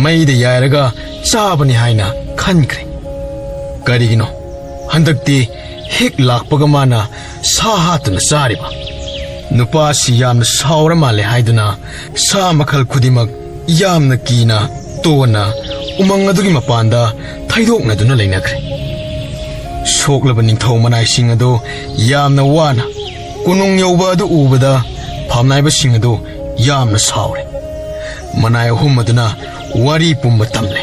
ꯃꯩꯗ ꯌꯥꯏꯔꯒ ꯆꯥꯕꯅꯤ ꯍꯥꯏꯅ ꯈꯟꯈ꯭ꯔꯦ꯫ ꯀꯔꯤꯒꯤꯅꯣ ꯍꯟꯗꯛꯇꯤ ꯍꯦꯛ ꯂꯥꯛꯄꯒ ꯃꯥꯅ ꯁꯥ ꯍꯥꯠꯇꯨꯅ ꯆꯥꯔꯤꯕ? ꯅꯨꯄꯥꯁꯤ ꯌꯥꯝꯅ ꯁꯥꯎꯔ ꯃꯥꯜꯂꯦ ꯍꯥꯏꯗꯨꯅ ꯁꯥ ꯃꯈꯜ ꯈꯨꯗꯤꯡꯃꯛ ꯌꯥꯝꯅ ꯀꯤꯅ ꯇꯣꯟꯅ ꯎꯃꯪ ꯑꯗꯨꯒꯤ ꯃꯄꯥꯟꯗ ꯊꯩꯗꯣꯛꯅꯗꯨꯅ ꯂꯩꯅꯈ꯭ꯔꯦ꯫ ꯁꯣꯛꯂꯕ ꯅꯤꯡꯊꯧ ꯃꯅꯥꯏꯁꯤꯡ ꯑꯗꯨ ꯌꯥꯝꯅ ꯋꯥꯅ ꯀꯣꯅꯨꯡ ꯌꯧꯕ ꯑꯗꯨ ꯎꯕꯗ ꯐꯝꯅꯥꯏꯕꯁꯤꯡ ꯑꯗꯨ ꯌꯥꯝꯅ ꯁꯥꯎꯔꯦ꯫ ꯃꯅꯥꯏ ꯑꯍꯨꯝ ꯑꯗꯨꯅ ꯋꯥꯔꯤ ꯄꯨꯝꯕ ꯇꯝꯂꯦ꯫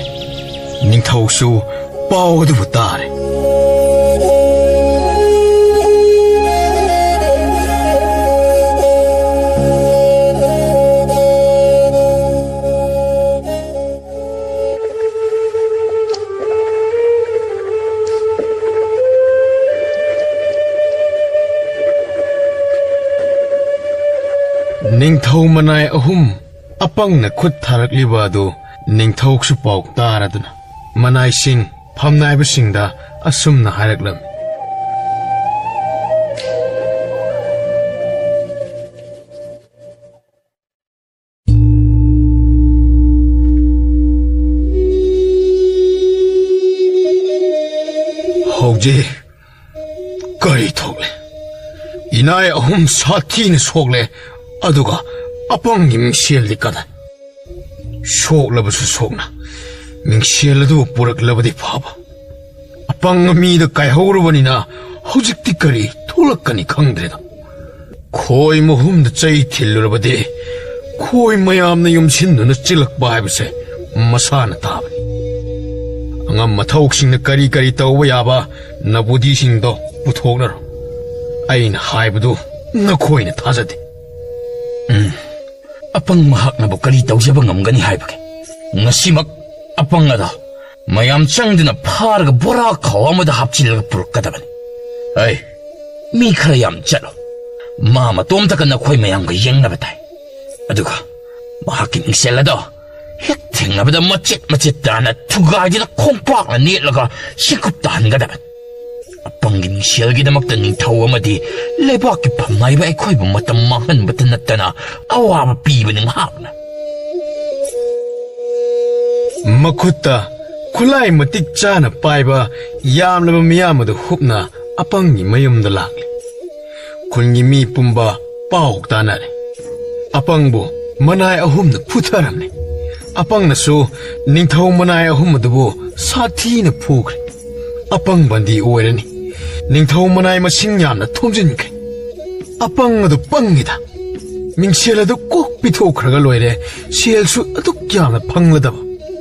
ꯅꯤꯡꯊꯧꯁꯨ ꯄꯥꯎ ꯑꯗꯨꯕꯨ ꯇꯥꯔꯦ꯫ ꯅꯤꯡꯊꯧ ꯃꯅꯥꯏ ꯑꯍꯨꯝ ꯑꯄꯪꯅ ꯈꯨꯠ ꯊꯥꯔꯛꯂꯤꯕ ꯑꯗꯨ ꯅꯤꯡꯊꯧꯁꯨ ꯄꯥꯎ ꯇꯥꯔꯗꯨꯅ ꯃꯅꯥꯏꯁꯤꯡ ꯐꯝꯅꯥꯏꯕꯁꯤꯡꯗ ꯑꯁꯨꯝꯅ ꯍꯥꯏꯔꯛꯂꯝꯃꯤ꯫ ꯖꯤ, ꯀꯔꯤ ꯊꯣꯛꯂꯦ? ꯏꯅꯥꯏ ꯑꯍꯨꯝ ꯁꯥꯊꯤꯅ ꯁꯣꯛꯂꯦ, ꯑꯗꯨꯒ ꯑꯄꯪꯒꯤ ꯃꯤꯡꯁꯦꯜꯗꯤ ꯀꯗꯥꯏ? ꯁꯣꯛꯂꯕꯁꯨ ꯁꯣꯛꯅ, ꯃꯤꯡꯁꯦꯜ ꯑꯗꯨ ꯄꯨꯔꯛꯂꯕꯗꯤ ꯐꯕ꯫ ꯑꯄꯪꯕ ꯃꯤꯗ ꯀꯥꯏꯍꯧꯔꯕꯅꯤꯅ ꯍꯧꯖꯤꯛꯇꯤ ꯀꯔꯤ ꯊꯣꯛꯂꯛꯀꯅꯤ ꯈꯪꯗ꯭ꯔꯦꯗ꯫ ꯈꯣꯏ ꯃꯍꯨꯝꯗ ꯆꯩ ꯊꯤꯜꯂꯨꯔꯕꯗꯤ ꯈꯣꯏ ꯃꯌꯥꯝꯅ ꯌꯨꯝꯁꯤꯟꯗꯨꯅ ꯆꯤꯜꯂꯛꯄ ꯍꯥꯏꯕꯁꯦ ꯃꯁꯥꯅ ꯇꯥꯕꯅꯤ꯫ ꯑꯉꯝ ꯑꯊꯧꯁꯤꯡꯅ ꯀꯔꯤ ꯀꯔꯤ ꯇꯧꯕ ꯌꯥꯕ ꯅꯕꯨꯗꯤꯁꯤꯡꯗꯣ ꯄꯨꯊꯣꯛꯅꯔꯣ꯫ ꯑꯩꯅ ꯍꯥꯏꯕꯗꯨ ꯅꯈꯣꯏꯅ ꯊꯥꯖꯗꯦ꯫ ꯎꯝ, ꯑꯄꯪ ꯃꯍꯥꯛꯅꯕꯨ ꯀꯔꯤ ꯇꯧꯖꯕ ꯉꯝꯒꯅꯤ ꯍꯥꯏꯕꯒꯦ? ꯉꯁꯤꯃꯛ ꯑꯄꯪ ꯑꯗꯣ ꯃꯌꯥꯝ ꯆꯪꯗꯨꯅ ꯐꯥꯔꯒ ꯕꯣꯔꯥ ꯈꯥꯎ ꯑꯃꯗ ꯍꯥꯞꯆꯤꯜꯂꯒ ꯄꯨꯔꯛꯀꯗꯕꯅꯤ꯫ ꯑꯩ, ꯃꯤ ꯈꯔ ꯌꯥꯝ ꯆꯠꯂꯣ꯫ ꯃꯥ ꯃꯇꯣꯝꯇꯒ ꯅꯈꯣꯏ ꯃꯌꯥꯝꯒ ꯌꯦꯡꯅꯕ ꯇꯥꯏ꯫ ꯑꯗꯨꯒ ꯃꯍꯥꯛꯀꯤ ꯃꯤꯡꯁꯦꯜ ꯑꯗꯣ ꯍꯦꯛ ꯊꯦꯡꯅꯕꯗ ꯃꯆꯦꯠ ꯃꯆꯦꯠ ꯇꯥꯅ ꯊꯨꯒꯥꯏꯗꯨꯅ ꯈꯣꯡꯄꯥꯛꯅ ꯅꯦꯠꯂꯒ ꯁꯤꯡꯀꯨꯞ ꯇꯥꯍꯟꯒꯗꯕꯅꯤ꯫ ꯑꯄꯪꯒꯤ ꯃꯤꯡꯁꯦꯜꯒꯤꯗꯃꯛꯇ ꯅꯤꯡꯊꯧ ꯑꯃꯗꯤ ꯂꯩꯕꯥꯛꯀꯤ ꯐꯝꯅꯥꯏꯕ ꯑꯩꯈꯣꯏꯕꯨ ꯃꯇꯝ ꯃꯥꯡꯍꯟꯕꯇ ꯅꯠꯇꯅ ꯑꯋꯥꯕ ꯄꯤꯕꯅꯤ ꯃꯍꯥꯛꯅ꯫ ꯃꯈꯨꯠꯇ ꯈꯨꯠꯂꯥꯏ ꯃꯇꯤꯛ ꯆꯥꯅ ꯄꯥꯏꯕ ꯌꯥꯝꯂꯕ ꯃꯤꯌꯥꯝ ꯑꯗꯨ ꯍꯨꯞꯅ ꯑꯄꯪꯒꯤ ꯃꯌꯨꯝꯗ ꯂꯥꯛꯂꯤ꯫ ꯈꯨꯟꯒꯤ ꯃꯤ ꯄꯨꯝꯕ ꯄꯥꯎ ꯇꯥꯅꯔꯦ꯫ ꯑꯄꯪꯕꯨ ꯃꯅꯥꯏ ꯑꯍꯨꯝꯅ ꯐꯨꯊꯔꯝꯂꯦ꯫ ꯑꯄꯪꯅꯁꯨ ꯅꯤꯡꯊꯧ ꯃꯅꯥꯏ ꯑꯍꯨꯝ ꯑꯗꯨꯕꯨ ꯁꯥꯊꯤꯅ ꯐꯨꯈ꯭ꯔꯦ꯫ ꯑꯄꯪ ꯕꯟꯗꯤ ꯑꯣꯏꯔꯅꯤ꯫ ꯅꯤꯡꯊꯧ ꯃꯅꯥꯏ ꯃꯁꯤꯡ ꯌꯥꯝꯅ ꯊꯣꯝꯖꯤꯟꯈ꯭ꯔꯦ꯫ ꯑꯄꯪ ꯑꯗꯨ ꯄꯪꯉꯤꯗ꯫ ꯃꯤꯡꯁꯦꯜ ꯑꯗꯨ ꯀꯣꯛ ꯄꯤꯊꯣꯛꯈ꯭ꯔꯒ ꯂꯣꯏꯔꯦ, ꯁꯦꯜꯁꯨ ꯑꯗꯨꯛ ꯌꯥꯝꯅ ꯐꯪꯂꯗꯕ꯫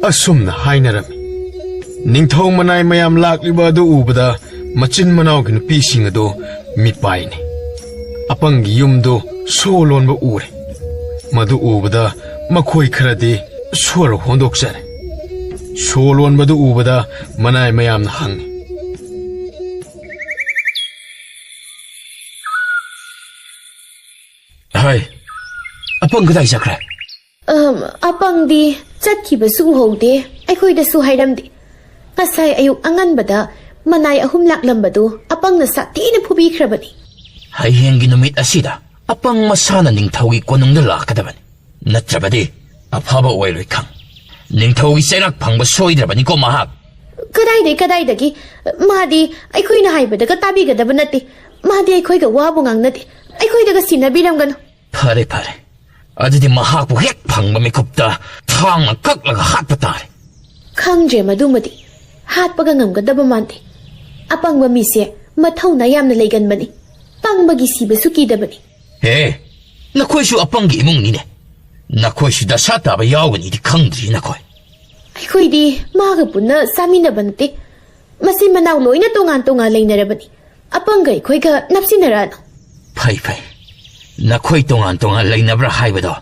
ꯑꯁꯨꯝꯅ ꯍꯥꯏꯅꯔꯝꯃꯤ꯫ ꯅꯤꯡꯊꯧ ꯃꯅꯥꯏ ꯃꯌꯥꯝ ꯂꯥꯛꯂꯤꯕ ꯑꯗꯨ ꯎꯕꯗ ꯃꯆꯤꯟ ꯃꯅꯥꯎꯒꯤ ꯅꯨꯄꯤꯁꯤꯡ ꯑꯗꯨ ꯃꯤꯄꯥꯏꯅꯤ꯫ ꯑꯄꯪꯒꯤ ꯌꯨꯝꯗꯨ ꯁꯣ ꯂꯣꯟꯕ ꯎꯔꯦ꯫ ꯃꯗꯨ ꯎꯕꯗ ꯃꯈꯣꯏ ꯈꯔꯗꯤ ꯁꯣꯔ ꯍꯣꯟꯗꯣꯛꯆꯔꯦ꯫ ꯁꯣ ꯂꯣꯟꯕꯗꯨ ꯎꯕꯗ ꯃꯅꯥꯏ ꯃꯌꯥꯝꯅ ꯍꯪꯉꯤ꯫ ꯍꯥꯏ, ꯑꯄꯪ ꯀꯗꯥꯏ ꯆꯠꯈ꯭ꯔꯦ? ꯑꯝ, ꯑꯄꯪꯗꯤ ꯆꯠꯈꯤꯕꯁꯨ ꯎꯍꯧꯗꯦ, ꯑꯩꯈꯣꯏꯗꯁꯨ ꯍꯥꯏꯔꯝꯗꯦ꯫ ꯉꯁꯥꯏ ꯑꯌꯨꯛ ꯑꯉꯟꯕꯗ ꯃꯅꯥꯏ ꯑꯍꯨꯝ ꯂꯥꯛꯂꯝꯕꯗꯨ ꯑꯄꯪꯅ ꯁꯥꯊꯤꯅ ꯐꯨꯕꯤꯈ꯭ꯔꯕꯅꯤ꯫ ꯍꯌꯦꯡꯒꯤ ꯅꯨꯃꯤꯠ ꯑꯁꯤꯗ ꯑꯄꯪ ꯃꯁꯥꯅ ꯅꯤꯡꯊꯧꯒꯤ ꯀꯣꯅꯨꯡꯗ ꯂꯥꯛꯀꯗꯕꯅꯤ, ꯅꯠꯇ꯭ꯔꯕꯗꯤ ꯑꯐꯕ ꯑꯣꯏꯔꯣꯏ ꯈꯪ꯫ ꯅꯤꯡꯊꯧꯒꯤ ꯆꯩꯔꯥꯛ ꯐꯪꯕ ꯁꯣꯏꯗ꯭ꯔꯕꯅꯤꯀꯣ ꯃꯍꯥꯛ꯫ ꯀꯗꯥꯏꯗꯩ ꯀꯗꯥꯏꯗꯒꯤ? ꯃꯥꯗꯤ ꯑꯩꯈꯣꯏꯅ ꯍꯥꯏꯕꯗꯒ ꯇꯥꯕꯤꯒꯗꯕ ꯅꯠꯇꯦ꯫ ꯃꯥꯗꯤ ꯑꯩꯈꯣꯏꯒ ꯋꯥꯕꯨ ꯉꯥꯡꯅꯗꯦ꯫ ꯑꯩꯈꯣꯏꯗꯒ ꯁꯤꯟꯅꯕꯤꯔꯝꯒꯅꯨ꯫ ꯐꯔꯦ, ꯐꯔꯦ꯫ ꯑꯗꯨꯗꯤ ꯃꯍꯥꯛꯄꯨ ꯍꯦꯛ ꯐꯪꯕ ꯃꯤꯀꯨꯞꯇ ꯊꯥꯡꯅ ꯀꯛꯂꯒ ꯍꯥꯠꯄ ꯇꯥꯔꯦ꯫ ꯈꯪꯗ꯭ꯔꯦ ꯃꯗꯨꯃꯗꯤ꯫ ꯍꯥꯠꯄꯒ ꯉꯝꯒꯗꯕ ꯃꯥꯟꯗꯦ꯫ ꯑꯄꯪꯕ ꯃꯤꯁꯦ ꯃꯊꯧꯅꯥ ꯌꯥꯝꯅ ꯂꯩꯒꯟꯕꯅꯤ꯫ ꯄꯪꯕꯒꯤ ꯁꯤꯕꯁꯨ ꯀꯤꯗꯕꯅꯤ꯫ ꯍꯦ, ꯅꯈꯣꯏꯁꯨ ꯑꯄꯪꯒꯤ ꯏꯃꯨꯡꯅꯤꯅꯦ꯫ ꯅꯈꯣꯏꯁꯨ ꯗꯁꯥ ꯇꯥꯕ ꯌꯥꯎꯒꯅꯤꯗꯤ ꯈꯪꯗ꯭ꯔꯤ ꯅꯈꯣꯏ꯫ ꯑꯩꯈꯣꯏꯗꯤ ꯃꯥꯒ ꯄꯨꯟꯅ ꯆꯥꯃꯤꯟꯅꯕ ꯅꯠꯇꯦ꯫ ꯃꯆꯤꯟ ꯃꯅꯥꯎ ꯂꯣꯏꯅ ꯇꯣꯉꯥꯟ ꯇꯣꯉꯥꯟ ꯂꯩꯅꯔꯕꯅꯤ꯫ ꯑꯄꯪꯒ ꯑꯩꯈꯣꯏꯒ ꯅꯞꯁꯤꯟꯅꯔꯛꯑꯅꯨ꯫ ꯐꯩ, ꯐꯩ꯫ ꯅꯈꯣꯏ ꯇꯣꯉꯥꯟ ꯇꯣꯉꯥꯟ ꯂꯩꯅꯕ꯭ꯔꯥ ꯍꯥꯏꯕꯗꯣ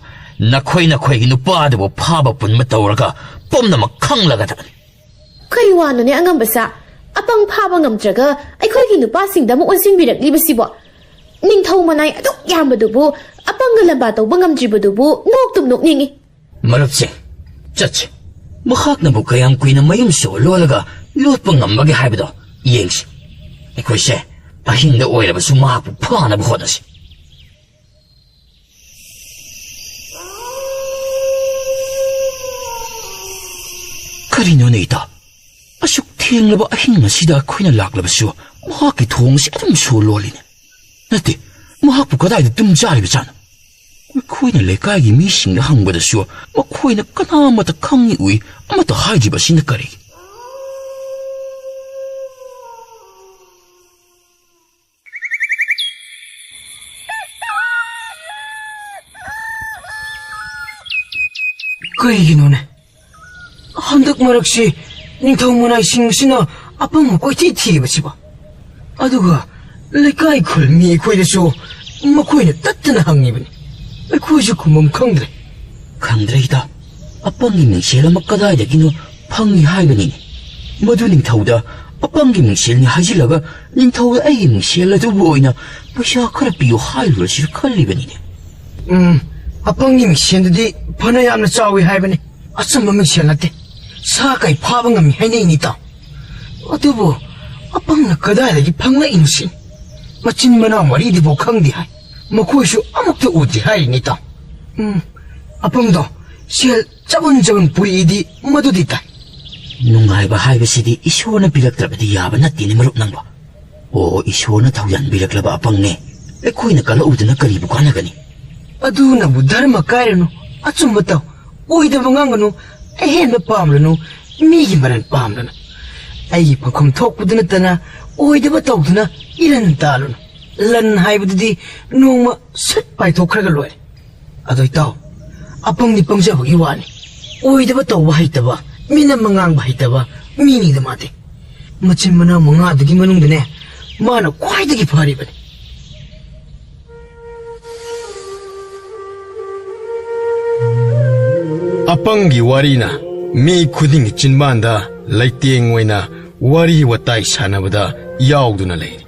ꯅꯈꯣꯏ ꯅꯈꯣꯏꯒꯤ ꯅꯨꯄꯥꯗꯨꯕꯨ ꯐꯥꯕ ꯄꯨꯟꯕ ꯇꯧꯔꯒ ꯄꯨꯝꯅꯃꯛ ꯈꯪꯂꯒꯗꯕꯅꯤ꯫ ꯀꯔꯤ ꯋꯥꯅꯣꯅꯦ ꯑꯉꯝꯕ ꯁꯥ? ꯑꯄꯪ ꯐꯥꯕ ꯉꯝꯗ꯭ꯔꯒ ꯑꯩꯈꯣꯏꯒꯤ ꯅꯨꯄꯥꯁꯤꯡꯗ ꯑꯃꯨꯛ ꯑꯣꯟꯁꯤꯟꯕꯤꯔꯛꯂꯤꯕꯁꯤꯕꯣ? ꯅꯤꯡꯊꯧ ꯃꯅꯥꯏ ꯑꯗꯨꯛ ꯌꯥꯝꯕꯗꯨꯕꯨ ꯑꯄꯪꯒ ꯂꯝꯕꯥ ꯇꯧꯕ ꯉꯝꯗ꯭ꯔꯤꯕꯗꯨꯕꯨ ꯅꯣꯛꯇꯨꯝ ꯅꯣꯛꯅꯤꯡꯏ꯫ ꯃꯔꯨꯞꯁꯤꯡ, ꯆꯠꯁꯤ꯫ ꯃꯍꯥꯛꯅꯕꯨ ꯀꯌꯥꯝ ꯀꯨꯏꯅ ꯃꯌꯨꯝ ꯁꯣ ꯂꯣꯜꯂꯒ ꯂꯣꯠꯄ ꯉꯝꯕꯒꯦ ꯍꯥꯏꯕꯗꯣ ꯌꯦꯡꯁꯤ꯫ ꯑꯩꯈꯣꯏꯁꯦ ꯑꯍꯤꯡꯗ ꯑꯣꯏꯔꯕꯁꯨ ꯃꯍꯥꯛꯄꯨ ꯐꯥꯅꯕ ꯍꯣꯠꯅꯁꯤ꯫ ꯀꯔꯤꯅꯣꯅꯦ, ꯏꯇꯥ? ꯑꯁꯨꯛ ꯊꯦꯡꯂꯕ ꯑꯍꯤꯡ ꯑꯁꯤꯗ ꯑꯩꯈꯣꯏꯅ ꯂꯥꯛꯂꯕꯁꯨ ꯃꯍꯥꯛꯀꯤ ꯊꯣꯡ ꯑꯁꯤ ꯑꯗꯨꯝ ꯁꯣ ꯂꯣꯜꯂꯤꯅꯦ꯫ ꯅꯠꯇꯦ, ꯃꯍꯥꯛꯄꯨ ꯀꯗꯥꯏꯗ ꯇꯨꯝꯖꯥꯔꯤꯕꯖꯥꯠꯅꯣ? ꯑꯩꯈꯣꯏꯅ ꯂꯩꯀꯥꯏꯒꯤ ꯃꯤꯁꯤꯡꯗ ꯍꯪꯕꯗꯁꯨ ꯃꯈꯣꯏꯅ ꯀꯅꯥꯃꯠꯇ ꯈꯪꯏ ꯎꯏ ꯑꯃꯠꯇ ꯍꯥꯏꯗ꯭ꯔꯤꯕꯁꯤꯅ ꯀꯔꯤꯒꯤ? ꯀꯩꯒꯤꯅꯣꯅꯦ? ꯍꯟꯗꯛ ꯃꯔꯛꯁꯤ ꯅꯤꯡꯊꯧ ꯃꯅꯥꯏꯁꯤꯡ ꯑꯁꯤꯅ ꯑꯄꯪꯕ ꯀꯣꯏꯊꯤ ꯊꯤꯔꯤꯕꯁꯤꯕꯣ? ꯑꯗꯨꯒ ꯂꯩꯀꯥꯏ ꯈꯨꯜ ꯃꯤ ꯑꯩꯈꯣꯏꯗꯁꯨ ꯃꯈꯣꯏꯅ ꯇꯠꯇꯅ ꯍꯪꯉꯤꯕꯅꯤ꯫ ꯑꯩꯈꯣꯏꯁꯨ ꯈꯨꯝꯐꯝ ꯈꯪꯗ꯭ꯔꯦ꯫ ꯈꯪꯗ꯭ꯔꯦ, ꯏꯇꯥꯎ꯫ ꯑꯄꯪꯒꯤ ꯃꯤꯡꯁꯦꯜ ꯑꯃ ꯀꯗꯥꯏꯗꯒꯤꯅꯣ ꯐꯪꯏ ꯍꯥꯏꯕꯅꯤꯅꯦ꯫ ꯃꯗꯨ ꯅꯤꯡꯊꯧꯗ ꯑꯄꯪꯒꯤ ꯃꯤꯡꯁꯦꯜꯅꯤ ꯍꯥꯏꯖꯤꯜꯂꯒ ꯅꯤꯡꯊꯧꯗ ꯑꯩꯒꯤ ꯃꯤꯡꯁꯦꯜ ꯑꯗꯨꯕꯨ ꯑꯣꯏꯅ ꯄꯩꯁꯥ ꯈꯔ ꯄꯤꯌꯨ ꯍꯥꯏꯔꯨꯔꯁꯤꯔ ꯈꯜꯂꯤꯕꯅꯤꯅꯦ꯫ ꯎꯝ, ꯑꯄꯪꯒꯤ ꯃꯤꯡꯁꯦꯜꯗꯨꯗꯤ ꯐꯅ ꯌꯥꯝꯅ ꯆꯥꯎꯏ ꯍꯥꯏꯕꯅꯤ꯫ ꯑꯆꯝꯕ ꯃꯤꯡꯁꯦꯜ ꯅꯠꯇꯦ꯫ ꯁꯥ ꯀꯩ ꯐꯥꯕ ꯉꯝꯃꯤ ꯍꯥꯏꯅꯩꯅꯤ, ꯏꯇꯥꯎ꯫ ꯑꯗꯨꯕꯨ ꯑꯄꯪꯅ ꯀꯗꯥꯏꯗꯒꯤ ꯐꯪꯂꯛꯏꯅꯣ ꯁꯤꯅꯤ꯫ ꯃꯆꯤꯟ ꯃꯅꯥꯎ ꯃꯔꯤꯗꯨꯐꯥꯎ ꯈꯪꯗꯦ ꯍꯥꯏ꯫ ꯃꯈꯣꯏꯁꯨ ꯑꯃꯨꯛꯇ ꯎꯗꯦ ꯍꯥꯏꯔꯤꯅꯤ, ꯏꯇꯥꯎ꯫ ꯎꯝ, ꯑꯄꯪꯗꯣ ꯁꯦꯜ ꯆꯕꯨꯟ ꯆꯕꯨꯟ ꯄꯨꯔꯛꯏꯗꯤ ꯃꯗꯨꯗꯤ ꯇꯥꯏ꯫ ꯅꯨꯡꯉꯥꯏꯕ ꯍꯥꯏꯕꯁꯤꯗꯤ ꯏꯁꯣꯔꯅ ꯄꯤꯔꯛꯇ꯭ꯔꯕꯗꯤ ꯌꯥꯕ ꯅꯠꯇꯦꯅꯦ, ꯃꯔꯨꯞ ꯅꯪꯕꯣ꯫ ꯑꯣ, ꯏꯁꯣꯔꯅ ꯊꯧꯖꯥꯟꯕꯤꯔꯛꯂꯕ ꯑꯄꯪꯅꯦ, ꯑꯩꯈꯣꯏꯅ ꯀꯜꯂꯛꯎꯗꯅ ꯀꯔꯤꯕꯨ ꯀꯥꯟꯅꯒꯅꯤ? ꯑꯗꯨꯅꯕꯨ ꯙꯔꯃ ꯀꯥꯏꯔꯅꯨ, ꯑꯆꯨꯝꯕ ꯇꯧ, ꯑꯣꯏꯗꯕ ꯉꯥꯡꯒꯅꯨ, ꯑꯍꯦꯟꯕ ꯄꯥꯝꯂꯅꯨ, ꯃꯤꯒꯤ ꯃꯔꯟ ꯄꯥꯝꯂꯅꯨ꯫ ꯑꯩꯒꯤ ꯐꯪꯐꯝ ꯊꯣꯛꯄꯗꯨ ꯅꯠꯇꯅ ꯑꯣꯏꯗꯕ ꯇꯧꯗꯨꯅ ꯏꯔꯟ ꯇꯥꯜꯂꯨꯅꯨ꯫ ꯂꯟ ꯍꯥꯏꯕꯗꯨꯗꯤ ꯅꯣꯡꯃ ꯁꯠ ꯄꯥꯏꯊꯣꯛꯈ꯭ꯔꯒ ꯂꯣꯏꯔꯦ꯫ ꯑꯗꯣ ꯏꯇꯥꯎ, ꯑꯄꯪꯗꯤ ꯄꯪꯖꯕꯒꯤ ꯋꯥꯅꯤ꯫ ꯑꯣꯏꯗꯕ ꯇꯧꯕ ꯍꯩꯇꯕ, ꯃꯤꯅꯝꯕ ꯉꯥꯡꯕ ꯍꯩꯇꯕ ꯃꯤꯅꯤꯗ ꯃꯥꯗꯤ꯫ ꯃꯆꯤꯟ ꯃꯅꯥꯎ ꯃꯉꯥꯗꯨꯒꯤ ꯃꯅꯨꯡꯗꯅꯦ, ꯃꯥꯅ ꯈ꯭ꯋꯥꯏꯗꯒꯤ ꯐꯔꯤꯕꯅꯤ꯫ ꯑꯄꯪꯒꯤ ꯋꯥꯔꯤꯅ ꯃꯤ ꯈꯨꯗꯤꯡꯒꯤ ꯆꯤꯟꯕꯥꯟꯗ ꯂꯩꯇꯦꯡ ꯑꯣꯏꯅ ꯋꯥꯔꯤ ꯋꯥꯇꯥꯏ ꯁꯥꯟꯅꯕꯗ ꯌꯥꯎꯗꯨꯅ ꯂꯩꯔꯤ꯫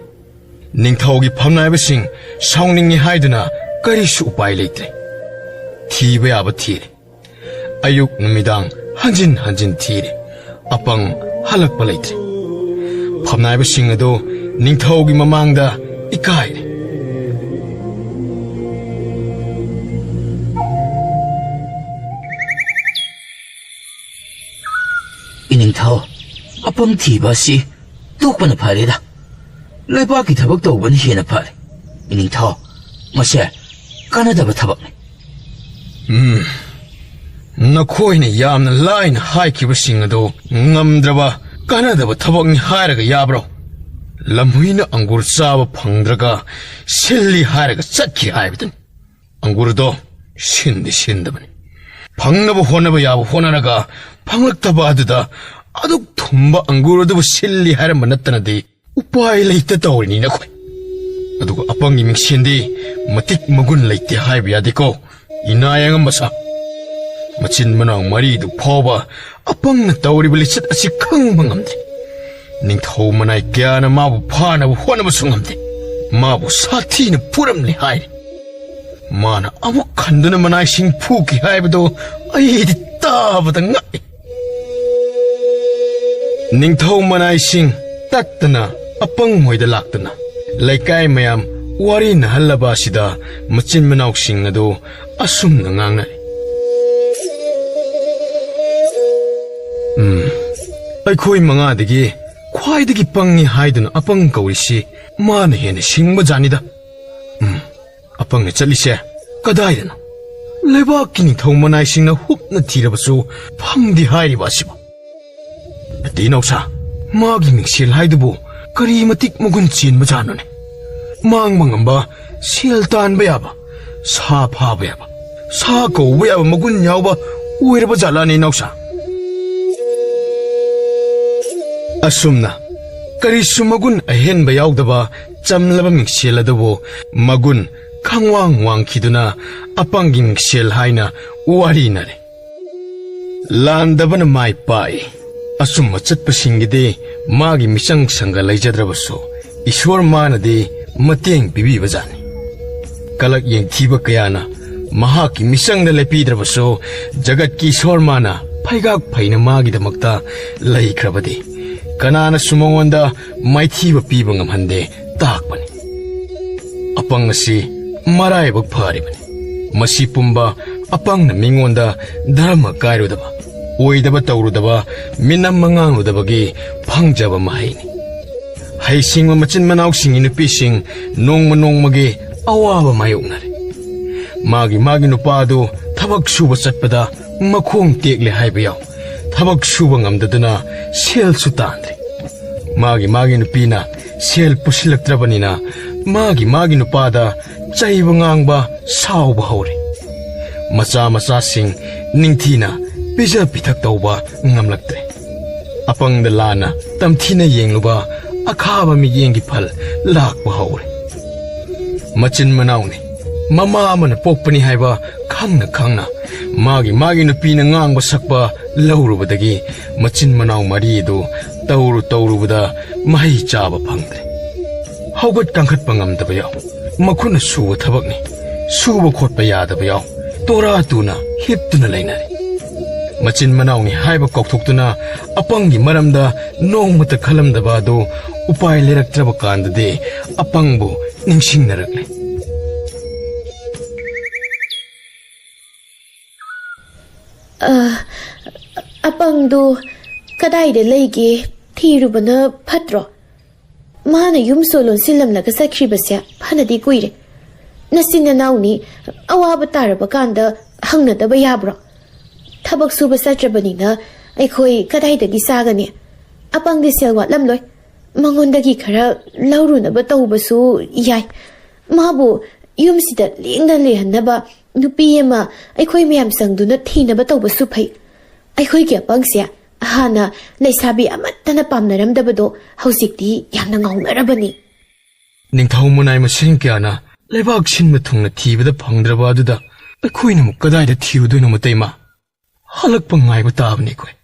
ꯅꯤꯡꯊꯧꯒꯤ ꯐꯝꯅꯥꯏꯕꯁꯤꯡ ꯁꯥꯎꯅꯤꯡꯉꯤ ꯍꯥꯏꯗꯨꯅ ꯀꯔꯤꯁꯨ ꯎꯄꯥꯏ ꯂꯩꯇ꯭ꯔꯦ꯫ ꯊꯤꯕ ꯌꯥꯕ ꯊꯤꯔꯦ꯫ ꯑꯌꯨꯛ ꯅꯨꯃꯤꯗꯥꯡ ꯍꯟꯖꯤꯟ ꯍꯟꯖꯤꯟ ꯊꯤꯔꯦ꯫ ꯑꯄꯪ ꯍꯜꯂꯛꯄ ꯂꯩꯇ꯭ꯔꯦ꯫ ꯐꯝꯅꯥꯏꯕꯁꯤꯡ ꯑꯗꯨ ꯅꯤꯡꯊꯧꯒꯤ ꯃꯃꯥꯡꯗ ꯏꯀꯥꯏꯔꯦ꯫ ꯏꯅꯤꯡꯊꯧ, ꯑꯄꯪ ꯊꯤꯕ ꯑꯁꯤ ꯇꯣꯛꯄꯅ ꯐꯔꯦꯗ꯫ ꯂꯩꯕꯥꯛꯀꯤ ꯊꯕꯛ ꯇꯧꯕꯅ ꯍꯦꯟꯅ ꯐꯔꯦ꯫ ꯏꯅꯤꯡꯊꯧ, ꯃꯁꯦ ꯀꯥꯟꯅꯗꯕ ꯊꯕꯛꯅꯤ꯫ ꯎꯝ, ꯅꯈꯣꯏꯅ ꯌꯥꯝꯅ ꯂꯥꯏꯅ ꯍꯥꯏꯈꯤꯕꯁꯤꯡ ꯑꯗꯨ ꯉꯝꯗ꯭ꯔꯕ ꯀꯥꯟꯅꯗꯕ ꯊꯕꯛꯅꯤ ꯍꯥꯏꯔꯒ ꯌꯥꯕ꯭ꯔꯣ? ꯂꯝꯍꯨꯏꯅ ꯑꯪꯒꯨꯔ ꯆꯥꯕ ꯐꯪꯗ꯭ꯔꯒ ꯁꯤꯜꯂꯤ ꯍꯥꯏꯔꯒ ꯆꯠꯈꯤ ꯍꯥꯏꯕꯗꯨꯅꯤ꯫ ꯑꯪꯒꯨꯔꯗꯣ ꯁꯤꯟꯗꯤ ꯁꯤꯟꯗꯕꯅꯤ꯫ ꯐꯪꯅꯕ ꯍꯣꯠꯅꯕ ꯌꯥꯕ ꯍꯣꯠꯅꯔꯒ ꯐꯪꯂꯛꯇꯕ ꯑꯗꯨꯗ ꯑꯗꯨꯛ ꯊꯨꯝꯕ ꯑꯪꯒꯨꯔ ꯑꯗꯨꯕꯨ ꯁꯤꯜꯂꯤ ꯍꯥꯏꯔꯝꯕ ꯅꯠꯇꯅꯗꯤ ꯎꯄꯥꯏ ꯂꯩꯇ ꯇꯧꯔꯤꯅꯤ ꯅꯈꯣꯏ꯫ ꯑꯗꯨꯒ ꯑꯄꯪꯒꯤ ꯃꯤꯡꯁꯦꯟꯗꯤ ꯃꯇꯤꯛ ꯃꯒꯨꯟ ꯂꯩꯇꯦ ꯍꯥꯏꯕ ꯌꯥꯗꯦꯀꯣ, ꯏꯅꯥ ꯌꯥꯉꯝꯕ ꯁꯥ꯫ ꯃꯆꯤꯟ ꯃꯅꯥꯎ ꯃꯔꯤꯗꯨ ꯐꯥꯎꯕ ꯑꯄꯪꯅ ꯇꯧꯔꯤꯕ ꯂꯤꯆꯠ ꯑꯁꯤ ꯈꯪꯕ ꯉꯝꯗꯦ꯫ ꯅꯤꯡꯊꯧ ꯃꯅꯥꯏ ꯀꯌꯥꯅ ꯃꯥꯕꯨ ꯐꯥꯅꯕ ꯍꯣꯠꯅꯕꯁꯨ ꯉꯝꯗꯦ꯫ ꯃꯥꯕꯨ ꯁꯥꯊꯤꯅ ꯐꯨꯔꯝꯂꯦ ꯍꯥꯏꯔꯤ꯫ ꯃꯥꯅ ꯑꯃꯨꯛ ꯍꯟꯗꯨꯅ ꯃꯅꯥꯏꯁꯤꯡ ꯐꯨꯈꯤ ꯍꯥꯏꯕꯗꯨ ꯑꯩꯗꯤ ꯇꯥꯕꯗ ꯉꯛꯏ꯫ ꯅꯤꯡꯊꯧ ꯃꯅꯥꯏꯁꯤꯡ ꯇꯠꯇꯅ ꯑꯄꯪ ꯃꯣꯏꯗ ꯂꯥꯛꯇꯨꯅ ꯂꯩꯀꯥꯏ ꯃꯌꯥꯝ ꯋꯥꯔꯤ ꯅꯍꯜꯂꯕ ꯑꯁꯤꯗ ꯃꯆꯤꯟ ꯃꯅꯥꯎꯁꯤꯡ ꯑꯗꯨ ꯑꯁꯨꯝꯅ ꯉꯥꯡꯅꯔꯤ꯫ ꯎꯝ, ꯑꯩꯈꯣꯏ ꯃꯉꯥꯗꯒꯤ ꯈ꯭ꯋꯥꯏꯗꯒꯤ ꯄꯪꯉꯤ ꯍꯥꯏꯗꯨꯅ ꯑꯄꯪ ꯀꯧꯔꯤꯁꯤ ꯃꯥꯅ ꯍꯦꯟꯅ ꯁꯤꯡꯕ ꯖꯥꯠꯅꯤꯗ꯫ ꯎꯝ, ꯑꯄꯪꯅ ꯆꯠꯂꯤꯁꯦ ꯀꯗꯥꯏꯗꯅꯣ? ꯂꯩꯕꯥꯛꯀꯤ ꯅꯤꯡꯊꯧ ꯃꯅꯥꯏꯁꯤꯡꯅ ꯍꯨꯞꯅ ꯊꯤꯔꯕꯁꯨ ꯐꯪꯗꯦ ꯍꯥꯏꯔꯤꯕ ꯑꯁꯤꯕꯨ꯫ ꯅꯠꯇꯦ ꯏꯅꯥꯎꯁꯥ, ꯃꯥꯒꯤ ꯃꯤꯡꯁꯦꯜ ꯍꯥꯏꯗꯨꯕꯨ ꯀꯔꯤ ꯃꯇꯤꯛ ꯃꯒꯨꯟ ꯆꯦꯟꯕ ꯖꯥꯠꯅꯣꯅꯦ? ꯃꯥꯡꯕ ꯉꯝꯕ, ꯁꯦꯜ ꯇꯥꯟꯕ ꯌꯥꯕ, ꯁꯥ ꯐꯥꯕ ꯌꯥꯕ, ꯁꯥ ꯀꯧꯕ ꯌꯥꯕ ꯃꯒꯨꯟ ꯌꯥꯎꯕ ꯑꯣꯏꯔꯕ ꯖꯥꯠꯂꯥꯅꯦ ꯏꯅꯥꯎꯁꯥ? ꯑꯁꯨꯝꯅ ꯀꯔꯤꯁꯨ ꯃꯒꯨꯟ ꯑꯍꯦꯟꯕ ꯌꯥꯎꯗꯕ ꯆꯝꯂꯕ ꯃꯤꯡꯁꯦꯜ ꯑꯗꯨꯕꯨ ꯃꯒꯨꯟ ꯈꯪꯋꯥꯡ ꯋꯥꯡꯈꯤꯗꯨꯅ ꯑꯄꯪꯒꯤ ꯃꯤꯡꯁꯦꯜ ꯍꯥꯏꯅ ꯋꯥꯔꯤꯅꯔꯦ꯫ ꯂꯥꯟꯗꯕꯅ ꯃꯥꯏ ꯄꯥꯛꯏ꯫ ꯑꯆꯨꯝꯕ ꯆꯠꯄꯁꯤꯡꯒꯤꯗꯤ ꯃꯥꯒꯤ ꯃꯤꯆꯪ ꯁꯪꯒ ꯂꯩꯖꯗ꯭ꯔꯕꯁꯨ, ꯏꯁꯣꯔ ꯃꯥꯅꯗꯤ ꯃꯇꯦꯡ ꯄꯤꯕꯤꯕꯖꯥꯠꯅꯤ꯫ ꯀꯂꯛ ꯌꯦꯡꯊꯤꯕ ꯀꯌꯥꯅ ꯃꯍꯥꯛꯀꯤ ꯃꯤꯆꯪꯗ ꯂꯦꯞꯄꯤꯗ꯭ꯔꯕꯁꯨ, ꯖꯒꯠꯀꯤ ꯏꯁꯣꯔ ꯃꯥꯅ ꯐꯩꯒꯥꯛ ꯐꯩꯅ ꯃꯥꯒꯤꯗꯃꯛꯇ ꯂꯩꯈ꯭ꯔꯕꯗꯤ, ꯀꯅꯥꯅꯁꯨ ꯃꯉꯣꯟꯗ ꯃꯥꯏꯊꯤꯕ ꯄꯤꯕ ꯉꯝꯍꯟꯗꯦ ꯇꯥꯛꯄꯅꯤ꯫ ꯑꯄꯪ ꯑꯁꯤ ꯃꯔꯥꯏꯕꯛ ꯐꯔꯤꯕꯅꯤ꯫ ꯃꯁꯤ ꯄꯨꯝꯕ ꯑꯄꯪꯅ ꯃꯤꯉꯣꯟꯗ ꯙꯔꯃ ꯀꯥꯏꯔꯨꯗꯕ, ꯑꯣꯏꯗꯕ ꯇꯧꯔꯨꯗꯕ, ꯃꯤꯅꯝ ꯃꯉꯥꯡꯂꯨꯗꯕꯒꯤ ꯐꯪꯖꯕ ꯃꯍꯩꯅꯤ꯫ ꯍꯩꯁꯤꯡꯕ ꯃꯆꯤꯟ ꯃꯅꯥꯎꯁꯤꯡꯒꯤ ꯅꯨꯄꯤꯁꯤꯡ ꯅꯣꯡꯃ ꯅꯣꯡꯃꯒꯤ ꯑꯋꯥꯕ ꯃꯥꯌꯣꯛꯅꯔꯦ꯫ ꯃꯥꯒꯤ ꯃꯥꯒꯤ ꯅꯨꯄꯥ ꯑꯗꯨ ꯊꯕꯛ ꯁꯨꯕ ꯆꯠꯄꯗ ꯃꯈꯣꯡ ꯇꯦꯛꯂꯦ ꯍꯥꯏꯕ ꯌꯥꯎ, ꯊꯕꯛ ꯁꯨꯕ ꯉꯝꯗꯗꯨꯅ ꯁꯦꯜꯁꯨ ꯇꯥꯟꯗ꯭ꯔꯦ꯫ ꯃꯥꯒꯤ ꯃꯥꯒꯤ ꯅꯨꯄꯤꯅ ꯁꯦꯜ ꯄꯨꯁꯤꯜꯂꯛꯇ꯭ꯔꯕꯅꯤꯅ ꯃꯥꯒꯤ ꯃꯥꯒꯤ ꯅꯨꯄꯥꯗ ꯆꯩꯕ ꯉꯥꯡꯕ ꯁꯥꯎꯕ ꯍꯧꯔꯦ꯫ ꯃꯆꯥ ꯃꯆꯥꯁꯤꯡ ꯅꯤꯡꯊꯤꯅ ꯄꯤꯖ ꯄꯤꯊꯛ ꯇꯧꯕ ꯉꯝꯂꯛꯇ꯭ꯔꯦ꯫ ꯑꯄꯪꯗ ꯂꯥꯟꯅ ꯇꯝꯊꯤꯅ ꯌꯦꯡꯂꯨꯕ ꯑꯈꯥꯕ ꯃꯤꯠꯌꯦꯡꯒꯤ ꯐꯜ ꯂꯥꯛꯄ ꯍꯧꯔꯦ꯫ ꯃꯆꯤꯟ ꯃꯅꯥꯎꯅꯤ, ꯃꯃꯥ ꯑꯃꯅ ꯄꯣꯛꯄꯅꯤ ꯍꯥꯏꯕ ꯈꯪꯅ ꯈꯪꯅ ꯃꯥꯒꯤ ꯃꯥꯒꯤ ꯅꯨꯄꯤꯅ ꯉꯥꯡꯕ ꯁꯛꯄ ꯂꯧꯔꯨꯕꯗꯒꯤ ꯃꯆꯤꯟ ꯃꯅꯥꯎ ꯃꯔꯤ ꯑꯗꯨ ꯇꯧꯔꯨ ꯇꯧꯔꯨꯕꯗ ꯃꯍꯩ ꯆꯥꯕ ꯐꯪꯗ꯭ꯔꯦ꯫ ꯍꯧꯒꯠ ꯀꯥꯡꯈꯠꯄ ꯉꯝꯗꯕ ꯌꯥꯎ, ꯃꯈꯨꯠꯅ ꯁꯨꯕ ꯊꯕꯛꯅꯤ, ꯁꯨꯕ ꯈꯣꯠꯄ ꯌꯥꯗꯕ ꯌꯥꯎ, ꯇꯣꯔꯥ ꯇꯨꯅ ꯍꯤꯞꯇꯨꯅ ꯂꯩꯅꯔꯦ꯫ ꯃꯆꯤꯟ ꯃꯅꯥꯎꯅꯤ ꯍꯥꯏꯕ ꯀꯥꯎꯊꯣꯛꯇꯨꯅ ꯑꯄꯪꯒꯤ ꯃꯔꯝꯗ ꯅꯣꯡꯃꯇ ꯈꯜꯂꯝꯗꯕ ꯑꯗꯨ ꯎꯄꯥꯏ ꯂꯩꯔꯛꯇ꯭ꯔꯕ ꯀꯥꯟꯗꯗꯤ ꯑꯄꯪꯕꯨ ꯅꯤꯡꯁꯤꯡꯅꯔꯛꯂꯦ꯫ ꯑ, ꯑꯄꯪꯗꯨ ꯀꯗꯥꯏꯗ ꯂꯩꯒꯦ ꯊꯤꯔꯨꯕꯅ ꯐꯠꯇ꯭ꯔꯣ? ꯃꯥꯅ ꯌꯨꯝꯁꯨ ꯂꯣꯟꯁꯤꯜꯂꯝꯂꯒ ꯆꯠꯈ꯭ꯔꯤꯕꯁꯦ ꯐꯅꯗꯤ ꯀꯨꯏꯔꯦ꯫ ꯅꯆꯤꯟ ꯅꯅꯥꯎꯅꯤ, ꯑꯋꯥꯕ ꯇꯥꯔꯕ ꯀꯥꯟꯗ ꯍꯪꯅꯗꯕ ꯌꯥꯕ꯭ꯔꯣ? ꯊꯕꯛ ꯁꯨꯕ ꯆꯠꯇ꯭ꯔꯕꯅꯤꯅ ꯑꯩꯈꯣꯏ ꯀꯗꯥꯏꯗꯒꯤ ꯆꯥꯒꯅꯤ? ꯑꯄꯪꯗꯤ ꯁꯦꯜ ꯋꯥꯠꯂꯝꯂꯣꯏ꯫ ꯃꯉꯣꯟꯗꯒꯤ ꯈꯔ ꯂꯧꯔꯨꯅꯕ ꯇꯧꯕꯁꯨ ꯌꯥꯏ꯫ ꯃꯥꯕꯨ ꯌꯨꯝꯁꯤꯗ ꯂꯦꯡꯗꯅ ꯂꯩꯍꯟꯅꯕ ꯅꯨꯄꯤ ꯑꯃ ꯑꯩꯈꯣꯏ ꯃꯌꯥꯝ ꯆꯪꯗꯨꯅ ꯊꯤꯅꯕ ꯇꯧꯕꯁꯨ ꯐꯩ꯫ ꯑꯩꯈꯣꯏꯒꯤ ꯑꯄꯪꯁꯦ ꯍꯥꯟꯅ ꯂꯩꯁꯥꯕꯤ ꯑꯃꯠꯇꯅ ꯄꯥꯝꯅꯔꯝꯗꯕꯗꯣ ꯍꯧꯖꯤꯛꯇꯤ ꯌꯥꯝꯅ ꯉꯥꯎꯅꯔꯕꯅꯤ꯫ ꯅꯤꯡꯊꯧ ꯃꯅꯥꯏ ꯃꯁꯦꯟ ꯀꯌꯥꯅ ꯂꯩꯕꯥꯛ ꯁꯤꯟꯕ ꯊꯨꯡꯅ ꯊꯤꯕꯗ ꯐꯪꯗ꯭ꯔꯕ ꯑꯗꯨꯗ ꯑꯩꯈꯣꯏꯅ ꯑꯃꯨꯛ ꯀꯗꯥꯏꯗ ꯊꯤꯔꯨꯗꯣꯏꯅꯣ, ꯃꯇꯩꯃ? ꯍꯜꯂꯛꯄ ꯉꯥꯏꯕ ꯇꯥꯕꯅꯤ ꯑꯩꯈꯣꯏ꯫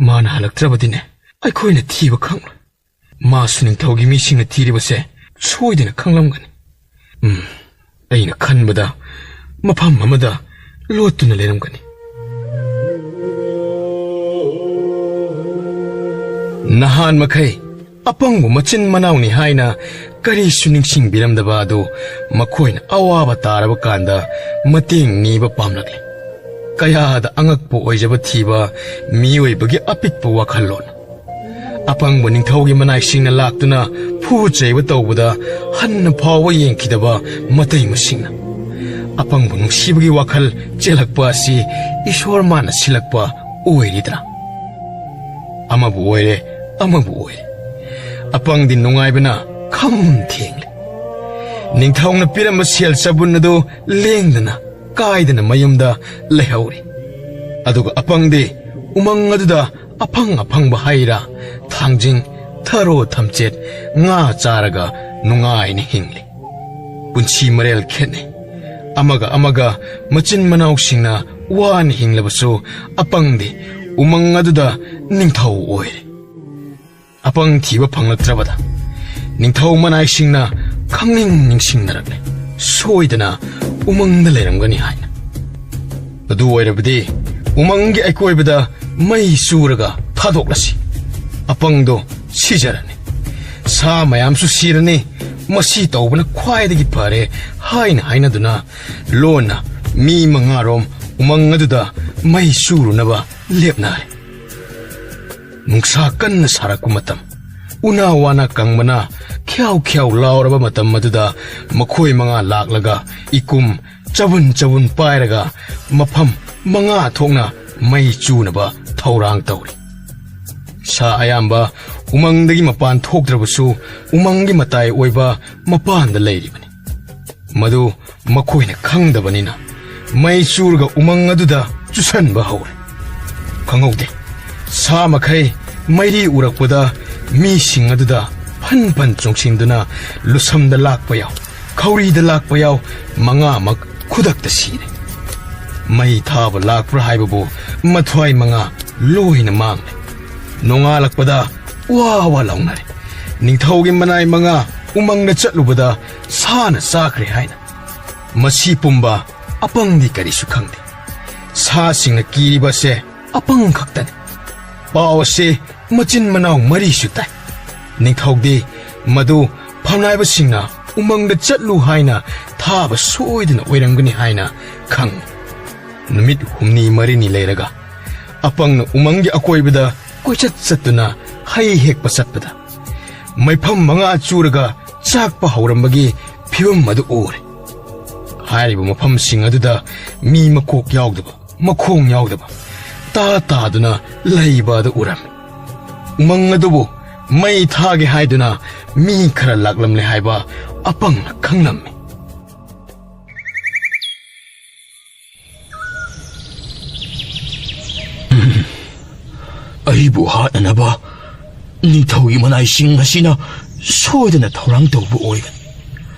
ꯃꯥꯅ ꯍꯜꯂꯛꯇ꯭ꯔꯕꯗꯤꯅꯦ, ꯑꯩꯈꯣꯏꯅ ꯊꯤꯕ ꯈꯪꯂꯣꯏ꯫ ꯃꯥꯁꯨ ꯅꯤꯡꯊꯧꯒꯤ ꯃꯤꯁꯤꯡꯅ ꯊꯤꯔꯤꯕꯁꯦ ꯁꯣꯏꯗꯅ ꯈꯪꯂꯝꯒꯅꯤ꯫ ꯎꯝ, ꯑꯩꯅ ꯈꯟꯕꯗ ꯃꯐꯝ ꯑꯃꯗ ꯂꯣꯠꯇꯨꯅ ꯂꯩꯔꯝꯒꯅꯤ꯫ ꯅꯍꯥꯟ ꯃꯈꯩ ꯑꯄꯪꯕꯨ ꯃꯆꯤꯟ ꯃꯅꯥꯎꯅꯤ ꯍꯥꯏꯅ ꯀꯔꯤꯁꯨ ꯅꯤꯡꯁꯤꯡꯕꯤꯔꯝꯗꯕ ꯑꯗꯨ ꯃꯈꯣꯏꯅ ꯑꯋꯥꯕ ꯇꯥꯔꯕ ꯀꯥꯟꯗ ꯃꯇꯦꯡ ꯅꯤꯕ ꯄꯥꯝꯂꯛꯂꯤ꯫ ꯀꯌꯥꯗ ꯑꯉꯛꯄ ꯑꯣꯏꯖꯕ ꯊꯤꯕ ꯃꯤꯑꯣꯏꯕꯒꯤ ꯑꯄꯤꯛꯄ ꯋꯥꯈꯜꯂꯣꯟ꯫ ꯑꯄꯪꯕ ꯅꯤꯡꯊꯧꯒꯤ ꯃꯅꯥꯏꯁꯤꯡꯅ ꯂꯥꯛꯇꯨꯅ ꯐꯨ ꯆꯩꯕ ꯇꯧꯕꯗ ꯍꯟꯅ ꯐꯥꯎꯕ ꯌꯦꯡꯈꯤꯗꯕ ꯃꯇꯩ ꯃꯁꯤꯡꯅ꯫ ꯑꯄꯪꯕ ꯅꯨꯡꯁꯤꯕꯒꯤ ꯋꯥꯈꯜ ꯆꯦꯜꯂꯛꯄ ꯑꯁꯤ ꯏꯁꯣꯔ ꯃꯥꯅ ꯁꯤꯜꯂꯛꯄ ꯑꯣꯏꯔꯤꯗ꯭ꯔꯥ? ꯑꯃꯕꯨ ꯑꯣꯏꯔꯦ, ꯑꯃꯕꯨ ꯑꯣꯏꯔꯦ, ꯑꯄꯪꯗꯤ ꯅꯨꯡꯉꯥꯏꯕꯅ ꯈꯝ ꯊꯦꯡꯂꯦ꯫ ꯅꯤꯡꯊꯧꯅ ꯄꯤꯔꯝꯕ ꯁꯦꯜ ꯆꯕꯨꯟ ꯑꯗꯨ ꯂꯦꯡꯗꯅ ꯀꯥꯏꯗꯅ ꯃꯌꯨꯝꯗ ꯂꯩꯍꯧꯔꯤ꯫ ꯑꯗꯨꯒ ꯑꯄꯪꯗꯤ ꯎꯃꯪ ꯑꯗꯨꯗ ꯑꯐꯪ ꯑꯐꯪꯕ ꯍꯩ ꯔꯥ, ꯊꯥꯡꯖꯤꯡ, ꯊꯔꯣ ꯊꯝꯆꯦꯠ, ꯉꯥ ꯆꯥꯔꯒ ꯅꯨꯡꯉꯥꯏꯅ ꯍꯤꯡꯂꯤ꯫ ꯄꯨꯟꯁꯤ ꯃꯔꯦꯜ ꯈꯦꯠꯅꯩ꯫ ꯑꯃꯒ ꯑꯃꯒ ꯃꯆꯤꯟ ꯃꯅꯥꯎꯁꯤꯡꯅ ꯋꯥꯅ ꯍꯤꯡꯂꯕꯁꯨ ꯑꯄꯪꯗꯤ ꯎꯃꯪ ꯑꯗꯨꯗ ꯅꯤꯡꯊꯧ ꯑꯣꯏꯔꯦ꯫ ꯑꯄꯪ ꯊꯤꯕ ꯐꯪꯂꯛꯇ꯭ꯔꯕꯗ ꯅꯤꯡꯊꯧ ꯃꯅꯥꯏꯁꯤꯡꯅ ꯈꯪꯅꯤꯡ ꯅꯤꯡꯁꯤꯡꯅꯔꯛꯂꯦ, ꯁꯣꯏꯗꯅ ꯎꯃꯪꯗ ꯂꯩꯔꯝꯒꯅꯤ ꯍꯥꯏꯅ꯫ ꯑꯗꯨ ꯑꯣꯏꯔꯕꯗꯤ ꯎꯃꯪꯒꯤ ꯑꯀꯣꯏꯕꯗ ꯃꯩ ꯆꯨꯔꯒ ꯊꯥꯗꯣꯛꯂꯁꯤ꯫ ꯑꯄꯪꯗꯣ ꯁꯤꯖꯔꯅꯤ, ꯁꯥ ꯃꯌꯥꯝꯁꯨ ꯁꯤꯔꯅꯤ꯫ ꯃꯁꯤ ꯇꯧꯕꯅ ꯈ꯭ꯋꯥꯏꯗꯒꯤ ꯐꯔꯦ ꯍꯥꯏꯅ ꯍꯥꯏꯅꯗꯨꯅ ꯂꯣꯟꯅ ꯃꯤ ꯃꯉꯥꯔꯣꯝ ꯎꯃꯪ ꯑꯗꯨꯗ ꯃꯩ ꯆꯨꯔꯨꯅꯕ ꯂꯦꯞꯅꯔꯦ꯫ ꯅꯨꯡꯁꯥ ꯀꯟꯅ ꯁꯥꯔꯛꯄ ꯃꯇꯝ, ꯎꯅꯥ ꯋꯥꯅ ꯀꯪꯕꯅ ꯈ꯭ꯌꯥꯎ ꯈ꯭ꯌꯥꯎ ꯂꯥꯎꯔꯕ ꯃꯇꯝ ꯑꯗꯨꯗ ꯃꯈꯣꯏ ꯃꯉꯥ ꯂꯥꯛꯂꯒ ꯏꯀꯨꯝ ꯆꯕꯨꯟ ꯆꯕꯨꯟ ꯄꯥꯏꯔꯒ ꯃꯐꯝ ꯃꯉꯥ ꯊꯣꯛꯅ ꯃꯩ ꯆꯨꯅꯕ ꯊꯧꯔꯥꯡ ꯇꯧꯔꯤ꯫ ꯁꯥ ꯑꯌꯥꯝꯕ ꯎꯃꯪꯗꯒꯤ ꯃꯄꯥꯟ ꯊꯣꯛꯇ꯭ꯔꯕꯁꯨ ꯎꯃꯪꯒꯤ ꯃꯇꯥꯏ ꯑꯣꯏꯕ ꯃꯄꯥꯟꯗ ꯂꯩꯔꯤꯕꯅꯤ꯫ ꯃꯗꯨ ꯃꯈꯣꯏꯅ ꯈꯪꯗꯕꯅꯤꯅ ꯃꯩ ꯆꯨꯔꯒ ꯎꯃꯪ ꯑꯗꯨꯗ ꯆꯨꯁꯟꯕ ꯍꯧꯔꯦ꯫ ꯈꯪꯍꯧꯗꯦ꯫ ꯁꯥ ꯃꯈꯩ ꯃꯩꯔꯤ ꯎꯔꯛꯄꯗ ꯃꯤꯁꯤꯡ ꯑꯗꯨꯗ ꯐꯟ ꯐꯟ ꯆꯣꯡꯁꯤꯟꯗꯨꯅ ꯂꯨꯁꯝꯗ ꯂꯥꯛꯄ ꯌꯥꯎ, ꯈꯧꯔꯤꯗ ꯂꯥꯛꯄ ꯌꯥꯎ, ꯃꯉꯥꯃꯛ ꯈꯨꯗꯛꯇ ꯁꯤꯔꯦ꯫ ꯃꯩ ꯊꯥꯕ ꯂꯥꯛꯄ꯭ꯔꯥ ꯍꯥꯏꯕꯕꯨ ꯃꯊ꯭ꯋꯥꯏ ꯃꯉꯥ ꯂꯣꯏꯅ ꯃꯥꯡꯂꯦ꯫ ꯅꯣꯡꯉꯥꯜꯂꯛꯄꯗ ꯋꯥ ꯋꯥ ꯂꯥꯎꯅꯔꯦ꯫ ꯅꯤꯡꯊꯧꯒꯤ ꯃꯅꯥꯏ ꯃꯉꯥ ꯎꯃꯪꯗ ꯆꯠꯂꯨꯕꯗ ꯁꯥꯅ ꯆꯥꯈ꯭ꯔꯦ ꯍꯥꯏꯅ꯫ ꯃꯁꯤ ꯄꯨꯝꯕ ꯑꯄꯪꯗꯤ ꯀꯔꯤꯁꯨ ꯈꯪꯗꯦ꯫ ꯁꯥꯁꯤꯡꯅ ꯀꯤꯔꯤꯕꯁꯦ ꯑꯄꯪ ꯈꯛꯇꯅꯤ꯫ ꯄꯥꯎ ꯑꯁꯤ ꯃꯆꯤꯟ ꯃꯅꯥꯎ ꯃꯔꯤꯁꯨ ꯇꯥꯏ꯫ ꯅꯤꯡꯊꯧꯗꯤ ꯃꯗꯨ ꯐꯝꯅꯥꯏꯕꯁꯤꯡꯅ ꯎꯃꯪꯗ ꯆꯠꯂꯨ ꯍꯥꯏꯅ ꯊꯥꯕ ꯁꯣꯏꯗꯅ ꯑꯣꯏꯔꯝꯒꯅꯤ ꯍꯥꯏꯅ ꯈꯪꯏ꯫ ꯅꯨꯃꯤꯠ ꯍꯨꯝꯅꯤ ꯃꯔꯤꯅꯤ ꯂꯩꯔꯒ ꯑꯄꯪꯅ ꯎꯃꯪꯒꯤ ꯑꯀꯣꯏꯕꯗ ꯀꯣꯏꯆꯠ ꯆꯠꯇꯨꯅ ꯍꯩ ꯍꯦꯛꯄ ꯆꯠꯄꯗ ꯃꯩꯐꯝ ꯃꯉꯥ ꯆꯨꯔꯒ ꯆꯥꯛꯄ ꯍꯧꯔꯝꯕꯒꯤ ꯐꯤꯕꯝ ꯑꯗꯨ ꯎꯔꯦ꯫ ꯍꯥꯏꯔꯤꯕ ꯃꯐꯝꯁꯤꯡ ꯑꯗꯨꯗ ꯃꯤ ꯃꯀꯣꯛ ꯌꯥꯎꯗꯕ, ꯃꯈꯣꯡ ꯌꯥꯎꯗꯕ, ꯇꯥ ꯇꯥꯗꯨꯅ ꯂꯩꯕ ꯑꯗꯨ ꯎꯔꯝꯃꯤ꯫ ꯎꯃꯪ ꯑꯗꯨꯕꯨ ꯃꯩ ꯊꯥꯒꯦ ꯍꯥꯏꯗꯨꯅ ꯃꯤ ꯈꯔ ꯂꯥꯛꯂꯝꯂꯦ ꯍꯥꯏꯕ ꯑꯄꯪꯅ ꯈꯪꯂꯝꯃꯤ꯫ ꯑꯩꯕꯨ ꯍꯥꯠꯅꯅꯕ ꯅꯤꯡꯊꯧꯒꯤ ꯃꯅꯥꯏꯁꯤꯡ ꯑꯁꯤꯅ ꯁꯣꯏꯗꯅ ꯊꯧꯔꯥꯡ ꯇꯧꯕ ꯑꯣꯏꯒꯅꯤ꯫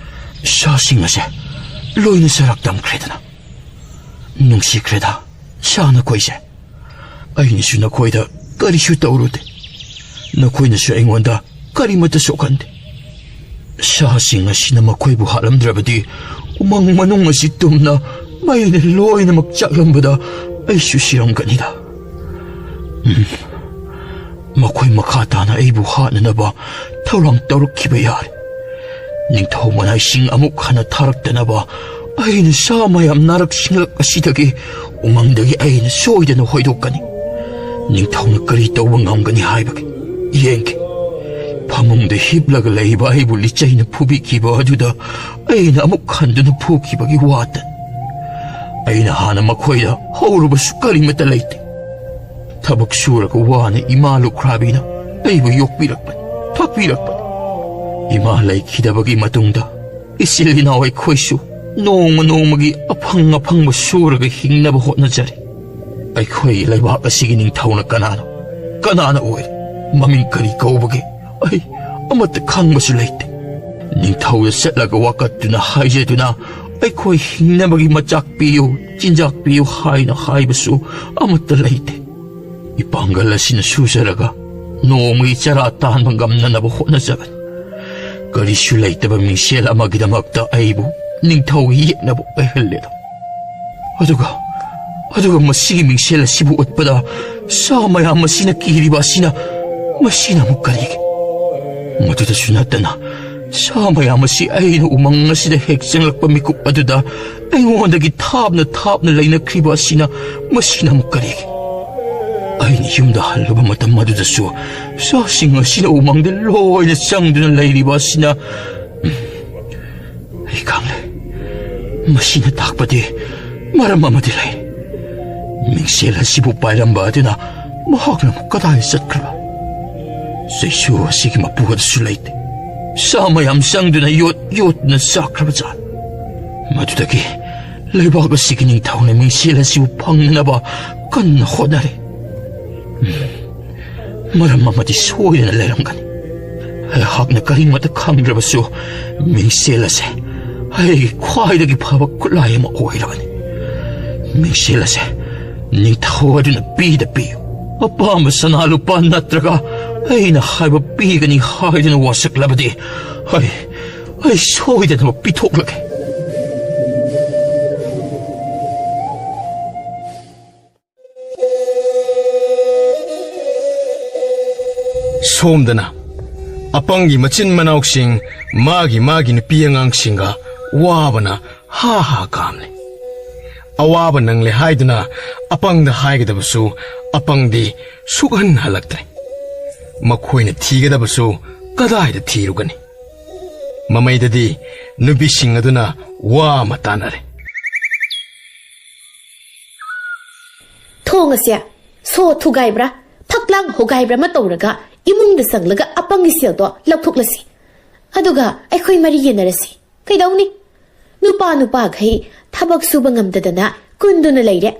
ꯁꯥꯁꯤꯡ ꯑꯁꯦ ꯂꯣꯏꯅ ꯆꯔꯥꯛ ꯇꯝꯈ꯭ꯔꯦꯗꯅ꯫ ꯅꯨꯡꯁꯤꯈ꯭ꯔꯦꯗ, ꯁꯥ ꯅꯈꯣꯏꯁꯦ꯫ ꯑꯩꯅꯁꯨ ꯅꯈꯣꯏꯗ ꯀꯔꯤꯁꯨ ꯇꯧꯔꯨꯗꯦ꯫ ꯅꯈꯣꯏꯅꯁꯨ ꯑꯩꯉꯣꯟꯗ ꯀꯔꯤꯃꯠꯇ ꯁꯣꯛꯍꯟꯗꯦ꯫ ꯁꯥꯁꯤꯡ ꯑꯁꯤꯅ ꯃꯈꯣꯏꯕꯨ ꯍꯥꯠꯂꯝꯗ꯭ꯔꯕꯗꯤ ꯎꯃꯪ ꯃꯅꯨꯡ ꯑꯁꯤ ꯇꯨꯝꯅ ꯃꯩꯅ ꯂꯣꯏꯅꯃꯛ ꯆꯥꯛꯂꯝꯕꯗ ꯑꯩꯁꯨ ꯁꯤꯔꯝꯒꯅꯤꯗ꯫ ꯎꯝ, ꯃꯈꯣꯏ ꯃꯈꯥ ꯇꯥꯅ ꯑꯩꯕꯨ ꯍꯥꯠꯅꯅꯕ ꯊꯧꯔꯥꯡ ꯇꯧꯔꯛꯈꯤꯕ ꯌꯥꯔꯦ꯫ ꯅꯤꯡꯊꯧ ꯃꯅꯥꯏꯁꯤꯡ ꯑꯃꯨꯛ ꯍꯟꯅ ꯊꯥꯔꯛꯇꯅꯕ ꯑꯩꯅ ꯁꯥ ꯃꯌꯥꯝ ꯅꯥꯔꯛ ꯁꯤꯡꯂꯛ ꯑꯁꯤꯗꯒꯤ ꯎꯃꯪꯗꯒꯤ ꯑꯩꯅ ꯁꯣꯏꯗꯅ ꯍꯣꯏꯗꯣꯛꯀꯅꯤ꯫ ꯅꯤꯡꯊꯧꯅ ꯀꯔꯤ ꯇꯧꯕ ꯉꯝꯒꯅꯤ ꯍꯥꯏꯕꯒꯦ? ꯌꯦꯡꯒꯦ꯫ ꯐꯃꯨꯡꯗ ꯍꯤꯞꯂꯒ ꯂꯩꯕ ꯑꯩꯕꯨ ꯂꯤꯆꯩꯅ ꯐꯨꯕꯤꯈꯤꯕ ꯑꯗꯨꯗ ꯑꯩꯅ ꯑꯃꯨꯛ ꯍꯟꯗꯨꯅ ꯐꯨꯈꯤꯕꯒꯤ ꯋꯥꯇ꯫ ꯑꯩꯅ ꯍꯥꯟꯅ ꯃꯈꯣꯏꯗ ꯍꯧꯔꯨꯕꯁꯨ ꯀꯔꯤꯃꯠꯇ ꯂꯩꯇꯦ꯫ ꯊꯕꯛ ꯁꯨꯔꯒ ꯋꯥꯅ ꯏꯃꯥ ꯂꯨꯈ꯭ꯔꯥꯕꯤꯅ ꯑꯩꯕꯨ ꯌꯣꯛꯄꯤꯔꯛꯄꯅꯤ, ꯊꯥꯛꯄꯤꯔꯛꯄꯅꯤ꯫ ꯏꯃꯥ ꯂꯩꯈꯤꯗꯕꯒꯤ ꯃꯇꯨꯡꯗ ꯏꯆꯤꯜ ꯏꯅꯥꯎ ꯑꯩꯈꯣꯏꯁꯨ ꯅꯣꯡꯃ ꯅꯣꯡꯃꯒꯤ ꯑꯐꯪ ꯑꯐꯪꯕ ꯁꯨꯔꯒ ꯍꯤꯡꯅꯕ ꯍꯣꯠꯅꯖꯔꯤ꯫ ꯑꯩꯈꯣꯏꯒꯤ ꯂꯩꯕꯥꯛ ꯑꯁꯤꯒꯤ ꯅꯤꯡꯊꯧꯅ ꯀꯅꯥꯅꯣ? ꯀꯅꯥꯅ ꯑꯣꯏꯔꯤ? ꯃꯃꯤꯡ ꯀꯔꯤ ꯀꯧꯕꯒꯦ? ꯑꯩ ꯑꯃꯠꯇ ꯈꯪꯕꯁꯨ ꯂꯩꯇꯦ꯫ ꯅꯤꯡꯊꯧꯗ ꯆꯠꯂꯒ ꯋꯥꯀꯠꯇꯨꯅ ꯍꯥꯏꯖꯗꯨꯅ ꯑꯩꯈꯣꯏ ꯍꯤꯡꯅꯕꯒꯤ ꯃꯆꯥꯛ ꯄꯤꯌꯨ, ꯆꯤꯟꯖꯥꯛ ꯄꯤꯌꯨ ꯍꯥꯏꯅ ꯍꯥꯏꯕꯁꯨ ꯑꯃꯠꯇ ꯂꯩꯇꯦ꯫ ꯏꯄꯥꯡꯒꯜ ꯑꯁꯤꯅ ꯁꯨꯖꯔꯒ ꯅꯣꯡꯃꯒꯤ ꯆꯔꯥ ꯇꯥꯟꯕ ꯉꯝꯅꯅꯕ ꯍꯣꯠꯅꯖꯕꯅꯤ꯫ ꯀꯔꯤꯁꯨ ꯂꯩꯇꯕ ꯃꯤꯡꯁꯦꯜ ꯑꯃꯒꯤꯗꯃꯛꯇ ꯑꯩꯕꯨ ꯅꯤꯡꯊꯧꯒꯤ ꯌꯦꯛꯅꯕ ꯑꯣꯏꯍꯜꯂꯦꯗꯣ꯫ ꯑꯗꯨꯒ, ꯑꯗꯨꯒ ꯃꯁꯤꯒꯤ ꯃꯤꯡꯁꯦꯜ ꯑꯁꯤꯕꯨ ꯎꯠꯄꯗ ꯁꯥ ꯃꯌꯥꯝ ꯑꯁꯤꯅ ꯀꯤꯔꯤꯕ ꯑꯁꯤꯅ, ꯃꯁꯤꯅ ꯑꯃꯨꯛ ꯀꯔꯤꯒꯤ? ꯃꯗꯨꯗꯁꯨ ꯅꯠꯇꯅ, ꯁꯥ ꯃꯌꯥꯝ ꯑꯁꯤ ꯑꯩꯅ ꯎꯃꯪ ꯑꯁꯤꯗ ꯍꯦꯛ ꯆꯪꯂꯛꯄ ꯃꯤꯀꯨꯞ ꯑꯗꯨꯗ ꯑꯩꯉꯣꯟꯗꯒꯤ ꯊꯥꯞꯅ ꯊꯥꯞꯅ ꯂꯩꯅꯈ꯭ꯔꯤꯕ ꯑꯁꯤꯅ, ꯃꯁꯤꯅ ꯑꯃꯨꯛ ꯀꯔꯤꯒꯤ? ꯑꯩꯅ ꯌꯨꯝꯗ ꯍꯜꯂꯨꯕ ꯃꯇꯝ ꯑꯗꯨꯗꯁꯨ ꯁꯥꯁꯤꯡ ꯑꯁꯤꯅ ꯎꯃꯪꯗ ꯂꯣꯏꯅ ꯆꯪꯗꯨꯅ ꯂꯩꯔꯤꯕ ꯑꯁꯤꯅ, ꯑꯩ ꯈꯪꯂꯦ꯫ ꯃꯁꯤꯅ ꯇꯥꯛꯄꯗꯤ ꯃꯔꯝ ꯑꯃꯗꯤ ꯂꯩ꯫ ꯃꯤꯡꯁꯦꯜ ꯑꯁꯤꯕꯨ ꯄꯥꯏꯔꯝꯕ ꯑꯗꯨꯅ ꯃꯍꯥꯛꯅ ꯑꯃꯨꯛ ꯀꯗꯥꯏ ꯆꯠꯈ꯭ꯔꯕ? ꯆꯩꯁꯨ ꯑꯁꯤꯒꯤ ꯃꯄꯨ ꯑꯗꯨꯁꯨ ꯂꯩꯇꯦ꯫ ꯁꯥ ꯃꯌꯥꯝ ꯆꯪꯗꯨꯅ ꯌꯣꯠ ꯌꯣꯠꯇꯨꯅ ꯆꯥꯈ꯭ꯔꯕ ꯖꯥꯠ꯫ ꯃꯗꯨꯗꯒꯤ ꯂꯩꯕꯥꯛ ꯑꯁꯤꯒꯤ ꯅꯤꯡꯊꯧꯅ ꯃꯤꯡꯁꯦꯜ ꯑꯁꯤꯕꯨ ꯐꯪꯅꯅꯕ ꯀꯟꯅ ꯍꯣꯠꯅꯔꯤ꯫ ꯎꯝ, ꯃꯔꯝ ꯑꯃꯗꯤ ꯁꯣꯏꯗꯅ ꯂꯩꯔꯝꯒꯅꯤ꯫ ꯑꯩꯍꯥꯛꯅ ꯀꯔꯤꯃꯠꯇ ꯈꯪꯗ꯭ꯔꯕꯁꯨ, ꯃꯤꯡꯁꯦꯜ ꯑꯁꯦ ꯑꯩꯒꯤ ꯈ꯭ꯋꯥꯏꯗꯒꯤ ꯐꯕ ꯈꯨꯠꯂꯥꯏ ꯑꯃ ꯑꯣꯏꯔꯕꯅꯤ꯫ ꯃꯤꯡꯁꯦꯜ ꯑꯁꯦ ꯅꯤꯡꯊꯧ ꯑꯗꯨꯅ ꯄꯤꯗ ꯄꯤꯌꯨ꯫ ꯑꯄꯥꯝꯕ ꯁꯅꯥ ꯂꯨꯄꯥ ꯅꯠꯇ꯭ꯔꯒ ꯑꯩꯅ ꯍꯥꯏꯕ ꯄꯤꯒꯅꯤ ꯍꯥꯏꯗꯨꯅ ꯋꯥꯁꯛꯂꯕꯗꯤ, ꯑꯩ, ꯑꯩ ꯁꯣꯏꯗꯅꯃꯛ ꯄꯤꯊꯣꯛꯂꯒꯦ꯫ ꯁꯣꯝꯗꯅ ꯑꯄꯪꯒꯤ ꯃꯆꯤꯟ ꯃꯅꯥꯎꯁꯤꯡ ꯃꯥꯒꯤ ꯃꯥꯒꯤ ꯅꯨꯄꯤ ꯑꯉꯥꯡꯁꯤꯡꯒ ꯋꯥꯕꯅ ꯍꯥ ꯍꯥ ꯀꯥꯝꯂꯤ꯫ ꯑꯋꯥꯕ ꯅꯪꯂꯦ ꯍꯥꯏꯗꯨꯅ ꯑꯄꯪꯗ ꯍꯥꯏꯒꯗꯕꯁꯨ ꯑꯄꯪꯗꯤ ꯁꯨꯛꯍꯟ ꯍꯜꯂꯛꯇ꯭ꯔꯦ꯫ ꯃꯈꯣꯏꯅ ꯊꯤꯒꯗꯕꯁꯨ ꯀꯗꯥꯏꯗ ꯊꯤꯔꯨꯒꯅꯤ? ꯃꯃꯩꯗꯗꯤ ꯅꯨꯄꯤꯁꯤꯡ ꯑꯗꯨꯅ ꯋꯥ ꯑꯃ ꯇꯥꯅꯔꯦ꯫ ꯊꯣꯡ ꯑꯁꯦ ꯁꯣ ꯊꯨꯒꯥꯏꯕ꯭ꯔꯥ, ꯐꯛꯂꯥꯡ ꯍꯣꯒꯥꯏꯕ꯭ꯔꯥ ꯑꯃ ꯇꯧꯔꯒ ꯏꯃꯨꯡꯗ ꯆꯪꯂꯒ ꯑꯄꯪꯒꯤ ꯁꯦꯜꯗꯣ ꯂꯧꯊꯣꯛꯂꯁꯤ꯫ ꯑꯗꯨꯒ ꯑꯩꯈꯣꯏ ꯃꯔꯤ ꯌꯦꯟꯅꯔꯁꯤ꯫ ꯀꯩꯗꯧꯅꯤ? ꯅꯨꯄꯥ ꯅꯨꯄꯥꯈꯩ ꯊꯕꯛ ꯁꯨꯕ ꯉꯝꯗꯗꯅ ꯀꯨꯟꯗꯨꯅ ꯂꯩꯔꯦ꯫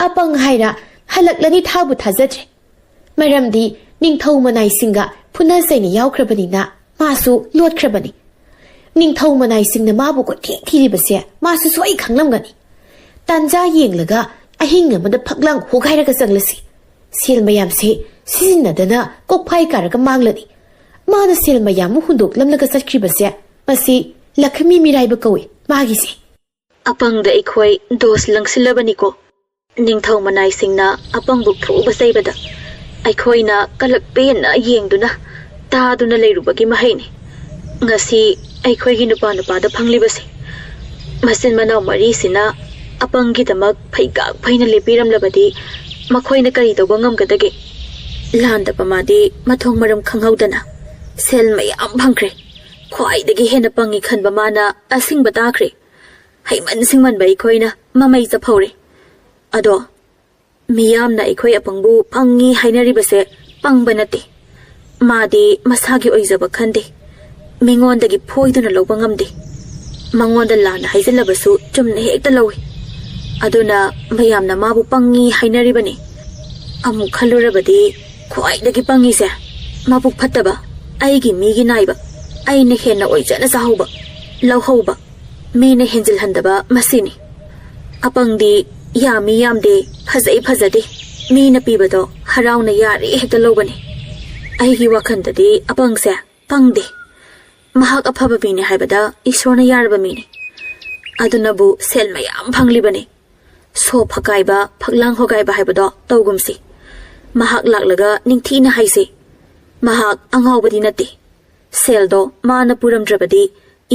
ꯑꯄꯪ ꯍꯥꯏꯔ ꯍꯜꯂꯛꯂꯅꯤ ꯊꯥꯕꯨ ꯊꯥꯖꯗ꯭ꯔꯦ꯫ ꯃꯔꯝꯗꯤ ꯅꯤꯡꯊꯧ ꯃꯅꯥꯏꯁꯤꯡꯒ ꯐꯨꯅ ꯆꯩꯅ ꯌꯥꯎꯈ꯭ꯔꯕꯅꯤꯅ ꯃꯥꯁꯨ ꯂꯣꯠꯈ꯭ꯔꯕꯅꯤ꯫ ꯅꯤꯡꯊꯧ ꯃꯅꯥꯏꯁꯤꯡꯅ ꯃꯥꯕꯨ ꯀꯣꯏꯊꯤ ꯊꯤꯔꯤꯕꯁꯦ ꯃꯥꯁꯨ ꯁꯣꯏ ꯈꯪꯂꯝꯒꯅꯤ꯫ ꯇꯥꯟꯖꯥ ꯌꯦꯡꯂꯒ ꯑꯍꯤꯡ ꯑꯃꯗ ꯐꯛꯂꯥꯡ ꯍꯣꯒꯥꯏꯔꯒ ꯆꯪꯂꯁꯤ꯫ ꯁꯦꯜ ꯃꯌꯥꯝꯁꯦ ꯁꯤꯖꯤꯟꯅꯗꯅ ꯀꯣꯛꯐꯥꯏ ꯀꯥꯔꯒ ꯃꯥꯡꯂꯅꯤ꯫ ꯃꯥꯅ ꯁꯦꯜ ꯃꯌꯥꯝ ꯑꯃ ꯍꯨꯟꯗꯣꯛꯂꯝꯂꯒ ꯆꯠꯈ꯭ꯔꯤꯕꯁꯦ ꯃꯁꯤ ꯂꯛꯈꯃꯤ ꯃꯤꯔꯥꯏꯕ ꯀꯧꯏ ꯃꯥꯒꯤꯁꯦ꯫ ꯑꯄꯪꯗ ꯑꯩꯈꯣꯏ ꯗꯣꯁ ꯂꯪꯁꯤꯜꯂꯕꯅꯤꯀꯣ꯫ ꯅꯤꯡꯊꯧ ꯃꯅꯥꯏꯁꯤꯡꯅ ꯑꯄꯪꯕꯨ ꯐꯨꯕ ꯆꯩꯕꯗ ꯑꯩꯈꯣꯏꯅ ꯀꯂꯛ ꯄꯦꯟꯅ ꯌꯦꯡꯗꯨꯅ ꯇꯥꯗꯨꯅ ꯂꯩꯔꯨꯕꯒꯤ ꯃꯍꯩꯅꯤ꯫ ꯉꯁꯤ ꯑꯩꯈꯣꯏꯒꯤ ꯅꯨꯄꯥ ꯅꯨꯄꯥꯗ ꯐꯪꯂꯤꯕꯁꯦ꯫ ꯃꯆꯤꯟ ꯃꯅꯥꯎ ꯃꯔꯤꯁꯤꯅ ꯑꯄꯪꯒꯤꯗꯃꯛ ꯐꯩꯒꯥꯛ ꯐꯩꯅ ꯂꯦꯞꯄꯤꯔꯝꯂꯕꯗꯤ ꯃꯈꯣꯏꯅ ꯀꯔꯤ ꯇꯧꯕ ꯉꯝꯒꯗꯒꯦ? ꯂꯥꯟꯗꯕ ꯃꯥꯗꯤ ꯃꯊꯣꯡ ꯃꯔꯝ ꯈꯪꯍꯧꯗꯅ ꯁꯦꯜ ꯃꯌꯥꯝ ꯐꯪꯈ꯭ꯔꯦ꯫ ꯈ꯭ꯋꯥꯏꯗꯒꯤ ꯍꯦꯟꯅ ꯄꯪꯉꯤ ꯈꯟꯕ ꯃꯥꯅ ꯑꯁꯤꯡꯕ ꯇꯥꯈ꯭ꯔꯦ꯫ ꯍꯩꯃꯟ ꯁꯤꯡꯃꯟꯕ ꯑꯩꯈꯣꯏꯅ ꯃꯃꯩ ꯆꯐꯧꯔꯦ꯫ ꯑꯗꯣ ꯃꯤꯌꯥꯝꯅ ꯑꯩꯈꯣꯏ ꯑꯄꯪꯕꯨ ꯄꯪꯉꯤ ꯍꯥꯏꯅꯔꯤꯕꯁꯦ ꯄꯪꯕ ꯅꯠꯇꯦ꯫ ꯃꯥꯗꯤ ꯃꯁꯥꯒꯤ ꯑꯣꯏꯖꯕ ꯈꯟꯗꯦ꯫ ꯃꯤꯉꯣꯟꯗꯒꯤ ꯐꯣꯏꯗꯨꯅ ꯂꯧꯕ ꯉꯝꯗꯦ꯫ ꯃꯉꯣꯟꯗ ꯂꯥꯟꯅ ꯍꯥꯏꯖꯤꯜꯂꯕꯁꯨ ꯆꯨꯝꯅ ꯍꯦꯛꯇ ꯂꯧꯏ꯫ ꯑꯗꯨꯅ ꯃꯌꯥꯝꯅ ꯃꯥꯕꯨ ꯄꯪꯉꯤ ꯍꯥꯏꯅꯔꯤꯕꯅꯤ꯫ ꯑꯃꯨꯛ ꯈꯜꯂꯨꯔꯕꯗꯤ ꯈ꯭ꯋꯥꯏꯗꯒꯤ ꯄꯪꯉꯤꯁꯦ ꯃꯕꯨꯛ ꯐꯠꯇꯕ, ꯑꯩꯒꯤ ꯃꯤꯒꯤ ꯅꯥꯏꯕ, ꯑꯩꯅ ꯍꯦꯟꯅ ꯑꯣꯏꯖꯅ ꯆꯥꯍꯧꯕ, ꯂꯧꯍꯧꯕ, ꯃꯤꯅ ꯍꯦꯟꯖꯤꯜꯍꯟꯗꯕ ꯃꯁꯤꯅꯤ꯫ ꯑꯄꯪꯗꯤ ꯌꯥꯝꯃꯤ ꯌꯥꯝꯗꯦ, ꯐꯖꯩ ꯐꯖꯗꯦ, ꯃꯤꯅ ꯄꯤꯕꯗꯣ ꯍꯔꯥꯎꯅ ꯌꯥꯔꯦ ꯍꯦꯛꯇ ꯂꯧꯕꯅꯤ꯫ ꯑꯩꯒꯤ ꯋꯥꯈꯜꯗꯗꯤ ꯑꯄꯪꯁꯦ ꯄꯪꯗꯦ꯫ ꯃꯍꯥꯛ ꯑꯐꯕ ꯃꯤꯅꯤ ꯍꯥꯏꯕꯗ ꯏꯁꯣꯔꯅ ꯌꯥꯔꯕ ꯃꯤꯅꯤ꯫ ꯑꯗꯨꯅꯕꯨ ꯁꯦꯜ ꯃꯌꯥꯝ ꯐꯪꯂꯤꯕꯅꯤ꯫ ꯁꯣ ꯐꯀꯥꯏꯕ, ꯐꯛꯂꯥꯡ ꯍꯣꯒꯥꯏꯕ ꯍꯥꯏꯕꯗꯣ ꯇꯧꯒꯨꯝꯁꯤ꯫ ꯃꯍꯥꯛ ꯂꯥꯛꯂꯒ ꯅꯤꯡꯊꯤꯅ ꯍꯥꯏꯁꯤ꯫ ꯃꯍꯥꯛ ꯑꯉꯥꯎꯕꯗꯤ ꯅꯠꯇꯦ꯫ ꯁꯦꯜꯗꯣ ꯃꯥꯅ ꯄꯨꯔꯝꯗ꯭ꯔꯕꯗꯤ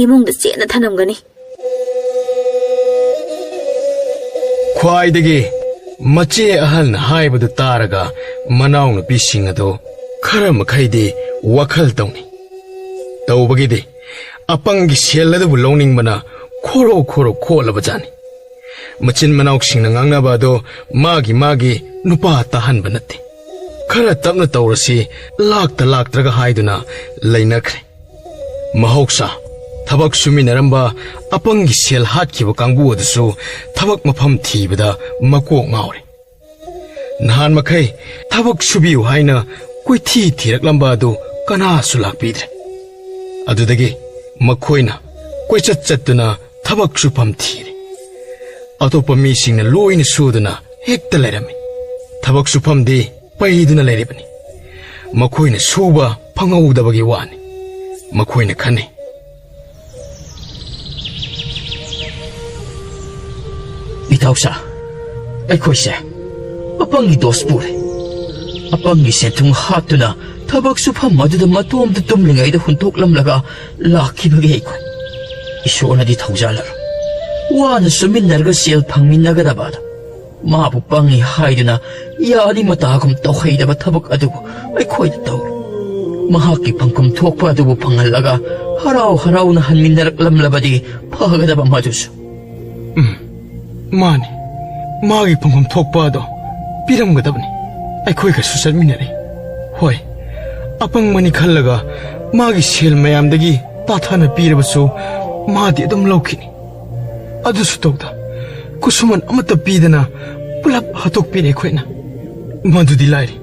ꯏꯃꯨꯡꯗ ꯆꯦꯠꯅ ꯊꯅꯝꯒꯅꯤ꯫ ꯈ꯭ꯋꯥꯏꯗꯒꯤ ꯃꯆꯦ ꯑꯍꯜꯅ ꯍꯥꯏꯕꯗꯨ ꯇꯥꯔꯒ ꯃꯅꯥꯎꯅꯨꯄꯤꯁꯤꯡ ꯑꯗꯨ ꯈꯔ ꯃꯈꯩꯗꯤ ꯋꯥꯈꯜ ꯇꯧꯅꯤ꯫ ꯇꯧꯕꯒꯤꯗꯤ ꯑꯄꯪꯒꯤ ꯁꯦꯜ ꯑꯗꯨꯕꯨ ꯂꯧꯅꯤꯡꯕꯅ ꯈꯣꯔꯣ ꯈꯣꯔꯣ ꯈꯣꯠꯂꯕꯖꯥꯠꯅꯤ꯫ ꯃꯆꯤꯟ ꯃꯅꯥꯎꯁꯤꯡꯅ ꯉꯥꯡꯅꯕ ꯑꯗꯨ ꯃꯥꯒꯤ ꯃꯥꯒꯤ ꯅꯨꯄꯥ ꯇꯥꯍꯟꯕ ꯅꯠꯇꯦ꯫ ꯈꯔ ꯇꯞꯅ ꯇꯧꯔꯁꯤ, ꯂꯥꯛꯇ ꯂꯥꯛꯇ꯭ꯔꯒ ꯍꯥꯏꯗꯨꯅ ꯂꯩꯅꯈ꯭ꯔꯦ꯫ ꯃꯍꯧꯁꯥ, ꯊꯕꯛ ꯁꯨꯃꯤꯟꯅꯔꯝꯕ ꯑꯄꯪꯒꯤ ꯁꯦꯜ ꯍꯥꯠꯈꯤꯕ ꯀꯥꯡꯕꯨ ꯑꯗꯨꯁꯨ ꯊꯕꯛ ꯃꯐꯝ ꯊꯤꯕꯗ ꯃꯀꯣꯛ ꯉꯥꯎꯔꯦ꯫ ꯅꯍꯥꯟ ꯃꯈꯩ ꯊꯕꯛ ꯁꯨꯕꯤꯌꯨ ꯍꯥꯏꯅ ꯀꯣꯏꯊꯤ ꯊꯤꯔꯛꯂꯝꯕ ꯑꯗꯨ ꯀꯅꯥꯁꯨ ꯂꯥꯛꯄꯤꯗ꯭ꯔꯦ꯫ ꯑꯗꯨꯗꯒꯤ ꯃꯈꯣꯏꯅ ꯀꯣꯏꯆꯠ ꯆꯠꯇꯨꯅ ꯊꯕꯛ ꯁꯨꯐꯝ ꯊꯤꯔꯦ꯫ ꯑꯇꯣꯞꯄ ꯃꯤꯁꯤꯡꯅ ꯂꯣꯏꯅ ꯁꯨꯗꯨꯅ ꯍꯦꯛꯇ ꯂꯩꯔꯝꯃꯤ꯫ ꯊꯕꯛ ꯁꯨꯐꯝꯗꯤ ꯄꯩꯗꯨꯅ ꯂꯩꯔꯤꯕꯅꯤ꯫ ꯃꯈꯣꯏꯅ ꯁꯨꯕ ꯐꯪꯍꯧꯗꯕꯒꯤ ꯋꯥꯅꯤ꯫ ꯃꯈꯣꯏꯅ ꯈꯟꯅꯩ꯫ ꯏꯇꯥꯎꯁꯥ, ꯑꯩꯈꯣꯏꯁꯦ ꯑꯄꯪꯒꯤ ꯗꯣꯁ ꯄꯨꯔꯦ꯫ ꯑꯄꯪꯒꯤ ꯁꯦꯟꯊꯨꯡ ꯍꯥꯠꯇꯨꯅ ꯊꯕꯛ ꯁꯨꯐꯝ ꯑꯗꯨꯗ ꯃꯇꯣꯝꯇ ꯇꯨꯝꯂꯤꯉꯩꯗ ꯍꯨꯟꯗꯣꯛꯂꯝꯂꯒ ꯂꯥꯛꯈꯤꯕꯒꯤ ꯑꯩꯈꯣꯏ꯫ ꯏꯁꯣꯔꯅꯗꯤ ꯊꯧꯖꯥꯜꯂꯔꯣꯏ꯫ ꯋꯥꯅ ꯁꯨꯃꯤꯟꯅꯔꯒ ꯁꯦꯜ ꯐꯪꯃꯤꯟꯅꯒꯗꯕ ꯑꯗꯣ ꯃꯥꯕꯨ ꯄꯪꯉꯤ ꯍꯥꯏꯗꯨꯅ ꯌꯥꯅꯤ ꯃꯇꯥꯒꯨꯝ ꯇꯧꯍꯩꯗꯕ ꯊꯕꯛ ꯑꯗꯨꯕꯨ ꯑꯩꯈꯣꯏꯗ ꯇꯧꯔꯦ꯫ ꯃꯍꯥꯛꯀꯤ ꯐꯪꯐꯝ ꯊꯣꯛꯄ ꯑꯗꯨꯕꯨ ꯐꯪꯍꯜꯂꯒ ꯍꯔꯥꯎ ꯍꯔꯥꯎꯅ ꯍꯟꯃꯤꯟꯅꯔꯛꯂꯝꯂꯕꯗꯤ ꯐꯒꯗꯕ ꯃꯗꯨꯁꯨ꯫ ꯎꯝ, ꯃꯥꯅꯤ꯫ ꯃꯥꯒꯤ ꯐꯪꯐꯝ ꯊꯣꯛꯄ ꯑꯗꯣ ꯄꯤꯔꯝꯒꯗꯕꯅꯤ꯫ ꯑꯩꯈꯣꯏꯒꯁꯨ ꯆꯠꯃꯤꯟꯅꯔꯦ꯫ ꯍꯣꯏ, ꯑꯄꯪꯕꯅꯤ ꯈꯜꯂꯒ ꯃꯥꯒꯤ ꯁꯦꯜ ꯃꯌꯥꯝꯗꯒꯤ ꯇꯥꯊꯅ ꯄꯤꯔꯕꯁꯨ ꯃꯥꯗꯤ ꯑꯗꯨꯝ ꯂꯧꯈꯤꯅꯤ꯫ ꯑꯗꯨꯁꯨ ꯇꯧꯗ, ꯈꯨꯠꯁꯨꯃꯟ ꯑꯃꯠꯇ ꯄꯤꯗꯅ ꯄꯨꯂꯞ ꯍꯥꯠꯇꯣꯛꯄꯤꯔꯦ ꯑꯩꯈꯣꯏꯅ꯫ ꯃꯗꯨꯗꯤ ꯂꯥꯏꯔꯤ,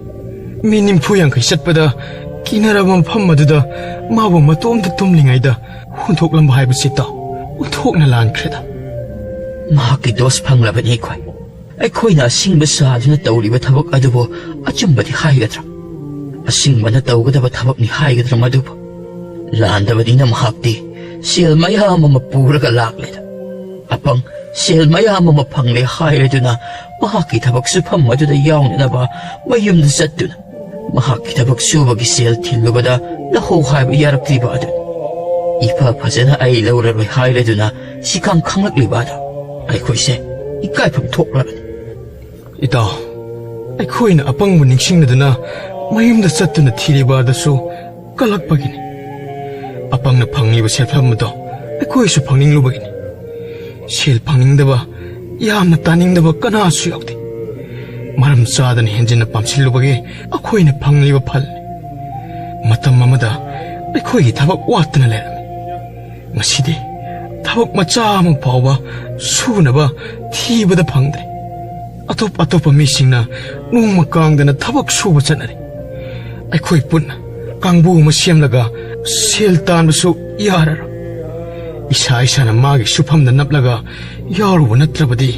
ꯃꯤ ꯅꯤꯝꯐꯨ ꯌꯥꯡꯈꯩ ꯆꯠꯄꯗ ꯀꯤꯅꯔꯕ ꯃꯐꯝ ꯑꯗꯨꯗ ꯃꯥꯕꯨ ꯃꯇꯣꯝꯇ ꯇꯨꯝꯂꯤꯉꯩꯗ ꯍꯨꯟꯗꯣꯛꯂꯝꯕ ꯍꯥꯏꯕꯁꯤꯇ ꯑꯣꯟꯊꯣꯛꯅ ꯂꯥꯟꯈ꯭ꯔꯦꯗ꯫ ꯃꯍꯥꯛꯀꯤ ꯗꯣꯁ ꯐꯪꯂꯕꯅꯤ ꯑꯩꯈꯣꯏ꯫ ꯑꯩꯈꯣꯏꯅ ꯑꯁꯤꯡꯕ ꯁꯥꯗꯨꯅ ꯇꯧꯔꯤꯕ ꯊꯕꯛ ꯑꯗꯨꯕꯨ ꯑꯆꯨꯝꯕꯗꯤ ꯍꯥꯏꯒꯗ꯭ꯔꯥ? ꯑꯁꯤꯡꯕꯅ ꯇꯧꯒꯗꯕ ꯊꯕꯛꯅꯤ ꯍꯥꯏꯒꯗ꯭ꯔꯥ ꯃꯗꯨꯕꯨ? ꯂꯥꯟꯗꯕꯅꯤꯅ ꯃꯍꯥꯛꯇꯤ ꯁꯦꯜ ꯃꯌꯥꯝ ꯑꯃ ꯄꯨꯔꯒ ꯂꯥꯛꯂꯦꯗ꯫ ꯑꯄꯪ ꯁꯦꯜ ꯃꯌꯥꯝ ꯑꯃ ꯐꯪꯂꯦ ꯍꯥꯏꯔꯗꯨꯅ ꯃꯍꯥꯛꯀꯤ ꯊꯕꯛ ꯁꯨꯐꯝ ꯑꯗꯨꯗ ꯌꯥꯎꯅꯅꯕ ꯃꯌꯨꯝꯗ ꯆꯠꯇꯨꯅ ꯃꯍꯥꯛꯀꯤ ꯊꯕꯛ ꯁꯨꯕꯒꯤ ꯁꯦꯜ ꯊꯤꯜꯂꯨꯕꯗ ꯂꯧꯍꯧ ꯍꯥꯏꯕ ꯌꯥꯔꯛꯇ꯭ꯔꯤꯕ ꯑꯗꯨ ꯏꯐ ꯐꯖꯅ ꯑꯩ ꯂꯧꯔꯔꯣꯏ ꯍꯥꯏꯔꯗꯨꯅ ꯁꯤꯈꯥꯡ ꯈꯪꯂꯛꯂꯤꯕ ꯑꯗꯨ ꯑꯩꯈꯣꯏꯁꯦ ꯏꯀꯥꯏꯐꯝ ꯊꯣꯛꯂꯕꯅꯤ꯫ ꯏꯇꯥꯎ, ꯑꯩꯈꯣꯏꯅ ꯑꯄꯪꯕ ꯅꯤꯡꯁꯤꯡꯂꯗꯨꯅ ꯃꯌꯨꯝꯗ ꯆꯠꯇꯨꯅ ꯊꯤꯔꯤꯕ ꯑꯗꯨꯁꯨ ꯀꯜꯂꯛꯄꯒꯤꯅꯤ꯫ ꯑꯄꯪꯅ ꯐꯪꯂꯤꯕ ꯁꯦꯜꯐꯝ ꯑꯗꯣ ꯑꯩꯈꯣꯏꯁꯨ ꯐꯪꯅꯤꯡꯂꯨꯕꯒꯤꯅꯤ꯫ ꯁꯦꯜ ꯐꯪꯅꯤꯡꯗꯕ, ꯌꯥꯝꯅ ꯇꯥꯅꯤꯡꯗꯕ ꯀꯅꯥꯁꯨ ꯌꯥꯎꯗꯦ꯫ ꯃꯔꯝ ꯆꯥꯗꯅ ꯍꯦꯟꯖꯤꯟꯅ ꯄꯥꯝꯁꯤꯜꯂꯨꯕꯒꯤ ꯑꯩꯈꯣꯏꯅ ꯐꯪꯂꯤꯕ ꯐꯜꯅꯤ꯫ ꯃꯇꯝ ꯑꯃꯗ ꯑꯩꯈꯣꯏꯒꯤ ꯊꯕꯛ ꯋꯥꯠꯇꯅ ꯂꯩꯔꯝꯃꯤ꯫ ꯉꯁꯤꯗꯤ ꯊꯕꯛ ꯃꯆꯥ ꯑꯃ ꯐꯥꯎꯕ ꯁꯨꯅꯕ ꯊꯤꯕꯗ ꯐꯪꯗ꯭ꯔꯦ꯫ ꯑꯇꯣꯞ ꯑꯇꯣꯞꯄ ꯃꯤꯁꯤꯡꯅ ꯅꯣꯡꯃ ꯀꯥꯡꯗꯅ ꯊꯕꯛ ꯁꯨꯕ ꯆꯠꯅꯔꯤ꯫ ꯑꯩꯈꯣꯏ ꯄꯨꯟꯅ ꯀꯥꯡꯕꯨ ꯑꯃ ꯁꯦꯝꯂꯒ ꯁꯦꯜ ꯇꯥꯟꯕꯁꯨ ꯌꯥꯔꯔꯣꯏ꯫ ꯏꯁꯥ ꯏꯁꯥꯅ ꯃꯥꯒꯤ ꯁꯨꯐꯝꯗ ꯅꯞꯂꯒ ꯌꯥꯎꯔꯨꯕ ꯅꯠꯇ꯭ꯔꯕꯗꯤ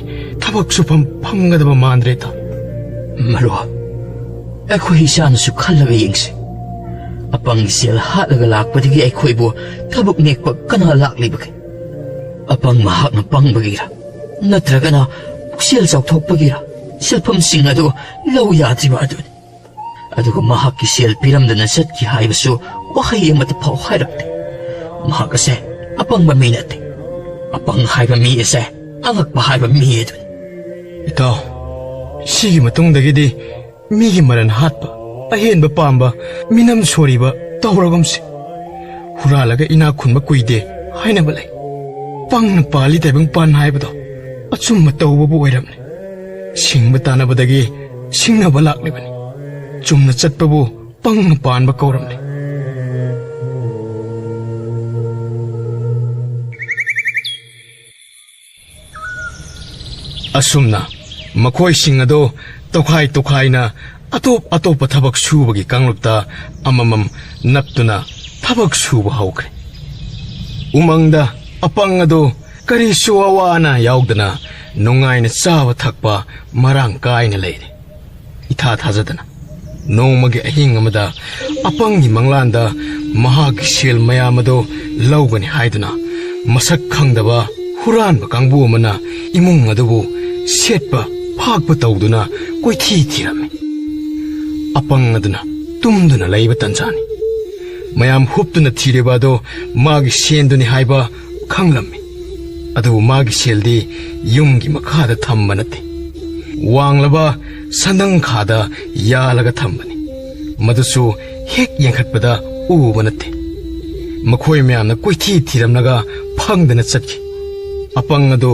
ꯊꯕꯛ ꯁꯨꯐꯝ ꯐꯪꯒꯗꯕ ꯃꯥꯟꯗ꯭ꯔꯦꯗ꯫ ꯃꯔꯨꯞ, ꯑꯩꯈꯣꯏ ꯏꯁꯥꯅꯁꯨ ꯈꯜꯂꯒ ꯌꯦꯡꯁꯤ꯫ ꯑꯄꯪꯒꯤ ꯁꯦꯜ ꯍꯥꯠꯂꯒ ꯂꯥꯛꯄꯗꯒꯤ ꯑꯩꯈꯣꯏꯕꯨ ꯊꯕꯛ ꯅꯦꯛꯄ ꯀꯅꯥ ꯂꯥꯛꯂꯤꯕꯒꯦ? ꯑꯄꯪ ꯃꯍꯥꯛꯅ ꯄꯪꯕꯒꯤꯔ, ꯅꯠꯇ꯭ꯔꯒꯅ ꯄꯨꯛꯆꯦꯜ ꯆꯥꯎꯊꯣꯛꯄꯒꯤꯔ, ꯁꯦꯜꯐꯝꯁꯤꯡ ꯑꯗꯨ ꯂꯧ ꯌꯥꯗ꯭ꯔꯤꯕ ꯑꯗꯨꯅꯤ꯫ ꯑꯗꯨꯒ ꯃꯍꯥꯛꯀꯤ ꯁꯦꯜ ꯄꯤꯔꯝꯗꯅ ꯆꯠꯈꯤ ꯍꯥꯏꯕꯁꯨ ꯋꯥꯍꯩ ꯑꯃꯠꯇ ꯐꯥꯎ ꯍꯥꯏꯔꯛꯇꯦ꯫ ꯃꯍꯥꯛ ꯑꯁꯦ ꯑꯄꯪꯕ ꯃꯤ ꯅꯠꯇꯦ꯫ ꯑꯄꯪ ꯍꯥꯏꯕ ꯃꯤ ꯑꯁꯦ ꯑꯉꯛꯄ ꯍꯥꯏꯕ ꯃꯤ ꯑꯗꯨꯅꯤ꯫ ꯏꯇꯥꯎ, ꯁꯤꯒꯤ ꯃꯇꯨꯡꯗꯒꯤꯗꯤ ꯃꯤꯒꯤ ꯃꯔꯟ ꯍꯥꯠꯄ, ꯑꯍꯦꯟꯕ ꯄꯥꯝꯕ, ꯃꯤꯅꯝ ꯁꯣꯔꯤꯕ ꯇꯧꯔꯒꯨꯝꯁꯤ꯫ ꯍꯨꯔꯥꯜꯂꯒ ꯏꯅꯥꯛ ꯈꯨꯟꯕ ꯀꯨꯏꯗꯦ ꯍꯥꯏꯅꯕ ꯂꯩ꯫ ꯄꯪꯅ ꯄꯥꯜꯂꯤ ꯇꯥꯏꯕꯪ ꯄꯥꯟ ꯍꯥꯏꯕꯗꯣ ꯑꯆꯨꯝꯕ ꯇꯧꯕꯕꯨ ꯑꯣꯏꯔꯝꯂꯦ꯫ ꯁꯤꯡꯕ ꯇꯥꯟꯅꯕꯗꯒꯤ ꯁꯤꯡꯅꯕ ꯂꯥꯛꯂꯤꯕꯅꯤ꯫ ꯆꯨꯝꯅ ꯆꯠꯄꯕꯨ ꯄꯪꯅ ꯄꯥꯟꯕ ꯀꯧꯔꯝꯂꯦ꯫ ꯑꯁꯨꯝꯅ ꯃꯈꯣꯏꯁꯤꯡ ꯑꯗꯨ ꯇꯣꯈꯥꯏ ꯇꯣꯈꯥꯏꯅ ꯑꯇꯣꯞ ꯑꯇꯣꯞꯄ ꯊꯕꯛ ꯁꯨꯕꯒꯤ ꯀꯥꯡꯂꯨꯞꯇ ꯑꯃꯃꯝ ꯅꯞꯇꯨꯅ ꯊꯕꯛ ꯁꯨꯕ ꯍꯧꯈ꯭ꯔꯦ꯫ ꯎꯃꯪꯗ ꯑꯄꯪ ꯑꯗꯨ ꯀꯔꯤꯁꯨ ꯑꯋꯥ ꯑꯅꯥ ꯌꯥꯎꯗꯅ ꯅꯨꯡꯉꯥꯏꯅ ꯆꯥꯕ ꯊꯛꯄ ꯃꯔꯥꯡ ꯀꯥꯏꯅ ꯂꯩꯔꯦ꯫ ꯏꯊꯥ ꯊꯥꯖꯗꯅ ꯅꯣꯡꯃꯒꯤ ꯑꯍꯤꯡ ꯑꯃꯗ ꯑꯄꯪꯒꯤ ꯃꯪꯂꯥꯟꯗ ꯃꯍꯥꯛꯀꯤ ꯁꯦꯜ ꯃꯌꯥꯝ ꯑꯗꯨ ꯂꯧꯒꯅꯤ ꯍꯥꯏꯗꯨꯅ ꯃꯁꯛ ꯈꯪꯗꯕ ꯍꯨꯔꯥꯟꯕ ꯀꯥꯡꯕꯨ ꯑꯃꯅ ꯏꯃꯨꯡ ꯑꯗꯨꯕꯨ ꯁꯦꯠꯄ ꯐꯥꯛꯄ ꯇꯧꯗꯨꯅ ꯀꯣꯏꯊꯤ ꯊꯤꯔꯝꯃꯤ꯫ ꯑꯄꯪ ꯑꯗꯨꯅ ꯇꯨꯝꯗꯨꯅ ꯂꯩꯕ ꯇꯟꯖꯥꯅꯤ꯫ ꯃꯌꯥꯝ ꯍꯨꯞꯇꯨꯅ ꯊꯤꯔꯤꯕ ꯑꯗꯨ ꯃꯥꯒꯤ ꯁꯦꯟꯗꯨꯅꯤ ꯍꯥꯏꯕ ꯈꯪꯂꯝꯃꯤ꯫ ꯑꯗꯨꯕꯨ ꯃꯥꯒꯤ ꯁꯦꯜꯗꯤ ꯌꯨꯝꯒꯤ ꯃꯈꯥꯗ ꯊꯝꯕ ꯅꯠꯇꯦ꯫ ꯋꯥꯡꯂꯕ ꯁꯟꯗꯪꯈꯥꯗ ꯌꯥꯜꯂꯒ ꯊꯝꯕꯅꯤ꯫ ꯃꯗꯨꯁꯨ ꯍꯦꯛ ꯌꯦꯡꯈꯠꯄꯗ ꯎꯕ ꯅꯠꯇꯦ꯫ ꯃꯈꯣꯏ ꯃꯌꯥꯝꯅ ꯀꯣꯏꯊꯤ ꯊꯤꯔꯝꯂꯒ ꯐꯪꯗꯅ ꯆꯠꯈꯤ꯫ ꯑꯄꯪ ꯑꯗꯨ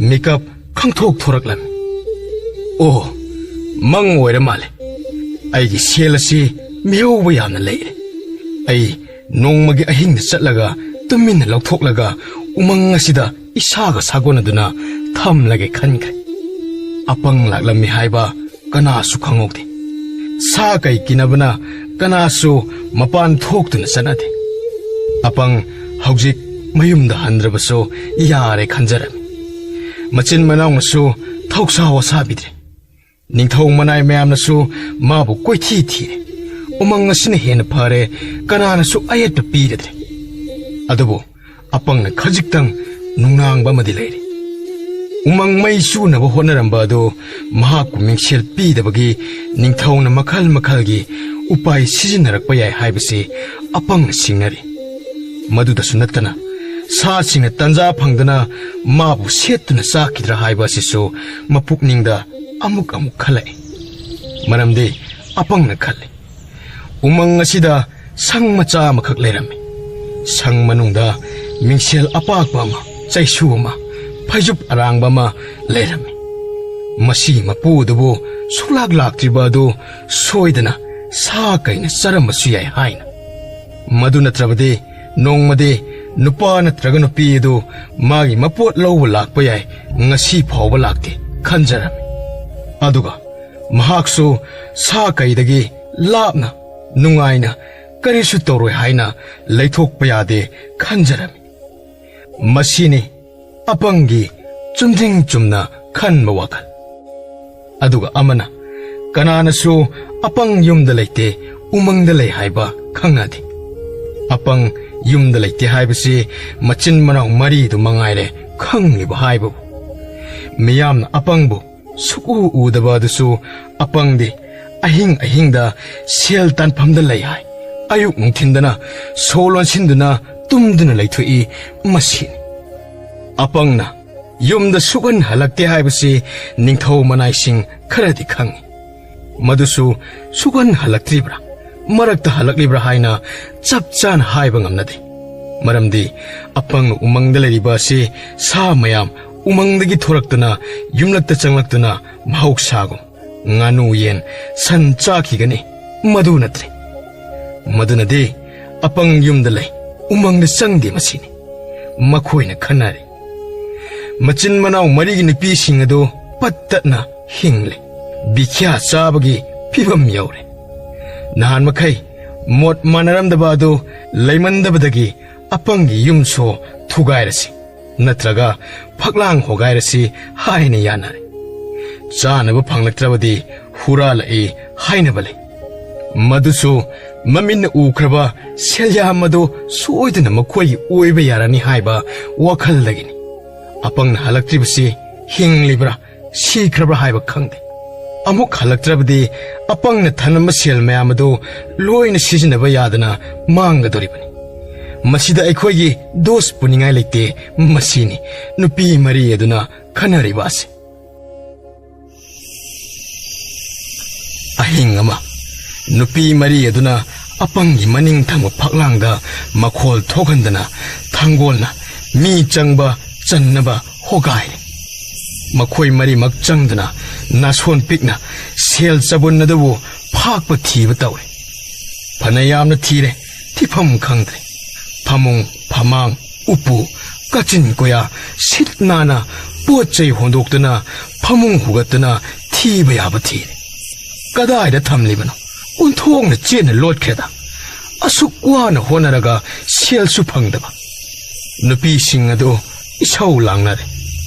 ꯃꯤꯀꯞ ꯈꯪꯊꯣꯛ ꯊꯣꯔꯛꯂꯝꯃꯤ꯫ "ꯑꯣ, ꯃꯪ ꯑꯣꯏꯔ ꯃꯥꯜꯂꯦ꯫ ꯑꯩꯒꯤ ꯁꯦꯜ ꯑꯁꯤ ꯃꯤꯍꯧꯕ ꯌꯥꯝꯅ ꯂꯩꯔꯦ꯫ ꯑꯩ ꯅꯣꯡꯃꯒꯤ ꯑꯍꯤꯡꯗ ꯆꯠꯂꯒ ꯇꯨꯃꯤꯟꯅ ꯂꯧꯊꯣꯛꯂꯒ ꯎꯃꯪ ꯑꯁꯤꯗ ꯏꯁꯥꯒ ꯁꯥꯒꯣꯟꯅꯗꯨꯅ ꯊꯝꯂꯒꯦ" ꯈꯟꯈ꯭ꯔꯦ꯫ ꯑꯄꯪ ꯂꯥꯛꯂꯝꯃꯤ ꯍꯥꯏꯕ ꯀꯅꯥꯁꯨ ꯈꯪꯍꯧꯗꯦ꯫ ꯁꯥ ꯀꯩ ꯀꯤꯅꯕꯅ ꯀꯅꯥꯁꯨ ꯃꯄꯥꯟ ꯊꯣꯛꯇꯨꯅ ꯆꯠꯅꯗꯦ꯫ ꯑꯄꯪ ꯍꯧꯖꯤꯛ ꯃꯌꯨꯝꯗ ꯍꯟꯗ꯭ꯔꯕꯁꯨ ꯌꯥꯔꯦ ꯈꯟꯖꯔꯝꯃꯤ꯫ ꯃꯆꯤꯟ ꯃꯅꯥꯎꯅꯁꯨ ꯊꯧꯁꯥ ꯋꯥꯁꯥꯕꯤꯗ꯭ꯔꯦ꯫ ꯅꯤꯡꯊꯧ ꯃꯅꯥꯏ ꯃꯌꯥꯝꯅꯁꯨ ꯃꯥꯕꯨ ꯀꯣꯏꯊꯤ ꯊꯤꯔꯦ꯫ ꯎꯃꯪ ꯑꯁꯤꯅ ꯍꯦꯟꯅ ꯐꯔꯦ, ꯀꯅꯥꯅꯁꯨ ꯑꯌꯦꯠꯄ ꯄꯤꯔꯗ꯭ꯔꯦ꯫ ꯑꯗꯨꯕꯨ ꯑꯄꯪꯅ ꯈꯖꯤꯛꯇꯪ ꯅꯨꯡꯅꯥꯡꯕ ꯑꯃꯗꯤ ꯂꯩꯔꯤ꯫ ꯎꯃꯪ ꯃꯩ ꯆꯨꯅꯕ ꯍꯣꯠꯅꯔꯝꯕ ꯑꯗꯨ ꯃꯍꯥꯛꯄꯨ ꯃꯤꯡꯁꯦꯜ ꯄꯤꯗꯕꯒꯤ ꯅꯤꯡꯊꯧꯅ ꯃꯈꯜ ꯃꯈꯜꯒꯤ ꯎꯄꯥꯏ ꯁꯤꯖꯤꯟꯅꯔꯛꯄ ꯌꯥꯏ ꯍꯥꯏꯕꯁꯤ ꯑꯄꯪꯅ ꯁꯤꯡꯅꯔꯤ꯫ ꯃꯗꯨꯗꯁꯨ ꯅꯠꯇꯅ ꯁꯥꯁꯤꯡꯅ ꯇꯟꯖꯥ ꯐꯪꯗꯅ ꯃꯥꯕꯨ ꯁꯦꯠꯇꯨꯅ ꯆꯥꯈꯤꯗ꯭ꯔꯥ ꯍꯥꯏꯕ ꯑꯁꯤꯁꯨ ꯃꯄꯨꯛꯅꯤꯡꯗ ꯑꯃꯨꯛ ꯑꯃꯨꯛ ꯈꯜꯂꯛꯏ꯫ ꯃꯔꯝꯗꯤ ꯑꯄꯪꯅ ꯈꯜꯂꯤ, ꯎꯃꯪ ꯑꯁꯤꯗ ꯁꯪ ꯃꯆꯥ ꯑꯃꯈꯛ ꯂꯩꯔꯝꯃꯤ꯫ ꯁꯪ ꯃꯅꯨꯡꯗ ꯃꯤꯡꯁꯦꯜ ꯑꯄꯥꯛꯄ ꯑꯃ, ꯆꯩꯁꯨ ꯑꯃ, ꯐꯩꯖꯨꯞ ꯑꯔꯥꯡꯕ ꯑꯃ ꯂꯩꯔꯝꯃꯤ꯫ ꯃꯁꯤꯒꯤ ꯃꯄꯨ ꯑꯗꯨꯕꯨ ꯁꯨꯛꯂꯥꯛ ꯂꯥꯛꯇ꯭ꯔꯤꯕ ꯑꯗꯨ ꯁꯣꯏꯗꯅ ꯁꯥ ꯀꯩꯅ ꯆꯥꯔꯝꯕꯁꯨ ꯌꯥꯏ ꯍꯥꯏꯅ꯫ ꯃꯗꯨ ꯅꯠꯇ꯭ꯔꯕꯗꯤ ꯅꯣꯡꯃꯗꯤ ꯅꯨꯄꯥ ꯅꯠꯇ꯭ꯔꯒ ꯅꯨꯄꯤ ꯑꯗꯨ ꯃꯥꯒꯤ ꯃꯄꯣꯠ ꯂꯧꯕ ꯂꯥꯛꯄ ꯌꯥꯏ, ꯉꯁꯤ ꯐꯥꯎꯕ ꯂꯥꯛꯇꯦ ꯈꯟꯖꯔꯝꯃꯤ꯫ ꯑꯗꯨꯒ ꯃꯍꯥꯛꯁꯨ ꯁꯥ ꯀꯩꯗꯒꯤ ꯂꯥꯞꯅ ꯅꯨꯡꯉꯥꯏꯅ ꯀꯔꯤꯁꯨ ꯇꯧꯔꯣꯏ ꯍꯥꯏꯅ ꯂꯩꯊꯣꯛꯄ ꯌꯥꯗꯦ ꯈꯟꯖꯔꯝꯃꯤ꯫ ꯃꯁꯤꯅꯤ ꯑꯄꯪꯒꯤ ꯆꯨꯝꯗ꯭ꯔꯤꯡ ꯆꯨꯝꯅ ꯈꯟꯕ ꯋꯥꯈꯜ꯫ ꯑꯗꯨꯒ ꯑꯃꯅ, ꯀꯅꯥꯅꯁꯨ ꯑꯄꯪ ꯌꯨꯝꯗ ꯂꯩꯇꯦ, ꯎꯃꯪꯗ ꯂꯩ ꯍꯥꯏꯕ ꯈꯪꯅꯗꯦ꯫ ꯑꯄꯪ ꯌꯨꯝꯗ ꯂꯩꯇꯦ ꯍꯥꯏꯕꯁꯤ ꯃꯆꯤꯟ ꯃꯅꯥꯎ ꯃꯔꯤꯗꯨ ꯃꯉꯥꯏꯔꯦ ꯈꯪꯂꯤꯕ ꯍꯥꯏꯕꯕꯨ꯫ ꯃꯤꯌꯥꯝꯅ ꯑꯄꯪꯕꯨ ꯁꯨꯛꯎ ꯎꯗꯕ ꯑꯗꯨꯁꯨ ꯑꯄꯪꯗꯤ ꯑꯍꯤꯡ ꯑꯍꯤꯡꯗ ꯁꯦꯜ ꯇꯥꯟꯐꯝꯗ ꯂꯩ ꯍꯥꯏ꯫ ꯑꯌꯨꯛ ꯅꯨꯡꯊꯤꯟꯗꯅ ꯁꯣ ꯂꯣꯟꯁꯤꯟꯗꯨꯅ ꯇꯨꯝꯗꯨꯅ ꯂꯩꯊꯣꯛꯏ꯫ ꯃꯁꯤꯅꯤ꯫ ꯑꯄꯪꯅ ꯌꯨꯝꯗ ꯁꯨꯛꯍꯟ ꯍꯜꯂꯛꯇꯦ ꯍꯥꯏꯕꯁꯤ ꯅꯤꯡꯊꯧ ꯃꯅꯥꯏꯁꯤꯡ ꯈꯔꯗꯤ ꯈꯪꯏ꯫ ꯃꯗꯨꯁꯨ ꯁꯨꯛꯍꯟ ꯍꯜꯂꯛꯇ꯭ꯔꯤꯕ꯭ꯔꯥ, ꯃꯔꯛꯇ ꯍꯜꯂꯛꯂꯤꯕ꯭ꯔꯥ ꯍꯥꯏꯅ ꯆꯞ ꯆꯥꯅ ꯍꯥꯏꯕ ꯉꯝꯅꯗꯦ꯫ ꯃꯔꯝꯗꯤ ꯑꯄꯪꯅ ꯎꯃꯪꯗ ꯂꯩꯔꯤꯕ ꯑꯁꯤ ꯁꯥ ꯃꯌꯥꯝ ꯎꯃꯪꯗꯒꯤ ꯊꯣꯔꯛꯇꯨꯅ ꯌꯨꯝꯂꯛꯇ ꯆꯪꯂꯛꯇꯨꯅ ꯃꯍꯧꯁꯥꯒꯨꯝ ꯉꯥꯅꯨ, ꯌꯦꯟ, ꯁꯟ ꯆꯥꯈꯤꯒꯅꯤ, ꯃꯗꯨ ꯅꯠꯇ꯭ꯔꯦ꯫ ꯃꯗꯨꯅꯗꯤ ꯑꯄꯪ ꯌꯨꯝꯗ ꯂꯩ, ꯎꯃꯪꯗ ꯆꯪꯗꯦ ꯃꯁꯤꯅꯤ꯫ ꯃꯈꯣꯏꯅ ꯈꯟꯅꯔꯦ꯫ ꯃꯆꯤꯟ ꯃꯅꯥꯎ ꯃꯔꯤꯒꯤ ꯅꯨꯄꯤꯁꯤꯡ ꯑꯗꯨ ꯄꯠ ꯇꯠꯅ ꯍꯤꯡꯂꯦ꯫ ꯕꯤꯈ꯭ꯌꯥ ꯆꯥꯕꯒꯤ ꯐꯤꯕꯝ ꯌꯧꯔꯦ꯫ ꯅꯍꯥꯟ ꯃꯈꯩ ꯃꯣꯠ ꯃꯥꯟꯅꯔꯝꯗꯕ ꯑꯗꯨ ꯂꯩꯃꯟꯗꯕꯗꯒꯤ ꯑꯄꯪꯒꯤ ꯌꯨꯝꯁꯨ ꯊꯨꯒꯥꯏꯔꯁꯤ, ꯅꯠꯇ꯭ꯔꯒ ꯐꯛꯂꯥꯡ ꯍꯣꯒꯥꯏꯔꯁꯤ ꯍꯥꯏꯅ ꯌꯥꯅꯔꯦ꯫ ꯆꯥꯅꯕ ꯐꯪꯂꯛꯇ꯭ꯔꯕꯗꯤ ꯍꯨꯔꯥꯜꯂꯛꯏ ꯍꯥꯏꯅꯕ ꯂꯩ꯫ ꯃꯗꯨꯁꯨ ꯃꯃꯤꯠꯅ ꯎꯈ꯭ꯔꯕ ꯁꯦꯜꯌꯥꯝ ꯑꯗꯨ ꯁꯣꯏꯗꯅ ꯃꯈꯣꯏꯒꯤ ꯑꯣꯏꯕ ꯌꯥꯔꯅꯤ ꯍꯥꯏꯕ ꯋꯥꯈꯜꯗꯒꯤꯅꯤ꯫ ꯑꯄꯪꯅ ꯍꯜꯂꯛꯇ꯭ꯔꯤꯕꯁꯤ ꯍꯤꯡꯂꯤꯕ꯭ꯔꯥ, ꯁꯤꯈ꯭ꯔꯕ꯭ꯔꯥ ꯍꯥꯏꯕ ꯈꯪꯗꯦ꯫ ꯑꯃꯨꯛ ꯍꯜꯂꯛꯇ꯭ꯔꯕꯗꯤ ꯑꯄꯪꯅ ꯊꯅꯝꯕ ꯁꯦꯜ ꯃꯌꯥꯝ ꯑꯗꯨ ꯂꯣꯏꯅ ꯁꯤꯖꯤꯟꯅꯕ ꯌꯥꯗꯅ ꯃꯥꯡꯒꯗꯧꯔꯤꯕꯅꯤ꯫ ꯃꯁꯤꯗ ꯑꯩꯈꯣꯏꯒꯤ ꯗꯣꯁ ꯄꯨꯅꯤꯡꯉꯥꯏ ꯂꯩꯇꯦ꯫ ꯃꯁꯤꯅꯤ ꯅꯨꯄꯤ ꯃꯔꯤ ꯑꯗꯨꯅ ꯈꯟꯅꯔꯤꯕ ꯑꯁꯤ꯫ ꯑꯍꯤꯡ ꯑꯃ ꯅꯨꯄꯤ ꯃꯔꯤ ꯑꯗꯨꯅ ꯑꯄꯪꯒꯤ ꯃꯅꯤꯡ ꯊꯪꯕ ꯐꯛꯂꯥꯡꯗ ꯃꯈꯣꯜ ꯊꯣꯛꯍꯟꯗꯅ ꯊꯥꯡꯒꯣꯜꯅ ꯃꯤ ꯆꯪꯕ ꯆꯟꯅꯕ ꯍꯣꯒꯥꯏꯔꯦ꯫ ꯃꯈꯣꯏ ꯃꯔꯤꯃꯛ ꯆꯪꯗꯨꯅ ꯅꯥꯁꯣꯟ ꯄꯤꯛꯅ ꯁꯦꯜ ꯆꯕꯨꯟ ꯑꯗꯨꯕꯨ ꯐꯥꯛꯄ ꯊꯤꯕ ꯇꯧꯔꯦ꯫ ꯐꯅ ꯌꯥꯝꯅ ꯊꯤꯔꯦ, ꯊꯤꯐꯝ ꯈꯪꯗ꯭ꯔꯦ꯫ ꯐꯃꯨꯡ, ꯐꯃꯥꯡ, ꯎꯄꯨ, ꯀꯥꯆꯤꯟ ꯀꯣꯌꯥ ꯁꯤꯠ ꯅꯥꯟꯅ ꯄꯣꯠ ꯆꯩ ꯍꯣꯟꯗꯣꯛꯇꯨꯅ ꯐꯃꯨꯡ ꯍꯨꯒꯠꯇꯨꯅ ꯊꯤꯕ ꯌꯥꯕ ꯊꯤꯔꯦ꯫ ꯀꯗꯥꯏꯗ ꯊꯝꯂꯤꯕꯅꯣ? ꯑꯣꯟꯊꯣꯛꯅ ꯆꯦꯠꯅ ꯂꯣꯠꯈ꯭ꯔꯦꯗ꯫ ꯑꯁꯨꯛ ꯋꯥꯅ ꯍꯣꯠꯅꯔꯒ ꯁꯦꯜꯁꯨ ꯐꯪꯗꯕ꯫ ꯅꯨꯄꯤꯁꯤꯡ ꯑꯗꯨ ꯏꯁꯧ ꯂꯥꯡꯅꯔꯦ꯫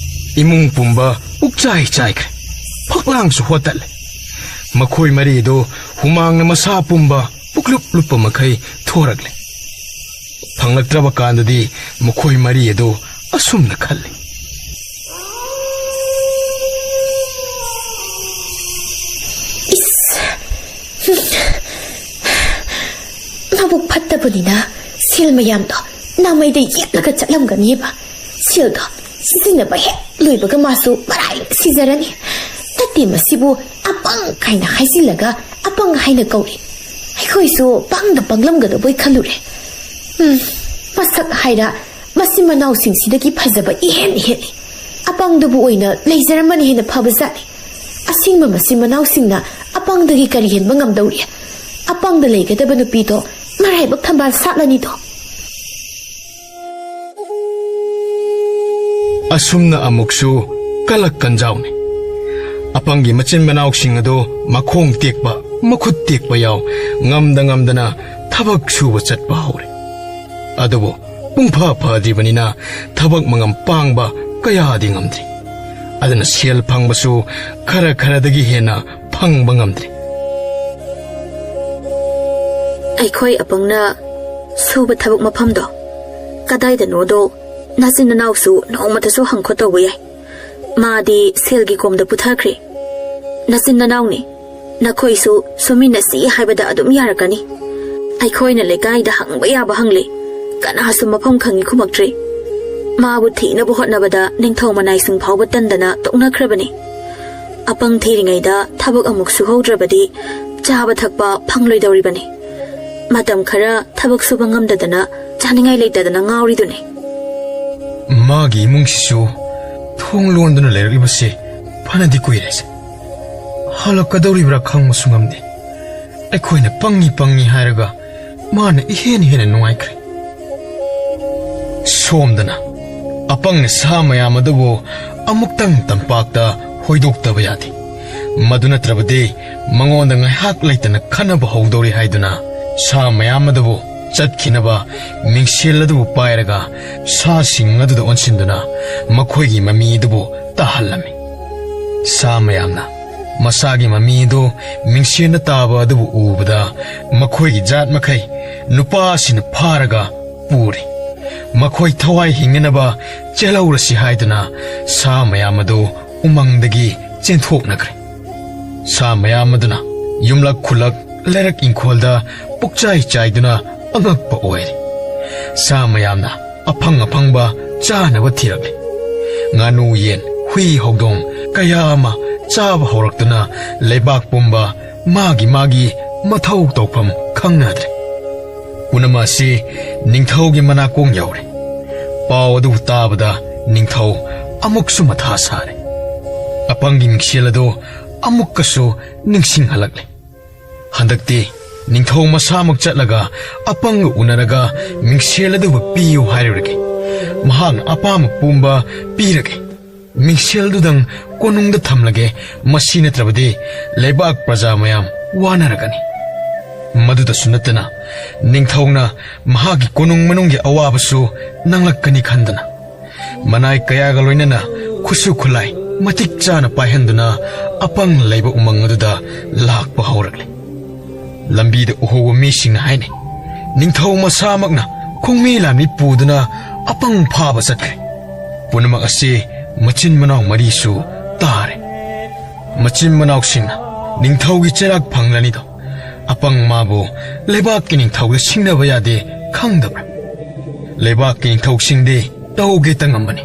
ꯏꯃꯨꯡ ꯄꯨꯝꯕ ꯄꯨꯛꯆꯥꯏ ꯆꯥꯏꯈ꯭ꯔꯦ꯫ ꯐꯛꯂꯥꯡꯁꯨ ꯍꯣꯠꯇꯠꯂꯦ꯫ ꯃꯈꯣꯏ ꯃꯔꯤꯗꯨ ꯍꯨꯃꯥꯡꯅ ꯃꯁꯥ ꯄꯨꯝꯕ ꯄꯨꯛꯂꯨꯞ ꯂꯨꯞꯄ ꯃꯈꯩ ꯊꯣꯔꯛꯂꯦ꯫ ꯐꯪꯂꯛꯇ꯭ꯔꯕ ꯀꯥꯟꯗꯗꯤ ꯃꯈꯣꯏ ꯃꯔꯤ ꯑꯗꯨ ꯑꯁꯨꯝꯅ ꯈꯜꯂꯤ꯫ ꯏꯁ! ꯃꯕꯨꯛ ꯐꯠꯇꯕꯅꯤꯅ ꯁꯦꯜ ꯃꯌꯥꯝꯗꯣ ꯅꯥꯃꯩꯗ ꯌꯦꯞꯂꯒ ꯆꯠꯂꯝꯒꯅꯤꯕ꯫ ꯁꯦꯜꯗꯣ ꯁꯤꯖꯤꯟꯅꯕ ꯍꯦꯛ ꯂꯣꯏꯕꯒ ꯃꯥꯁꯨ ꯃꯔꯥꯏ ꯁꯤꯖꯔꯅꯤ꯫ ꯅꯠꯇꯦ, ꯃꯁꯤꯕꯨ ꯑꯄꯪ ꯍꯥꯏꯅ ꯍꯥꯏꯖꯤꯜꯂꯒ ꯑꯄꯪ ꯍꯥꯏꯅ ꯀꯧꯔꯤ꯫ ꯑꯩꯈꯣꯏꯁꯨ ꯄꯪꯗ ꯄꯪꯂꯝꯒꯗꯕꯣꯏ ꯈꯜꯂꯨꯔꯦ꯫ ꯎꯝ, ꯃꯁꯛ ꯍꯥꯏꯔ ꯃꯆꯤꯟ ꯃꯅꯥꯎꯁꯤꯡꯁꯤꯗꯒꯤ ꯐꯖꯕ ꯏꯍꯦꯟ ꯍꯦꯜꯂꯤ꯫ ꯑꯄꯪꯗꯕꯨ ꯑꯣꯏꯅ ꯂꯩꯖꯔꯝꯕꯅ ꯍꯦꯟꯅ ꯐꯕꯖꯥꯠꯅꯤ꯫ ꯑꯁꯤꯡꯕ ꯃꯆꯤꯟ ꯃꯅꯥꯎꯁꯤꯡꯅ ꯑꯄꯪꯗꯒꯤ ꯀꯔꯤ ꯍꯦꯟꯕ ꯉꯝꯗꯧꯔꯤ? ꯑꯄꯪꯗ ꯂꯩꯒꯗꯕ ꯅꯨꯄꯤꯗꯣ ꯃꯔꯥꯏꯕꯛ ꯊꯝꯕꯥꯜ ꯁꯥꯠꯂꯅꯤꯗꯣ꯫ ꯑꯁꯨꯝꯅ ꯑꯃꯨꯛꯁꯨ ꯀꯂꯛ ꯀꯟꯖꯥꯎꯅꯤ꯫ ꯑꯄꯪꯒꯤ ꯃꯆꯤꯟ ꯃꯅꯥꯎꯁꯤꯡ ꯑꯗꯨ ꯃꯈꯣꯡ ꯇꯦꯛꯄ, ꯃꯈꯨꯠ ꯇꯦꯛꯄ ꯌꯥꯎ ꯉꯝꯗ ꯉꯝꯗꯅ ꯊꯕꯛ ꯁꯨꯕ ꯆꯠꯄ ꯍꯧꯔꯦ꯫ ꯑꯗꯨꯕꯨ ꯄꯨꯡꯐ ꯐꯗ꯭ꯔꯤꯕꯅꯤꯅ ꯊꯕꯛ ꯃꯉꯝ ꯄꯥꯡꯕ ꯀꯌꯥꯗꯤ ꯉꯝꯗ꯭ꯔꯤ꯫ ꯑꯗꯨꯅ ꯁꯦꯜ ꯐꯪꯕꯁꯨ ꯈꯔ ꯈꯔꯗꯒꯤ ꯍꯦꯟꯅ ꯐꯪꯕ ꯉꯝꯗ꯭ꯔꯤ꯫ ꯑꯩꯈꯣꯏ ꯑꯄꯪꯅ ꯁꯨꯕ ꯊꯕꯛ ꯃꯐꯝꯗꯣ ꯀꯗꯥꯏꯗꯅꯣꯗꯣ ꯅꯆꯤꯟ ꯅꯅꯥꯎꯁꯨ ꯅꯣꯡꯃꯇꯁꯨ ꯍꯪꯈꯣ ꯇꯧꯕ ꯌꯥꯏ꯫ ꯃꯥꯗꯤ ꯁꯦꯜꯒꯤ ꯀꯣꯝꯗ ꯄꯨꯊꯈ꯭ꯔꯦ꯫ ꯅꯆꯤꯟ ꯅꯅꯥꯎꯅꯤ, ꯅꯈꯣꯏꯁꯨ ꯁꯨꯃꯤꯟꯅꯁꯤ ꯍꯥꯏꯕꯗ ꯑꯗꯨꯝ ꯌꯥꯔꯛꯀꯅꯤ꯫ ꯑꯩꯈꯣꯏꯅ ꯂꯩꯀꯥꯏꯗ ꯍꯪꯕ ꯌꯥꯕ ꯍꯪꯂꯦ, ꯀꯅꯥꯁꯨ ꯃꯐꯝ ꯈꯪꯉꯤ ꯈꯨꯝꯃꯛꯇ꯭ꯔꯦ꯫ ꯃꯥꯕꯨ ꯊꯤꯅꯕ ꯍꯣꯠꯅꯕꯗ ꯅꯤꯡꯊꯧ ꯃꯅꯥꯏꯁꯤꯡ ꯐꯥꯎꯕ ꯇꯟꯗꯅ ꯇꯣꯛꯅꯈ꯭ꯔꯕꯅꯤ꯫ ꯑꯄꯪ ꯊꯤꯔꯤꯉꯩꯗ ꯊꯕꯛ ꯑꯃꯨꯛ ꯁꯨꯍꯧꯗ꯭ꯔꯕꯗꯤ ꯆꯥꯕ ꯊꯛꯄ ꯐꯪꯂꯣꯏꯗꯧꯔꯤꯕꯅꯤ꯫ ꯃꯇꯝ ꯈꯔ ꯊꯕꯛ ꯁꯨꯕ ꯉꯝꯗꯗꯅ ꯆꯥꯅꯤꯡꯉꯥꯏ ꯂꯩꯇꯗꯅ ꯉꯥꯎꯔꯤꯗꯨꯅꯤ꯫ ꯃꯥꯒꯤ ꯏꯃꯨꯡꯁꯤꯁꯨ ꯊꯣꯡ ꯂꯣꯟꯗꯨꯅ ꯂꯩꯔꯛꯂꯤꯕꯁꯦ ꯐꯅꯗꯤ ꯀꯨꯏꯔꯦꯁꯦ꯫ ꯍꯜꯂꯛꯀꯗꯧꯔꯤꯕ꯭ꯔꯥ ꯈꯪꯕꯁꯨ ꯉꯝꯗꯦ꯫ ꯑꯩꯈꯣꯏꯅ ꯄꯪꯉꯤ ꯄꯪꯉꯤ ꯍꯥꯏꯔꯒ ꯃꯥꯅ ꯏꯍꯦꯟ ꯍꯦꯟꯅ ꯅꯨꯡꯉꯥꯏꯈ꯭ꯔꯦ꯫ ꯁꯣꯝꯗꯅ ꯑꯄꯪꯅ ꯁꯥ ꯃꯌꯥꯝ ꯑꯗꯨꯕꯨ ꯑꯃꯨꯛꯇꯪ ꯇꯝꯄꯥꯛꯇ ꯍꯣꯏꯗꯣꯛꯇꯕ ꯌꯥꯗꯦ꯫ ꯃꯗꯨ ꯅꯠꯇ꯭ꯔꯕꯗꯤ ꯃꯉꯣꯟꯗ ꯉꯥꯏꯍꯥꯛ ꯂꯩꯇꯅ ꯈꯟꯅꯕ ꯍꯧꯗꯧꯔꯤ ꯍꯥꯏꯗꯨꯅ ꯁꯥ ꯃꯌꯥꯝ ꯑꯗꯨꯕꯨ ꯆꯠꯈꯤꯅꯕ ꯃꯤꯡꯁꯦꯜ ꯑꯗꯨꯕꯨ ꯄꯥꯏꯔꯒ ꯁꯥꯁꯤꯡ ꯑꯗꯨꯗ ꯑꯣꯟꯁꯤꯟꯗꯨꯅ ꯃꯈꯣꯏꯒꯤ ꯃꯃꯤ ꯑꯗꯨꯕꯨ ꯇꯥꯍꯜꯂꯝꯃꯤ꯫ ꯁꯥ ꯃꯌꯥꯝꯅ ꯃꯁꯥꯒꯤ ꯃꯃꯤ ꯑꯗꯨ ꯃꯤꯡꯁꯦꯜꯗ ꯇꯥꯕ ꯑꯗꯨꯕꯨ ꯎꯕꯗ ꯃꯈꯣꯏꯒꯤ ꯖꯥꯠ ꯃꯈꯩ ꯅꯨꯄꯥꯁꯤꯅ ꯐꯥꯔꯒ ꯄꯨꯔꯦ꯫ ꯃꯈꯣꯏ ꯊꯋꯥꯏ ꯍꯤꯡꯅꯅꯕ ꯆꯦꯜꯍꯧꯔꯁꯤ ꯍꯥꯏꯗꯨꯅ ꯁꯥ ꯃꯌꯥꯝ ꯑꯗꯨ ꯎꯃꯪꯗꯒꯤ ꯆꯦꯟꯊꯣꯛꯅꯈ꯭ꯔꯦ꯫ ꯁꯥ ꯃꯌꯥꯝ ꯑꯗꯨꯅ ꯌꯨꯝꯂꯛ ꯈꯨꯂꯛ, ꯂꯩꯔꯛ ꯏꯪꯈꯣꯜꯗ ꯄꯨꯛꯆꯥꯏ ꯆꯥꯏꯗꯨꯅ ꯑꯉꯛꯄ ꯑꯣꯏꯔꯦ꯫ ꯁꯥ ꯃꯌꯥꯝꯅ ꯑꯐꯪ ꯑꯐꯪꯕ ꯆꯥꯅꯕ ꯊꯤꯔꯛꯂꯦ꯫ ꯉꯥꯅꯨ, ꯌꯦꯟ, ꯍꯨꯏ, ꯍꯧꯗꯣꯡ ꯀꯌꯥ ꯑꯃ ꯆꯥꯕ ꯍꯧꯔꯛꯇꯨꯅ ꯂꯩꯕꯥꯛ ꯄꯨꯝꯕ ꯃꯥꯒꯤ ꯃꯥꯒꯤ ꯃꯊꯧ ꯇꯧꯐꯝ ꯈꯪꯅꯗ꯭ꯔꯦ꯫ ꯄꯨꯝꯅꯃꯛ ꯑꯁꯤ ꯅꯤꯡꯊꯧꯒꯤ ꯃꯅꯥꯀꯣꯡ ꯌꯧꯔꯦ꯫ ꯄꯥꯎ ꯑꯗꯨ ꯇꯥꯕꯗ ꯅꯤꯡꯊꯧ ꯑꯃꯨꯛꯁꯨ ꯃꯊꯥ ꯁꯥꯔꯦ꯫ ꯑꯄꯪꯒꯤ ꯃꯤꯡꯁꯦꯜ ꯑꯗꯨ ꯑꯃꯨꯛꯀꯁꯨ ꯅꯤꯡꯁꯤꯡꯍꯜꯂꯛꯂꯦ꯫ ꯍꯟꯗꯛꯇꯤ ꯅꯤꯡꯊꯧ ꯃꯁꯥꯃꯛ ꯆꯠꯂꯒ ꯑꯄꯪꯒ ꯎꯅꯔꯒ ꯃꯤꯡꯁꯦꯜ ꯑꯗꯨꯕꯨ ꯄꯤꯌꯨ ꯍꯥꯏꯔꯨꯔꯒꯦ꯫ ꯃꯍꯥꯛꯅ ꯑꯄꯥꯝꯕ ꯄꯨꯝꯕ ꯄꯤꯔꯒꯦ꯫ ꯃꯤꯡꯁꯦꯜꯗꯨꯗꯪ ꯀꯣꯅꯨꯡꯗ ꯊꯝꯂꯒꯦ꯫ ꯃꯁꯤ ꯅꯠꯇ꯭ꯔꯕꯗꯤ ꯂꯩꯕꯥꯛ ꯄ꯭ꯔꯖꯥ ꯃꯌꯥꯝ ꯋꯥꯅꯔꯒꯅꯤ꯫ ꯃꯗꯨꯗꯁꯨ ꯅꯠꯇꯅ ꯅꯤꯡꯊꯧꯅ ꯃꯍꯥꯛꯀꯤ ꯀꯣꯅꯨꯡ ꯃꯅꯨꯡꯒꯤ ꯑꯋꯥꯕꯁꯨ ꯅꯪꯂꯛꯀꯅꯤ ꯈꯟꯗꯅ ꯃꯅꯥꯏ ꯀꯌꯥꯒ ꯂꯣꯏꯅꯅ ꯈꯨꯠꯁꯨ ꯈꯨꯠꯂꯥꯏ ꯃꯇꯤꯛ ꯆꯥꯅ ꯄꯥꯏꯍꯟꯗꯨꯅ ꯑꯄꯪ ꯂꯩꯕ ꯎꯃꯪ ꯑꯗꯨꯗ ꯂꯥꯛꯄ ꯍꯧꯔꯛꯂꯦ꯫ ꯂꯝꯕꯤꯗ ꯎꯍꯧꯕ ꯃꯤꯁꯤꯡꯅ ꯍꯥꯏꯅꯩ, ꯅꯤꯡꯊꯧ ꯃꯁꯥꯃꯛꯅ ꯈꯣꯡꯃꯤ ꯂꯥꯟꯃꯤ ꯄꯨꯗꯨꯅ ꯑꯄꯪ ꯐꯥꯕ ꯆꯠꯈ꯭ꯔꯦ꯫ ꯄꯨꯝꯅꯃꯛ ꯑꯁꯤ ꯃꯆꯤꯟ ꯃꯅꯥꯎ ꯃꯔꯤꯁꯨ ꯇꯥꯔꯦ꯫ ꯃꯆꯤꯟ ꯃꯅꯥꯎꯁꯤꯡꯅ ꯅꯤꯡꯊꯧꯒꯤ ꯆꯩꯔꯥꯛ ꯐꯪꯂꯅꯤꯗꯣ꯫ ꯑꯄꯪ ꯃꯥꯕꯨ ꯂꯩꯕꯥꯛꯀꯤ ꯅꯤꯡꯊꯧꯗ ꯁꯤꯡꯅꯕ ꯌꯥꯗꯦ ꯈꯪꯗꯕ꯭ꯔꯥ? ꯂꯩꯕꯥꯛꯀꯤ ꯅꯤꯡꯊꯧꯁꯤꯡꯗꯤ ꯇꯧꯒꯦ ꯇꯉꯝꯕꯅꯤ꯫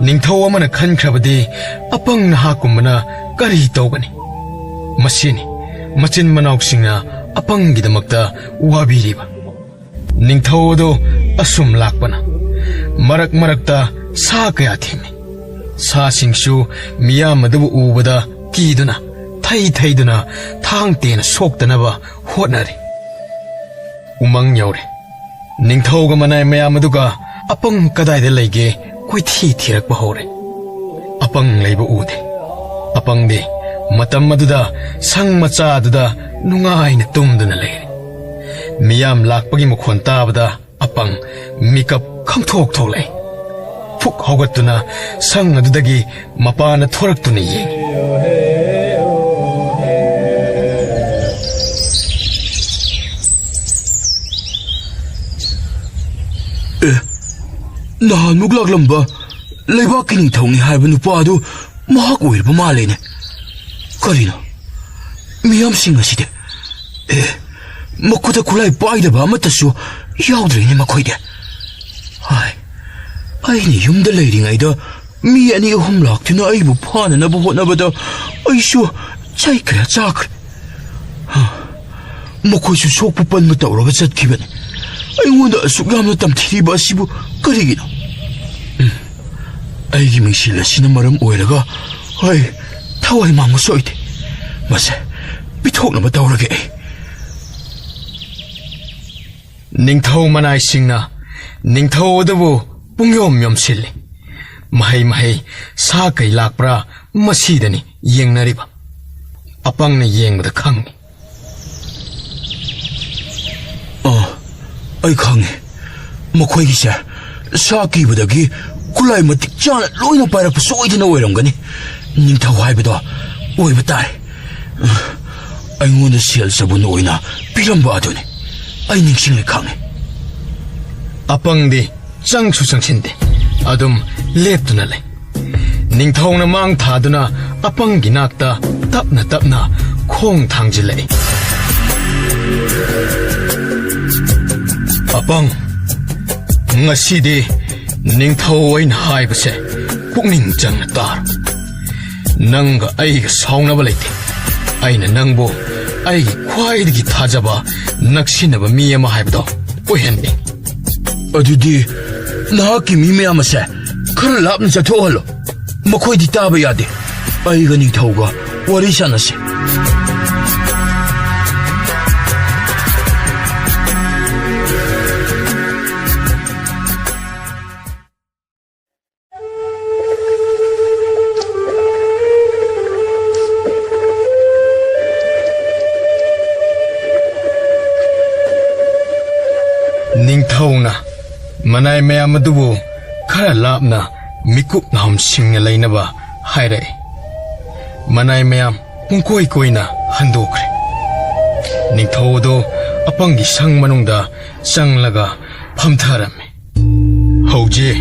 ꯅꯤꯡꯊꯧ ꯑꯃꯅ ꯈꯟꯈ꯭ꯔꯕꯗꯤ ꯑꯄꯪ ꯅꯍꯥꯛꯀꯨꯝꯕꯅ ꯀꯔꯤ ꯇꯧꯒꯅꯤ? ꯃꯁꯤꯅꯤ ꯃꯆꯤꯟ ꯃꯅꯥꯎꯁꯤꯡꯅ ꯑꯄꯪꯒꯤꯗꯃꯛꯇ ꯋꯥꯕꯤꯔꯤꯕ꯫ ꯅꯤꯡꯊꯧ ꯑꯗꯨ ꯑꯁꯨꯝ ꯂꯥꯛꯄꯅ ꯃꯔꯛ ꯃꯔꯛꯇ ꯁꯥ ꯀꯌꯥ ꯊꯦꯡꯅꯩ꯫ ꯁꯥꯁꯤꯡꯁꯨ ꯃꯤꯌꯥꯝ ꯑꯗꯨꯕꯨ ꯎꯕꯗ ꯀꯤꯗꯨꯅ ꯊꯩ ꯊꯩꯗꯨꯅ ꯊꯥꯡ ꯇꯦꯅ ꯁꯣꯛꯇꯅꯕ ꯍꯣꯠꯅꯔꯤ꯫ ꯎꯃꯪ ꯌꯧꯔꯦ꯫ ꯅꯤꯡꯊꯧꯒ ꯃꯅꯥꯏ ꯃꯌꯥꯝ ꯑꯗꯨꯒ ꯑꯄꯪ ꯀꯗꯥꯏꯗ ꯂꯩꯒꯦ ꯀꯣꯏꯊꯤ ꯊꯤꯔꯛꯄ ꯍꯧꯔꯦ꯫ ꯑꯄꯪ ꯂꯩꯕ ꯎꯗꯦ꯫ ꯑꯄꯪꯗꯤ ꯃꯇꯝ ꯑꯗꯨꯗ ꯁꯪ ꯃꯆꯥ ꯑꯗꯨꯗ ꯅꯨꯡꯉꯥꯏꯅ ꯇꯨꯝꯗꯨꯅ ꯂꯩꯔꯦ꯫ ꯃꯤꯌꯥꯝ ꯂꯥꯛꯄꯒꯤ ꯃꯈꯣꯟ ꯇꯥꯕꯗ ꯑꯄꯪ ꯃꯤꯀꯞ ꯈꯪꯊꯣꯛ ꯊꯣꯛꯂꯛꯏ꯫ ꯐꯨꯛ ꯍꯧꯒꯠꯇꯨꯅ ꯁꯪ ꯑꯗꯨꯗꯒꯤ ꯃꯄꯥꯟꯗ ꯊꯣꯔꯛꯇꯨꯅ ꯌꯦꯡꯉꯤ꯫ ꯑꯦ, ꯅꯍꯥꯟꯃꯨꯛ ꯂꯥꯛꯂꯝꯕ ꯂꯩꯕꯥꯛꯀꯤ ꯅꯤꯡꯊꯧꯅꯤ ꯍꯥꯏꯕ ꯅꯨꯄꯥ ꯑꯗꯨ ꯃꯍꯥꯛ ꯑꯣꯏꯔꯕ ꯃꯥꯜꯂꯦꯅꯦ꯫ ꯀꯔꯤꯅꯣ? ꯃꯤꯌꯥꯝꯁꯤꯡ ꯑꯁꯤꯗꯤ, ꯑꯦ, ꯃꯈꯨꯠꯇ ꯈꯨꯠꯂꯥꯏ ꯄꯥꯏꯗꯕ ꯑꯃꯠꯇꯁꯨ ꯌꯥꯎꯗ꯭ꯔꯦꯅꯦ ꯃꯈꯣꯏꯗꯤ꯫ ꯍꯥꯏ, ꯑꯩꯅ ꯌꯨꯝꯗ ꯂꯩꯔꯤꯉꯩꯗ ꯃꯤ ꯑꯅꯤ ꯑꯍꯨꯝ ꯂꯥꯛꯇꯨꯅ ꯑꯩꯕꯨ ꯐꯥꯅꯅꯕ ꯍꯣꯠꯅꯕꯗ ꯑꯩꯁꯨ ꯆꯩ ꯀꯌꯥ ꯆꯥꯈ꯭ꯔꯦ꯫ ꯃꯈꯣꯏꯁꯨ ꯁꯣꯛꯄ ꯄꯟꯕ ꯇꯧꯔꯒ ꯆꯠꯈꯤꯕꯅꯤ꯫ ꯑꯩꯉꯣꯟꯗ ꯑꯁꯨꯛ ꯌꯥꯝꯅ ꯇꯝꯊꯤꯔꯤꯕ ꯑꯁꯤꯕꯨ ꯀꯔꯤꯒꯤꯅꯣ? ꯎꯝ, ꯑꯩꯒꯤ ꯃꯤꯡꯁꯦꯜ ꯑꯁꯤꯅ ꯃꯔꯝ ꯑꯣꯏꯔꯒ ꯑꯩ ꯊꯋꯥꯏ ꯃꯥꯡꯕ ꯁꯣꯏꯗꯦ꯫ ꯃꯁꯦ ꯄꯤꯊꯣꯛꯅꯕ ꯇꯧꯔꯒꯦ ꯑꯩ꯫ ꯅꯤꯡꯊꯧ ꯃꯅꯥꯏꯁꯤꯡꯅ ꯅꯤꯡꯊꯧ ꯑꯗꯨꯕꯨ ꯄꯨꯡꯌꯣꯝ ꯌꯣꯝꯁꯤꯜꯂꯤ꯫ ꯃꯍꯩ ꯃꯍꯩ ꯁꯥ ꯀꯩ ꯂꯥꯛꯄ꯭ꯔꯥ ꯃꯁꯤꯗꯅꯤ ꯌꯦꯡꯅꯔꯤꯕ꯫ ꯑꯄꯪꯅ ꯌꯦꯡꯕꯗ ꯈꯪꯏ꯫ ꯑ, ꯑꯩ ꯈꯪꯉꯦ꯫ ꯃꯈꯣꯏꯒꯤꯁꯦ ꯁꯥ ꯀꯤꯕꯗꯒꯤ ꯈꯨꯠꯂꯥꯏ ꯃꯇꯤꯛ ꯆꯥꯅ ꯂꯣꯏꯅ ꯄꯥꯏꯔꯛꯄ ꯁꯣꯏꯗꯅ ꯑꯣꯏꯔꯝꯒꯅꯤ꯫ ꯅꯤꯡꯊꯧ ꯍꯥꯏꯕꯗꯣ ꯑꯣꯏꯕ ꯇꯥꯔꯦ꯫ ꯑꯩꯉꯣꯟꯗ ꯁꯦꯜ ꯆꯕꯨꯟ ꯑꯣꯏꯅ ꯄꯤꯔꯝꯕ ꯑꯗꯨꯅꯤ꯫ ꯑꯩ ꯅꯤꯡꯁꯤꯡꯂꯦ, ꯈꯪꯉꯦ꯫ ꯑꯄꯪꯗꯤ ꯆꯪꯁꯨ ꯆꯪꯁꯤꯟꯗꯦ, ꯑꯗꯨꯝ ꯂꯦꯞꯇꯨꯅ ꯂꯩ꯫ ꯅꯤꯡꯊꯧꯅ ꯃꯥꯡ ꯊꯥꯗꯨꯅ ꯑꯄꯪꯒꯤ ꯅꯥꯛꯇ ꯇꯞꯅ ꯇꯞꯅ ꯈꯣꯡ ꯊꯥꯡꯖꯤꯜꯂꯛꯏ꯫ ꯑꯄꯪ, ꯉꯁꯤꯗꯤ ꯅꯤꯡꯊꯧ ꯑꯩꯅ ꯍꯥꯏꯕꯁꯦ ꯄꯨꯛꯅꯤꯡ ꯆꯪꯅ ꯇꯥꯔꯣ꯫ ꯅꯪꯒ ꯑꯩꯒ ꯁꯥꯎꯅꯕ ꯂꯩꯇꯦ꯫ ꯑꯩꯅ ꯅꯪꯕꯨ ꯑꯩꯒꯤ ꯈ꯭ꯋꯥꯏꯗꯒꯤ ꯊꯥꯖꯕ ꯅꯛꯁꯤꯟꯅꯕ ꯃꯤ ꯑꯃ ꯍꯥꯏꯕꯗꯣ ꯑꯣꯏꯍꯟꯒꯦ꯫ ꯑꯗꯨꯗꯤ ꯅꯍꯥꯛꯀꯤ ꯃꯤ ꯃꯌꯥꯝ ꯑꯁꯦ ꯈꯔ ꯂꯥꯞꯅ ꯆꯠꯊꯣꯛꯍꯜꯂꯣ꯫ ꯃꯈꯣꯏꯗꯤ ꯇꯥꯕ ꯌꯥꯗꯦ꯫ ꯑꯩꯒ ꯅꯤꯡꯊꯧꯒ ꯋꯥꯔꯤ ꯁꯥꯟꯅꯁꯤ꯫ ꯅꯤꯡꯊꯧꯅ ꯃꯅꯥꯏ ꯃꯌꯥꯝ ꯑꯗꯨꯕꯨ ꯈꯔ ꯂꯥꯞꯅ ꯃꯤꯀꯨꯞ ꯅꯥꯍꯨꯝ ꯁꯤꯡꯅ ꯂꯩꯅꯕ ꯍꯥꯏꯔꯛꯏ꯫ ꯃꯅꯥꯏ ꯃꯌꯥꯝ ꯄꯨꯡꯀꯣꯏ ꯀꯣꯏꯅ ꯍꯟꯗꯣꯛꯈ꯭ꯔꯦ꯫ ꯅꯤꯡꯊꯧ ꯑꯗꯨ ꯑꯄꯪꯒꯤ ꯁꯪ ꯃꯅꯨꯡꯗ ꯆꯪꯂꯒ ꯐꯝꯊꯔꯝꯃꯤ꯫ ꯍꯧꯖꯤꯛ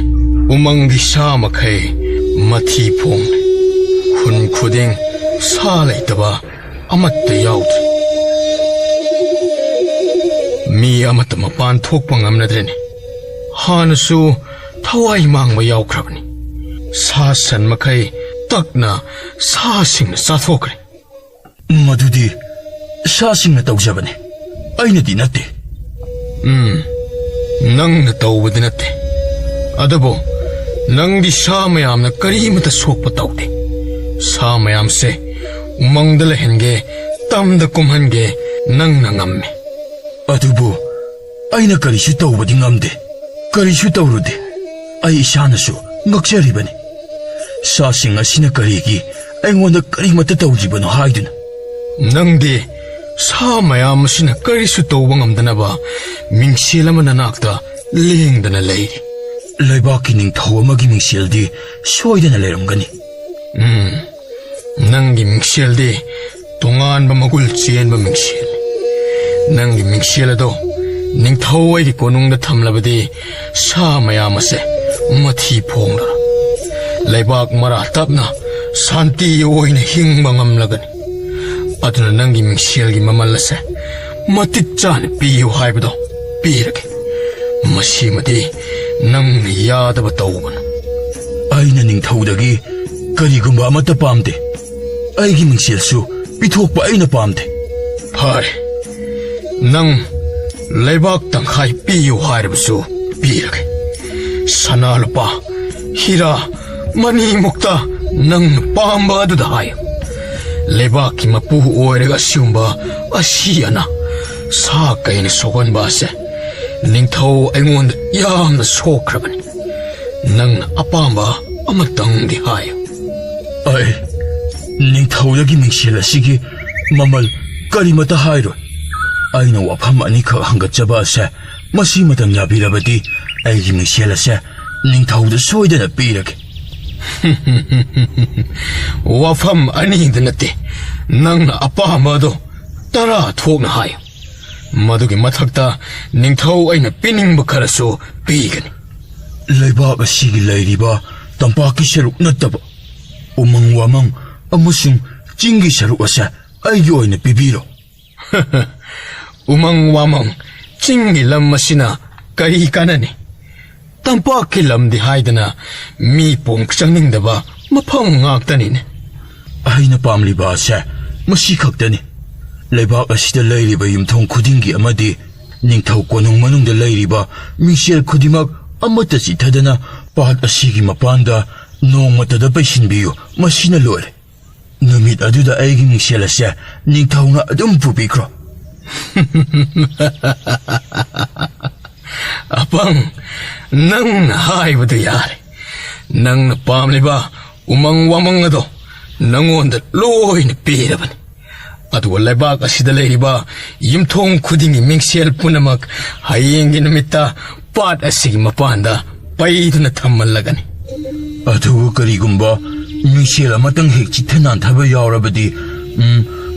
ꯎꯃꯪꯒꯤ ꯁꯥ ꯃꯈꯩ ꯃꯊꯤ ꯐꯣꯡꯂꯦ꯫ ꯈꯨꯟ ꯈꯨꯗꯤꯡ ꯁꯥ ꯂꯩꯇꯕ ꯑꯃꯠꯇ ꯌꯥꯎꯗ꯭ꯔꯦ꯫ ꯃꯤ ꯑꯃꯠꯇ ꯃꯄꯥꯟ ꯊꯣꯛꯄ ꯉꯝꯅꯗ꯭ꯔꯦꯅꯦ꯫ ꯍꯥꯟꯅꯁꯨ ꯊꯋꯥꯏ ꯃꯥꯡꯕ ꯌꯥꯎꯈ꯭ꯔꯕꯅꯤ꯫ ꯁꯥ ꯁꯟ ꯃꯈꯩ ꯇꯛꯅ ꯁꯥꯁꯤꯡꯅ ꯆꯥꯊꯣꯛꯈ꯭ꯔꯦ꯫ ꯃꯗꯨꯗꯤ ꯁꯥꯁꯤꯡꯅ ꯇꯧꯖꯕꯅꯤ, ꯑꯩꯅꯗꯤ ꯅꯠꯇꯦ꯫ ꯎꯝ, ꯅꯪꯅ ꯇꯧꯕꯗꯤ ꯅꯠꯇꯦ꯫ ꯑꯗꯨꯕꯨ ꯅꯪꯗꯤ ꯁꯥ ꯃꯌꯥꯝꯅ ꯀꯔꯤꯃꯇ ꯁꯣꯛꯄ ꯇꯧꯗꯦ꯫ ꯁꯥ ꯃꯌꯥꯝꯁꯦ ꯎꯃꯪꯗ ꯂꯩꯍꯟꯒꯦ, ꯇꯝꯗ ꯀꯨꯝꯍꯟꯒꯦ, ꯅꯪꯅ ꯉꯝꯃꯤ꯫ ꯑꯗꯨꯕꯨ ꯑꯩꯅ ꯀꯔꯤꯁꯨ ꯇꯧꯕꯗꯤ ꯉꯝꯗꯦ, ꯀꯔꯤꯁꯨ ꯇꯧꯔꯨꯗꯦ꯫ ꯑꯩ ꯏꯁꯥꯅꯁꯨ ꯉꯛꯆꯔꯤꯕꯅꯤ꯫ ꯁꯥꯁꯤꯡ ꯑꯁꯤꯅ ꯀꯔꯤꯒꯤ ꯑꯩꯉꯣꯟꯗ ꯀꯔꯤꯃꯠꯇ ꯇꯧꯗ꯭ꯔꯤꯕꯅꯣ ꯍꯥꯏꯗꯨꯅ? ꯅꯪꯗꯤ ꯁꯥ ꯃꯌꯥꯝ ꯑꯁꯤꯅ ꯀꯔꯤꯁꯨ ꯇꯧꯕ ꯉꯝꯗꯅꯕ ꯃꯤꯡꯁꯦꯜ ꯑꯃ ꯅꯅꯥꯛꯇ ꯂꯦꯡꯗꯅ ꯂꯩꯔꯤ꯫ ꯂꯩꯕꯥꯛꯀꯤ ꯅꯤꯡꯊꯧ ꯑꯃꯒꯤ ꯃꯤꯡꯁꯦꯜꯗꯤ ꯁꯣꯏꯗꯅ ꯂꯩꯔꯝꯒꯅꯤ꯫ ꯎꯝ, ꯅꯪꯒꯤ ꯃꯤꯡꯁꯦꯜꯗꯤ ꯇꯣꯉꯥꯟꯕ ꯃꯒꯨꯜ ꯆꯦꯟꯕ ꯃꯤꯡꯁꯦꯜ꯫ ꯅꯪꯒꯤ ꯃꯤꯡꯁꯦꯜ ꯑꯗꯣ ꯅꯤꯡꯊꯧ ꯑꯩꯒꯤ ꯀꯣꯅꯨꯡꯗ ꯊꯝꯂꯕꯗꯤ ꯁꯥ ꯃꯌꯥꯝ ꯑꯁꯦ ꯃꯊꯤ ꯐꯣꯡꯂꯔꯣꯏ꯫ ꯂꯩꯕꯥꯛ ꯃꯔꯥ ꯇꯞꯅ ꯁꯥꯟꯇꯤ ꯑꯣꯏꯅ ꯍꯤꯡꯕ ꯉꯝꯂꯒꯅꯤ꯫ ꯑꯗꯨꯅ ꯅꯪꯒꯤ ꯃꯤꯡꯁꯦꯜꯒꯤ ꯃꯃꯜ ꯑꯁꯦ ꯃꯇꯤꯛ ꯆꯥꯅ ꯄꯤꯌꯨ ꯍꯥꯏꯕꯗꯣ ꯄꯤꯔꯒꯦ꯫ ꯃꯁꯤꯃꯗꯤ ꯅꯪꯅ ꯌꯥꯗꯕ ꯇꯧꯒꯅꯨ꯫ ꯑꯩꯅ ꯅꯤꯡꯊꯧꯗꯒꯤ ꯀꯔꯤꯒꯨꯝꯕ ꯑꯃꯠꯇ ꯄꯥꯝꯗꯦ꯫ ꯑꯩꯒꯤ ꯃꯤꯡꯁꯦꯜꯁꯨ ꯄꯤꯊꯣꯛꯄ ꯑꯩꯅ ꯄꯥꯝꯗꯦ꯫ ꯐꯔꯦ, ꯅꯪ ꯂꯩꯕꯥꯛ ꯇꯪꯈꯥꯏ ꯄꯤꯌꯨ ꯍꯥꯏꯔꯕꯁꯨ ꯄꯤꯔꯒꯦ꯫ ꯁꯅꯥ ꯂꯨꯄꯥ, ꯍꯤꯔꯥ, ꯃꯅꯤꯃꯨꯛꯇ ꯅꯪꯅ ꯄꯥꯝꯕ ꯑꯗꯨꯗ ꯍꯥꯏꯌꯨ꯫ ꯂꯩꯕꯥꯛꯀꯤ ꯃꯄꯨ ꯑꯣꯏꯔꯒ ꯑꯁꯤꯒꯨꯝꯕ ꯑꯁꯤ ꯑꯅꯥ, ꯁꯥ ꯀꯩꯅ ꯁꯣꯛꯍꯟꯕ ꯑꯁꯦ ꯅꯤꯡꯊꯧ ꯑꯩꯉꯣꯟꯗ ꯌꯥꯝꯅ ꯁꯣꯛꯈ꯭ꯔꯕꯅꯤ꯫ ꯅꯪꯅ ꯑꯄꯥꯝꯕ ꯑꯃꯇꯪꯗꯤ ꯍꯥꯏꯌꯨ꯫ ꯑꯩ ꯅꯤꯡꯊꯧꯗꯒꯤ ꯃꯤꯡꯁꯦꯜ ꯑꯁꯤꯒꯤ ꯃꯃꯜ ꯀꯔꯤꯃꯇ ꯍꯥꯏꯔꯣꯏ꯫ ꯑꯩꯅ ꯋꯥꯐꯝ ꯑꯅꯤꯈꯛ ꯍꯪꯒꯠꯆꯕ ꯑꯁꯦ ꯃꯁꯤꯃꯇꯪ ꯌꯥꯕꯤꯔꯕꯗꯤ ꯑꯩꯒꯤ ꯃꯤꯡꯁꯦꯜ ꯑꯁꯦ ꯅꯤꯡꯊꯧꯗ ꯁꯣꯏꯗꯅ ꯄꯤꯔꯒꯦ꯫ ꯋꯥꯐꯝ ꯑꯅꯤꯗ ꯅꯠꯇꯦ, ꯅꯪꯅ ꯑꯄꯥꯝꯕ ꯑꯗꯣ ꯇꯔꯥ ꯊꯣꯛꯅ ꯍꯥꯏꯌꯨ꯫ ꯃꯗꯨꯒꯤ ꯃꯊꯛꯇ ꯅꯤꯡꯊꯧ ꯑꯩꯅ ꯄꯤꯅꯤꯡꯕ ꯈꯔꯁꯨ ꯄꯤꯒꯅꯤ꯫ ꯂꯩꯕꯥꯛ ꯑꯁꯤꯒꯤ ꯂꯩꯔꯤꯕ ꯇꯝꯄꯥꯛꯀꯤ ꯁꯔꯨꯛ ꯅꯠꯇꯕ ꯎꯃꯪ ꯋꯥꯃꯪ ꯑꯃꯁꯨꯡ ꯆꯤꯡꯒꯤ ꯁꯔꯨꯛ ꯑꯁꯦ ꯑꯩꯒꯤ ꯑꯣꯏꯅ ꯄꯤꯕꯤꯔꯣ꯫ ꯎꯃꯪ ꯋꯥꯃꯪ ꯆꯤꯡꯒꯤ ꯂꯝ ꯑꯁꯤꯅ ꯀꯔꯤ ꯀꯥꯟꯅꯅꯤ? ꯇꯝꯄꯥꯛꯀꯤ ꯂꯝꯗꯤ ꯍꯥꯏꯗꯅ ꯃꯤ ꯄꯣꯡ ꯆꯪꯅꯤꯡꯗꯕ ꯃꯐꯝ ꯉꯥꯛꯇꯅꯤꯅꯦ꯫ ꯑꯩꯅ ꯄꯥꯝꯂꯤꯕ ꯑꯁꯦ ꯃꯁꯤ ꯈꯛꯇꯅꯤ꯫ ꯂꯩꯕꯥꯛ ꯑꯁꯤꯗ ꯂꯩꯔꯤꯕ ꯌꯨꯝꯊꯣꯡ ꯈꯨꯗꯤꯡꯒꯤ ꯑꯃꯗꯤ ꯅꯤꯡꯊꯧ ꯀꯣꯅꯨꯡ ꯃꯅꯨꯡꯗ ꯂꯩꯔꯤꯕ ꯃꯤꯡꯁꯦꯜ ꯈꯨꯗꯤꯡꯃꯛ ꯑꯃꯠꯇ ꯆꯤꯠꯊꯗꯅ ꯄꯥꯠ ꯑꯁꯤꯒꯤ ꯃꯄꯥꯟꯗ ꯅꯣꯡꯃꯇꯗ ꯄꯩꯁꯤꯟꯕꯤꯌꯨ꯫ ꯃꯁꯤꯅ ꯂꯣꯏꯔꯦ꯫ ꯅꯨꯃꯤꯠ ꯑꯗꯨꯗ ꯑꯩꯒꯤ ꯃꯤꯡꯁꯦꯜ ꯑꯁꯦ ꯅꯤꯡꯊꯧꯅ ꯑꯗꯨꯝ ꯄꯨꯕꯤꯈ꯭ꯔꯣ꯫ ꯑꯄꯪ, ꯅꯪꯅ ꯍꯥꯏꯕꯗꯨ ꯌꯥꯔꯦ꯫ ꯅꯪꯅ ꯄꯥꯝꯂꯤꯕ ꯎꯃꯪ ꯋꯥꯃꯪ ꯑꯗꯣ ꯅꯪꯉꯣꯟꯗ ꯂꯣꯏꯅ ꯄꯤꯔꯕꯅꯤ꯫ ꯑꯗꯨꯒ ꯂꯩꯕꯥꯛ ꯑꯁꯤꯗ ꯂꯩꯔꯤꯕ ꯌꯨꯝꯊꯣꯡ ꯈꯨꯗꯤꯡꯒꯤ ꯃꯤꯡꯁꯦꯜ ꯄꯨꯝꯅꯃꯛ ꯍꯌꯦꯡꯒꯤ ꯅꯨꯃꯤꯠꯇ ꯄꯥꯠ ꯑꯁꯤꯒꯤ ꯃꯄꯥꯟꯗ ꯄꯩꯗꯨꯅ ꯊꯝꯃꯜꯂꯒꯅꯤ꯫ ꯑꯗꯨꯕꯨ ꯀꯔꯤꯒꯨꯝꯕ ꯃꯤꯡꯁꯦꯜ ꯑꯃꯇꯪ ꯍꯦꯛ ꯆꯤꯠꯊ ꯅꯥꯟꯊꯕ ꯌꯥꯎꯔꯕꯗꯤ, ꯎꯝ,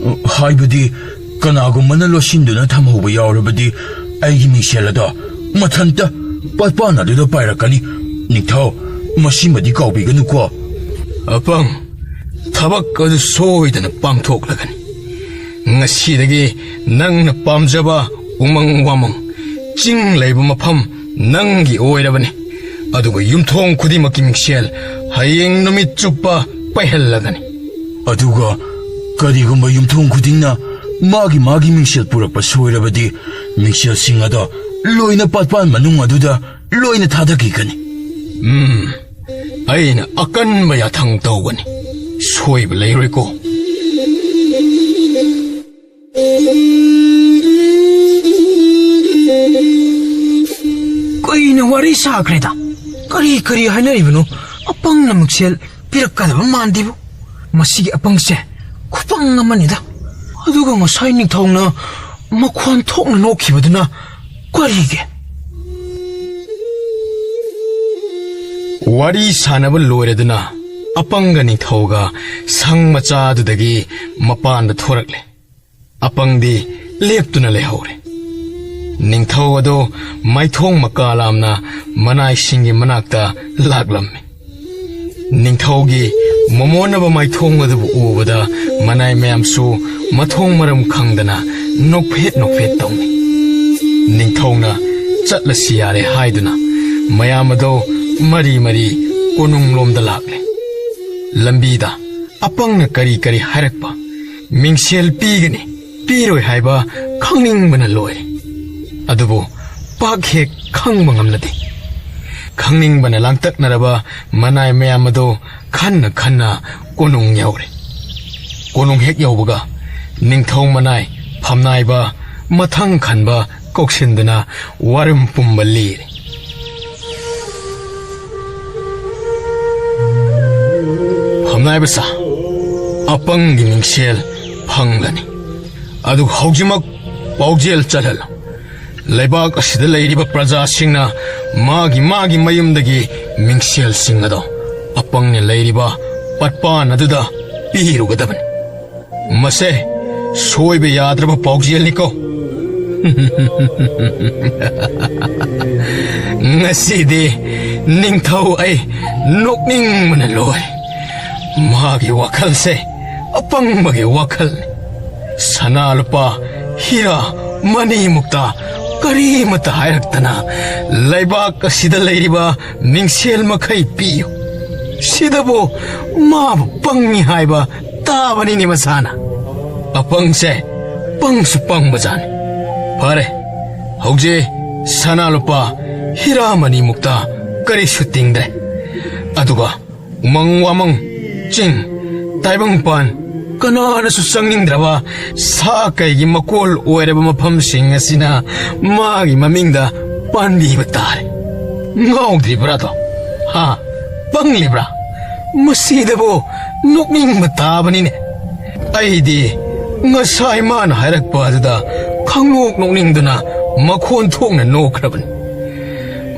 ꯍꯥꯏꯕꯗꯤ ꯀꯅꯥꯒꯨꯝꯕꯅ ꯂꯣꯠꯁꯤꯟꯗꯨꯅ ꯊꯝꯍꯧꯕ ꯌꯥꯎꯔꯕꯗꯤ, ꯑꯩꯒꯤ ꯃꯤꯡꯁꯦꯜ ꯑꯗꯣ ꯃꯊꯟꯇ ꯄꯥꯠꯄꯥꯟ ꯑꯗꯨꯗ ꯄꯥꯏꯔꯛꯀꯅꯤ꯫ ꯅꯤꯡꯊꯧ, ꯃꯁꯤꯃꯗꯤ ꯀꯥꯎꯕꯤꯒꯅꯨꯀꯣ꯫ ꯑꯄꯪ, ꯊꯕꯛ ꯑꯗꯨ ꯁꯣꯏꯗꯅ ꯄꯥꯡꯊꯣꯛꯂꯒꯅꯤ꯫ ꯉꯁꯤꯗꯒꯤ ꯅꯪꯅ ꯄꯥꯝꯖꯕ ꯎꯃꯪ ꯋꯥꯃꯪ, ꯆꯤꯡ ꯂꯩꯕ ꯃꯐꯝ ꯅꯪꯒꯤ ꯑꯣꯏꯔꯕꯅꯤ꯫ ꯑꯗꯨꯒ ꯌꯨꯝꯊꯣꯡ ꯈꯨꯗꯤꯡꯃꯛꯀꯤ ꯃꯤꯡꯁꯦꯜ ꯍꯌꯦꯡ ꯅꯨꯃꯤꯠ ꯆꯨꯞꯄ ꯄꯩꯍꯜꯂꯒꯅꯤ꯫ ꯑꯗꯨꯒ ꯀꯔꯤꯒꯨꯝꯕ ꯌꯨꯝꯊꯣꯡ ꯈꯨꯗꯤꯡꯅ ꯃꯥꯒꯤ ꯃꯥꯒꯤ ꯃꯤꯡꯁꯦꯜ ꯄꯨꯔꯛꯄ ꯁꯣꯏꯔꯕꯗꯤ, ꯃꯤꯡꯁꯦꯜꯁꯤꯡ ꯑꯗꯣ ꯂꯣꯏꯅ ꯄꯥꯠꯄꯥꯟ ꯃꯅꯨꯡ ꯑꯗꯨꯗ ꯂꯣꯏꯅ ꯊꯥꯗꯈꯤꯒꯅꯤ꯫ ꯎꯝ, ꯑꯩꯅ ꯑꯀꯟꯕ ꯌꯥꯊꯪ ꯇꯧꯒꯅꯤ꯫ ꯁꯣꯏꯕ ꯂꯩꯔꯣꯏꯀꯣ꯫ ꯀꯨꯏꯅ ꯋꯥꯔꯤ ꯁꯥꯈ꯭ꯔꯦꯗ꯫ ꯀꯔꯤ ꯀꯔꯤ ꯍꯥꯏꯅꯔꯤꯕꯅꯣ? ꯑꯄꯪꯅ ꯃꯤꯡꯁꯦꯜ ꯄꯤꯔꯛꯀꯗꯕ ꯃꯥꯟꯗꯦꯕꯨ꯫ ꯃꯁꯤꯒꯤ ꯑꯄꯪꯁꯦ ꯈꯨꯄꯪ ꯑꯃꯅꯤꯗ꯫ ꯑꯗꯨꯒ ꯉꯁꯥꯏ ꯅꯤꯡꯊꯧꯅ ꯃꯈꯣꯟ ꯊꯣꯛꯅ ꯅꯣꯛꯈꯤꯕꯗꯨꯅ ꯀꯔꯤꯒꯤ? ꯋꯥꯔꯤ ꯁꯥꯟꯅꯕ ꯂꯣꯏꯔꯗꯨꯅ ꯑꯄꯪꯒ ꯅꯤꯡꯊꯧꯒ ꯁꯪ ꯃꯆꯥ ꯑꯗꯨꯗꯒꯤ ꯃꯄꯥꯟꯗ ꯊꯣꯔꯛꯂꯦ꯫ ꯑꯄꯪꯗꯤ ꯂꯦꯞꯇꯨꯅ ꯂꯩꯍꯧꯔꯦ꯫ ꯅꯤꯡꯊꯧ ꯑꯗꯣ ꯃꯥꯏꯊꯣꯡ ꯃꯀꯥ ꯂꯥꯝꯅ ꯃꯅꯥꯏꯁꯤꯡꯒꯤ ꯃꯅꯥꯛꯇ ꯂꯥꯛꯂꯝꯃꯤ꯫ ꯅꯤꯡꯊꯧꯒꯤ ꯃꯃꯣꯟꯅꯕ ꯃꯥꯏꯊꯣꯡ ꯑꯗꯨꯕꯨ ꯎꯕꯗ ꯃꯅꯥꯏ ꯃꯌꯥꯝꯁꯨ ꯃꯊꯣꯡ ꯃꯔꯝ ꯈꯪꯗꯅ ꯅꯣꯛꯐꯦꯠ ꯅꯣꯛꯐꯦꯠ ꯇꯧꯅꯤ꯫ ꯅꯤꯡꯊꯧꯅ "ꯆꯠꯂꯁꯤ ꯌꯥꯔꯦ" ꯍꯥꯏꯗꯨꯅ ꯃꯌꯥꯝ ꯑꯗꯣ ꯃꯔꯤ ꯃꯔꯤ ꯀꯣꯅꯨꯡꯂꯣꯝꯗ ꯂꯥꯛꯂꯦ꯫ ꯂꯝꯕꯤꯗ ꯑꯄꯪꯅ ꯀꯔꯤ ꯀꯔꯤ ꯍꯥꯏꯔꯛꯄ, ꯃꯤꯡꯁꯦꯜ ꯄꯤꯒꯅꯤ ꯄꯤꯔꯣꯏ ꯍꯥꯏꯕ ꯈꯪꯅꯤꯡꯕꯅ ꯂꯣꯏꯔꯦ꯫ ꯑꯗꯨꯕꯨ ꯄꯥꯛ ꯍꯦꯛ ꯈꯪꯕ ꯉꯝꯂꯗꯦ꯫ ꯈꯪꯅꯤꯡꯕꯅ ꯂꯥꯡꯇꯛꯅꯔꯕ ꯃꯅꯥꯏ ꯃꯌꯥꯝ ꯑꯗꯨ ꯈꯟꯅ ꯈꯟꯅ ꯀꯣꯅꯨꯡ ꯌꯧꯔꯦ꯫ ꯀꯣꯅꯨꯡ ꯍꯦꯛ ꯌꯧꯕꯒ ꯅꯤꯡꯊꯧ ꯃꯅꯥꯏ ꯐꯝꯅꯥꯏꯕ ꯃꯊꯪ ꯈꯟꯕ ꯀꯧꯁꯤꯟꯗꯨꯅ ꯋꯥꯔꯦꯝ ꯄꯨꯝꯕ ꯂꯤꯔꯦ꯫ ꯐꯝꯅꯥꯏꯕ ꯁꯥ, ꯑꯄꯪꯒꯤ ꯃꯤꯡꯁꯦꯜ ꯐꯪꯂꯅꯤ꯫ ꯑꯗꯨ ꯍꯧꯖꯤꯛꯃꯛ ꯄꯥꯎꯖꯦꯜ ꯆꯠꯍꯜꯂꯨ꯫ ꯂꯩꯕꯥꯛ ꯑꯁꯤꯗ ꯂꯩꯔꯤꯕ ꯄ꯭ꯔꯖꯥꯁꯤꯡꯅ ꯃꯥꯒꯤ ꯃꯥꯒꯤ ꯃꯌꯨꯝꯗꯒꯤ ꯃꯤꯡꯁꯦꯜꯁꯤꯡ ꯑꯗꯣ ꯑꯄꯪꯅ ꯂꯩꯔꯤꯕ ꯄꯠꯄꯥꯟ ꯑꯗꯨꯗ ꯄꯤꯔꯨꯒꯗꯕꯅꯤ꯫ ꯃꯁꯦ ꯁꯣꯏꯕ ꯌꯥꯗ꯭ꯔꯕ ꯄꯥꯎꯖꯦꯜꯅꯤꯀꯣ꯫ ꯉꯁꯤꯗꯤ ꯅꯤꯡꯊꯧ ꯑꯩ ꯅꯣꯛꯅꯤꯡꯕꯅ ꯂꯣꯏ꯫ ꯃꯥꯒꯤ ꯋꯥꯈꯜꯁꯦ ꯑꯄꯪꯕꯒꯤ ꯋꯥꯈꯜꯅꯤ꯫ ꯁꯅꯥ ꯂꯨꯄꯥ, ꯍꯤꯔꯥ, ꯃꯅꯤꯃꯨꯛꯇ ꯀꯔꯤꯃꯠꯇ ꯍꯥꯏꯔꯛꯇꯅ ꯂꯩꯕꯥꯛ ꯑꯁꯤꯗ ꯂꯩꯔꯤꯕ ꯃꯤꯡꯁꯦꯜ ꯃꯈꯩ ꯄꯤꯌꯨ꯫ ꯁꯤꯗꯕꯨ ꯃꯥꯕꯨ ꯄꯪꯉꯤ ꯍꯥꯏꯕ ꯇꯥꯕꯅꯤꯅꯦ ꯃꯁꯥꯅ꯫ ꯑꯄꯪꯁꯦ ꯄꯪꯁꯨ ꯄꯪꯕꯖꯥꯠꯅꯤ꯫ ꯐꯔꯦ, ꯍꯧꯖꯤꯛ ꯁꯅꯥ ꯂꯨꯄꯥ, ꯍꯤꯔꯥ ꯃꯅꯤꯃꯨꯛꯇ ꯀꯔꯤꯁꯨ ꯇꯤꯡꯗ꯭ꯔꯦ꯫ ꯑꯗꯨꯒ ꯎꯃꯪ ꯋꯥꯃꯪ, ꯆꯤꯡ, ꯇꯥꯏꯕꯪꯄꯥꯟ, ꯀꯅꯥꯅꯁꯨ ꯆꯪꯅꯤꯡꯗ꯭ꯔꯕ ꯁꯥ ꯀꯩꯒꯤ ꯃꯀꯣꯜ ꯑꯣꯏꯔꯕ ꯃꯐꯝꯁꯤꯡ ꯑꯁꯤꯅ ꯃꯥꯒꯤ ꯃꯃꯤꯡꯗ ꯄꯥꯟꯕꯤꯕ ꯇꯥꯔꯦ꯫ ꯉꯥꯎꯗ꯭ꯔꯤꯕ꯭ꯔꯥꯗꯣ? ꯍꯥ? ꯄꯪꯂꯤꯕ꯭ꯔꯥ? ꯃꯁꯤꯗꯕꯨ ꯅꯣꯛꯅꯤꯡꯕ ꯇꯥꯕꯅꯤꯅꯦ꯫ ꯑꯩꯗꯤ ꯉꯁꯥꯏ ꯃꯥꯅ ꯍꯥꯏꯔꯛꯄ ꯑꯗꯨꯗ ꯈꯪꯅꯣꯛ ꯅꯣꯛꯅꯤꯡꯗꯨꯅ ꯃꯈꯣꯟ ꯊꯣꯛꯅ ꯅꯣꯛꯈ꯭ꯔꯕꯅꯤ꯫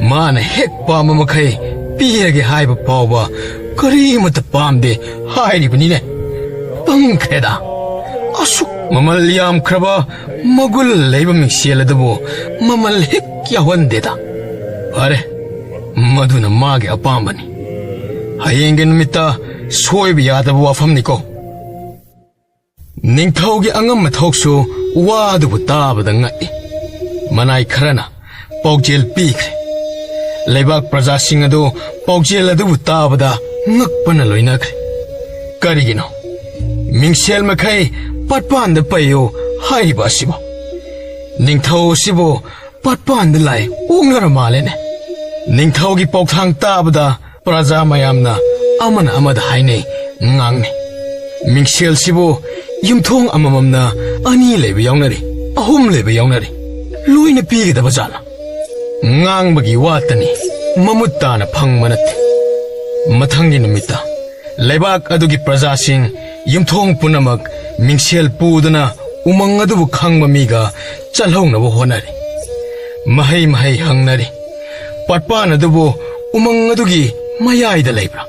ꯃꯥꯅ ꯍꯦꯛ ꯄꯥꯝꯕ ꯃꯈꯩ ꯄꯤꯔꯒꯦ ꯍꯥꯏꯕ ꯐꯥꯎꯕ ꯀꯔꯤꯃꯠꯇ ꯄꯥꯝꯗꯦ ꯍꯥꯏꯔꯤꯕꯅꯤꯅꯦ꯫ ꯄꯪꯈ꯭ꯔꯦꯗ꯫ ꯑꯁꯨꯛ ꯃꯃꯜ ꯌꯥꯝꯈ꯭ꯔꯕ ꯃꯒꯨꯟ ꯂꯩꯕ ꯃꯤꯡꯁꯦꯜ ꯑꯗꯨꯕꯨ ꯃꯃꯜ ꯍꯦꯛ ꯌꯥꯎꯍꯟꯗꯦꯗ꯫ ꯐꯔꯦ, ꯃꯗꯨꯅ ꯃꯥꯒꯤ ꯑꯄꯥꯝꯕꯅꯤ꯫ ꯍꯌꯦꯡꯒꯤ ꯅꯨꯃꯤꯠꯇ ꯁꯣꯏꯕ ꯌꯥꯗꯕ ꯋꯥꯐꯝꯅꯤꯀꯣ꯫ ꯅꯤꯡꯊꯧꯒꯤ ꯑꯉꯝꯕ ꯊꯧꯁꯨ ꯋꯥꯗꯨꯕꯨ ꯇꯥꯕꯗ ꯉꯛꯏ꯫ ꯃꯅꯥꯏ ꯈꯔꯅ ꯄꯥꯎꯖꯦꯜ ꯄꯤꯈ꯭ꯔꯦ꯫ ꯂꯩꯕꯥꯛ ꯄ꯭ꯔꯖꯥꯁꯤꯡ ꯑꯗꯨ ꯄꯥꯎꯖꯦꯜ ꯑꯗꯨꯕꯨ ꯇꯥꯕꯗ ꯉꯛꯄꯅ ꯂꯣꯏꯅꯈ꯭ꯔꯦ꯫ ꯀꯔꯤꯒꯤꯅꯣ ꯃꯤꯡꯁꯦꯜ ꯃꯈꯩ ꯄꯥꯠꯄꯥꯟꯗ ꯄꯩꯌꯨ ꯍꯥꯏꯔꯤꯕ ꯑꯁꯤꯕꯣ? ꯅꯤꯡꯊꯧ ꯑꯁꯤꯕꯨ ꯄꯥꯠꯄꯥꯟꯗ ꯂꯥꯏ ꯑꯣꯛꯅꯔ ꯃꯥꯜꯂꯦꯅꯦ꯫ ꯅꯤꯡꯊꯧꯒꯤ ꯄꯥꯎꯊꯥꯡ ꯇꯥꯕꯗ ꯄ꯭ꯔꯖꯥ ꯃꯌꯥꯝꯅ ꯑꯃꯅ ꯑꯃꯗ ꯍꯥꯏꯅꯩ, ꯉꯥꯡꯅꯩ꯫ ꯃꯤꯡꯁꯦꯜꯁꯤꯕꯨ ꯌꯨꯝꯊꯣꯡ ꯑꯃꯃꯝꯅ ꯑꯅꯤ ꯂꯩꯕ ꯌꯥꯎꯅꯔꯤ, ꯑꯍꯨꯝ ꯂꯩꯕ ꯌꯥꯎꯅꯔꯤ꯫ ꯂꯣꯏꯅ ꯄꯤꯒꯗꯕ ꯖꯥꯠꯂ? ꯉꯥꯡꯕꯒꯤ ꯋꯥꯇꯅꯤ, ꯃꯃꯨꯠ ꯇꯥꯅ ꯐꯪꯕ ꯅꯠꯇꯦ꯫ ꯃꯊꯪꯒꯤ ꯅꯨꯃꯤꯠꯇ ꯂꯩꯕꯥꯛ ꯑꯗꯨꯒꯤ ꯄ꯭ꯔꯖꯥꯁꯤꯡ ꯌꯨꯝꯊꯣꯡ ꯄꯨꯝꯅꯃꯛ ꯃꯤꯡꯁꯦꯜ ꯄꯨꯗꯨꯅ ꯎꯃꯪ ꯑꯗꯨꯕꯨ ꯈꯪꯕ ꯃꯤꯒ ꯆꯠꯍꯧꯅꯕ ꯍꯣꯠꯅꯔꯤ꯫ ꯃꯍꯩ ꯃꯍꯩ ꯍꯪꯅꯔꯤ꯫ ꯄꯥꯠꯄꯥꯟ ꯑꯗꯨꯕꯨ ꯎꯃꯪ ꯑꯗꯨꯒꯤ ꯃꯌꯥꯏꯗ ꯂꯩꯕ꯭ꯔꯥ?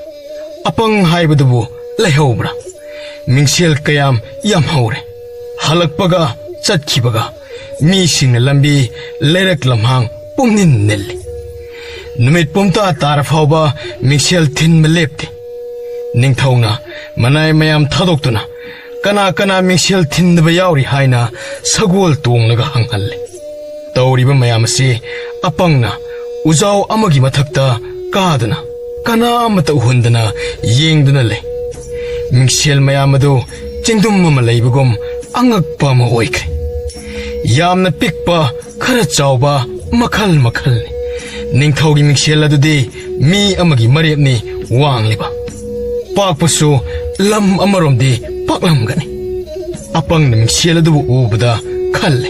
ꯑꯄꯪ ꯍꯥꯏꯕꯗꯨꯕꯨ ꯂꯩꯍꯧꯕ꯭ꯔꯥ? ꯃꯤꯡꯁꯦꯜ ꯀꯌꯥꯝ ꯌꯥꯝꯍꯧꯔꯦ꯫ ꯍꯜꯂꯛꯄꯒ ꯆꯠꯈꯤꯕꯒ ꯃꯤꯁꯤꯡꯅ ꯂꯝꯕꯤ, ꯂꯩꯔꯛ ꯂꯝꯍꯥꯡ ꯄꯨꯝꯅꯤꯟ ꯅꯤꯜꯂꯤ꯫ ꯅꯨꯃꯤꯠ ꯄꯨꯝꯇꯥ ꯇꯥꯔ ꯐꯥꯎꯕ ꯃꯤꯡꯁꯦꯜ ꯊꯤꯟꯕ ꯂꯦꯞꯇꯦ꯫ ꯅꯤꯡꯊꯧꯅ ꯃꯅꯥꯏ ꯃꯌꯥꯝ ꯊꯥꯗꯣꯛꯇꯨꯅ ꯀꯅꯥ ꯀꯅꯥ ꯃꯤꯡꯁꯦꯜ ꯊꯤꯟꯗꯕ ꯌꯥꯎꯔꯤ ꯍꯥꯏꯅ ꯁꯒꯣꯜ ꯇꯣꯡꯂꯒ ꯍꯪꯍꯜꯂꯦ꯫ ꯇꯧꯔꯤꯕ ꯃꯌꯥꯝ ꯑꯁꯤ ꯑꯄꯪꯅ ꯎꯖꯥꯎ ꯑꯃꯒꯤ ꯃꯊꯛꯇ ꯀꯥꯗꯨꯅ ꯀꯅꯥ ꯑꯃꯠꯇ ꯎꯍꯟꯗꯅ ꯌꯦꯡꯗꯨꯅ ꯂꯩ꯫ ꯃꯤꯡꯁꯦꯜ ꯃꯌꯥꯝ ꯑꯗꯨ ꯆꯤꯡꯗꯨꯝ ꯑꯃ ꯂꯩꯕꯒꯨꯝ ꯑꯉꯛꯄ ꯑꯃ ꯑꯣꯏꯈ꯭ꯔꯦ꯫ ꯌꯥꯝꯅ ꯄꯤꯛꯄ, ꯈꯔ ꯆꯥꯎꯕ, ꯃꯈꯜ ꯃꯈꯜꯅꯤ꯫ ꯅꯤꯡꯊꯧꯒꯤ ꯃꯤꯡꯁꯦꯜ ꯑꯗꯨꯗꯤ ꯃꯤ ꯑꯃꯒꯤ ꯃꯔꯦꯞꯅꯤ ꯋꯥꯡꯂꯤꯕ꯫ ꯄꯥꯛꯄꯁꯨ ꯂꯝ ꯑꯃꯔꯣꯝꯗꯤ ꯄꯥꯛꯂꯝꯒꯅꯤ꯫ ꯑꯄꯪꯅ ꯃꯤꯡꯁꯦꯜ ꯑꯗꯨꯕꯨ ꯎꯕꯗ ꯈꯜꯂꯦ,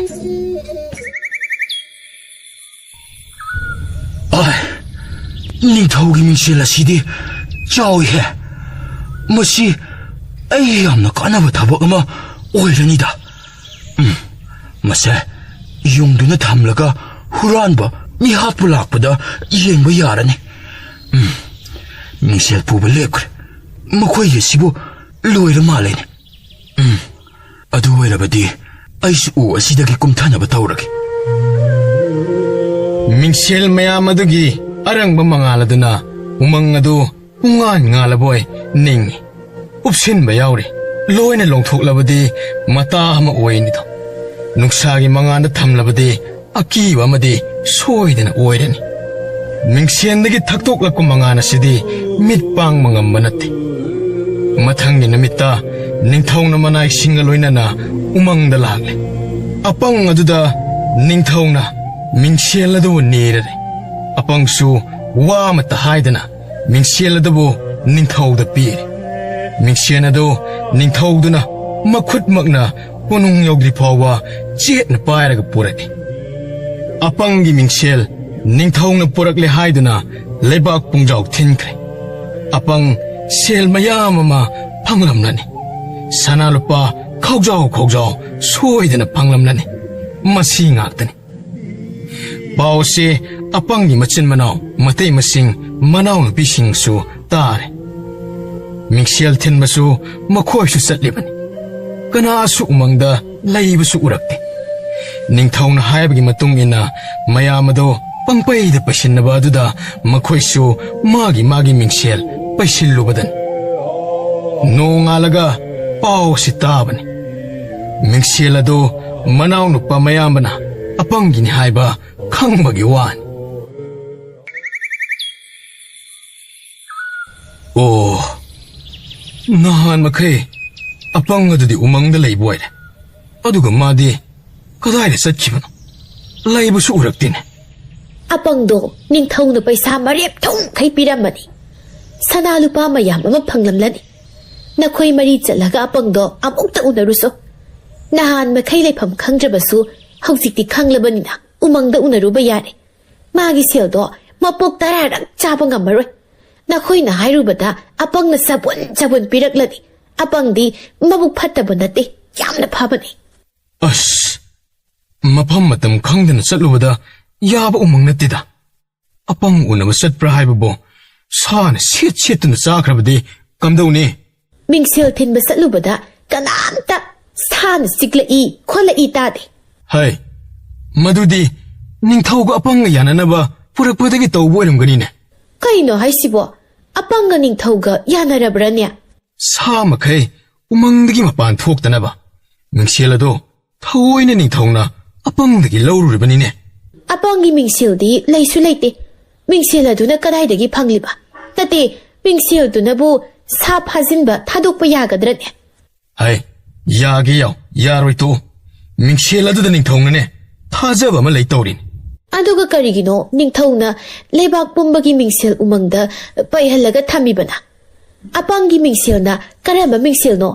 "ꯑꯥꯏ, ꯅꯤꯡꯊꯧꯒꯤ ꯃꯤꯡꯁꯦꯜ ꯑꯁꯤꯗꯤ ꯆꯥꯎꯏꯍꯦ꯫ ꯃꯁꯤ ꯑꯩ ꯌꯥꯝꯅ ꯀꯥꯟꯅꯕ ꯊꯕꯛ ꯑꯃ ꯑꯣꯏꯔꯅꯤꯗ꯫ ꯎꯝ, ꯃꯁꯦ ꯌꯨꯡꯗꯨꯅ ꯊꯝꯂꯒ ꯍꯨꯔꯥꯟꯕ ꯃꯤꯍꯥꯠꯄ ꯂꯥꯛꯄꯗ ꯌꯦꯡꯕ ꯌꯥꯔꯅꯤ꯫ ꯎꯝ, ꯃꯤꯡꯁꯦꯜ ꯄꯨꯕ ꯂꯦꯞꯈ꯭ꯔꯦ꯫ ꯃꯈꯣꯏꯒꯤ ꯑꯁꯤꯕꯨ ꯂꯣꯏꯔ ꯃꯥꯜꯂꯦꯅꯦ꯫ ꯎꯝ, ꯑꯗꯨ ꯑꯣꯏꯔꯕꯗꯤ ꯑꯩꯁꯨ ꯎ ꯑꯁꯤꯗꯒꯤ ꯀꯨꯝꯊꯅꯕ ꯇꯧꯔꯒꯦ꯫" ꯃꯤꯡꯁꯦꯜ ꯃꯌꯥꯝ ꯑꯗꯨꯒꯤ ꯑꯔꯪꯕ ꯃꯉꯥꯜ ꯑꯗꯨꯅ ꯎꯃꯪ ꯑꯗꯨ ꯄꯨꯡꯉꯥꯟ ꯉꯥꯜꯂꯕꯣꯏ ꯅꯤꯡꯏ꯫ ꯎꯞꯁꯤꯟꯕ ꯌꯥꯎꯔꯤ꯫ ꯂꯣꯏꯅ ꯂꯣꯡꯊꯣꯛꯂꯕꯗꯤ ꯃꯇꯥ ꯑꯃ ꯑꯣꯏꯅꯤꯗꯣ꯫ ꯅꯨꯡꯁꯥꯒꯤ ꯃꯉꯥꯜꯗ ꯊꯝꯂꯕꯗꯤ ꯑꯀꯤꯕ ꯑꯃꯗꯤ ꯁꯣꯏꯗꯅ ꯑꯣꯏꯔꯅꯤ꯫ ꯃꯤꯡꯁꯦꯟꯗꯒꯤ ꯊꯛꯇꯣꯛꯂꯛꯄ ꯃꯉꯥꯜ ꯑꯁꯤꯗꯤ ꯃꯤꯠ ꯄꯥꯡꯕ ꯉꯝꯕ ꯅꯠꯇꯦ꯫ ꯃꯊꯪꯒꯤ ꯅꯨꯃꯤꯠꯇ ꯅꯤꯡꯊꯧꯅ ꯃꯅꯥꯏꯁꯤꯡꯒ ꯂꯣꯏꯅꯅ ꯎꯃꯪꯗ ꯂꯥꯛꯂꯦ꯫ ꯑꯄꯪ ꯑꯗꯨꯗ ꯅꯤꯡꯊꯧꯅ ꯃꯤꯡꯁꯦꯜ ꯑꯗꯨꯕꯨ ꯅꯤꯔꯔꯦ꯫ ꯑꯄꯪꯁꯨ ꯋꯥ ꯑꯃꯠꯇ ꯍꯥꯏꯗꯅ ꯃꯤꯡꯁꯦꯜ ꯑꯗꯨꯕꯨ ꯅꯤꯡꯊꯧꯗ ꯄꯤꯔꯦ꯫ ꯃꯤꯡꯁꯦꯜ ꯑꯗꯨ ꯅꯤꯡꯊꯧꯗꯨꯅ ꯃꯈꯨꯠꯃꯛꯅ ꯀꯣꯅꯨꯡ ꯌꯧꯗ꯭ꯔꯤ ꯐꯥꯎꯕ ꯆꯦꯠꯅ ꯄꯥꯏꯔꯒ ꯄꯨꯔꯛꯏ꯫ ꯑꯄꯪꯒꯤ ꯃꯤꯡꯁꯦꯜ ꯅꯤꯡꯊꯧꯅ ꯄꯨꯔꯛꯂꯦ ꯍꯥꯏꯗꯨꯅ ꯂꯩꯕꯥꯛ ꯄꯨꯡꯖꯥꯎ ꯊꯤꯟꯈ꯭ꯔꯦ꯫ ꯑꯄꯪ ꯁꯦꯜ ꯃꯌꯥꯝ ꯑꯃ ꯐꯪꯂꯝꯂꯅꯤ꯫ ꯁꯅꯥ ꯂꯨꯄꯥ ꯈꯧꯖꯥꯎ ꯈꯧꯖꯥꯎ ꯁꯣꯏꯗꯅ ꯐꯪꯂꯝꯂꯅꯤ꯫ ꯃꯁꯤ ꯉꯥꯛꯇꯅꯤ꯫ ꯄꯥꯎꯁꯦ ꯑꯄꯪꯒꯤ ꯃꯆꯤꯟ ꯃꯅꯥꯎ ꯃꯇꯩ ꯃꯁꯤꯡ ꯃꯅꯥꯎꯅꯨꯄꯤꯁꯤꯡꯁꯨ ꯇꯥꯔꯦ꯫ ꯃꯤꯡꯁꯦꯜ ꯊꯤꯟꯕꯁꯨ ꯃꯈꯣꯏꯁꯨ ꯆꯠꯂꯤꯕꯅꯤ꯫ ꯀꯅꯥꯁꯨ ꯎꯃꯪꯗ ꯂꯩꯕꯁꯨ ꯎꯔꯛꯇꯦ꯫ ꯅꯤꯡꯊꯧꯅ ꯍꯥꯏꯕꯒꯤ ꯃꯇꯨꯡ ꯏꯟꯅ ꯃꯌꯥꯝ ꯑꯗꯨ ꯄꯪꯄꯩꯗ ꯄꯩꯁꯤꯟꯅꯕ ꯑꯗꯨꯗ ꯃꯈꯣꯏꯁꯨ ꯃꯥꯒꯤ ꯃꯥꯒꯤ ꯃꯤꯡꯁꯦꯜ ꯄꯩꯁꯤꯜꯂꯨꯕꯗꯅꯤ꯫ ꯅꯣꯡꯉꯥꯜꯂꯒ ꯄꯥꯎ ꯑꯁꯤ ꯇꯥꯕꯅꯤ꯫ ꯃꯤꯡꯁꯦꯜ ꯑꯗꯨ ꯃꯅꯥꯎꯅꯨꯄꯥ ꯃꯌꯥꯝꯕꯅ ꯑꯄꯪꯒꯤꯅꯤ ꯍꯥꯏꯕ ꯈꯪꯕꯒꯤ ꯋꯥꯅꯤ꯫ ꯑꯣ, ꯅꯍꯥꯟ ꯃꯈꯩ ꯑꯄꯪ ꯑꯗꯨꯗꯤ ꯎꯃꯪꯗ ꯂꯩꯕ ꯑꯣꯏꯔꯦ꯫ ꯑꯗꯨꯒ ꯃꯥꯗꯤ ꯀꯗꯥꯏꯗ ꯆꯠꯈꯤꯕꯅꯣ? ꯂꯩꯕꯁꯨ ꯎꯔꯛꯇꯦꯅꯦ꯫ ꯑꯄꯪꯗꯣ ꯅꯤꯡꯊꯧꯅ ꯄꯩꯁꯥ ꯃꯔꯦꯞ ꯊꯨꯝꯈꯩ ꯄꯤꯔꯝꯃꯅꯤ꯫ ꯁꯅꯥ ꯂꯨꯄꯥ ꯃꯌꯥꯝ ꯑꯃ ꯐꯪꯂꯝꯂꯅꯤ꯫ ꯅꯈꯣꯏ ꯃꯔꯤ ꯆꯠꯂꯒ ꯑꯄꯪꯗꯣ ꯑꯃꯨꯛꯇ ꯎꯅꯔꯨꯁꯣ꯫ ꯅꯍꯥꯟ ꯃꯈꯩ ꯂꯩꯐꯝ ꯈꯪꯗ꯭ꯔꯕꯁꯨ ꯍꯧꯖꯤꯛꯇꯤ ꯈꯪꯂꯕꯅꯤꯅ ꯎꯃꯪꯗ ꯎꯅꯔꯨꯕ ꯌꯥꯔꯦ꯫ ꯃꯥꯒꯤ ꯁꯦꯜꯗꯣ ꯃꯄꯣꯛ ꯇꯔꯥꯔꯛ ꯆꯥꯕ ꯉꯝꯃꯔꯣꯏ꯫ ꯅꯈꯣꯏꯅ ꯍꯥꯏꯔꯨꯕꯗ ꯑꯄꯪꯅ ꯆꯕꯨꯟ ꯆꯕꯨꯟ ꯄꯤꯔꯛꯂꯅꯤ꯫ ꯑꯄꯪꯗꯤ ꯃꯕꯨꯛ ꯐꯠꯇꯕ ꯅꯠꯇꯦ, ꯌꯥꯝꯅ ꯐꯕꯅꯤ꯫ ꯑꯁ, ꯃꯐꯝ ꯃꯇꯝ ꯈꯪꯗꯅ ꯆꯠꯂꯨꯕꯗ ꯌꯥꯕ ꯎꯃꯪ ꯅꯠꯇꯦꯗ꯫ ꯑꯄꯪ ꯎꯅꯕ ꯆꯠꯄ꯭ꯔꯥ ꯍꯥꯏꯕꯕꯨ ꯁꯥꯅ ꯁꯦꯠ ꯁꯦꯠꯇꯨꯅ ꯆꯥꯈ꯭ꯔꯕꯗꯤ ꯀꯝꯗꯧꯅꯤ? ꯃꯤꯡꯁꯦꯜ ꯊꯤꯟꯕ ꯆꯠꯂꯨꯕꯗ ꯀꯅꯥꯝꯇ ꯁꯥꯅ ꯆꯤꯛꯂꯛꯏ ꯈꯣꯠꯂꯛꯏ ꯇꯥꯗꯦ꯫ ꯍꯩ, ꯃꯗꯨꯗꯤ ꯅꯤꯡꯊꯧꯒ ꯑꯄꯪꯒ ꯌꯥꯅꯅꯕ ꯄꯨꯔꯛꯄꯗꯒꯤ ꯇꯧꯕ ꯑꯣꯏꯔꯝꯒꯅꯤꯅꯦ꯫ ꯀꯩꯅꯣ ꯍꯥꯏꯁꯤꯕꯣ? ꯑꯄꯪꯒ ꯅꯤꯡꯊꯧꯒ ꯌꯥꯅꯔꯕ꯭ꯔꯅꯦ? ꯁꯥ ꯃꯈꯩ ꯎꯃꯪꯗꯒꯤ ꯃꯄꯥꯟ ꯊꯣꯛꯇꯅꯕ ꯃꯤꯡꯁꯦꯜ ꯑꯗꯣ ꯊꯑꯣꯏꯅ ꯅꯤꯡꯊꯧꯅ ꯑꯄꯪꯗꯒꯤ ꯂꯧꯔꯨꯔꯤꯕꯅꯤꯅꯦ꯫ ꯑꯄꯪꯒꯤ ꯃꯤꯡꯁꯦꯜꯗꯤ ꯂꯩꯁꯨ ꯂꯩꯇꯦ꯫ ꯃꯤꯡꯁꯦꯜ ꯑꯗꯨꯅ ꯀꯗꯥꯏꯗꯒꯤ ꯐꯪꯂꯤꯕ? ꯅꯠꯇꯦ, ꯃꯤꯡꯁꯦꯜꯗꯨꯅꯕꯨ ꯁꯥ ꯐꯥꯖꯤꯟꯕ ꯊꯥꯗꯣꯛꯄ ꯌꯥꯒꯗ꯭ꯔꯅꯦ? ꯍꯥꯏ, ꯌꯥꯒꯦ ꯌꯥꯎ, ꯌꯥꯔꯣꯏ ꯇꯣꯛꯎ꯫ ꯃꯤꯡꯁꯦꯜ ꯑꯗꯨꯗ ꯅꯤꯡꯊꯧꯅꯅꯦ ꯊꯥꯖꯕ ꯑꯃ ꯂꯩ ꯇꯧꯔꯤꯅꯤ꯫ ꯑꯗꯨꯒ ꯀꯔꯤꯒꯤꯅꯣ ꯅꯤꯡꯊꯧꯅ ꯂꯩꯕꯥꯛ ꯄꯨꯝꯕꯒꯤ ꯃꯤꯡꯁꯦꯜ ꯎꯃꯪꯗ ꯄꯩꯍꯜꯂꯒ ꯊꯝꯃꯤꯕꯅ? ꯑꯄꯪꯒꯤ ꯃꯤꯡꯁꯦꯜꯅ ꯀꯔꯝꯕ ꯃꯤꯡꯁꯦꯜꯅꯣ?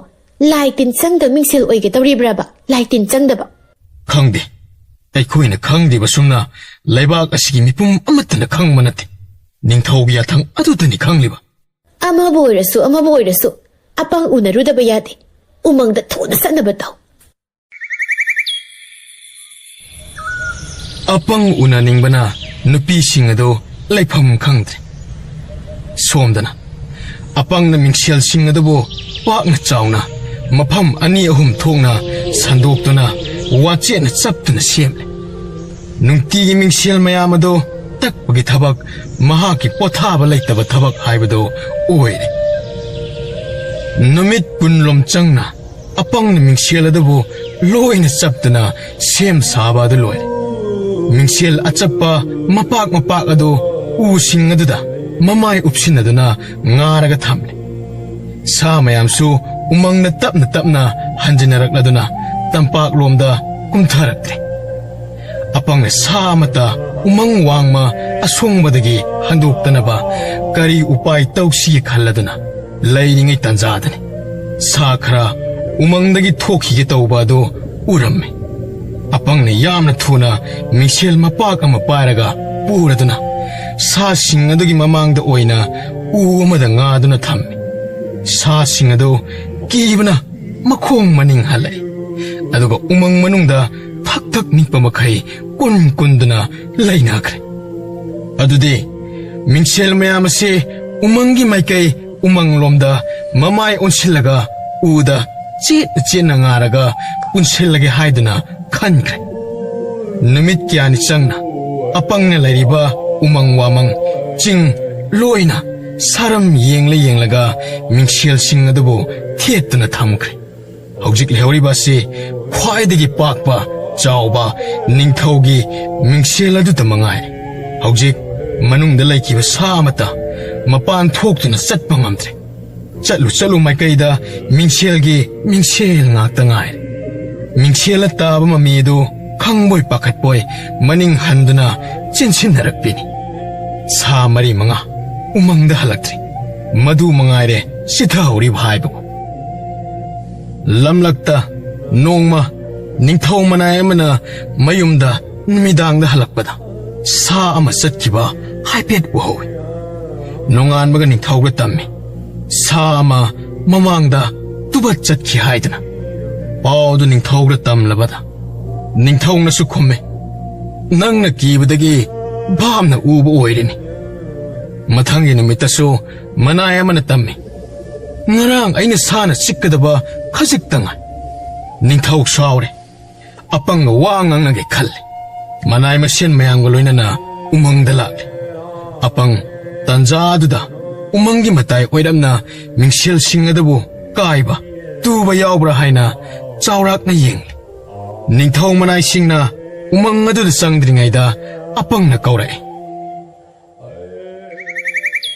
ꯂꯥꯏ ꯇꯤꯟ ꯆꯪꯗꯕ ꯃꯤꯡꯁꯦꯜ ꯑꯣꯏꯒꯗꯧꯔꯤꯕ꯭ꯔꯕ? ꯂꯥꯏ ꯇꯤꯟ ꯆꯪꯗꯕ? ꯈꯪꯗꯦ꯫ ꯑꯩꯈꯣꯏꯅ ꯈꯪꯗꯦꯕ ꯁꯨꯝꯅ ꯂꯩꯕꯥꯛ ꯑꯁꯤꯒꯤ ꯃꯤꯄꯨꯝ ꯑꯃꯠꯇꯅ ꯈꯪꯕ ꯅꯠꯇꯦ꯫ ꯅꯤꯡꯊꯧꯒꯤ ꯌꯥꯊꯪ ꯑꯗꯨꯗꯅꯤ ꯈꯪꯂꯤꯕ꯫ ꯑꯃꯕꯨ ꯑꯣꯏꯔꯁꯨ, ꯑꯃꯕꯨ ꯑꯣꯏꯔꯁꯨ, ꯑꯄꯪ ꯎꯅꯔꯨꯗꯕ ꯌꯥꯗꯦ꯫ ꯎꯃꯪꯗ ꯊꯨꯅ ꯆꯠꯅꯕ ꯇꯧ꯫ ꯑꯄꯪ ꯎꯅꯅꯤꯡꯕꯅ ꯅꯨꯄꯤꯁꯤꯡ ꯑꯗꯨ ꯂꯩꯐꯝ ꯈꯪꯗ꯭ꯔꯦ꯫ ꯁꯣꯝꯗꯅ ꯑꯄꯪꯅ ꯃꯤꯡꯁꯦꯜꯁꯤꯡ ꯑꯗꯨꯕꯨ ꯄꯥꯛꯅ ꯆꯥꯎꯅ ꯃꯐꯝ ꯑꯅꯤ ꯑꯍꯨꯝ ꯊꯣꯛꯅ ꯁꯟꯗꯣꯛꯇꯨꯅ ꯋꯥꯆꯦꯠꯅ ꯆꯞꯇꯨꯅ ꯁꯦꯝꯂꯦ꯫ ꯅꯨꯡꯇꯤꯒꯤ ꯃꯤꯡꯁꯦꯜ ꯃꯌꯥꯝ ꯑꯗꯨ ꯇꯛꯄꯒꯤ ꯊꯕꯛ ꯃꯍꯥꯛꯀꯤ ꯄꯣꯊꯥꯕ ꯂꯩꯇꯕ ꯊꯕꯛ ꯍꯥꯏꯕꯗꯨ ꯑꯣꯏꯔꯦ꯫ ꯅꯨꯃꯤꯠ ꯀꯨꯟꯂꯣꯝ ꯆꯪꯅ ꯑꯄꯪꯅ ꯃꯤꯡꯁꯦꯜ ꯑꯗꯨꯕꯨ ꯂꯣꯏꯅ ꯆꯞꯇꯨꯅ ꯁꯦꯝ ꯁꯥꯕ ꯑꯗꯨ ꯂꯣꯏꯔꯦ꯫ ꯃꯤꯡꯁꯦꯜ ꯑꯆꯞꯄ ꯃꯄꯥꯛ ꯃꯄꯥꯛ ꯑꯗꯨ ꯎꯁꯤꯡ ꯑꯗꯨꯗ ꯃꯃꯥꯏ ꯎꯞꯁꯤꯟꯅꯗꯨꯅ ꯉꯥꯔꯒ ꯊꯝꯂꯦ꯫ ꯁꯥ ꯃꯌꯥꯝꯁꯨ ꯎꯃꯪꯅ ꯇꯞꯅ ꯇꯞꯅ ꯍꯟꯖꯤꯟꯅꯔꯛꯂꯗꯨꯅ ꯇꯝꯄꯥꯛꯂꯣꯝꯗ ꯀꯨꯝꯊꯔꯛꯇ꯭ꯔꯦ꯫ ꯑꯄꯪꯅ ꯁꯥ ꯑꯃꯠꯇ ꯎꯃꯪ ꯋꯥꯡꯃ ꯑꯁꯣꯡꯕꯗꯒꯤ ꯍꯟꯗꯣꯛꯇꯅꯕ ꯀꯔꯤ ꯎꯄꯥꯏ ꯇꯧꯁꯤꯒꯦ ꯈꯜꯂꯗꯨꯅ ꯂꯩꯔꯤꯉꯩ ꯇꯥꯟꯖꯥꯗꯅꯤ ꯁꯥ ꯈꯔ ꯎꯃꯪꯗꯒꯤ ꯊꯣꯛꯈꯤꯒꯦ ꯇꯧꯕ ꯑꯗꯨ ꯎꯔꯝꯃꯤ꯫ ꯑꯄꯪꯅ ꯌꯥꯝꯅ ꯊꯨꯅ ꯃꯤꯡꯁꯦꯜ ꯃꯄꯥꯛ ꯑꯃ ꯄꯥꯏꯔꯒ ꯄꯨꯔꯗꯨꯅ ꯁꯥꯁꯤꯡ ꯑꯗꯨꯒꯤ ꯃꯃꯥꯡꯗ ꯑꯣꯏꯅ ꯎ ꯑꯃꯗ ꯉꯥꯗꯨꯅ ꯊꯝꯃꯤ꯫ ꯁꯥꯁꯤꯡ ꯑꯗꯨ ꯀꯤꯕꯅ ꯃꯈꯣꯡ ꯃꯅꯤꯡ ꯍꯜꯂꯛꯏ꯫ ꯑꯗꯨꯒ ꯎꯃꯪ ꯃꯅꯨꯡꯗ ꯊꯛ ꯊꯛ ꯅꯤꯛꯄ ꯃꯈꯩ ꯀꯨꯟ ꯀꯨꯟꯗꯨꯅ ꯂꯩꯅꯈ꯭ꯔꯦ꯫ ꯑꯗꯨꯗꯤ ꯃꯤꯡꯁꯦꯜ ꯃꯌꯥꯝ ꯑꯁꯤ ꯎꯃꯪꯒꯤ ꯃꯥꯏꯀꯩ ꯎꯃꯪꯂꯣꯝꯗ ꯃꯃꯥꯏ ꯑꯣꯟꯁꯤꯜꯂꯒ ꯎꯗ ꯆꯦꯠꯅ ꯆꯦꯠꯅ ꯉꯥꯔꯒ ꯄꯨꯟꯁꯤꯜꯂꯒꯦ ꯍꯥꯏꯗꯨꯅ ꯈꯟꯈ꯭ꯔꯦ꯫ ꯅꯨꯃꯤꯠ ꯀꯌꯥꯅꯤ ꯆꯪꯅ ꯑꯄꯪꯅ ꯂꯩꯔꯤꯕ ꯎꯃꯪ ꯋꯥꯃꯪ ꯆꯤꯡ ꯂꯣꯏꯅ ꯁꯥꯔꯝ ꯌꯦꯡꯂ ꯌꯦꯡꯂꯒ ꯃꯤꯡꯁꯦꯜꯁꯤꯡ ꯑꯗꯨꯕꯨ ꯊꯦꯠꯇꯨꯅ ꯊꯝꯈ꯭ꯔꯦ꯫ ꯍꯧꯖꯤꯛ ꯂꯩꯍꯧꯔꯤꯕ ꯑꯁꯤ ꯈ꯭ꯋꯥꯏꯗꯒꯤ ꯄꯥꯛꯄ ꯆꯥꯎꯕ ꯅꯤꯡꯊꯧꯒꯤ ꯃꯤꯡꯁꯦꯜ ꯑꯗꯨꯇ ꯃꯉꯥꯏꯔꯦ꯫ ꯍꯧꯖꯤꯛ ꯃꯅꯨꯡꯗ ꯂꯩꯈꯤꯕ ꯁꯥ ꯑꯃꯠꯇ ꯃꯄꯥꯟ ꯊꯣꯛꯇꯨꯅ ꯆꯠꯄ ꯉꯝꯗ꯭ꯔꯦ꯫ ꯆꯠꯂꯨ ꯆꯠꯂꯨ ꯃꯥꯏꯀꯩꯗ ꯃꯤꯡꯁꯦꯜꯒꯤ ꯃꯤꯡꯁꯦꯜ ꯉꯥꯛꯇ ꯉꯥꯏꯔꯦ꯫ ꯃꯤꯡꯁꯦꯜꯅ ꯇꯥꯕ ꯃꯃꯤ ꯑꯗꯨ ꯈꯪꯕꯣꯏ ꯄꯥꯈꯠꯄꯣꯏ ꯃꯅꯤꯡ ꯍꯟꯗꯨꯅ ꯆꯦꯟꯁꯤꯟꯅꯔꯛꯄꯤꯅꯤ꯫ ꯁꯥ ꯃꯔꯤ ꯃꯉꯥ ꯎꯃꯪꯗ ꯍꯜꯂꯛꯇ꯭ꯔꯤ꯫ ꯃꯗꯨ ꯃꯉꯥꯏꯔꯦ ꯆꯤꯊꯍꯧꯔꯤꯕ ꯍꯥꯏꯕꯕꯨ꯫ ꯂꯝꯂꯛꯇ ꯅꯣꯡꯃ ꯅꯤꯡꯊꯧ ꯃꯅꯥꯏ ꯑꯃꯅ ꯃꯌꯨꯝꯗ ꯅꯨꯃꯤꯗꯥꯡꯗ ꯍꯜꯂꯛꯄꯗ ꯁꯥ ꯑꯃ ꯆꯠꯈꯤꯕ ꯍꯥꯏꯐꯦꯠ ꯎꯍꯧꯏ꯫ ꯅꯣꯡꯉꯥꯟꯕꯒ ꯅꯤꯡꯊꯧꯗ ꯇꯝꯃꯤ꯫ ꯁꯥ ꯑꯃ ꯃꯃꯥꯡꯗ ꯇꯨꯕꯠ ꯆꯠꯈꯤ ꯍꯥꯏꯗꯨꯅ꯫ ꯄꯥꯎꯗꯨ ꯅꯤꯡꯊꯧꯗ ꯇꯝꯂꯕꯗ ꯅꯤꯡꯊꯧꯅꯁꯨ ꯈꯨꯝꯃꯤ, "ꯅꯪꯅ ꯀꯤꯕꯗꯒꯤ ꯚꯥꯞꯅ ꯎꯕ ꯑꯣꯏꯔꯤꯅꯤ꯫" ꯃꯊꯪꯒꯤ ꯅꯨꯃꯤꯠꯇꯁꯨ ꯃꯅꯥꯏ ꯑꯃꯅ ꯇꯝꯃꯤ, "ꯉꯔꯥꯡ ꯑꯩꯅ ꯁꯥꯅ ꯆꯤꯛꯀꯗꯕ ꯈꯖꯤꯛꯇ ꯉꯥꯏ꯫" ꯅꯤꯡꯊꯧ ꯁꯥꯎꯔꯦ꯫ ꯑꯄꯪꯒ ꯋꯥ ꯉꯥꯡꯅꯒꯦ ꯈꯜꯂꯦ꯫ ꯃꯅꯥꯏ ꯃꯁꯦꯟ ꯃꯌꯥꯝꯒ ꯂꯣꯏꯅꯅ ꯎꯃꯪꯗ ꯂꯥꯛꯂꯦ꯫ ꯑꯄꯪ ꯇꯟꯖꯥ ꯑꯗꯨꯗ ꯎꯃꯪꯒꯤ ꯃꯇꯥꯏ ꯑꯣꯏꯔꯞꯅ ꯃꯤꯡꯁꯦꯜꯁꯤꯡ ꯑꯗꯨꯕꯨ ꯀꯥꯏꯕ, ꯇꯨꯕ ꯌꯥꯎꯕ꯭ꯔꯥ ꯍꯥꯏꯅ ꯆꯥꯎꯔꯥꯛꯅ ꯌꯦꯡꯂꯦ꯫ ꯅꯤꯡꯊꯧ ꯃꯅꯥꯏꯁꯤꯡꯅ ꯎꯃꯪ ꯑꯗꯨꯗ ꯆꯪꯗ꯭ꯔꯤꯉꯩꯗ ꯑꯄꯪꯅ ꯀꯧꯔꯛꯑꯦ꯫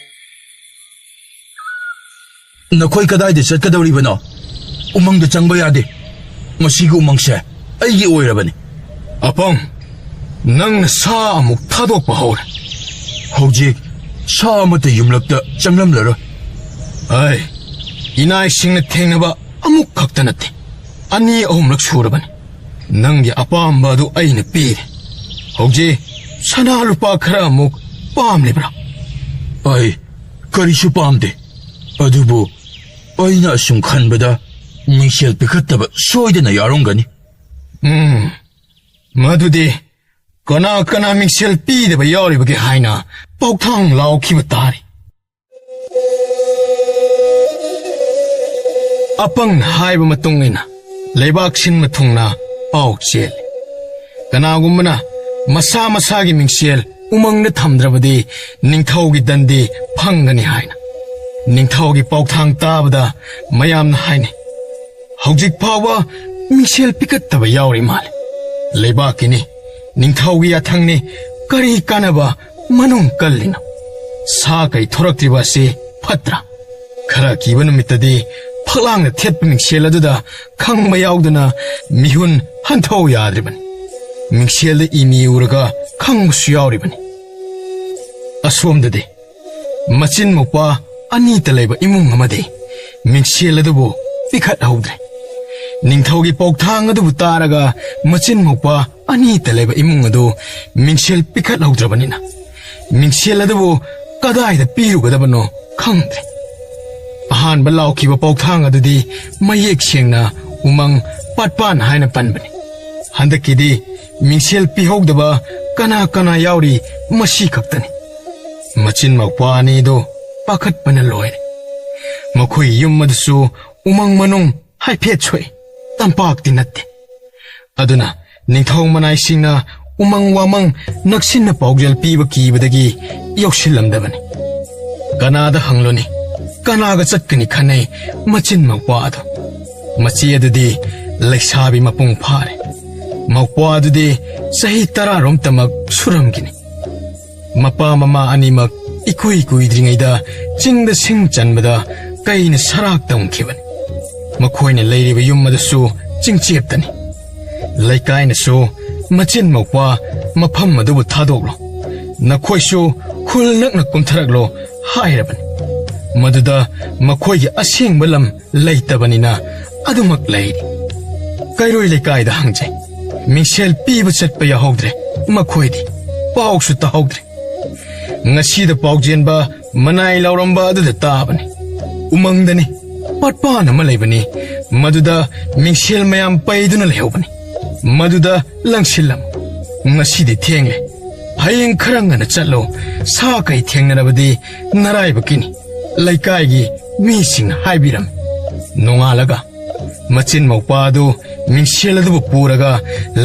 "ꯅꯈꯣꯏ ꯀꯗꯥꯏꯗ ꯆꯠꯀꯗꯧꯔꯤꯕꯅꯣ? ꯎꯃꯪꯗ ꯆꯪꯕ ꯌꯥꯗꯦ꯫ ꯃꯁꯤꯒꯤ ꯎꯃꯪꯁꯦ ꯑꯩꯒꯤ ꯑꯣꯏꯔꯕꯅꯤ꯫" "ꯑꯄꯪ, ꯅꯪꯅ ꯁꯥ ꯑꯃꯨꯛ ꯊꯥꯗꯣꯛꯄ ꯍꯧꯔꯦ꯫ ꯍꯧꯖꯤꯛ ꯁꯥ ꯑꯃꯠꯇ ꯌꯨꯝꯂꯛꯇ ꯆꯪꯂꯝꯂꯔꯣꯏ꯫" "ꯑꯩ ꯏꯅꯥꯏꯁꯤꯡꯅ ꯊꯦꯡꯅꯕ ꯑꯃꯨꯛ ꯈꯛꯇ ꯅꯠꯇꯦ, ꯑꯅꯤ ꯑꯍꯨꯝꯂꯛ ꯁꯨꯔꯕꯅꯤ꯫ ꯅꯪꯒꯤ ꯑꯄꯥꯝꯕ ꯑꯗꯨ ꯑꯩꯅ ꯄꯤꯔꯦ꯫ ꯍꯧꯖꯤꯛ ꯁꯅꯥ ꯂꯨꯄꯥ ꯈꯔ ꯑꯃꯨꯛ ꯄꯥꯝꯂꯤꯕ꯭ꯔꯥ?" "ꯑꯩ ꯀꯔꯤꯁꯨ ꯄꯥꯝꯗꯦ, ꯑꯗꯨꯕꯨ ꯑꯩꯅ ꯑꯁꯨꯝ ꯈꯟꯕꯗ ꯃꯤꯡꯁꯦꯜ ꯄꯤꯈꯠꯇꯕ ꯁꯣꯏꯗꯅ ꯌꯥꯎꯔꯝꯒꯅꯤ꯫" "ꯎꯝ, ꯃꯗꯨꯗꯤ ꯀꯅꯥ ꯀꯅꯥ ꯃꯤꯡꯁꯦꯜ ꯄꯤꯗꯕ ꯌꯥꯎꯔꯤꯕꯒꯦ ꯍꯥꯏꯅ ꯄꯥꯎꯊꯥꯡ ꯂꯥꯎꯈꯤꯕ ꯇꯥꯔꯦ꯫" ꯑꯄꯪꯅ ꯍꯥꯏꯕ ꯃꯇꯨꯡ ꯏꯟꯅ ꯂꯩꯕꯥꯛ ꯁꯤꯟꯕ ꯊꯨꯡꯅ ꯄꯥꯎ ꯆꯦꯜꯂꯤ꯫ ꯀꯅꯥꯒꯨꯝꯕꯅ ꯃꯁꯥ ꯃꯁꯥꯒꯤ ꯃꯤꯡꯁꯦꯜ ꯎꯃꯪꯗ ꯊꯝꯗ꯭ꯔꯕꯗꯤ ꯅꯤꯡꯊꯧꯒꯤ ꯗꯟꯗꯤ ꯐꯪꯒꯅꯤ ꯍꯥꯏꯅ꯫ ꯅꯤꯡꯊꯧꯒꯤ ꯄꯥꯎꯊꯥꯡ ꯇꯥꯕꯗ ꯃꯌꯥꯝꯅ ꯍꯥꯏꯅꯩ, "ꯍꯧꯖꯤꯛ ꯐꯥꯎꯕ ꯃꯤꯡꯁꯦꯜ ꯄꯤꯈꯠꯇꯕ ꯌꯥꯎꯔꯤ ꯃꯥꯜꯂꯤ꯫ ꯂꯩꯕꯥꯛꯀꯤꯅꯤ, ꯅꯤꯡꯊꯧꯒꯤ ꯌꯥꯊꯪꯅꯤ, ꯀꯔꯤ ꯀꯥꯟꯅꯕ ꯃꯅꯨꯡ ꯀꯜꯂꯤꯅꯣ? ꯁꯥ ꯀꯩ ꯊꯣꯔꯛꯇ꯭ꯔꯤꯕ ꯑꯁꯤ ꯐꯠꯇ꯭ꯔꯥ? ꯈꯔ ꯀꯤꯕ ꯅꯨꯃꯤꯠꯇꯗꯤ ꯐꯛꯂꯥꯡꯗ ꯊꯦꯠꯄ ꯃꯤꯡꯁꯦꯜ ꯑꯗꯨꯗ ꯈꯪꯕ ꯌꯥꯎꯗꯅ ꯃꯤꯍꯨꯟ ꯍꯟꯊꯧ ꯌꯥꯗ꯭ꯔꯤꯕꯅꯤ꯫ ꯃꯤꯡꯁꯦꯜꯗ ꯏꯃꯤ ꯎꯔꯒ ꯈꯪꯕꯁꯨ ꯌꯥꯎꯔꯤꯕꯅꯤ꯫ ꯑꯁꯣꯝꯗꯗꯤ ꯃꯆꯤꯟ ꯃꯧꯄꯥ ꯑꯅꯤꯇ ꯂꯩꯕ ꯏꯃꯨꯡ ꯑꯃꯗꯤ ꯃꯤꯡꯁꯦꯜ ꯑꯗꯨꯕꯨ ꯄꯤꯈꯠꯍꯧꯗ꯭ꯔꯦ꯫ ꯅꯤꯡꯊꯧꯒꯤ ꯄꯥꯎꯊꯥꯡ ꯑꯗꯨꯕꯨ ꯇꯥꯔꯒ ꯃꯆꯤꯟ ꯃꯧꯄꯥ ꯑꯅꯤꯇ ꯂꯩꯕ ꯏꯃꯨꯡ ꯑꯗꯨ ꯃꯤꯡꯁꯦꯜ ꯄꯤꯈꯠꯍꯧꯗ꯭ꯔꯕꯅꯤꯅ ꯃꯤꯡꯁꯦꯜ ꯑꯗꯨꯕꯨ ꯀꯗꯥꯏꯗ ꯄꯤꯔꯨꯒꯗꯕꯅꯣ ꯈꯪꯗ꯭ꯔꯦ꯫ ꯑꯍꯥꯟꯕ ꯂꯥꯎꯈꯤꯕ ꯄꯥꯎꯊꯥꯡ ꯑꯗꯨꯗꯤ ꯃꯌꯦꯛ ꯁꯦꯡꯅ ꯎꯃꯪ ꯄꯥꯠꯄꯥꯟ ꯍꯥꯏꯅ ꯄꯟꯕꯅꯤ꯫ ꯍꯟꯗꯛꯀꯤꯗꯤ ꯃꯤꯡꯁꯦꯜ ꯄꯤꯍꯧꯗꯕ ꯀꯅꯥ ꯀꯅꯥ ꯌꯥꯎꯔꯤ, ꯃꯁꯤ ꯈꯛꯇꯅꯤ꯫ ꯃꯆꯤꯟ ꯃꯧꯄꯥ ꯑꯅꯤꯗꯨ ꯄꯥꯈꯠꯄꯅ ꯂꯣꯏꯔꯦ꯫ ꯃꯈꯣꯏ ꯌꯨꯝ ꯑꯗꯨꯁꯨ ꯎꯃꯪ ꯃꯅꯨꯡ ꯍꯥꯏꯐꯦꯠ ꯁꯣꯛꯏ, ꯇꯝꯄꯥꯛꯇꯤ ꯅꯠꯇꯦ꯫ ꯑꯗꯨꯅ ꯅꯤꯡꯊꯧ ꯃꯅꯥꯏꯁꯤꯡꯅ ꯎꯃꯪ ꯋꯥꯃꯪ ꯅꯛꯁꯤꯟꯅ ꯄꯥꯎꯖꯦꯜ ꯄꯤꯕ ꯀꯤꯕꯗꯒꯤ ꯌꯧꯁꯤꯜꯂꯝꯗꯕꯅꯤ꯫ ꯀꯅꯥꯗ ꯍꯪꯂꯨꯅꯤ, ꯀꯅꯥꯒ ꯆꯠꯀꯅꯤ ꯈꯟꯅꯩ ꯃꯆꯤꯟ ꯃꯧꯄꯥ ꯑꯗꯨ꯫ ꯃꯆꯦ ꯑꯗꯨꯗꯤ ꯂꯩꯁꯥꯕꯤ ꯃꯄꯨꯡ ꯐꯥꯔꯦ꯫ ꯃꯧꯄꯥ ꯑꯗꯨꯗꯤ ꯆꯍꯤ ꯇꯔꯥꯔꯣꯝꯇꯃꯛ ꯁꯨꯔꯝꯈꯤꯅꯤ꯫ ꯃꯄꯥ ꯃꯃꯥ ꯑꯅꯤꯃꯛ ꯏꯀꯨꯏ ꯀꯨꯏꯗ꯭ꯔꯤꯉꯩꯗ ꯆꯤꯡꯗ ꯁꯤꯡ ꯆꯟꯕꯗ ꯀꯩꯅ ꯁꯔꯥꯛ ꯇꯝꯈꯤꯕꯅꯤ꯫ ꯃꯈꯣꯏꯅ ꯂꯩꯔꯤꯕ ꯌꯨꯝ ꯑꯗꯨꯁꯨ ꯆꯤꯡꯆꯦꯞꯇꯅꯤ꯫ ꯂꯩꯀꯥꯏꯅꯁꯨ ꯃꯆꯤꯟ ꯃꯧꯄꯥ ꯃꯐꯝ ꯑꯗꯨꯕꯨ ꯊꯥꯗꯣꯛꯂꯣ, ꯅꯈꯣꯏꯁꯨ ꯈꯨꯜ ꯅꯛꯅ ꯀꯨꯝꯊꯔꯛꯂꯣ ꯍꯥꯏꯔꯕꯅꯤ꯫ ꯃꯗꯨꯗ ꯃꯈꯣꯏꯒꯤ ꯑꯁꯦꯡꯕ ꯂꯝ ꯂꯩꯇꯕꯅꯤꯅ ꯑꯗꯨꯃꯛ ꯂꯩꯔꯤ꯫ ꯀꯩꯔꯣꯏ ꯂꯩꯀꯥꯏꯗ ꯍꯪꯖꯩ꯫ ꯃꯤꯡꯁꯦꯜ ꯄꯤꯕ ꯆꯠꯄ ꯌꯥꯍꯧꯗ꯭ꯔꯦ꯫ ꯃꯈꯣꯏꯗꯤ ꯄꯥꯎꯁꯨ ꯇꯥꯍꯧꯗ꯭ꯔꯦ꯫ ꯉꯁꯤꯗ ꯄꯥꯎꯖꯦꯟꯕ ꯃꯅꯥꯏ ꯂꯥꯎꯔꯝꯕ ꯑꯗꯨꯗ ꯇꯥꯕꯅꯤ꯫ ꯎꯃꯪꯗꯅꯤ, ꯄꯥꯠꯄꯥꯟ ꯑꯃ ꯂꯩꯕꯅꯤ, ꯃꯗꯨꯗ ꯃꯤꯡꯁꯦꯜ ꯃꯌꯥꯝ ꯄꯩꯗꯨꯅ ꯂꯩꯍꯧꯕꯅꯤ꯫ ꯃꯗꯨꯗ ꯂꯪꯁꯤꯜꯂꯝꯃꯨ꯫ ꯉꯁꯤꯗꯤ ꯊꯦꯡꯂꯦ꯫ ꯍꯌꯦꯡ ꯈꯔ ꯉꯟꯅ ꯆꯠꯂꯨ꯫ ꯁꯥ ꯀꯩ ꯊꯦꯡꯅꯔꯕꯗꯤ ꯅꯔꯥꯏꯕꯛꯀꯤꯅꯤ, ꯂꯩꯀꯥꯏꯒꯤ ꯃꯤꯁꯤꯡꯅ ꯍꯥꯏꯕꯤꯔꯝꯃꯤ꯫ ꯅꯣꯡꯉꯥꯜꯂꯒ ꯃꯆꯤꯟ ꯃꯧꯄꯥ ꯑꯗꯨ ꯃꯤꯡꯁꯦꯜ ꯑꯗꯨꯕꯨ ꯄꯨꯔꯒ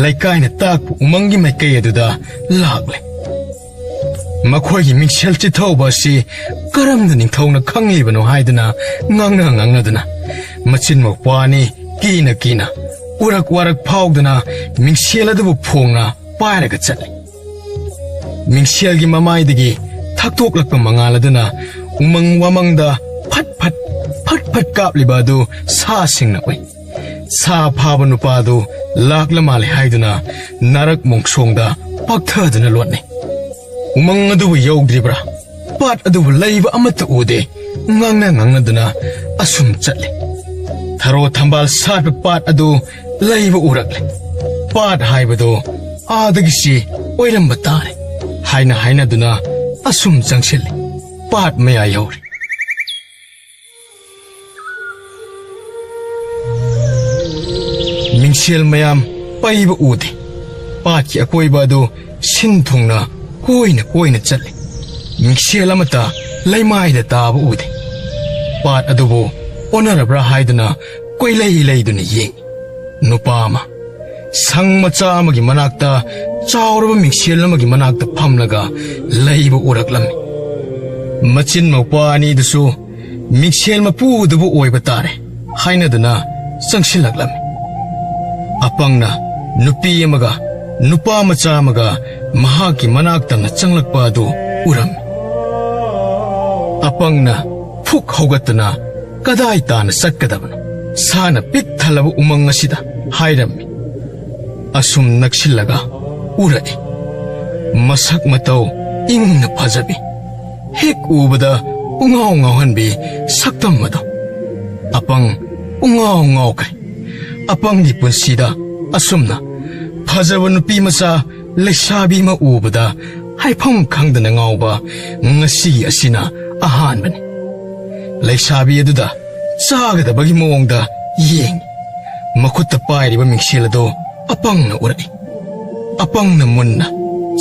ꯂꯩꯀꯥꯏꯅ ꯇꯥꯛꯄ ꯎꯃꯪꯒꯤ ꯃꯥꯏꯀꯩ ꯑꯗꯨꯗ ꯂꯥꯛꯂꯦ꯫ ꯃꯈꯣꯏꯒꯤ ꯃꯤꯡꯁꯦꯜ ꯆꯤꯊꯍꯧꯕ ꯑꯁꯤ ꯀꯔꯝꯅ ꯅꯤꯡꯊꯧꯅ ꯈꯪꯂꯤꯕꯅꯣ ꯍꯥꯏꯗꯨꯅ ꯉꯥꯡꯅ ꯉꯥꯡꯅꯗꯨꯅ ꯃꯆꯤꯟ ꯃꯧꯄꯥ ꯑꯅꯤ ꯀꯤꯅ ꯀꯤꯅ ꯎꯔꯛ ꯋꯥꯔꯛ ꯐꯥꯎꯗꯨꯅ ꯃꯤꯡꯁꯦꯜ ꯑꯗꯨꯕꯨ ꯐꯣꯡꯅ ꯄꯥꯏꯔꯒ ꯆꯠꯂꯤ꯫ ꯃꯤꯡꯁꯦꯜꯒꯤ ꯃꯃꯥꯏꯗꯒꯤ ꯊꯛꯇꯣꯛꯂꯛꯄ ꯃꯉꯥꯜ ꯑꯗꯨꯅ ꯎꯃꯪ ꯋꯥꯃꯪꯗ ꯐꯠ ꯐꯠ, ꯐꯠ ꯐꯠ ꯀꯥꯞꯂꯤꯕ ꯑꯗꯨ ꯁꯥꯁꯤꯡꯅ ꯎꯏ꯫ ꯁꯥ ꯐꯥꯕ ꯅꯨꯄꯥ ꯑꯗꯨ ꯂꯥꯛꯂ ꯃꯥꯜꯂꯦ ꯍꯥꯏꯗꯨꯅ ꯅꯥꯔꯛ ꯃꯣꯡꯁꯣꯡꯗ ꯄꯥꯛꯊꯗꯨꯅ ꯂꯣꯠꯅꯩ꯫ ꯎꯃꯪ ꯑꯗꯨꯕꯨ ꯌꯧꯗ꯭ꯔꯤꯕ꯭ꯔꯥ? ꯄꯥꯠ ꯑꯗꯨꯕꯨ ꯂꯩꯕ ꯑꯃꯠꯇ ꯎꯗꯦ꯫ ꯉꯥꯡꯅ ꯉꯥꯡꯅꯗꯨꯅ ꯑꯁꯨꯝ ꯆꯠꯂꯤ꯫ ꯊꯔꯣ ꯊꯝꯕꯥꯜ ꯁꯥꯠꯄ ꯄꯥꯠ ꯑꯗꯨ ꯂꯩꯕ ꯎꯔꯛꯂꯦ꯫ ꯄꯥꯠ ꯍꯥꯏꯕꯗꯨ ꯑꯥꯗꯒꯤꯁꯤ ꯑꯣꯏꯔꯝꯕ ꯇꯥꯔꯦ ꯍꯥꯏꯅ ꯍꯥꯏꯅꯗꯨꯅ ꯑꯁꯨꯝ ꯆꯪꯁꯤꯜꯂꯤ꯫ ꯄꯥꯠ ꯃꯌꯥ ꯌꯧꯔꯦ꯫ ꯃꯤꯡꯁꯦꯜ ꯃꯌꯥꯝ ꯄꯩꯕ ꯎꯗꯦ꯫ ꯄꯥꯠꯀꯤ ꯑꯀꯣꯏꯕ ꯑꯗꯨ ꯁꯤꯟ ꯊꯨꯡꯅ ꯀꯣꯏꯅ ꯀꯣꯏꯅ ꯆꯠꯂꯤ꯫ ꯃꯤꯡꯁꯦꯜ ꯑꯃꯠꯇ ꯂꯩꯃꯥꯏꯗ ꯇꯥꯕ ꯎꯗꯦ꯫ ꯄꯥꯠ ꯑꯗꯨꯕꯨ ꯑꯣꯟꯅꯔꯕ꯭ꯔꯥ ꯍꯥꯏꯗꯨꯅ ꯀꯣꯏꯂꯩ ꯂꯩꯗꯨꯅ ꯌꯦꯡꯉꯤ꯫ ꯅꯨꯄꯥ ꯑꯃ ꯁꯪ ꯃꯆꯥ ꯑꯃꯒꯤ ꯃꯅꯥꯛꯇ ꯆꯥꯎꯔꯕ ꯃꯤꯡꯁꯦꯜ ꯑꯃꯒꯤ ꯃꯅꯥꯛꯇ ꯐꯝꯂꯒ ꯂꯩꯕ ꯎꯔꯛꯂꯝꯃꯤ꯫ ꯃꯆꯤꯟ ꯃꯧꯄ꯭ꯋꯥ ꯑꯅꯤꯗꯨꯁꯨ ꯃꯤꯡꯁꯦꯜ ꯃꯄꯨꯗꯨꯕꯨ ꯑꯣꯏꯕ ꯇꯥꯔꯦ ꯍꯥꯏꯅꯗꯨꯅ ꯆꯪꯁꯤꯜꯂꯛꯂꯝꯃꯤ꯫ ꯑꯄꯪꯅ ꯅꯨꯄꯤ ꯑꯃꯒ ꯅꯨꯄꯥ ꯃꯆꯥ ꯑꯃꯒ ꯃꯍꯥꯛꯀꯤ ꯃꯅꯥꯛ ꯇꯝꯅ ꯆꯪꯂꯛꯄ ꯑꯗꯨ ꯎꯔꯝꯃꯤ꯫ ꯑꯄꯪꯅ ꯐꯨꯛ ꯍꯧꯒꯠꯇꯨꯅ ꯀꯗꯥꯏ ꯇꯥꯅ ꯆꯠꯀꯗꯕꯅꯣ? ꯁꯥꯅ ꯄꯤꯛ ꯊꯜꯂꯕ ꯎꯃꯪ ꯑꯁꯤꯗ ꯍꯥꯏꯔꯝꯃꯤ꯫ ꯑꯁꯨꯝ ꯅꯛꯁꯤꯜꯂꯒ ꯎꯔꯛꯏ꯫ ꯃꯁꯛ ꯃꯇꯧ ꯏꯪꯅ ꯐꯖꯕꯤ, ꯍꯦꯛ ꯎꯕꯗ ꯄꯨꯡꯉꯥꯎ ꯉꯥꯎꯍꯟꯕꯤ ꯁꯛꯇꯝ ꯑꯗꯣ꯫ ꯑꯄꯪ ꯄꯨꯡꯉꯥꯎ ꯉꯥꯎꯈ꯭ꯔꯦ꯫ ꯑꯄꯪꯒꯤ ꯄꯨꯟꯁꯤꯗ ꯑꯁꯨꯝꯅ ꯐꯖꯕ ꯅꯨꯄꯤ ꯃꯆꯥ ꯂꯩꯁꯥꯕꯤ ꯑꯃ ꯎꯕꯗ ꯍꯥꯏꯐꯝ ꯈꯪꯗꯅ ꯉꯥꯎꯕ ꯉꯁꯤꯒꯤ ꯑꯁꯤꯅ ꯑꯍꯥꯟꯕꯅꯤ꯫ ꯂꯩꯁꯥꯕꯤ ꯑꯗꯨꯗ ꯆꯥꯒꯗꯕꯒꯤ ꯃꯑꯣꯡꯗ ꯌꯦꯡꯉꯤ꯫ ꯃꯈꯨꯠꯇ ꯄꯥꯏꯔꯤꯕ ꯃꯤꯡꯁꯦꯜ ꯑꯗꯨ ꯑꯄꯪꯅ ꯎꯔꯛꯏ꯫ ꯑꯄꯪꯅ ꯃꯨꯟꯅ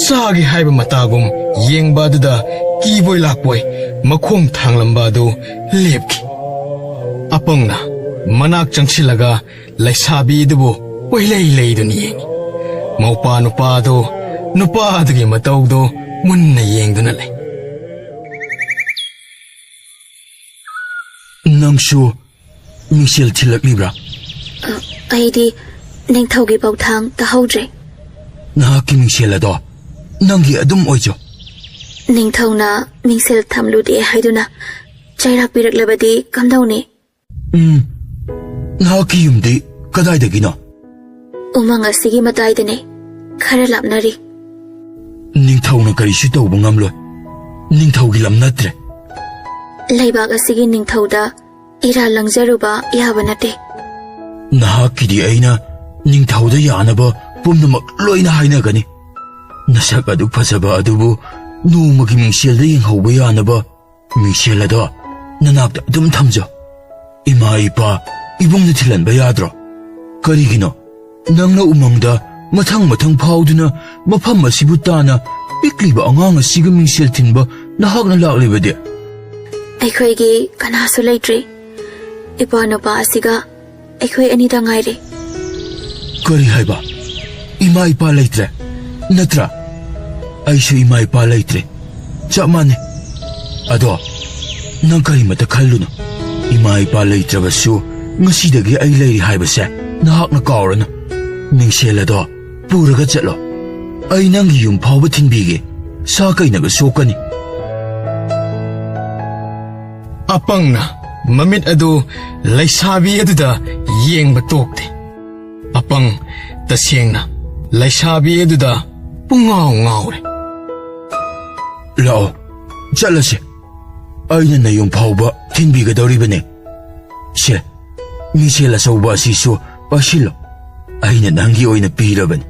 ꯆꯥꯒꯦ ꯍꯥꯏꯕ ꯃꯇꯥꯒꯨꯝ ꯌꯦꯡꯕ ꯑꯗꯨꯗ ꯀꯤꯕꯣꯏ ꯂꯥꯛꯄꯣꯏ ꯃꯈꯣꯡ ꯊꯥꯡꯂꯝꯕ ꯑꯗꯨ ꯂꯦꯞꯈꯤ꯫ ꯑꯄꯪꯅ ꯃꯅꯥꯛ ꯆꯪꯁꯤꯜꯂꯒ ꯂꯩꯁꯥꯕꯤꯗꯨꯕꯨ ꯀꯣꯏꯂꯩ ꯂꯩꯗꯨꯅ ꯌꯦꯡꯉꯤ꯫ ꯃꯧꯄꯥ ꯅꯨꯄꯥꯗꯨ ꯅꯨꯄꯥꯗꯨꯒꯤ ꯃꯇꯧꯗꯨ ꯃꯨꯟꯅ ꯌꯦꯡꯗꯨꯅ ꯂꯩ꯫ "ꯅꯪꯁꯨ ꯃꯤꯡꯁꯦꯜ ꯊꯤꯜꯂꯛꯂꯤꯕ꯭ꯔꯥ?" "ꯑ, ꯑꯩꯗꯤ ꯅꯤꯡꯊꯧꯒꯤ ꯄꯧꯊꯥꯡ ꯇꯥꯍꯧꯗ꯭ꯔꯦ꯫" "ꯅꯍꯥꯛꯀꯤ ꯃꯤꯡꯁꯦꯜ ꯑꯗꯣ ꯅꯪꯒꯤ ꯑꯗꯨꯝ ꯑꯣꯏꯖꯧ꯫ ꯅꯤꯡꯊꯧꯅ ꯃꯤꯡꯁꯦꯜ ꯊꯝꯂꯨꯗꯦ ꯍꯥꯏꯗꯨꯅ ꯆꯩꯔꯥꯛ ꯄꯤꯔꯛꯂꯕꯗꯤ ꯀꯝꯗꯧꯅꯤ? ꯎꯝ, ꯅꯍꯥꯛꯀꯤ ꯌꯨꯝꯗꯤ ꯀꯗꯥꯏꯗꯒꯤꯅꯣ? ꯎꯃꯪ ꯑꯁꯤꯒꯤ ꯃꯇꯥꯏꯗꯅꯦ, ꯈꯔ ꯂꯥꯞꯅꯔꯤ꯫ ꯅꯤꯡꯊꯧꯅ ꯀꯔꯤꯁꯨ ꯇꯧꯕ ꯉꯝꯂꯣꯏ꯫ ꯅꯤꯡꯊꯧꯒꯤ ꯂꯝ ꯅꯠꯇ꯭ꯔꯦ꯫ ꯂꯩꯕꯥꯛ ꯑꯁꯤꯒꯤ ꯅꯤꯡꯊꯧꯗ ꯏꯔꯥꯜ ꯂꯪꯖꯔꯨꯕ ꯌꯥꯕ ꯅꯠꯇꯦ꯫ ꯅꯍꯥꯛꯀꯤꯗꯤ ꯑꯩꯅ ꯅꯤꯡꯊꯧꯗ ꯌꯥꯅꯕ ꯄꯨꯝꯅꯃꯛ ꯂꯣꯏꯅ ꯍꯥꯏꯅꯒꯅꯤ꯫ ꯅꯁꯛ ꯑꯗꯨ ꯐꯖꯕ ꯑꯗꯨꯕꯨ ꯅꯣꯡꯃꯒꯤ ꯃꯤꯡꯁꯦꯜꯗ ꯌꯦꯡꯍꯧꯕ ꯌꯥꯅꯕ ꯃꯤꯡꯁꯦꯜ ꯑꯗꯣ ꯅꯅꯥꯛꯇ ꯑꯗꯨꯝ ꯊꯝꯖꯧ꯫ ꯏꯃꯥ ꯏꯄꯥ ꯏꯕꯨꯡꯅ ꯊꯤꯜꯍꯟꯕ ꯌꯥꯗ꯭ꯔꯣ? ꯀꯔꯤꯒꯤꯅꯣ ꯅꯪꯅ ꯎꯃꯪꯗ ꯃꯊꯪ ꯃꯊꯪ ꯐꯥꯎꯗꯨꯅ ꯃꯐꯝ ꯑꯁꯤꯕꯨ ꯇꯥꯅ ꯄꯤꯛꯂꯤꯕ ꯑꯉꯥꯡ ꯑꯁꯤꯒ ꯃꯤꯡꯁꯦꯜ ꯊꯤꯟꯕ ꯅꯍꯥꯛꯅ ꯂꯥꯛꯂꯤꯕꯗꯤ? ꯑꯩꯈꯣꯏꯒꯤ ꯀꯅꯥꯁꯨ ꯂꯩꯇ꯭ꯔꯤ꯫ ꯏꯄꯥ ꯅꯨꯄꯥ ꯑꯁꯤꯒ ꯑꯩꯈꯣꯏ ꯑꯅꯤꯗ ꯉꯥꯏꯔꯦ꯫ ꯀꯔꯤ ꯍꯥꯏꯕ? ꯏꯃꯥ ꯏꯄꯥ ꯂꯩꯇ꯭ꯔꯦ ꯅꯠꯇ꯭ꯔꯥ? ꯑꯩꯁꯨ ꯏꯃꯥ ꯏꯄꯥ ꯂꯩꯇ꯭ꯔꯦ, ꯆꯞ ꯃꯥꯟꯅꯩ꯫ ꯑꯗꯣ ꯅꯪ ꯀꯔꯤꯃꯇ ꯈꯜꯂꯨꯅꯨ꯫ ꯏꯃꯥ ꯏꯄꯥ ꯂꯩꯇ꯭ꯔꯕꯁꯨ ꯉꯁꯤꯗꯒꯤ ꯑꯩ ꯂꯩꯔꯤ ꯍꯥꯏꯕꯁꯦ ꯅꯍꯥꯛꯅ ꯀꯥꯎꯔꯅꯨ꯫ ꯃꯤꯡꯁꯦꯜ ꯑꯗꯣ ꯄꯨꯔꯒ ꯆꯠꯂꯣ꯫ ꯑꯩ ꯅꯪꯒꯤ ꯌꯨꯝ ꯐꯥꯎꯕ ꯊꯤꯟꯕꯤꯒꯦ꯫ ꯁꯥ ꯀꯩꯅꯒ ꯁꯣꯛꯀꯅꯤ꯫ ꯑꯄꯪꯅ ꯃꯃꯤꯠ ꯑꯗꯨ ꯂꯩꯁꯥꯕꯤ ꯑꯗꯨꯗ ꯌꯦꯡꯕ ꯇꯣꯛꯇꯦ꯫ ꯑꯄꯪ ꯇꯁꯦꯡꯅ ꯂꯩꯁꯥꯕꯤ ꯑꯗꯨꯗ ꯄꯨꯡꯉꯥꯎ ꯉꯥꯎꯔꯦ꯫ ꯂꯥꯛꯑꯣ, ꯆꯠꯂꯁꯦ꯫ ꯑꯩꯅ ꯅꯌꯨꯝ ꯐꯥꯎꯕ ꯊꯤꯟꯕꯤꯒꯗꯧꯔꯤꯕꯅꯦ꯫ ꯁꯦ, ꯃꯤꯡꯁꯦꯜ ꯑꯆꯧꯕ ꯑꯁꯤꯁꯨ ꯄꯥꯏꯁꯤꯜꯂꯣ꯫ ꯑꯩꯅ ꯅꯪꯒꯤ ꯑꯣꯏꯅ ꯄꯤꯔꯕꯅꯤ꯫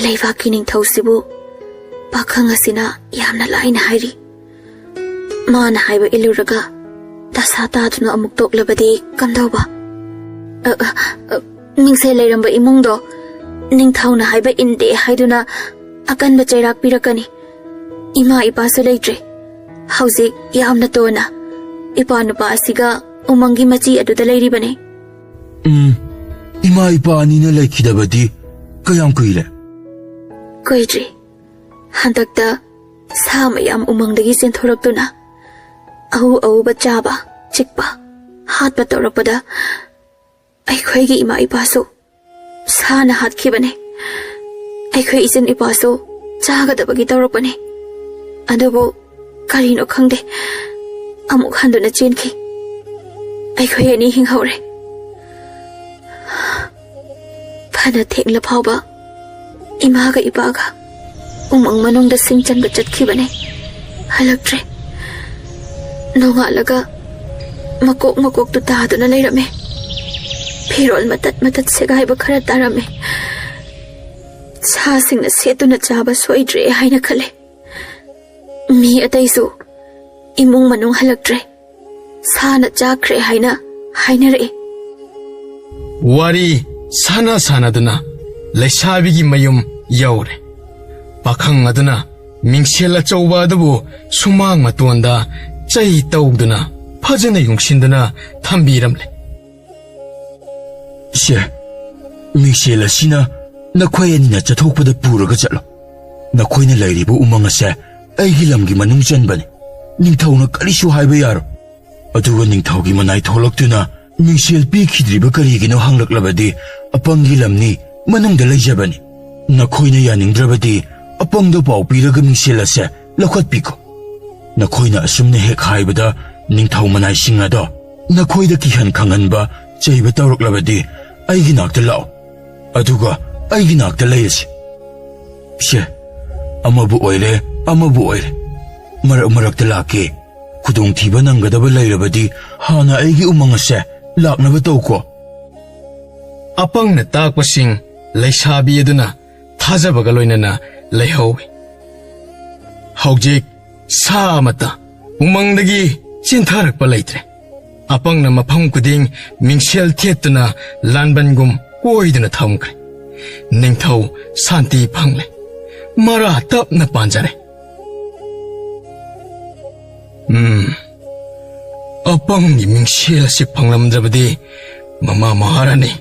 ꯂꯩꯕꯥꯛꯀꯤ ꯅꯤꯡꯊꯧꯁꯤꯕꯨ ꯄꯥꯈꯪ ꯑꯁꯤꯅ ꯌꯥꯝꯅ ꯂꯥꯏꯅ ꯍꯥꯏꯔꯤ꯫ ꯃꯥꯅ ꯍꯥꯏꯕ ꯏꯜꯂꯨꯔꯒ ꯗꯁꯥ ꯇꯥꯗꯨꯅ ꯑꯃꯨꯛ ꯇꯣꯛꯂꯕꯗꯤ ꯀꯝꯗꯧꯕ? ꯑ, ꯑ, ꯑ, ꯃꯤꯡꯁꯦꯜ ꯂꯩꯔꯝꯕ ꯏꯃꯨꯡꯗꯣ ꯅꯤꯡꯊꯧꯅ ꯍꯥꯏꯕ ꯏꯟꯗꯦ ꯍꯥꯏꯗꯨꯅ ꯑꯀꯟꯕ ꯆꯩꯔꯥꯛ ꯄꯤꯔꯛꯀꯅꯤ꯫ ꯏꯃꯥ ꯏꯄꯥꯁꯨ ꯂꯩꯇ꯭ꯔꯦ꯫ ꯍꯧꯖꯤꯛ ꯌꯥꯝꯅ ꯇꯣꯟꯅ ꯏꯄꯥ ꯅꯨꯄꯥ ꯑꯁꯤꯒ ꯎꯃꯪꯒꯤ ꯃꯆꯤ ꯑꯗꯨꯗ ꯂꯩꯔꯤꯕꯅꯦ꯫ ꯎꯝ, ꯏꯃꯥ ꯏꯄꯥ ꯑꯅꯤꯅ ꯂꯩꯈꯤꯗꯕꯗꯤ ꯀꯌꯥꯝ ꯀꯨꯏꯔꯦ? ꯀꯨꯏꯗ꯭ꯔꯤ꯫ ꯍꯟꯗꯛꯇ ꯁꯥ ꯃꯌꯥꯝ ꯎꯃꯪꯗꯒꯤ ꯆꯦꯟꯊꯣꯔꯛꯇꯨꯅ ꯑꯎ ꯑꯎꯕ ꯆꯥꯕ, ꯆꯤꯛꯄ, ꯍꯥꯠꯄ ꯇꯧꯔꯛꯄꯗ ꯑꯩꯈꯣꯏꯒꯤ ꯏꯃꯥ ꯏꯄꯥꯁꯨ ꯁꯥꯅ ꯍꯥꯠꯈꯤꯕꯅꯦ꯫ ꯑꯩꯈꯣꯏ ꯏꯆꯤꯟ ꯏꯄꯥꯁꯨ ꯆꯥꯒꯗꯕꯒꯤ ꯇꯧꯔꯛꯄꯅꯤ꯫ ꯑꯗꯨꯕꯨ ꯀꯔꯤꯅꯣ ꯈꯪꯗꯦ, ꯑꯃꯨꯛ ꯍꯟꯗꯨꯅ ꯆꯦꯟꯈꯤ꯫ ꯑꯩꯈꯣꯏ ꯑꯅꯤ ꯍꯤꯡꯍꯧꯔꯦ꯫ ꯐꯅ ꯊꯦꯡꯂ ꯐꯥꯎꯕ ꯏꯃꯥꯒ ꯏꯄꯥꯒ ꯎꯃꯪ ꯃꯅꯨꯡꯗ ꯁꯤꯡ ꯆꯟꯕ ꯆꯠꯈꯤꯕꯅꯦ꯫ ꯍꯜꯂꯛꯇ꯭ꯔꯦ꯫ ꯅꯣꯡꯉꯥꯜꯂꯒ ꯃꯀꯣꯛ ꯃꯀꯣꯛꯇꯨ ꯇꯥꯗꯨꯅ ꯂꯩꯔꯝꯃꯦ꯫ ꯐꯤꯔꯣꯜ ꯃꯇꯠ ꯃꯇꯠ ꯁꯦꯒꯥꯏꯕ ꯈꯔ ꯇꯥꯔꯝꯃꯦ꯫ ꯁꯥꯁꯤꯡꯅ ꯁꯦꯠꯇꯨꯅ ꯆꯥꯕ ꯁꯣꯏꯗ꯭ꯔꯦ ꯍꯥꯏꯅ ꯈꯜꯂꯦ꯫ ꯃꯤ ꯑꯇꯩꯁꯨ ꯏꯃꯨꯡ ꯃꯅꯨꯡ ꯍꯜꯂꯛꯇ꯭ꯔꯦ, ꯁꯥꯅ ꯆꯥꯈ꯭ꯔꯦ ꯍꯥꯏꯅ ꯍꯥꯏꯅꯔꯛꯑꯦ꯫ ꯋꯥꯔꯤ ꯁꯥꯟꯅ ꯁꯥꯟꯅꯗꯨꯅ ꯂꯩꯁꯥꯕꯤꯒꯤ ꯃꯌꯨꯝ ꯌꯧꯔꯦ꯫ ꯄꯥꯈꯪ ꯑꯗꯨꯅ ꯃꯤꯡꯁꯦꯜ ꯑꯆꯧꯕ ꯑꯗꯨꯕꯨ ꯁꯨꯃꯥꯡ ꯃꯇꯣꯟꯗ ꯆꯩ ꯇꯧꯗꯨꯅ ꯐꯖꯅ ꯌꯨꯡꯁꯤꯟꯗꯨꯅ ꯊꯝꯕꯤꯔꯝꯂꯦ꯫ "ꯁꯦ, ꯃꯤꯡꯁꯦꯜ ꯑꯁꯤꯅ ꯅꯈꯣꯏ ꯑꯅꯤꯅ ꯆꯠꯊꯣꯛꯄꯗ ꯄꯨꯔꯒ ꯆꯠꯂꯣ꯫ ꯅꯈꯣꯏꯅ ꯂꯩꯔꯤꯕ ꯎꯃꯪ ꯑꯁꯦ ꯑꯩꯒꯤ ꯂꯝꯒꯤ ꯃꯅꯨꯡ ꯆꯟꯕꯅꯤ꯫ ꯅꯤꯡꯊꯧꯅ ꯀꯔꯤꯁꯨ ꯍꯥꯏꯕ ꯌꯥꯔꯣꯏ꯫ ꯑꯗꯨꯒ ꯅꯤꯡꯊꯧꯒꯤ ꯃꯅꯥꯏ ꯊꯣꯛꯂꯛꯇꯨꯅ ꯃꯤꯡꯁꯦꯜ ꯄꯤꯈꯤꯗ꯭ꯔꯤꯕ ꯀꯔꯤꯒꯤꯅꯣ ꯍꯪꯂꯛꯂꯕꯗꯤ, ꯑꯄꯪꯒꯤ ꯂꯝꯅꯤ, ꯃꯅꯨꯡꯗ ꯂꯩꯖꯕꯅꯤ꯫ ꯅꯈꯣꯏꯅ ꯌꯥꯅꯤꯡꯗ꯭ꯔꯕꯗꯤ ꯑꯄꯪꯗ ꯄꯥꯎ ꯄꯤꯔꯒ ꯃꯤꯡꯁꯦꯜ ꯑꯁꯦ ꯂꯧꯈꯠꯄꯤꯈꯣ꯫ ꯅꯈꯣꯏꯅ ꯑꯁꯨꯝꯅ ꯍꯦꯛ ꯍꯥꯏꯕꯗ ꯅꯤꯡꯊꯧ ꯃꯅꯥꯏꯁꯤꯡ ꯑꯗꯣ ꯅꯈꯣꯏꯗ ꯀꯤꯍꯟ ꯈꯪꯍꯟꯕ, ꯆꯩꯕ ꯇꯧꯔꯛꯂꯕꯗꯤ ꯑꯩꯒꯤ ꯅꯥꯛꯇ ꯂꯥꯛꯑꯣ, ꯑꯗꯨꯒ ꯑꯩꯒꯤ ꯅꯥꯛꯇ ꯂꯩꯔꯁꯤ꯫ ꯁꯦ, ꯑꯃꯕꯨ ꯑꯣꯏꯔꯦ, ꯑꯃꯕꯨ ꯑꯣꯏꯔꯦ, ꯃꯔꯛ ꯃꯔꯛꯇ ꯂꯥꯛꯀꯦ꯫ ꯈꯨꯗꯣꯡꯊꯤꯕ ꯅꯪꯒꯗꯕ ꯂꯩꯔꯕꯗꯤ ꯍꯥꯟꯅ ꯑꯩꯒꯤ ꯎꯃꯪ ꯑꯁꯦ ꯂꯥꯛꯅꯕ ꯇꯧꯀꯣ꯫" ꯑꯄꯪꯅ ꯇꯥꯛꯄꯁꯤꯡ ꯂꯩꯁꯥꯕꯤ ꯑꯗꯨꯅ ꯊꯥꯖꯕꯒ ꯂꯣꯏꯅꯅ ꯂꯩꯍꯧꯏ꯫ ꯍꯧꯖꯤꯛ ꯁꯥ ꯑꯃꯠꯇ ꯎꯃꯪꯗꯒꯤ ꯆꯦꯟꯊꯔꯛꯄ ꯂꯩꯇ꯭ꯔꯦ꯫ ꯑꯄꯪꯅ ꯃꯐꯝ ꯈꯨꯗꯤꯡ ꯃꯤꯡꯁꯦꯜ ꯊꯦꯠꯇꯨꯅ ꯂꯥꯟꯕꯟꯒꯨꯝ ꯀꯣꯏꯗꯨꯅ ꯊꯝꯈ꯭ꯔꯦ꯫ ꯅꯤꯡꯊꯧ ꯁꯥꯟꯇꯤ ꯐꯪꯂꯦ꯫ ꯃꯔꯥ ꯇꯞꯅ ꯄꯥꯟꯖꯔꯦ꯫ ꯎꯝ, ꯑꯄꯪꯒꯤ ꯃꯤꯡꯁꯦꯜ ꯑꯁꯤ ꯐꯪꯂꯝꯗ꯭ꯔꯕꯗꯤ ꯃꯃꯥ ꯃꯍꯥꯔꯥꯅꯤ,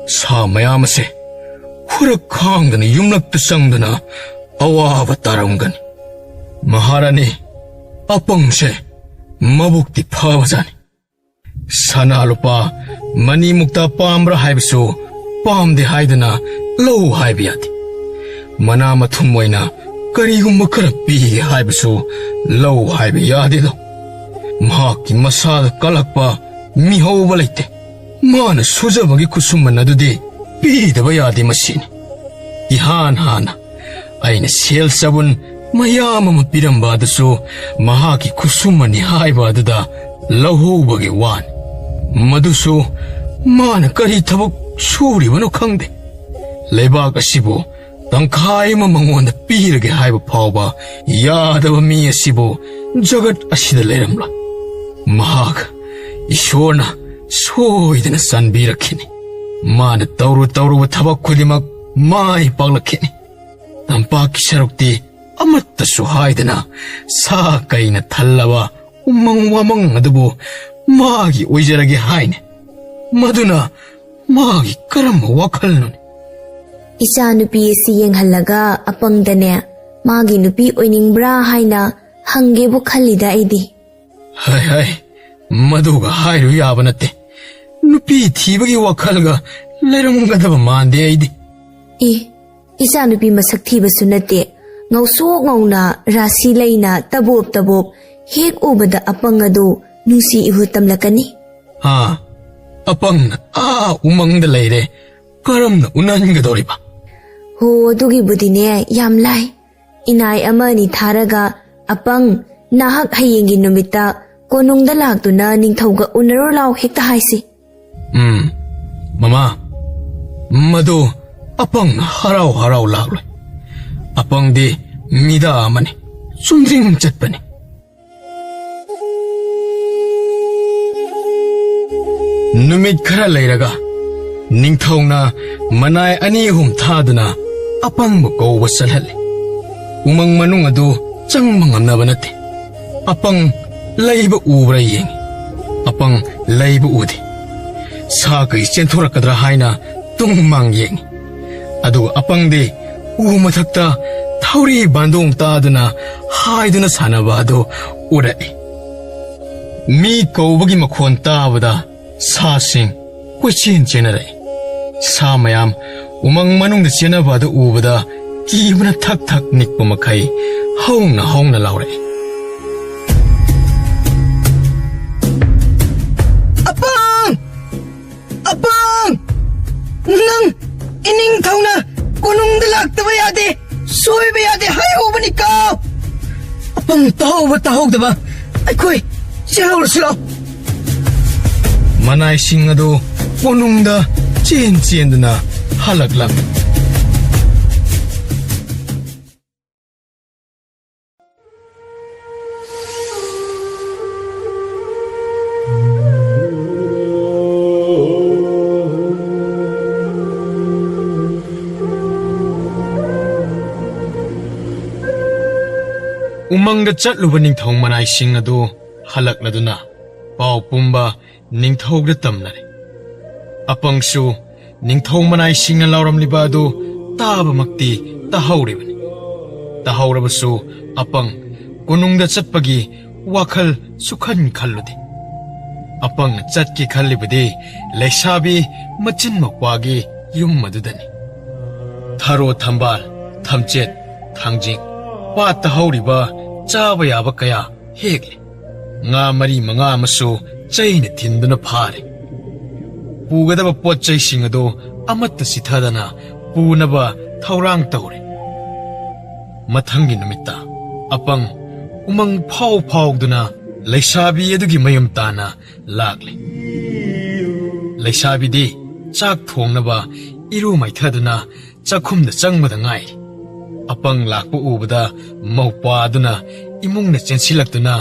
ꯁꯥ ꯃꯌꯥꯝ ꯑꯁꯦ ꯍꯨꯔꯛ ꯈꯥꯡꯗꯅ ꯌꯨꯝꯂꯛꯇ ꯆꯪꯗꯨꯅ ꯑꯋꯥꯕ ꯇꯥꯔꯝꯒꯅꯤ꯫ ꯃꯍꯥꯔꯥꯅꯤ, ꯑꯄꯪꯁꯦ ꯃꯕꯨꯛꯇꯤ ꯐꯕꯖꯥꯠꯅꯤ꯫ ꯁꯅꯥ ꯂꯨꯄꯥ ꯃꯅꯤ ꯃꯨꯛꯇ ꯄꯥꯝꯕ꯭ꯔꯥ ꯍꯥꯏꯕꯁꯨ ꯄꯥꯝꯗꯦ ꯍꯥꯏꯗꯨꯅ ꯂꯧ ꯍꯥꯏꯕ ꯌꯥꯗꯦ꯫ ꯃꯅꯥ ꯃꯊꯨꯝ ꯑꯣꯏꯅ ꯀꯔꯤꯒꯨꯝꯕ ꯈꯔ ꯄꯤꯒꯦ ꯍꯥꯏꯕꯁꯨ ꯂꯧ ꯍꯥꯏꯕ ꯌꯥꯗꯦꯗꯣ꯫ ꯃꯍꯥꯛꯀꯤ ꯃꯁꯥꯗ ꯀꯜꯂꯛꯄ ꯃꯤꯍꯧꯕ ꯂꯩꯇꯦ꯫ ꯃꯥꯅ ꯁꯨꯖꯕꯒꯤ ꯈꯨꯠꯁꯨꯃꯟ ꯑꯗꯨꯗꯤ ꯄꯤꯗꯕ ꯌꯥꯗꯦ ꯃꯁꯤꯅꯤ꯫ ꯏꯍꯥꯟ ꯍꯥꯟꯅ ꯑꯩꯅ ꯁꯦꯜ ꯆꯕꯨꯟ ꯃꯌꯥꯝ ꯑꯃ ꯄꯤꯔꯝꯕ ꯑꯗꯨꯁꯨ ꯃꯍꯥꯛꯀꯤ ꯈꯨꯠꯁꯨꯃꯟꯅꯤ ꯍꯥꯏꯕ ꯑꯗꯨꯗ ꯂꯧꯍꯧꯕꯒꯤ ꯋꯥꯅꯤ꯫ ꯃꯗꯨꯁꯨ ꯃꯥꯅ ꯀꯔꯤ ꯊꯕꯛ ꯁꯨꯔꯤꯕꯅꯣ ꯈꯪꯗꯦ꯫ ꯂꯩꯕꯥꯛ ꯑꯁꯤꯕꯨ ꯇꯪꯈꯥꯏ ꯑꯃ ꯃꯉꯣꯟꯗ ꯄꯤꯔꯒꯦ ꯍꯥꯏꯕ ꯐꯥꯎꯕ ꯌꯥꯗꯕ ꯃꯤ ꯑꯁꯤꯕꯨ ꯖꯒꯠ ꯑꯁꯤꯗ ꯂꯩꯔꯝꯂꯣꯏ꯫ ꯃꯍꯥꯛ ꯏꯁꯣꯔꯅ ꯁꯣꯏꯗꯅ ꯆꯥꯟꯕꯤꯔꯛꯈꯤꯅꯤ꯫ ꯃꯥꯅ ꯇꯧꯔꯨ ꯇꯧꯔꯨꯕ ꯊꯕꯛ ꯈꯨꯗꯤꯡꯃꯛ ꯃꯥꯏ ꯄꯥꯛꯂꯛꯈꯤꯅꯤ꯫ ꯇꯝꯄꯥꯛꯀꯤ ꯁꯔꯨꯛꯇꯤ ꯑꯃꯠꯇꯁꯨ ꯍꯥꯏꯗꯅ ꯁꯥ ꯀꯩꯅ ꯊꯜꯂꯕ ꯎꯃꯪ ꯋꯥꯃꯪ ꯑꯗꯨꯕꯨ ꯃꯥꯒꯤ ꯑꯣꯏꯖꯔꯒꯦ ꯍꯥꯏꯅꯤ꯫ ꯃꯗꯨꯅ ꯃꯥꯒꯤ ꯀꯔꯝꯕ ꯋꯥꯈꯜꯅꯣꯅꯦ? ꯏꯆꯥꯅꯨꯄꯤ ꯑꯁꯤ ꯌꯦꯡꯍꯜꯂꯒ ꯑꯄꯪꯗꯅꯦ, ꯃꯥꯒꯤ ꯅꯨꯄꯤ ꯑꯣꯏꯅꯤꯡꯕ꯭ꯔꯥ ꯍꯥꯏꯅ ꯍꯪꯒꯦꯕꯨ ꯈꯜꯂꯤꯗ ꯑꯩꯗꯤ꯫ ꯍꯥꯏ ꯍꯥꯏ, ꯃꯗꯨꯒ ꯍꯥꯏꯔꯨ ꯌꯥꯕ ꯅꯠꯇꯦ꯫ ꯅꯨꯄꯤ ꯊꯤꯕꯒꯤ ꯋꯥꯈꯜꯒ ꯂꯩꯔꯝꯒꯗꯕ ꯃꯥꯟꯗꯦ ꯑꯩꯗꯤ꯫ ꯑꯦ, ꯏꯆꯥꯅꯨꯄꯤ ꯃꯁꯛ ꯊꯤꯕꯁꯨ ꯅꯠꯇꯦ, ꯉꯧꯁꯣꯛ ꯉꯧꯅ ꯔꯥꯁꯤ ꯂꯩꯅ ꯇꯕꯣꯞ ꯇꯕꯣꯞ ꯍꯦꯛ ꯎꯕꯗ ꯑꯄꯪ ꯑꯗꯨ ꯅꯨꯡꯁꯤ ꯏꯍꯨ ꯇꯝꯂꯛꯀꯅꯤ꯫ ꯑꯥ, ꯑꯄꯪꯅ ꯑꯥ ꯎꯃꯪꯗ ꯂꯩꯔꯦ, ꯀꯔꯝꯅ ꯎꯅꯍꯟꯒꯗꯧꯔꯤꯕ? ꯍꯣ, ꯑꯗꯨꯒꯤꯕꯨꯗꯤꯅꯦ, ꯌꯥꯝ ꯂꯥꯏ꯫ ꯏꯅꯥꯏ ꯑꯃ ꯑꯅꯤ ꯊꯥꯔꯒ, "ꯑꯄꯪ, ꯅꯍꯥꯛ ꯍꯌꯦꯡꯒꯤ ꯅꯨꯃꯤꯠꯇ ꯀꯣꯅꯨꯡꯗ ꯂꯥꯛꯇꯨꯅ ꯅꯤꯡꯊꯧꯒ ꯎꯅꯔꯨ ꯂꯥꯎ" ꯍꯦꯛꯇ ꯍꯥꯏꯁꯤ꯫ ꯎꯝ, ꯃꯃꯥ, ꯃꯗꯨ ꯑꯄꯪꯅ ꯍꯔꯥꯎ ꯍꯔꯥꯎ ꯂꯥꯛꯂꯣꯏ꯫ ꯑꯄꯪꯗꯤ ꯃꯤꯗꯥ ꯑꯃꯅꯤ, ꯆꯨꯝꯗ꯭ꯔꯤꯡ ꯆꯠꯄꯅꯤ꯫ ꯅꯨꯃꯤꯠ ꯈꯔ ꯂꯩꯔꯒ ꯅꯤꯡꯊꯧꯅ ꯃꯅꯥꯏ ꯑꯅꯤ ꯑꯍꯨꯝ ꯊꯥꯗꯨꯅ ꯑꯄꯪꯕ ꯀꯧꯕ ꯆꯠꯍꯜꯂꯤ꯫ ꯎꯃꯪ ꯃꯅꯨꯡ ꯑꯗꯨ ꯆꯪꯕ ꯉꯝꯅꯕ ꯅꯠꯇꯦ꯫ ꯑꯄꯪ ꯂꯩꯕ ꯎꯕ꯭ꯔꯥ ꯌꯦꯡꯉꯤ꯫ ꯑꯄꯪ ꯂꯩꯕ ꯎꯗꯦ꯫ ꯁꯥ ꯀꯩ ꯆꯦꯟꯊꯣꯔꯛꯀꯗ꯭ꯔꯥ ꯍꯥꯏꯅ ꯇꯨꯡ ꯃꯥꯡ ꯌꯦꯡꯉꯤ꯫ ꯑꯗꯨꯒ ꯑꯄꯪꯗꯤ ꯎ ꯃꯊꯛꯇ ꯊꯧꯔꯤ ꯕꯥꯟꯗꯣꯡ ꯇꯥꯗꯨꯅ ꯍꯥꯏꯗꯨꯅ ꯁꯥꯟꯅꯕ ꯑꯗꯨ ꯎꯔꯛꯏ꯫ ꯃꯤ ꯀꯧꯕꯒꯤ ꯃꯈꯣꯟ ꯇꯥꯕꯗ ꯁꯥꯁꯤꯡ ꯀꯣꯏꯆꯦꯟ ꯆꯦꯟꯅꯔꯛꯏ꯫ ꯁꯥ ꯃꯌꯥꯝ ꯎꯃꯪ ꯃꯅꯨꯡꯗ ꯆꯦꯟꯅꯕ ꯑꯗꯨ ꯎꯕꯗ ꯀꯤꯕꯅ ꯊꯛ ꯊꯛ ꯅꯤꯛꯄ ꯃꯈꯩ ꯍꯧꯅ ꯍꯧꯅ ꯂꯥꯎꯔꯛꯏ꯫ "ꯑꯄꯪ! ꯑꯄꯪ! ꯅꯪ ꯏꯅꯤꯡꯊꯧꯅ ꯀꯣꯅꯨꯡꯗ ꯂꯥꯛꯇꯕ ꯌꯥꯗꯦ, ꯁꯣꯏꯕ ꯌꯥꯗꯦ ꯍꯥꯏꯍꯧꯕꯅꯤꯀꯣ! ꯑꯄꯪ, ꯇꯥꯍꯧꯕ ꯇꯥꯍꯧꯗꯕ ꯑꯩꯈꯣꯏ ꯆꯦꯜꯍꯧꯔꯁꯤ ꯂꯥꯎ!" ꯃꯅꯥꯏꯁꯤꯡ ꯑꯗꯨ ꯀꯣꯅꯨꯡꯗ ꯆꯦꯟ ꯆꯦꯟꯗꯨꯅ ꯍꯜꯂꯛꯂꯝꯃꯤ꯫ ꯎꯃꯪꯗ ꯆꯠꯂꯨꯕ ꯅꯤꯡꯊꯧ ꯃꯅꯥꯏꯁꯤꯡ ꯑꯗꯨ ꯍꯜꯂꯛꯂꯗꯨꯅ ꯄꯥꯎ ꯄꯨꯝꯕ ꯅꯤꯡꯊꯧꯗ ꯇꯝꯅꯔꯦ꯫ ꯑꯄꯪꯁꯨ ꯅꯤꯡꯊꯧ ꯃꯅꯥꯏꯁꯤꯡꯅ ꯂꯥꯎꯔꯝꯂꯤꯕ ꯑꯗꯨ ꯇꯥꯕꯃꯛꯇꯤ ꯇꯥꯍꯧꯔꯤꯕꯅꯤ꯫ ꯇꯥꯍꯧꯔꯕꯁꯨ ꯑꯄꯪ ꯀꯣꯅꯨꯡꯗ ꯆꯠꯄꯒꯤ ꯋꯥꯈꯜ ꯁꯨꯈꯟ ꯈꯜꯂꯨꯗꯦ꯫ ꯑꯄꯪꯅ ꯆꯠꯀꯦ ꯈꯜꯂꯤꯕꯗꯤ ꯂꯩꯁꯥꯕꯤ ꯃꯆꯤꯟ ꯃꯧꯄ꯭ꯋꯥꯒꯤ ꯌꯨꯝ ꯑꯗꯨꯗꯅꯤ꯫ ꯊꯔꯣ ꯊꯝꯕꯥꯜ, ꯊꯝꯆꯦꯠ, ꯊꯥꯡꯖꯤꯡ, ꯄꯥꯠꯇ ꯍꯧꯔꯤꯕ ꯆꯥꯕ ꯌꯥꯕ ꯀꯌꯥ ꯍꯦꯛꯂꯦ꯫ ꯉꯥ ꯃꯔꯤ ꯃꯉꯥ ꯑꯃꯁꯨ ꯆꯩꯅ ꯊꯤꯟꯗꯨꯅ ꯐꯥꯔꯦ꯫ ꯄꯨꯒꯗꯕ ꯄꯣꯠ ꯆꯩꯁꯤꯡ ꯑꯗꯨ ꯑꯃꯠꯇ ꯆꯤꯊꯗꯅ ꯄꯨꯅꯕ ꯊꯧꯔꯥꯡ ꯇꯧꯔꯦ꯫ ꯃꯊꯪꯒꯤ ꯅꯨꯃꯤꯠꯇ ꯑꯄꯪ ꯎꯃꯪ ꯐꯥꯎ ꯐꯥꯎꯗꯨꯅ ꯂꯩꯁꯥꯕꯤ ꯑꯗꯨꯒꯤ ꯃꯌꯨꯝ ꯇꯥꯅ ꯂꯥꯛꯂꯦ꯫ ꯂꯩꯁꯥꯕꯤꯗꯤ ꯆꯥꯛ ꯊꯣꯡꯅꯕ ꯏꯔꯨ ꯃꯥꯏꯊꯗꯨꯅ ꯆꯥꯛꯈꯨꯝꯗ ꯆꯪꯕꯗ ꯉꯥꯏꯔꯤ꯫ ꯑꯄꯪ ꯂꯥꯛꯄ ꯎꯕꯗ ꯃꯧꯄ꯭ꯋꯥ ꯑꯗꯨꯅ ꯏꯃꯨꯡꯗ ꯆꯦꯟꯁꯤꯜꯂꯛꯇꯨꯅ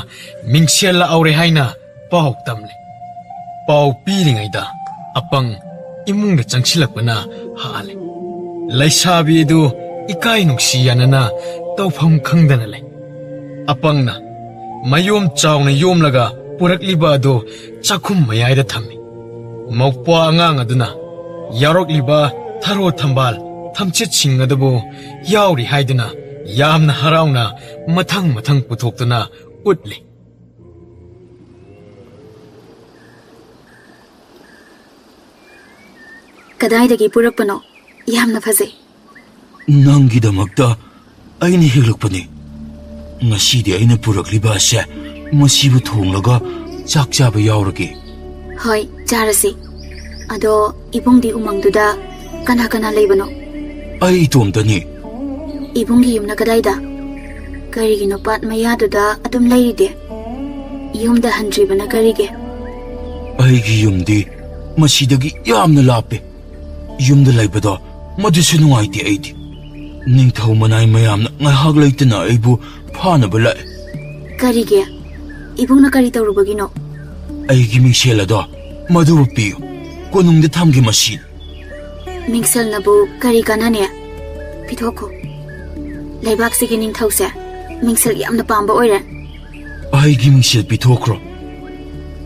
ꯃꯤꯡꯁꯦꯜ ꯂꯥꯛꯍꯧꯔꯦ ꯍꯥꯏꯅ ꯄꯥꯎ ꯇꯝꯂꯦ꯫ ꯄꯥꯎ ꯄꯤꯔꯤꯉꯩꯗ ꯑꯄꯪ ꯏꯃꯨꯡꯗ ꯆꯪꯁꯤꯜꯂꯛꯄꯅ ꯍꯥꯜꯂꯦ꯫ ꯂꯩꯁꯥꯕꯤ ꯑꯗꯨ ꯏꯀꯥꯏ ꯅꯨꯡꯁꯤ ꯌꯥꯅꯅ ꯇꯧꯐꯝ ꯈꯪꯗꯅ ꯂꯩ꯫ ꯑꯄꯪꯅ ꯃꯌꯣꯝ ꯆꯥꯎꯅ ꯌꯣꯝꯂꯒ ꯄꯨꯔꯛꯂꯤꯕ ꯑꯗꯨ ꯆꯥꯛꯈꯨꯝ ꯃꯌꯥꯏꯗ ꯊꯝꯃꯤ꯫ ꯃꯧꯄ꯭ꯋꯥ ꯑꯉꯥꯡ ꯑꯗꯨꯅ ꯌꯥꯎꯔꯛꯂꯤꯕ ꯊꯔꯣ ꯊꯝꯕꯥꯜ ꯊꯝꯆꯦꯠꯁꯤꯡ ꯑꯗꯨꯕꯨ ꯌꯥꯎꯔꯤ ꯍꯥꯏꯗꯨꯅ ꯌꯥꯝꯅ ꯍꯔꯥꯎꯅ ꯃꯊꯪ ꯃꯊꯪ ꯄꯨꯊꯣꯛꯇꯨꯅ ꯎꯠꯂꯤ꯫ ꯀꯗꯥꯏꯗꯒꯤ ꯄꯨꯔꯛꯄꯅꯣ? ꯌꯥꯝꯅ ꯐꯖꯩ꯫ ꯅꯪꯒꯤꯗꯃꯛꯇ ꯑꯩꯅ ꯍꯦꯛꯂꯛꯄꯅꯤ꯫ ꯉꯁꯤꯗꯤ ꯑꯩꯅ ꯄꯨꯔꯛꯂꯤꯕ ꯑꯁꯦ ꯃꯁꯤꯕꯨ ꯊꯣꯡꯂꯒ ꯆꯥꯛ ꯆꯥꯕ ꯌꯥꯎꯔꯒꯦ꯫ ꯍꯣꯏ, ꯆꯥꯔꯁꯤ꯫ ꯑꯗꯣ ꯏꯕꯨꯡꯗꯤ ꯎꯃꯪꯗꯨꯗ ꯀꯅꯥ ꯀꯅꯥ ꯂꯩꯕꯅꯣ? ꯑꯩ ꯏꯇꯣꯝꯇꯅꯤ꯫ ꯏꯕꯨꯡꯒꯤ ꯌꯨꯝꯅ ꯀꯗꯥꯏꯗ? ꯀꯔꯤꯒꯤꯅꯣ ꯄꯥꯠ ꯃꯌꯥꯗꯨꯗ ꯑꯗꯨꯝ ꯂꯩꯔꯤꯗꯤ? ꯌꯨꯝꯗ ꯍꯟꯗ꯭ꯔꯤꯕꯅ ꯀꯔꯤꯒꯤ? ꯑꯩꯒꯤ ꯌꯨꯝꯗꯤ ꯃꯁꯤꯗꯒꯤ ꯌꯥꯝꯅ ꯂꯥꯞꯄꯦ꯫ ꯌꯨꯝꯗ ꯂꯩꯕꯗꯣ ꯃꯗꯨꯁꯨ ꯅꯨꯡꯉꯥꯏꯇꯦ ꯑꯩꯗꯤ꯫ ꯅꯤꯡꯊꯧ ꯃꯅꯥꯏ ꯃꯌꯥꯝꯅ ꯉꯥꯏꯍꯥꯛ ꯂꯩꯇꯅ ꯑꯩꯕꯨ ꯐꯥꯅꯕ ꯂꯥꯛꯑꯦ꯫ ꯀꯔꯤꯒꯤ? ꯏꯕꯨꯡꯅ ꯀꯔꯤ ꯇꯧꯔꯨꯕꯒꯤꯅꯣ? ꯑꯩꯒꯤ ꯃꯤꯡꯁꯦꯜ ꯑꯗꯣ ꯃꯗꯨꯕꯨ ꯄꯤꯌꯨ꯫ ꯀꯣꯅꯨꯡꯗ ꯊꯝꯒꯦ ꯃꯁꯤ꯫ ꯃꯤꯡꯁꯦꯜꯅꯕꯨ ꯀꯔꯤ ꯀꯥꯟꯅꯅꯤ? ꯄꯤꯊꯣꯛꯈꯣ꯫ ꯂꯩꯕꯥꯛꯁꯤꯒꯤ ꯅꯤꯡꯊꯧꯁꯦ ꯃꯤꯡꯁꯦꯜ ꯌꯥꯝꯅ ꯄꯥꯝꯕ ꯑꯣꯏꯔꯦ꯫ ꯑꯩꯒꯤ ꯃꯤꯡꯁꯦꯜ ꯄꯤꯊꯣꯛꯈ꯭ꯔꯣ꯫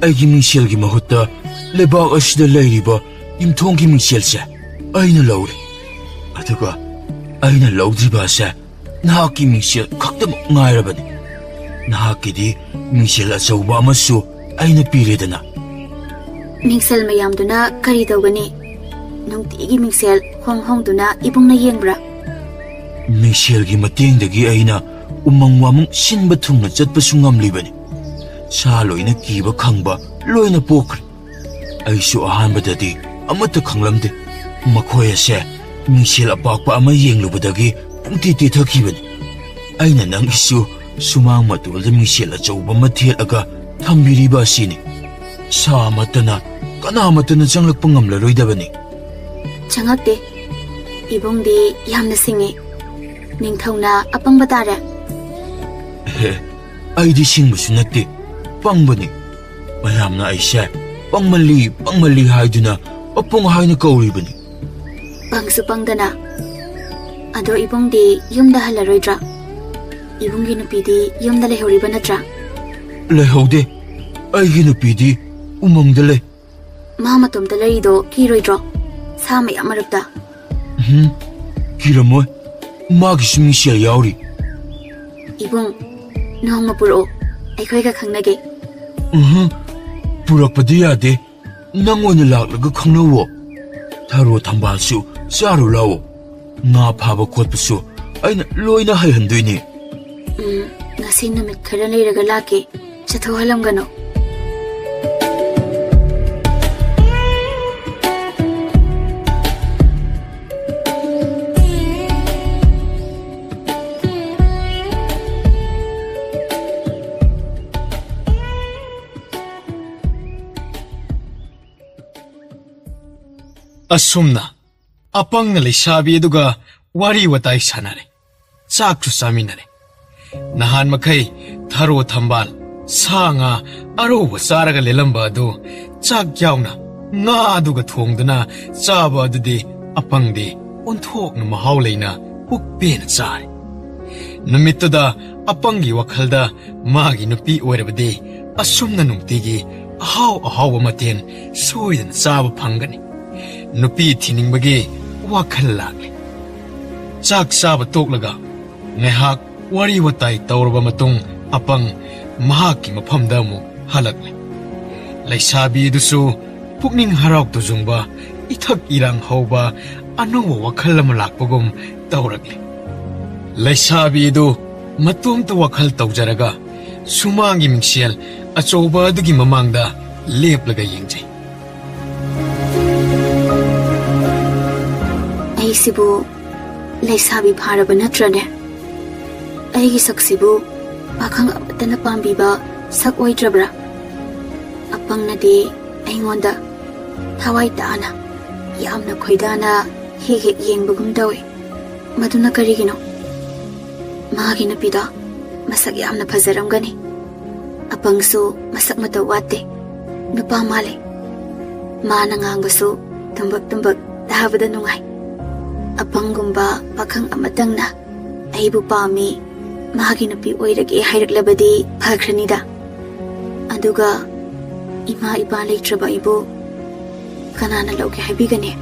ꯑꯩꯒꯤ ꯃꯤꯡꯁꯦꯜꯒꯤ ꯃꯍꯨꯠꯇ ꯂꯩꯕꯥꯛ ꯑꯁꯤꯗ ꯂꯩꯔꯤꯕ ꯌꯨꯝꯊꯣꯡꯒꯤ ꯃꯤꯡꯁꯦꯜꯁꯦ ꯑꯩꯅ ꯂꯧꯔꯦ꯫ ꯑꯗꯨꯒ ꯑꯩꯅ ꯂꯧꯗ꯭ꯔꯤꯕ ꯑꯁꯦ ꯅꯍꯥꯛꯀꯤ ꯃꯤꯡꯁꯦꯜ ꯈꯛꯇꯃꯛ ꯉꯥꯏꯔꯕꯅꯤ꯫ ꯅꯍꯥꯛꯀꯤꯗꯤ ꯃꯤꯡꯁꯦꯜ ꯑꯆꯧꯕ ꯑꯃꯁꯨ ꯑꯩꯅ ꯄꯤꯔꯦꯗꯅ꯫ ꯃꯤꯡꯁꯦꯜ ꯃꯌꯥꯝꯗꯨꯅ ꯀꯔꯤ ꯇꯧꯒꯅꯤ? ꯅꯨꯡꯇꯤꯒꯤ ꯃꯤꯡꯁꯦꯜ ꯍꯣꯡ ꯍꯣꯡꯗꯨꯅ ꯏꯕꯨꯡꯅ ꯌꯦꯡꯕ꯭ꯔꯥ? ꯃꯤꯡꯁꯦꯜꯒꯤ ꯃꯇꯦꯡꯗꯒꯤ ꯑꯩꯅ ꯎꯃꯪ ꯋꯥꯃꯪ ꯁꯤꯟꯕ ꯊꯨꯡꯅ ꯆꯠꯄꯁꯨ ꯉꯝꯂꯤꯕꯅꯤ꯫ ꯁꯥ ꯂꯣꯏꯅ ꯀꯤꯕ ꯈꯪꯕ ꯂꯣꯏꯅ ꯄꯣꯛꯈ꯭ꯔꯦ꯫ ꯑꯩꯁꯨ ꯑꯍꯥꯟꯕꯗꯗꯤ ꯑꯃꯠꯇ ꯈꯪꯂꯝꯗꯦ꯫ ꯃꯈꯣꯏ ꯑꯁꯦ ꯃꯤꯡꯁꯦꯜ ꯑꯄꯥꯛꯄ ꯑꯃ ꯌꯦꯡꯂꯨꯕꯗꯒꯤ ꯄꯨꯡꯇꯤ ꯇꯦꯊꯈꯤꯕꯅꯤ꯫ ꯑꯩꯅ ꯅꯪꯒꯤꯁꯨ ꯁꯨꯃꯥꯡ ꯃꯇꯣꯜꯗ ꯃꯤꯡꯁꯦꯜ ꯑꯆꯧꯕ ꯑꯃ ꯊꯦꯠꯂꯒ ꯊꯝꯕꯤꯔꯤꯕ ꯑꯁꯤꯅꯤ꯫ ꯁꯥ ꯑꯃꯠꯇꯅ, ꯀꯅꯥ ꯑꯃꯠꯇꯅ ꯆꯪꯂꯛꯄ ꯉꯝꯂꯔꯣꯏꯗꯕꯅꯤ꯫ ꯆꯪꯉꯛꯇꯦ꯫ ꯏꯕꯨꯡꯗꯤ ꯌꯥꯝꯅ ꯁꯤꯡꯉꯤ꯫ ꯅꯤꯡꯊꯧꯅ ꯑꯄꯪꯕ ꯇꯥꯔꯦ꯫ ꯍꯦ, ꯑꯩꯗꯤ ꯁꯤꯡꯕꯁꯨ ꯅꯠꯇꯦ, ꯄꯪꯕꯅꯤ꯫ ꯃꯌꯥꯝꯅ ꯑꯩꯁꯦ ꯄꯪꯃꯜꯂꯤ, ꯄꯪꯃꯜꯂꯤ ꯍꯥꯏꯗꯨꯅ ꯑꯄꯪ ꯍꯥꯏꯅ ꯀꯧꯔꯤꯕꯅꯤ꯫ ꯄꯪꯁꯨ ꯄꯪꯗꯅ꯫ ꯑꯗꯣ ꯏꯕꯨꯡꯗꯤ ꯌꯨꯝꯗ ꯍꯜꯂꯔꯣꯏꯗ꯭ꯔꯥ? ꯏꯕꯨꯡꯒꯤ ꯅꯨꯄꯤꯗꯤ ꯌꯨꯝꯗ ꯂꯩꯍꯧꯔꯤꯕ ꯅꯠꯇ꯭ꯔꯥ? ꯂꯩꯍꯧꯗꯦ꯫ ꯑꯩꯒꯤ ꯅꯨꯄꯤꯗꯤ ꯎꯃꯪꯗ ꯂꯩ꯫ ꯃꯥ ꯃꯇꯣꯝꯇ ꯂꯩꯔꯤꯗꯣ ꯀꯤꯔꯣꯏꯗ꯭ꯔꯣ? ꯁꯥ ꯃꯌꯥꯝ ꯃꯔꯛꯇ꯫ ꯎꯝ, ꯀꯤꯔꯝꯃꯣꯏ꯫ ꯃꯥꯒꯤꯁꯨ ꯃꯤꯡꯁꯦꯜ ꯌꯥꯎꯔꯤ꯫ ꯏꯕꯨꯡ, ꯅꯣꯡꯃ ꯄꯨꯔꯛꯑꯣ, ꯑꯩꯈꯣꯏꯒ ꯈꯪꯅꯒꯦ꯫ ꯎꯝ, ꯄꯨꯔꯛꯄꯗꯤ ꯌꯥꯗꯦ꯫ ꯅꯪ ꯑꯣꯏꯅ ꯂꯥꯛꯂꯒ ꯈꯪꯅꯧꯋꯣ꯫ ꯊꯔꯣ ꯊꯝꯕꯥꯜꯁꯨ ꯆꯥꯔꯨ ꯂꯥꯛꯑꯣ꯫ ꯉꯥ ꯐꯥꯕ ꯈꯣꯠꯄꯁꯨ ꯑꯩꯅ ꯂꯣꯏꯅ ꯍꯩꯍꯟꯗꯣꯏꯅꯤ꯫ ꯎꯝ, ꯉꯁꯤ ꯅꯨꯃꯤꯠ ꯈꯔ ꯂꯩꯔꯒ ꯂꯥꯛꯀꯦ꯫ ꯆꯠꯊꯣꯛꯍꯜꯂꯝꯒꯅꯨ꯫ ꯑꯁꯨꯝꯅ ꯑꯄꯪꯅ ꯂꯩꯁꯥꯕꯤ ꯑꯗꯨꯒ ꯋꯥꯔꯤ ꯋꯥꯇꯥꯏ ꯁꯥꯟꯅꯔꯦ꯫ ꯆꯥꯛꯁꯨ ꯆꯥꯃꯤꯟꯅꯔꯦ꯫ ꯅꯍꯥꯟ ꯃꯈꯩ ꯊꯔꯣ ꯊꯝꯕꯥꯜ, ꯁꯥ ꯉꯥ ꯑꯔꯧꯕ ꯆꯥꯔꯒ ꯂꯦꯜꯂꯝꯕ ꯑꯗꯨ ꯆꯥꯛ ꯌꯥꯎꯅ ꯉꯥ ꯑꯗꯨꯒ ꯊꯣꯡꯗꯨꯅ ꯆꯥꯕ ꯑꯗꯨꯗꯤ ꯑꯄꯪꯗꯤ ꯑꯣꯟꯊꯣꯛꯅ ꯃꯍꯥꯎ ꯂꯩꯅ ꯄꯨꯛ ꯄꯦꯟꯅ ꯆꯥꯔꯦ꯫ ꯅꯨꯃꯤꯠꯇꯨꯗ ꯑꯄꯪꯒꯤ ꯋꯥꯈꯜꯗ ꯃꯥꯒꯤ ꯅꯨꯄꯤ ꯑꯣꯏꯔꯕꯗꯤ ꯑꯁꯨꯝꯅ ꯅꯨꯡꯇꯤꯒꯤ ꯑꯍꯥꯎ ꯑꯍꯥꯎꯕ ꯃꯊꯦꯜ ꯁꯣꯏꯗꯅ ꯆꯥꯕ ꯐꯪꯒꯅꯤ꯫ ꯅꯨꯄꯤ ꯊꯤꯅꯤꯡꯕꯒꯤ ꯋꯥꯈꯜ ꯂꯥꯛꯂꯦ꯫ ꯆꯥꯛ ꯆꯥꯕ ꯇꯣꯛꯂꯒ ꯉꯥꯏꯍꯥꯛ ꯋꯥꯔꯤ ꯋꯥꯇꯥꯏ ꯇꯧꯔꯕ ꯃꯇꯨꯡ ꯑꯄꯪ ꯃꯍꯥꯛꯀꯤ ꯃꯐꯝꯗ ꯑꯃꯨꯛ ꯍꯜꯂꯛꯂꯦ꯫ ꯂꯩꯁꯥꯕꯤ ꯑꯗꯨꯁꯨ ꯄꯨꯛꯅꯤꯡ ꯍꯔꯥꯎ ꯇꯨꯖꯨꯡꯕ, ꯏꯊꯛ ꯏꯔꯥꯡ ꯍꯧꯕ ꯑꯅꯧꯕ ꯋꯥꯈꯜ ꯑꯃ ꯂꯥꯛꯄꯒꯨꯝ ꯇꯧꯔꯛꯂꯦ꯫ ꯂꯩꯁꯥꯕꯤ ꯑꯗꯨ ꯃꯇꯣꯝꯇ ꯋꯥꯈꯜ ꯇꯧꯖꯔꯒ ꯁꯨꯃꯥꯡꯒꯤ ꯃꯤꯡꯁꯦꯜ ꯑꯆꯧꯕ ꯑꯗꯨꯒꯤ ꯃꯃꯥꯡꯗ ꯂꯦꯞꯂꯒ ꯌꯦꯡꯖꯩ꯫ ꯑꯩꯁꯤꯕꯨ ꯂꯩꯁꯥꯕꯤ ꯐꯥꯔꯕ ꯅꯠꯇ꯭ꯔꯅꯦ? ꯑꯩꯒꯤ ꯁꯛꯁꯤꯕꯨ ꯄꯥꯈꯪ ꯑꯃꯠꯇꯅ ꯄꯥꯝꯕꯤꯕ ꯁꯛ ꯑꯣꯏꯗ꯭ꯔꯕ꯭ꯔꯥ? ꯑꯄꯪꯅꯗꯤ ꯑꯩꯉꯣꯟꯗ ꯊꯋꯥꯏ ꯇꯥꯅ, ꯌꯥꯝꯅ ꯈꯣꯏꯗꯥꯅ ꯍꯦꯛ ꯍꯦꯛ ꯌꯦꯡꯕꯒꯨꯝ ꯇꯧꯏ꯫ ꯃꯗꯨꯅ ꯀꯔꯤꯒꯤꯅꯣ? ꯃꯥꯒꯤ ꯅꯨꯄꯤꯗꯣ ꯃꯁꯛ ꯌꯥꯝꯅ ꯐꯖꯔꯝꯒꯅꯤ꯫ ꯑꯄꯪꯁꯨ ꯃꯁꯛ ꯃꯇꯧ ꯋꯥꯠꯇꯦ꯫ ꯅꯨꯄꯥ ꯃꯥꯜꯂꯦ꯫ ꯃꯥꯅ ꯉꯥꯡꯕꯁꯨ ꯇꯨꯝꯕꯛ ꯇꯨꯝꯕꯛ ꯇꯥꯕꯗ ꯅꯨꯡꯉꯥꯏ꯫ ꯑꯄꯪꯒꯨꯝꯕ ꯄꯥꯈꯪ ꯑꯃꯇꯪꯅ ꯑꯩꯕꯨ ꯄꯥꯝꯃꯤ, ꯃꯥꯒꯤ ꯅꯨꯄꯤ ꯑꯣꯏꯔꯒꯦ ꯍꯥꯏꯔꯛꯂꯕꯗꯤ ꯐꯈ꯭ꯔꯅꯤꯗ꯫ ꯑꯗꯨꯒ ꯏꯃꯥ ꯏꯄꯥ ꯂꯩꯇ꯭ꯔꯕ ꯑꯩꯕꯨ ꯀꯅꯥꯅ ꯂꯧꯒꯦ ꯍꯥꯏꯕꯤꯒꯅꯤ?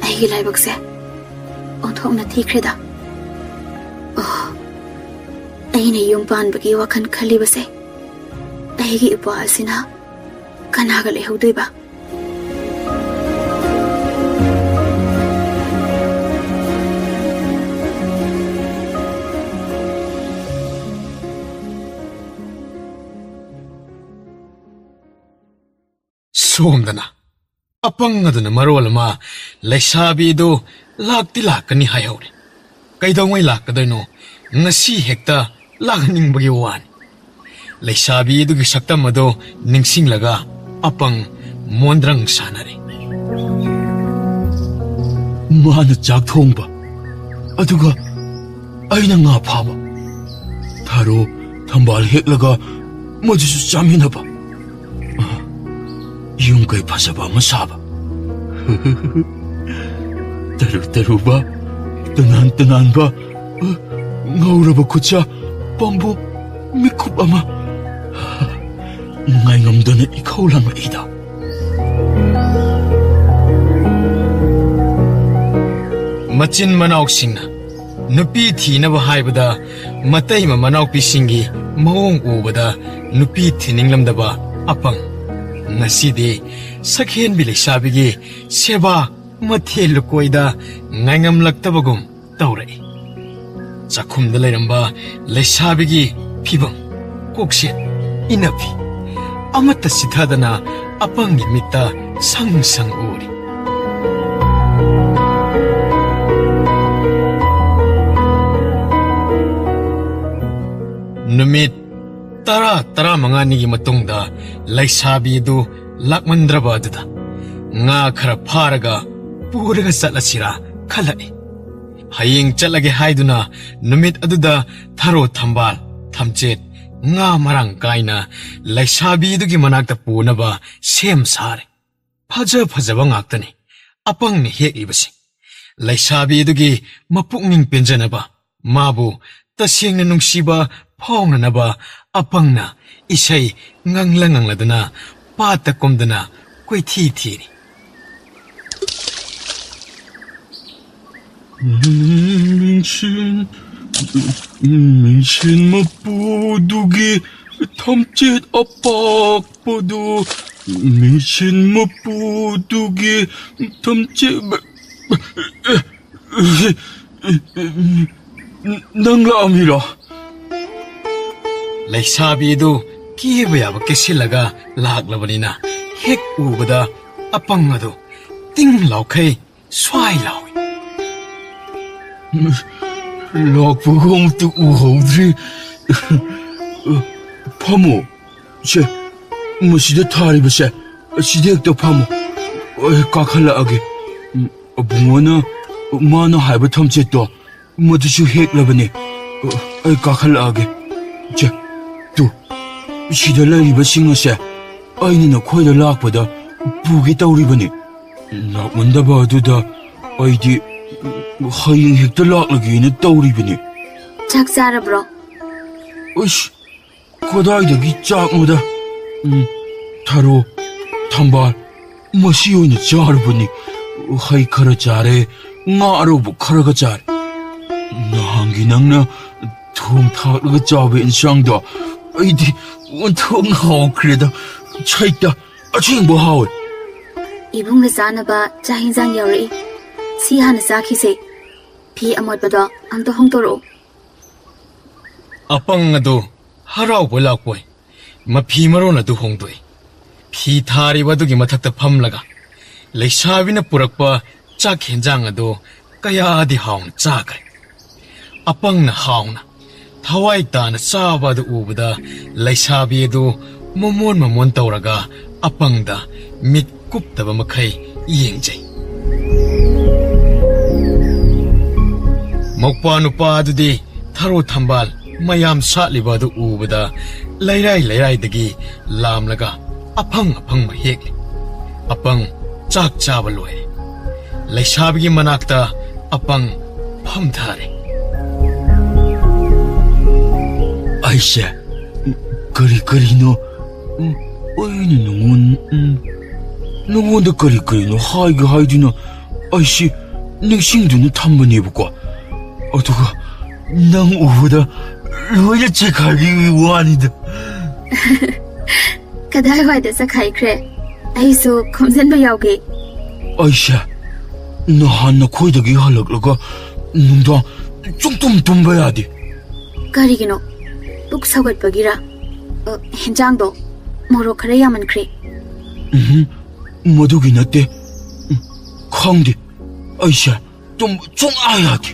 ꯑꯩꯒꯤ ꯂꯥꯏꯕꯛꯁꯦ ꯑꯣꯟꯊꯣꯛꯅ ꯊꯤꯈ꯭ꯔꯦꯗ꯫ ꯑꯣ, ꯑꯩꯅ ꯌꯨꯝ ꯄꯥꯟꯕꯒꯤ ꯋꯥꯈꯜ ꯈꯜꯂꯤꯕꯁꯦ, ꯑꯩꯒꯤ ꯏꯄ꯭ꯋꯥ ꯑꯁꯤꯅ ꯀꯅꯥꯒ ꯂꯩꯍꯧꯗꯣꯏꯕ? ꯇꯣꯝꯗꯅ꯫ ꯑꯄꯪ ꯑꯗꯨꯅ ꯃꯔꯣꯜ ꯑꯃ ꯂꯩꯁꯥꯕꯤꯗꯨ ꯂꯥꯛꯇꯤ ꯂꯥꯛꯀꯅꯤ ꯍꯥꯏꯍꯧꯔꯦ꯫ ꯀꯩꯗꯧꯉꯩ ꯂꯥꯛꯀꯗꯣꯏꯅꯣ? ꯉꯁꯤ ꯍꯦꯛꯇ ꯂꯥꯛꯍꯟꯅꯤꯡꯕꯒꯤ ꯋꯥꯅꯤ꯫ ꯂꯩꯁꯥꯕꯤ ꯑꯗꯨꯒꯤ ꯁꯛꯇꯝ ꯑꯗꯨ ꯅꯤꯡꯁꯤꯡꯂꯒ ꯑꯄꯪ ꯃꯣꯟꯗ꯭ꯔꯪ ꯁꯥꯟꯅꯔꯦ꯫ ꯃꯥꯅ ꯆꯥꯛ ꯊꯣꯡꯕ, ꯑꯗꯨꯒ ꯑꯩꯅ ꯉꯥ ꯐꯥꯕ, ꯊꯔꯣ ꯊꯝꯕꯥꯜ ꯍꯦꯛꯂꯒ ꯃꯗꯨꯁꯨ ꯆꯥꯃꯤꯟꯅꯕ, ꯌꯨꯝ ꯀꯩ ꯐꯖꯕ ꯑꯃ ꯁꯥꯕ꯫ ꯇꯔꯨ ꯇꯔꯨꯕ, ꯇꯅꯥꯟ ꯇꯅꯥꯟꯕ, ꯉꯧꯔꯕ ꯈꯨꯠꯁꯥ, ꯄꯥꯝꯕꯣꯝ ꯃꯤꯀꯨꯞ ꯑꯃ꯫ ꯉꯥꯏꯉꯝꯗꯅ ꯏꯈꯧ ꯂꯥꯡꯂꯛꯏꯗ꯫ ꯃꯆꯤꯟ ꯃꯅꯥꯎꯁꯤꯡꯅ ꯅꯨꯄꯤ ꯊꯤꯅꯕ ꯍꯥꯏꯕꯗ ꯃꯇꯩ ꯃꯅꯥꯎꯄꯤꯁꯤꯡꯒꯤ ꯃꯑꯣꯡ ꯎꯕꯗ ꯅꯨꯄꯤ ꯊꯤꯅꯤꯡꯂꯝꯗꯕ ꯑꯄꯪ꯫ ꯉꯁꯤꯗꯤ ꯁꯛꯍꯦꯟꯕꯤ ꯂꯩꯁꯥꯕꯤꯒꯤ ꯁꯦꯕꯥ ꯃꯊꯦꯜ ꯂꯨꯀꯣꯏꯗ ꯉꯥꯏꯉꯝꯂꯛꯇꯕꯒꯨꯝ ꯇꯧꯔꯛꯏ꯫ ꯆꯥꯛꯈꯨꯝꯗ ꯂꯩꯔꯝꯕ ꯂꯩꯁꯥꯕꯤꯒꯤ ꯐꯤꯕꯝ, ꯀꯣꯛꯁꯦ, ꯏꯅꯐꯤ ꯑꯃꯠꯇ ꯁꯤꯊꯗꯅ ꯑꯄꯪꯒꯤ ꯃꯤꯠꯇ ꯁꯪ ꯁꯪ ꯎꯔꯤ꯫ ꯅꯨꯃꯤꯠ ꯇꯔꯥ, ꯇꯔꯥꯃꯉꯥꯅꯤꯒꯤ ꯃꯇꯨꯡꯗ ꯂꯩꯁꯥꯕꯤ ꯑꯗꯨ ꯂꯥꯛꯃꯟꯗ꯭ꯔꯕ ꯑꯗꯨꯗ ꯉꯥ ꯈꯔ ꯐꯥꯔꯒ ꯄꯨꯔꯒ ꯆꯠꯂꯁꯤꯔꯥ ꯈꯜꯂꯛꯏ꯫ ꯍꯌꯦꯡ ꯆꯠꯂꯒꯦ ꯍꯥꯏꯗꯨꯅ ꯅꯨꯃꯤꯠ ꯑꯗꯨꯗ ꯊꯔꯣ ꯊꯝꯕꯥꯜ, ꯊꯝꯆꯦꯠ, ꯉꯥ ꯃꯔꯥꯡ ꯀꯥꯏꯅ ꯂꯩꯁꯥꯕꯤꯗꯨꯒꯤ ꯃꯅꯥꯛꯇ ꯄꯨꯅꯕ ꯁꯦꯝ ꯁꯥꯔꯦ꯫ ꯐꯖ ꯐꯖꯕ ꯉꯥꯛꯇꯅꯤ ꯑꯄꯪꯅ ꯍꯦꯛꯂꯤꯕꯁꯤ꯫ ꯂꯩꯁꯥꯕꯤꯗꯨꯒꯤ ꯃꯄꯨꯛꯅꯤꯡ ꯄꯦꯟꯖꯅꯕ, ꯃꯥꯕꯨ ꯇꯁꯦꯡꯅ ꯅꯨꯡꯁꯤꯕ ꯐꯥꯎꯅꯅꯕ ꯑꯄꯪꯅ ꯏꯁꯩ ꯉꯪꯂ ꯉꯪꯂꯗꯅ ꯄꯥꯠꯇ ꯀꯨꯝꯗꯅ ꯀꯣꯏꯊꯤ ꯊꯤꯔꯤ꯫ ꯃꯤꯡꯁꯦꯟ, ꯃꯤꯡꯁꯦꯟ ꯃꯄꯨꯗꯨꯒꯤ ꯊꯝꯆꯦꯠ ꯑꯄꯥꯛꯄꯗꯨ, ꯃꯤꯡꯁꯦꯟ ꯃꯄꯨꯗꯨꯒꯤ ꯊꯝꯆꯦꯠ꯫ ꯅꯪ ꯂꯥꯛꯑꯝꯃꯤꯔꯣ? ꯂꯩꯁꯥꯕꯤꯗꯨ ꯀꯦꯕ ꯌꯥꯕ ꯀꯦꯁꯤꯜꯂꯒ ꯂꯥꯛꯂꯕꯅꯤꯅ ꯍꯦꯛ ꯎꯕꯗ ꯑꯄꯪ ꯑꯗꯨ ꯇꯤꯡ ꯂꯥꯎꯈꯩ ꯁ꯭ꯋꯥꯏ ꯂꯥꯎꯏ꯫ ꯂꯥꯛꯄꯒ ꯑꯃꯨꯛꯇ ꯎꯍꯧꯗ꯭ꯔꯤ꯫ ꯐꯝꯃꯣ꯫ ꯁꯦ, ꯃꯁꯤꯗ ꯊꯥꯔꯤꯕꯁꯦ, ꯑꯁꯤꯗ ꯍꯦꯛꯇ ꯐꯝꯃꯣ꯫ ꯑꯩ ꯀꯥꯈꯠꯂꯛꯑꯒꯦ꯫ ꯎꯝ, ꯑꯕꯨꯡꯉꯣꯅ ꯃꯥꯅ ꯍꯥꯏꯕ ꯊꯝꯆꯦꯠꯇꯣ, ꯃꯗꯨꯁꯨ ꯍꯦꯛꯂꯕꯅꯦ꯫ ꯑꯩ ꯀꯥꯈꯠꯂꯛꯑꯒꯦ꯫ ꯁꯦ, ꯇꯨ, ꯁꯤꯗ ꯂꯩꯔꯤꯕꯁꯤꯡ ꯑꯁꯦ ꯑꯩꯅ ꯅꯈꯣꯏꯗ ꯂꯥꯛꯄꯗ ꯄꯨꯒꯦ ꯇꯧꯔꯤꯕꯅꯤ꯫ ꯂꯥꯛꯃꯟꯗꯕ ꯑꯗꯨꯗ ꯑꯩꯗꯤ ꯍꯌꯦꯡ ꯍꯦꯛꯇ ꯂꯥꯛꯂꯒꯦꯅ ꯇꯧꯔꯤꯕꯅꯤ꯫ ꯆꯥꯛ ꯆꯥꯔꯕ꯭ꯔꯣ? ꯑꯁ, ꯀꯗꯥꯏꯗꯒꯤ ꯆꯥꯛꯅꯣꯗ? ꯎꯝ, ꯊꯔꯣ, ꯊꯝꯕꯥꯜ, ꯃꯁꯤ ꯑꯣꯏꯅ ꯆꯥꯔꯨꯕꯅꯤ꯫ ꯍꯩ ꯈꯔ ꯆꯥꯔꯦ, ꯉꯥ ꯑꯔꯧꯕ ꯈꯔꯒ ꯆꯥꯔꯦ꯫ ꯅꯍꯥꯟꯒꯤ ꯅꯪꯅ ꯊꯣꯡ ꯊꯥꯛꯂꯒ ꯆꯥꯕ ꯏꯟꯁꯥꯡꯗꯣ ꯑꯩꯗꯤ ꯑꯣꯟꯊꯣꯛꯅ ꯍꯥꯎꯈ꯭ꯔꯦꯗ꯫ ꯁꯩꯇ, ꯑꯁꯦꯡꯕ ꯍꯥꯎꯋꯦ꯫ ꯏꯕꯨꯡꯅ ꯆꯥꯅꯕ ꯆꯥꯛ ꯏꯟꯁꯥꯡ ꯌꯧꯔꯛꯏ꯫ ꯁꯤ ꯍꯥꯟꯅ ꯆꯥꯈꯤꯁꯦ꯫ ꯐꯤ ꯑꯃꯣꯠꯄꯗꯣ ꯑꯝꯇ ꯍꯣꯡꯗꯣꯔꯛꯑꯣ꯫ ꯑꯄꯪ ꯑꯗꯨ ꯍꯔꯥꯎꯕ ꯂꯥꯛꯄꯣꯏ ꯃꯐꯤ ꯃꯔꯣꯟ ꯑꯗꯨ ꯍꯣꯡꯗꯣꯛꯏ꯫ ꯐꯤ ꯊꯥꯔꯤꯕ ꯑꯗꯨꯒꯤ ꯃꯊꯛꯇ ꯐꯝꯂꯒ ꯂꯩꯁꯥꯕꯤꯅ ꯄꯨꯔꯛꯄ ꯆꯥꯛ ꯍꯦꯟꯖꯥꯡ ꯑꯗꯨ ꯀꯌꯥꯗꯤ ꯍꯥꯎꯅ ꯆꯥꯈ꯭ꯔꯦ꯫ ꯑꯄꯪꯅ ꯍꯥꯎꯅ ꯊꯋꯥꯏ ꯇꯥꯅ ꯆꯥꯕ ꯑꯗꯨ ꯎꯕꯗ ꯂꯩꯁꯥꯕꯤ ꯑꯗꯨ ꯃꯃꯣꯟ ꯃꯃꯣꯟ ꯇꯧꯔꯒ ꯑꯄꯪꯗ ꯃꯤꯠ ꯀꯨꯞꯇꯕ ꯃꯈꯩ ꯌꯦꯡꯖꯩ꯫ ꯃꯧꯄ꯭ꯋꯥ ꯅꯨꯄꯥ ꯑꯗꯨꯗꯤ ꯊꯔꯣ ꯊꯝꯕꯥꯜ ꯃꯌꯥꯝ ꯁꯥꯠꯂꯤꯕ ꯑꯗꯨ ꯎꯕꯗ ꯂꯩꯔꯥꯏ ꯂꯩꯔꯥꯏꯗꯒꯤ ꯂꯥꯝꯂꯒ ꯑꯐꯪ ꯑꯐꯪꯕ ꯍꯦꯛꯂꯤ꯫ ꯑꯄꯪ ꯆꯥꯛ ꯆꯥꯕ ꯂꯣꯏꯔꯦ꯫ ꯂꯩꯁꯥꯕꯤꯒꯤ ꯃꯅꯥꯛꯇ ꯑꯄꯪ ꯐꯝꯊꯔꯦ꯫ ꯑꯩꯁꯦ ꯀꯔꯤ ꯀꯔꯤꯅꯣ ꯑꯩꯅ ꯅꯉꯣꯟ ꯅꯉꯣꯟꯗ ꯀꯔꯤ ꯀꯔꯤꯅꯣ ꯍꯥꯏꯒꯦ ꯍꯥꯏꯗꯨꯅ ꯑꯩꯁꯤ ꯅꯤꯡꯁꯤꯡꯗꯨꯅ ꯊꯝꯕꯅꯦꯕꯀꯣ꯫ ꯑꯗꯨꯒ ꯅꯪ ꯎꯕꯗ ꯂꯣꯏꯅ ꯆꯦꯈꯥꯏꯈꯤꯕꯒꯤ ꯋꯥꯅꯤꯗ꯫ ꯀꯗꯥꯏꯋꯥꯏꯗ ꯆꯠꯈꯥꯏꯈ꯭ꯔꯦ? ꯑꯩꯁꯨ ꯈꯣꯝꯖꯤꯟꯕ ꯌꯥꯎꯒꯦ꯫ ꯑꯩꯁꯦ ꯅꯍꯥꯟ ꯅꯈꯣꯏꯗꯒꯤ ꯍꯜꯂꯛꯂꯒ ꯅꯨꯡꯗꯥꯡ ꯁꯨꯡꯇꯨꯝ ꯇꯨꯝꯕ ꯌꯥꯗꯦ꯫ ꯀꯔꯤꯒꯤꯅꯣ? ꯄꯨꯛ ꯁꯧꯒꯠꯄꯒꯤꯔ? ꯑ, ꯍꯦꯟꯖꯥꯡꯗꯣ ꯃꯣꯔꯣꯛ ꯈꯔ ꯌꯥꯝꯃꯟꯈ꯭ꯔꯦ꯫ ꯎꯝ, ꯃꯗꯨꯒꯤ ꯅꯠꯇꯦ꯫ ꯎꯝ, ꯈꯪꯗꯦ꯫ ꯑꯩꯁꯦ ꯇꯨꯝꯕ ꯁꯨꯡꯌꯥ ꯌꯥꯗꯦ꯫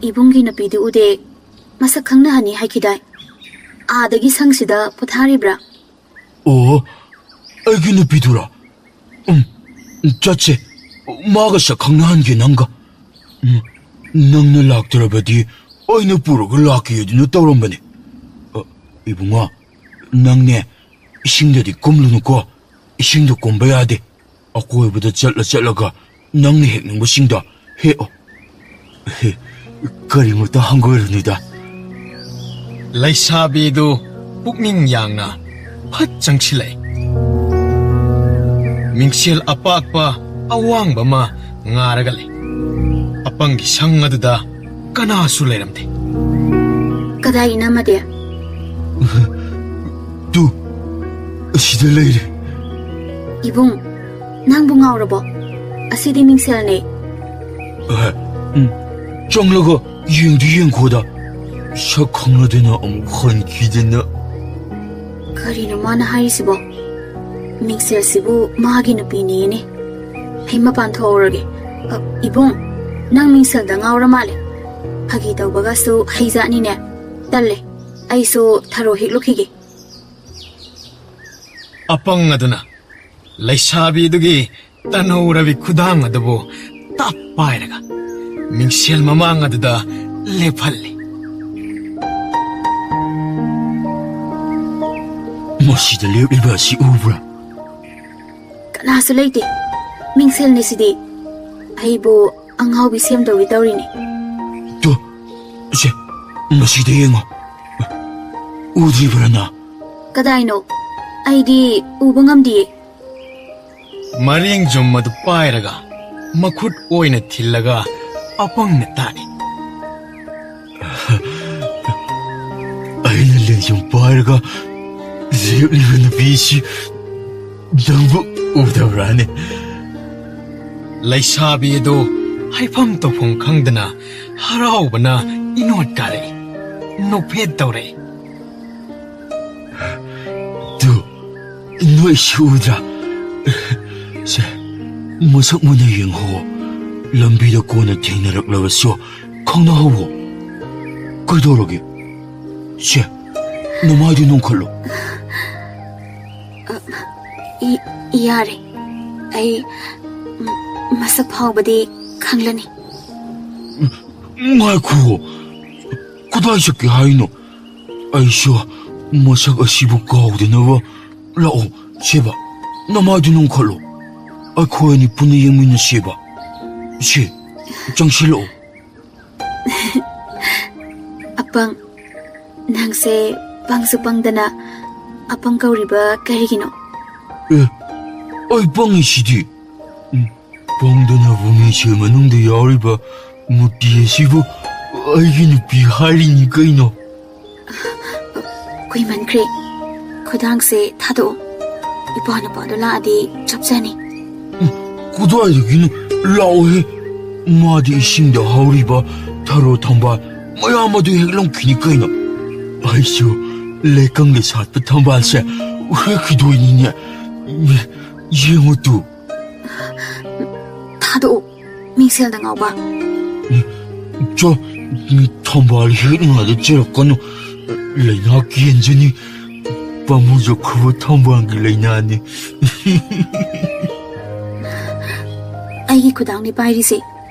ꯏꯕꯨꯡꯒꯤ ꯅꯨꯄꯤꯗꯨ ꯎꯗꯦ꯫ ꯃꯁꯛ ꯈꯪꯅꯍꯟꯅꯤ ꯍꯥꯏꯈꯤꯗꯥꯏ? ꯑꯥꯗꯒꯤ ꯁꯪꯁꯤꯗ ꯄꯣꯊꯥꯔꯤꯕ꯭ꯔꯥ? ꯑꯣ, ꯑꯩꯒꯤ ꯅꯨꯄꯤꯗꯨꯔꯣ? ꯎꯝ, ꯆꯠꯁꯦ꯫ ꯃꯥꯒ ꯁꯛ ꯈꯪꯅꯍꯟꯒꯦ ꯅꯪꯒ꯫ ꯎꯝ, ꯅꯪꯅ ꯂꯥꯛꯇ꯭ꯔꯕꯗꯤ ꯑꯩꯅ ꯄꯨꯔꯒ ꯂꯥꯛꯀꯦ ꯑꯗꯨꯅ ꯇꯧꯔꯝꯕꯅꯦ꯫ ꯑ, ꯏꯕꯨꯡꯉꯣ, ꯅꯪꯅꯦ ꯏꯁꯤꯡꯗꯗꯤ ꯀꯨꯝꯂꯨꯅꯨꯀꯣ꯫ ꯏꯁꯤꯡꯗ ꯀꯨꯝꯕ ꯌꯥꯗꯦ꯫ ꯑꯀꯣꯏꯕꯗ ꯆꯠꯂ ꯆꯠꯂꯒ ꯅꯪꯅ ꯍꯦꯛꯅꯤꯡꯕꯁꯤꯡꯗꯣ ꯍꯦꯛꯑꯣ꯫ ꯍꯦ, ꯀꯔꯤꯃꯇ ꯍꯪꯒꯣꯏꯔꯨꯅꯨꯗ꯫ ꯂꯩꯁꯥꯕꯤꯗꯨ ꯄꯨꯛꯅꯤꯡ ꯌꯥꯡꯅ ꯐꯠ ꯆꯪꯁꯤꯜꯂꯛꯏ꯫ ꯃꯤꯡꯁꯦꯜ ꯑꯄꯥꯛꯄ ꯑꯋꯥꯡꯕ ꯑꯃ ꯉꯥꯔꯒ ꯂꯩ꯫ ꯑꯄꯪꯒꯤ ꯁꯪ ꯑꯗꯨꯗ ꯀꯅꯥꯁꯨ ꯂꯩꯔꯝꯗꯦ꯫ ꯀꯗꯥꯏ ꯏꯅꯝꯃꯗꯤ? ꯇꯨ, ꯑꯁꯤꯗ ꯂꯩꯔꯦ꯫ ꯏꯕꯨꯡ, ꯅꯪꯕꯨ ꯉꯥꯎꯔꯕꯣ? ꯑꯁꯤꯗꯤ ꯃꯤꯡꯁꯦꯜꯅꯦ꯫ ꯑꯍꯦ, ꯎꯝ, ꯆꯪꯂꯒ ꯌꯦꯡꯗꯤ ꯌꯦꯡꯈꯣꯗ꯫ ꯁꯛ ꯈꯪꯅꯗꯅ ꯑꯃꯨꯛ ꯍꯟꯈꯤꯗꯅ꯫ ꯀꯔꯤꯅꯣ ꯃꯥꯅ ꯍꯥꯏꯔꯤꯁꯤꯕꯣ? ꯃꯤꯡꯁꯦꯜꯁꯤꯕꯨ ꯃꯥꯒꯤ ꯅꯨꯄꯤꯅꯦꯅꯦ꯫ ꯑꯩ ꯃꯄꯥꯟ ꯊꯣꯛꯍꯧꯔꯒꯦ꯫ ꯑ, ꯏꯕꯨꯡ, ꯅꯪ ꯃꯤꯡꯁꯦꯜꯗ ꯉꯥꯎꯔ ꯃꯥꯜꯂꯦ꯫ ꯐꯥꯒꯤ ꯇꯧꯕꯒꯁꯨ ꯍꯩꯖꯥꯠꯅꯤꯅꯦ꯫ ꯇꯜꯂꯦ꯫ ꯑꯩꯁꯨ ꯊꯔꯣ ꯍꯦꯛꯂꯨꯈꯤꯒꯦ꯫ ꯑꯄꯪ ꯑꯗꯨꯅ ꯂꯩꯁꯥꯕꯤꯗꯨꯒꯤ ꯇꯅꯧꯔꯕꯤ ꯈꯨꯗꯥꯡ ꯑꯗꯨꯕꯨ ꯇꯞ ꯄꯥꯏꯔꯒ ꯃꯤꯡꯁꯦꯜ ꯃꯃꯥꯡ ꯑꯗꯨꯗ ꯂꯦꯞꯍꯜꯂꯤ꯫ ꯃꯁꯤꯗ ꯂꯦꯞꯂꯤꯕ ꯑꯁꯤ ꯎꯕ꯭ꯔꯥ? ꯀꯅꯥꯁꯨ ꯂꯩꯇꯦ꯫ ꯃꯤꯡꯁꯦꯜꯅꯤ ꯁꯤꯗꯤ꯫ ꯑꯩꯕꯨ ꯑꯉꯥꯎꯕꯤ ꯁꯦꯝꯗꯧꯒꯤ ꯇꯧꯔꯤꯅꯤ꯫ ꯇꯨ, ꯁꯦ, ꯃꯁꯤꯗ ꯌꯦꯡꯉꯣ꯫ ꯎꯗ꯭ꯔꯤꯕ꯭ꯔꯥ ꯅꯪ? ꯀꯗꯥꯏꯅꯣ? ꯑꯩꯗꯤ ꯎꯕ ꯉꯝꯗꯤꯌꯦ꯫ ꯃꯔꯦꯡ ꯖꯨꯝ ꯑꯗꯨ ꯄꯥꯏꯔꯒ ꯃꯈꯨꯠ ꯑꯣꯏꯅ ꯊꯤꯜꯂꯒ ꯑꯄꯪꯅ ꯇꯥꯛꯏ꯫ ꯑꯩꯅ ꯂꯦꯡꯖꯨꯝ ꯄꯥꯏꯔꯒ ꯂꯦꯞꯂꯤꯕ ꯅꯨꯄꯤꯁꯤ ꯅꯪꯕꯨ ꯎꯗꯕ꯭ꯔꯥꯅꯦ? ꯂꯩꯁꯥꯕꯤ ꯑꯗꯨ ꯍꯥꯏꯐꯝ ꯇꯧꯐꯝ ꯈꯪꯗꯅ ꯍꯔꯥꯎꯕꯅ ꯏꯅꯣꯠ ꯀꯥꯔꯛꯏ, ꯅꯣꯛꯐꯦꯠ ꯇꯧꯔꯛꯏ꯫ ꯇꯨ, ꯅꯣꯏꯁꯨ ꯎꯗ꯭ꯔꯥ? ꯁꯦ, ꯃꯁꯛ ꯃꯨꯟꯅ ꯌꯦꯡꯍꯧꯋꯣ꯫ ꯂꯝꯕꯤꯗ ꯀꯣꯟꯅ ꯊꯦꯡꯅꯔꯛꯂꯕꯁꯨ ꯈꯪꯅꯍꯧꯋꯣ꯫ ꯀꯩꯗꯧꯔꯒꯦ? ꯁꯦ, ꯅꯃꯥꯏꯗꯨ ꯅꯣꯡꯈꯠꯂꯣ꯫ ꯏ-, ꯌꯥꯔꯦ꯫ ꯑꯩ ꯃ-, ꯃꯁꯛ ꯐꯥꯎꯕꯗꯤ ꯈꯪꯂꯅꯤ꯫ ꯉꯥꯏꯈꯣ꯫ ꯀꯗꯥꯏ ꯆꯠꯀꯦ ꯍꯥꯏꯅꯣ? ꯑꯩꯁꯨ ꯃꯁꯛ ꯑꯁꯤꯕꯨ ꯀꯥꯎꯗꯅꯕ꯫ ꯂꯥꯛꯑꯣ, ꯁꯦꯕ꯫ ꯅꯃꯥꯏꯗꯨ ꯅꯣꯡꯈꯠꯂꯣ꯫ ꯑꯩꯈꯣꯏ ꯑꯅꯤ ꯄꯨꯟꯅ ꯌꯦꯡꯃꯤꯟꯅꯁꯦꯕ꯫ ꯁꯦ, ꯆꯪꯁꯤꯜꯂꯛꯑꯣ꯫ ꯑꯄꯪ, ꯅꯪꯁꯦ ꯄꯪꯁꯨ ꯄꯪꯗꯅ ꯑꯄꯪ ꯀꯧꯔꯤꯕ ꯀꯔꯤꯒꯤꯅꯣ? ꯑꯦ, ꯑꯩ ꯄꯪꯉꯤꯁꯤꯗꯤ꯫ ꯎꯝ, ꯄꯪꯗꯅꯕꯨ ꯃꯤꯡꯁꯦꯜ ꯃꯅꯨꯡꯗ ꯌꯥꯎꯔꯤꯕ ꯃꯨꯔꯇꯤ ꯑꯁꯤꯕꯨ ꯑꯩꯒꯤ ꯅꯨꯄꯤ ꯍꯥꯏꯔꯤꯅꯤ ꯀꯩꯅꯣ꯫ ꯀꯨꯏꯃꯟꯈ꯭ꯔꯦ꯫ ꯈꯨꯗꯥꯡꯁꯦ ꯊꯥꯗꯣꯛꯑꯣ꯫ ꯏꯄ꯭ꯋꯥ ꯅꯨꯄꯥꯗꯣ ꯂꯥꯛꯑꯗꯤ ꯆꯞ ꯆꯥꯅꯤ꯫ ꯎꯝ, ꯀꯗꯥꯏꯗꯒꯤꯅꯣ? ꯂꯥꯛꯑꯣꯍꯦ꯫ ꯃꯥꯗꯤ ꯏꯁꯤꯡꯗ ꯍꯧꯔꯤꯕ ꯊꯔꯣ ꯊꯝꯕꯥꯜ ꯃꯌꯥꯝ ꯑꯗꯨ ꯍꯦꯛꯂꯝꯈꯤꯅꯤ ꯀꯩꯅꯣ꯫ ꯑꯩꯁꯨ ꯂꯩꯀꯪꯗ ꯁꯥꯠꯄ ꯊꯝꯕꯥꯜꯁꯦ ꯍꯦꯛꯈꯤꯗꯣꯏꯅꯤꯅꯦ꯫ ꯌꯦꯡꯉꯨ ꯇꯨ꯫ ꯊꯥꯗꯣꯛꯎ, ꯃꯤꯡꯁꯦꯜꯗ ꯉꯥꯎꯕ꯫ ꯆꯣ, ꯊꯝꯕꯥꯜ ꯍꯦꯛꯅꯉꯥꯏꯗ ꯆꯦꯜꯂꯛꯀꯅꯨ꯫ ꯂꯥꯏꯅꯥ ꯀꯦꯟꯖꯅꯤ꯫ ꯄꯥꯝꯃꯨꯖꯈ꯭ꯔꯕ ꯊꯝꯕꯥꯜꯒꯤ ꯂꯥꯏꯅꯥꯅꯤ꯫ ꯑꯩꯒꯤ ꯈꯨꯗꯥꯡꯅꯦ ꯄꯥꯏꯔꯤꯁꯦ꯫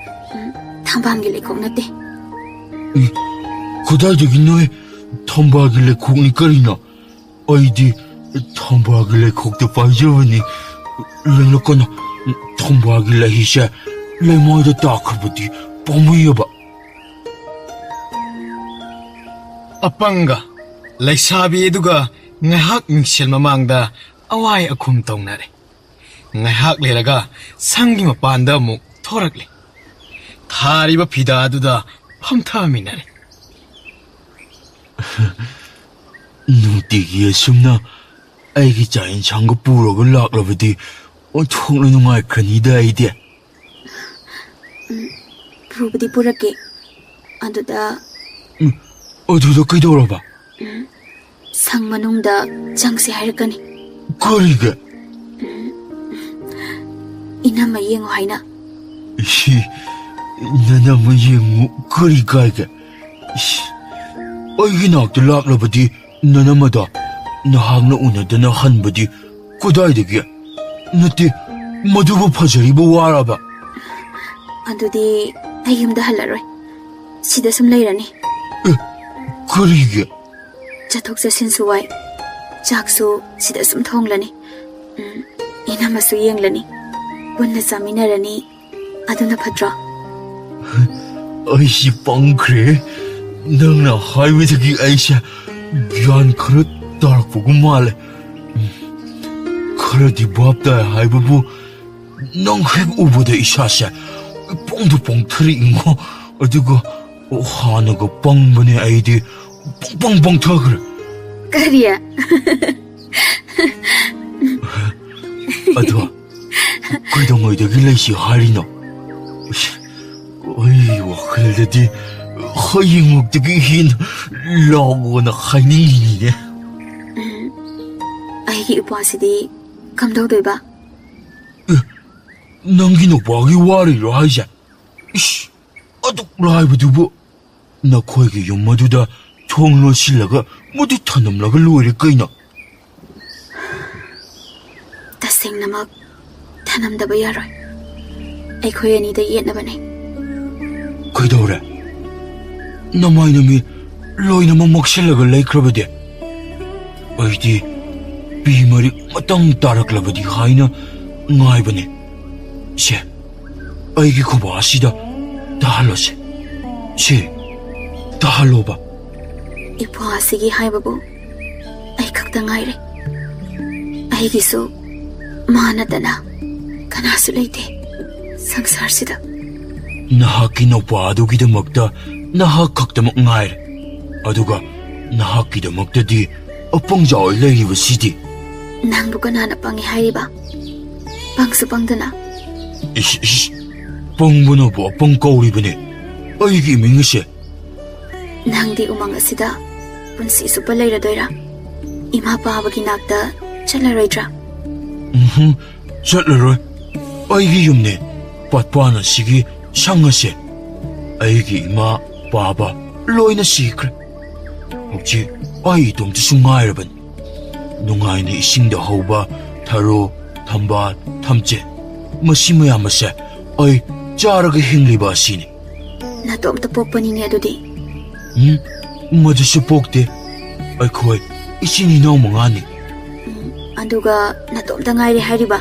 ꯎꯝ, ꯊꯝꯕꯥꯜꯒꯤ ꯂꯩꯈꯣꯛ ꯅꯠꯇꯦ꯫ ꯎꯝ, ꯀꯗꯥꯏꯗꯒꯤꯅꯣꯍꯦ? ꯊꯝꯕꯥꯜꯒꯤ ꯂꯩꯈꯣꯛꯅꯤ ꯀꯔꯤꯅꯣ? ꯑꯩꯗꯤ ꯊꯝꯕꯥꯜꯒꯤ ꯂꯩꯈꯣꯛꯇ ꯄꯥꯏꯖꯕꯅꯤ꯫ ꯂꯦꯡꯂꯛꯀꯅꯨ꯫ ꯊꯝꯕꯥꯜꯒꯤ ꯂꯩꯁꯦ ꯂꯩꯃꯥꯏꯗ ꯇꯥꯈ꯭ꯔꯕꯗꯤ ꯄꯥꯝꯃꯨꯏꯌꯦꯕ꯫ ꯑꯄꯪꯒ ꯂꯩꯁꯥꯕꯤ ꯑꯗꯨꯒ ꯉꯥꯏꯍꯥꯛ ꯃꯤꯡꯁꯦꯜ ꯃꯃꯥꯡꯗ ꯑꯋꯥꯏ ꯑꯈꯨꯝ ꯇꯧꯅꯔꯦ꯫ ꯉꯥꯏꯍꯥꯛ ꯂꯩꯔꯒ ꯁꯪꯒꯤ ꯃꯄꯥꯟꯗ ꯑꯃꯨꯛ ꯊꯣꯔꯛꯂꯦ꯫ ꯊꯥꯔꯤꯕ ꯐꯤꯗꯥ ꯑꯗꯨꯗ ꯐꯝꯊꯃꯤꯟꯅꯔꯦ꯫ ꯅꯨꯡꯇꯤꯒꯤ ꯑꯁꯨꯝꯅ ꯑꯩꯒꯤ ꯆꯥꯛ ꯌꯦꯟꯁꯥꯡꯒ ꯄꯨꯔꯒ ꯂꯥꯛꯂꯕꯗꯤ ꯑꯣꯟꯊꯣꯛꯅ ꯅꯨꯡꯉꯥꯏꯈ꯭ꯔꯅꯤꯗ ꯑꯩꯗꯤ꯫ ꯎꯝ, ꯄꯨꯕꯨꯗꯤ ꯄꯨꯔꯛꯀꯦ꯫ ꯑꯗꯨꯗ ꯎꯝ, ꯑꯗꯨꯗ ꯀꯩꯗꯧꯔꯕ? ꯎꯝ, ꯁꯪ ꯃꯅꯨꯡꯗ ꯆꯪꯁꯦ ꯍꯥꯏꯔꯛꯀꯅꯤ꯫ ꯀꯔꯤꯒꯤ? ꯎꯝ, ꯏꯅꯝꯃ ꯌꯦꯡꯉꯨ ꯍꯥꯏꯅ꯫ ꯏꯁ, ꯅꯅꯝꯃ ꯌꯦꯡꯉꯨ ꯀꯔꯤ ꯀꯥꯏꯒꯦ? ꯏꯁ, ꯑꯩꯒꯤ ꯅꯥꯛꯇ ꯂꯥꯛꯂꯕꯗꯤ ꯅꯅꯝꯃꯗꯣ ꯅꯍꯥꯛꯅ ꯎꯅꯗꯅ ꯍꯟꯕꯗꯤ ꯀꯗꯥꯏꯗꯒꯤ? ꯅꯠꯇꯦ, ꯃꯗꯨꯕꯨ ꯐꯖꯔꯤꯕ ꯋꯥꯔꯕ? ꯑꯗꯨꯗꯤ ꯑꯩ ꯌꯨꯝꯗ ꯍꯜꯂꯔꯣꯏ, ꯁꯤꯗ ꯁꯨꯝ ꯂꯩꯔꯅꯤ꯫ ꯑꯦ, ꯀꯔꯤꯒꯤ? ꯆꯠꯊꯣꯛ ꯆꯠꯁꯤꯟꯁꯨ ꯋꯥꯏ, ꯆꯥꯛꯁꯨ ꯁꯤꯗ ꯁꯨꯝ ꯊꯣꯡꯂꯅꯤ꯫ ꯎꯝ, ꯏꯅꯝꯃꯁꯨ ꯌꯦꯡꯂꯅꯤ, ꯄꯨꯟꯅ ꯆꯥꯃꯤꯟꯅꯔꯅꯤ꯫ ꯑꯗꯨꯅ ꯐꯠꯇ꯭ꯔꯣ? ꯑꯩꯁꯤ ꯄꯪꯈ꯭ꯔꯦ꯫ ꯅꯪꯅ ꯍꯥꯏꯕꯗꯒꯤ ꯑꯩꯁꯦ ꯒ꯭ꯌꯥꯟ ꯈꯔ ꯇꯥꯔꯛꯄꯒꯨꯝ ꯃꯥꯜꯂꯦ꯫ ꯈꯔꯗꯤ ꯚꯥꯞ ꯇꯥꯏ ꯍꯥꯏꯕꯕꯨ, ꯅꯪ ꯍꯦꯛ ꯎꯕꯗ ꯏꯁꯥꯁꯦ ꯄꯣꯡꯗ ꯄꯣꯡꯊꯔꯛꯏꯉꯣ꯫ ꯑꯗꯨꯒ ꯍꯥꯟꯅꯒ ꯄꯪꯕꯅꯦ ꯑꯩꯗꯤ꯫ ꯄꯪ ꯄꯪ ꯄꯪꯊꯈ꯭ꯔꯦ꯫ ꯀꯔꯤ? ꯑꯗꯣ ꯀꯩꯗꯧꯉꯩꯗꯒꯤ ꯂꯩꯁꯤ ꯍꯥꯏꯔꯤꯅꯣ? ꯏꯁ, ꯑꯩ ꯋꯥꯈꯜꯗꯗꯤ ꯍꯌꯦꯡꯃꯛꯇꯒꯤ ꯍꯦꯟꯅ ꯂꯥꯛꯑꯣꯅ ꯍꯥꯏꯅꯤꯡꯉꯤꯅꯤꯅꯦ꯫ ꯎꯝ, ꯑꯩꯒꯤ ꯏꯄ꯭ꯋꯥꯁꯤꯗꯤ ꯀꯝꯗꯧꯗꯣꯏꯕ? ꯑꯦ, ꯅꯪꯒꯤ ꯅꯨꯄꯥꯒꯤ ꯋꯥꯔꯤꯔꯣ ꯍꯥꯏꯁꯦ? ꯏꯁ, ꯑꯗꯨꯛ ꯂꯥꯏꯕꯗꯨꯕꯨ꯫ ꯅꯈꯣꯏꯒꯤ ꯌꯨꯝ ꯑꯗꯨꯗ ꯊꯣꯡ ꯂꯣꯟꯁꯤꯜꯂꯒ ꯃꯗꯨ ꯊꯅꯝꯂꯒ ꯂꯣꯏꯔꯦ ꯀꯩꯅꯣ꯫ ꯇꯁꯦꯡꯅꯃꯛ ꯊꯅꯝꯗꯕ ꯌꯥꯔꯣꯏ꯫ ꯑꯩꯈꯣꯏ ꯑꯅꯤꯗ ꯌꯦꯠꯅꯕꯅꯦ꯫ ꯀꯩꯗꯧꯔꯦ? ꯅꯃꯥꯏ ꯅꯃꯤꯠ ꯂꯣꯏꯅꯃꯛ ꯃꯛꯁꯤꯜꯂꯒ ꯂꯩꯈ꯭ꯔꯕꯗꯤ? ꯑꯩꯗꯤ ꯄꯤ ꯃꯔꯤꯛ ꯃꯇꯝ ꯇꯥꯔꯛꯂꯕꯗꯤ ꯍꯥꯏꯅ ꯉꯥꯏꯕꯅꯦ꯫ ꯁꯦ, ꯑꯩꯒꯤ ꯈꯨꯕꯥꯛ ꯑꯁꯤꯗ ꯇꯥꯍꯜꯂꯣꯁꯦ꯫ ꯁꯦ, ꯇꯥꯍꯜꯂꯣꯕ꯫ ꯏꯄ꯭ꯋꯥ ꯑꯁꯤꯒꯤ ꯍꯥꯏꯕꯕꯨ ꯑꯩ ꯈꯛꯇ ꯉꯥꯏꯔꯦ꯫ ꯑꯩꯒꯤꯁꯨ ꯃꯥ ꯅꯠꯇꯅ ꯀꯅꯥꯁꯨ ꯂꯩꯇꯦ ꯁꯪꯁꯥꯔꯁꯤꯗ꯫ ꯅꯍꯥꯛꯀꯤ ꯅꯨꯄꯥ ꯑꯗꯨꯒꯤꯗꯃꯛꯇ ꯅꯍꯥꯛ ꯈꯛꯇꯃꯛ ꯉꯥꯏꯔꯦ꯫ ꯑꯗꯨꯒ ꯅꯍꯥꯛꯀꯤꯗꯃꯛꯇꯗꯤ ꯑꯄꯪꯖꯥ ꯑꯣꯏ ꯂꯩꯔꯤꯕꯁꯤꯗꯤ꯫ ꯅꯪꯕꯨ ꯀꯅꯥꯅ ꯄꯪꯉꯤ ꯍꯥꯏꯔꯤꯕ? ꯄꯪꯁꯨ ꯄꯪꯗꯅ꯫ ꯏꯁ, ꯏꯁ, ꯄꯪꯕꯅꯕꯨ ꯑꯄꯪ ꯀꯧꯔꯤꯕꯅꯦ꯫ ꯑꯩꯒꯤ ꯏꯃꯤꯡ ꯑꯁꯦ꯫ ꯅꯪꯗꯤ ꯎꯃꯪ ꯑꯁꯤꯗ ꯄꯨꯟꯁꯤ ꯆꯨꯞꯄ ꯂꯩꯔꯗꯣꯏꯔꯥ? ꯏꯃꯥ ꯄꯥꯕꯒꯤ ꯅꯥꯛꯇ ꯆꯠꯂꯔꯣꯏꯗ꯭ꯔꯥ? ꯎꯝꯍꯨꯝ, ꯆꯠꯂꯔꯣꯏ꯫ ꯑꯩꯒꯤ ꯌꯨꯝꯅꯦ꯫ ꯄꯥꯠꯄꯥꯟ ꯑꯁꯤꯒꯤ ꯁꯪ ꯑꯁꯦ꯫ ꯑꯩꯒꯤ ꯏꯃꯥ, ꯄꯥꯕ ꯂꯣꯏꯅ ꯁꯤꯈ꯭ꯔꯦ꯫ ꯍꯧꯖꯤꯛ ꯑꯩ ꯏꯇꯣꯝꯇꯁꯨ ꯉꯥꯏꯔꯕꯅꯤ꯫ ꯅꯨꯡꯉꯥꯏꯅ ꯏꯁꯤꯡꯗ ꯍꯧꯕ ꯊꯔꯣ, ꯊꯝꯕꯥꯜ, ꯊꯝꯆꯦꯠ, ꯃꯁꯤ ꯃꯌꯥꯝ ꯑꯁꯦ ꯑꯩ ꯆꯥꯔꯒ ꯍꯤꯡꯂꯤꯕ ꯑꯁꯤꯅꯤ꯫ ꯅꯇꯣꯝꯇ ꯄꯣꯛꯄꯅꯤꯅꯦ ꯑꯗꯨꯗꯤ꯫ ꯎꯝ, ꯃꯗꯨꯁꯨ ꯄꯣꯛꯇꯦ꯫ ꯑꯩꯈꯣꯏ ꯏꯆꯤꯟ ꯏꯅꯥꯎ ꯃꯉꯥꯅꯤ꯫ ꯎꯝ, ꯑꯗꯨꯒ ꯅꯇꯣꯝꯇ ꯉꯥꯏꯔꯦ ꯍꯥꯏꯔꯤꯕ?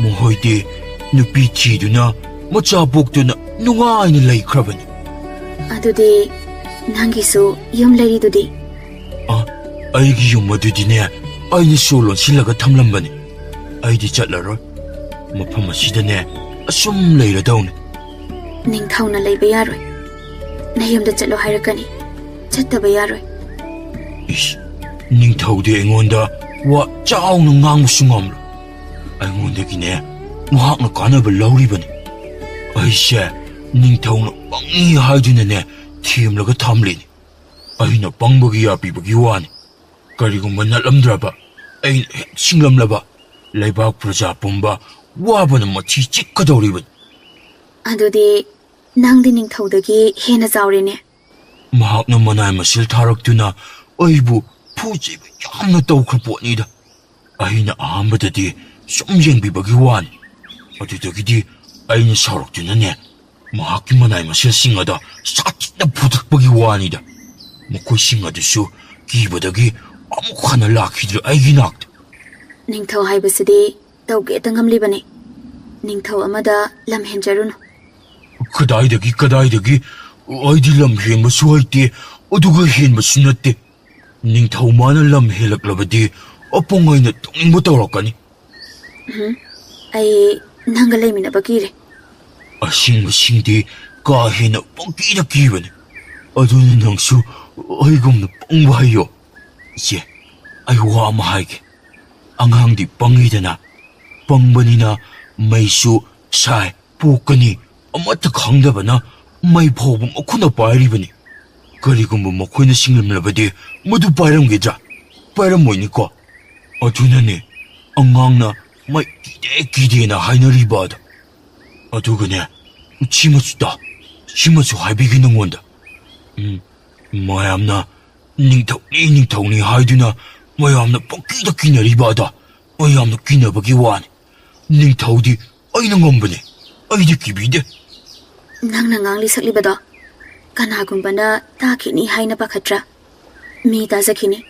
ꯃꯈꯣꯏꯗꯤ ꯅꯨꯄꯤ ꯊꯤꯗꯨꯅ ꯃꯆꯥ ꯄꯣꯛꯇꯨꯅ ꯅꯨꯡꯉꯥꯏꯅ ꯂꯩꯈ꯭ꯔꯕꯅꯤ꯫ ꯑꯗꯨꯗꯤ ꯅꯪꯒꯤꯁꯨ ꯌꯨꯝ ꯂꯩꯔꯤꯗꯨꯗꯤ? ꯑ, ꯑꯩꯒꯤ ꯌꯨꯝ ꯑꯗꯨꯗꯤꯅꯦ, ꯑꯩꯅ ꯁꯣ ꯂꯣꯟꯁꯤꯜꯂꯒ ꯊꯝꯂꯝꯕꯅꯤ꯫ ꯑꯩꯗꯤ ꯆꯠꯂꯔꯣꯏ꯫ ꯃꯐꯝ ꯑꯁꯤꯗꯅꯦ ꯑꯁꯨꯝ ꯂꯩꯔꯗꯧꯅꯤ꯫ ꯅꯤꯡꯊꯧꯅ ꯂꯩꯕ ꯌꯥꯔꯣꯏ꯫ ꯅꯌꯨꯝꯗ ꯆꯠꯂꯣ ꯍꯥꯏꯔꯛꯀꯅꯤ꯫ ꯆꯠꯇꯕ ꯌꯥꯔꯣꯏ꯫ ꯏꯁ, ꯅꯤꯡꯊꯧꯗꯤ ꯑꯩꯉꯣꯟꯗ ꯋꯥ ꯆꯥꯎꯅ ꯉꯥꯡꯕꯁꯨ ꯉꯝꯂꯣꯏ꯫ ꯑꯩꯉꯣꯟꯗꯒꯤꯅꯦ ꯃꯍꯥꯛꯅ ꯀꯥꯟꯅꯕ ꯂꯧꯔꯤꯕꯅꯤ꯫ ꯑꯩꯁꯦ ꯅꯤꯡꯊꯧꯅ ꯄꯪꯉꯤ ꯍꯥꯏꯗꯨꯅꯅꯦ ꯊꯦꯝꯂꯒ ꯊꯝꯂꯤꯅꯤ꯫ ꯑꯩꯅ ꯄꯪꯕꯒꯤ ꯌꯥꯕꯤꯕꯒꯤ ꯋꯥꯅꯤ꯫ ꯀꯔꯤꯒꯨꯝꯕ ꯅꯠꯂꯝꯗ꯭ꯔꯕ, ꯑꯩꯅ ꯍꯦꯛ ꯁꯤꯡꯂꯝꯂꯕ, ꯂꯩꯕꯥꯛ ꯄ꯭ꯔꯖꯥ ꯄꯨꯝꯕ ꯋꯥꯕꯅ ꯃꯊꯤ ꯆꯤꯛꯀꯗꯧꯔꯤꯕꯅꯤ꯫ ꯑꯗꯨꯗꯤ ꯅꯪꯗꯤ ꯅꯤꯡꯊꯧꯗꯒꯤ ꯍꯦꯟꯅ ꯆꯥꯎꯔꯦꯅꯦ꯫ ꯃꯍꯥꯛꯅ ꯃꯅꯥꯏ ꯃꯁꯤꯜ ꯊꯥꯔꯛꯇꯨꯅ ꯑꯩꯕꯨ ꯐꯨ ꯆꯩꯕ ꯌꯥꯝꯅ ꯇꯧꯈ꯭ꯔ ꯄꯣꯠꯅꯤꯗ꯫ ꯑꯩꯅ ꯑꯍꯥꯟꯕꯗꯗꯤ ꯁꯨꯝ ꯌꯦꯡꯕꯤꯕꯒꯤ ꯋꯥꯅꯤ꯫ ꯑꯗꯨꯗꯒꯤꯗꯤ ꯑꯩꯅ ꯁꯥꯎꯔꯛꯇꯨꯅꯅꯦ, ꯃꯍꯥꯛꯀꯤ ꯃꯅꯥꯏ ꯃꯁꯤꯜꯁꯤꯡ ꯑꯗꯣ ꯁꯥꯊꯤꯅ ꯐꯨꯗꯠꯄꯒꯤ ꯋꯥꯅꯤꯗ꯫ ꯃꯈꯣꯏꯁꯤꯡ ꯑꯗꯨꯁꯨ ꯀꯤꯕꯗꯒꯤ ꯑꯃꯨꯛ ꯍꯟꯅ ꯂꯥꯛꯈꯤꯗ꯭ꯔꯦ ꯑꯩꯒꯤ ꯅꯥꯛꯇ꯫ ꯅꯤꯡꯊꯧ ꯍꯥꯏꯕꯁꯤꯗꯤ ꯇꯧꯒꯦꯇ ꯉꯝꯂꯤꯕꯅꯤ꯫ ꯅꯤꯡꯊꯧ ꯑꯃꯗ ꯂꯝ ꯍꯦꯟꯖꯔꯨꯅꯨ꯫ ꯀꯗꯥꯏꯗꯒꯤ, ꯀꯗꯥꯏꯗꯒꯤ? ꯑꯩꯗꯤ ꯂꯝ ꯍꯦꯟꯕꯁꯨ ꯍꯩꯇꯦ, ꯑꯗꯨꯒ ꯍꯦꯟꯕꯁꯨ ꯅꯠꯇꯦ꯫ ꯅꯤꯡꯊꯧ ꯃꯥꯅ ꯂꯝ ꯍꯦꯜꯂꯛꯂꯕꯗꯤ ꯑꯄꯪ ꯑꯩꯅ ꯇꯧꯅꯤꯡꯕ ꯇꯧꯔꯛꯀꯅꯤ꯫ ꯎꯝ, ꯑꯩ ꯅꯪꯒ ꯂꯩꯃꯤꯟꯅꯕ ꯀꯤꯔꯦ꯫ ꯑꯁꯤꯡꯕꯁꯤꯡꯗꯤ ꯀꯥ ꯍꯦꯟꯅ ꯄꯪꯀꯤꯗ ꯀꯤꯕꯅꯤ꯫ ꯑꯗꯨꯅ ꯅꯪꯁꯨ ꯑꯩꯒꯨꯝꯅ ꯄꯪꯕ ꯍꯩꯌꯣ꯫ ꯏꯆꯦ, ꯑꯩ ꯋꯥ ꯑꯃ ꯍꯥꯏꯒꯦ꯫ ꯑꯉꯥꯡꯗꯤ ꯄꯪꯉꯤꯗꯅ, ꯄꯪꯕꯅꯤꯅ ꯃꯩꯁꯨ ꯁꯥꯏ, ꯄꯣꯛꯀꯅꯤ, ꯑꯃꯠꯇ ꯈꯪꯗꯕꯅ ꯃꯩ ꯐꯥꯎꯕ ꯃꯈꯨꯠꯅ ꯄꯥꯏꯔꯤꯕꯅꯤ꯫ ꯀꯔꯤꯒꯨꯝꯕ ꯃꯈꯣꯏꯅ ꯁꯤꯡꯂꯝꯂꯕꯗꯤ ꯃꯗꯨ ꯄꯥꯏꯔꯝꯒꯗ꯭ꯔꯥ? ꯄꯥꯏꯔꯝꯃꯣꯏꯅꯤꯀꯣ? ꯑꯗꯨꯅꯅꯦ ꯑꯉꯥꯡꯅ ꯃꯩ ꯀꯤꯗꯦ ꯀꯤꯗꯦꯅ ꯍꯥꯏꯅꯔꯤꯕ ꯑꯗꯣ꯫ ꯑꯗꯨꯒꯅꯦ, ꯁꯤꯃꯁꯨ ꯇꯥ, ꯁꯤꯃꯁꯨ ꯍꯥꯏꯕꯤꯒꯦ ꯅꯉꯣꯟꯗ꯫ ꯎꯝ, ꯃꯌꯥꯝꯅ ꯅꯤꯡꯊꯧꯅꯤ, ꯅꯤꯡꯊꯧꯅꯤ ꯍꯥꯏꯗꯨꯅ ꯃꯌꯥꯝꯅ ꯄꯪꯀꯤꯗ ꯀꯤꯅꯔꯤꯕ ꯑꯗꯣ, ꯃꯌꯥꯝꯅ ꯀꯤꯅꯕꯒꯤ ꯋꯥꯅꯤ꯫ ꯅꯤꯡꯊꯧꯗꯤ ꯑꯩꯅ ꯉꯝꯕꯅꯦ, ꯑꯩꯗꯤ ꯀꯤꯕꯤꯗꯦ꯫ ꯅꯪꯅ ꯉꯥꯡꯂꯤ ꯁꯛꯂꯤꯕꯗꯣ ꯀꯅꯥꯒꯨꯝꯕꯅ ꯇꯥꯈꯤꯅꯤ ꯍꯥꯏꯅ ꯄꯥꯈꯠꯇ꯭ꯔꯥ? ꯃꯤ ꯇꯥꯖꯈꯤꯅꯤ꯫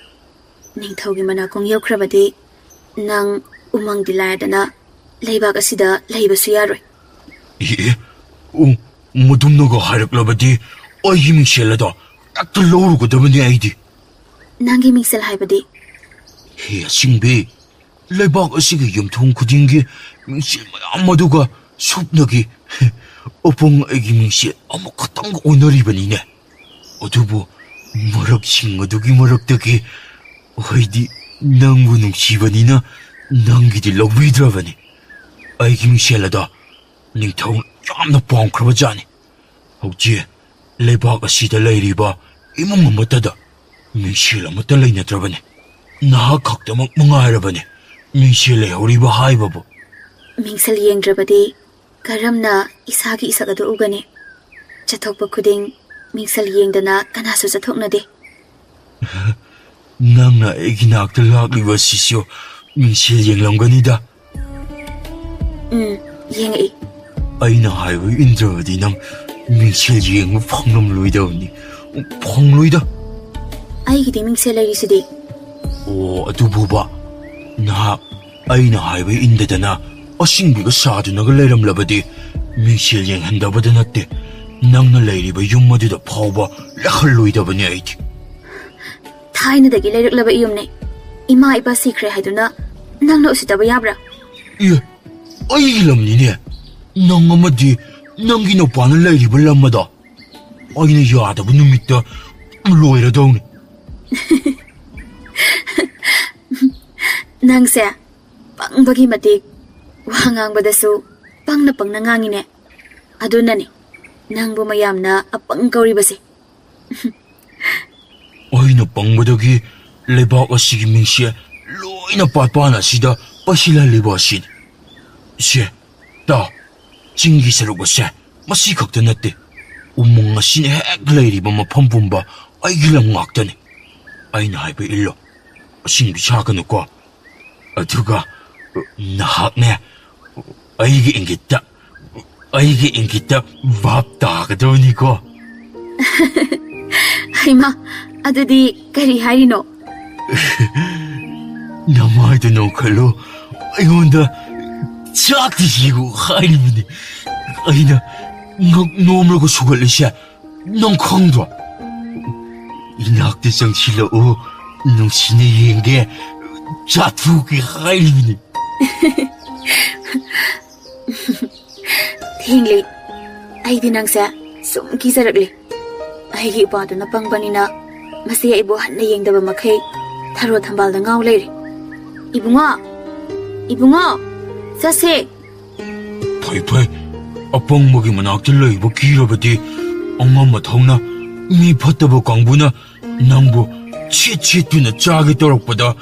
ꯅꯤꯡꯊꯧꯒꯤ ꯃꯅꯥꯀꯣꯡ ꯌꯧꯈ꯭ꯔꯕꯗꯤ ꯅꯪ ꯎꯃꯪꯗꯤ ꯂꯥꯏꯔꯗꯅ ꯂꯩꯕꯥꯛ ꯑꯁꯤꯗ ꯂꯩꯕꯁꯨ ꯌꯥꯔꯣꯏ꯫ ꯑꯦ, ꯑꯣ, ꯃꯗꯨꯝꯅꯒ ꯍꯥꯏꯔꯛꯂꯕꯗꯤ ꯑꯩꯒꯤ ꯃꯤꯡꯁꯦꯜ ꯑꯗꯣ ꯍꯦꯛꯇ ꯂꯧꯔꯨꯒꯗꯕꯅꯤ ꯑꯩꯗꯤ꯫ ꯅꯪꯒꯤ ꯃꯤꯡꯁꯦꯜ ꯍꯥꯏꯕꯗꯤ? ꯍꯦ ꯑꯁꯤꯡꯕꯤ, ꯂꯩꯕꯥꯛ ꯑꯁꯤꯒꯤ ꯌꯨꯝꯊꯣꯡ ꯈꯨꯗꯤꯡꯒꯤ ꯃꯤꯡꯁꯦꯜ ꯃꯌꯥꯝ ꯑꯗꯨꯒ ꯁꯨꯞꯅꯒꯤ ꯑꯄꯪ ꯑꯩꯒꯤ ꯃꯤꯡꯁꯦꯜ ꯑꯃꯈꯛꯇꯪꯒ ꯑꯣꯟꯅꯔꯤꯕꯅꯤꯅꯦ꯫ ꯑꯗꯨꯕꯨ ꯃꯔꯛꯁꯤꯡ ꯑꯗꯨꯒꯤ ꯃꯔꯛꯇꯒꯤ ꯑꯩꯗꯤ ꯅꯪꯕꯨ ꯅꯨꯡꯁꯤꯕꯅꯤꯅ ꯅꯪꯒꯤꯗꯤ ꯂꯧꯕꯤꯗ꯭ꯔꯕꯅꯤ꯫ ꯑꯩꯒꯤ ꯃꯤꯡꯁꯦꯜ ꯑꯗꯣ ꯅꯤꯡꯊꯧ ꯌꯥꯝꯅ ꯄꯥꯝꯈ꯭ꯔꯕ ꯖꯥꯠꯅꯤ꯫ ꯍꯧꯖꯤꯛ ꯂꯩꯕꯥꯛ ꯑꯁꯤꯗ ꯂꯩꯔꯤꯕ ꯏꯃꯨꯡ ꯑꯃꯠꯇꯗ ꯃꯤꯡꯁꯦꯜ ꯑꯃꯠꯇ ꯂꯩꯅꯗ꯭ꯔꯕꯅꯤ꯫ ꯅꯍꯥꯛ ꯈꯛꯇꯃꯛ ꯃꯉꯥꯏꯔꯕꯅꯤ ꯃꯤꯡꯁꯦꯜ ꯂꯩꯍꯧꯔꯤꯕ ꯍꯥꯏꯕꯕꯨ꯫ ꯃꯤꯡꯁꯦꯜ ꯌꯦꯡꯗ꯭ꯔꯕꯗꯤ ꯀꯔꯝꯅ ꯏꯁꯥꯒꯤ ꯏꯁꯛ ꯑꯗꯨ ꯎꯒꯅꯤ? ꯆꯠꯊꯣꯛꯄ ꯈꯨꯗꯤꯡ ꯃꯤꯡꯁꯦꯜ ꯌꯦꯡꯗꯅ ꯀꯅꯥꯁꯨ ꯆꯠꯊꯣꯛꯅꯗꯦ꯫ ꯅꯪꯅ ꯑꯩꯒꯤ ꯅꯥꯛꯇ ꯂꯥꯛꯂꯤꯕ ꯑꯁꯤꯁꯨ ꯃꯤꯡꯁꯦꯜ ꯌꯦꯡꯂꯝꯒꯅꯤꯗ꯫ ꯎꯝ, ꯌꯦꯡꯉꯛꯏ꯫ ꯑꯩꯅ ꯍꯥꯏꯕ ꯏꯟꯗ꯭ꯔꯕꯗꯤ ꯅꯪ ꯃꯤꯡꯁꯦꯜ ꯌꯦꯡꯕ ꯐꯪꯂꯝꯂꯣꯏꯗꯕꯅꯤ꯫ ꯐꯪꯂꯣꯏꯗ꯫ ꯑꯩꯒꯤꯗꯤ ꯃꯤꯡꯁꯦꯜ ꯂꯩꯔꯤꯁꯤꯗꯤ꯫ ꯑꯣ, ꯑꯗꯨꯕꯨꯕ, ꯅꯍꯥꯛ ꯑꯩꯅ ꯍꯥꯏꯕ ꯏꯟꯗꯗꯅ ꯑꯁꯤꯡꯕꯤꯒ ꯁꯥꯗꯨꯅꯒ ꯂꯩꯔꯝꯂꯕꯗꯤ ꯃꯤꯡꯁꯦꯜ ꯌꯦꯡꯍꯟꯗꯕꯗ ꯅꯠꯇꯦ, ꯅꯪꯅ ꯂꯩꯔꯤꯕ ꯌꯨꯝ ꯑꯗꯨꯗ ꯐꯥꯎꯕ ꯂꯥꯛꯍꯜꯂꯣꯏꯗꯕꯅꯤ ꯑꯩꯗꯤ꯫ ꯊꯥꯏꯅꯗꯒꯤ ꯂꯩꯔꯛꯂꯕ ꯌꯨꯝꯅꯦ꯫ ꯏꯃꯥ ꯏꯄꯥ ꯁꯤꯈ꯭ꯔꯦ ꯍꯥꯏꯗꯨꯅ ꯅꯪꯅ ꯎꯁꯤꯠꯇꯕ ꯌꯥꯕ꯭ꯔꯥ? ꯑꯦ, ꯑꯩꯒꯤ ꯂꯝꯅꯤꯅꯦ꯫ ꯅꯪ ꯑꯃꯗꯤ ꯅꯪꯒꯤ ꯅꯨꯄꯥꯅ ꯂꯩꯔꯤꯕ ꯂꯝ ꯑꯗꯣ ꯑꯩꯅ ꯌꯥꯗꯕ ꯅꯨꯃꯤꯠꯇ ꯂꯣꯏꯔꯗꯧꯅꯤ꯫ ꯅꯪꯁꯦ ꯄꯪꯕꯒꯤ ꯃꯇꯤꯛ ꯋꯥ ꯉꯥꯡꯕꯗꯁꯨ ꯄꯪꯅ ꯄꯪꯅ ꯉꯥꯡꯉꯤꯅꯦ꯫ ꯑꯗꯨꯅꯅꯦ ꯅꯪꯕꯨ ꯃꯌꯥꯝꯅ ꯑꯄꯪ ꯀꯧꯔꯤꯕꯁꯦ꯫ ꯑꯩꯅ ꯄꯪꯕꯗꯒꯤ ꯂꯩꯕꯥꯛ ꯑꯁꯤꯒꯤ ꯃꯤꯡꯁꯦꯜ ꯂꯣꯏꯅ ꯄꯥꯠꯄꯥꯟ ꯑꯁꯤꯗ ꯑꯁꯤ ꯂꯥꯏꯂꯩꯕꯥꯛ ꯑꯁꯤꯅꯤ꯫ ꯁꯦ, ꯇꯥꯎ, ꯆꯤꯡꯒꯤ ꯁꯔꯨꯛ ꯑꯁꯦ ꯃꯁꯤ ꯈꯛꯇ ꯅꯠꯇꯦ꯫ ꯎꯃꯪ ꯑꯁꯤꯅ ꯍꯦꯛ ꯂꯩꯔꯤꯕ ꯃꯐꯝ ꯄꯨꯝꯕ ꯑꯩꯒꯤ ꯂꯝ ꯉꯥꯛꯇꯅꯤ꯫ ꯑꯩꯅ ꯍꯥꯏꯕ ꯏꯜꯂꯣ, ꯑꯁꯤꯡꯕꯤ ꯁꯥꯒꯅꯨꯀꯣ꯫ ꯑꯗꯨꯒ ꯅꯍꯥꯛꯅꯦ, ꯑꯩꯒꯤ ꯏꯪꯒꯤꯠꯇ, ꯑꯩꯒꯤ ꯏꯪꯒꯤꯠꯇ ꯚꯥꯞ ꯇꯥꯒꯗꯕꯅꯤꯀꯣ꯫ ꯍꯩꯃꯥ, ꯑꯗꯨꯗꯤ ꯀꯔꯤ ꯍꯥꯏꯔꯤꯅꯣ? ꯅꯃꯥꯏꯗꯨ ꯅꯣꯡꯈꯠꯂꯨ, ꯑꯩꯉꯣꯟꯗ ꯆꯥꯛꯇꯤ ꯌꯦꯡꯉꯨ ꯍꯥꯏꯔꯤꯕꯅꯤ꯫ ꯑꯩꯅ ꯉꯛ ꯅꯣꯝꯂꯒ ꯁꯨꯒꯠꯂꯤꯁꯦ ꯅꯪ ꯈꯪꯗ꯭ꯔꯣ? ꯏꯅꯥꯛꯇ ꯆꯪꯁꯤꯜꯂꯛꯎ, ꯅꯨꯡꯁꯤꯅ ꯌꯦꯡꯒꯦ, ꯆꯥꯊꯣꯛꯀꯦ ꯍꯥꯏꯔꯤꯕꯅꯤ꯫ ꯊꯦꯡꯂꯦ꯫ ꯑꯩꯗꯤ ꯅꯪꯁꯦ ꯁꯨꯝ ꯀꯤꯖꯔꯛꯂꯦ꯫ ꯑꯩꯒꯤ ꯏꯄꯥꯗꯨꯅ ꯄꯪꯕꯅꯤꯅ ꯃꯁꯤ ꯑꯩꯕꯨ ꯍꯟꯅ ꯌꯦꯡꯗꯕ ꯃꯈꯩ ꯊꯔꯣ ꯊꯝꯕꯥꯜꯗ ꯉꯥꯎ ꯂꯩꯔꯦ꯫ ꯏꯕꯨꯡꯉꯣ! ꯏꯕꯨꯡꯉꯣ! ꯆꯠꯁꯦ! ꯐꯩ ꯐꯩ, ꯑꯄꯪꯕꯒꯤ ꯃꯅꯥꯛꯇ ꯂꯩꯕ ꯀꯤꯔꯕꯗꯤ ꯑꯉꯝ ꯑꯊꯧꯅ ꯃꯤ ꯐꯠꯇꯕ ꯀꯥꯡꯕꯨꯅ ꯅꯪꯕꯨ ꯁꯦꯠ ꯁꯦꯠꯇꯨꯅ ꯆꯥꯒꯦ ꯇꯧꯔꯛꯄꯗ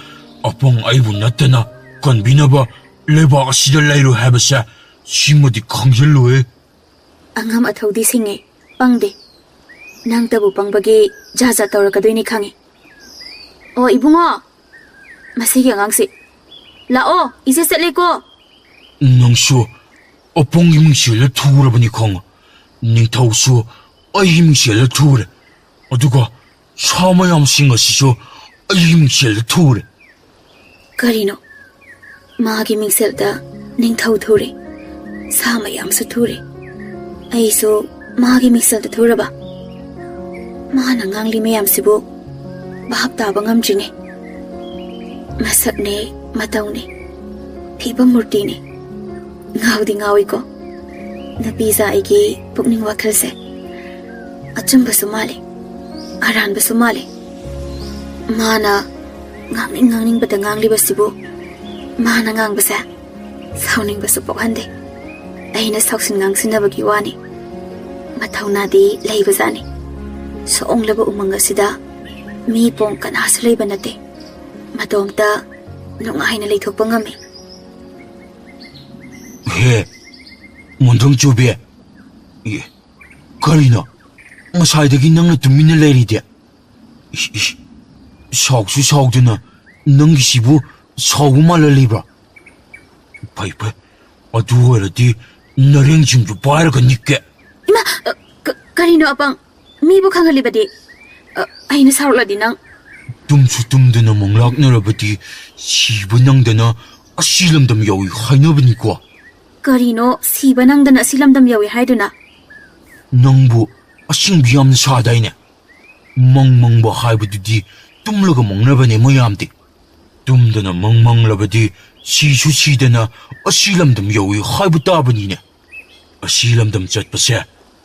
ꯑꯄꯪ ꯑꯩꯕꯨ ꯅꯠꯇꯅ ꯀꯟꯕꯤꯅꯕ ꯂꯩꯕꯥꯛ ꯑꯁꯤꯗ ꯂꯩꯔꯣꯏ ꯍꯥꯏꯕꯁꯦ ꯁꯤꯃꯗꯤ ꯈꯪꯖꯤꯜꯂꯨꯍꯦ꯫ ꯑꯉꯝ ꯑꯊꯧꯗꯤ ꯁꯤꯡꯉꯦ, ꯄꯪꯗꯦ꯫ ꯅꯪꯇꯕꯨ ꯄꯪꯕꯒꯤ ꯖꯥꯠ ꯖꯥꯠ ꯇꯧꯔꯛꯀꯗꯣꯏꯅꯤ ꯈꯪꯉꯤ꯫ ꯑꯣ ꯏꯕꯨꯡꯉꯣ, ꯃꯁꯤꯒꯤ ꯑꯉꯥꯡꯁꯤ꯫ ꯂꯥꯛꯑꯣ, ꯏꯆꯦ ꯆꯠꯂꯦꯀꯣ꯫ ꯅꯪꯁꯨ ꯑꯄꯪꯒꯤ ꯃꯤꯡꯁꯦꯜꯗ ꯊꯨꯔꯕꯅꯤ ꯈꯪꯉꯨ꯫ ꯅꯤꯡꯊꯧꯁꯨ ꯑꯩꯒꯤ ꯃꯤꯡꯁꯦꯜꯗ ꯊꯨꯔꯦ꯫ ꯑꯗꯨꯒ ꯁꯥ ꯃꯌꯥꯝꯁꯤꯡ ꯑꯁꯤꯁꯨ ꯑꯩꯒꯤ ꯃꯤꯡꯁꯦꯜꯗ ꯊꯨꯔꯦ꯫ ꯀꯔꯤꯅꯣ? ꯃꯥꯒꯤ ꯃꯤꯡꯁꯦꯜꯗ ꯅꯤꯡꯊꯧ ꯊꯨꯔꯦ, ꯁꯥ ꯃꯌꯥꯝꯁꯨ ꯊꯨꯔꯦ, ꯑꯩꯁꯨ ꯃꯥꯒꯤ ꯃꯤꯡꯁꯦꯜꯗ ꯊꯨꯔꯕ? ꯃꯥꯅ ꯉꯥꯡꯂꯤ ꯃꯌꯥꯝꯁꯤꯕꯨ ꯚꯥꯞ ꯇꯥꯕ ꯉꯝꯗ꯭ꯔꯤꯅꯦ꯫ ꯃꯁꯛꯅꯦ, ꯃꯇꯧꯅꯦ, ꯐꯤꯕꯝ ꯃꯨꯔꯇꯤꯅꯦ꯫ ꯉꯥꯎꯗꯤ ꯉꯥꯎꯏꯀꯣ ꯅꯨꯄꯤꯖꯥ ꯑꯩꯒꯤ ꯄꯨꯛꯅꯤꯡ ꯋꯥꯈꯜꯁꯦ꯫ ꯑꯆꯨꯝꯕꯁꯨ ꯃꯥꯜꯂꯤ, ꯑꯔꯥꯟꯕꯁꯨ ꯃꯥꯜꯂꯤ꯫ ꯃꯥꯅ ꯉꯥꯡꯅꯤꯡ ꯉꯥꯡꯅꯤꯡꯕꯗ ꯉꯥꯡꯂꯤꯕꯁꯤꯕꯨ, ꯃꯥꯅ ꯉꯥꯡꯕꯁꯦ ꯁꯥꯎꯅꯤꯡꯕꯁꯨ ꯄꯣꯛꯍꯟꯗꯦ꯫ ꯑꯩꯅ ꯁꯥꯎꯁꯤꯟ ꯉꯥꯡꯁꯤꯟꯅꯕꯒꯤ ꯋꯥꯅꯤ꯫ ꯃꯊꯧꯅꯥꯗꯤ ꯂꯩꯕꯖꯥꯠꯅꯤ꯫ ꯁꯣꯡꯂꯕ ꯎꯃꯪ ꯑꯁꯤꯗ ꯃꯤ ꯄꯣꯡ ꯀꯅꯥꯁꯨ ꯂꯩꯕ ꯅꯠꯇꯦ꯫ ꯃꯇꯣꯝꯇ ꯅꯨꯡꯉꯥꯏꯅ ꯂꯩꯊꯣꯛꯄ ꯉꯝꯃꯤ꯫ ꯍꯦ, ꯃꯣꯟꯊꯪ ꯆꯨꯕꯤ꯫ ꯑꯦ, ꯀꯔꯤꯅꯣ? ꯉꯁꯥꯏꯗꯒꯤ ꯅꯪꯅ ꯇꯨꯃꯤꯟꯅ ꯂꯩꯔꯤꯗꯤ? ꯏꯁ, ꯏꯁ, ꯁꯥꯎꯁꯨ ꯁꯥꯎꯗꯅ ꯅꯪꯒꯤꯁꯤꯕꯨ ꯁꯥꯎꯕ ꯃꯥꯜꯍꯜꯂꯤꯕ꯭ꯔꯥ? ꯐꯩ, ꯐꯩ꯫ ꯑꯗꯨ ꯑꯣꯏꯔꯗꯤ ꯅꯔꯦꯡꯁꯤꯡꯗꯨ ꯄꯥꯏꯔꯒ ꯅꯤꯛꯀꯦ꯫ ꯏꯃꯥ, ꯑ, ꯀ-, ꯀꯔꯤꯅꯣ ꯑꯄꯪ? ꯃꯤꯕꯨ ꯈꯪꯍꯜꯂꯤꯕꯗꯤ? ꯑ, ꯑꯩꯅ ꯁꯥꯎꯔꯛꯂꯗꯤ ꯅꯪ? ꯇꯨꯝꯁꯨ ꯇꯨꯝꯗꯅ ꯃꯪꯂꯥꯛꯅꯔꯕꯗꯤ ꯁꯤꯕ ꯅꯪꯗꯅ ꯑꯁꯤ ꯂꯝꯗꯝ ꯌꯧꯏ ꯍꯥꯏꯅꯕꯅꯤꯀꯣ꯫ ꯀꯔꯤꯅꯣ ꯁꯤꯕ ꯅꯪꯗꯅ ꯑꯁꯤ ꯂꯝꯗꯝ ꯌꯧꯏ ꯍꯥꯏꯗꯨꯅ? ꯅꯪꯕꯨ ꯑꯁꯤꯡꯕꯤ ꯌꯥꯝꯅ ꯁꯥꯗꯥꯏꯅꯦ? ꯃꯪ ꯃꯪꯕ ꯍꯥꯏꯕꯗꯨꯗꯤ ꯇꯨꯝꯂꯒ ꯃꯪꯅꯕꯅꯦ ꯃꯌꯥꯝꯗꯤ꯫ ꯇꯨꯝꯗꯅ ꯃꯪ ꯃꯪꯂꯕꯗꯤ ꯁꯤꯁꯨ ꯁꯤꯗꯅ ꯑꯁꯤ ꯂꯝꯗꯝ ꯌꯧꯏ ꯍꯥꯏꯕ ꯇꯥꯕꯅꯤꯅꯦ꯫ ꯑꯁꯤ ꯂꯝꯗꯝ ꯆꯠꯄꯁꯦ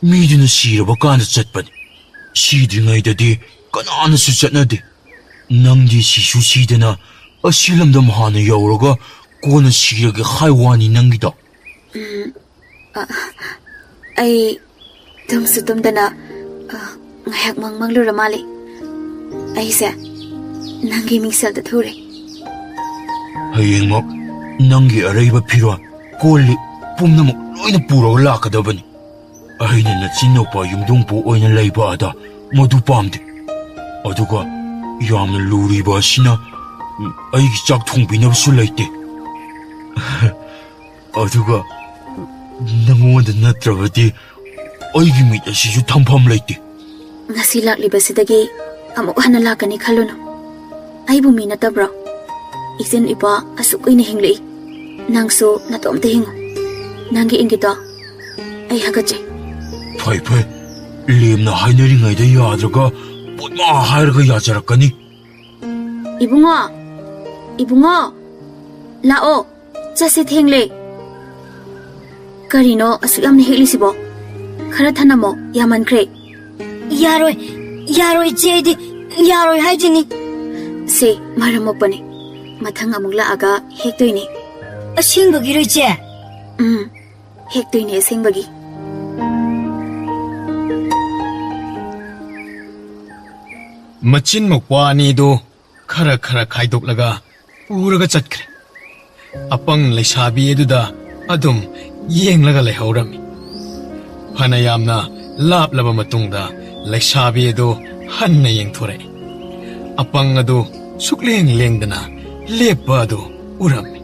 ꯃꯤꯗꯨꯅ ꯁꯤꯔꯕ ꯀꯥꯟꯗ ꯆꯠꯄꯅꯤ꯫ ꯁꯤꯗ꯭ꯔꯤꯉꯩꯗꯗꯤ ꯀꯅꯥꯅꯁꯨ ꯆꯠꯅꯗꯦ꯫ ꯅꯪꯗꯤ ꯁꯤꯁꯨ ꯁꯤꯗꯅ ꯑꯁꯤ ꯂꯝꯗꯝ ꯍꯥꯟꯅ ꯌꯧꯔꯒ ꯀꯣꯟꯅ ꯁꯤꯔꯒꯦ ꯍꯥꯏ ꯋꯥꯅꯤ ꯅꯪꯒꯤꯗꯣ꯫ ꯎꯝ, ꯑ, ꯑꯩ ꯇꯨꯝꯁꯨ ꯇꯨꯝꯗꯅ, ꯑ, ꯉꯥꯏꯍꯥꯛ ꯃꯪ ꯃꯪꯂꯨꯔ ꯃꯥꯜꯂꯦ꯫ ꯑꯩꯁꯦ ꯅꯪꯒꯤ ꯃꯤꯡꯁꯦꯜꯗ ꯊꯨꯔꯦ꯫ ꯍꯌꯦꯡꯃꯛ ꯅꯪꯒꯤ ꯑꯔꯩꯕ ꯐꯤꯔꯣꯜ, ꯀꯣꯜ ꯂꯤꯛ ꯄꯨꯝꯅꯃꯛ ꯂꯣꯏꯅ ꯄꯨꯔꯒ ꯂꯥꯛꯀꯗꯕꯅꯤ꯫ ꯑꯩꯅ ꯅꯆꯤꯟ ꯅꯨꯄꯥ ꯌꯨꯝꯗꯣꯡꯄꯨ ꯑꯣꯏꯅ ꯂꯩꯕ ꯑꯗ ꯃꯗꯨ ꯄꯥꯝꯗꯦ꯫ ꯑꯗꯨꯒ ꯌꯥꯝꯅ ꯂꯨꯔꯤꯕ ꯑꯁꯤꯅ, ꯎꯝ, ꯑꯩꯒꯤ ꯆꯥꯛ ꯊꯣꯡꯕꯤꯅꯕꯁꯨ ꯂꯩꯇꯦ꯫ ꯑꯗꯨꯒ ꯅꯉꯣꯟꯗ ꯅꯠꯇ꯭ꯔꯕꯗꯤ ꯑꯩꯒꯤ ꯃꯤꯠ ꯑꯁꯤꯁꯨ ꯊꯝꯐꯝ ꯂꯩꯇꯦ꯫ ꯉꯁꯤ ꯂꯥꯛꯂꯤꯕꯁꯤꯗꯒꯤ ꯑꯃꯨꯛ ꯍꯟꯅ ꯂꯥꯛꯀꯅꯤ ꯈꯜꯂꯨꯅꯨ꯫ ꯑꯩꯕꯨ ꯃꯤ ꯅꯠꯇꯕ꯭ꯔꯣ? ꯏꯆꯟ ꯏꯄꯥ ꯑꯁꯨꯛ ꯀꯨꯏꯅ ꯍꯤꯡꯂꯛꯏ꯫ ꯅꯪꯁꯨ ꯅꯇꯣꯝꯇ ꯍꯤꯡꯉꯨ꯫ ꯅꯪꯒꯤ ꯏꯪꯒꯤꯠꯇꯣ ꯑꯩ ꯍꯥꯒꯠꯆꯩ꯫ ꯐꯩ, ꯐꯩ꯫ ꯂꯦꯝꯅ ꯍꯥꯏꯅꯔꯤꯉꯩꯗ ꯌꯥꯗ꯭ꯔꯒ ꯄꯣꯠꯃꯥ ꯍꯥꯏꯔꯒ ꯌꯥꯖꯔꯛꯀꯅꯤ꯫ ꯏꯕꯨꯡꯉꯣ, ꯏꯕꯨꯡꯉꯣ, ꯂꯥꯛꯑꯣ, ꯆꯠꯁꯦ, ꯊꯦꯡꯂꯦ꯫ ꯀꯔꯤꯅꯣ ꯑꯁꯨꯛ ꯌꯥꯝꯅ ꯍꯦꯛꯂꯤꯁꯤꯕꯣ? ꯈꯔ ꯊꯅꯝꯃꯣ, ꯌꯥꯝꯃꯟꯈ꯭ꯔꯦ꯫ ꯌꯥꯔꯣꯏ, ꯌꯥꯔꯣꯏ, ꯏꯆꯦ, ꯑꯩꯗꯤ ꯌꯥꯔꯣꯏ ꯍꯥꯏꯁꯤꯅꯤ꯫ ꯁꯦ, ꯃꯔꯝ ꯃꯣꯛꯄꯅꯦ꯫ ꯃꯊꯪ ꯑꯃꯨꯛ ꯂꯥꯛꯑꯒ ꯍꯦꯛꯇꯣꯏꯅꯦ꯫ ꯑꯁꯦꯡꯕꯒꯤꯔꯣ, ꯏꯆꯦ? ꯎꯝ, ꯍꯦꯛꯇꯣꯏꯅꯦ ꯑꯁꯦꯡꯕꯒꯤ꯫ ꯃꯆꯤꯟ ꯃꯧꯄ꯭ꯋꯥ ꯑꯅꯤꯗꯨ ꯈꯔ ꯈꯔ ꯈꯥꯏꯗꯣꯛꯂꯒ ꯄꯨꯔꯒ ꯆꯠꯈ꯭ꯔꯦ꯫ ꯑꯄꯪ ꯂꯩꯁꯥꯕꯤ ꯑꯗꯨꯗ ꯑꯗꯨꯝ ꯌꯦꯡꯂꯒ ꯂꯩꯍꯧꯔꯝꯃꯤ꯫ ꯐꯅ ꯌꯥꯝꯅ ꯂꯥꯞꯂꯕ ꯃꯇꯨꯡꯗ ꯂꯩꯁꯥꯕꯤ ꯑꯗꯨ ꯍꯟꯅ ꯌꯦꯡꯊꯣꯔꯛꯏ꯫ ꯑꯄꯪ ꯑꯗꯨ ꯁꯨꯛꯂꯦꯡ ꯂꯦꯡꯗꯅ ꯂꯦꯞꯄ ꯑꯗꯨ ꯎꯔꯝꯃꯤ꯫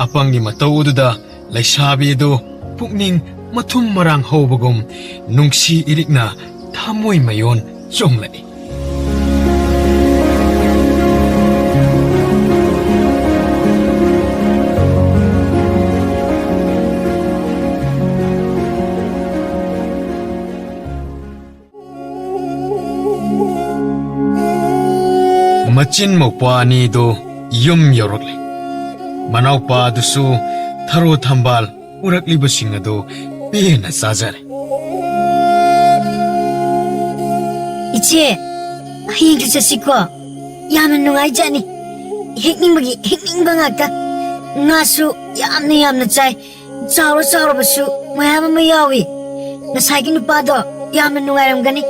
ꯑꯄꯪꯒꯤ ꯃꯇꯧ ꯑꯗꯨꯗ ꯂꯩꯁꯥꯕꯤ ꯑꯗꯨ ꯄꯨꯛꯅꯤꯡ ꯃꯊꯨꯝ ꯃꯔꯥꯡ ꯍꯧꯕꯒꯨꯝ ꯅꯨꯡꯁꯤ ꯏꯔꯤꯛꯅ ꯊꯃꯣꯏ ꯃꯌꯣꯟ ꯆꯣꯡꯂꯛꯏ꯫ ꯃꯆꯤꯟ ꯃꯧꯄ꯭ꯋꯥ ꯑꯅꯤꯗꯨ ꯌꯨꯝ ꯌꯧꯔꯛꯂꯦ꯫ ꯃꯅꯥꯎꯄꯥ ꯑꯗꯨꯁꯨ ꯊꯔꯣ ꯊꯝꯕꯥꯜ ꯄꯨꯔꯛꯂꯤꯕꯁꯤꯡ ꯑꯗꯨ ꯄꯦꯟꯅ ꯆꯥꯖꯔꯦ꯫ ꯏꯆꯦ, ꯍꯌꯦꯡꯁꯨ ꯆꯠꯁꯤꯀꯣ꯫ ꯌꯥꯝꯅ ꯅꯨꯡꯉꯥꯏꯖꯥꯠꯅꯤ꯫ ꯍꯦꯛꯅꯤꯡꯕꯒꯤ ꯍꯦꯛꯅꯤꯡꯕ ꯉꯥꯛꯇ꯫ ꯉꯥꯁꯨ ꯌꯥꯝꯅ ꯌꯥꯝꯅ ꯆꯥꯏ꯫ ꯆꯥꯎꯔ ꯆꯥꯎꯔꯕꯁꯨ ꯃꯌꯥꯝ ꯑꯃ ꯌꯥꯎꯏ꯫ ꯉꯁꯥꯏꯒꯤ ꯅꯨꯄꯥꯗꯣ ꯌꯥꯝꯅ ꯅꯨꯡꯉꯥꯏꯔꯝꯒꯅꯤ꯫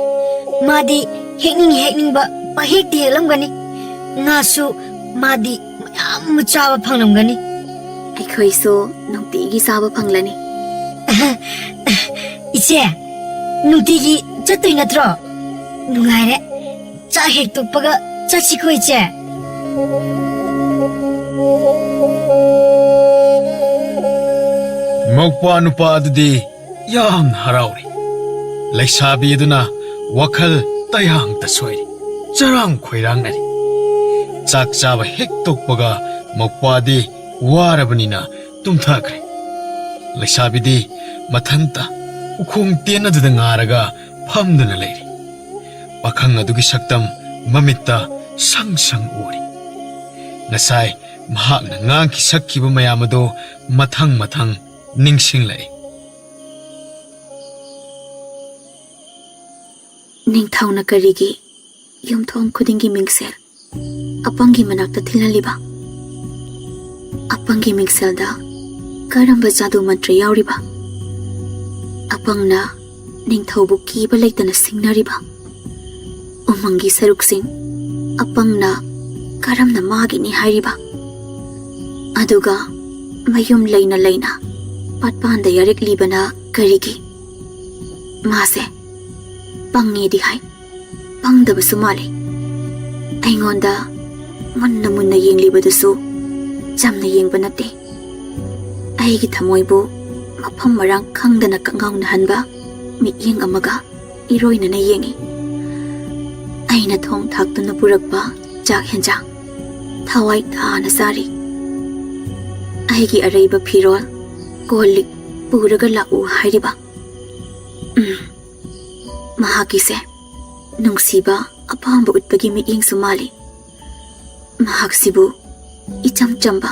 ꯃꯥꯗꯤ ꯍꯦꯛꯅꯤꯡ ꯍꯦꯛꯅꯤꯡꯕ ꯄꯪꯍꯦꯛꯇ ꯍꯦꯛꯂꯝꯒꯅꯤ꯫ ꯉꯥꯁꯨ ꯃꯥꯗꯤ ꯃꯌꯥꯝ ꯑꯃ ꯆꯥꯕ ꯐꯪꯂꯝꯒꯅꯤ꯫ ꯑꯩꯈꯣꯏꯁꯨ ꯅꯨꯡꯇꯤꯒꯤ ꯆꯥꯕ ꯐꯪꯂꯅꯤ꯫ ꯏꯆꯦ, ꯅꯨꯡꯇꯤꯒꯤ ꯆꯠꯇꯣꯏ ꯅꯠꯇ꯭ꯔꯣ? ꯅꯨꯡꯉꯥꯏꯔꯦ꯫ ꯆꯥꯛ ꯍꯦꯛ ꯇꯣꯛꯄꯒ ꯆꯠꯁꯤꯀꯣ, ꯏꯆꯦ꯫ ꯃꯧꯄ꯭ꯋꯥ ꯅꯨꯄꯥ ꯑꯗꯨꯗꯤ ꯌꯥꯝꯅ ꯍꯔꯥꯎꯔꯤ꯫ ꯂꯩꯁꯥꯕꯤ ꯑꯗꯨꯅ ꯋꯥꯈꯜ ꯇꯌꯥꯡꯇ ꯁꯣꯏꯔꯤ꯫ ꯆꯔꯥꯡ ꯈꯣꯏꯔꯥꯡꯅꯔꯤ꯫ ꯆꯥꯛ ꯆꯥꯕ ꯍꯦꯛ ꯇꯣꯛꯄꯒ ꯃꯧꯄ꯭ꯋꯥꯗꯤ ꯋꯥꯔꯕꯅꯤꯅ ꯇꯨꯝꯊꯈ꯭ꯔꯦ꯫ ꯂꯩꯁꯥꯕꯤꯗꯤ ꯃꯊꯟꯇ ꯎꯈꯣꯡ ꯇꯦꯟ ꯑꯗꯨꯗ ꯉꯥꯔꯒ ꯐꯝꯗꯨꯅ ꯂꯩꯔꯤ꯫ ꯄꯥꯈꯪ ꯑꯗꯨꯒꯤ ꯁꯛꯇꯝ ꯃꯃꯤꯠꯇ ꯁꯪ ꯁꯪ ꯎꯔꯤ꯫ ꯉꯁꯥꯏ ꯃꯍꯥꯛꯅ ꯉꯥꯡꯈꯤ ꯁꯛꯈꯤꯕ ꯃꯌꯥꯝ ꯑꯗꯨ ꯃꯊꯪ ꯃꯊꯪ ꯅꯤꯡꯁꯤꯡꯂꯛꯏ꯫ ꯅꯤꯡꯊꯧꯅ ꯀꯔꯤꯒꯤ ꯌꯨꯝꯊꯣꯡ ꯈꯨꯗꯤꯡꯒꯤ ꯃꯤꯡꯁꯦꯜ ꯑꯄꯪꯒꯤ ꯃꯅꯥꯛꯇ ꯊꯤꯜꯍꯜꯂꯤꯕ? ꯑꯄꯪꯒꯤ ꯃꯤꯡꯁꯦꯜꯗ ꯀꯔꯝꯕ ꯖꯥꯗꯨ ꯃꯟꯇ꯭ꯔ ꯌꯥꯎꯔꯤꯕ? ꯑꯄꯪꯅ ꯅꯤꯡꯊꯧꯕꯨ ꯀꯤꯕ ꯂꯩꯇꯅ ꯁꯤꯡꯅꯔꯤꯕ? ꯎꯃꯪꯒꯤ ꯁꯔꯨꯛꯁꯤꯡ ꯑꯄꯪꯅ ꯀꯔꯝꯅ ꯃꯥꯒꯤꯅꯤ ꯍꯥꯏꯔꯤꯕ? ꯑꯗꯨꯒ ꯃꯌꯨꯝ ꯂꯩꯅ ꯂꯩꯅ ꯄꯥꯠꯄꯥꯟꯗ ꯌꯥꯔꯛꯂꯤꯕꯅ ꯀꯔꯤꯒꯤ? ꯃꯥꯁꯦ ꯄꯪꯉꯦꯗꯤ ꯍꯥꯏ, ꯄꯪꯗꯕꯁꯨ ꯃꯥꯜꯂꯤ꯫ ꯑꯩꯉꯣꯟꯗ ꯃꯨꯟꯅ ꯃꯨꯟꯅ ꯌꯦꯡꯂꯤꯕꯗꯨꯁꯨ ꯆꯝꯅ ꯌꯦꯡꯕ ꯅꯠꯇꯦ꯫ ꯑꯩꯒꯤ ꯊꯃꯣꯏꯕꯨ ꯃꯐꯝ ꯃꯔꯥꯡ ꯈꯪꯗꯅ ꯀꯛꯉꯥꯎꯅꯍꯟꯕ ꯃꯤꯠꯌꯦꯡ ꯑꯃꯒ ꯏꯔꯣꯏꯅꯅ ꯌꯦꯡꯏ꯫ ꯑꯩꯅ ꯊꯣꯡ ꯊꯥꯛꯇꯨꯅ ꯄꯨꯔꯛꯄ ꯆꯥꯛ ꯍꯦꯟꯖꯥꯡ ꯊꯋꯥꯏ ꯇꯥꯅ ꯆꯥꯔꯤ꯫ ꯑꯩꯒꯤ ꯑꯔꯩꯕ ꯐꯤꯔꯣꯜ, ꯀꯣꯜ ꯂꯤꯛ ꯄꯨꯔꯒ ꯂꯥꯛꯎ ꯍꯥꯏꯔꯤꯕ꯫ ꯎꯝ, ꯃꯍꯥꯛꯀꯤꯁꯦ ꯅꯨꯡꯁꯤꯕ ꯑꯄꯥꯝꯕ ꯎꯠꯄꯒꯤ ꯃꯤꯠꯌꯦꯡꯁꯨ ꯃꯥꯜꯂꯤ꯫ ꯃꯍꯥꯛꯁꯤꯕꯨ ꯏꯆꯝ ꯆꯝꯕ,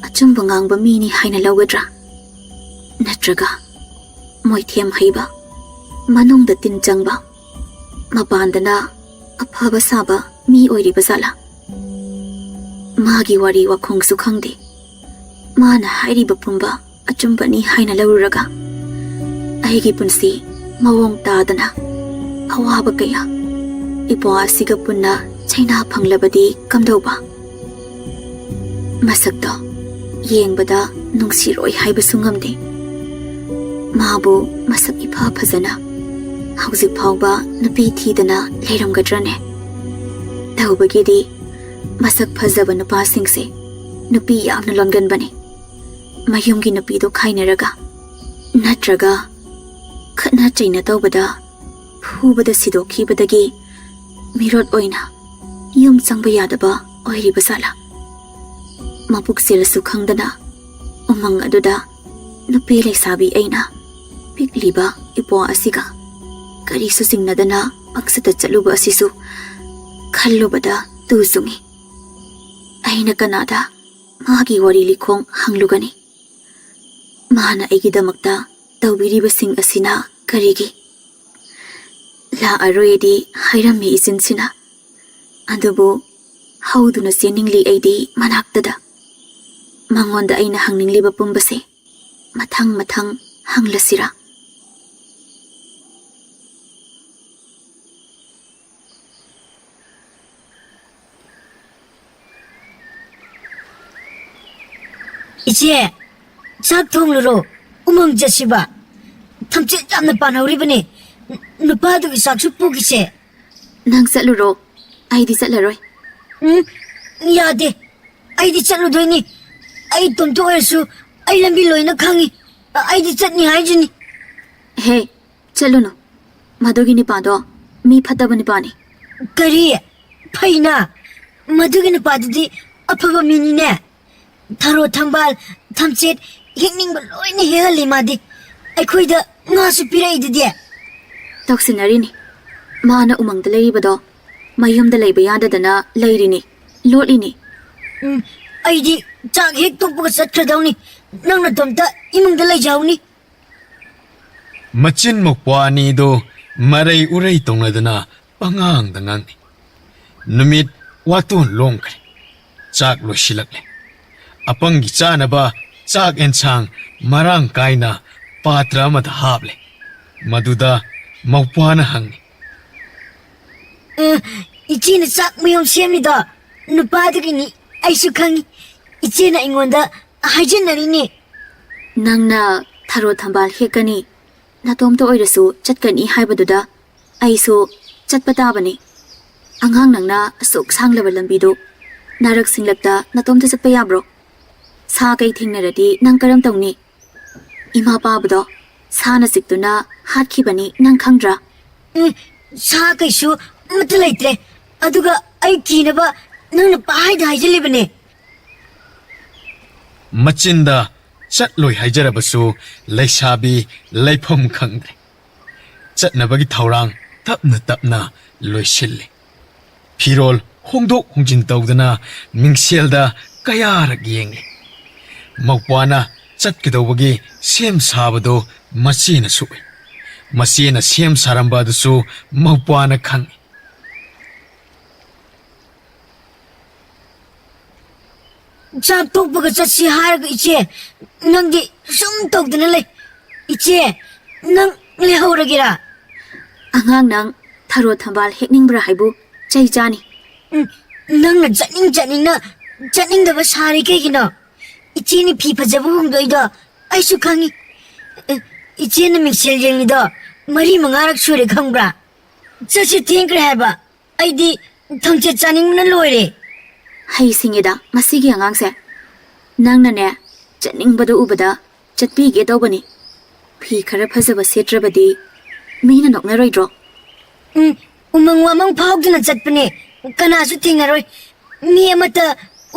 ꯑꯆꯨꯝꯕ ꯉꯥꯡꯕ ꯃꯤꯅꯤ ꯍꯥꯏꯅ ꯂꯧꯒꯗ꯭ꯔꯥ? ꯅꯠꯇ꯭ꯔꯒ ꯃꯣꯏꯊꯦꯝ ꯍꯩꯕ, ꯃꯅꯨꯡꯗ ꯇꯤꯟ ꯆꯪꯕ, ꯃꯄꯥꯟꯗꯅ ꯑꯐꯕ ꯁꯥꯕ ꯃꯤ ꯑꯣꯏꯔꯤꯕ ꯖꯥꯠꯂꯥ? ꯃꯥꯒꯤ ꯋꯥꯔꯤ ꯋꯥꯈꯣꯡꯁꯨ ꯈꯪꯗꯦ꯫ ꯃꯥꯅ ꯍꯥꯏꯔꯤꯕ ꯄꯨꯝꯕ ꯑꯆꯨꯝꯕꯅꯤ ꯍꯥꯏꯅ ꯂꯧꯔꯨꯔꯒ, ꯑꯩꯒꯤ ꯄꯨꯟꯁꯤ ꯃꯑꯣꯡ ꯇꯥꯗꯅ ꯑꯋꯥꯕ ꯀꯌꯥ ꯏꯄ꯭ꯋꯥ ꯑꯁꯤꯒ ꯄꯨꯟꯅ ꯆꯩꯅꯥ ꯐꯪꯂꯕꯗꯤ ꯀꯝꯗꯧꯕ? ꯃꯁꯛꯇꯣ ꯌꯦꯡꯕꯗ ꯅꯨꯡꯁꯤꯔꯣꯏ ꯍꯥꯏꯕꯁꯨ ꯉꯝꯗꯦ꯫ ꯃꯥꯕꯨ ꯃꯁꯛ ꯏꯐ ꯐꯖꯅ ꯍꯧꯖꯤꯛ ꯐꯥꯎꯕ ꯅꯨꯄꯤ ꯊꯤꯗꯅ ꯂꯩꯔꯝꯒꯗ꯭ꯔꯅꯦ? ꯇꯧꯕꯒꯤꯗꯤ ꯃꯁꯛ ꯐꯖꯕ ꯅꯨꯄꯥꯁꯤꯡꯁꯦ ꯅꯨꯄꯤ ꯌꯥꯝꯅ ꯂꯣꯟꯒꯟꯕꯅꯤ꯫ ꯃꯌꯨꯝꯒꯤ ꯅꯨꯄꯤꯗꯣ ꯈꯥꯏꯅꯔꯒ, ꯅꯠꯇ꯭ꯔꯒ ꯈꯠꯅ ꯆꯩꯅ ꯇꯧꯕꯗ ꯐꯨꯕꯗ ꯁꯤꯗꯣꯛꯈꯤꯕꯗꯒꯤ ꯃꯤꯔꯣꯠ ꯑꯣꯏꯅ ꯌꯨꯝ ꯆꯪꯕ ꯌꯥꯗꯕ ꯑꯣꯏꯔꯤꯕ ꯖꯥꯠꯂꯥ? ꯃꯕꯨꯛ ꯆꯦꯜꯂꯁꯨ ꯈꯪꯗꯅ ꯎꯃꯪ ꯑꯗꯨꯗ ꯅꯨꯄꯤ ꯂꯩꯁꯥꯕꯤ ꯑꯩꯅ ꯄꯤꯛꯂꯤꯕ ꯏꯄ꯭ꯋꯥ ꯑꯁꯤꯒ ꯀꯔꯤꯁꯨ ꯆꯤꯡꯅꯗꯅ ꯄꯪꯆꯠꯇ ꯆꯠꯂꯨꯕ ꯑꯁꯤꯁꯨ ꯈꯜꯂꯨꯕꯗ ꯇꯨ ꯆꯨꯡꯏ꯫ ꯑꯩꯅ ꯀꯅꯥꯗ ꯃꯥꯒꯤ ꯋꯥꯔꯤ ꯂꯤꯈꯣꯡ ꯍꯪꯂꯨꯒꯅꯤ? ꯃꯥꯅ ꯑꯩꯒꯤꯗꯃꯛꯇ ꯇꯧꯕꯤꯔꯤꯕꯁꯤꯡ ꯑꯁꯤꯅ ꯀꯔꯤꯒꯤ? ꯂꯥꯛꯑꯔꯣꯏꯗꯤ ꯍꯥꯏꯔꯝꯃꯤ ꯏꯆꯤꯟꯁꯤꯅ, ꯑꯗꯨꯕꯨ ꯍꯧꯗꯨꯅ ꯆꯦꯟꯅꯤꯡꯂꯤ ꯑꯩꯗꯤ ꯃꯅꯥꯛꯇꯗ꯫ ꯃꯉꯣꯟꯗ ꯑꯩꯅ ꯍꯪꯅꯤꯡꯂꯤꯕ ꯄꯨꯝꯕꯁꯦ ꯃꯊꯪ ꯃꯊꯪ ꯍꯪꯂꯁꯤꯔꯥ? ꯏꯆꯦ, ꯆꯥꯛ ꯊꯣꯡꯂꯨꯔꯣ꯫ ꯎꯃꯪ ꯆꯠꯁꯤꯕ꯫ ꯊꯝꯆꯦꯠ ꯌꯥꯝꯅ ꯄꯥꯟꯍꯧꯔꯤꯕꯅꯦ꯫ ꯅꯨꯄꯥꯗꯨꯒꯤ ꯆꯥꯛꯁꯨ ꯄꯨꯈꯤꯁꯦ꯫ ꯅꯪ ꯆꯠꯂꯨꯔꯣ꯫ ꯑꯩꯗꯤ ꯆꯠꯂꯔꯣꯏ꯫ ꯎꯝ, ꯌꯥꯗꯦ꯫ ꯑꯩꯗꯤ ꯆꯠꯂꯨꯗꯣꯏꯅꯤ꯫ ꯑꯩ ꯏꯇꯣꯝꯇ ꯑꯣꯏꯔꯁꯨ ꯑꯩ ꯂꯝꯕꯤ ꯂꯣꯏꯅ ꯈꯪꯉꯤ꯫ ꯑꯩꯗꯤ ꯆꯠꯅꯤ ꯍꯥꯏꯁꯤꯅꯤ꯫ ꯍꯦ, ꯆꯠꯂꯨꯅꯨ꯫ ꯃꯗꯨꯒꯤ ꯅꯨꯄꯥꯗꯣ ꯃꯤ ꯐꯠꯇꯕ ꯅꯨꯄꯥꯅꯤ꯫ ꯀꯔꯤ? ꯐꯩꯅ? ꯃꯗꯨꯒꯤ ꯅꯨꯄꯥꯗꯨꯗꯤ ꯑꯐꯕ ꯃꯤꯅꯤꯅꯦ꯫ ꯊꯔꯣ ꯊꯝꯕꯥꯜ, ꯊꯝꯆꯦꯠ, ꯍꯦꯛꯅꯤꯡꯕ ꯂꯣꯏꯅ ꯍꯦꯛꯍꯜꯂꯤ ꯃꯥꯗꯤ꯫ ꯑꯩꯈꯣꯏꯗ ꯉꯥꯁꯨ ꯄꯤꯔꯛꯏꯗꯨꯗꯤ꯫ ꯇꯧꯁꯤꯟꯅꯔꯤꯅꯤ꯫ ꯃꯥꯅ ꯎꯃꯪꯗ ꯂꯩꯔꯤꯕꯗꯣ ꯃꯌꯨꯝꯗ ꯂꯩꯕ ꯌꯥꯗꯗꯅ ꯂꯩꯔꯤꯅꯤ, ꯂꯣꯠꯂꯤꯅꯤ꯫ ꯎꯝ, ꯑꯩꯗꯤ ꯆꯥꯛ ꯍꯦꯛ ꯇꯣꯛꯄꯒ ꯆꯠꯈ꯭ꯔꯗꯧꯅꯤ꯫ ꯅꯪ ꯅꯇꯣꯝꯇ ꯏꯃꯨꯡꯗ ꯂꯩꯖꯍꯧꯅꯤ꯫ ꯃꯆꯤꯟ ꯃꯧꯄ꯭ꯋꯥ ꯑꯅꯤꯗꯨ ꯃꯔꯩ ꯎꯔꯩ ꯇꯧꯅꯗꯨꯅ ꯄꯉꯥꯡꯗ ꯉꯥꯡꯅꯩ꯫ ꯅꯨꯃꯤꯠ ꯋꯥꯇꯣꯟ ꯂꯣꯡꯈ꯭ꯔꯦ꯫ ꯆꯥꯛ ꯂꯣꯏꯁꯤꯜꯂꯛꯂꯦ꯫ ꯑꯄꯪꯒꯤ ꯆꯥꯅꯕ ꯆꯥꯛ ꯑꯦꯟꯁꯥꯡ ꯃꯔꯥꯡ ꯀꯥꯏꯅ ꯄꯥꯇ꯭ꯔ ꯑꯃꯗ ꯍꯥꯞꯂꯦ꯫ ꯃꯗꯨꯗ ꯃꯧꯄ꯭ꯋꯥꯅ ꯍꯪꯉꯤ꯫ ꯑ, ꯏꯆꯦꯅ ꯆꯥꯛ ꯃꯌꯨꯝ ꯁꯦꯝꯃꯤꯗꯣ ꯅꯨꯄꯥꯗꯨꯒꯤꯅꯤ꯫ ꯑꯩꯁꯨ ꯈꯪꯉꯤ꯫ ꯏꯆꯦꯅ ꯑꯩꯉꯣꯟꯗ ꯍꯥꯏꯖꯤꯟꯅꯔꯤꯅꯦ꯫ ꯅꯪꯅ ꯊꯔꯣ ꯊꯝꯕꯥꯜ ꯍꯦꯛꯀꯅꯤ, ꯅꯇꯣꯝꯇ ꯑꯣꯏꯔꯁꯨ ꯆꯠꯀꯅꯤ ꯍꯥꯏꯕꯗꯨꯗ ꯑꯩꯁꯨ ꯆꯠꯄ ꯇꯥꯕꯅꯤ꯫ ꯑꯉꯥꯡ ꯅꯪꯅ ꯑꯁꯨꯛ ꯁꯥꯡꯂꯕ ꯂꯝꯕꯤꯗꯨ ꯅꯥꯔꯛ ꯁꯤꯡꯂꯛꯇ ꯅꯇꯣꯝꯇ ꯆꯠꯄ ꯌꯥꯕ꯭ꯔꯣ? ꯁꯥ ꯀꯩ ꯊꯦꯡꯅꯔꯗꯤ ꯅꯪ ꯀꯔꯝ ꯇꯧꯅꯤ? ꯏꯃꯥ ꯄꯥꯕꯗꯣ ꯁꯥꯅ ꯆꯤꯛꯇꯨꯅ ꯍꯥꯠꯈꯤꯕꯅꯤ, ꯅꯪ ꯈꯪꯗ꯭ꯔꯥ? ꯎꯝ, ꯁꯥ ꯀꯩꯁꯨ ꯑꯃꯠꯇ ꯂꯩꯇ꯭ꯔꯦ꯫ ꯑꯗꯨꯒ ꯑꯩ ꯀꯤꯅꯕ ꯅꯪꯅ ꯄꯥꯍꯥꯏꯗ ꯍꯥꯏꯖꯤꯜꯂꯤꯕꯅꯦ꯫ ꯃꯆꯤꯟꯗ ꯆꯠꯂꯣꯏ ꯍꯥꯏꯖꯔꯕꯁꯨ ꯂꯩꯁꯥꯕꯤ ꯂꯩꯐꯝ ꯈꯪꯗ꯭ꯔꯦ꯫ ꯆꯠꯅꯕꯒꯤ ꯊꯧꯔꯥꯡ ꯇꯞꯅ ꯇꯞꯅ ꯂꯣꯏꯁꯤꯜꯂꯤ꯫ ꯐꯤꯔꯣꯜ ꯍꯣꯡꯗꯣꯛ ꯍꯣꯡꯖꯤꯟ ꯇꯧꯗꯅ ꯃꯤꯡꯁꯦꯜꯗ ꯀꯌꯥꯔꯛ ꯌꯦꯡꯂꯤ꯫ ꯃꯧꯄ꯭ꯋꯥꯅ ꯆꯠꯀꯗꯧꯕꯒꯤ ꯁꯦꯝ ꯁꯥꯕꯗꯨ ꯃꯆꯦꯅꯁꯨ ꯎꯏ꯫ ꯃꯆꯦꯅ ꯁꯦꯝ ꯁꯥꯔꯝꯕ ꯑꯗꯨꯁꯨ ꯃꯧꯄ꯭ꯋꯥꯅ ꯈꯪꯏ꯫ ꯆꯥꯛ ꯇꯣꯛꯄꯒ ꯆꯠꯁꯤ ꯍꯥꯏꯔꯒ ꯏꯆꯦ, ꯅꯪꯗꯤ ꯁꯨꯝ ꯇꯧꯗꯅ ꯂꯩ꯫ ꯏꯆꯦ, ꯅꯪ ꯂꯩꯍꯧꯔꯒꯦꯔꯥ? ꯑꯉꯥꯡ ꯅꯪ ꯊꯔꯣ ꯊꯝꯕꯥꯜ ꯍꯦꯛꯅꯤꯡꯕ꯭ꯔꯥ ꯍꯥꯏꯕꯨ ꯆꯩ ꯆꯥꯅꯤ꯫ ꯎꯝ, ꯅꯪꯅ ꯆꯠꯅꯤꯡ ꯆꯠꯅꯤꯡꯅ ꯆꯠꯅꯤꯡꯗꯕ ꯁꯥꯔꯤ ꯀꯩꯒꯤꯅꯣ? ꯏꯆꯦꯅ ꯐꯤ ꯐꯖꯕ ꯍꯣꯡꯗꯣꯛꯏꯗꯣ ꯑꯩꯁꯨ ꯈꯪꯉꯤ꯫ ꯑꯦ, ꯏꯆꯦꯅ ꯃꯤꯡꯁꯦꯜ ꯌꯦꯡꯂꯤꯗꯣ ꯃꯔꯤ ꯃꯉꯥꯔꯛ ꯁꯨꯔꯦ, ꯈꯪꯕ꯭ꯔꯥ? ꯆꯠꯁꯤ, ꯊꯦꯡꯈ꯭ꯔꯦ ꯍꯥꯏꯕ꯫ ꯑꯩꯗꯤ ꯊꯝꯆꯦꯠ ꯆꯥꯅꯤꯡꯕꯅ ꯂꯣꯏꯔꯦ꯫ ꯍꯩ ꯁꯤꯡꯉꯦꯗ ꯃꯁꯤꯒꯤ ꯑꯉꯥꯡꯁꯦ꯫ ꯅꯪꯅꯅꯦ, ꯆꯠꯅꯤꯡꯕꯗ ꯎꯕꯗ ꯆꯠꯄꯤꯒꯦ ꯇꯧꯕꯅꯤ꯫ ꯐꯤ ꯈꯔ ꯐꯖꯕ ꯁꯦꯠꯇ꯭ꯔꯕꯗꯤ ꯃꯤꯅ ꯅꯣꯛꯅꯔꯣꯏꯗ꯭ꯔꯣ? ꯎꯝ, ꯎꯃꯪ ꯋꯥꯃꯪ ꯐꯥꯎꯗꯨꯅ ꯆꯠꯄꯅꯦ꯫ ꯀꯅꯥꯁꯨ ꯊꯦꯡꯅꯔꯣꯏ꯫ ꯃꯤ ꯑꯃꯠꯇ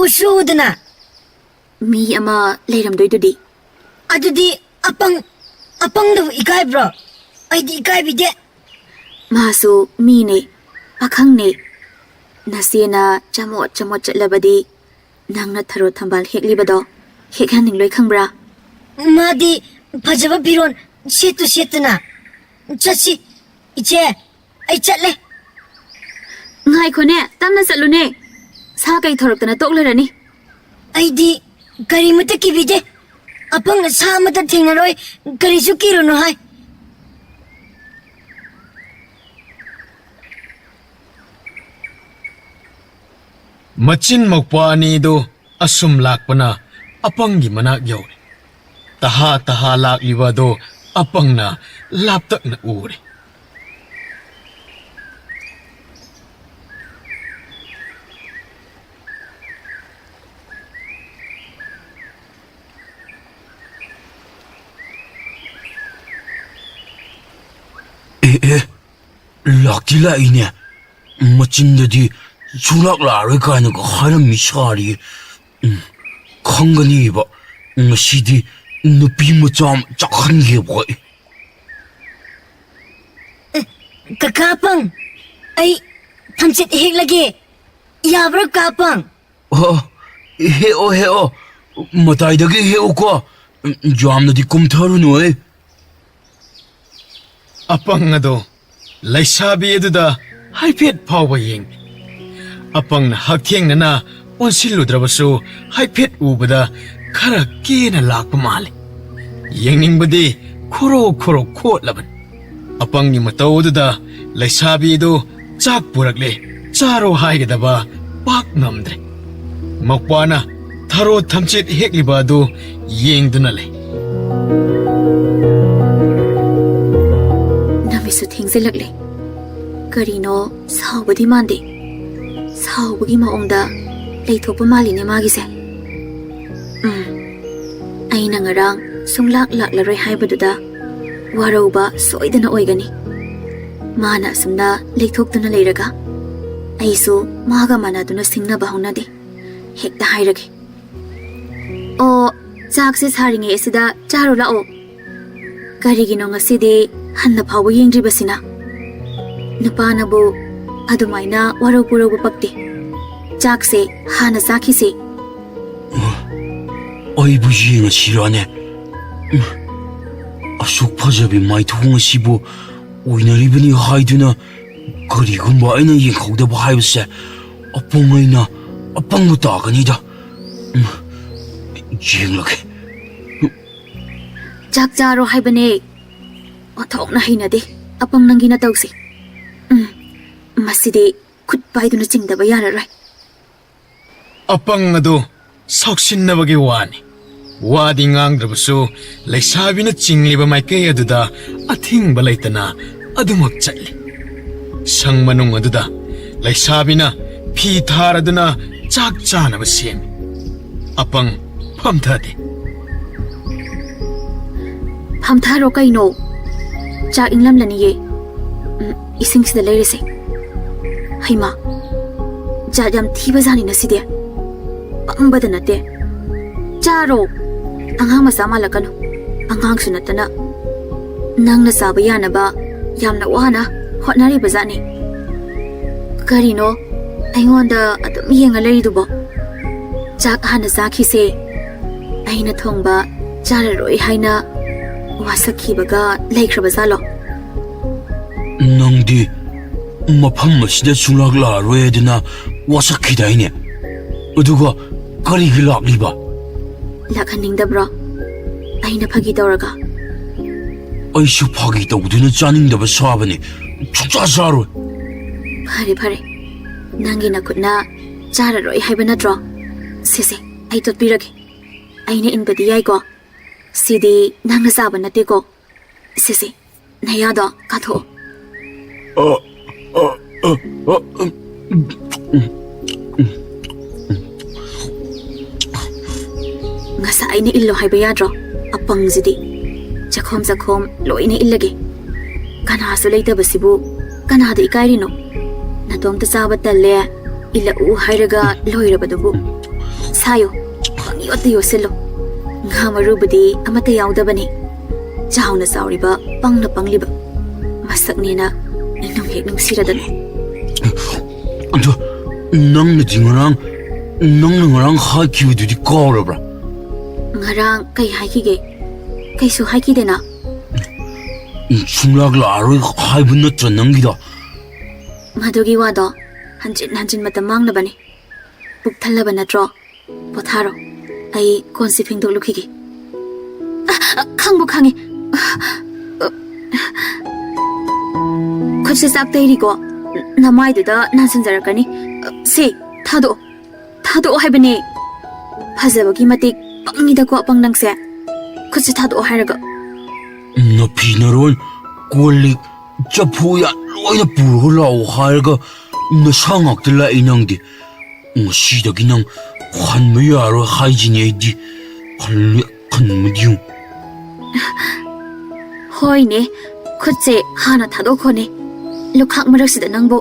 ꯎꯁꯨ ꯎꯗꯅ꯫ ꯃꯤ ꯑꯃ ꯂꯩꯔꯝꯗꯣꯏꯗꯨꯗꯤ? ꯑꯗꯨꯗꯤ ꯑꯄꯪ, ꯑꯄꯪꯗꯕꯨ ꯏꯀꯥꯏꯕ꯭ꯔꯣ? ꯑꯩꯗꯤ ꯏꯀꯥꯏꯕꯤꯗꯦ꯫ ꯃꯥꯁꯨ ꯃꯤꯅꯦ, ꯄꯥꯈꯪꯅꯦ꯫ ꯅꯆꯦꯅ ꯆꯃꯣꯠ ꯆꯃꯣꯠ ꯆꯠꯂꯕꯗꯤ ꯅꯪꯅ ꯊꯔꯣ ꯊꯝꯕꯥꯜ ꯍꯦꯛꯂꯤꯕꯗꯣ ꯍꯦꯛꯍꯟꯅꯤꯡꯂꯣꯏ, ꯈꯪꯕ꯭ꯔꯥ? ꯃꯥꯗꯤ ꯐꯖꯕ ꯐꯤꯔꯣꯜ ꯁꯦꯠꯇꯨ ꯁꯦꯠꯇꯅ꯫ ꯆꯠꯁꯤ, ꯏꯆꯦ, ꯑꯩ ꯆꯠꯂꯦ꯫ ꯉꯥꯏꯈꯣꯅꯦ, ꯇꯞꯅ ꯆꯠꯂꯨꯅꯦ꯫ ꯁꯥ ꯀꯩ ꯊꯧꯔꯛꯇꯅ ꯇꯣꯛꯂꯔꯅꯤ꯫ ꯑꯩꯗꯤ ꯀꯔꯤꯃꯠꯇ ꯀꯤꯕꯤꯗꯦ꯫ ꯑꯄꯪꯅ ꯁꯥ ꯑꯃꯠꯇ ꯊꯦꯡꯅꯔꯣꯏ, ꯀꯔꯤꯁꯨ ꯀꯤꯔꯨꯅꯨ ꯍꯥꯏ꯫ ꯃꯆꯤꯟ ꯃꯧꯄ꯭ꯋꯥ ꯑꯅꯤꯗꯨ ꯑꯁꯨꯝ ꯂꯥꯛꯄꯅ ꯑꯄꯪꯒꯤ ꯃꯅꯥꯛ ꯌꯧꯔꯦ꯫ ꯇꯍꯥ ꯇꯍꯥ ꯂꯥꯛꯂꯤꯕ ꯑꯗꯨ ꯑꯄꯪꯅ ꯂꯥꯞꯇꯛꯅ ꯎꯔꯦ꯫ ꯑꯦ, ꯑꯦ, ꯂꯥꯛꯇꯤ ꯂꯥꯛꯏꯅꯦ꯫ ꯃꯆꯤꯟꯗꯗꯤ ꯁꯨꯡꯂꯥꯛ ꯂꯥꯛꯑꯔꯣꯏ ꯀꯥꯏꯅꯒ ꯍꯥꯏꯔꯝꯃꯤ ꯁꯥꯔꯤꯌꯦ꯫ ꯎꯝ, ꯈꯪꯒꯅꯤꯕ꯫ ꯉꯁꯤꯗꯤ ꯅꯨꯄꯤ ꯃꯆꯥ ꯑꯃ ꯆꯥꯛꯍꯟꯒꯦꯕ ꯑꯩ꯫ ꯀꯀꯥ ꯑꯄꯪ, ꯑꯩ ꯊꯝꯆꯦꯠ ꯍꯦꯛꯂꯒꯦ꯫ ꯌꯥꯕ꯭ꯔꯥ, ꯀꯀꯥ ꯑꯄꯪ? ꯑꯣ, ꯍꯦꯛꯑꯣ, ꯍꯦꯛꯑꯣ꯫ ꯃꯇꯥꯏꯗꯒꯤ ꯍꯦꯛꯎꯀꯣ꯫ ꯌꯥꯝꯅꯗꯤ ꯀꯨꯝꯊꯔꯨꯅꯨꯍꯦ꯫ ꯑꯄꯪ ꯑꯗꯣ ꯂꯩꯁꯥꯕꯤ ꯑꯗꯨꯗ ꯍꯥꯏꯐꯦꯠ ꯐꯥꯎꯕ ꯌꯦꯡꯗꯦ꯫ ꯑꯄꯪꯅ ꯍꯛꯊꯦꯡꯅꯅ ꯑꯣꯟꯁꯤꯜꯂꯨꯗ꯭ꯔꯕꯁꯨ ꯍꯥꯏꯐꯦꯠ ꯎꯕꯗ ꯈꯔ ꯀꯦꯅ ꯂꯥꯛꯄ ꯃꯥꯜꯂꯤ꯫ ꯌꯦꯡꯅꯤꯡꯕꯗꯤ ꯈꯣꯔꯣ ꯈꯣꯔꯣ ꯈꯣꯠꯂꯕꯅꯤ꯫ ꯑꯄꯪꯒꯤ ꯃꯇꯧ ꯑꯗꯨꯗ ꯂꯩꯁꯥꯕꯤꯗꯨ ꯆꯥꯛ ꯄꯨꯔꯛꯂꯦ, ꯆꯥꯔꯣ ꯍꯥꯏꯒꯗꯕ ꯄꯥꯛ ꯉꯝꯗ꯭ꯔꯦ꯫ ꯃꯧꯄ꯭ꯋꯥꯅ ꯊꯔꯣ ꯊꯝꯆꯦꯠ ꯍꯦꯛꯂꯤꯕ ꯑꯗꯨ ꯌꯦꯡꯗꯨꯅ ꯂꯩ꯫ ꯅꯨꯃꯤꯠꯁꯨ ꯊꯦꯡꯖꯤꯜꯂꯛꯂꯦ꯫ ꯀꯔꯤꯅꯣ ꯁꯥꯎꯕꯗꯤ ꯃꯥꯟꯗꯦ꯫ ꯁꯥꯎꯕꯒꯤ ꯃꯑꯣꯡꯗ ꯂꯩꯊꯣꯛꯄ ꯃꯥꯜꯂꯤꯅꯦ ꯃꯥꯒꯤꯁꯦ꯫ ꯎꯝ, ꯑꯩꯅ ꯉꯔꯥꯡ ꯁꯨꯡꯂꯥꯛ ꯂꯥꯛꯂꯔꯣꯏ ꯍꯥꯏꯕꯗꯨꯗ ꯋꯥꯔꯧꯕ ꯁꯣꯏꯗꯅ ꯑꯣꯏꯒꯅꯤ꯫ ꯃꯥꯅ ꯑꯁꯨꯝꯅ ꯂꯩꯊꯣꯛꯇꯨꯅ ꯂꯩꯔꯒ ꯑꯩꯁꯨ ꯃꯥꯒ ꯃꯥꯟꯅꯗꯨꯅ ꯁꯤꯡꯅꯕ ꯍꯧꯅꯗꯦ꯫ ꯍꯦꯛꯇ ꯍꯥꯏꯔꯒꯦ꯫ ꯑꯣ, ꯆꯥꯛꯁꯦ ꯁꯥꯔꯤꯉꯩ ꯑꯁꯤꯗ ꯆꯥꯔꯨ ꯂꯥꯛꯑꯣ꯫ ꯀꯔꯤꯒꯤꯅꯣ ꯉꯁꯤꯗꯤ ꯍꯟꯅ ꯐꯥꯎꯕ ꯌꯦꯡꯗ꯭ꯔꯤꯕꯁꯤꯅ? ꯅꯨꯄꯥꯅꯕꯨ ꯑꯗꯨꯃꯥꯏꯅ ꯋꯥꯔꯧ ꯄꯨꯔꯧꯕ ꯄꯛꯇꯦ꯫ ꯆꯥꯛꯁꯦ ꯍꯥꯟꯅ ꯆꯥꯈꯤꯁꯤ꯫ ꯑꯩꯕꯨ ꯌꯦꯡꯉꯁꯤꯔꯥꯅꯦ? ꯑꯁꯨꯛ ꯐꯖꯕꯤ ꯃꯥꯏꯊꯣꯡ ꯑꯁꯤꯕꯨ ꯑꯣꯏꯅꯔꯤꯕꯅꯤ ꯍꯥꯏꯗꯨꯅ ꯀꯔꯤꯒꯨꯝꯕ ꯑꯩꯅ ꯌꯦꯡꯍꯧꯗꯕ ꯍꯥꯏꯕꯁꯦ ꯑꯄꯪ ꯑꯩꯅ ꯑꯄꯪꯕ ꯇꯥꯒꯅꯤꯗ꯫ ꯌꯦꯡꯂꯒꯦ꯫ ꯆꯥꯛ ꯆꯥꯔꯣ ꯍꯥꯏꯕꯅꯦ꯫ ꯑꯣꯟꯊꯣꯛꯅ ꯍꯩꯅꯗꯦ ꯑꯄꯪ ꯅꯪꯒꯤ ꯅꯇꯧꯁꯦ꯫ ꯎꯝ, ꯃꯁꯤꯗꯤ ꯈꯨꯠ ꯄꯥꯏꯗꯨꯅ ꯆꯤꯡꯗꯕ ꯌꯥꯔꯔꯣꯏ꯫ ꯑꯄꯪ ꯑꯗꯨ ꯁꯥꯎꯁꯤꯟꯅꯕꯒꯤ ꯋꯥꯅꯤ꯫ ꯋꯥꯗꯤ ꯉꯥꯡꯗ꯭ꯔꯕꯁꯨ ꯂꯩꯁꯥꯕꯤꯅ ꯆꯤꯡꯂꯤꯕ ꯃꯥꯏꯀꯩ ꯑꯗꯨꯗ ꯑꯊꯤꯡꯕ ꯂꯩꯇꯅ ꯑꯗꯨꯃꯛ ꯆꯠꯂꯤ꯫ ꯁꯪ ꯃꯅꯨꯡ ꯑꯗꯨꯗ ꯂꯩꯁꯥꯕꯤꯅ ꯐꯤ ꯊꯥꯔꯗꯨꯅ ꯆꯥꯛ ꯆꯥꯅꯕ ꯁꯦꯝꯃꯤ꯫ ꯑꯄꯪ ꯐꯝꯊꯗꯦ꯫ ꯐꯝꯊꯔꯣ ꯀꯩꯅꯣ? ꯆꯥꯛ ꯏꯪꯂꯝꯂꯅꯤꯌꯦ꯫ ꯎꯝ, ꯏꯁꯤꯡꯁꯤꯗ ꯂꯩꯔꯁꯦ꯫ ꯍꯩꯃꯥ, ꯖꯥꯠ ꯌꯥꯝ ꯊꯤꯕ ꯖꯥꯠꯅꯤꯅ ꯁꯤꯗꯤ꯫ ꯄꯪꯕꯗ ꯅꯠꯇꯦ꯫ ꯆꯥꯔꯣ꯫ ꯑꯉꯥꯡ ꯃꯆꯥ ꯃꯥꯜꯂꯛꯀꯅꯨ꯫ ꯑꯉꯥꯡꯁꯨ ꯅꯠꯇꯅ꯫ ꯅꯪꯅ ꯆꯥꯕ ꯌꯥꯅꯕ ꯌꯥꯝꯅ ꯋꯥꯅ ꯍꯣꯠꯅꯔꯤꯕ ꯖꯥꯠꯅꯤ꯫ ꯀꯔꯤꯅꯣ ꯑꯩꯉꯣꯟꯗ ꯑꯗꯨꯝ ꯌꯦꯡꯉ ꯂꯩꯔꯤꯗꯨꯕꯣ? ꯆꯥꯛ ꯍꯥꯟꯅ ꯆꯥꯈꯤꯁꯦ꯫ ꯑꯩꯅ ꯊꯣꯡꯕ ꯆꯥꯔꯔꯣꯏ ꯍꯥꯏꯅ ꯋꯥꯁꯛꯈꯤꯕꯒ ꯂꯩꯈ꯭ꯔꯕ ꯖꯥꯠꯂꯣ? ꯅꯪꯗꯤ ꯃꯐꯝ ꯑꯁꯤꯗ ꯁꯨꯡꯂꯥꯛ ꯂꯥꯛꯑꯔꯣꯏ ꯍꯥꯏꯗꯨꯅ ꯋꯥꯁꯛꯈꯤꯗꯥꯏꯅꯦ? ꯑꯗꯨꯒ ꯀꯔꯤꯒꯤ ꯂꯥꯛꯂꯤꯕ? ꯂꯥꯛꯍꯟꯅꯤꯡꯗꯕ꯭ꯔꯣ? ꯑꯩꯅ ꯐꯥꯒꯤ ꯇꯧꯔꯒ꯫ ꯑꯩꯁꯨ ꯐꯥꯒꯤ ꯇꯧꯗꯨꯅ ꯆꯥꯅꯤꯡꯗꯕ ꯁꯥꯕꯅꯤ꯫ ꯁꯨꯡꯆꯥ ꯆꯥꯔꯣꯏ꯫ ꯐꯔꯦ ꯐꯔꯦ, ꯅꯪꯒꯤ ꯅꯈꯨꯠꯅ ꯆꯥꯔꯔꯣꯏ ꯍꯥꯏꯕ ꯅꯠꯇ꯭ꯔꯣ? ꯁꯦꯁꯦ, ꯑꯩ ꯇꯣꯠꯄꯤꯔꯒꯦ꯫ ꯑꯩꯅ ꯏꯟꯕꯗꯤ ꯌꯥꯏꯀꯣ? ꯁꯤꯗꯤ ꯅꯪꯅ ꯆꯥꯕ ꯅꯠꯇꯦꯀꯣ? ꯁꯦ, ꯁꯦ, ꯅꯌꯥꯗꯣ ꯀꯥꯊꯣꯛꯑꯣ꯫ ꯑ, ꯑ, ꯑ, ꯑ, ꯎꯝ, ꯎꯝ, ꯎꯝ, ꯎꯝ꯫ ꯉꯁꯥꯏ ꯑꯩꯅ ꯏꯜꯂꯣ ꯍꯥꯏꯕ ꯌꯥꯗ꯭ꯔꯣ? ꯑꯄꯪꯁꯤꯗꯤ꯫ ꯆꯈꯣꯝ ꯆꯈꯣꯝ ꯂꯣꯏꯅ ꯏꯜꯂꯒꯦ꯫ ꯀꯅꯥꯁꯨ ꯂꯩꯇꯕꯁꯤꯕꯨ ꯀꯅꯥꯗ ꯏꯀꯥꯏꯔꯤꯅꯣ? ꯅꯇꯣꯝꯇ ꯆꯥꯕ ꯇꯜꯂꯦ, ꯏꯜꯂꯛꯎ ꯍꯥꯏꯔꯒ ꯂꯣꯏꯔꯕꯗꯨꯕꯨ꯫ ꯁꯥꯌꯣ, ꯄꯪꯌꯣꯠꯇ ꯌꯣꯠꯁꯤꯜꯂꯣ꯫ ꯉꯥ ꯃꯔꯨꯕꯨꯗꯤ ꯑꯃꯠꯇ ꯌꯥꯎꯗꯕꯅꯤ꯫ ꯆꯥꯎꯅ ꯆꯥꯎꯔꯤꯕ, ꯄꯪꯅ ꯄꯪꯂꯤꯕ꯫ ꯃꯁꯛꯅꯦꯅ ꯅꯨꯡ ꯍꯦꯛ ꯅꯨꯡꯁꯤꯔꯗꯅ꯫ ꯑꯗꯣ ꯅꯪꯅꯗꯤ ꯉꯔꯥꯡ, ꯅꯪꯅ ꯉꯔꯥꯡ ꯍꯥꯏꯈꯤꯕꯗꯨꯗꯤ ꯀꯥꯎꯔꯕ꯭ꯔꯥ? ꯉꯔꯥꯡ ꯀꯩ ꯍꯥꯏꯈꯤꯒꯦ? ꯀꯩꯁꯨ ꯍꯥꯏꯈꯤꯗꯦꯅ꯫ ꯁꯨꯡꯂꯥꯛ ꯂꯥꯛꯑꯔꯣꯏ ꯍꯥꯏꯕ ꯅꯠꯇ꯭ꯔ ꯅꯪꯒꯤꯗꯣ? ꯃꯗꯨꯒꯤ ꯋꯥꯗꯣ ꯍꯟꯖꯤꯟ ꯍꯟꯖꯤꯟ ꯃꯇꯝ ꯃꯥꯡꯅꯕꯅꯤ꯫ ꯄꯨꯛ ꯊꯜꯂꯕ ꯅꯠꯇ꯭ꯔꯣ? ꯄꯣꯊꯥꯔꯣ꯫ ꯑꯩ ꯀꯣꯟꯁꯤ ꯐꯦꯡꯗꯣꯛꯂꯨꯈꯤꯒꯦ꯫ ꯑ, ꯑ, ꯈꯪꯕꯨ ꯈꯪꯉꯤ꯫ ꯑ, ꯑ, ꯈꯨꯠꯁꯦ ꯆꯥꯛ ꯇꯩꯔꯤꯀꯣ? ꯅꯃꯥꯏꯗꯨꯗ ꯅꯥꯟꯁꯤꯟꯖꯔꯛꯀꯅꯤ꯫ ꯑ, ꯁꯦ, ꯊꯥꯗꯣꯛꯑꯣ꯫ ꯊꯥꯗꯣꯛꯑꯣ ꯍꯥꯏꯕꯅꯦ꯫ ꯐꯖꯕꯒꯤ ꯃꯇꯤꯛ ꯄꯪꯉꯤꯗꯀꯣ ꯑꯄꯪ ꯅꯪꯁꯦ꯫ ꯈꯨꯠꯁꯦ ꯊꯥꯗꯣꯛꯑꯣ ꯍꯥꯏꯔꯒ꯫ ꯅꯐꯤ ꯅꯔꯣꯟ, ꯀꯣꯜ ꯂꯤꯛ, ꯆꯐꯨ ꯎꯌꯥꯟ ꯂꯣꯏꯅ ꯄꯨꯔꯒ ꯂꯥꯛꯑꯣ ꯍꯥꯏꯔꯒ ꯅꯁꯥ ꯉꯥꯛꯇ ꯂꯥꯛꯏ ꯅꯪꯗꯤ꯫ ꯉꯁꯤꯗꯒꯤ ꯅꯪ ꯍꯟꯕ ꯌꯥꯔꯣꯏ ꯍꯥꯏꯁꯤꯅꯤ ꯑꯩꯗꯤ꯫ ꯈꯜꯂꯦ, ꯈꯟꯕꯗꯤ ꯌꯦꯡꯉꯨ꯫ ꯍꯣꯏꯅꯦ, ꯈꯨꯠꯁꯦ ꯍꯥꯟꯅ ꯊꯥꯗꯣꯛꯈꯣꯅꯦ꯫ ꯂꯨꯈꯥꯛ ꯃꯔꯛꯁꯤꯗ ꯅꯪꯕꯨ꯫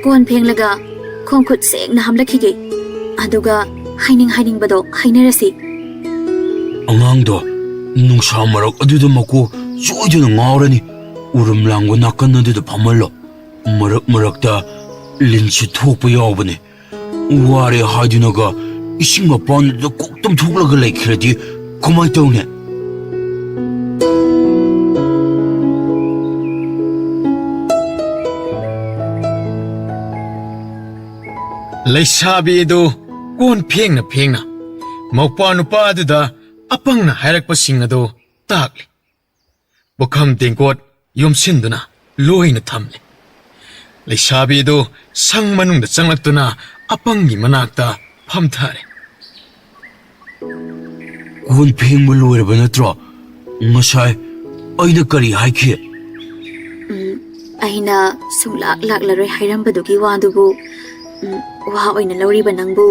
ꯀꯣꯟ ꯐꯦꯡꯂꯒ ꯈꯣꯡ ꯈꯨꯠ ꯁꯦꯡꯅ ꯍꯥꯝꯂꯛꯈꯤꯒꯦ꯫ ꯑꯗꯨꯒ ꯍꯥꯏꯅꯤꯡ ꯍꯥꯏꯅꯤꯡꯕꯗꯣ ꯍꯥꯏꯅꯔꯁꯤ꯫ ꯑꯉꯥꯡꯗꯣ ꯅꯨꯡꯁꯥ ꯃꯔꯛ ꯑꯗꯨꯗ ꯃꯀꯣꯛ ꯁꯣꯏꯗꯅ ꯉꯥꯎꯔꯅꯤ꯫ ꯎꯔꯨꯝ ꯂꯥꯡꯕ ꯅꯥꯀꯟ ꯑꯗꯨꯗ ꯐꯝꯍꯜꯂꯣ꯫ ꯃꯔꯛ ꯃꯔꯛꯇ ꯂꯤꯟꯁꯨ ꯊꯣꯛꯄ ꯌꯥꯎꯕꯅꯦ꯫ ꯋꯥꯔꯦ ꯍꯥꯏꯗꯨꯅꯒ ꯏꯁꯤꯡ ꯃꯄꯥꯟꯗꯨꯗ ꯀꯣꯛ ꯇꯨꯝꯊꯣꯛꯂꯒ ꯂꯩꯈ꯭ꯔꯗꯤ ꯀꯃꯥꯏ ꯇꯧꯅꯤ? ꯂꯩꯁꯥꯕꯤ ꯑꯗꯨ ꯀꯣꯟ ꯐꯦꯡꯅ ꯐꯦꯡꯅ ꯃꯧꯄ꯭ꯋꯥ ꯅꯨꯄꯥ ꯑꯗꯨꯗ ꯑꯄꯪꯅ ꯍꯥꯏꯔꯛꯄꯁꯤꯡ ꯑꯗꯨ ꯇꯥꯛꯂꯤ꯫ ꯄꯨꯈꯝ ꯇꯦꯡꯀꯣꯠ ꯌꯣꯝꯁꯤꯟꯗꯨꯅ ꯂꯣꯏꯅ ꯊꯝꯂꯦ꯫ ꯂꯩꯁꯥꯕꯤ ꯑꯗꯨ ꯁꯪ ꯃꯅꯨꯡꯗ ꯆꯪꯂꯛꯇꯨꯅ ꯑꯄꯪꯒꯤ ꯃꯅꯥꯛꯇ ꯐꯝꯊꯔꯦ꯫ ꯀꯣꯟ ꯐꯦꯡꯕ ꯂꯣꯏꯔꯕ ꯅꯠꯇ꯭ꯔꯣ? ꯉꯁꯥꯏ ꯑꯩꯅ ꯀꯔꯤ ꯍꯥꯏꯈꯤ? ꯎꯝ, ꯑꯩꯅ ꯁꯨꯡꯂꯥꯛ ꯂꯥꯛꯂꯔꯣꯏ ꯍꯥꯏꯔꯝꯕꯗꯨꯒꯤ ꯋꯥꯗꯨꯕꯨ, ꯎꯝ, ꯋꯥ ꯑꯣꯏꯅ ꯂꯧꯔꯤꯕ ꯅꯪꯕꯨ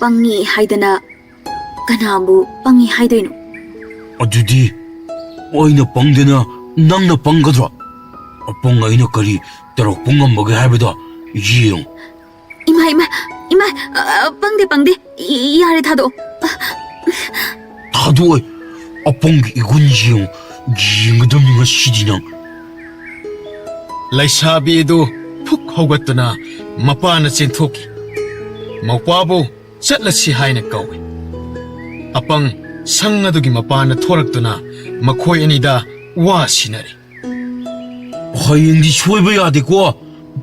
ꯄꯪꯉꯤ ꯍꯥꯏꯗꯅ ꯀꯅꯥꯕꯨ ꯄꯪꯉꯤ ꯍꯥꯏꯗꯣꯏꯅꯣ? ꯑꯗꯨꯗꯤ ꯑꯩꯅ ꯄꯪꯗꯅ ꯅꯪꯅ ꯄꯪꯒꯗ꯭ꯔꯣ? ꯑꯄꯪ ꯑꯩꯅ ꯀꯔꯤ ꯇꯧꯔꯛꯄ ꯉꯝꯕꯒꯦ ꯍꯥꯏꯕꯗꯣ ꯌꯦꯡꯉꯨ꯫ ꯏꯃꯥ, ꯏꯃꯥ, ꯏꯃꯥ, ꯑ, ꯄꯪꯗꯦ, ꯄꯪꯗꯦ꯫ ꯏ-, ꯌꯥꯔꯦ, ꯊꯥꯗꯣꯛꯑꯣ꯫ ꯊꯥꯗꯣꯛꯑꯣꯏ꯫ ꯑꯄꯪꯒꯤ ꯏꯒꯨꯟ ꯌꯦꯡꯉꯨ꯫ ꯌꯦꯡꯒꯗꯕꯅꯤ ꯉꯁꯤꯗꯤ ꯅꯪ꯫ ꯂꯩꯁꯥꯕꯤ ꯑꯗꯨ ꯐꯨꯛ ꯍꯧꯒꯠꯇꯨꯅ ꯃꯄꯥꯅ ꯆꯦꯟꯊꯣꯛꯈꯤ꯫ ꯃꯧꯄ꯭ꯋꯥꯕꯨ ꯆꯠꯂꯁꯤ ꯍꯥꯏꯅ ꯀꯧꯏ꯫ ꯑꯄꯪ ꯁꯪ ꯑꯗꯨꯒꯤ ꯃꯄꯥꯟꯗ ꯊꯣꯔꯛꯇꯨꯅ ꯃꯈꯣꯏ ꯑꯅꯤꯗ ꯋꯥ ꯁꯤꯟꯅꯔꯤ꯫ ꯍꯌꯦꯡꯗꯤ ꯁꯣꯏꯕ ꯌꯥꯗꯦꯀꯣ꯫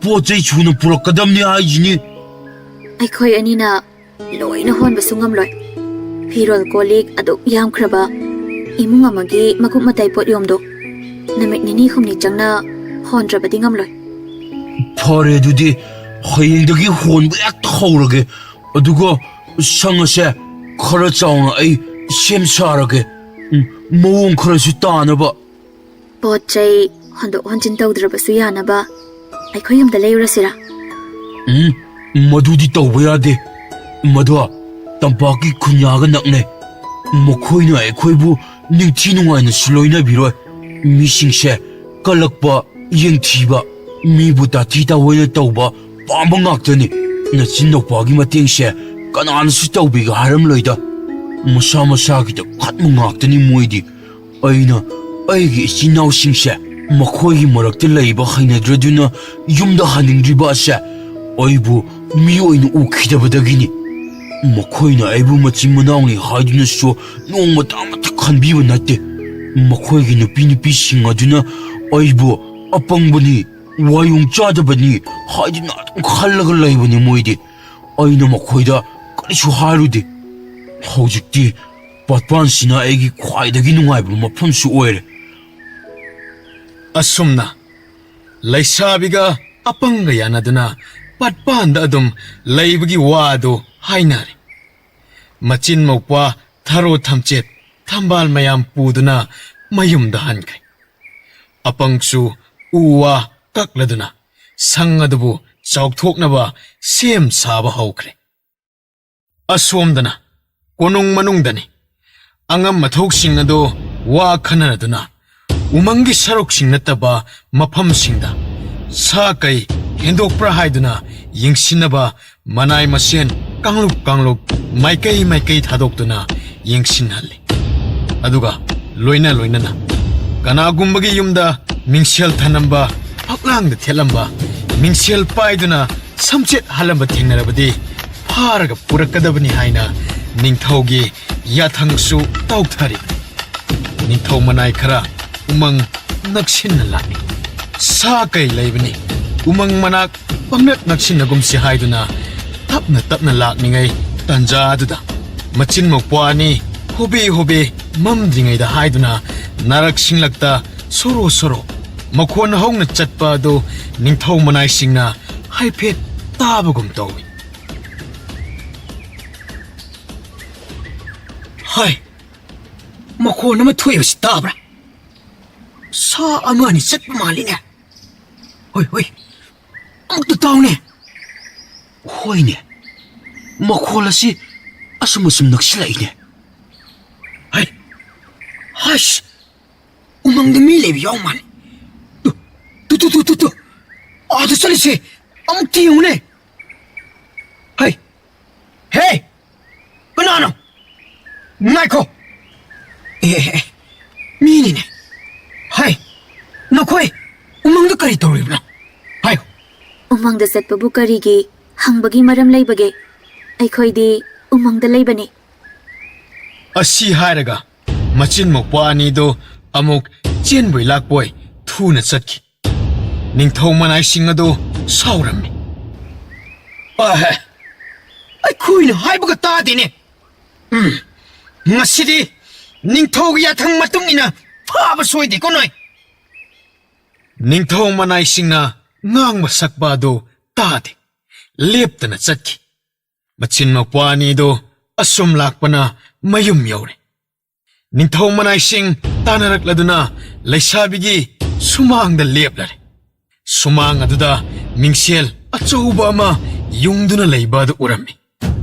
ꯄꯣꯠ ꯆꯩ ꯁꯨꯅ ꯄꯨꯔꯛꯀꯗꯕꯅꯤ ꯍꯥꯏꯁꯤꯅꯤ꯫ ꯑꯩꯈꯣꯏ ꯑꯅꯤꯅ ꯂꯣꯏꯅ ꯍꯣꯟꯕꯁꯨ ꯉꯝꯂꯣꯏ꯫ ꯐꯤꯔꯣꯜ ꯀꯣꯜꯂꯤꯛ ꯑꯗꯨꯛ ꯌꯥꯝꯈ꯭ꯔꯕ ꯏꯃꯨꯡ ꯑꯃꯒꯤ ꯃꯀꯨꯞ ꯃꯇꯥꯏ ꯄꯣꯠꯌꯣꯝꯗꯣ ꯅꯨꯃꯤꯠ ꯅꯤꯅꯤ ꯍꯨꯝꯅꯤ ꯆꯪꯅ ꯍꯣꯟꯗ꯭ꯔꯕꯗꯤ ꯉꯝꯂꯣꯏ꯫ ꯐꯔꯦ, ꯑꯗꯨꯗꯤ ꯍꯌꯦꯡꯗꯒꯤ ꯍꯣꯟꯕ ꯍꯦꯛꯇ ꯍꯧꯔꯒꯦ꯫ ꯑꯗꯨꯒ ꯁꯪ ꯑꯁꯦ ꯈꯔ ꯆꯥꯎꯅ ꯑꯩ ꯁꯦꯝ ꯁꯥꯔꯒꯦ꯫ ꯎꯝ, ꯃꯑꯣꯡ ꯈꯔꯁꯨ ꯇꯥꯅꯕ꯫ ꯄꯣꯠ ꯆꯩ ꯍꯣꯟꯗꯣꯛ ꯍꯣꯟꯖꯤꯟ ꯇꯧꯗ꯭ꯔꯕꯁꯨ ꯌꯥꯅꯕ ꯑꯩꯈꯣꯏ ꯌꯨꯝꯗ ꯂꯩꯔꯨꯔꯁꯤꯔꯥ? ꯎꯝ, ꯃꯗꯨꯗꯤ ꯇꯧꯕ ꯌꯥꯗꯦ꯫ ꯃꯗꯣ ꯇꯝꯄꯥꯛꯀꯤ ꯈꯨꯟꯌꯥꯒ ꯅꯛꯅꯩ꯫ ꯃꯈꯣꯏꯅ ꯑꯩꯈꯣꯏꯕꯨ ꯅꯤꯡꯊꯤ ꯅꯨꯡꯉꯥꯏꯅꯁꯨ ꯂꯣꯏꯅꯕꯤꯔꯣꯏ꯫ ꯃꯤꯁꯤꯡꯁꯦ ꯀꯜꯂꯛꯄ, ꯌꯦꯡꯊꯤꯕ, ꯃꯤꯕꯨ ꯇꯥꯊꯤ ꯇꯥꯑꯣꯏꯅ ꯇꯧꯕ ꯄꯥꯝꯕ ꯉꯥꯛꯇꯅꯤ꯫ ꯅꯆꯤꯟ ꯅꯧꯄꯥꯒꯤ ꯃꯇꯦꯡꯁꯦ ꯀꯅꯥꯅꯁꯨ ꯇꯧꯕꯤꯒꯦ ꯍꯥꯏꯔꯝꯂꯣꯏꯗ꯫ ꯃꯁꯥ ꯃꯁꯥꯒꯤꯗ ꯈꯟꯕ ꯉꯥꯛꯇꯅꯤ ꯃꯣꯏꯗꯤ꯫ ꯑꯩꯅ ꯑꯩꯒꯤ ꯏꯆꯤꯟ ꯏꯅꯥꯎꯁꯤꯡꯁꯦ ꯃꯈꯣꯏꯒꯤ ꯃꯔꯛꯇ ꯂꯩꯕ ꯍꯩꯅꯗ꯭ꯔꯗꯨꯅ ꯌꯨꯝꯗ ꯍꯟꯅꯤꯡꯗ꯭ꯔꯤꯕ ꯑꯁꯦ ꯑꯩꯕꯨ ꯃꯤ ꯑꯣꯏꯅ ꯎꯈꯤꯗꯕꯗꯒꯤꯅꯤ꯫ ꯃꯈꯣꯏꯅ ꯑꯩꯕꯨ ꯃꯆꯤꯟ ꯃꯅꯥꯎꯅꯤ ꯍꯥꯏꯗꯨꯅꯁꯨ ꯅꯣꯡꯃꯇ ꯑꯃꯠꯇ ꯈꯟꯕꯤꯕ ꯅꯠꯇꯦ꯫ ꯃꯈꯣꯏꯒꯤ ꯅꯨꯄꯤ ꯅꯨꯄꯤꯁꯤꯡ ꯑꯗꯨꯅ ꯑꯩꯕꯨ ꯑꯄꯪꯕꯅꯤ, ꯋꯥꯌꯣꯡ ꯆꯥꯗꯕꯅꯤ ꯍꯥꯏꯗꯨꯅ ꯑꯗꯨꯝ ꯈꯜꯂꯒ ꯂꯩꯕꯅꯤ ꯃꯣꯏꯗꯤ꯫ ꯑꯩꯅ ꯃꯈꯣꯏꯗ ꯀꯔꯤꯁꯨ ꯍꯥꯏꯔꯨꯗꯦ꯫ ꯍꯧꯖꯤꯛꯇꯤ ꯄꯥꯠꯄꯥꯟꯁꯤꯅ ꯑꯩꯒꯤ ꯈ꯭ꯋꯥꯏꯗꯒꯤ ꯅꯨꯡꯉꯥꯏꯕ ꯃꯐꯝꯁꯨ ꯑꯣꯏꯔꯦ꯫ ꯑꯁꯨꯝꯅ ꯂꯩꯁꯥꯕꯤꯒ ꯑꯄꯪꯒ ꯌꯥꯅꯗꯨꯅ ꯄꯥꯠꯄꯥꯟꯗ ꯑꯗꯨꯝ ꯂꯩꯕꯒꯤ ꯋꯥꯗꯨ ꯍꯥꯏꯅꯔꯦ꯫ ꯃꯆꯤꯟ ꯃꯧꯄ꯭ꯋꯥ ꯊꯔꯣ ꯊꯝꯆꯦꯠ ꯊꯝꯕꯥꯜ ꯃꯌꯥꯝ ꯄꯨꯗꯨꯅ ꯃꯌꯨꯝꯗ ꯍꯟꯈ꯭ꯔꯦ꯫ ꯑꯄꯪꯁꯨ ꯎ ꯋꯥ ꯀꯛꯂꯗꯨꯅ ꯁꯪ ꯑꯗꯨꯕꯨ ꯆꯥꯎꯊꯣꯛꯅꯕ ꯁꯦꯝ ꯁꯥꯕ ꯍꯧꯈ꯭ꯔꯦ꯫ ꯑꯁꯣꯝꯗꯅ ꯀꯣꯅꯨꯡ ꯃꯅꯨꯡꯗꯅꯤ꯫ ꯑꯉꯝ ꯑꯊꯧꯁꯤꯡ ꯑꯗꯨ ꯋꯥ ꯈꯟꯅꯔꯗꯨꯅ ꯎꯃꯪꯒꯤ ꯁꯔꯨꯛꯁꯤꯡ ꯅꯠꯇꯕ ꯃꯐꯝꯁꯤꯡꯗ ꯁꯥ ꯀꯩ ꯍꯦꯟꯗꯣꯛꯄ꯭ꯔꯥ ꯍꯥꯏꯗꯨꯅ ꯌꯦꯡꯁꯤꯟꯅꯕ ꯃꯅꯥꯏ ꯃꯁꯦꯟ ꯀꯥꯡꯂꯨꯞ ꯀꯥꯡꯂꯨꯞ, ꯃꯥꯏꯀꯩ ꯃꯥꯏꯀꯩ ꯊꯥꯗꯣꯛꯇꯨꯅ ꯌꯦꯡꯁꯤꯟꯍꯜꯂꯤ꯫ ꯑꯗꯨꯒ ꯂꯣꯏꯅ ꯂꯣꯏꯅꯅ ꯀꯅꯥꯒꯨꯝꯕꯒꯤ ꯌꯨꯝꯗ ꯃꯤꯡꯁꯦꯜ ꯊꯅꯝꯕ, ꯐꯛꯂꯥꯡꯗ ꯊꯦꯠꯂꯝꯕ ꯃꯤꯡꯁꯦꯜ ꯄꯥꯏꯗꯨꯅ ꯁꯝꯆꯦꯠ ꯍꯥꯜꯂꯝꯕ ꯊꯦꯡꯅꯔꯕꯗꯤ ꯐꯥꯔꯒ ꯄꯨꯔꯛꯀꯗꯕꯅꯤ ꯍꯥꯏꯅ ꯅꯤꯡꯊꯧꯒꯤ ꯌꯥꯊꯪꯁꯨ ꯇꯧꯊꯔꯤ꯫ ꯅꯤꯡꯊꯧ ꯃꯅꯥꯏ ꯈꯔ ꯎꯃꯪ ꯅꯛꯁꯤꯟꯅ ꯂꯥꯛꯏ꯫ ꯁꯥ ꯀꯩ ꯂꯩꯕꯅꯤ, ꯎꯃꯪ ꯃꯅꯥꯛ ꯄꯪꯅꯛ ꯅꯛꯁꯤꯟꯅꯒꯨꯝꯁꯤ ꯍꯥꯏꯗꯨꯅ ꯇꯞꯅ ꯇꯞꯅ ꯂꯥꯛꯂꯤꯉꯩ ꯇꯟꯖꯥ ꯑꯗꯨꯗ ꯃꯆꯤꯟ ꯃꯧꯄ꯭ꯋꯥ ꯑꯅꯤ ꯍꯣꯕꯦ ꯍꯣꯕꯦ ꯃꯝꯗ꯭ꯔꯤꯉꯩꯗ ꯍꯥꯏꯗꯨꯅ ꯅꯥꯔꯛ ꯁꯤꯡꯂꯛꯇ ꯁꯣꯔꯣ ꯁꯣꯔꯣ ꯃꯈꯣꯟ ꯍꯧꯅ ꯆꯠꯄ ꯑꯗꯨ ꯅꯤꯡꯊꯧ ꯃꯅꯥꯏꯁꯤꯡꯅ ꯍꯥꯏꯐꯦꯠ ꯇꯥꯕꯒꯨꯝ ꯇꯧꯏ꯫ ꯍꯥꯏ, ꯃꯈꯣꯟ ꯑꯃ ꯊꯣꯛꯏꯕꯁꯤ ꯇꯥꯕ꯭ꯔꯥ? ꯁꯥ ꯑꯃ ꯑꯅꯤ ꯆꯠꯄ ꯃꯥꯜꯂꯤꯅꯦ꯫ ꯍꯣꯏ, ꯍꯣꯏ, ꯑꯃꯨꯛꯇ ꯇꯥꯎꯅꯦ꯫ ꯍꯣꯏꯅꯦ, ꯃꯈꯣꯜ ꯑꯁꯤ ꯑꯁꯨꯝ ꯑꯁꯨꯝ ꯅꯛꯁꯤꯜꯂꯛꯏꯅꯦ꯫ ꯍꯩ, ꯍꯁ, ꯎꯃꯪꯗ ꯃꯤ ꯂꯩꯕ ꯌꯥꯎ ꯃꯥꯜꯂꯦ꯫ Two, two, two, two, two, two. ꯑꯥꯗ ꯆꯠꯂꯤꯁꯦ ꯑꯃꯨꯛꯇ ꯌꯦꯡꯉꯨꯅꯦ꯫ ꯍꯩ, ꯍꯦ, ꯀꯅꯥꯅꯣ? ꯉꯥꯏꯈꯣ꯫ ꯑꯦ, ꯑꯦ, ꯑꯦ, ꯃꯤꯅꯤꯅꯦ꯫ ꯍꯩ, ꯅꯈꯣꯏ ꯎꯃꯪꯗ ꯀꯔꯤ ꯇꯧꯔꯤꯕꯅꯣ? ꯍꯥꯏꯌꯨ꯫ ꯎꯃꯪꯗ ꯆꯠꯄꯕꯨ ꯀꯔꯤꯒꯤ ꯍꯪꯕꯒꯤ ꯃꯔꯝ ꯂꯩꯕꯒꯦ? ꯑꯩꯈꯣꯏꯗꯤ ꯎꯃꯪꯗ ꯂꯩꯕꯅꯤ꯫ ꯑꯁꯤ ꯍꯥꯏꯔꯒ ꯃꯆꯤꯟ ꯃꯧꯄ꯭ꯋꯥ ꯑꯅꯤꯗꯨ ꯑꯃꯨꯛ ꯆꯦꯟꯕꯣꯏ ꯂꯥꯛꯄꯣꯏ ꯊꯨꯅ ꯆꯠꯈꯤ꯫ ꯅꯤꯡꯊꯧ ꯃꯅꯥꯏꯁꯤꯡ ꯑꯗꯨ ꯁꯥꯎꯔꯝꯃꯤ꯫ ꯑꯍꯦ, ꯑꯩꯈꯣꯏꯅ ꯍꯥꯏꯕꯒ ꯇꯥꯗꯦꯅꯦ꯫ ꯎꯝ, ꯉꯁꯤꯗꯤ ꯅꯤꯡꯊꯧꯒꯤ ꯌꯥꯊꯪ ꯃꯇꯨꯡ ꯏꯟꯅ ꯐꯥꯕ ꯁꯣꯏꯗꯦꯀꯣ ꯅꯣꯏ꯫ ꯅꯤꯡꯊꯧ ꯃꯅꯥꯏꯁꯤꯡꯅ ꯉꯥꯡꯕ ꯁꯛꯄ ꯑꯗꯨ ꯇꯥꯗꯦ, ꯂꯦꯞꯇꯅ ꯆꯠꯈꯤ꯫ ꯃꯆꯤꯟ ꯃꯧꯄ꯭ꯋꯥ ꯑꯅꯤꯗꯨ ꯑꯁꯨꯝ ꯂꯥꯛꯄꯅ ꯃꯌꯨꯝ ꯌꯧꯔꯦ꯫ ꯅꯤꯡꯊꯧ ꯃꯅꯥꯏꯁꯤꯡ ꯇꯥꯟꯅꯔꯛꯂꯗꯨꯅ ꯂꯩꯁꯥꯕꯤꯒꯤ ꯁꯨꯃꯥꯡꯗ ꯂꯦꯞꯂꯔꯦ꯫ ꯁꯨꯃꯥꯡ ꯑꯗꯨꯗ ꯃꯤꯡꯁꯦꯜ ꯑꯆꯧꯕ ꯑꯃ ꯌꯨꯡꯗꯨꯅ ꯂꯩꯕ ꯑꯗꯨ ꯎꯔꯝꯃꯤ꯫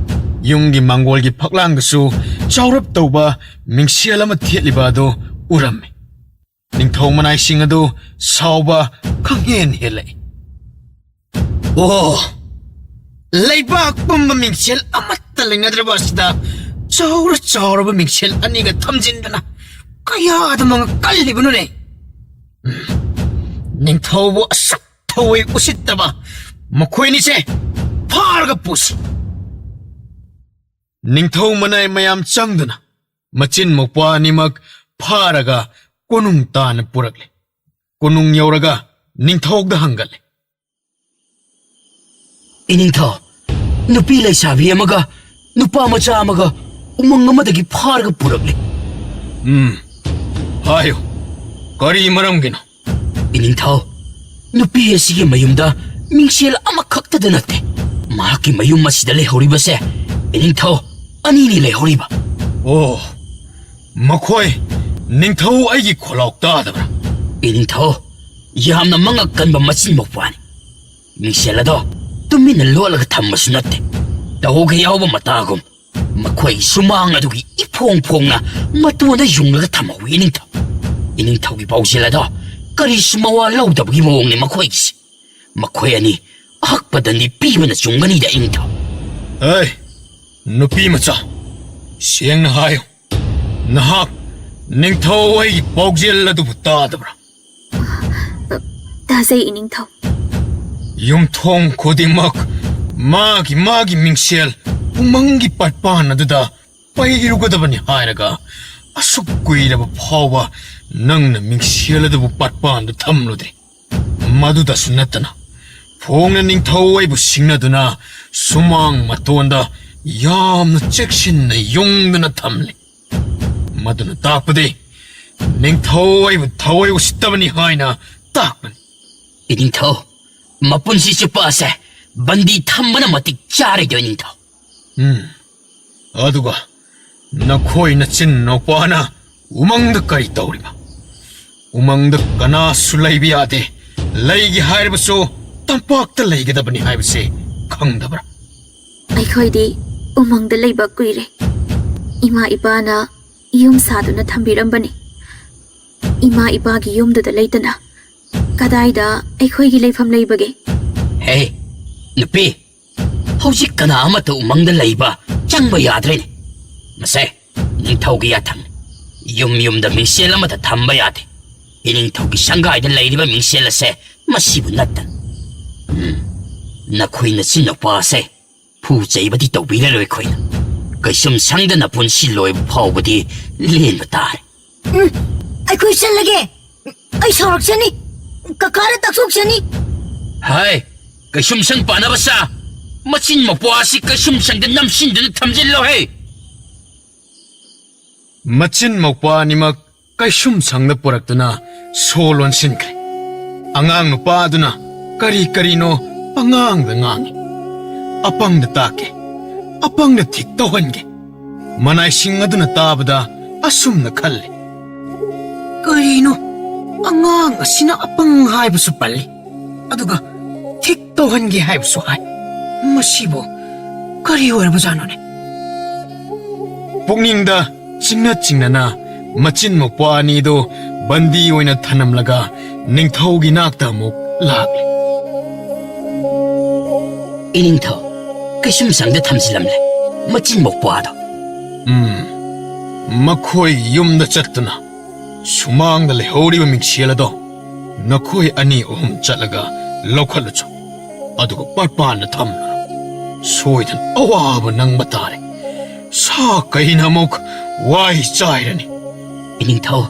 ꯌꯨꯝꯒꯤ ꯃꯥꯡꯒꯣꯜꯒꯤ ꯐꯛꯂꯥꯡꯗꯁꯨ ꯆꯥꯎꯔꯞ ꯇꯧꯕ ꯃꯤꯡꯁꯦꯜ ꯑꯃ ꯊꯦꯠꯂꯤꯕ ꯑꯗꯨ ꯎꯔꯝꯃꯤ꯫ ꯅꯤꯡꯊꯧ ꯃꯅꯥꯏꯁꯤꯡ ꯑꯗꯨ ꯁꯥꯎꯕ ꯈꯪꯍꯦꯟ ꯍꯦꯜꯂꯛꯏ꯫ "ꯑꯣ, ꯂꯩꯕꯥꯛ ꯄꯨꯝꯕ ꯃꯤꯡꯁꯦꯜ ꯑꯃꯠꯇ ꯂꯩꯅꯗ꯭ꯔꯕ ꯑꯁꯤꯗ ꯆꯥꯎꯔ ꯆꯥꯎꯔꯕ ꯃꯤꯡꯁꯦꯜ ꯑꯅꯤꯒ ꯊꯝꯖꯤꯟꯗꯅ ꯀꯌꯥꯗ ꯃꯉꯛ ꯀꯜꯂꯤꯕꯅꯣꯅꯦ? ꯎꯝ, ꯅꯤꯡꯊꯧꯕꯨ ꯑꯁꯨꯛ ꯊꯧꯋꯥꯏ ꯎꯁꯤꯠꯇꯕ ꯃꯈꯣꯏꯅꯤꯁꯦ ꯐꯥꯔꯒ ꯄꯨꯁꯤ!" ꯅꯤꯡꯊꯧ ꯃꯅꯥꯏ ꯃꯌꯥꯝ ꯆꯪꯗꯨꯅ ꯃꯆꯤꯟ ꯃꯧꯄ꯭ꯋꯥ ꯑꯅꯤꯃꯛ ꯐꯥꯔꯒ ꯀꯣꯅꯨꯡ ꯇꯥꯟꯅ ꯄꯨꯔꯛꯂꯦ꯫ ꯀꯣꯅꯨꯡ ꯌꯧꯔꯒ ꯅꯤꯡꯊꯧꯗ ꯍꯪꯒꯠꯂꯦ꯫ "ꯏꯅꯤꯡꯊꯧ, ꯅꯨꯄꯤ ꯂꯩꯁꯥꯕꯤ ꯑꯃꯒ ꯅꯨꯄꯥ ꯃꯆꯥ ꯑꯃꯒ ꯎꯃꯪ ꯑꯃꯗꯒꯤ ꯐꯥꯔꯒ ꯄꯨꯔꯛꯂꯦ꯫" "ꯎꯝ, ꯍꯥꯏꯌꯨ, ꯀꯔꯤ ꯃꯔꯝꯒꯤꯅꯣ?" "ꯏꯅꯤꯡꯊꯧ, ꯅꯨꯄꯤ ꯑꯁꯤꯒꯤ ꯃꯌꯨꯝꯗ ꯃꯤꯡꯁꯦꯜ ꯑꯃꯈꯛꯇꯗ ꯅꯠꯇꯦ, ꯃꯍꯥꯛꯀꯤ ꯃꯌꯨꯝ ꯑꯁꯤꯗ ꯂꯩꯍꯧꯔꯤꯕꯁꯦ ꯏꯅꯤꯡꯊꯧ ꯑꯅꯤꯅꯤ ꯂꯩꯍꯧꯔꯤꯕ꯫" "ꯑꯣ, ꯃꯈꯣꯏ ꯅꯤꯡꯊꯧ ꯑꯩꯒꯤ ꯈꯣꯜꯂꯥꯎ ꯇꯥꯗꯕ꯭ꯔꯥ?" "ꯏꯅꯤꯡꯊꯧ, ꯌꯥꯝꯅ ꯃꯉꯛ ꯀꯟꯕ ꯃꯆꯤꯟ ꯃꯧꯄ꯭ꯋꯥꯅꯤ꯫ ꯃꯤꯡꯁꯦꯜ ꯑꯗꯣ ꯇꯨꯃꯤꯟꯅ ꯂꯣꯠꯂꯒ ꯊꯝꯕꯁꯨ ꯅꯠꯇꯦ, ꯇꯧꯒꯦ ꯌꯥꯎꯕ ꯃꯇꯥꯒꯨꯝ ꯃꯈꯣꯏꯒꯤ ꯁꯨꯃꯥꯡ ꯑꯗꯨꯒꯤ ꯏꯐꯣꯡ ꯐꯣꯡꯅ ꯃꯇꯣꯟꯗ ꯌꯨꯡꯂꯒ ꯊꯝꯍꯧꯏ ꯏꯅꯤꯡꯊꯧ꯫ ꯏꯅꯤꯡꯊꯧꯒꯤ ꯄꯥꯎꯖꯦꯜ ꯑꯗꯣ ꯀꯔꯤꯁꯨ ꯃꯋꯥ ꯂꯧꯗꯕꯒꯤ ꯃꯑꯣꯡꯅꯤ ꯃꯈꯣꯏꯒꯤꯁꯦ꯫ ꯃꯈꯣꯏ ꯑꯅꯤ ꯑꯍꯛꯄꯗ ꯅꯤꯄꯤꯕꯅ ꯆꯨꯝꯒꯅꯤꯗ ꯏꯅꯤꯡꯊꯧ꯫" "ꯍꯦ, ꯅꯨꯄꯤ ꯃꯆꯥ, ꯁꯦꯡꯅ ꯍꯥꯏꯌꯨ, ꯅꯍꯥꯛ ꯅꯤꯡꯊꯧ ꯑꯩꯒꯤ ꯄꯥꯎꯖꯦꯜ ꯑꯗꯨꯕꯨ ꯇꯥꯗꯕ꯭ꯔꯥ?" "ꯇꯥꯖꯩ ꯏꯅꯤꯡꯊꯧ꯫" "ꯌꯨꯝꯊꯣꯡ ꯈꯨꯗꯤꯡꯃꯛ ꯃꯥꯒꯤ ꯃꯥꯒꯤ ꯃꯤꯡꯁꯦꯜ ꯎꯃꯪꯒꯤ ꯄꯥꯠꯄꯥꯟ ꯑꯗꯨꯗ ꯄꯩꯔꯨꯒꯗꯕꯅꯤ ꯍꯥꯏꯔꯒ ꯑꯁꯨꯛ ꯀꯨꯏꯔꯕ ꯐꯥꯎꯕ ꯅꯪꯅ ꯃꯤꯡꯁꯦꯜ ꯑꯗꯨꯕꯨ ꯄꯥꯠꯄꯥꯟꯗ ꯊꯝꯂꯨꯗꯦ꯫ ꯃꯗꯨꯗꯁꯨ ꯅꯠꯇꯅ ꯐꯣꯡꯅ ꯅꯤꯡꯊꯧ ꯑꯩꯕꯨ ꯁꯤꯡꯅꯗꯨꯅ ꯁꯨꯃꯥꯡ ꯃꯇꯣꯟꯗ ꯌꯥꯝꯅ ꯆꯦꯛꯁꯤꯟꯅ ꯌꯨꯡꯗꯨꯅ ꯊꯝꯂꯤ꯫ ꯃꯗꯨꯅ ꯇꯥꯛꯄꯗꯤ ꯅꯤꯡꯊꯧ ꯑꯩꯕꯨ ꯊꯋꯥꯏ ꯎꯁꯤꯠꯇꯕꯅꯤ ꯍꯥꯏꯅ ꯇꯥꯛꯄꯅꯤ꯫" "ꯏꯅꯤꯡꯊꯧ, ꯃꯄꯨꯟꯁꯤ ꯆꯨꯞꯄ ꯑꯁꯦ ꯕꯟꯗꯤ ꯊꯝꯕꯅ ꯃꯇꯤꯛ ꯆꯥꯔꯣꯏꯗꯣ ꯏꯅꯤꯡꯊꯧ꯫" "ꯎꯝ, ꯑꯗꯨꯒ ꯅꯈꯣꯏ ꯅꯆꯤꯟ ꯅꯨꯄꯥꯅ ꯎꯃꯪꯗ ꯀꯔꯤ ꯇꯧꯔꯤꯕ? ꯎꯃꯪꯗ ꯀꯅꯥꯁꯨ ꯂꯩꯕ ꯌꯥꯗꯦ꯫ ꯂꯩꯒꯦ ꯍꯥꯏꯔꯕꯁꯨ ꯇꯝꯄꯥꯛꯇ ꯂꯩꯒꯗꯕꯅꯤ ꯍꯥꯏꯕꯁꯦ ꯈꯪꯗꯕ꯭ꯔꯥ? ꯑꯩꯈꯣꯏꯗꯤ ꯎꯃꯪꯗ ꯂꯩꯕ ꯀꯨꯏꯔꯦ꯫ ꯏꯃꯥ ꯏꯄꯥꯅ ꯌꯨꯝ ꯁꯥꯗꯨꯅ ꯊꯝꯕꯤꯔꯝꯕꯅꯤ꯫ ꯏꯃꯥ ꯏꯄꯥꯒꯤ ꯌꯨꯝꯗꯨꯗ ꯂꯩꯇꯅ ꯀꯗꯥꯏꯗ ꯑꯩꯈꯣꯏꯒꯤ ꯂꯩꯐꯝ ꯂꯩꯕꯒꯦ? ꯍꯦ, ꯅꯨꯄꯤ, ꯍꯧꯖꯤꯛ ꯀꯅꯥ ꯑꯃꯠꯇ ꯎꯃꯪꯗ ꯂꯩꯕ ꯆꯪꯕ ꯌꯥꯗ꯭ꯔꯦꯅꯦ꯫ ꯃꯁꯦ, ꯅꯤꯡꯊꯧꯒꯤ ꯌꯥꯊꯪ꯫ ꯌꯨꯝ ꯌꯨꯝꯗ ꯃꯤꯡꯁꯦꯜ ꯑꯃꯠꯇ ꯊꯝꯕ ꯌꯥꯗꯦ꯫ ꯏꯅꯤꯡꯊꯧꯒꯤ ꯁꯪꯒꯥꯏꯗ ꯂꯩꯔꯤꯕ ꯃꯤꯡꯁꯦꯜ ꯑꯁꯦ ꯃꯁꯤꯕꯨ ꯅꯠꯇꯅ꯫ ꯎꯝ, ꯅꯈꯣꯏ ꯅꯆꯤꯟ ꯅꯨꯄꯥ ꯑꯁꯦ ꯐꯨ ꯆꯩꯕꯗꯤ ꯇꯧꯕꯤꯔꯔꯣꯏ ꯑꯩꯈꯣꯏꯅ꯫ ꯀꯩꯁꯨꯝ ꯁꯪꯗꯅ ꯄꯨꯟꯁꯤ ꯂꯣꯏꯕ ꯐꯥꯎꯕꯗꯤ ꯂꯦꯟꯕ ꯇꯥꯔꯦ꯫ ꯑꯩꯈꯣꯏ ꯆꯠꯂꯒꯦ꯫ ꯑꯩ ꯁꯥꯎꯔꯛꯆꯅꯤ꯫ ꯀꯀꯥꯅ ꯇꯥꯛꯊꯣꯛꯆꯅꯤ꯫ ꯍꯥꯏ, ꯀꯩꯁꯨꯝ ꯁꯪ ꯄꯥꯅꯕ ꯁꯥ꯫ ꯃꯆꯤꯟ ꯃꯧꯄ꯭ꯋꯥ ꯑꯁꯤ ꯀꯩꯁꯨꯝ ꯁꯪꯗ ꯅꯝꯁꯤꯟꯗꯨꯅ ꯊꯝꯖꯤꯜꯂꯣ ꯍꯦ꯫ ꯃꯆꯤꯟ ꯃꯧꯄ꯭ꯋꯥ ꯑꯅꯤꯃꯛ ꯀꯩꯁꯨꯝ ꯁꯪꯗ ꯄꯨꯔꯛꯇꯨꯅ ꯁꯣ ꯂꯣꯟꯁꯤꯟꯈ꯭ꯔꯦ꯫ ꯑꯉꯥꯡ ꯅꯨꯄꯥ ꯑꯗꯨꯅ ꯀꯔꯤ ꯀꯔꯤꯅꯣ ꯄꯉꯥꯡꯗ ꯉꯥꯡꯉꯤ꯫ ꯑꯄꯪꯗ ꯇꯥꯛꯀꯦ, ꯑꯄꯪꯗ ꯊꯤꯛ ꯇꯧꯍꯟꯒꯦ꯫ ꯃꯅꯥꯏꯁꯤꯡ ꯑꯗꯨꯅ ꯇꯥꯕꯗ ꯑꯁꯨꯝꯅ ꯈꯜꯂꯤ, "ꯀꯔꯤꯅꯣ, ꯑꯉꯥꯡ ꯑꯁꯤꯅ ꯑꯄꯪ ꯍꯥꯏꯕꯁꯨ ꯄꯜꯂꯤ, ꯑꯗꯨꯒ ꯊꯤꯛ ꯇꯧꯍꯟꯒꯦ ꯍꯥꯏꯕꯁꯨ ꯍꯥꯏ꯫ ꯃꯁꯤꯕꯨ ꯀꯔꯤ ꯑꯣꯏꯔꯕꯖꯥꯠꯅꯣꯅꯦ?" ꯄꯨꯛꯅꯤꯡꯗ ꯆꯤꯡꯅ ꯆꯤꯡꯅꯅ ꯃꯆꯤꯟ ꯃꯧꯄ꯭ꯋꯥ ꯑꯅꯤꯗꯨ ꯕꯟꯗꯤ ꯑꯣꯏꯅ ꯊꯅꯝꯂꯒ ꯅꯤꯡꯊꯧꯒꯤ ꯅꯥꯛꯇ ꯑꯃꯨꯛ ꯂꯥꯛꯂꯦ꯫ ꯏꯅꯤꯡꯊꯧ, ꯀꯩꯁꯨꯝ ꯁꯪꯗ ꯊꯝꯖꯤꯜꯂꯝꯂꯦ ꯃꯆꯤꯟ ꯃꯧꯄ꯭ꯋꯥꯗꯣ꯫ ꯎꯝ, ꯃꯈꯣꯏ ꯌꯨꯝꯗ ꯆꯠꯇꯨꯅ ꯁꯨꯃꯥꯡꯗ ꯂꯩꯍꯧꯔꯤꯕ ꯃꯤꯡꯁꯦꯜ ꯑꯗꯣ ꯅꯈꯣꯏ ꯑꯅꯤ ꯑꯍꯨꯝ ꯆꯠꯂꯒ ꯂꯧꯈꯠꯂꯨꯆꯣ꯫ ꯑꯗꯨꯒ ꯄꯥꯠꯄꯥꯟꯗ ꯊꯝꯂꯨ꯫ ꯁꯣꯏꯗꯅ ꯑꯋꯥꯕ ꯅꯪꯕ ꯇꯥꯔꯦ꯫ ꯁꯥ ꯀꯩꯅ ꯑꯃꯨꯛ ꯋꯥꯏ ꯆꯥꯏꯔꯅꯤ꯫ ꯏꯅꯤꯡꯊꯧ,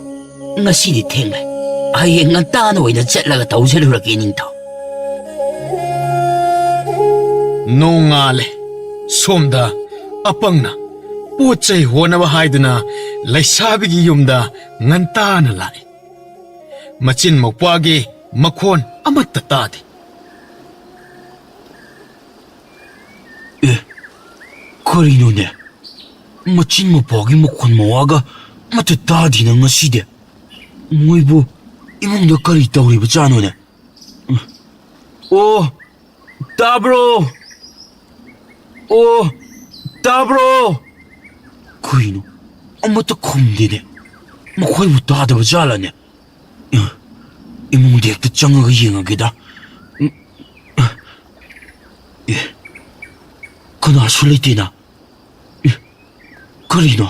ꯉꯁꯤꯗꯤ ꯊꯦꯡꯂꯦ꯫ ꯍꯌꯦꯡ ꯉꯟꯇꯥꯅ ꯑꯣꯏꯅ ꯆꯠꯂꯒ ꯇꯧꯖꯔꯨꯔꯒꯦ, ꯏꯅꯤꯡꯊꯧ꯫ ꯅꯣꯡꯉꯥꯜꯂꯦ꯫ ꯁꯣꯝꯗ ꯑꯄꯪꯅ ꯄꯣꯠ ꯆꯩ ꯍꯣꯟꯅꯕ ꯍꯥꯏꯗꯨꯅ ꯂꯩꯁꯥꯕꯤꯒꯤ ꯌꯨꯝꯗ ꯉꯟꯇꯥꯅ ꯂꯥꯛꯏ꯫ ꯃꯆꯤꯟ ꯃꯧꯄ꯭ꯋꯥꯒꯤ ꯃꯈꯣꯟ ꯑꯃꯠꯇ ꯇꯥꯗꯦ꯫ ꯑꯦ, ꯀꯔꯤꯅꯣꯅꯦ? ꯃꯆꯤꯟ ꯃꯧꯄ꯭ꯋꯥꯒꯤ ꯃꯈꯣꯟ ꯃꯋꯥꯒ ꯑꯃꯠꯇ ꯇꯥꯗꯦꯅ ꯉꯁꯤꯗꯤ꯫ ꯃꯣꯏꯕꯨ ꯏꯃꯨꯡꯗ ꯀꯔꯤ ꯇꯧꯔꯤꯕꯖꯥꯠꯅꯣꯅꯦ? ꯑꯣ, ꯇꯥꯕ꯭ꯔꯣ? ꯑꯣ, ꯇꯥꯕ꯭ꯔꯣ? ꯀꯩꯅꯣ? ꯑꯃꯠꯇ ꯈꯨꯝꯗꯦꯅꯦ꯫ ꯃꯈꯣꯏꯕꯨ ꯇꯥꯗꯕ ꯖꯥꯠꯂꯅꯦ? ꯏꯃꯨꯡꯗ ꯍꯦꯛꯇ ꯆꯪꯉꯒ ꯌꯦꯡꯉꯒꯦꯗ꯫ ꯎꯝ, ꯑꯦ, ꯀꯅꯥꯁꯨ ꯂꯩꯇꯦꯅ꯫ ꯑꯦ, ꯀꯔꯤꯅꯣ?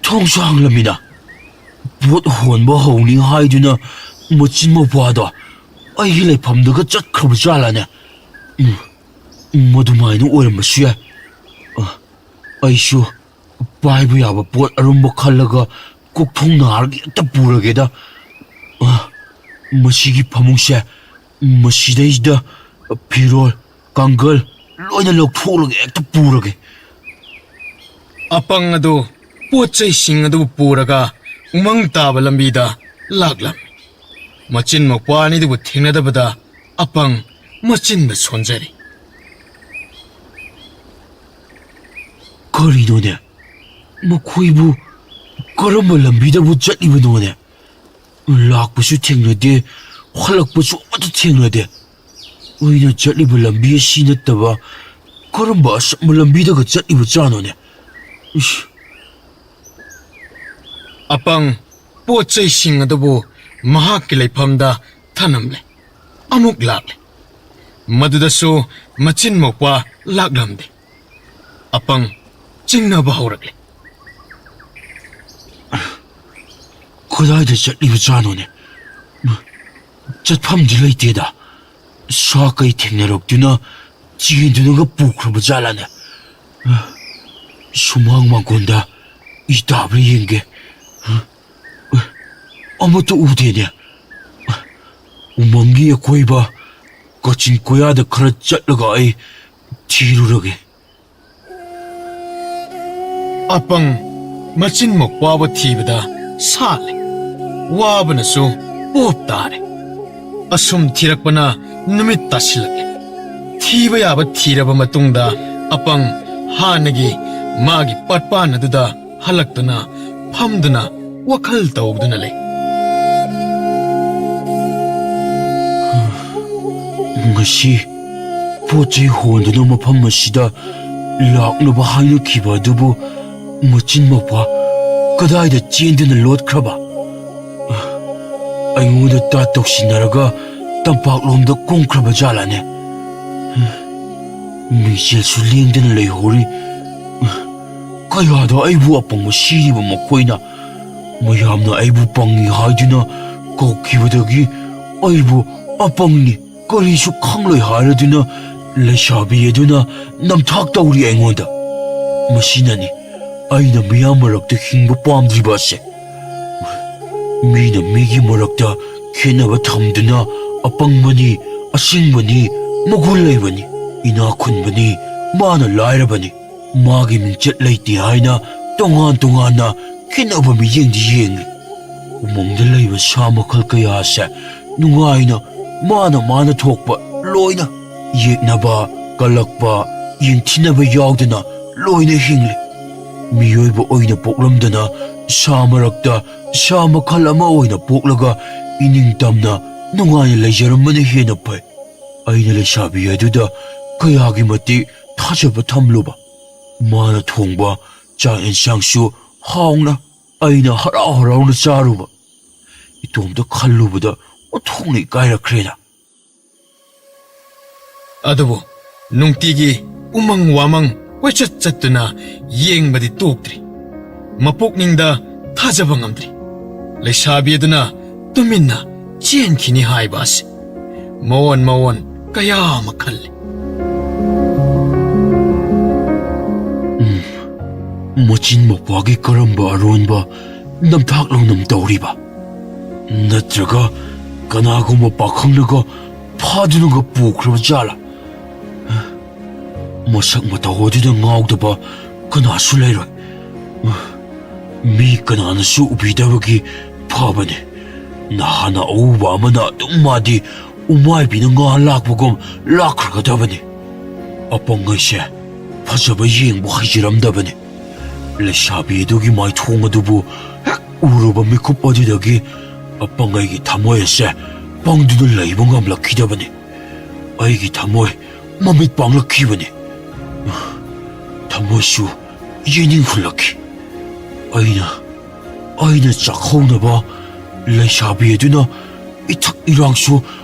ꯊꯣꯡꯁꯨ ꯍꯥꯡꯂꯝꯃꯤꯅ꯫ ꯄꯣꯠ ꯍꯣꯟꯕ ꯍꯧꯅꯤ ꯍꯥꯏꯗꯨꯅ ꯃꯆꯤꯟ ꯃꯧꯄ꯭ꯋꯥꯗꯣ ꯑꯩꯒꯤ ꯂꯩꯐꯝꯗꯒ ꯆꯠꯈ꯭ꯔꯕ ꯖꯥꯠꯂꯅꯦ? ꯎꯝ, ꯃꯗꯨꯃꯥꯏꯅ ꯑꯣꯏꯔꯝꯕꯁꯨ ꯌꯥꯏ꯫ ꯑ, ꯑꯩꯁꯨ ꯄꯥꯏꯕ ꯌꯥꯕ ꯄꯣꯠ ꯑꯔꯨꯝꯕ ꯈꯜꯂꯒ ꯀꯣꯛꯊꯣꯡ ꯅꯥꯔꯒ ꯍꯦꯛꯇ ꯄꯨꯔꯒꯦꯗ꯫ ꯑ, ꯃꯁꯤꯒꯤ ꯐꯃꯨꯡꯁꯦ, ꯃꯁꯤꯗꯩꯁꯤꯗ ꯐꯤꯔꯣꯜ, ꯀꯥꯡꯒꯜ ꯂꯣꯏꯅ ꯂꯧꯊꯣꯛꯂꯒ ꯍꯦꯛꯇ ꯄꯨꯔꯒꯦ꯫ ꯑꯄꯪ ꯑꯗꯨ ꯄꯣꯠ ꯆꯩꯁꯤꯡ ꯑꯗꯨ ꯄꯨꯔꯒ ꯎꯃꯪ ꯇꯥꯕ ꯂꯝꯕꯤꯗ ꯂꯥꯛꯂꯝꯃꯤ꯫ ꯃꯆꯤꯟ ꯃꯧꯄ꯭ꯋꯥ ꯑꯅꯤꯗꯨꯕꯨ ꯊꯦꯡꯅꯗꯕꯗ ꯑꯄꯪ ꯃꯆꯤꯟꯗ ꯁꯣꯟꯖꯔꯤ꯫ ꯀꯔꯤꯅꯣꯅꯦ? ꯃꯈꯣꯏꯕꯨ ꯀꯔꯝꯕ ꯂꯝꯕꯤꯗꯕꯨ ꯆꯠꯂꯤꯕꯅꯣꯅꯦ? ꯂꯥꯛꯄꯁꯨ ꯊꯦꯡꯅꯗꯦ, ꯍꯜꯂꯛꯄꯁꯨ ꯑꯃꯠꯇ ꯊꯦꯡꯅꯗꯦ꯫ ꯑꯩꯅ ꯆꯠꯂꯤꯕ ꯂꯝꯕꯤ ꯑꯁꯤ ꯅꯠꯇꯕ ꯀꯔꯝꯕ ꯑꯁꯝꯕ ꯂꯝꯕꯤꯗꯒ ꯆꯠꯂꯤꯕꯖꯥꯠꯅꯣꯅꯦ? ꯏꯁ! ꯑꯄꯪ ꯄꯣꯠ ꯆꯩꯁꯤꯡ ꯑꯗꯨꯕꯨ ꯃꯍꯥꯛꯀꯤ ꯂꯩꯐꯝꯗ ꯊꯅꯝꯂꯦ꯫ ꯑꯃꯨꯛ ꯂꯥꯛꯂꯦ꯫ ꯃꯗꯨꯗꯁꯨ ꯃꯆꯤꯟ ꯃꯧꯄ꯭ꯋꯥ ꯂꯥꯛꯂꯝꯗꯦ꯫ ꯑꯄꯪ ꯆꯤꯡꯅꯕ ꯍꯧꯔꯛꯂꯦ꯫ ꯀꯗꯥꯏꯗ ꯆꯠꯂꯤꯕꯖꯥꯠꯅꯣꯅꯦ? ꯆꯠꯐꯝꯗꯤ ꯂꯩꯇꯦꯗ꯫ ꯁꯥ ꯀꯩ ꯊꯦꯡꯅꯔꯛꯇꯨꯅ ꯆꯦꯟꯗꯨꯅꯒ ꯄꯨꯈ꯭ꯔꯕ ꯖꯥꯠꯂꯅꯦ? ꯁꯨꯃꯥꯡ ꯃꯥꯡꯒꯣꯟꯗ ꯏ ꯇꯥꯕ꯭ꯔꯥ ꯌꯦꯡꯒꯦ꯫ ꯑꯃꯠꯇ ꯎꯗꯦꯅꯦ꯫ ꯎꯃꯪꯒꯤ ꯑꯀꯣꯏꯕ ꯀꯥꯆꯤꯟ ꯀꯣꯌꯥꯗ ꯈꯔ ꯆꯠꯂꯒ ꯑꯩ ꯊꯤꯔꯨꯔꯒꯦ꯫ ꯑꯄꯪ ꯃꯆꯤꯟ ꯃꯧꯄ꯭ꯋꯥꯕꯨ ꯊꯤꯕꯗ ꯁꯥꯠꯂꯦ꯫ ꯋꯥꯕꯅꯁꯨ ꯄꯣꯞ ꯇꯥꯔꯦ꯫ ꯑꯁꯨꯝ ꯊꯤꯔꯛꯄꯅ ꯅꯨꯃꯤꯠ ꯇꯥꯁꯤꯜꯂꯛꯂꯦ꯫ ꯊꯤꯕ ꯌꯥꯕ ꯊꯤꯔꯕ ꯃꯇꯨꯡꯗ ꯑꯄꯪ ꯍꯥꯟꯅꯒꯤ ꯃꯥꯒꯤ ꯄꯥꯠꯄꯥꯟ ꯑꯗꯨꯗ ꯍꯜꯂꯛꯇꯨꯅ ꯐꯝꯗꯨꯅ ꯋꯥꯈꯜ ꯇꯧꯗꯨꯅ ꯂꯩ꯫ ꯉꯁꯤ ꯄꯣꯠ ꯆꯩ ꯍꯣꯟꯗꯨꯅ ꯃꯐꯝ ꯑꯁꯤꯗ ꯂꯥꯛꯅꯕ ꯍꯥꯏꯅꯈꯤꯕ ꯑꯗꯨꯕꯨ ꯃꯆꯤꯟ ꯃꯧꯄ꯭ꯋꯥ ꯀꯗꯥꯏꯗ ꯆꯦꯟꯗꯨꯅ ꯂꯣꯠꯈ꯭ꯔꯕ? ꯑꯩꯉꯣꯟꯗ ꯇꯥꯠ ꯇꯧꯁꯤꯟꯅꯔꯒ ꯇꯝꯄꯥꯛꯂꯣꯝꯗ ꯀꯨꯝꯈ꯭ꯔꯕ ꯖꯥꯠꯂꯥꯅꯦ? ꯃꯤꯡꯁꯦꯜꯁꯨ ꯂꯦꯡꯗꯅ ꯂꯩꯍꯧꯔꯤ꯫ ꯀꯌꯥꯗ ꯑꯩꯕꯨ ꯑꯄꯪꯕ ꯁꯤꯔꯤꯕ ꯃꯈꯣꯏꯅ꯫ ꯃꯌꯥꯝꯅ ꯑꯩꯕꯨ ꯄꯪꯉꯤ ꯍꯥꯏꯗꯨꯅ ꯀꯧꯈꯤꯕꯗꯒꯤ ꯑꯩꯕꯨ ꯑꯄꯪꯅꯤ, ꯀꯔꯤꯁꯨ ꯈꯪꯂꯣꯏ ꯍꯥꯏꯔꯗꯨꯅ ꯂꯩꯁꯥꯕꯤ ꯑꯗꯨꯅ ꯅꯝꯊꯥꯛ ꯇꯧꯔꯤ ꯑꯩꯉꯣꯟꯗ꯫ ꯃꯁꯤꯅꯅꯤ ꯑꯩꯅ ꯃꯤꯌꯥꯝ ꯃꯔꯛꯇ ꯍꯤꯡꯕ ꯄꯥꯝꯗ꯭ꯔꯤꯕ ꯑꯁꯦ꯫ ꯃꯤꯅ ꯃꯤꯒꯤ ꯃꯔꯛꯇ ꯈꯦꯠꯅꯕ ꯊꯝꯗꯨꯅ ꯑꯄꯪꯕꯅꯤ, ꯑꯁꯤꯡꯕꯅꯤ, ꯃꯒꯨꯟ ꯂꯩꯕꯅꯤ, ꯏꯅꯥꯛ ꯈꯨꯟꯕꯅꯤ, ꯃꯥꯅ ꯂꯥꯏꯔꯕꯅꯤ, ꯃꯥꯒꯤ ꯃꯤꯡꯆꯠ ꯂꯩꯇꯦ ꯍꯥꯏꯅ ꯇꯣꯉꯥꯟ ꯇꯣꯉꯥꯟꯅ ꯈꯦꯠꯅꯕ ꯃꯤꯠꯌꯦꯡꯗꯤ ꯌꯦꯡꯂꯤ꯫ ꯎꯃꯪꯗ ꯂꯩꯕ ꯁꯥ ꯃꯈꯜ ꯀꯌꯥ ꯑꯁꯦ ꯅꯨꯡꯉꯥꯏꯅ ꯃꯥꯅ ꯃꯥꯅ ꯊꯣꯛꯄ ꯂꯣꯏꯅ ꯌꯦꯛꯅꯕ, ꯀꯜꯂꯛꯄ, ꯌꯦꯡꯊꯤꯅꯕ ꯌꯥꯎꯗꯅ ꯂꯣꯏꯅ ꯍꯤꯡꯂꯤ꯫ ꯃꯤꯑꯣꯏꯕ ꯑꯣꯏꯅ ꯄꯣꯛꯂꯝꯗꯅ ꯁꯥ ꯃꯔꯛꯇ ꯁꯥ ꯃꯈꯜ ꯑꯃ ꯑꯣꯏꯅ ꯄꯣꯛꯂꯒ ꯏꯅꯤꯡꯇꯝꯅ ꯅꯨꯡꯉꯥꯏꯅ ꯂꯩꯖꯔꯝꯕꯅ ꯍꯦꯟꯅ ꯐꯩ꯫ ꯑꯩꯅ ꯂꯩꯁꯥꯕꯤ ꯑꯗꯨꯗ ꯀꯌꯥꯒꯤ ꯃꯇꯤꯛ ꯊꯥꯖꯕ ꯊꯝꯂꯨꯕ꯫ ꯃꯥꯅ ꯊꯣꯡꯕ ꯆꯥꯛ ꯌꯦꯟꯁꯥꯡꯁꯨ ꯍꯥꯎꯅ ꯑꯩꯅ ꯍꯔꯥꯎ ꯍꯔꯥꯎꯅ ꯆꯥꯔꯨꯕ꯫ ꯏꯇꯣꯝꯇ ꯈꯜꯂꯨꯕꯗ ꯑꯣꯟꯊꯣꯛꯅ ꯏꯀꯥꯏꯔꯛꯈ꯭ꯔꯦꯗ꯫ ꯑꯗꯨꯕꯨ ꯅꯨꯡꯇꯤꯒꯤ ꯎꯃꯪ ꯋꯥꯃꯪ ꯀꯣꯏꯆꯠ ꯆꯠꯇꯨꯅ ꯌꯦꯡꯕꯗꯤ ꯇꯣꯛꯇ꯭ꯔꯤ꯫ ꯃꯄꯨꯛꯅꯤꯡꯗ ꯊꯥꯖꯕ ꯉꯝꯗ꯭ꯔꯤ꯫ ꯂꯩꯁꯥꯕꯤ ꯑꯗꯨꯅ ꯇꯨꯃꯤꯟꯅ ꯆꯦꯟꯈꯤꯅꯤ ꯍꯥꯏꯕ ꯑꯁꯤ꯫ ꯃꯑꯣꯟ ꯃꯑꯣꯟ ꯀꯌꯥ ꯑꯃ ꯈꯜꯂꯤ꯫ ꯎꯝ, ꯃꯆꯤꯟ ꯃꯧꯄ꯭ꯋꯥꯒꯤ ꯀꯔꯝꯕ ꯑꯔꯣꯟꯕ ꯅꯝꯊꯥꯛ ꯂꯧꯅꯝ ꯇꯧꯔꯤꯕ? ꯅꯠꯇ꯭ꯔꯒ ꯀꯅꯥꯒꯨꯝꯕ ꯄꯥꯈꯪꯅꯒ ꯐꯥꯗꯨꯅꯒ ꯄꯨꯈ꯭ꯔꯕ ꯖꯥꯠꯂꯥ? ꯃꯁꯛ ꯃꯇꯧ ꯑꯗꯨꯗ ꯉꯥꯎꯗꯕ ꯀꯅꯥꯁꯨ ꯂꯩꯔꯣꯏ꯫ ꯃꯤ ꯀꯅꯥꯅꯁꯨ ꯎꯕꯤꯗꯕꯒꯤ ꯐꯕꯅꯤ꯫ ꯅꯍꯥꯟꯅ ꯑꯎꯕ ꯑꯃꯅ ꯑꯗꯨꯝ ꯃꯥꯗꯤ ꯎꯃꯥꯏꯕꯤꯅ ꯉꯥ ꯂꯥꯛꯄꯒꯨꯝ ꯂꯥꯛꯈ꯭ꯔꯒꯗꯕꯅꯤ꯫ ꯑꯄꯪ ꯑꯩꯁꯦ ꯐꯖꯕ ꯌꯦꯡꯕ ꯍꯩꯖꯔꯝꯗꯕꯅꯤ꯫ ꯂꯩꯁꯥꯕꯤ ꯑꯗꯨꯒꯤ ꯃꯥꯏꯊꯣꯡ ꯑꯗꯨꯕꯨ ꯍꯦꯛ ꯎꯔꯨꯕ ꯃꯤꯀꯨꯞ ꯑꯗꯨꯗꯒꯤ ꯑꯄꯪ ꯑꯩꯒꯤ ꯊꯃꯣꯏ ꯑꯁꯦ ꯄꯪꯗꯨꯅ ꯂꯩꯕ ꯉꯝꯂꯛꯈꯤꯗꯕꯅꯤ꯫ ꯑꯩꯒꯤ ꯊꯃꯣꯏ ꯃꯃꯤꯠ ꯄꯥꯡꯂꯛꯈꯤꯕꯅꯤ꯫ ꯊꯃꯣꯏꯁꯨ ꯌꯦꯅꯤꯡ ꯍꯨꯜꯂꯛꯈꯤ꯫ ꯑꯩꯅ, ꯑꯩꯅ ꯆꯥꯛꯍꯧꯅꯕ ꯂꯩꯁꯥꯕꯤ ꯑꯗꯨꯅ ꯏꯊꯛ ꯏꯔꯥꯡꯁꯨ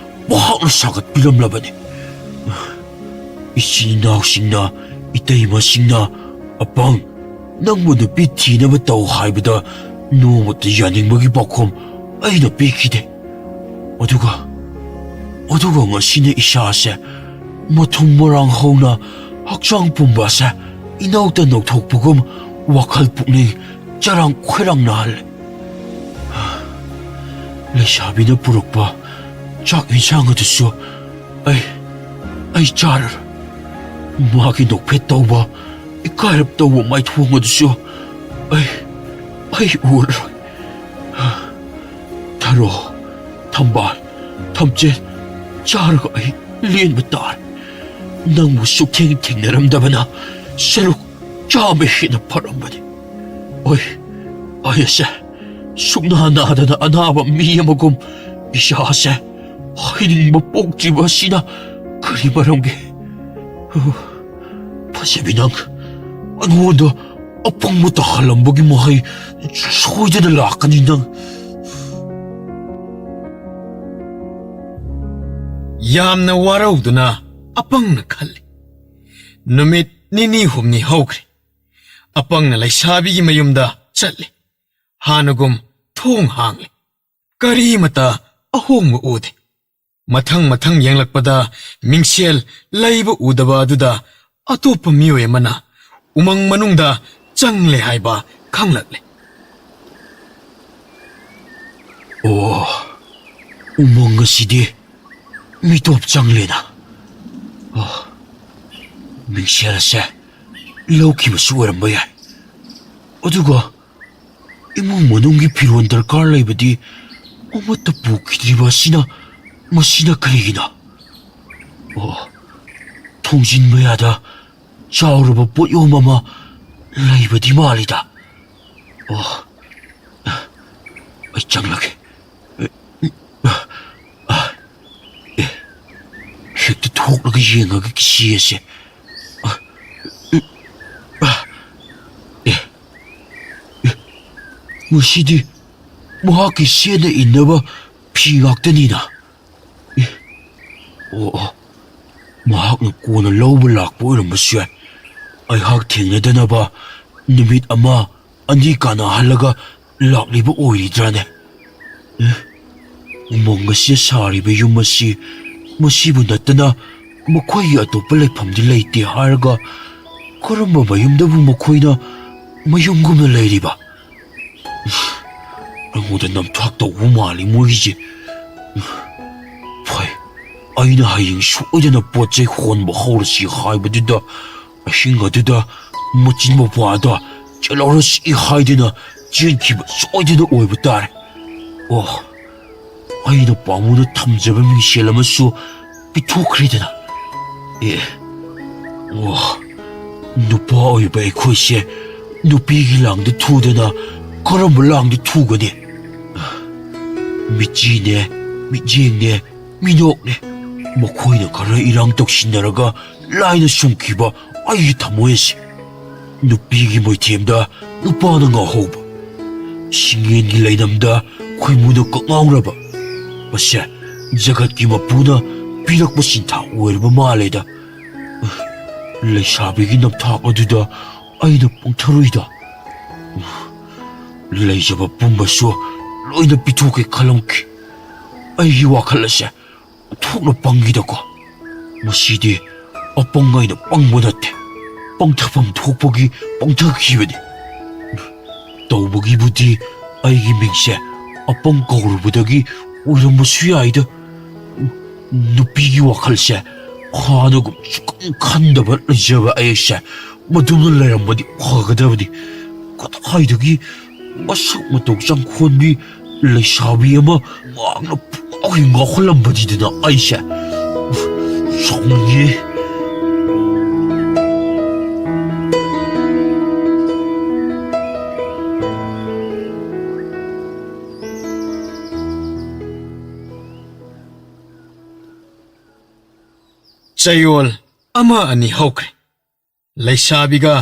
ꯃꯍꯥꯛꯅ ꯁꯥꯒꯠꯄꯤꯔꯝꯂꯕꯅꯤ꯫ ꯏꯆꯤꯟ ꯏꯅꯥꯎꯁꯤꯡꯅ, ꯏꯇꯩꯃꯁꯤꯡꯅ, "ꯑꯄꯪ, ꯅꯪꯕꯨ ꯅꯨꯄꯤ ꯊꯤꯅꯕ ꯇꯧ" ꯍꯥꯏꯕꯗ ꯅꯣꯡꯃꯇ ꯌꯥꯅꯤꯡꯕꯒꯤ ꯄꯥꯎꯈꯨꯝ ꯑꯩꯅ ꯄꯤꯈꯤꯗꯦ꯫ ꯑꯗꯨꯒ, ꯑꯗꯨꯒ ꯉꯁꯤꯅ ꯏꯁꯥꯁꯦ ꯃꯊꯨꯝ ꯃꯔꯥꯡ ꯍꯧꯅ ꯍꯛꯆꯥꯡ ꯄꯨꯝꯕꯁꯦ ꯏꯅꯧꯇ ꯅꯧꯊꯣꯛꯄꯒꯨꯝ ꯋꯥꯈꯜ ꯄꯨꯛꯅꯤꯡ ꯆꯔꯥꯡ ꯈꯣꯏꯔꯥꯡꯅꯍꯜꯂꯦ꯫ ꯂꯩꯁꯥꯕꯤꯅ ꯄꯨꯔꯛꯄ ꯆꯥꯛ ꯏꯟꯁꯥꯡ ꯑꯗꯨꯁꯨ ꯑꯩ, ꯑꯩ ꯆꯥꯔꯔꯣꯏ꯫ ꯃꯥꯒꯤ ꯅꯣꯛꯐꯦꯠ ꯇꯧꯕ, ꯏꯀꯥꯏꯔꯞ ꯇꯧꯕ ꯃꯥꯏꯊꯣꯡ ꯑꯗꯨꯁꯨ ꯑꯩ, ꯑꯩ ꯎꯔꯔꯣꯏ꯫ ꯊꯔꯣ, ꯊꯝꯕꯥꯜ, ꯊꯝꯆꯦꯠ ꯆꯥꯔꯒ ꯑꯩ ꯂꯦꯟꯕ ꯇꯥꯔꯦ꯫ ꯅꯪꯕꯨ ꯁꯨꯛꯊꯦꯡ ꯊꯦꯡꯅꯔꯝꯗꯕꯅ ꯁꯔꯨꯛ ꯆꯥꯝꯃ ꯍꯦꯟꯅ ꯐꯔꯝꯕꯅꯤ꯫ ꯑꯩ, ꯑꯩ ꯑꯁꯦ ꯁꯨꯛꯅꯥ ꯅꯥꯗꯅ ꯑꯅꯥꯕ ꯃꯤ ꯑꯃꯒꯨꯝ ꯏꯁꯥꯁꯦ ꯍꯩꯅꯤꯡꯕ ꯄꯣꯛꯇ꯭ꯔꯤꯕ ꯑꯁꯤꯅ ꯀꯔꯤ ꯃꯔꯝꯒꯤ? ꯐꯖꯕꯤ, ꯅꯪ ꯑꯩꯉꯣꯟꯗ ꯑꯄꯪꯕ ꯇꯥꯍꯜꯂꯝꯕꯒꯤ ꯃꯍꯩ ꯁꯣꯏꯗꯅ ꯂꯥꯛꯀꯅꯤ ꯅꯪ꯫ ꯌꯥꯝꯅ ꯋꯥꯔꯧꯗꯨꯅ ꯑꯄꯪꯅ ꯈꯜꯂꯤ꯫ ꯅꯨꯃꯤꯠ ꯅꯤꯅꯤ ꯍꯨꯝꯅꯤ ꯍꯧꯈ꯭ꯔꯦ꯫ ꯑꯄꯪꯅ ꯂꯩꯁꯥꯕꯤꯒꯤ ꯃꯌꯨꯝꯗ ꯆꯠꯂꯤ꯫ ꯍꯥꯟꯅꯒꯨꯝ ꯊꯣꯡ ꯍꯥꯡꯂꯤ꯫ ꯀꯔꯤꯃꯇ ꯑꯍꯣꯡꯕ ꯎꯗꯦ꯫ ꯃꯊꯪ ꯃꯊꯪ ꯌꯦꯡꯂꯛꯄꯗ ꯃꯤꯡꯁꯦꯜ ꯂꯩꯕ ꯎꯗꯕ ꯑꯗꯨꯗ ꯑꯇꯣꯞꯄ ꯃꯤꯑꯣꯏ ꯑꯃꯅ ꯎꯃꯪ ꯃꯅꯨꯡꯗ ꯆꯪꯂꯦ ꯍꯥꯏꯕ ꯈꯪꯂꯛꯂꯦ꯫ ꯑꯣ, ꯎꯃꯪ ꯑꯁꯤꯗꯤ ꯃꯤꯇꯣꯞ ꯆꯪꯂꯦꯅ꯫ ꯑꯣ, ꯃꯤꯡꯁꯦꯜ ꯑꯁꯦ ꯂꯧꯈꯤꯕꯁꯨ ꯑꯣꯏꯔꯝꯕ ꯌꯥꯏ꯫ ꯑꯗꯨꯒ ꯏꯃꯨꯡ ꯃꯅꯨꯡꯒꯤ ꯐꯤꯔꯣꯜ ꯗꯔꯀꯥꯔ ꯂꯩꯕꯗꯤ ꯑꯃꯠꯇ ꯄꯨꯈꯤꯗ꯭ꯔꯤꯕ ꯑꯁꯤꯅ, ꯃꯁꯤꯅ ꯀꯔꯤꯒꯤꯅꯣ? ꯑꯣ, ꯊꯣꯡꯖꯤꯟ ꯃꯌꯥꯗ ꯆꯥꯎꯔꯕ ꯄꯣꯠꯌꯣꯝ ꯑꯃ ꯂꯩꯕꯗꯤ ꯃꯥꯜꯂꯤꯗ꯫ ꯑꯣ, ꯑꯩ ꯆꯪꯂꯒꯦ꯫ ꯑꯦ, ꯍꯦꯛꯇ ꯊꯣꯛꯂꯒ ꯌꯦꯡꯉꯒ ꯀꯤꯁꯤ ꯑꯁꯦ꯫ ꯑꯦ, ꯑꯦ, ꯃꯁꯤꯗꯤ ꯃꯍꯥꯛꯀꯤ ꯁꯦꯠꯅ ꯏꯟꯅꯕ ꯐꯤ ꯉꯥꯛꯇꯅꯤꯅ꯫ ꯑꯦ, ꯑꯣ, ꯑꯣ, ꯃꯍꯥꯛꯅ ꯀꯣꯟꯅ ꯂꯧꯕ ꯂꯥꯛꯄ ꯑꯣꯏꯔꯝꯕꯁꯨ ꯌꯥꯏ꯫ ꯑꯩꯍꯥꯛ ꯊꯦꯡꯅꯗꯅꯕ ꯅꯨꯃꯤꯠ ꯑꯃ ꯑꯅꯤ ꯀꯥꯟꯅꯍꯜꯂꯒ ꯂꯥꯛꯂꯤꯕ ꯑꯣꯏꯔꯤꯗ꯭ꯔꯥꯅꯦ? ꯑꯦ, ꯎꯃꯪ ꯑꯁꯤꯗ ꯁꯥꯔꯤꯕ ꯌꯨꯝ ꯑꯁꯤ ꯃꯁꯤꯕꯨ ꯅꯠꯇꯅ ꯃꯈꯣꯏꯒꯤ ꯑꯇꯣꯞꯄ ꯂꯩꯐꯝꯗꯤ ꯂꯩꯇꯦ ꯍꯥꯏꯔꯒ, ꯀꯔꯝꯕ ꯃꯌꯨꯝꯗꯕꯨ ꯃꯈꯣꯏꯅ ꯃꯌꯨꯝꯒꯨꯝꯅ ꯂꯩꯔꯤꯕ? ꯑꯩꯉꯣꯟꯗ ꯅꯝꯊꯥꯛ ꯇꯧꯕ ꯃꯥꯜꯂꯤ ꯃꯣꯏꯒꯤꯁꯦ꯫ ꯐꯩ, ꯑꯩꯅ ꯍꯌꯦꯡ ꯁꯣꯏꯗꯅ ꯄꯣꯠ ꯆꯩ ꯍꯣꯟꯕ ꯍꯧꯔꯁꯤ ꯍꯥꯏꯕꯗꯨꯗ, ꯑꯍꯤꯡ ꯑꯗꯨꯗ ꯃꯆꯤꯟ ꯃꯧꯄ꯭ꯋꯥꯗ ꯆꯦꯜꯍꯧꯔꯁꯤ ꯍꯥꯏꯗꯨꯅ ꯆꯦꯟꯈꯤꯕ ꯁꯣꯏꯗꯅ ꯑꯣꯏꯕ ꯇꯥꯔꯦ꯫ ꯑꯣ, ꯑꯩꯅ ꯄꯥꯃꯨꯅ ꯊꯝꯖꯕ ꯃꯤꯡꯁꯦꯜ ꯑꯃꯁꯨ ꯄꯤꯊꯣꯛꯈ꯭ꯔꯦꯗꯅ꯫ ꯑꯦ, ꯑꯣ, ꯅꯨꯄꯥ ꯑꯣꯏꯕ ꯑꯩꯈꯣꯏꯁꯦ ꯅꯨꯄꯤꯒꯤ ꯂꯥꯡꯗ ꯊꯨꯗꯅ ꯀꯔꯝꯕ ꯂꯥꯡꯗ ꯊꯨꯒꯅꯤ? ꯃꯤꯆꯤꯅꯦ, ꯃꯤꯠꯌꯦꯡꯅꯦ, ꯃꯤꯅꯣꯛꯅꯦ, ꯃꯈꯣꯏꯅ ꯈꯔ ꯏꯔꯥꯡ ꯇꯧꯁꯤꯟꯅꯔꯒ ꯂꯥꯏꯅ ꯁꯨꯝꯈꯤꯕ ꯑꯩꯒꯤ ꯊꯃꯣꯏ ꯑꯁꯤ꯫ ꯅꯨꯄꯤꯒꯤ ꯃꯣꯏꯊꯦꯝꯗ ꯅꯨꯄꯥꯅ ꯉꯥꯎꯍꯧꯕ, ꯁꯤꯡꯌꯦꯟꯒꯤ ꯂꯩꯅꯝꯗ ꯈꯣꯏꯃꯨꯅ ꯀꯛꯉꯥꯎꯔꯕ, ꯃꯁꯦ ꯖꯒꯠꯀꯤ ꯃꯄꯨꯅ ꯄꯤꯔꯛꯄ ꯁꯤꯟꯊꯥ ꯑꯣꯏꯔꯕ ꯃꯥꯜꯂꯦꯗ꯫ ꯂꯩꯁꯥꯕꯤꯒꯤ ꯅꯝꯊꯥꯛ ꯑꯗꯨꯗ ꯑꯩꯅ ꯄꯪꯊꯔꯨꯏꯗ꯫ ꯂꯩꯖꯕ ꯄꯨꯝꯕꯁꯨ ꯂꯣꯏꯅ ꯄꯤꯊꯣꯛꯀꯦ ꯈꯜꯂꯝꯈꯤ꯫ ꯑꯩꯒꯤ ꯋꯥꯈꯜ ꯑꯁꯦ ꯑꯣꯟꯊꯣꯛꯅ ꯄꯪꯉꯤꯗꯀꯣ꯫ ꯃꯁꯤꯗꯤ ꯑꯄꯪ ꯑꯩꯅ ꯄꯪꯕ ꯅꯠꯇꯦ, ꯄꯪꯊꯐꯝ ꯊꯣꯛꯄꯒꯤ ꯄꯪꯊꯈꯤꯕꯅꯤ꯫ ꯇꯧꯕꯒꯤꯕꯨꯗꯤ ꯑꯩꯒꯤ ꯃꯤꯡꯁꯦ ꯑꯄꯪ ꯀꯧꯔꯨꯕꯗꯒꯤ ꯑꯣꯏꯔꯝꯕꯁꯨ ꯌꯥꯏꯗ꯫ ꯅꯨꯄꯤꯒꯤ ꯋꯥꯈꯜꯁꯦ ꯍꯥꯟꯅꯒꯨꯝ ꯁꯨꯛꯈꯟ ꯈꯟꯗꯕ ꯂꯩꯖꯕ ꯑꯩꯁꯦ ꯃꯗꯨꯝꯅ ꯂꯩꯔꯝꯕꯗꯤ ꯐꯒꯗꯕꯅꯤ꯫ ꯀꯗꯥꯏꯗꯒꯤ ꯃꯁꯛ ꯃꯇꯧ ꯆꯪꯈꯣꯟꯕꯤ ꯂꯩꯁꯥꯕꯤ ꯑꯃ ꯃꯍꯥꯛꯅ ꯄꯨꯡꯉꯥꯎ ꯍꯦꯛ ꯉꯥꯎꯍꯜꯂꯝꯕꯅꯤꯗꯅ ꯑꯩꯁꯦ꯫ ꯁꯥꯎꯅꯤꯡꯉꯦ꯫ ꯆꯌꯣꯜ ꯑꯃ ꯑꯅꯤ ꯍꯧꯈ꯭ꯔꯦ꯫ ꯂꯩꯁꯥꯕꯤꯒ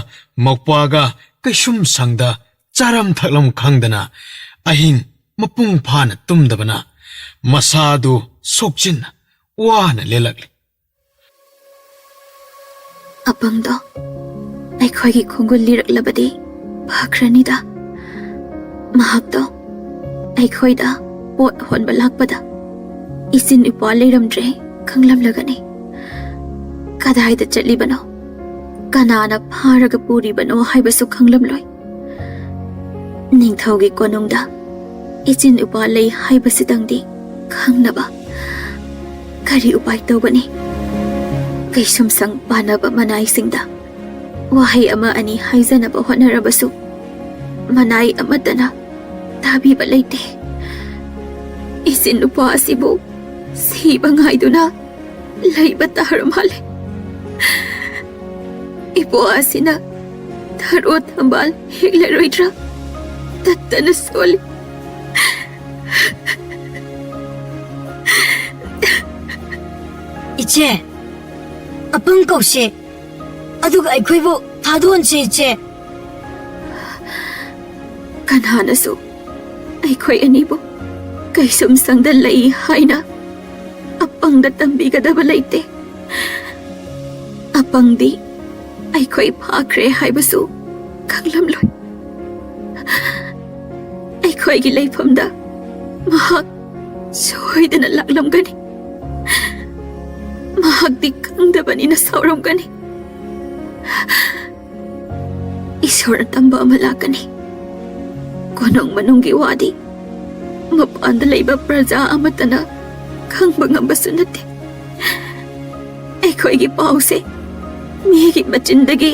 ꯃꯧꯄ꯭ꯋꯥꯒ ꯀꯩꯁꯨꯝ ꯁꯪꯗ ꯆꯥꯔꯝ ꯊꯛꯂꯝ ꯈꯪꯗꯅ ꯑꯍꯤꯡ ꯃꯄꯨꯡ ꯐꯥꯅ ꯇꯨꯝꯗꯕꯅ ꯃꯁꯥꯗꯨ ꯁꯣꯛꯆꯤꯟꯅ ꯋꯥꯅ ꯂꯦꯜꯂꯛꯂꯤ꯫ ꯑꯄꯪꯗꯣ ꯑꯩꯈꯣꯏꯒꯤ ꯈꯣꯡꯒꯨꯜ ꯂꯤꯔꯛꯂꯕꯗꯤ ꯐꯈ꯭ꯔꯅꯤꯗ꯫ ꯃꯍꯥꯛꯇꯣ ꯑꯩꯈꯣꯏꯗ ꯄꯣꯠ ꯍꯣꯟꯕ ꯂꯥꯛꯄꯗ ꯏꯆꯤꯟ ꯏꯄ꯭ꯋꯥ ꯂꯩꯔꯝꯗ꯭ꯔꯦ ꯈꯪꯂꯝꯂꯒꯅꯤ꯫ ꯀꯗꯥꯏꯗ ꯆꯠꯂꯤꯕꯅꯣ, ꯀꯅꯥꯅ ꯐꯥꯔꯒ ꯄꯨꯔꯤꯕꯅꯣ ꯍꯥꯏꯕꯁꯨ ꯈꯪꯂꯝꯂꯣꯏ꯫ ꯅꯤꯡꯊꯧꯒꯤ ꯀꯣꯅꯨꯡꯗ ꯏꯆꯤꯟ ꯏꯄ꯭ꯋꯥ ꯂꯩ ꯍꯥꯏꯕꯁꯤꯗꯪꯗꯤ ꯈꯪꯅꯕ ꯀꯔꯤ ꯎꯄꯥꯏ ꯇꯧꯒꯅꯤ? ꯀꯩꯁꯨꯝꯁꯪ ꯄꯥꯟꯅꯕ ꯃꯅꯥꯏꯁꯤꯡꯗ ꯋꯥꯍꯩ ꯑꯃ ꯑꯅꯤ ꯍꯥꯏꯖꯅꯕ ꯍꯣꯠꯅꯔꯕꯁꯨ ꯃꯅꯥꯏ ꯑꯃꯠꯇꯅ ꯇꯥꯕꯤꯕ ꯂꯩꯇꯦ꯫ ꯏꯆꯤꯟ ꯅꯨꯄꯥ ꯑꯁꯤꯕꯨ ꯁꯤꯕ ꯉꯥꯏꯗꯨꯅ ꯂꯩꯕ ꯇꯥꯔ ꯃꯥꯜꯂꯦ꯫ ꯏꯄ꯭ꯋꯥ ꯑꯁꯤꯅ ꯊꯔꯣ ꯊꯝꯕꯥꯜ ꯍꯦꯛꯂꯔꯣꯏꯗ꯭ꯔꯥ? ꯇꯠꯇꯅ ꯁꯣꯜꯂꯤ꯫ ꯏꯆꯦ, ꯑꯄꯪ ꯀꯧꯁꯦ, ꯑꯗꯨꯒ ꯑꯩꯈꯣꯏꯕꯨ ꯊꯥꯗꯣꯛꯍꯟꯁꯦ, ꯏꯆꯦ꯫ ꯀꯅꯥꯅꯁꯨ ꯑꯩꯈꯣꯏ ꯑꯅꯤꯕꯨ ꯀꯩꯁꯨꯝꯁꯪꯗ ꯂꯩ ꯍꯥꯏꯅ ꯑꯄꯪꯗ ꯇꯝꯕꯤꯒꯗꯕ ꯂꯩꯇꯦ꯫ ꯑꯄꯪꯗꯤ ꯑꯩꯈꯣꯏ ꯐꯥꯈ꯭ꯔꯦ ꯍꯥꯏꯕꯁꯨ ꯈꯪꯂꯝꯂꯣꯏ꯫ ꯑꯩꯈꯣꯏꯒꯤ ꯂꯩꯐꯝꯗ ꯃꯍꯥꯛ ꯁꯣꯏꯗꯅ ꯂꯥꯛꯂꯝꯒꯅꯤ꯫ ꯃꯍꯥꯛꯇꯤ ꯈꯪꯗꯕꯅꯤꯅ ꯁꯥꯎꯔꯝꯒꯅꯤ꯫ ꯏꯁꯣꯔꯅ ꯇꯝꯕ ꯑꯃ ꯂꯥꯛꯀꯅꯤ꯫ ꯀꯣꯅꯨꯡ ꯃꯅꯨꯡꯒꯤ ꯋꯥꯗꯤ ꯃꯄꯥꯟꯗ ꯂꯩꯕ ꯄ꯭ꯔꯖꯥ ꯑꯃꯠꯇꯅ ꯈꯪꯕ ꯉꯝꯕꯁꯨ ꯅꯠꯇꯦ꯫ ꯑꯩꯈꯣꯏꯒꯤ ꯄꯥꯎꯁꯦ ꯃꯤꯒꯤ ꯃꯆꯤꯟꯗꯒꯤ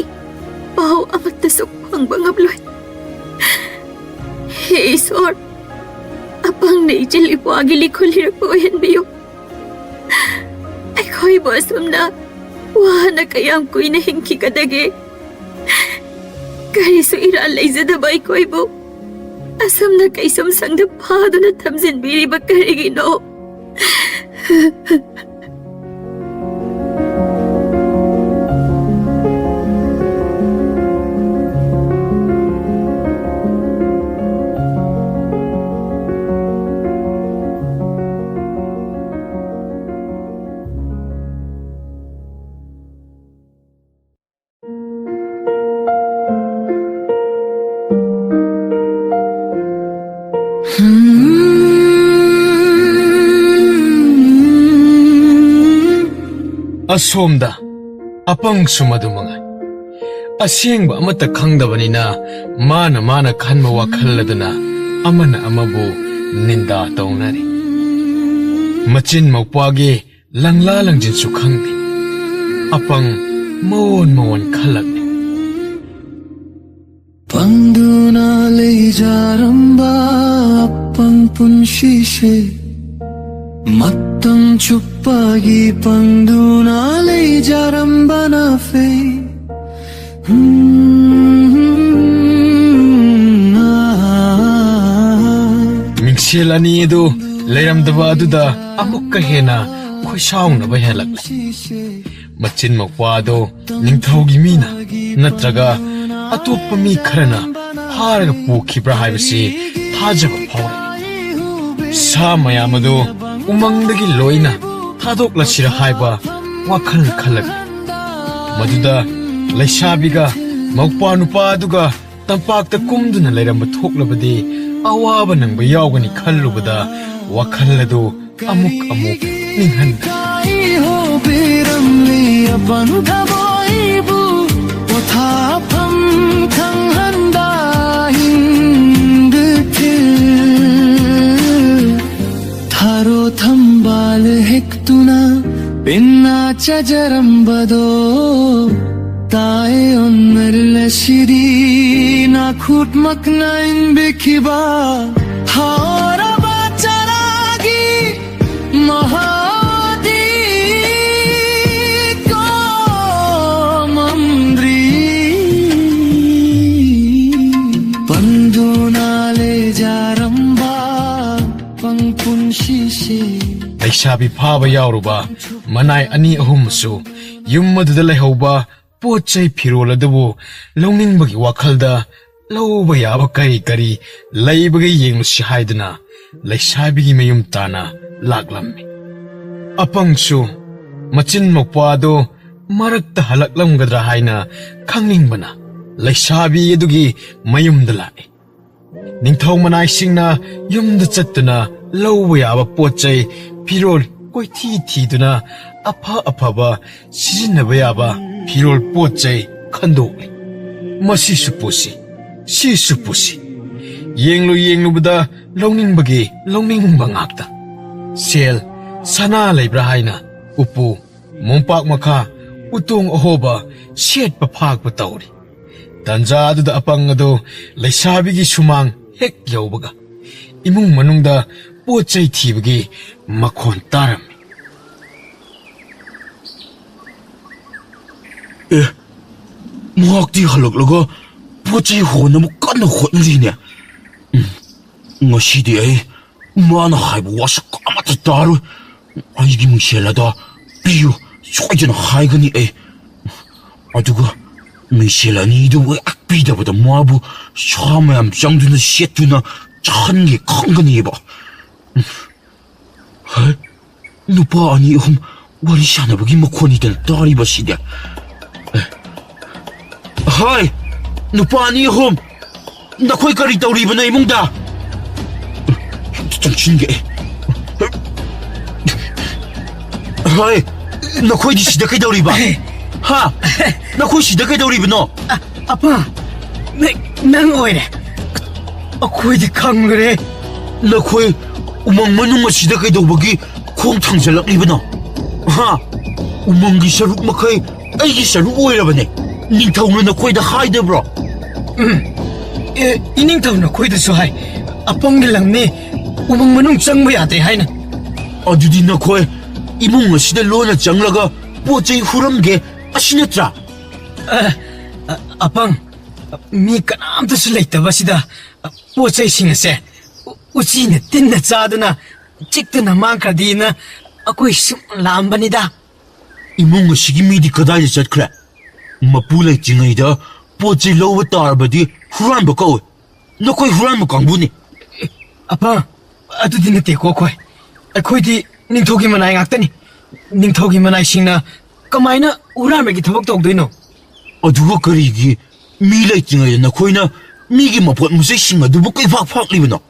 ꯄꯥꯎ ꯑꯃꯠꯇꯁꯨ ꯐꯪꯕ ꯉꯝꯂꯣꯏ꯫ ꯍꯦ ꯏꯁꯣꯔ, ꯑꯄꯪꯅ ꯏꯆꯤꯜ ꯏꯄ꯭ꯋꯥꯒꯤ ꯂꯤꯈꯨꯜ ꯂꯤꯔꯛꯄ ꯑꯣꯏꯍꯟꯕꯤꯌꯨ꯫ ꯑꯩꯈꯣꯏꯕꯨ ꯑꯁꯨꯝꯅ ꯋꯥꯅ ꯀꯌꯥꯝ ꯀꯨꯏꯅ ꯍꯤꯡꯈꯤꯒꯗꯒꯦ? ꯀꯔꯤꯁꯨ ꯏꯔꯥꯜ ꯂꯩꯖꯗꯕ ꯑꯩꯈꯣꯏꯕꯨ ꯑꯁꯨꯝꯅ ꯀꯩꯁꯨꯝ ꯁꯪꯗ ꯐꯥꯗꯨꯅ ꯊꯝꯖꯤꯟꯕꯤꯔꯤꯕ ꯀꯔꯤꯒꯤꯅꯣ? ꯑꯁꯣꯝꯗ ꯑꯄꯪꯁꯨ ꯃꯗꯨ ꯃꯉꯥꯏ꯫ ꯑꯁꯦꯡꯕ ꯑꯃꯠꯇ ꯈꯪꯗꯕꯅꯤꯅ ꯃꯥꯅ ꯃꯥꯅ ꯈꯟꯕ ꯋꯥꯈꯜ ꯑꯗꯨꯅ ꯑꯃꯅ ꯑꯃꯕꯨ ꯅꯤꯟꯗꯥ ꯇꯧꯅꯔꯤ꯫ ꯃꯆꯤꯟ ꯃꯧꯄ꯭ꯋꯥꯒꯤ ꯂꯪꯂꯥ ꯂꯪꯖꯤꯟꯁꯨ ꯈꯪꯗꯦ꯫ ꯑꯄꯪ ꯃꯑꯣꯟ ꯃꯑꯣꯟ ꯈꯜꯂꯛꯂꯤ꯫ ꯄꯪꯗꯨꯅ ꯂꯩꯖꯔꯝꯕ ꯑꯄꯪ ꯄꯨꯟꯁꯤꯁꯦ, ꯃꯇꯝ ꯆꯨꯞꯄꯒꯤ ꯄꯪꯗꯨꯅ ꯂꯩꯖꯔꯝꯕꯅ ꯐꯩ꯫ ꯎꯝ, ꯑꯥ꯫ ꯃꯤꯡꯁꯦꯜ ꯑꯅꯤ ꯑꯗꯨ ꯂꯩꯔꯝꯗꯕ ꯑꯗꯨꯗ ꯑꯃꯨꯛꯀ ꯍꯦꯟꯅ ꯈꯣꯏꯁꯥꯎꯅꯕ ꯍꯦꯜꯂꯛꯂꯦ꯫ ꯃꯆꯤꯟ ꯃꯧꯄ꯭ꯋꯥꯗꯣ ꯅꯤꯡꯊꯧꯒꯤ ꯃꯤꯅ ꯅꯠꯇ꯭ꯔꯒ ꯑꯇꯣꯞꯄ ꯃꯤ ꯈꯔꯅ ꯐꯥꯔꯒ ꯄꯨꯈꯤꯕ꯭ꯔꯥ ꯍꯥꯏꯕꯁꯤ ꯊꯥꯖꯕ ꯐꯥꯎꯔꯛꯏ꯫ ꯁꯥ ꯃꯌꯥꯝ ꯑꯗꯨ ꯎꯃꯪꯗꯒꯤ ꯂꯣꯏꯅ ꯊꯥꯗꯣꯛꯂꯁꯤꯔ ꯍꯥꯏꯕ ꯋꯥꯈꯜ ꯈꯜꯂꯛꯏ꯫ ꯃꯗꯨꯗ ꯂꯩꯁꯥꯕꯤꯒ ꯃꯧꯄ꯭ꯋꯥ ꯅꯨꯄꯥ ꯑꯗꯨꯒ ꯇꯝꯄꯥꯛꯇ ꯀꯨꯝꯗꯨꯅ ꯂꯩꯔꯝꯕ ꯊꯣꯛꯂꯕꯗꯤ ꯑꯋꯥꯕ ꯅꯪꯕ ꯌꯥꯎꯒꯅꯤ ꯈꯜꯂꯨꯕꯗ ꯋꯥꯈꯜ ꯑꯗꯨ ꯑꯃꯨꯛ ꯑꯃꯨꯛ ꯅꯤꯡꯍꯟꯅꯩ꯫ ꯏꯀꯥꯏ ꯍꯧꯕꯤꯔꯝꯂꯤ ꯑꯄꯪ ꯊꯃꯣꯏꯕꯨ ꯄꯣꯊꯥꯐꯝ ꯈꯪꯍꯟꯗ ꯍꯤꯡꯗ ꯊꯤꯜ ꯊꯥꯔꯣ ꯊꯝꯕꯥꯜ ꯍꯦꯛꯇꯨꯅ ꯄꯦꯟꯅ ꯆꯥꯖꯔꯝꯕꯗꯣ ꯇꯥꯏ ꯑꯣꯟꯅꯔꯂꯁꯤꯗꯤ ꯅꯥꯈꯨꯠꯃꯛꯅ ꯏꯟꯕꯤꯈꯤꯕ ꯍꯥꯎꯔꯕ ꯆꯔꯥꯒꯤ ꯃꯍꯥꯎꯗꯤ ꯀꯣꯃꯝꯗ꯭ꯔꯤ꯫ ꯄꯟꯗꯨꯅ ꯂꯩꯖꯔꯝꯕ ꯄꯪ ꯄꯨꯟꯁꯤꯁꯦ꯫ ꯂꯩꯁꯥꯕꯤ ꯐꯥꯕ ꯌꯥꯎꯔꯨꯕ ꯃꯅꯥꯏ ꯑꯅꯤ ꯑꯍꯨꯝꯁꯨ ꯌꯨꯝ ꯑꯗꯨꯗ ꯂꯩꯍꯧꯕ ꯄꯣꯠ ꯆꯩ ꯐꯤꯔꯣꯜ ꯑꯗꯨꯕꯨ ꯂꯧꯅꯤꯡꯕꯒꯤ ꯋꯥꯈꯜꯗ ꯂꯧꯕ ꯌꯥꯕ ꯀꯔꯤ ꯀꯔꯤ ꯂꯩꯕꯒꯦ ꯌꯦꯡꯂꯨꯁꯤ ꯍꯥꯏꯗꯨꯅ ꯂꯩꯁꯥꯕꯤꯒꯤ ꯃꯌꯨꯝ ꯇꯥꯅ ꯂꯥꯛꯂꯝꯃꯤ꯫ ꯑꯄꯪꯁꯨ ꯃꯆꯤꯟ ꯃꯧꯄ꯭ꯋꯥꯗꯣ ꯃꯔꯛꯇ ꯍꯜꯂꯛꯂꯝꯒꯗ꯭ꯔꯥ ꯍꯥꯏꯅ ꯈꯪꯅꯤꯡꯕꯅ ꯂꯩꯁꯥꯕꯤ ꯑꯗꯨꯒꯤ ꯃꯌꯨꯝꯗ ꯂꯥꯛꯏ꯫ ꯅꯤꯡꯊꯧ ꯃꯅꯥꯏꯁꯤꯡꯅ ꯌꯨꯝꯗ ꯆꯠꯇꯨꯅ ꯂꯧꯕ ꯌꯥꯕ ꯄꯣꯠ ꯆꯩ, ꯐꯤꯔꯣꯜ ꯀꯣꯏꯊꯤ ꯊꯤꯗꯨꯅ ꯑꯐ ꯑꯐꯕ ꯁꯤꯖꯤꯟꯅꯕ ꯌꯥꯕ ꯐꯤꯔꯣꯜ ꯄꯣꯠ ꯆꯩ ꯈꯟꯗꯣꯛꯂꯤ꯫ ꯃꯁꯤꯁꯨ ꯄꯨꯁꯤ, ꯁꯤꯁꯨ ꯄꯨꯁꯤ꯫ ꯌꯦꯡꯂꯨ ꯌꯦꯡꯂꯨꯕꯗ ꯂꯧꯅꯤꯡꯕꯒꯤ ꯂꯧꯅꯤꯡꯕ ꯉꯥꯛꯇ꯫ ꯁꯦꯜ, ꯁꯅꯥ ꯂꯩꯕ꯭ꯔꯥ ꯍꯥꯏꯅ ꯎꯄꯨ, ꯃꯣꯝꯄꯥꯛ ꯃꯈꯥ, ꯎꯇꯣꯡ ꯑꯍꯣꯕ ꯁꯦꯠꯄ ꯐꯥꯛꯄ ꯇꯧꯔꯤ꯫ ꯇꯟꯖꯥ ꯑꯗꯨꯗ ꯑꯄꯪ ꯑꯗꯨ ꯂꯩꯁꯥꯕꯤꯒꯤ ꯁꯨꯃꯥꯡ ꯍꯦꯛ ꯌꯧꯕꯒ ꯏꯃꯨꯡ ꯃꯅꯨꯡꯗ ꯄꯣꯠ ꯆꯩ ꯊꯤꯕꯒꯤ ꯃꯈꯣꯟ ꯇꯥꯔꯝꯃꯤ꯫ ꯑꯦ, ꯃꯍꯥꯛꯇꯤ ꯍꯜꯂꯛꯂꯒ ꯄꯣꯠ ꯆꯩ ꯍꯣꯟꯅꯕ ꯀꯟꯅ ꯍꯣꯠꯅꯔꯤꯅꯦ꯫ ꯎꯝ, ꯉꯁꯤꯗꯤ ꯑꯩ ꯃꯥꯅ ꯍꯥꯏꯕ ꯋꯥꯁꯛ ꯑꯃꯠꯇ ꯇꯥꯔꯣꯏ꯫ ꯑꯩꯒꯤ ꯃꯤꯡꯁꯦꯜ ꯑꯗꯣ ꯄꯤꯌꯨ, ꯁꯣꯏꯗꯅ ꯍꯥꯏꯒꯅꯤ ꯑꯩ꯫ ꯑꯗꯨꯒ ꯃꯤꯡꯁꯦꯜ ꯑꯅꯤꯗꯨꯕꯨ ꯍꯦꯛ ꯄꯤꯗꯕꯗ ꯃꯥꯕꯨ ꯁꯥ ꯃꯌꯥꯝ ꯆꯪꯗꯨꯅ ꯁꯦꯠꯇꯨꯅ ꯆꯥꯍꯟꯒꯦ ꯈꯪꯒꯅꯤꯕ꯫ ꯍꯩ, ꯅꯨꯄꯥ ꯑꯅꯤ ꯑꯍꯨꯝ ꯋꯥꯔꯤ ꯁꯥꯟꯅꯕꯒꯤ ꯃꯈꯣꯟꯅꯤꯗꯅ ꯇꯥꯔꯤꯕꯁꯤꯗꯤ꯫ ꯍꯥꯏ, ꯅꯨꯄꯥ ꯑꯅꯤ ꯑꯍꯨꯝ, ꯅꯈꯣꯏ ꯀꯔꯤ ꯇꯧꯔꯤꯕꯅꯣ ꯏꯃꯨꯡꯗ? ꯑꯝꯇ ꯆꯪꯁꯤꯟꯒꯦ꯫ ꯍꯥꯏ, ꯅꯈꯣꯏꯗꯤ ꯁꯤꯗ ꯀꯩꯗꯧꯔꯤꯕ? ꯍꯥ? ꯅꯈꯣꯏ ꯁꯤꯗ ꯀꯩꯗꯧꯔꯤꯕꯅꯣ? ꯑ, ꯑꯄꯥ, ꯅ-, ꯅꯪ ꯑꯣꯏꯔꯦ꯫ ꯑꯩꯈꯣꯏꯗꯤ ꯈꯪꯂꯨꯔꯦ꯫ ꯅꯈꯣꯏ ꯎꯃꯪ ꯃꯅꯨꯡ ꯑꯁꯤꯗ ꯀꯩꯗꯧꯕꯒꯤ ꯈꯣꯡ ꯊꯥꯡꯖꯜꯂꯛꯂꯤꯕꯅꯣ? ꯍꯥ? ꯎꯃꯪꯒꯤ ꯁꯔꯨꯛ ꯃꯈꯩ ꯑꯩꯒꯤ ꯁꯔꯨꯛ ꯑꯣꯏꯔꯕꯅꯦ꯫ ꯅꯤꯡꯊꯧꯅ ꯅꯈꯣꯏꯗ ꯍꯥꯏꯗꯕ꯭ꯔꯣ? ꯎꯝ꯫ ꯑꯦ, ꯏꯅꯤꯡꯊꯧ ꯅꯈꯣꯏꯗꯁꯨ ꯍꯥꯏ, "ꯑꯄꯪꯒꯤ ꯂꯝꯅꯤ, ꯎꯃꯪ ꯃꯅꯨꯡ ꯆꯪꯕ ꯌꯥꯗꯦ" ꯍꯥꯏꯅ꯫ ꯑꯗꯨꯗꯤ ꯅꯈꯣꯏ ꯏꯃꯨꯡ ꯑꯁꯤꯗ ꯂꯣꯟꯅ ꯆꯪꯂꯒ ꯄꯣꯠ ꯆꯩ ꯍꯨꯔꯝꯒꯦ, ꯑꯁꯤ ꯅꯠꯇ꯭ꯔꯥ? ꯑ, ꯑ, ꯑꯄꯪ, ꯃꯤ ꯀꯅꯥꯝꯇꯁꯨ ꯂꯩꯇꯕꯁꯤꯗ ꯄꯣꯠ ꯆꯩꯁꯤꯡ ꯑꯁꯦ ꯎ-, ꯎꯆꯤꯅ ꯇꯤꯟꯅ ꯆꯥꯗꯨꯅ ꯆꯤꯛꯇꯨꯅ ꯃꯥꯡꯈ꯭ꯔꯗꯤꯅ ꯑꯩꯈꯣꯏ ꯁꯨꯝ ꯂꯥꯛꯑꯝꯕꯅꯤꯗ꯫ ꯏꯃꯨꯡ ꯑꯁꯤꯒꯤ ꯃꯤꯗꯤ ꯀꯗꯥꯏꯗ ꯆꯠꯈ꯭ꯔꯦ? ꯃꯄꯨ ꯂꯩꯇ꯭ꯔꯤꯉꯩꯗ ꯄꯣꯠ ꯆꯩ ꯂꯧꯕ ꯇꯥꯔꯕꯗꯤ ꯍꯨꯔꯥꯟꯕ ꯀꯧꯏ꯫ ꯅꯈꯣꯏ ꯍꯨꯔꯥꯟꯕ ꯀꯥꯡꯕꯨꯅꯤ꯫ ꯑꯄꯥ, ꯑꯗꯨꯗꯤ ꯅꯠꯇꯦꯀꯣ ꯑꯩꯈꯣꯏ꯫ ꯑꯩꯈꯣꯏꯗꯤ ꯅꯤꯡꯊꯧꯒꯤ ꯃꯅꯥꯏ ꯉꯥꯛꯇꯅꯤ꯫ ꯅꯤꯡꯊꯧꯒꯤ ꯃꯅꯥꯏꯁꯤꯡꯅ ꯀꯃꯥꯏꯅ ꯍꯨꯔꯥꯟꯕꯒꯤ ꯊꯕꯛ ꯇꯧꯗꯣꯏꯅꯣ? ꯑꯗꯨꯒ ꯀꯔꯤꯒꯤ ꯃꯤ ꯂꯩꯇ꯭ꯔꯤꯉꯩꯗ ꯅꯈꯣꯏꯅ ꯃꯤꯒꯤ ꯃꯄꯣꯠ ꯃꯆꯩꯁꯤꯡ ꯑꯗꯨꯕꯨ ꯀꯩꯐꯥꯛ ꯐꯥꯛꯂꯤꯕꯅꯣ?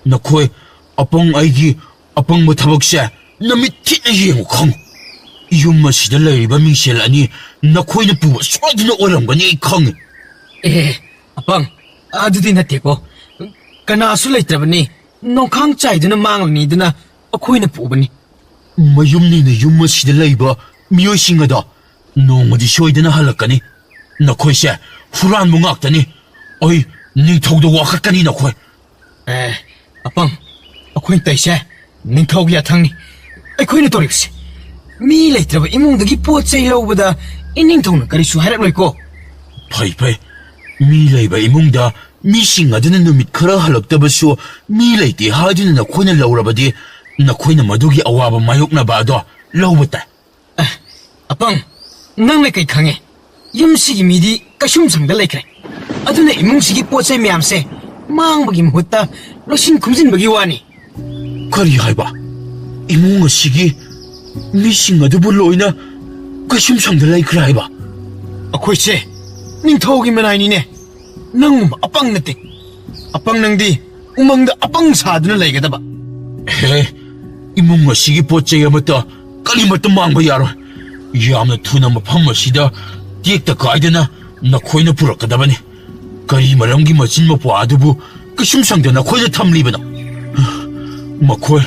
ꯅꯈꯣꯏ ꯑꯄꯪ ꯑꯩꯒꯤ ꯑꯄꯪꯕ ꯊꯕꯛꯁꯦ ꯅꯃꯤꯠ ꯊꯤꯠꯅ ꯌꯦꯡꯉꯨ ꯈꯪꯉꯨ꯫ ꯌꯨꯝ ꯑꯁꯤꯗ ꯂꯩꯔꯤꯕ ꯃꯤꯡꯁꯦꯜ ꯑꯅꯤ ꯅꯈꯣꯏꯅ ꯄꯨꯕ ꯁꯣꯏꯗꯅ ꯑꯣꯏꯔꯝꯒꯅꯤ, ꯑꯩ ꯈꯪꯉꯤ꯫ ꯑꯦ, ꯑꯄꯪ, ꯑꯗꯨꯗꯤ ꯅꯠꯇꯦꯀꯣ꯫ ꯀꯅꯥꯁꯨ ꯂꯩꯇ꯭ꯔꯕꯅꯤ, ꯅꯣꯡꯈꯥꯡ ꯆꯥꯏꯗꯨꯅ ꯃꯥꯡꯂꯅꯤꯗꯅ ꯑꯩꯈꯣꯏꯅ ꯄꯨꯕꯅꯤ꯫ ꯃꯌꯨꯝꯅꯤꯅ ꯌꯨꯝ ꯑꯁꯤꯗ ꯂꯩꯕ ꯃꯤꯑꯣꯏꯁꯤꯡ ꯑꯗꯣ ꯅꯣꯡꯃꯗꯤ ꯁꯣꯏꯗꯅ ꯍꯜꯂꯛꯀꯅꯤ꯫ ꯅꯈꯣꯏꯁꯦ ꯍꯨꯔꯥꯟꯕ ꯉꯥꯛꯇꯅꯤ꯫ ꯑꯩ ꯅꯤꯡꯊꯧꯗ ꯋꯥꯀꯠꯀꯅꯤ ꯅꯈꯣꯏ꯫ ꯑꯦ, ꯑꯄꯪ, ꯑꯩꯈꯣꯏ ꯇꯩꯁꯦ ꯅꯤꯡꯊꯧꯒꯤ ꯌꯥꯊꯪꯅꯤ꯫ ꯑꯩꯈꯣꯏꯅ ꯇꯧꯔꯤꯕꯁꯦ ꯃꯤ ꯂꯩꯇ꯭ꯔꯕ ꯏꯃꯨꯡꯗꯒꯤ ꯄꯣꯠ ꯆꯩ ꯂꯧꯕꯗ ꯏꯅꯤꯡꯊꯧꯅ ꯀꯔꯤꯁꯨ ꯍꯥꯏꯔꯛꯂꯣꯏꯀꯣ꯫ ꯐꯩ, ꯐꯩ꯫ ꯃꯤ ꯂꯩꯕ ꯏꯃꯨꯡꯗ ꯃꯤꯁꯤꯡ ꯑꯗꯨꯅ ꯅꯨꯃꯤꯠ ꯈꯔ ꯍꯜꯂꯛꯇꯕꯁꯨ ꯃꯤ ꯂꯩꯇꯦ ꯍꯥꯏꯗꯨꯅ ꯅꯈꯣꯏꯅ ꯂꯧꯔꯕꯗꯤ ꯅꯈꯣꯏꯅ ꯃꯗꯨꯒꯤ ꯑꯋꯥꯕ ꯃꯥꯌꯣꯛꯅꯕ ꯑꯗꯣ ꯂꯧꯕ ꯇꯥꯏ꯫ ꯑꯦ, ꯑꯄꯪ, ꯅꯪꯅ ꯀꯩ ꯈꯪꯉꯦ? ꯌꯨꯝꯁꯤꯒꯤ ꯃꯤꯗꯤ ꯀꯩꯁꯨꯝꯁꯪꯗ ꯂꯩꯈ꯭ꯔꯦ꯫ ꯑꯗꯨꯅ ꯏꯃꯨꯡꯁꯤꯒꯤ ꯄꯣꯠ ꯆꯩ ꯃꯌꯥꯝꯁꯦ ꯃꯥꯡꯕꯒꯤ ꯃꯍꯨꯠꯇ ꯂꯣꯏꯁꯤꯟ ꯈꯣꯝꯖꯤꯟꯕꯒꯤ ꯋꯥꯅꯤ꯫ ꯀꯔꯤ ꯍꯥꯏꯕ? ꯏꯃꯨꯡ ꯑꯁꯤꯒꯤ ꯃꯤꯁꯤꯡ ꯑꯗꯨꯕꯨ ꯂꯣꯏꯅ ꯀꯩꯁꯨꯝꯁꯪꯗ ꯂꯩꯈ꯭ꯔꯦ ꯍꯥꯏꯕ? ꯑꯩꯈꯣꯏꯁꯦ ꯅꯤꯡꯊꯧꯒꯤ ꯃꯅꯥꯏꯅꯤꯅꯦ꯫ ꯅꯪꯒꯨꯝꯕ ꯑꯄꯪ ꯅꯠꯇꯦ꯫ ꯑꯄꯪ ꯅꯪꯗꯤ ꯎꯃꯪꯗ ꯑꯄꯪ ꯁꯥꯗꯨꯅ ꯂꯩꯒꯗꯕ꯫ ꯍꯦ, ꯏꯃꯨꯡ ꯑꯁꯤꯒꯤ ꯄꯣꯠ ꯆꯩ ꯑꯃꯠꯇ ꯀꯔꯤꯃꯠꯇ ꯃꯥꯡꯕ ꯌꯥꯔꯣꯏ꯫ ꯌꯥꯝꯅ ꯊꯨꯅ ꯃꯐꯝ ꯑꯁꯤꯗ ꯇꯦꯛꯇ ꯀꯥꯏꯗꯅ ꯅꯈꯣꯏꯅ ꯄꯨꯔꯛꯀꯗꯕꯅꯤ꯫ ꯀꯔꯤ ꯃꯔꯝꯒꯤ ꯃꯆꯤꯟ ꯃꯧꯄ꯭ꯋꯥ ꯑꯗꯨꯕꯨ ꯀꯩꯁꯨꯝꯁꯪꯗ ꯅꯈꯣꯏꯅ ꯊꯝꯂꯤꯕꯅꯣ? ꯃꯈꯣꯏ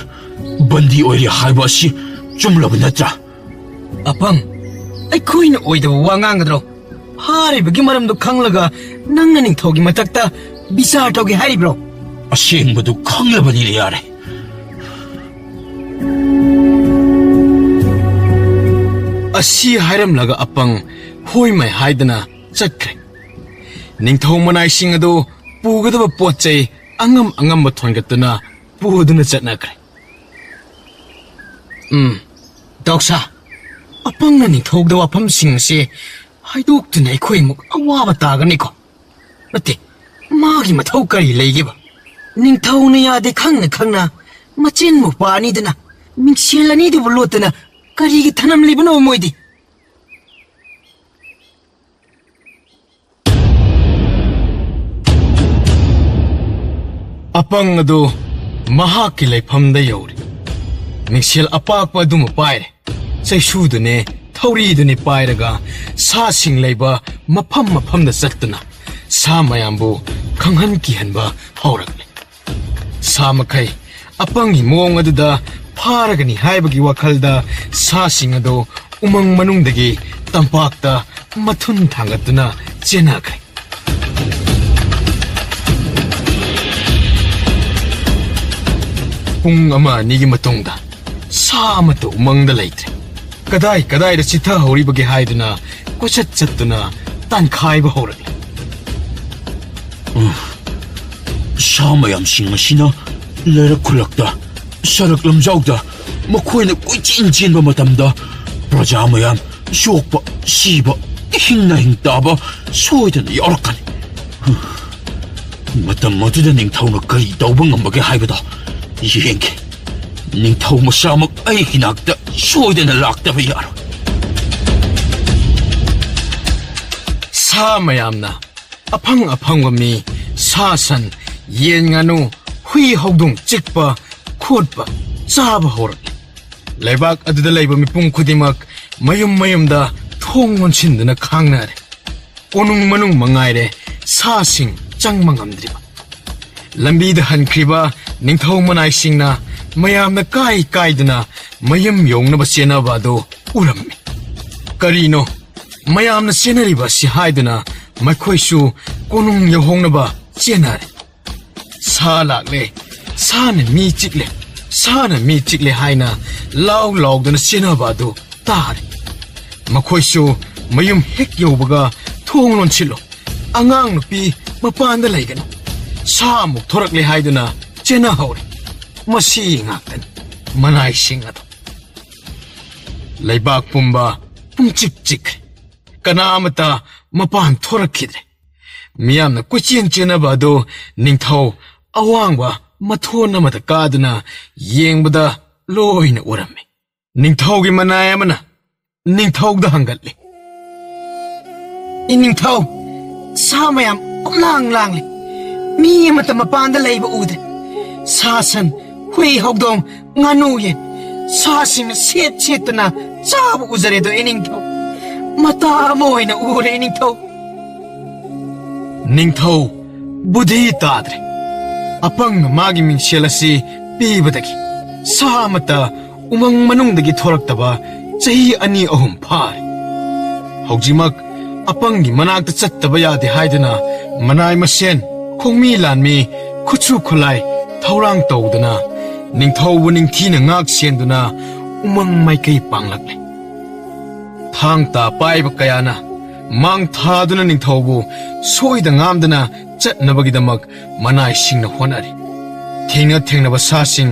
ꯕꯟꯗꯤ ꯑꯣꯏꯔꯤ ꯍꯥꯏꯕ ꯑꯁꯤ ꯆꯨꯝꯂꯕ ꯅꯠꯇ꯭ꯔꯥ? ꯑꯄꯪ, ꯑꯩꯈꯣꯏꯅ ꯑꯣꯏꯗꯕ ꯋꯥ ꯉꯥꯡꯒꯗ꯭ꯔꯣ? ꯐꯥꯔꯤꯕꯒꯤ ꯃꯔꯝꯗꯣ ꯈꯪꯂꯒ ꯅꯪꯅ ꯅꯤꯡꯊꯧꯒꯤ ꯃꯊꯛꯇ ꯕꯤꯆꯥꯔ ꯇꯧꯒꯦ ꯍꯥꯏꯔꯤꯕ꯭ꯔꯣ? ꯑꯁꯦꯡꯕꯗꯨ ꯈꯪꯂꯕꯅꯤꯅ ꯌꯥꯔꯦ꯫ ꯑꯁꯤ ꯍꯥꯏꯔꯝꯂꯒ ꯑꯄꯪ ꯍꯣꯏ ꯃꯥꯏ ꯍꯥꯏꯗꯅ ꯆꯠꯈ꯭ꯔꯦ꯫ ꯅꯤꯡꯊꯧ ꯃꯅꯥꯏꯁꯤꯡ ꯑꯗꯨ ꯄꯨꯒꯗꯕ ꯄꯣꯠ ꯆꯩ ꯑꯉꯝ ꯑꯉꯝꯕ ꯊꯣꯟꯒꯠꯇꯨꯅ ꯄꯨꯗꯨꯅ ꯆꯠꯅꯈ꯭ꯔꯦ꯫ ꯎꯝ, ꯗꯥꯎꯁꯥ, ꯑꯄꯪꯅ ꯅꯤꯡꯊꯧꯗ ꯋꯥꯐꯝꯁꯤꯡ ꯑꯁꯤ ꯍꯥꯏꯗꯣꯛꯇꯨꯅ ꯑꯩꯈꯣꯏ ꯑꯃꯨꯛ ꯑꯋꯥꯕ ꯇꯥꯒꯅꯤꯀꯣ꯫ ꯅꯠꯇꯦ, ꯃꯥꯒꯤ ꯃꯊꯧ ꯀꯔꯤ ꯂꯩꯒꯦꯕ? ꯅꯤꯡꯊꯧꯅ ꯌꯥꯗꯦ ꯈꯪꯅ ꯈꯪꯅ ꯃꯆꯤꯟ ꯃꯧꯄꯥ ꯑꯅꯤꯗꯨꯅ ꯃꯤꯡꯁꯦꯜ ꯑꯅꯤꯗꯨꯕꯨ ꯂꯣꯠꯇꯅ ꯀꯔꯤꯒꯤ ꯊꯅꯝꯂꯤꯕꯅꯣ ꯃꯣꯏꯗꯤ? ꯑꯄꯪ ꯑꯗꯨ ꯃꯍꯥꯛꯀꯤ ꯂꯩꯐꯝꯗ ꯌꯧꯔꯦ꯫ ꯃꯤꯡꯁꯦꯜ ꯑꯄꯥꯛꯄ ꯑꯗꯨꯃ ꯄꯥꯏꯔꯦ꯫ ꯆꯩꯁꯨꯗꯨꯅꯦ, ꯊꯧꯔꯤꯗꯨꯅꯦ ꯄꯥꯏꯔꯒ ꯁꯥꯁꯤꯡ ꯂꯩꯕ ꯃꯐꯝ ꯃꯐꯝꯗ ꯆꯠꯇꯨꯅ ꯁꯥ ꯃꯌꯥꯝꯕꯨ ꯈꯪꯍꯟ ꯀꯤꯍꯟꯕ ꯍꯧꯔꯛꯂꯦ꯫ ꯁꯥ ꯃꯈꯩ ꯑꯄꯪꯒꯤ ꯃꯑꯣꯡ ꯑꯗꯨꯗ ꯐꯥꯔꯒꯅꯤ ꯍꯥꯏꯕꯒꯤ ꯋꯥꯈꯜꯗ ꯁꯥꯁꯤꯡ ꯑꯗꯨ ꯎꯃꯪ ꯃꯅꯨꯡꯗꯒꯤ ꯇꯝꯄꯥꯛꯇ ꯃꯊꯨꯟ ꯊꯥꯡꯒꯠꯇꯨꯅ ꯆꯦꯟꯅꯈ꯭ꯔꯦ꯫ ꯄꯨꯡ ꯑꯃ ꯑꯅꯤꯒꯤ ꯃꯇꯨꯡꯗ ꯁꯥ ꯑꯃꯠꯇ ꯎꯃꯪꯗ ꯂꯩꯇ꯭ꯔꯦ꯫ ꯀꯗꯥꯏ ꯀꯗꯥꯏꯗ ꯆꯤꯊꯍꯧꯔꯤꯕꯒꯦ ꯍꯥꯏꯗꯨꯅ ꯀꯣꯏꯆꯠ ꯆꯠꯇꯨꯅ ꯇꯥꯟꯈꯥꯏꯕ ꯍꯧꯔꯛꯂꯦ꯫ ꯁꯥ ꯃꯌꯥꯝꯁꯤꯡ ꯑꯁꯤꯅ ꯂꯩꯔꯛ ꯈꯨꯜꯂꯛꯇ, ꯁꯔꯛ ꯂꯝꯖꯥꯎꯗ ꯃꯈꯣꯏꯅ ꯀꯣꯏꯆꯦꯟ ꯆꯦꯟꯕ ꯃꯇꯝꯗ ꯄ꯭ꯔꯖꯥ ꯃꯌꯥꯝ ꯁꯣꯛꯄ, ꯁꯤꯕ, ꯍꯤꯡꯅ ꯍꯤꯡ ꯇꯥꯕ ꯁꯣꯏꯗꯅ ꯌꯥꯎꯔꯛꯀꯅꯤ꯫ ꯃꯇꯝ ꯑꯗꯨꯗ ꯅꯤꯡꯊꯧꯅ ꯀꯔꯤ ꯇꯧꯕ ꯉꯝꯕꯒꯦ ꯍꯥꯏꯕꯗꯣ ꯌꯦꯡꯒꯦ꯫ ꯅꯤꯡꯊꯧ ꯃꯁꯥꯃꯛ ꯑꯩꯒꯤ ꯅꯥꯛꯇ ꯁꯣꯏꯗꯅ ꯂꯥꯛꯇꯕ ꯌꯥꯔꯣꯏ꯫ ꯁꯥ ꯃꯌꯥꯝꯅ ꯑꯐꯪ ꯑꯐꯪꯕ ꯃꯤ, ꯁꯥ ꯁꯟ, ꯌꯦꯟ ꯉꯥꯅꯨ, ꯍꯨꯏ ꯍꯧꯗꯣꯡ ꯆꯤꯛꯄ, ꯈꯣꯠꯄ, ꯆꯥꯕ ꯍꯧꯔꯛꯂꯦ꯫ ꯂꯩꯕꯥꯛ ꯑꯗꯨꯗ ꯂꯩꯕ ꯃꯤꯄꯨꯝ ꯈꯨꯗꯤꯡꯃꯛ ꯃꯌꯨꯝ ꯃꯌꯨꯝꯗ ꯊꯣꯡ ꯂꯣꯟꯁꯤꯟꯗꯨꯅ ꯈꯥꯡꯅꯔꯦ꯫ ꯀꯣꯅꯨꯡ ꯃꯅꯨꯡ ꯃꯉꯥꯏꯔꯦ ꯁꯥꯁꯤꯡ ꯆꯪꯕ ꯉꯝꯗ꯭ꯔꯤꯕ꯫ ꯂꯝꯕꯤꯗ ꯍꯟꯈ꯭ꯔꯤꯕ ꯅꯤꯡꯊꯧ ꯃꯅꯥꯏꯁꯤꯡꯅ ꯃꯌꯥꯝꯅ ꯀꯥꯏ ꯀꯥꯏꯗꯨꯅ ꯃꯌꯨꯝ ꯌꯧꯅꯕ ꯆꯦꯟꯅꯕ ꯑꯗꯨ ꯎꯔꯝꯃꯤ꯫ ꯀꯔꯤꯅꯣ ꯃꯌꯥꯝꯅ ꯆꯦꯟꯅꯔꯤꯕ ꯑꯁꯤ ꯍꯥꯏꯗꯨꯅ ꯃꯈꯣꯏꯁꯨ ꯀꯣꯅꯨꯡ ꯌꯧꯍꯧꯅꯕ ꯆꯦꯟꯅꯔꯦ꯫ "ꯁꯥ ꯂꯥꯛꯂꯦ, ꯁꯥꯅ ꯃꯤ ꯆꯤꯛꯂꯦ, ꯁꯥꯅ ꯃꯤ ꯆꯤꯛꯂꯦ" ꯍꯥꯏꯅ ꯂꯥꯎ ꯂꯥꯎꯗꯨꯅ ꯆꯦꯟꯅꯕ ꯑꯗꯨ ꯇꯥꯔꯦ꯫ ꯃꯈꯣꯏꯁꯨ ꯃꯌꯨꯝ ꯍꯦꯛ ꯌꯧꯕꯒ, "ꯊꯣꯡ ꯂꯣꯟꯁꯤꯜꯂꯨ, ꯑꯉꯥꯡ ꯅꯨꯄꯤ ꯃꯄꯥꯟꯗ ꯂꯩꯒꯅꯨ, ꯁꯥ ꯑꯃꯨꯛ ꯊꯣꯔꯛꯂꯦ" ꯍꯥꯏꯗꯨꯅ ꯆꯦꯟꯅꯍꯧꯔꯦ꯫ ꯃꯁꯤ ꯉꯥꯛꯇꯅꯤ ꯃꯅꯥꯏꯁꯤꯡ ꯑꯗꯣ꯫ ꯂꯩꯕꯥꯛ ꯄꯨꯝꯕ ꯄꯨꯡꯆꯤꯛ ꯆꯤꯛꯈ꯭ꯔꯦ꯫ ꯀꯅꯥ ꯑꯃꯠꯇ ꯃꯄꯥꯟ ꯊꯣꯔꯛꯈꯤꯗ꯭ꯔꯦ꯫ ꯃꯤꯌꯥꯝꯅ ꯀꯣꯏꯆꯦꯟ ꯆꯦꯟꯅꯕ ꯑꯗꯨ ꯅꯤꯡꯊꯧ ꯑꯋꯥꯡꯕ ꯃꯊꯣꯟ ꯑꯃꯗ ꯀꯥꯗꯨꯅ ꯌꯦꯡꯕꯗ ꯂꯣꯏꯅ ꯎꯔꯝꯃꯤ꯫ ꯅꯤꯡꯊꯧꯒꯤ ꯃꯅꯥꯏ ꯑꯃꯅ ꯅꯤꯡꯊꯧꯗ ꯍꯪꯒꯠꯂꯤ, "ꯏꯅꯤꯡꯊꯧ, ꯁꯥ ꯃꯌꯥꯝ ꯄꯨꯝꯂꯥꯡ ꯂꯥꯡꯂꯤ꯫ ꯃꯤ ꯑꯃꯠꯇ ꯃꯄꯥꯟꯗ ꯂꯩꯕ ꯎꯗꯦ꯫ ꯁꯥ ꯁꯟ, ꯍꯨꯏ ꯍꯧꯗꯣꯡ, ꯉꯥꯅꯨ ꯌꯦꯟ, ꯁꯥꯁꯤꯡꯅ ꯁꯦꯠ ꯁꯦꯠꯇꯅ ꯆꯥꯕ ꯎꯖꯔꯦꯗꯣ, ꯏꯅꯤꯡꯊꯧ꯫ ꯃꯇꯥ ꯑꯃ ꯑꯣꯏꯅ ꯎꯔꯦ, ꯏꯅꯤꯡꯊꯧ꯫ ꯅꯤꯡꯊꯧ ꯕꯨꯙꯤ ꯇꯥꯗ꯭ꯔꯦ꯫ ꯑꯄꯪꯅ ꯃꯥꯒꯤ ꯃꯤꯡꯁꯦꯜ ꯑꯁꯤ ꯄꯤꯕꯗꯒꯤ ꯁꯥ ꯑꯃꯠꯇ ꯎꯃꯪ ꯃꯅꯨꯡꯗꯒꯤ ꯊꯣꯔꯛꯇꯕ ꯆꯍꯤ ꯑꯅꯤ ꯑꯍꯨꯝ ꯐꯥꯔꯦ꯫ ꯍꯧꯖꯤꯛꯃꯛ ꯑꯄꯪꯒꯤ ꯃꯅꯥꯛꯇ ꯆꯠꯇꯕ ꯌꯥꯗꯦ ꯍꯥꯏꯗꯨꯅ ꯃꯅꯥꯏ ꯃꯁꯦꯟ, ꯈꯣꯡꯃꯤ ꯂꯥꯟꯃꯤ, ꯈꯨꯠꯁꯨ ꯈꯨꯠꯂꯥꯏ ꯊꯧꯔꯥꯡ ꯇꯧꯗꯨꯅ ꯅꯤꯡꯊꯧꯕꯨ ꯅꯤꯡꯊꯤꯅ ꯉꯥꯛ ꯁꯦꯟꯗꯨꯅ ꯎꯃꯪ ꯃꯥꯏꯀꯩ ꯄꯥꯡꯂꯛꯂꯦ꯫ ꯊꯥꯡ ꯇꯥ ꯄꯥꯏꯕ ꯀꯌꯥꯅ ꯃꯥꯡ ꯊꯥꯗꯨꯅ ꯅꯤꯡꯊꯧꯕꯨ ꯁꯣꯏꯗ ꯉꯥꯝꯗꯅ ꯆꯠꯅꯕꯒꯤꯗꯃꯛ ꯃꯅꯥꯏꯁꯤꯡꯅ ꯍꯣꯠꯅꯔꯤ꯫ ꯊꯦꯡꯅ ꯊꯦꯡꯅꯕ ꯁꯥꯁꯤꯡ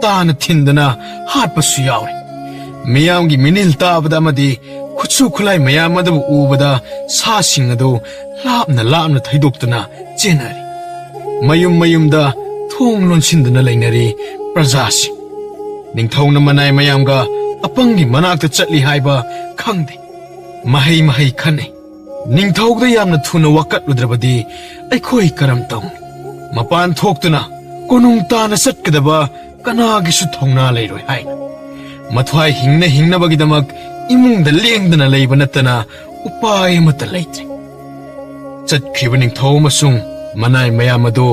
ꯇꯥꯅ ꯊꯤꯟꯗꯨꯅ ꯍꯥꯠꯄꯁꯨ ꯌꯥꯎꯔꯤ꯫ ꯃꯤꯌꯥꯝꯒꯤ ꯃꯤꯅꯤꯜ ꯇꯥꯕꯗ ꯑꯃꯗꯤ ꯈꯨꯠꯁꯨ ꯈꯨꯠꯂꯥꯏ ꯃꯌꯥꯝ ꯑꯗꯨꯕꯨ ꯎꯕꯗ ꯁꯥꯁꯤꯡ ꯑꯗꯨ ꯂꯥꯞꯅ ꯂꯥꯞꯅ ꯊꯩꯗꯣꯛꯇꯨꯅ ꯆꯦꯟꯅꯔꯤ꯫ ꯃꯌꯨꯝ ꯃꯌꯨꯝꯗ ꯊꯣꯡ ꯂꯣꯟꯁꯤꯟꯗꯨꯅ ꯂꯩꯅꯔꯤ ꯄ꯭ꯔꯖꯥꯁꯤꯡ꯫ ꯅꯤꯡꯊꯧꯅ ꯃꯅꯥꯏ ꯃꯌꯥꯝꯒ ꯑꯄꯪꯒꯤ ꯃꯅꯥꯛꯇ ꯆꯠꯂꯤ ꯍꯥꯏꯕ ꯈꯪꯗꯦ꯫ ꯃꯍꯩ ꯃꯍꯩ ꯈꯟꯅꯩ꯫ ꯅꯤꯡꯊꯧꯗ ꯌꯥꯝꯅ ꯊꯨꯅ ꯋꯥꯀꯠꯂꯨꯗ꯭ꯔꯕꯗꯤ ꯑꯩꯈꯣꯏ ꯀꯔꯝ ꯇꯧꯅꯤ? ꯃꯄꯥꯟ ꯊꯣꯛꯇꯨꯅ ꯀꯣꯅꯨꯡ ꯇꯥꯅ ꯆꯠꯀꯗꯕ ꯀꯅꯥꯒꯤꯁꯨ ꯊꯧꯅꯥ ꯂꯩꯔꯣꯏ ꯍꯥꯏꯅ꯫ ꯃꯊ꯭ꯋꯥꯏ ꯍꯤꯡꯅ ꯍꯤꯡꯅꯕꯒꯤꯗꯃꯛ ꯏꯃꯨꯡꯗ ꯂꯦꯡꯗꯅ ꯂꯩꯕ ꯅꯠꯇꯅ ꯎꯄꯥꯏ ꯑꯃꯠꯇ ꯂꯩꯇ꯭ꯔꯦ꯫ ꯆꯠꯈ꯭ꯔꯤꯕ ꯅꯤꯡꯊꯧ ꯑꯃꯁꯨꯡ ꯃꯅꯥꯏ ꯃꯌꯥꯝ ꯑꯗꯨ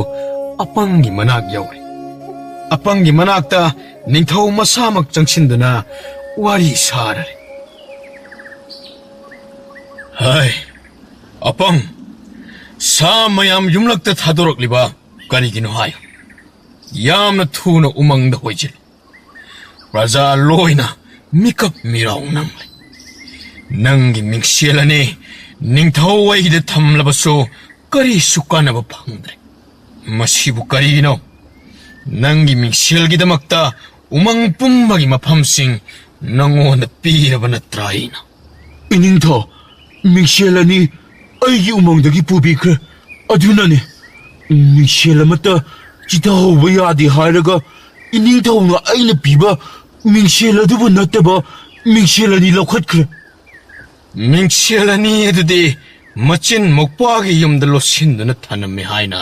ꯑꯄꯪꯒꯤ ꯃꯅꯥꯛ ꯌꯧꯔꯦ꯫ ꯑꯄꯪꯒꯤ ꯃꯅꯥꯛꯇ ꯅꯤꯡꯊꯧ ꯃꯁꯥꯃꯛ ꯆꯪꯁꯤꯟꯗꯨꯅ ꯋꯥꯔꯤ ꯁꯥꯔꯔꯦ꯫ ꯍꯥꯏ, ꯑꯄꯪ, ꯁꯥ ꯃꯌꯥꯝ ꯌꯨꯝꯂꯛꯇ ꯊꯥꯗꯣꯔꯛꯂꯤꯕ ꯀꯔꯤꯒꯤꯅꯣ ꯍꯥꯏꯌꯨ꯫ ꯌꯥꯝꯅ ꯊꯨꯅ ꯎꯃꯪꯗ ꯍꯣꯏꯖꯤꯜꯂꯨ꯫ ꯄ꯭ꯔꯖꯥ ꯂꯣꯏꯅ ꯃꯤꯀꯞ ꯃꯤꯔꯥꯎ ꯅꯪꯂꯦ꯫ ꯅꯪꯒꯤ ꯃꯤꯡꯁꯦꯜ ꯑꯅꯤ ꯅꯤꯡꯊꯧ ꯑꯩꯒꯤꯗ ꯊꯝꯂꯕꯁꯨ ꯀꯔꯤꯁꯨ ꯀꯥꯟꯅꯕ ꯐꯪꯗ꯭ꯔꯦ꯫ ꯃꯁꯤꯕꯨ ꯀꯔꯤꯒꯤꯅꯣ? ꯅꯪꯒꯤ ꯃꯤꯡꯁꯦꯜꯒꯤꯗꯃꯛꯇ ꯎꯃꯪ ꯄꯨꯝꯕꯒꯤ ꯃꯐꯝꯁꯤꯡ ꯅꯉꯣꯟꯗ ꯄꯤꯔꯕ ꯅꯠꯇ꯭ꯔꯥ ꯑꯩꯅ? ꯏꯅꯤꯡꯊꯧ, ꯃꯤꯡꯁꯦꯜ ꯑꯅꯤ ꯑꯩꯒꯤ ꯎꯃꯪꯗꯒꯤ ꯄꯨꯕꯤꯈ꯭ꯔꯦ꯫ ꯑꯗꯨꯅꯅꯤ, ꯃꯤꯡꯁꯦꯜ ꯑꯃꯠꯇ ꯆꯤꯊꯍꯧꯕ ꯌꯥꯗꯦ ꯍꯥꯏꯔꯒ ꯏꯅꯤꯡꯊꯧꯅ ꯑꯩꯅ ꯄꯤꯕ ꯃꯤꯡꯁꯦꯜ ꯑꯗꯨꯕꯨ ꯅꯠꯇꯕ ꯃꯤꯡꯁꯦꯜ ꯑꯅꯤ ꯂꯧꯈꯠꯈ꯭ꯔꯦ꯫ ꯃꯤꯡꯁꯦꯜ ꯑꯅꯤ ꯑꯗꯨꯗꯤ ꯃꯆꯤꯟ ꯃꯧꯄ꯭ꯋꯥꯒꯤ ꯌꯨꯝꯗ ꯂꯣꯠꯁꯤꯟꯗꯨꯅ ꯊꯅꯝꯃꯤ ꯍꯥꯏꯅ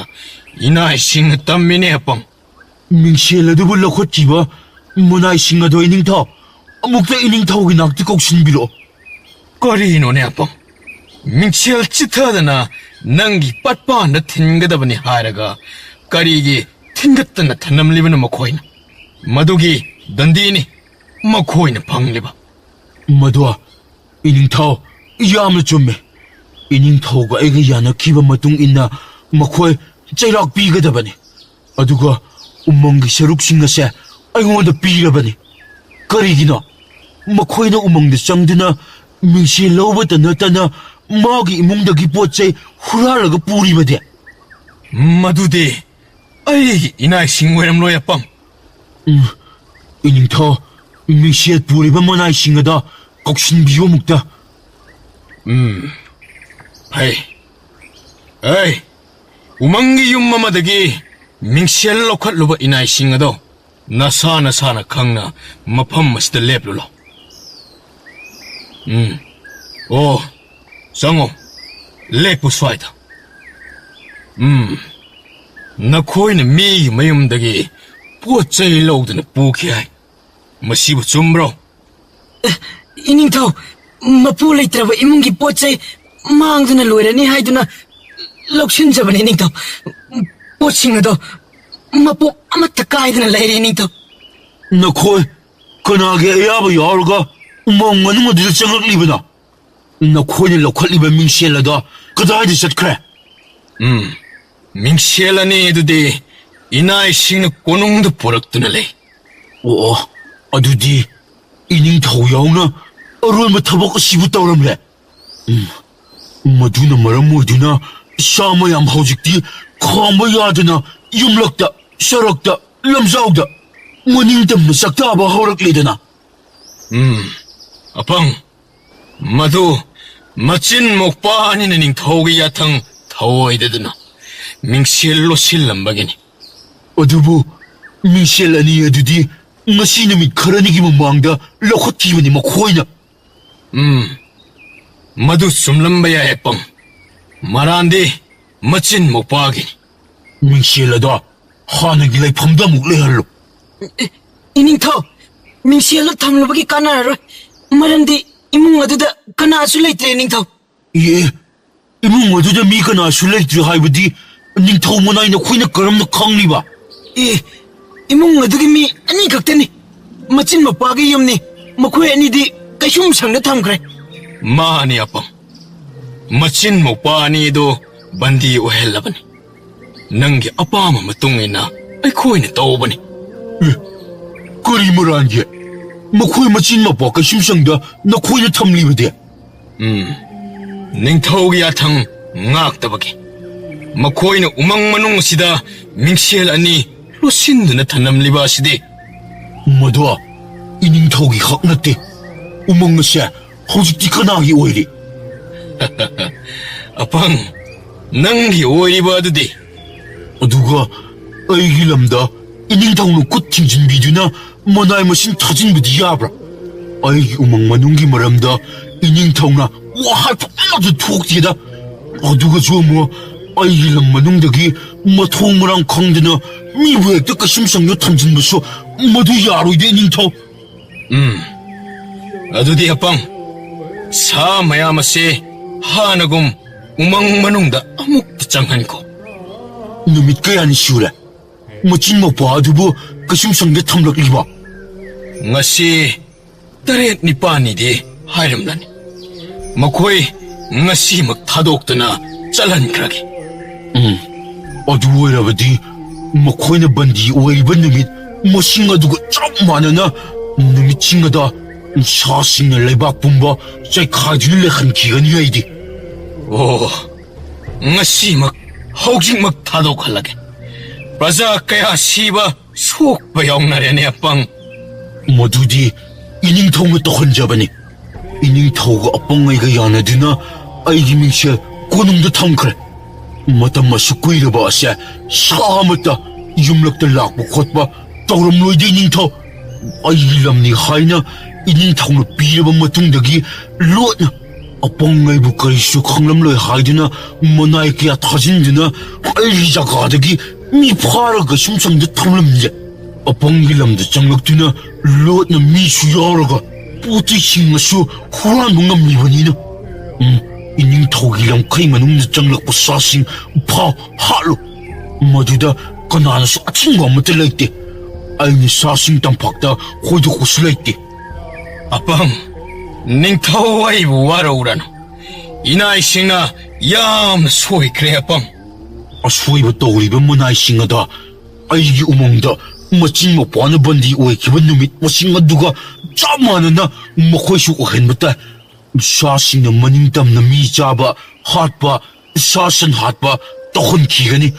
ꯏꯅꯥꯏꯁꯤꯡꯅ ꯇꯝꯃꯤꯅꯦ, ꯑꯄꯪ꯫ ꯃꯤꯡꯁꯦꯜ ꯑꯗꯨꯕꯨ ꯂꯧꯈꯠꯈꯤꯕ ꯃꯅꯥꯏꯁꯤꯡ ꯑꯗꯣ ꯏꯅꯤꯡꯊꯧ, ꯑꯃꯨꯛꯇ ꯏꯅꯤꯡꯊꯧꯒꯤ ꯅꯥꯛꯇ ꯀꯧꯁꯤꯟꯕꯤꯔꯛꯑꯣ꯫ ꯀꯔꯤꯅꯣꯅꯦ ꯑꯄꯪ? ꯃꯤꯡꯁꯦꯜ ꯆꯤꯊꯗꯅ ꯅꯪꯒꯤ ꯄꯠꯄꯥꯟꯗ ꯊꯤꯟꯒꯗꯕꯅꯤ ꯍꯥꯏꯔꯒ ꯀꯔꯤꯒꯤ ꯊꯤꯟꯒꯠꯇꯅ ꯊꯅꯝꯂꯤꯕꯅꯣ ꯃꯈꯣꯏꯅ? ꯃꯗꯨꯒꯤ ꯗꯟꯗꯤꯅꯤ ꯃꯈꯣꯏꯅ ꯐꯪꯂꯤꯕ꯫ ꯃꯗꯣ ꯏꯅꯤꯡꯊꯧ, ꯌꯥꯝꯅ ꯆꯨꯝꯃꯦ꯫ ꯏꯅꯤꯡꯊꯧꯒ ꯑꯩꯒ ꯌꯥꯅꯈꯤꯕ ꯃꯇꯨꯡ ꯏꯟꯅ ꯃꯈꯣꯏ ꯆꯩꯔꯥꯛ ꯄꯤꯒꯗꯕꯅꯤ꯫ ꯑꯗꯨꯒ ꯎꯃꯪꯒꯤ ꯁꯔꯨꯛꯁꯤꯡ ꯑꯁꯦ ꯑꯩꯉꯣꯟꯗ ꯄꯤꯔꯕꯅꯤ꯫ ꯀꯔꯤꯒꯤꯅꯣ? ꯃꯈꯣꯏꯅ ꯎꯃꯪꯗ ꯆꯪꯗꯨꯅ ꯃꯤꯡꯁꯦꯜ ꯂꯧꯕꯇ ꯅꯠꯇꯅ ꯃꯥꯒꯤ ꯏꯃꯨꯡꯗꯒꯤ ꯄꯣꯠ ꯆꯩ ꯍꯨꯔꯥꯜꯂꯒ ꯄꯨꯔꯤꯕꯗꯤ? ꯃꯗꯨꯗꯤ ꯑꯩꯒꯤ ꯏꯅꯥꯏꯁꯤꯡ ꯑꯣꯏꯔꯝꯂꯣꯏ, ꯑꯄꯪ꯫ ꯎꯝ, ꯏꯅꯤꯡꯊꯧ, ꯃꯤꯡꯁꯦꯜ ꯄꯨꯔꯤꯕ ꯃꯅꯥꯏꯁꯤꯡ ꯑꯗꯣ ꯀꯧꯁꯤꯟꯕꯤꯌꯨ ꯑꯃꯨꯛꯇ꯫ ꯎꯝ, ꯐꯩ꯫ ꯑꯩ, ꯎꯃꯪꯒꯤ ꯌꯨꯝ ꯑꯃꯗꯒꯤ ꯃꯤꯡꯁꯦꯜ ꯂꯧꯈꯠꯂꯨꯕ ꯏꯅꯥꯏꯁꯤꯡ ꯑꯗꯣ ꯅꯁꯥ ꯅꯁꯥꯅ ꯈꯪꯅ ꯃꯐꯝ ꯑꯁꯤꯗ ꯂꯦꯞꯂꯨ ꯂꯥꯎ꯫ ꯎꯝ꯫ ꯑꯣ, ꯆꯪꯉꯣ꯫ ꯂꯦꯞꯄꯨ ꯁ꯭ꯋꯥꯏꯗ꯫ ꯎꯝ꯫ ꯅꯈꯣꯏꯅ ꯃꯤꯒꯤ ꯃꯌꯨꯝꯗꯒꯤ ꯄꯣꯠ ꯆꯩ ꯂꯧꯗꯨꯅ ꯄꯨꯈꯤ ꯍꯥꯏ꯫ ꯃꯁꯤꯕꯨ ꯆꯨꯝꯕ꯭ꯔꯣ? ꯑꯦ, ꯏꯅꯤꯡꯊꯧ, ꯃꯄꯨ ꯂꯩꯇ꯭ꯔꯕ ꯏꯃꯨꯡꯒꯤ ꯄꯣꯠ ꯆꯩ ꯃꯥꯡꯗꯨꯅ ꯂꯣꯏꯔꯅꯤ ꯍꯥꯏꯗꯨꯅ ꯂꯧꯁꯤꯟꯖꯕꯅꯤ, ꯏꯅꯤꯡꯊꯧ꯫ ꯄꯣꯠꯁꯤꯡ ꯑꯗꯣ ꯃꯄꯣꯛ ꯑꯃꯠꯇ ꯀꯥꯏꯗꯅ ꯂꯩꯔꯦ, ꯏꯅꯤꯡꯊꯧ꯫ ꯅꯈꯣꯏ ꯀꯅꯥꯒꯤ ꯑꯌꯥꯕ ꯌꯥꯎꯔꯒ ꯎꯃꯪ ꯃꯅꯨꯡ ꯑꯗꯨꯗ ꯆꯪꯂꯛꯂꯤꯕꯅꯣ? ꯅꯈꯣꯏꯅ ꯂꯧꯈꯠꯂꯤꯕ ꯃꯤꯡꯁꯦꯜ ꯑꯗꯣ ꯀꯗꯥꯏꯗ ꯆꯠꯈ꯭ꯔꯦ? ꯎꯝ, ꯃꯤꯡꯁꯦꯜ ꯑꯅꯤ ꯑꯗꯨꯗꯤ ꯏꯅꯥꯏꯁꯤꯡꯅ ꯀꯣꯅꯨꯡꯗ ꯄꯨꯔꯛꯇꯨꯅ ꯂꯩ꯫ ꯑꯣ, ꯑꯣ, ꯑꯗꯨꯗꯤ ꯏꯅꯤꯡꯊꯧ ꯌꯥꯎꯅ ꯑꯔꯣꯟꯕ ꯊꯕꯛ ꯑꯁꯤꯕꯨ ꯇꯧꯔꯝꯂꯦ꯫ ꯎꯝ, ꯃꯗꯨꯅ ꯃꯔꯝ ꯑꯣꯏꯗꯨꯅ ꯁꯥ ꯃꯌꯥꯝ ꯍꯧꯖꯤꯛꯇꯤ ꯈꯥꯝꯕ ꯌꯥꯗꯅ ꯌꯨꯝꯂꯛꯇ, ꯁꯔꯛꯇ, ꯂꯝꯖꯥꯎꯗ ꯃꯅꯤꯡ ꯇꯝꯅ ꯆꯥꯛꯇꯥꯕ ꯍꯧꯔꯛꯂꯦꯗꯅ꯫ ꯎꯝ, ꯑꯄꯪ, ꯃꯗꯨ ꯃꯆꯤꯟ ꯃꯧꯄꯥ ꯑꯅꯤꯅ ꯅꯤꯡꯊꯧꯒꯤ ꯌꯥꯊꯪ ꯊꯧꯑꯣꯏꯗꯗꯨꯅ ꯃꯤꯡꯁꯦꯜ ꯂꯣꯠꯁꯤꯜꯂꯝꯕꯒꯤꯅꯤ꯫ ꯑꯗꯨꯕꯨ ꯃꯤꯡꯁꯦꯜ ꯑꯅꯤ ꯑꯗꯨꯗꯤ ꯉꯁꯤ ꯅꯨꯃꯤꯠ ꯈꯔꯅꯤꯒꯤ ꯃꯃꯥꯡꯗ ꯂꯧꯈꯠꯈꯤꯕꯅꯤ ꯃꯈꯣꯏꯅ꯫ ꯎꯝ, ꯃꯗꯨ ꯆꯨꯝꯂꯝꯕ ꯌꯥꯏ, ꯑꯄꯪ꯫ ꯃꯔꯥꯟꯗꯤ ꯃꯆꯤꯟ ꯃꯧꯄꯥꯒꯤꯅꯤ꯫ ꯃꯤꯡꯁꯦꯜ ꯑꯗꯣ ꯍꯥꯟꯅꯒꯤ ꯂꯩꯐꯝꯗ ꯑꯃꯨꯛ ꯂꯩꯍꯜꯂꯨ꯫ ꯑꯦ, ꯏꯅꯤꯡꯊꯧ, ꯃꯤꯡꯁꯦꯜꯗ ꯊꯝꯂꯨꯕꯒꯤ ꯀꯥꯟꯅꯔꯔꯣꯏ꯫ ꯃꯔꯝꯗꯤ ꯏꯃꯨꯡ ꯑꯗꯨꯗ ꯀꯅꯥꯁꯨ ꯂꯩꯇ꯭ꯔꯦ, ꯏꯅꯤꯡꯊꯧ꯫ ꯑꯦ, ꯏꯃꯨꯡ ꯑꯗꯨꯗ ꯃꯤ ꯀꯅꯥꯁꯨ ꯂꯩꯇ꯭ꯔꯦ ꯍꯥꯏꯕꯗꯤ ꯅꯤꯡꯊꯧ ꯃꯅꯥꯏ ꯅꯈꯣꯏꯅ ꯀꯔꯝꯅ ꯈꯪꯂꯤꯕ? ꯑꯦ, ꯏꯃꯨꯡ ꯑꯗꯨꯒꯤ ꯃꯤ ꯑꯅꯤ ꯈꯛꯇꯅꯤ꯫ ꯃꯆꯤꯟ ꯃꯧꯄ꯭ꯋꯥꯒꯤ ꯌꯨꯝꯅꯤ꯫ ꯃꯈꯣꯏ ꯑꯅꯤꯗꯤ ꯀꯩꯁꯨꯝꯁꯪꯗ ꯊꯝꯈ꯭ꯔꯦ꯫ ꯃꯥꯅꯤ ꯑꯄꯪ꯫ ꯃꯆꯤꯟ ꯃꯧꯄ꯭ꯋꯥ ꯑꯅꯤꯗꯨ ꯕꯟꯗꯤ ꯑꯣꯏꯍꯜꯂꯕꯅꯤ꯫ ꯅꯪꯒꯤ ꯑꯄꯥꯝꯕ ꯃꯇꯨꯡ ꯏꯟꯅ ꯑꯩꯈꯣꯏꯅ ꯇꯧꯕꯅꯤ꯫ ꯑꯦ, ꯀꯔꯤ ꯃꯔꯥꯟꯒꯤ? ꯃꯈꯣꯏ ꯃꯆꯤꯟ ꯃꯧꯄ꯭ꯋꯥ ꯀꯩꯁꯨꯝꯁꯪꯗ ꯅꯈꯣꯏꯅ ꯊꯝꯂꯤꯕꯗꯤ? ꯎꯝ, ꯅꯤꯡꯊꯧꯒꯤ ꯌꯥꯊꯪ ꯉꯥꯛꯇꯕꯒꯤ꯫ ꯃꯈꯣꯏꯅ ꯎꯃꯪ ꯃꯅꯨꯡ ꯑꯁꯤꯗ ꯃꯤꯡꯁꯦꯜ ꯑꯅꯤ ꯂꯣꯠꯁꯤꯟꯗꯨꯅ ꯊꯝꯂꯝꯂꯤꯕ ꯑꯁꯤꯗꯤ꯫ ꯃꯗꯣ ꯏꯅꯤꯡꯊꯧꯒꯤ ꯈꯛ ꯅꯠꯇꯦ꯫ ꯎꯃꯪ ꯑꯁꯦ ꯍꯧꯖꯤꯛꯇꯤ ꯀꯅꯥꯒꯤ ꯑꯣꯏꯔꯤ? ꯑꯄꯪ, ꯅꯪꯒꯤ ꯑꯣꯏꯔꯤꯕ ꯑꯗꯨꯗꯤ꯫ ꯑꯗꯨꯒ ꯑꯩꯒꯤ ꯂꯝꯗ ꯏꯅꯤꯡꯊꯧꯅ ꯈꯨꯠ ꯊꯤꯡꯖꯤꯟꯕꯤꯗꯨꯅ ꯃꯅꯥꯏ ꯃꯁꯤꯡ ꯊꯥꯖꯤꯟꯕꯗꯤ ꯌꯥꯕ꯭ꯔꯥ? ꯑꯩꯒꯤ ꯎꯃꯪ ꯃꯅꯨꯡꯒꯤ ꯃꯔꯝꯗ ꯏꯅꯤꯡꯊꯧꯅ ꯋꯥ ꯍꯥꯏꯐꯝ ꯑꯃꯠꯇ ꯊꯣꯛꯇꯦꯗ꯫ ꯑꯗꯨꯒꯁꯨ ꯑꯃꯨꯛ ꯑꯩꯒꯤ ꯂꯝ ꯃꯅꯨꯡꯗꯒꯤ ꯃꯊꯣꯡ ꯃꯔꯥꯡ ꯈꯪꯗꯅ ꯃꯤꯕꯨ ꯍꯦꯛꯇ ꯀꯩꯁꯨꯝꯁꯪꯗ ꯊꯝꯖꯤꯟꯕꯁꯨ ꯃꯗꯨ ꯌꯥꯔꯣꯏꯗ, ꯏꯅꯤꯡꯊꯧ꯫ ꯎꯝ, ꯑꯗꯨꯗꯤ ꯑꯄꯪ, ꯁꯥ ꯃꯌꯥꯝ ꯑꯁꯦ ꯍꯥꯟꯅꯒꯨꯝ ꯎꯃꯪ ꯃꯅꯨꯡꯗ ꯑꯃꯨꯛꯇ ꯆꯪꯍꯟꯈꯣ꯫ ꯅꯨꯃꯤꯠ ꯀꯌꯥꯅꯤ ꯁꯨꯔꯦ ꯃꯆꯤꯟ ꯃꯧꯄ꯭ꯋꯥ ꯑꯗꯨꯕꯨ ꯀꯩꯁꯨꯝꯁꯪꯗ ꯊꯝꯂꯛꯂꯤꯕ? ꯉꯁꯤ ꯇꯔꯦꯠ ꯅꯤꯄꯥꯜꯅꯤꯗꯤ ꯍꯥꯏꯔꯝꯂꯅꯤ꯫ ꯃꯈꯣꯏ ꯉꯁꯤꯃꯛ ꯊꯥꯗꯣꯛꯇꯨꯅ ꯆꯠꯍꯟꯈ꯭ꯔꯒꯦ꯫ ꯎꯝ, ꯑꯗꯨ ꯑꯣꯏꯔꯕꯗꯤ ꯃꯈꯣꯏꯅ ꯕꯟꯗꯤ ꯑꯣꯏꯔꯤꯕ ꯅꯨꯃꯤꯠ ꯃꯁꯤꯡ ꯑꯗꯨꯒ ꯆꯞ ꯃꯥꯟꯅꯅ ꯅꯨꯃꯤꯠꯁꯤꯡ ꯑꯗ ꯁꯥꯁꯤꯡꯅ ꯂꯩꯕꯥꯛ ꯄꯨꯝꯕ ꯆꯩꯈꯥꯏꯗꯨꯅ ꯂꯩꯍꯟꯈꯤꯒꯅꯤ ꯑꯩꯗꯤ꯫ ꯑꯣ, ꯉꯁꯤꯃꯛ, ꯍꯧꯖꯤꯛꯃꯛ ꯊꯥꯗꯣꯛꯍꯜꯂꯒꯦ꯫ ꯄ꯭ꯔꯖꯥ ꯀꯌꯥ ꯁꯤꯕ, ꯁꯣꯛꯄ ꯌꯥꯎꯅꯔꯦꯅꯦ, ꯑꯄꯪ꯫ ꯃꯗꯨꯗꯤ ꯏꯅꯤꯡꯊꯧꯅ ꯇꯧꯍꯟꯖꯕꯅꯤ꯫ ꯏꯅꯤꯡꯊꯧꯒ ꯑꯄꯪ ꯑꯩꯒ ꯌꯥꯅꯗꯨꯅ ꯑꯩꯒꯤ ꯃꯤꯡꯁꯦꯜ ꯀꯣꯅꯨꯡꯗ ꯊꯝꯈ꯭ꯔꯦ꯫ ꯃꯇꯝ ꯑꯁꯨꯛ ꯀꯨꯏꯔꯕ ꯑꯁꯦ ꯁꯥ ꯑꯃꯠꯇ ꯌꯨꯝꯂꯛꯇ ꯂꯥꯛꯄ ꯈꯣꯠꯄ ꯇꯧꯔꯝꯂꯣꯏꯗꯦ, ꯏꯅꯤꯡꯊꯧ꯫ ꯑꯩꯒꯤ ꯂꯝꯅꯤ ꯍꯥꯏꯅ ꯏꯅꯤꯡꯊꯧꯅ ꯄꯤꯔꯕ ꯃꯇꯨꯡꯗꯒꯤ ꯂꯣꯠꯅ ꯑꯄꯪ ꯑꯩꯕꯨ ꯀꯔꯤꯁꯨ ꯈꯪꯂꯝꯂꯣꯏ ꯍꯥꯏꯗꯨꯅ ꯃꯅꯥꯏ ꯀꯌꯥ ꯊꯥꯖꯤꯟꯗꯨꯅ ꯑꯩꯒꯤ ꯖꯒꯥꯗꯒꯤ ꯃꯤ ꯐꯥꯔꯒ ꯁꯨꯝꯁꯪꯗ ꯊꯝꯂꯝꯂꯦ꯫ ꯑꯄꯪꯒꯤ ꯂꯝꯗ ꯆꯪꯂꯛꯇꯨꯅ ꯂꯣꯠꯅ ꯃꯤꯁꯨ ꯌꯥꯎꯔꯒ ꯄꯣꯠ ꯆꯩꯁꯤꯡ ꯑꯁꯨ ꯍꯨꯔꯥꯟꯕ ꯉꯝꯂꯤꯕꯅꯤꯅ, ꯎꯝ, ꯏꯅꯤꯡꯊꯧꯒꯤ ꯂꯝꯈꯩ ꯃꯅꯨꯡꯗ ꯆꯪꯂꯛꯄ ꯁꯥꯁꯤꯡ ꯐꯥꯎ ꯍꯥꯠꯂꯨ꯫ ꯃꯗꯨꯗ ꯀꯅꯥꯅꯁꯨ ꯑꯊꯤꯡꯕ ꯑꯃꯠꯇ ꯂꯩꯇꯦ꯫ ꯑꯩꯅ ꯁꯥꯁꯤꯡ ꯇꯝꯄꯥꯛꯇ ꯍꯣꯏꯗꯣꯛꯄꯁꯨ ꯂꯩꯇꯦ꯫ ꯑꯄꯪ, ꯅꯤꯡꯊꯧ ꯑꯩꯕꯨ ꯋꯥꯔꯧꯔꯅꯨ꯫ ꯏꯅꯥꯏꯁꯤꯡꯅ ꯌꯥꯝꯅ ꯁꯣꯏꯈ꯭ꯔꯦ, ꯑꯄꯪ꯫ ꯑꯁꯣꯏꯕ ꯇꯧꯔꯤꯕ ꯃꯅꯥꯏꯁꯤꯡ ꯑꯗ ꯑꯩꯒꯤ ꯎꯃꯪꯗ ꯃꯆꯤꯟ ꯃꯧꯄ꯭ꯋꯥꯅ ꯕꯟꯗꯤ ꯑꯣꯏꯈꯤꯕ ꯅꯨꯃꯤꯠ ꯃꯁꯤꯡ ꯑꯗꯨꯒ ꯆꯞ ꯃꯥꯟꯅꯅ ꯃꯈꯣꯏꯁꯨ ꯑꯣꯏꯍꯟꯕ ꯇꯥꯏ꯫ ꯁꯥꯁꯤꯡꯅ ꯃꯅꯤꯡ ꯇꯝꯅ ꯃꯤ ꯆꯥꯕ, ꯍꯥꯠꯄ, ꯁꯥ ꯁꯟ ꯍꯥꯠꯄ ꯇꯧꯍꯟꯈꯤꯒꯅꯤ꯫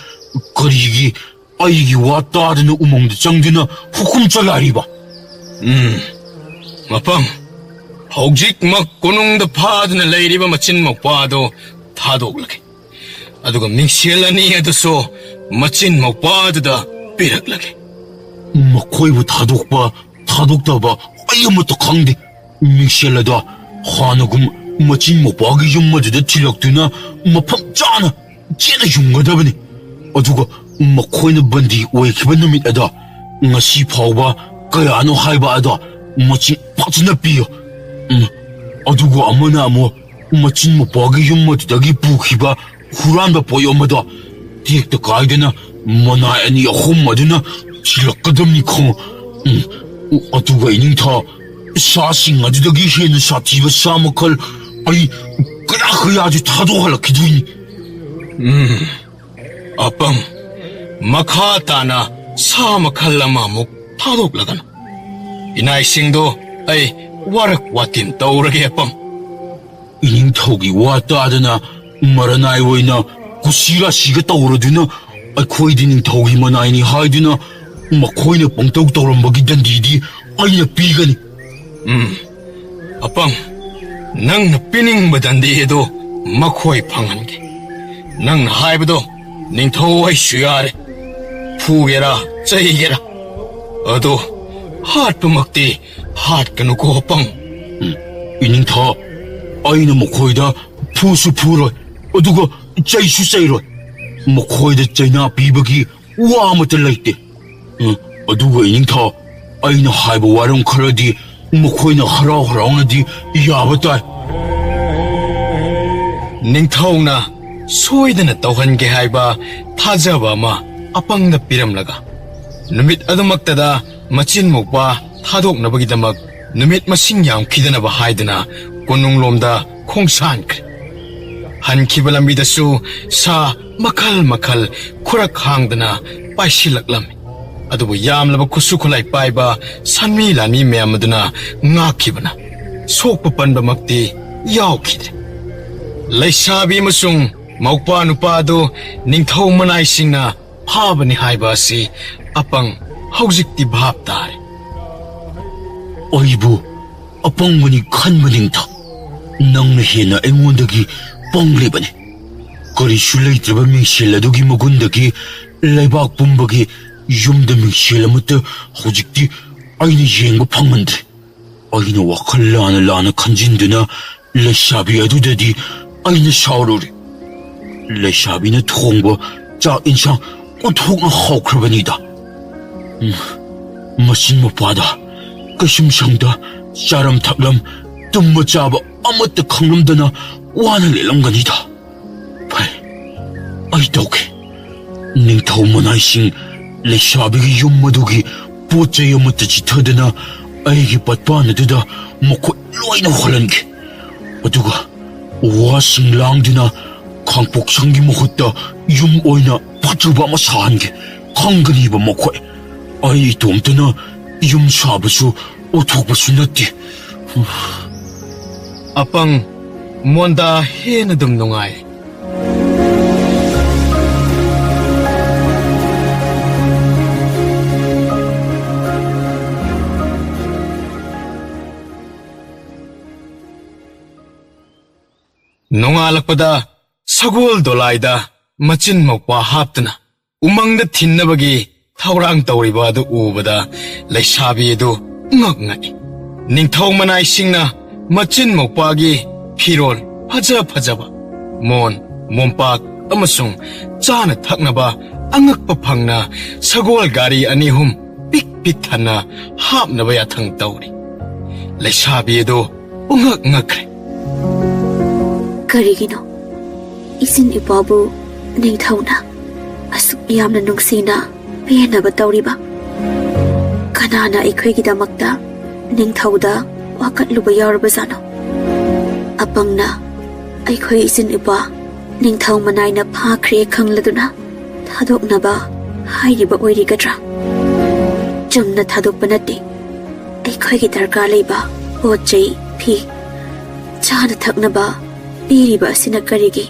ꯀꯔꯤꯒꯤ ꯑꯩꯒꯤ ꯋꯥ ꯇꯥꯗꯅ ꯎꯃꯪꯗ ꯆꯪꯗꯨꯅ ꯍꯨꯀꯨꯝ ꯆꯂꯥꯏꯔꯤꯕ? ꯎꯝ, ꯃꯄꯪ, ꯍꯧꯖꯤꯛꯃꯛ ꯀꯣꯅꯨꯡꯗ ꯐꯥꯗꯨꯅ ꯂꯩꯔꯤꯕ ꯃꯆꯤꯟ ꯃꯧꯄ꯭ꯋꯥꯗꯣ ꯊꯥꯗꯣꯛꯂꯒꯦ꯫ ꯑꯗꯨꯒ ꯃꯤꯡꯁꯦꯜ ꯑꯅꯤ ꯑꯗꯨꯁꯨ ꯃꯆꯤꯟ ꯃꯧꯄ꯭ꯋꯥꯗꯨꯗ ꯄꯤꯔꯛꯂꯒꯦ꯫ ꯃꯈꯣꯏꯕꯨ ꯊꯥꯗꯣꯛꯄ ꯊꯥꯗꯣꯛꯇꯕ ꯑꯩ ꯑꯃꯠꯇ ꯈꯪꯗꯦ꯫ ꯃꯤꯡꯁꯦꯜ ꯑꯗꯣ ꯍꯥꯟꯅꯒꯨꯝ ꯃꯆꯤꯟ ꯃꯧꯄ꯭ꯋꯥꯒꯤ ꯌꯨꯝ ꯑꯗꯨꯗ ꯊꯤꯜꯂꯛꯇꯨꯅ ꯃꯐꯝ ꯆꯥꯅ ꯆꯦꯠꯅ ꯌꯨꯡꯒꯗꯕꯅꯤ꯫ ꯑꯗꯨꯒ ꯃꯈꯣꯏꯅ ꯕꯟꯗꯤ ꯑꯣꯏꯈꯤꯕ ꯅꯨꯃꯤꯠ ꯑꯗꯣ ꯉꯁꯤ ꯐꯥꯎꯕ ꯀꯌꯥꯅꯣ ꯍꯥꯏꯕ ꯑꯗꯣ ꯃꯁꯤꯡ ꯐꯖꯅ ꯄꯤꯌꯨ꯫ ꯎꯝ, ꯑꯗꯨꯒ ꯑꯃꯅ ꯑꯃꯨꯛ ꯃꯆꯤꯟ ꯃꯧꯄ꯭ꯋꯥꯒꯤ ꯌꯨꯝ ꯑꯗꯨꯗꯒꯤ ꯄꯨꯈꯤꯕ ꯍꯨꯔꯥꯟꯕ ꯄꯣꯠꯌꯣꯝ ꯑꯗꯣ ꯇꯦꯛꯇ ꯀꯥꯏꯗꯅ ꯃꯅꯥꯏ ꯑꯅꯤ ꯑꯍꯨꯝ ꯑꯗꯨꯅ ꯊꯤꯜꯂꯛꯀꯗꯕꯅꯤ ꯈꯣ꯫ ꯎꯝ, ꯑꯗꯨꯒ ꯏꯅꯤꯡꯊꯧ, ꯁꯥꯁꯤꯡ ꯑꯗꯨꯗꯒꯤ ꯍꯦꯟꯅ ꯁꯥꯊꯤꯕ ꯁꯥ ꯃꯈꯜ ꯑꯩ ꯀꯌꯥ ꯀꯌꯥꯁꯨ ꯊꯥꯗꯣꯛꯍꯜꯂꯛꯈꯤꯗꯣꯏꯅꯤ꯫ ꯎꯝ, ꯑꯄꯪ, ꯃꯈꯥ ꯇꯥꯅ ꯁꯥ ꯃꯈꯜ ꯑꯃꯃꯨꯛ ꯊꯥꯗꯣꯛꯂꯒꯅꯨ꯫ ꯏꯅꯥꯏꯁꯤꯡꯗꯣ ꯑꯩ ꯋꯥꯔꯛ ꯋꯥꯇꯤꯟ ꯇꯧꯔꯒꯦ, ꯑꯄꯪ꯫ ꯏꯅꯤꯡꯊꯧꯒꯤ ꯋꯥ ꯇꯥꯗꯅ ꯃꯔꯅꯥꯏ ꯑꯣꯏꯅ ꯀꯨꯁꯤ ꯔꯥꯁꯤꯒ ꯇꯧꯔꯗꯨꯅ ꯑꯩꯈꯣꯏꯗꯤ ꯅꯤꯡꯊꯧꯒꯤ ꯃꯅꯥꯏꯅꯤ ꯍꯥꯏꯗꯨꯅ ꯃꯈꯣꯏꯅ ꯄꯪꯇꯧ ꯇꯧꯔꯝꯕꯒꯤ ꯗꯟꯗꯤꯗꯤ ꯑꯩꯅ ꯄꯤꯒꯅꯤ꯫ ꯎꯝ, ꯑꯄꯪ, ꯅꯪꯅ ꯄꯤꯅꯤꯡꯕ ꯗꯟꯗꯤ ꯑꯗꯨ ꯃꯈꯣꯏ ꯐꯪꯍꯟꯒꯦ꯫ ꯅꯪꯅ ꯍꯥꯏꯕꯗꯣ ꯅꯤꯡꯊꯧ ꯑꯩꯁꯨ ꯌꯥꯔꯦ꯫ ꯐꯨꯒꯦꯔꯥ, ꯆꯩꯒꯦꯔꯥ, ꯑꯗꯣ ꯍꯥꯠꯄꯃꯛꯇꯤ ꯍꯥꯠꯀꯅꯨꯀꯣ, ꯑꯄꯪ꯫ ꯎꯝ, ꯏꯅꯤꯡꯊꯧ, ꯑꯩꯅ ꯃꯈꯣꯏꯗ ꯐꯨꯁꯨ ꯐꯨꯔꯣꯏ, ꯑꯗꯨꯒ ꯆꯩꯁꯨ ꯆꯩꯔꯣꯏ꯫ ꯃꯈꯣꯏꯗ ꯆꯩꯅꯥ ꯄꯤꯕꯒꯤ ꯋꯥ ꯑꯃꯠꯇ ꯂꯩꯇꯦ꯫ ꯎꯝ, ꯑꯗꯨꯒ ꯏꯅꯤꯡꯊꯧ, ꯑꯩꯅ ꯍꯥꯏꯕ ꯋꯥꯔꯝ ꯈꯔꯗꯤ ꯃꯈꯣꯏꯅ ꯍꯔꯥꯎ ꯍꯔꯥꯎꯅꯗꯤ ꯌꯥꯕ ꯇꯥꯏ꯫ ꯅꯤꯡꯊꯧꯅ ꯁꯣꯏꯗꯅ ꯇꯧꯍꯟꯒꯦ ꯍꯥꯏꯕ ꯊꯥꯖꯕ ꯑꯃ ꯑꯄꯪꯗ ꯄꯤꯔꯝꯂꯒ, ꯅꯨꯃꯤꯠ ꯑꯗꯨꯃꯛꯇꯗ ꯃꯆꯤꯟ ꯃꯧꯄꯥ ꯊꯥꯗꯣꯛꯅꯕꯒꯤꯗꯃꯛ ꯅꯨꯃꯤꯠ ꯃꯁꯤꯡ ꯌꯥꯝꯈꯤꯗꯅꯕ ꯍꯥꯏꯗꯨꯅ ꯀꯣꯅꯨꯡꯂꯣꯝꯗ ꯈꯣꯡꯁꯥꯟꯈ꯭ꯔꯦ꯫ ꯍꯟꯈꯤꯕ ꯂꯝꯕꯤꯗꯁꯨ ꯁꯥ ꯃꯈꯜ ꯃꯈꯜ ꯈꯨꯔꯛ ꯍꯥꯡꯗꯅ ꯄꯥꯏꯁꯤꯜꯂꯛꯂꯝꯃꯤ꯫ ꯑꯗꯨꯕꯨ ꯌꯥꯝꯂꯕ ꯈꯨꯠꯁꯨ ꯈꯨꯠꯂꯥꯏ ꯄꯥꯏꯕ ꯁꯟꯃꯤ ꯂꯥꯟꯃꯤ ꯃꯌꯥꯝ ꯑꯗꯨꯅ ꯉꯥꯛꯈꯤꯕꯅ ꯁꯣꯛꯄ ꯄꯟꯕꯃꯛꯇꯤ ꯌꯥꯎꯈꯤꯗ꯭ꯔꯦ꯫ ꯂꯩꯁꯥꯕꯤ ꯑꯃꯁꯨꯡ ꯃꯧꯄ꯭ꯋꯥ ꯅꯨꯄꯥ ꯑꯗꯨ ꯅꯤꯡꯊꯧ ꯃꯅꯥꯏꯁꯤꯡꯅ ꯐꯥꯕꯅꯤ ꯍꯥꯏꯕ ꯑꯁꯤ ꯑꯄꯪ ꯍꯧꯖꯤꯛꯇꯤ ꯚꯥꯞ ꯇꯥꯔꯦ꯫ ꯑꯩꯕꯨ ꯑꯄꯪꯕꯅꯤ ꯈꯟꯕ ꯅꯤꯡꯊꯧ, ꯅꯪꯅ ꯍꯦꯟꯅ ꯑꯩꯉꯣꯟꯗꯒꯤ ꯄꯪꯂꯤꯕꯅꯤ꯫ ꯀꯔꯤꯁꯨ ꯂꯩꯇ꯭ꯔꯕ ꯃꯤꯡꯁꯦꯜ ꯑꯗꯨꯒꯤ ꯃꯒꯨꯟꯗꯒꯤ ꯂꯩꯕꯥꯛ ꯄꯨꯝꯕꯒꯤ ꯌꯨꯝꯗ ꯃꯤꯡꯁꯦꯜ ꯑꯃꯠꯇ ꯍꯧꯖꯤꯛꯇꯤ ꯑꯩꯅ ꯌꯦꯡꯕ ꯐꯪꯍꯟꯗ꯭ꯔꯦ꯫ ꯑꯩꯅ ꯋꯥꯈꯜ ꯂꯥꯟꯅ ꯂꯥꯟꯅ ꯈꯟꯖꯤꯟꯗꯨꯅ ꯂꯩꯁꯥꯕꯤ ꯑꯗꯨꯗꯗꯤ ꯑꯩꯅ ꯁꯥꯎꯔꯨꯔꯦ꯫ ꯂꯩꯁꯥꯕꯤꯅ ꯊꯣꯡꯕ ꯆꯥꯛ ꯏꯟꯁꯥꯡ ꯑꯣꯟꯊꯣꯛꯅ ꯍꯥꯎꯈ꯭ꯔꯕꯅꯤꯗ꯫ ꯎꯝ, ꯃꯆꯤꯟ ꯃꯄꯥꯗ ꯀꯩꯁꯨꯝꯁꯪꯗ ꯆꯥꯔꯝ ꯊꯛꯂꯝ, ꯇꯨꯝꯕ ꯆꯥꯕ ꯑꯃꯠꯇ ꯈꯪꯂꯝꯗꯅ ꯋꯥꯅ ꯂꯦꯜꯂꯝꯒꯅꯤꯗ꯫ ꯐꯩ, ꯑꯩ ꯇꯧꯒꯦ꯫ ꯅꯤꯡꯊꯧ ꯃꯅꯥꯏꯁꯤꯡ ꯂꯩꯁꯥꯕꯤꯒꯤ ꯌꯨꯝ ꯑꯗꯨꯒꯤ ꯄꯣꯠ ꯆꯩ ꯑꯃꯠꯇ ꯆꯤꯊꯗꯅ ꯑꯩꯒꯤ ꯄꯠꯄꯥꯟ ꯑꯗꯨꯗ ꯃꯈꯣꯏ ꯂꯣꯏꯅ ꯍꯣꯜꯍꯟꯒꯦ꯫ ꯑꯗꯨꯒ ꯋꯥꯁꯤꯡ ꯂꯥꯡꯗꯨꯅ ꯈꯥꯡꯄꯣꯛꯁꯪꯒꯤ ꯃꯍꯨꯠꯇ ꯌꯨꯝ ꯑꯣꯏꯅ ꯐꯖꯕ ꯑꯃ ꯁꯥꯍꯟꯒꯦ꯫ ꯈꯪꯒꯅꯤꯕ ꯃꯈꯣꯏ꯫ ꯑꯩ ꯏꯇꯣꯝꯇꯅ ꯌꯨꯝ ꯁꯥꯕꯁꯨ ꯎꯊꯣꯛꯄꯁꯨ ꯅꯠꯇꯦ꯫ ꯑꯄꯪ ꯃꯣꯟꯗꯥ ꯍꯦꯟꯅ ꯑꯗꯨꯝ ꯅꯨꯡꯉꯥꯏ꯫ ꯅꯣꯡꯉꯥꯜꯂꯛꯄꯗ ꯁꯒꯣꯜ ꯗꯣꯂꯥꯏꯗ ꯃꯆꯤꯟ ꯃꯧꯄ꯭ꯋꯥ ꯍꯥꯞꯇꯨꯅ ꯎꯃꯪꯗ ꯊꯤꯟꯅꯕꯒꯤ ꯊꯧꯔꯥꯡ ꯇꯧꯔꯤꯕ ꯑꯗꯨ ꯎꯕꯗ ꯂꯩꯁꯥꯕꯤ ꯑꯗꯨ ꯉꯛ ꯉꯛꯏ꯫ ꯅꯤꯡꯊꯧ ꯃꯅꯥꯏꯁꯤꯡꯅ ꯃꯆꯤꯟ ꯃꯧꯄ꯭ꯋꯥꯒꯤ ꯐꯤꯔꯣꯜ ꯐꯖ ꯐꯖꯕ, ꯃꯣꯟ, ꯃꯣꯝꯄꯥꯛ ꯑꯃꯁꯨꯡ ꯆꯥꯅ ꯊꯛꯅꯕ ꯑꯉꯛꯄ ꯐꯪꯅ ꯁꯒꯣꯜ ꯒꯥꯔꯤ ꯑꯅꯤ ꯑꯍꯨꯝ ꯄꯤꯛ ꯊꯟꯅ ꯍꯥꯞꯅꯕ ꯌꯥꯊꯪ ꯇꯧꯔꯤ꯫ ꯂꯩꯁꯥꯕꯤ ꯑꯗꯨ ꯄꯨꯡꯉꯛ ꯉꯛꯈ꯭ꯔꯦ꯫ ꯀꯔꯤꯒꯤꯅꯣ ꯏꯆꯤꯟ ꯏꯄꯥꯕꯨ ꯅꯤꯡꯊꯧꯅ ꯑꯁꯨꯛ ꯌꯥꯝꯅ ꯅꯨꯡꯁꯤꯅ ꯄꯦꯟꯅꯕ ꯇꯧꯔꯤꯕ? ꯀꯅꯥꯅ ꯑꯩꯈꯣꯏꯒꯤꯗꯃꯛꯇ ꯅꯤꯡꯊꯧꯗ ꯋꯥꯀꯠꯂꯨꯕ ꯌꯥꯎꯔꯕꯖꯥꯠꯅꯣ? ꯑꯄꯪꯅ ꯑꯩꯈꯣꯏ ꯏꯆꯤꯟ ꯏꯄꯥ ꯅꯤꯡꯊꯧ ꯃꯅꯥꯏꯅ ꯐꯥꯈ꯭ꯔꯦ ꯈꯪꯂꯗꯨꯅ ꯊꯥꯗꯣꯛꯅꯕ ꯍꯥꯏꯔꯤꯕ ꯑꯣꯏꯔꯤꯒꯗ꯭ꯔꯥ? ꯆꯨꯝꯅ ꯊꯥꯗꯣꯛꯄ ꯅꯠꯇꯦ꯫ ꯑꯩꯈꯣꯏꯒꯤ ꯗꯔꯀꯥꯔ ꯂꯩꯕ ꯄꯣꯠ ꯆꯩ, ꯐꯤ, ꯆꯥꯅ ꯊꯛꯅꯕ ꯄꯤꯔꯤꯕ ꯑꯁꯤꯅ ꯀꯔꯤꯒꯤ?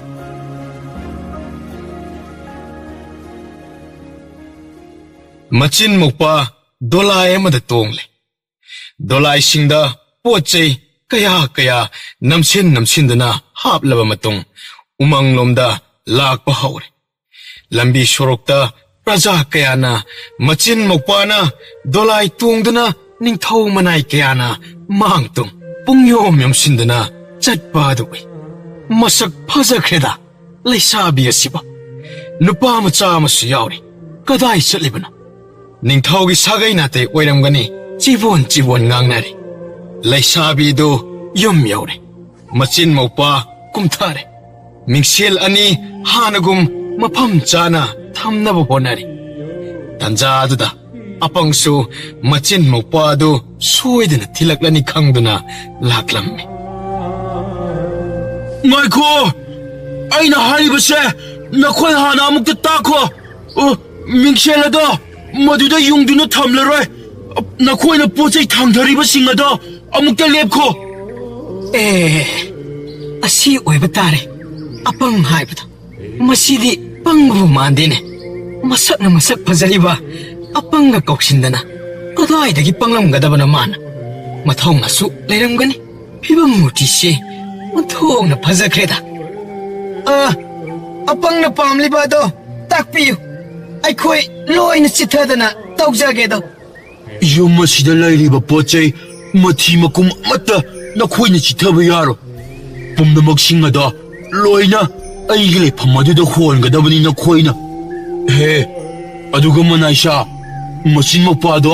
ꯃꯆꯤꯟ ꯃꯧꯄꯥ ꯗꯣꯂꯥꯏ ꯑꯃꯗ ꯇꯣꯡꯂꯦ꯫ ꯗꯣꯂꯥꯏꯁꯤꯡꯗ ꯄꯣꯠ ꯆꯩ ꯀꯌꯥ ꯀꯌꯥ ꯅꯝꯁꯤꯟ ꯅꯝꯁꯤꯟꯗꯨꯅ ꯍꯥꯞꯂꯕ ꯃꯇꯨꯡ, ꯎꯃꯪꯂꯣꯝꯗ ꯂꯥꯛꯄ ꯍꯧꯔꯦ꯫ ꯂꯝꯕꯤ ꯁꯣꯔꯣꯛꯇ ꯄ꯭ꯔꯖꯥ ꯀꯌꯥꯅ, ꯃꯆꯤꯟ ꯃꯧꯄꯥꯅ, ꯗꯣꯂꯥꯏ ꯇꯣꯡꯗꯨꯅ ꯅꯤꯡꯊꯧ ꯃꯅꯥꯏ ꯀꯌꯥꯅ ꯃꯥꯡ ꯇꯨꯡ ꯄꯨꯡꯌꯣꯝ ꯌꯣꯝꯁꯤꯟꯗꯨꯅ ꯆꯠꯄ ꯑꯗꯨ ꯎꯏ꯫ ꯃꯁꯛ ꯐꯖꯈ꯭ꯔꯦꯗ ꯂꯩꯁꯥꯕꯤ ꯑꯁꯤꯕꯨ꯫ ꯅꯨꯄꯥ ꯃꯆꯥ ꯑꯃꯁꯨ ꯌꯥꯎꯔꯤ꯫ ꯀꯗꯥꯏ ꯆꯠꯂꯤꯕꯅꯣ? ꯅꯤꯡꯊꯧꯒꯤ ꯁꯥꯒꯩ ꯅꯥꯇꯩ ꯑꯣꯏꯔꯝꯒꯅꯤ꯫ ꯆꯤꯕꯣꯟ ꯆꯤꯕꯣꯟ ꯉꯥꯡꯅꯔꯤ꯫ ꯂꯩꯁꯥꯕꯤꯗꯨ ꯌꯨꯝ ꯌꯧꯔꯦ꯫ ꯃꯆꯤꯟ ꯃꯧꯄꯥ ꯀꯨꯝꯊꯔꯦ꯫ ꯃꯤꯡꯁꯦꯜ ꯑꯅꯤ ꯍꯥꯟꯅꯒꯨꯝ ꯃꯐꯝ ꯆꯥꯅ ꯊꯝꯅꯕ ꯍꯣꯠꯅꯔꯤ꯫ ꯇꯟꯖꯥ ꯑꯗꯨꯗ ꯑꯄꯪꯁꯨ ꯃꯆꯤꯟ ꯃꯧꯄꯥ ꯑꯗꯨ ꯁꯣꯏꯗꯅ ꯊꯤꯜꯂꯛꯂꯅꯤ ꯈꯪꯗꯨꯅ ꯂꯥꯛꯂꯝꯃꯤ꯫ ꯉꯥꯏꯈꯣ! ꯑꯩꯅ ꯍꯥꯏꯔꯤꯕꯁꯦ ꯅꯈꯣꯏ ꯍꯥꯟꯅ ꯑꯃꯨꯛꯇ ꯇꯥꯈꯣ꯫ ꯑ, ꯃꯤꯡꯁꯦꯜ ꯑꯗꯣ ꯃꯗꯨꯗ ꯌꯨꯡꯗꯨꯅ ꯊꯝꯂꯔꯣꯏ꯫ ꯅꯈꯣꯏꯅ ꯄꯣꯠ ꯆꯩ ꯊꯥꯡꯊꯔꯤꯕꯁꯤꯡ ꯑꯗꯣ ꯑꯃꯨꯛꯇ ꯂꯦꯞꯈꯣ꯫ ꯑꯦ, ꯑꯁꯤ ꯑꯣꯏꯕ ꯇꯥꯔꯦ꯫ ꯑꯄꯪ ꯍꯥꯏꯕꯗꯣ꯫ ꯃꯁꯤꯗꯤ ꯄꯪꯕꯕꯨ ꯃꯥꯟꯗꯦꯅꯦ꯫ ꯃꯁꯛꯅ ꯃꯁꯛ ꯐꯖꯔꯤꯕ ꯑꯄꯪꯒ ꯀꯧꯁꯤꯟꯗꯅ ꯀꯗꯥꯏꯗꯒꯤ ꯄꯪꯂꯝꯒꯗꯕꯅꯣ ꯃꯥꯅ? ꯃꯊꯧꯅꯁꯨ ꯂꯩꯔꯝꯒꯅꯤ꯫ ꯐꯤꯕꯝ ꯃꯨꯔꯇꯤꯁꯤ ꯑꯣꯟꯊꯣꯛꯅ ꯐꯖꯈ꯭ꯔꯦꯗ꯫ ꯑ, ꯑꯄꯪꯅ ꯄꯥꯝꯂꯤꯕ ꯑꯗꯣ ꯇꯥꯛꯄꯤꯌꯨ꯫ ꯑꯩꯈꯣꯏ ꯂꯣꯏꯅ ꯆꯤꯠꯊꯗꯅ ꯇꯧꯖꯒꯦꯗꯣ꯫ ꯌꯨꯝ ꯑꯁꯤꯗ ꯂꯩꯔꯤꯕ ꯄꯣꯠ ꯆꯩ ꯃꯊꯤ ꯃꯀꯨꯝ ꯑꯃꯠꯇ ꯅꯈꯣꯏꯅ ꯆꯤꯠꯊꯕ ꯌꯥꯔꯣꯏ꯫ ꯄꯨꯝꯅꯃꯛꯁꯤꯡ ꯑꯗꯣ ꯂꯣꯏꯅ ꯑꯩꯒꯤ ꯂꯩꯐꯝ ꯑꯗꯨꯗ ꯍꯣꯟꯒꯗꯕꯅꯤ ꯅꯈꯣꯏꯅ꯫ ꯍꯦ, ꯑꯗꯨꯒ ꯃꯅꯥꯏꯁꯥ, ꯃꯆꯤꯟ ꯃꯧꯄꯥꯗꯣ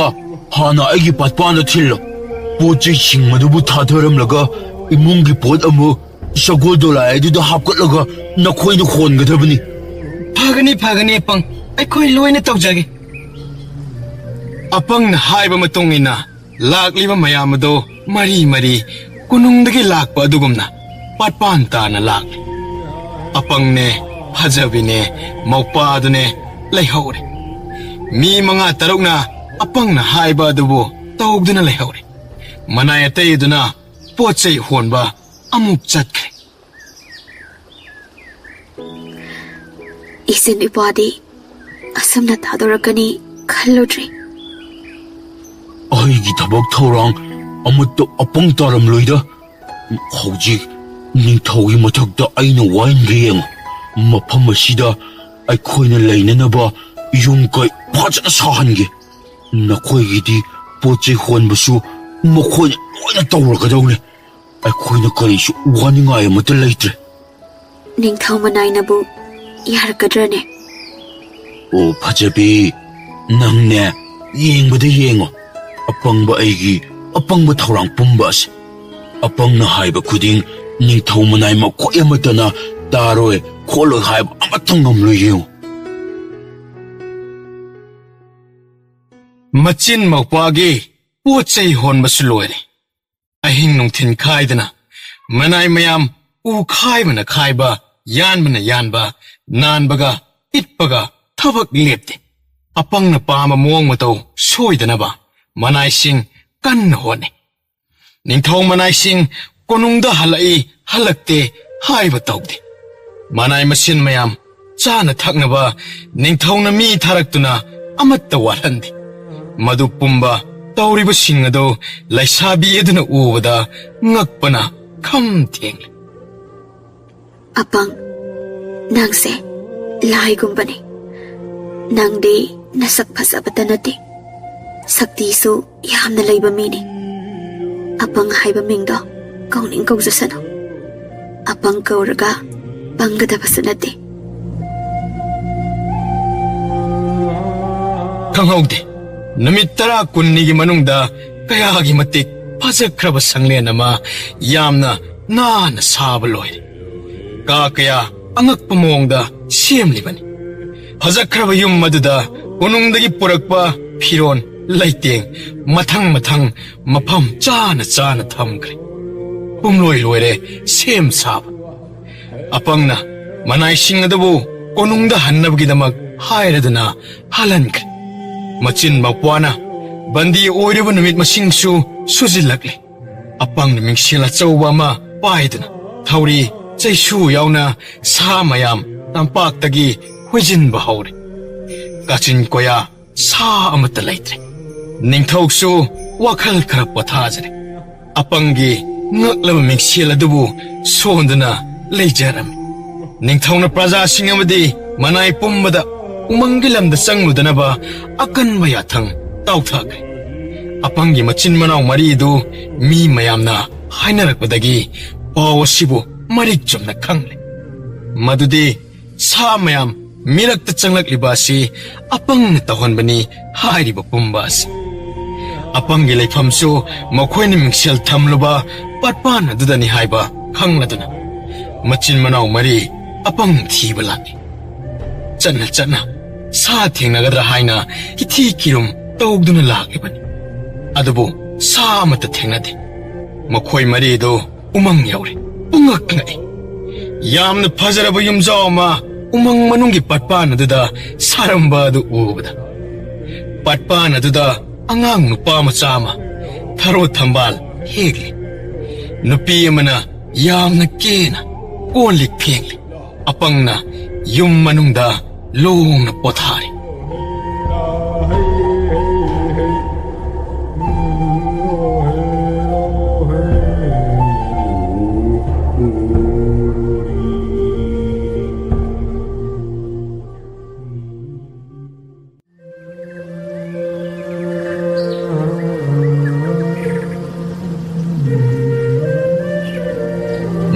ꯍꯥꯟꯅ ꯑꯩꯒꯤ ꯄꯥꯠꯄꯥꯟꯗ ꯊꯤꯜꯂꯣ꯫ ꯄꯣꯠ ꯆꯩꯁꯤꯡ ꯑꯗꯨꯕꯨ ꯊꯥꯗꯔꯝꯂꯒ ꯏꯃꯨꯡꯒꯤ ꯄꯣꯠ ꯑꯃꯨꯛ ꯁꯒꯣꯜ ꯗꯣꯂꯥꯏ ꯑꯗꯨꯗ ꯍꯥꯞꯀꯠꯂꯒ ꯅꯈꯣꯏꯅ ꯍꯣꯟꯒꯗꯕꯅꯤ꯫ ꯐꯒꯅꯤ, ꯐꯒꯅꯤ, ꯑꯄꯪ꯫ ꯑꯩꯈꯣꯏ ꯂꯣꯏꯅ ꯇꯧꯖꯒꯦ꯫ ꯑꯄꯪꯅ ꯍꯥꯏꯕ ꯃꯇꯨꯡ ꯏꯟꯅ ꯂꯥꯛꯂꯤꯕ ꯃꯌꯥꯝ ꯑꯗꯨ ꯃꯔꯤ ꯃꯔꯤ ꯀꯣꯅꯨꯡꯗꯒꯤ ꯂꯥꯛꯄ ꯑꯗꯨꯒꯨꯝꯅ ꯄꯥꯠꯄꯥꯟ ꯇꯥꯅ ꯂꯥꯛꯂꯤ꯫ ꯑꯄꯪꯅꯦ, ꯐꯖꯕꯤꯅꯦ, ꯃꯧꯄꯥꯗꯨꯅꯦ ꯂꯩꯍꯧꯔꯦ꯫ ꯃꯤ ꯃꯉꯥ ꯇꯔꯨꯛꯅ ꯑꯄꯪꯅ ꯍꯥꯏꯕ ꯑꯗꯨꯕꯨ ꯇꯧꯗꯨꯅ ꯂꯩꯍꯧꯔꯦ꯫ ꯃꯅꯥꯏ ꯑꯇꯩ ꯑꯗꯨꯅ ꯄꯣꯠ ꯆꯩ ꯍꯣꯟꯕ ꯑꯃꯨꯛ ꯆꯠꯈ꯭ꯔꯦ꯫ ꯏꯆꯟ ꯏꯄꯥꯗꯤ ꯑꯁꯨꯝꯅ ꯊꯥꯗꯣꯔꯛꯀꯅꯤ ꯈꯜꯂꯨꯗ꯭ꯔꯦ꯫ ꯑꯩꯒꯤ ꯊꯕꯛ ꯊꯧꯔꯥꯡ ꯑꯃꯠꯇ ꯑꯄꯪ ꯇꯥꯔꯝꯂꯣꯏꯗ꯫ ꯍꯧꯖꯤꯛ ꯅꯤꯡꯊꯧꯒꯤ ꯃꯊꯛꯇ ꯑꯩꯅ ꯋꯥꯍꯟꯒꯦ ꯌꯦꯡꯉꯨ꯫ ꯃꯐꯝ ꯑꯁꯤꯗ ꯑꯩꯈꯣꯏꯅ ꯂꯩꯅꯅꯕ ꯌꯨꯝ ꯀꯩ ꯐꯖꯅ ꯁꯥꯍꯟꯒꯦ꯫ ꯅꯈꯣꯏꯒꯤꯗꯤ ꯄꯣꯠ ꯆꯩ ꯍꯣꯟꯕꯁꯨ ꯃꯈꯣꯏꯅ ꯂꯣꯏꯅ ꯇꯧꯔꯒꯗꯧꯅꯤ꯫ ꯑꯩꯈꯣꯏꯅ ꯀꯔꯤꯁꯨ ꯋꯥꯅꯤꯡꯉꯥꯏ ꯑꯃꯠꯇ ꯂꯩꯇ꯭ꯔꯦ꯫ ꯅꯤꯡꯊꯧ ꯃꯅꯥꯏꯅꯕꯨ ꯌꯥꯔꯛꯀꯗ꯭ꯔꯅꯦ? ꯑꯣ ꯐꯖꯕꯤ, ꯅꯪꯅꯦ ꯌꯦꯡꯕꯗ ꯌꯦꯡꯉꯣ꯫ ꯑꯄꯪꯕ ꯑꯩꯒꯤ ꯑꯄꯪꯕ ꯊꯧꯔꯥꯡ ꯄꯨꯝꯕ ꯑꯁꯤ꯫ ꯑꯄꯪꯅ ꯍꯥꯏꯕ ꯈꯨꯗꯤꯡ ꯅꯤꯡꯊꯧ ꯃꯅꯥꯏ ꯃꯈꯣꯏ ꯑꯃꯠꯇꯅ ꯇꯥꯔꯣꯏ ꯈꯣꯠꯂꯣꯏ ꯍꯥꯏꯕ ꯑꯃꯠꯇ ꯉꯝꯂꯣꯏ ꯌꯦꯡꯉꯨ꯫ ꯃꯆꯤꯟ ꯃꯧꯄꯥꯒꯤ ꯄꯣꯠ ꯆꯩ ꯍꯣꯟꯕꯁꯨ ꯂꯣꯏꯔꯦ꯫ ꯑꯍꯤꯡ ꯅꯨꯡꯊꯤꯟ ꯈꯥꯏꯗꯅ ꯃꯅꯥꯏ ꯃꯌꯥꯝ ꯎ ꯈꯥꯏꯕꯅ ꯈꯥꯏꯕ, ꯌꯥꯟꯕꯅ ꯌꯥꯟꯕ, ꯅꯥꯟꯕꯒ ꯏꯠꯄꯒ ꯊꯕꯛ ꯂꯦꯞꯇꯦ꯫ ꯑꯄꯪꯅ ꯄꯥꯝꯕ ꯃꯑꯣꯡ ꯃꯇꯧ ꯁꯣꯏꯗꯅꯕ ꯃꯅꯥꯏꯁꯤꯡ ꯀꯟꯅ ꯍꯣꯠꯅꯩ꯫ ꯅꯤꯡꯊꯧ ꯃꯅꯥꯏꯁꯤꯡ ꯀꯣꯅꯨꯡꯗ ꯍꯜꯂꯛꯏ ꯍꯜꯂꯛꯇꯦ ꯍꯥꯏꯕ ꯇꯧꯗꯦ꯫ ꯃꯅꯥꯏ ꯃꯁꯤꯟ ꯃꯌꯥꯝ ꯆꯥꯅ ꯊꯛꯅꯕ ꯅꯤꯡꯊꯧꯅ ꯃꯤ ꯊꯥꯔꯛꯇꯨꯅ ꯑꯃꯠꯇ ꯋꯥꯠꯍꯟꯗꯦ꯫ ꯃꯗꯨ ꯄꯨꯝꯕ ꯇꯧꯔꯤꯕꯁꯤꯡ ꯑꯗꯨ ꯂꯩꯁꯥꯕꯤ ꯑꯗꯨꯅ ꯎꯕꯗ ꯉꯛꯄꯅ ꯈꯝ ꯊꯦꯡꯂꯦ꯫ ꯑꯄꯪ, ꯅꯪꯁꯦ ꯂꯥꯏꯒꯨꯝꯕꯅꯤ꯫ ꯅꯪꯗꯤ ꯅꯁꯛ ꯐꯖꯕꯇ ꯅꯠꯇꯦ, ꯁꯛꯇꯤꯁꯨ ꯌꯥꯝꯅ ꯂꯩꯕ ꯃꯤꯅꯤ꯫ ꯑꯄꯪ ꯍꯥꯏꯕ ꯃꯤꯡꯗꯣ ꯀꯧꯅꯤꯡ ꯀꯧꯖꯁꯅꯨ꯫ ꯑꯄꯪ ꯀꯧꯔꯒ ꯄꯪꯒꯗꯕꯁꯨ ꯅꯠꯇꯦ꯫ ꯈꯪꯍꯧꯗꯦ꯫ ꯅꯨꯃꯤꯠ ꯇꯔꯥ ꯀꯨꯟꯅꯤꯒꯤ ꯃꯅꯨꯡꯗ ꯀꯌꯥꯒꯤ ꯃꯇꯤꯛ ꯐꯖꯈ꯭ꯔꯕ ꯁꯪꯂꯦꯟ ꯑꯃ ꯌꯥꯝꯅ ꯅꯥꯟꯅ ꯁꯥꯕ ꯂꯣꯏꯔꯦ꯫ ꯀꯥ ꯀꯌꯥ ꯑꯉꯛꯄ ꯃꯑꯣꯡꯗ ꯁꯦꯝꯂꯤꯕꯅꯤ꯫ ꯐꯖꯈ꯭ꯔꯕ ꯌꯨꯝ ꯑꯗꯨꯗ ꯀꯣꯅꯨꯡꯗꯒꯤ ꯄꯨꯔꯛꯄ ꯐꯤꯔꯣꯟ, ꯂꯩꯇꯦꯡ ꯃꯊꯪ ꯃꯊꯪ ꯃꯐꯝ ꯆꯥꯅ ꯆꯥꯅ ꯊꯝꯈ꯭ꯔꯦ꯫ ꯄꯨꯝꯂꯣꯏ ꯂꯣꯏꯔꯦ ꯁꯦꯝ ꯁꯥꯕ꯫ ꯑꯄꯪꯅ ꯃꯅꯥꯏꯁꯤꯡ ꯑꯗꯨꯕꯨ ꯀꯣꯅꯨꯡꯗ ꯍꯟꯅꯕꯒꯤꯗꯃꯛ ꯍꯥꯏꯔꯗꯨꯅ ꯍꯜꯍꯟꯈ꯭ꯔꯦ꯫ ꯃꯆꯤꯟ ꯃꯧꯄ꯭ꯋꯥꯅ ꯕꯟꯗꯤ ꯑꯣꯏꯔꯤꯕ ꯅꯨꯃꯤꯠ ꯃꯁꯤꯡꯁꯨ ꯁꯨꯖꯤꯜꯂꯛꯂꯦ꯫ ꯑꯄꯪꯅ ꯃꯤꯡꯁꯦꯜ ꯑꯆꯧꯕ ꯑꯃ ꯄꯥꯏꯗꯨꯅ ꯊꯧꯔꯤ, ꯆꯩꯁꯨ ꯌꯥꯎꯅ ꯁꯥ ꯃꯌꯥꯝ ꯇꯝꯄꯥꯛꯇꯒꯤ ꯍꯨꯏꯖꯤꯟꯕ ꯍꯧꯔꯦ꯫ ꯀꯥꯆꯤꯟ ꯀꯣꯌꯥ ꯁꯥ ꯑꯃꯠꯇ ꯂꯩꯇ꯭ꯔꯦ꯫ ꯅꯤꯡꯊꯧꯁꯨ ꯋꯥꯈꯜ ꯈꯔ ꯄꯣꯊꯥꯖꯔꯦ꯫ ꯑꯄꯪꯒꯤ ꯉꯛꯂꯕ ꯃꯤꯡꯁꯦꯜ ꯑꯗꯨꯕꯨ ꯁꯣꯟꯗꯨꯅ ꯂꯩꯖꯔꯝꯃꯤ꯫ ꯅꯤꯡꯊꯧꯅ ꯄ꯭ꯔꯖꯥꯁꯤꯡ ꯑꯃꯗꯤ ꯃꯅꯥꯏ ꯄꯨꯝꯕꯗ ꯎꯃꯪꯒꯤ ꯂꯝꯗ ꯆꯪꯂꯨꯗꯅꯕ ꯑꯀꯟꯕ ꯌꯥꯊꯪ ꯇꯥꯎꯊꯈ꯭ꯔꯦ꯫ ꯑꯄꯪꯒꯤ ꯃꯆꯤꯟ ꯃꯅꯥꯎ ꯃꯔꯤꯗꯨ ꯃꯤ ꯃꯌꯥꯝꯅ ꯍꯥꯏꯅꯔꯛꯄꯗꯒꯤ ꯄꯥꯎ ꯑꯁꯤꯕꯨ ꯃꯔꯤꯛ ꯆꯨꯝꯅ ꯈꯪꯂꯦ꯫ ꯃꯗꯨꯗꯤ ꯁꯥ ꯃꯌꯥꯝ ꯃꯤꯔꯛꯇ ꯆꯪꯂꯛꯂꯤꯕ ꯑꯁꯤ ꯑꯄꯪꯅ ꯇꯧꯍꯟꯕꯅꯤ ꯍꯥꯏꯔꯤꯕ ꯄꯨꯝꯕ ꯑꯁꯤ꯫ ꯑꯄꯪꯒꯤ ꯂꯩꯐꯝꯁꯨ ꯃꯈꯣꯏꯅ ꯃꯤꯡꯁꯦꯜ ꯊꯝꯂꯨꯕ ꯄꯥꯠꯄꯥꯟ ꯑꯗꯨꯗꯅꯤ ꯍꯥꯏꯕ ꯈꯪꯂꯗꯨꯅ ꯃꯆꯤꯟ ꯃꯅꯥꯎ ꯃꯔꯤ ꯑꯄꯪ ꯊꯤꯕ ꯂꯥꯛꯏ꯫ ꯆꯠꯅ ꯆꯠꯅ ꯁꯥ ꯊꯦꯡꯅꯒꯗ꯭ꯔꯥ ꯍꯥꯏꯅ ꯀꯤꯊꯤ ꯀꯤꯔꯨꯝ ꯇꯧꯗꯨꯅ ꯂꯥꯛꯂꯤꯕꯅꯤ꯫ ꯑꯗꯨꯕꯨ ꯁꯥ ꯑꯃꯠꯇ ꯊꯦꯡꯅꯗꯦ꯫ ꯃꯈꯣꯏ ꯃꯔꯤꯗꯨ ꯎꯃꯪ ꯌꯧꯔꯦ꯫ ꯄꯨꯡꯉꯛ ꯉꯛꯏ꯫ ꯌꯥꯝꯅ ꯐꯖꯔꯕ ꯌꯨꯝꯖꯥꯎ ꯑꯃ ꯎꯃꯪ ꯃꯅꯨꯡꯒꯤ ꯄꯥꯠꯄꯥꯟ ꯑꯗꯨꯗ ꯁꯥꯔꯝꯕ ꯑꯗꯨ ꯎꯕꯗ, ꯄꯥꯠꯄꯥꯟ ꯑꯗꯨꯗ ꯑꯉꯥꯡ ꯅꯨꯄꯥ ꯃꯆꯥ ꯑꯃ ꯊꯔꯣ ꯊꯝꯕꯥꯜ ꯍꯦꯛꯂꯤ꯫ ꯅꯨꯄꯤ ꯑꯃꯅ ꯌꯥꯝꯅ ꯀꯦꯅ ꯀꯣꯜ ꯂꯤꯛ ꯐꯦꯡꯂꯤ꯫ ꯑꯄꯪꯅ ꯌꯨꯝ ꯃꯅꯨꯡꯗ ꯂꯣꯡꯅ ꯄꯣꯊꯥꯔꯤ꯫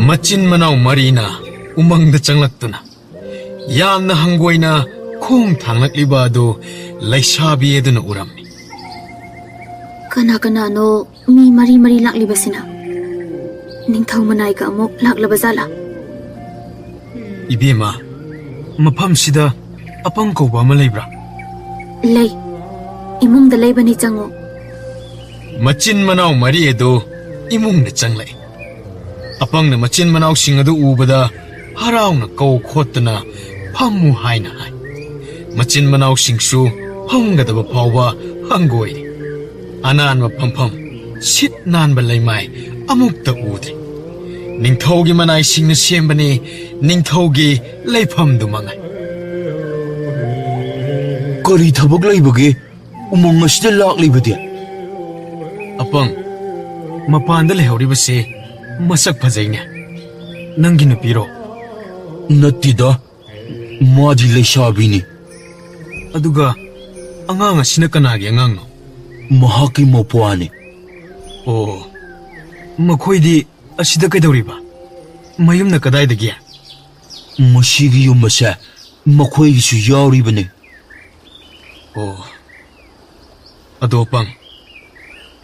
ꯃꯆꯤꯟ ꯃꯅꯥꯎ ꯃꯔꯤꯅ ꯎꯃꯪꯗ ꯆꯪꯂꯛꯇꯨꯅ ꯌꯥꯝꯅ ꯍꯪꯒꯣꯏꯅ ꯈꯣꯡ ꯊꯥꯡꯂꯛꯂꯤꯕ ꯑꯗꯨ ꯂꯩꯁꯥꯕꯤ ꯑꯗꯨꯅ ꯎꯔꯝꯃꯤ꯫ ꯀꯅꯥ ꯀꯅꯥꯅꯣ ꯃꯤ ꯃꯔꯤ ꯃꯔꯤ ꯂꯥꯛꯂꯤꯕꯁꯤꯅ? ꯅꯤꯡꯊꯧ ꯃꯅꯥꯏꯒ ꯑꯃꯨꯛ ꯂꯥꯛꯂꯕ ꯖꯥꯠꯂꯥ? ꯏꯕꯦꯝꯃ, ꯃꯐꯝꯁꯤꯗ ꯑꯄꯪ ꯀꯧꯕ ꯑꯃ ꯂꯩꯕ꯭ꯔꯥ? ꯂꯩ꯫ ꯏꯃꯨꯡꯗ ꯂꯩꯕꯅꯤ, ꯆꯪꯉꯣ꯫ ꯃꯆꯤꯟ ꯃꯅꯥꯎ ꯃꯔꯤ ꯑꯗꯨ ꯏꯃꯨꯡꯗ ꯆꯪꯂꯛꯏ꯫ ꯑꯄꯪꯅ ꯃꯆꯤꯟ ꯃꯅꯥꯎꯁꯤꯡ ꯑꯗꯨ ꯎꯕꯗ ꯍꯔꯥꯎꯅ ꯀꯧ ꯈꯣꯠꯇꯅ "ꯐꯝꯃꯨ" ꯍꯥꯏꯅ ꯍꯥꯏ꯫ ꯃꯆꯤꯟ ꯃꯅꯥꯎꯁꯤꯡꯁꯨ ꯐꯝꯒꯗꯕ ꯐꯥꯎꯕ ꯍꯪꯒꯣꯏꯔꯤ꯫ ꯑꯅꯥꯟꯕ ꯐꯝꯐꯝ, ꯁꯤꯠ ꯅꯥꯟꯕ ꯂꯩꯃꯥꯏ ꯑꯃꯨꯛꯇ ꯎꯗ꯭ꯔꯤ꯫ ꯅꯤꯡꯊꯧꯒꯤ ꯃꯅꯥꯏꯁꯤꯡꯅ ꯁꯦꯝꯕꯅꯤ, ꯅꯤꯡꯊꯧꯒꯤ ꯂꯩꯐꯝꯗꯨ ꯃꯉꯥꯏ꯫ ꯀꯔꯤ ꯊꯕꯛ ꯂꯩꯕꯒꯦ ꯎꯃꯪ ꯑꯁꯤꯗ ꯂꯥꯛꯂꯤꯕꯗꯤ? ꯑꯄꯪ, ꯃꯄꯥꯟꯗ ꯂꯩꯍꯧꯔꯤꯕꯁꯤ ꯃꯁꯛ ꯐꯖꯩꯅꯦ꯫ ꯅꯪꯒꯤ ꯅꯨꯄꯤꯔꯣ? ꯅꯠꯇꯦꯗ, ꯃꯥꯗꯤ ꯂꯩꯁꯥꯕꯤꯅꯤ꯫ ꯑꯗꯨꯒ ꯑꯉꯥꯡ ꯑꯁꯤꯅ ꯀꯅꯥꯒꯤ ꯑꯉꯥꯡꯅꯣ? ꯃꯍꯥꯛꯀꯤ ꯃꯄ꯭ꯋꯥꯅꯤ꯫ ꯑꯣ, ꯃꯈꯣꯏꯗꯤ ꯑꯁꯤꯗ ꯀꯩꯗꯧꯔꯤꯕ? ꯃꯌꯨꯝꯅ ꯀꯗꯥꯏꯗꯒꯤ? ꯃꯁꯤꯒꯤ ꯌꯨꯝ ꯑꯁꯦ ꯃꯈꯣꯏꯒꯤꯁꯨ ꯌꯥꯎꯔꯤꯕꯅꯤ꯫ ꯑꯣ, ꯑꯗꯣ ꯑꯄꯪ,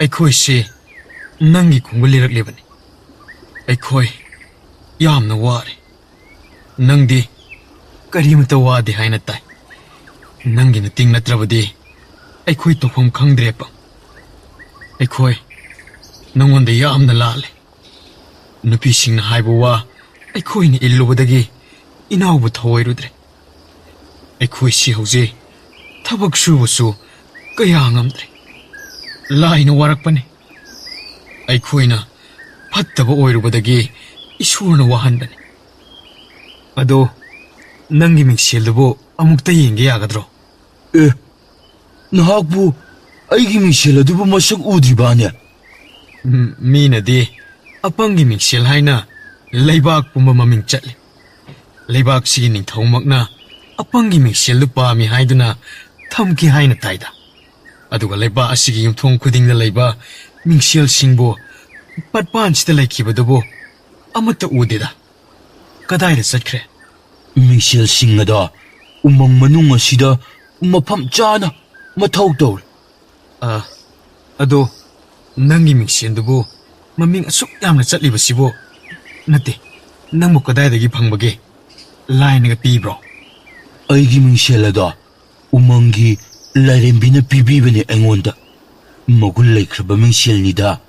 ꯑꯩꯈꯣꯏꯁꯤ ꯅꯪꯒꯤ ꯈꯣꯡꯒꯨꯜ ꯂꯤꯔꯛꯂꯤꯕꯅꯤ꯫ ꯑꯩꯈꯣꯏ ꯌꯥꯝꯅ ꯋꯥꯔꯦ꯫ ꯅꯪꯗꯤ ꯀꯔꯤꯃꯇ ꯋꯥꯗꯦ ꯍꯥꯏꯅ ꯇꯥꯏ꯫ ꯅꯪꯒꯤ ꯃꯇꯦꯡ ꯅꯠꯇ꯭ꯔꯕꯗꯤ ꯑꯩꯈꯣꯏ ꯇꯧꯐꯝ ꯈꯪꯗ꯭ꯔꯦ ꯑꯄꯪ꯫ ꯑꯩꯈꯣꯏ ꯅꯉꯣꯟꯗ ꯌꯥꯝꯅ ꯂꯥꯜꯂꯦ꯫ ꯅꯨꯄꯤꯁꯤꯡꯅ ꯍꯥꯏꯕ ꯋꯥ ꯑꯩꯈꯣꯏꯅ ꯏꯜꯂꯨꯕꯗꯒꯤ ꯏꯅꯥꯎꯕꯨ ꯊꯧꯑꯣꯏꯔꯨꯗ꯭ꯔꯦ꯫ ꯑꯩꯈꯣꯏꯁꯤ ꯍꯧꯖꯤꯛ ꯊꯕꯛ ꯁꯨꯕꯁꯨ ꯀꯌꯥ ꯉꯝꯗ꯭ꯔꯦ꯫ ꯂꯥꯏꯅ ꯋꯥꯔꯛꯄꯅꯤ꯫ ꯑꯩꯈꯣꯏꯅ ꯐꯠꯇꯕ ꯑꯣꯏꯔꯨꯕꯗꯒꯤ ꯏꯁꯣꯔꯅ ꯋꯥꯍꯟꯕꯅꯤ꯫ ꯑꯗꯣ ꯅꯪꯒꯤ ꯃꯤꯡꯁꯦꯜꯗꯨꯕꯨ ꯑꯃꯨꯛꯇ ꯌꯦꯡꯒꯦ ꯌꯥꯒꯗ꯭ꯔꯣ? ꯑꯦ, ꯅꯍꯥꯛꯄꯨ ꯑꯩꯒꯤ ꯃꯤꯡꯁꯦꯜ ꯑꯗꯨꯕꯨ ꯃꯁꯛ ꯎꯗ꯭ꯔꯤꯕꯥꯅꯦ? ꯎꯝ, ꯃꯤꯅꯗꯤ ꯑꯄꯪꯒꯤ ꯃꯤꯡꯁꯦꯜ ꯍꯥꯏꯅ ꯂꯩꯕꯥꯛ ꯄꯨꯝꯕ ꯃꯃꯤꯡ ꯆꯠꯂꯤ꯫ ꯂꯩꯕꯥꯛꯁꯤꯒꯤ ꯅꯤꯡꯊꯧꯃꯛꯅ ꯑꯄꯪꯒꯤ ꯃꯤꯡꯁꯦꯜꯗꯨ ꯄꯥꯝꯃꯤ ꯍꯥꯏꯗꯨꯅ ꯊꯝꯈꯤ ꯍꯥꯏꯅ ꯇꯥꯏꯗ꯫ ꯑꯗꯨꯒ ꯂꯩꯕꯥꯛ ꯑꯁꯤꯒꯤ ꯌꯨꯝꯊꯣꯡ ꯈꯨꯗꯤꯡꯗ ꯂꯩꯕ ꯃꯤꯡꯁꯦꯜꯁꯤꯡꯕꯨ ꯄꯠꯄꯥꯟꯁꯤꯗ ꯂꯩꯈꯤꯕꯗꯨꯕꯨ ꯑꯃꯠꯇ ꯎꯗꯦꯗ꯫ ꯀꯗꯥꯏꯗ ꯆꯠꯈ꯭ꯔꯦ? ꯃꯤꯡꯁꯦꯜꯁꯤꯡ ꯑꯗꯣ ꯎꯃꯪ ꯃꯅꯨꯡ ꯑꯁꯤꯗ ꯃꯐꯝ ꯆꯥꯅ ꯃꯊꯧ ꯇꯧꯔꯤ꯫ ꯑ, ꯑꯗꯣ, ꯅꯪꯒꯤ ꯃꯤꯡꯁꯦꯟꯗꯨꯕꯨ ꯃꯃꯤꯡ ꯑꯁꯨꯛ ꯌꯥꯝꯅ ꯆꯠꯂꯤꯕꯁꯤꯕꯨ? ꯅꯠꯇꯦ, ꯅꯪꯕꯨ ꯀꯗꯥꯏꯗꯒꯤ ꯐꯪꯕꯒꯦ? ꯂꯥꯏꯅꯒ ꯄꯤꯕ꯭ꯔꯣ? ꯑꯩꯒꯤ ꯃꯤꯡꯁꯦꯜ ꯑꯗꯣ ꯎꯃꯪꯒꯤ ꯂꯥꯏꯔꯦꯝꯕꯤꯅ ꯄꯤꯕꯤꯕꯅꯦ ꯑꯩꯉꯣꯟꯗ꯫ ꯃꯒꯨꯟ ꯂꯩꯈ꯭ꯔꯕ ꯃꯤꯡꯁꯦꯜꯅꯤꯗ꯫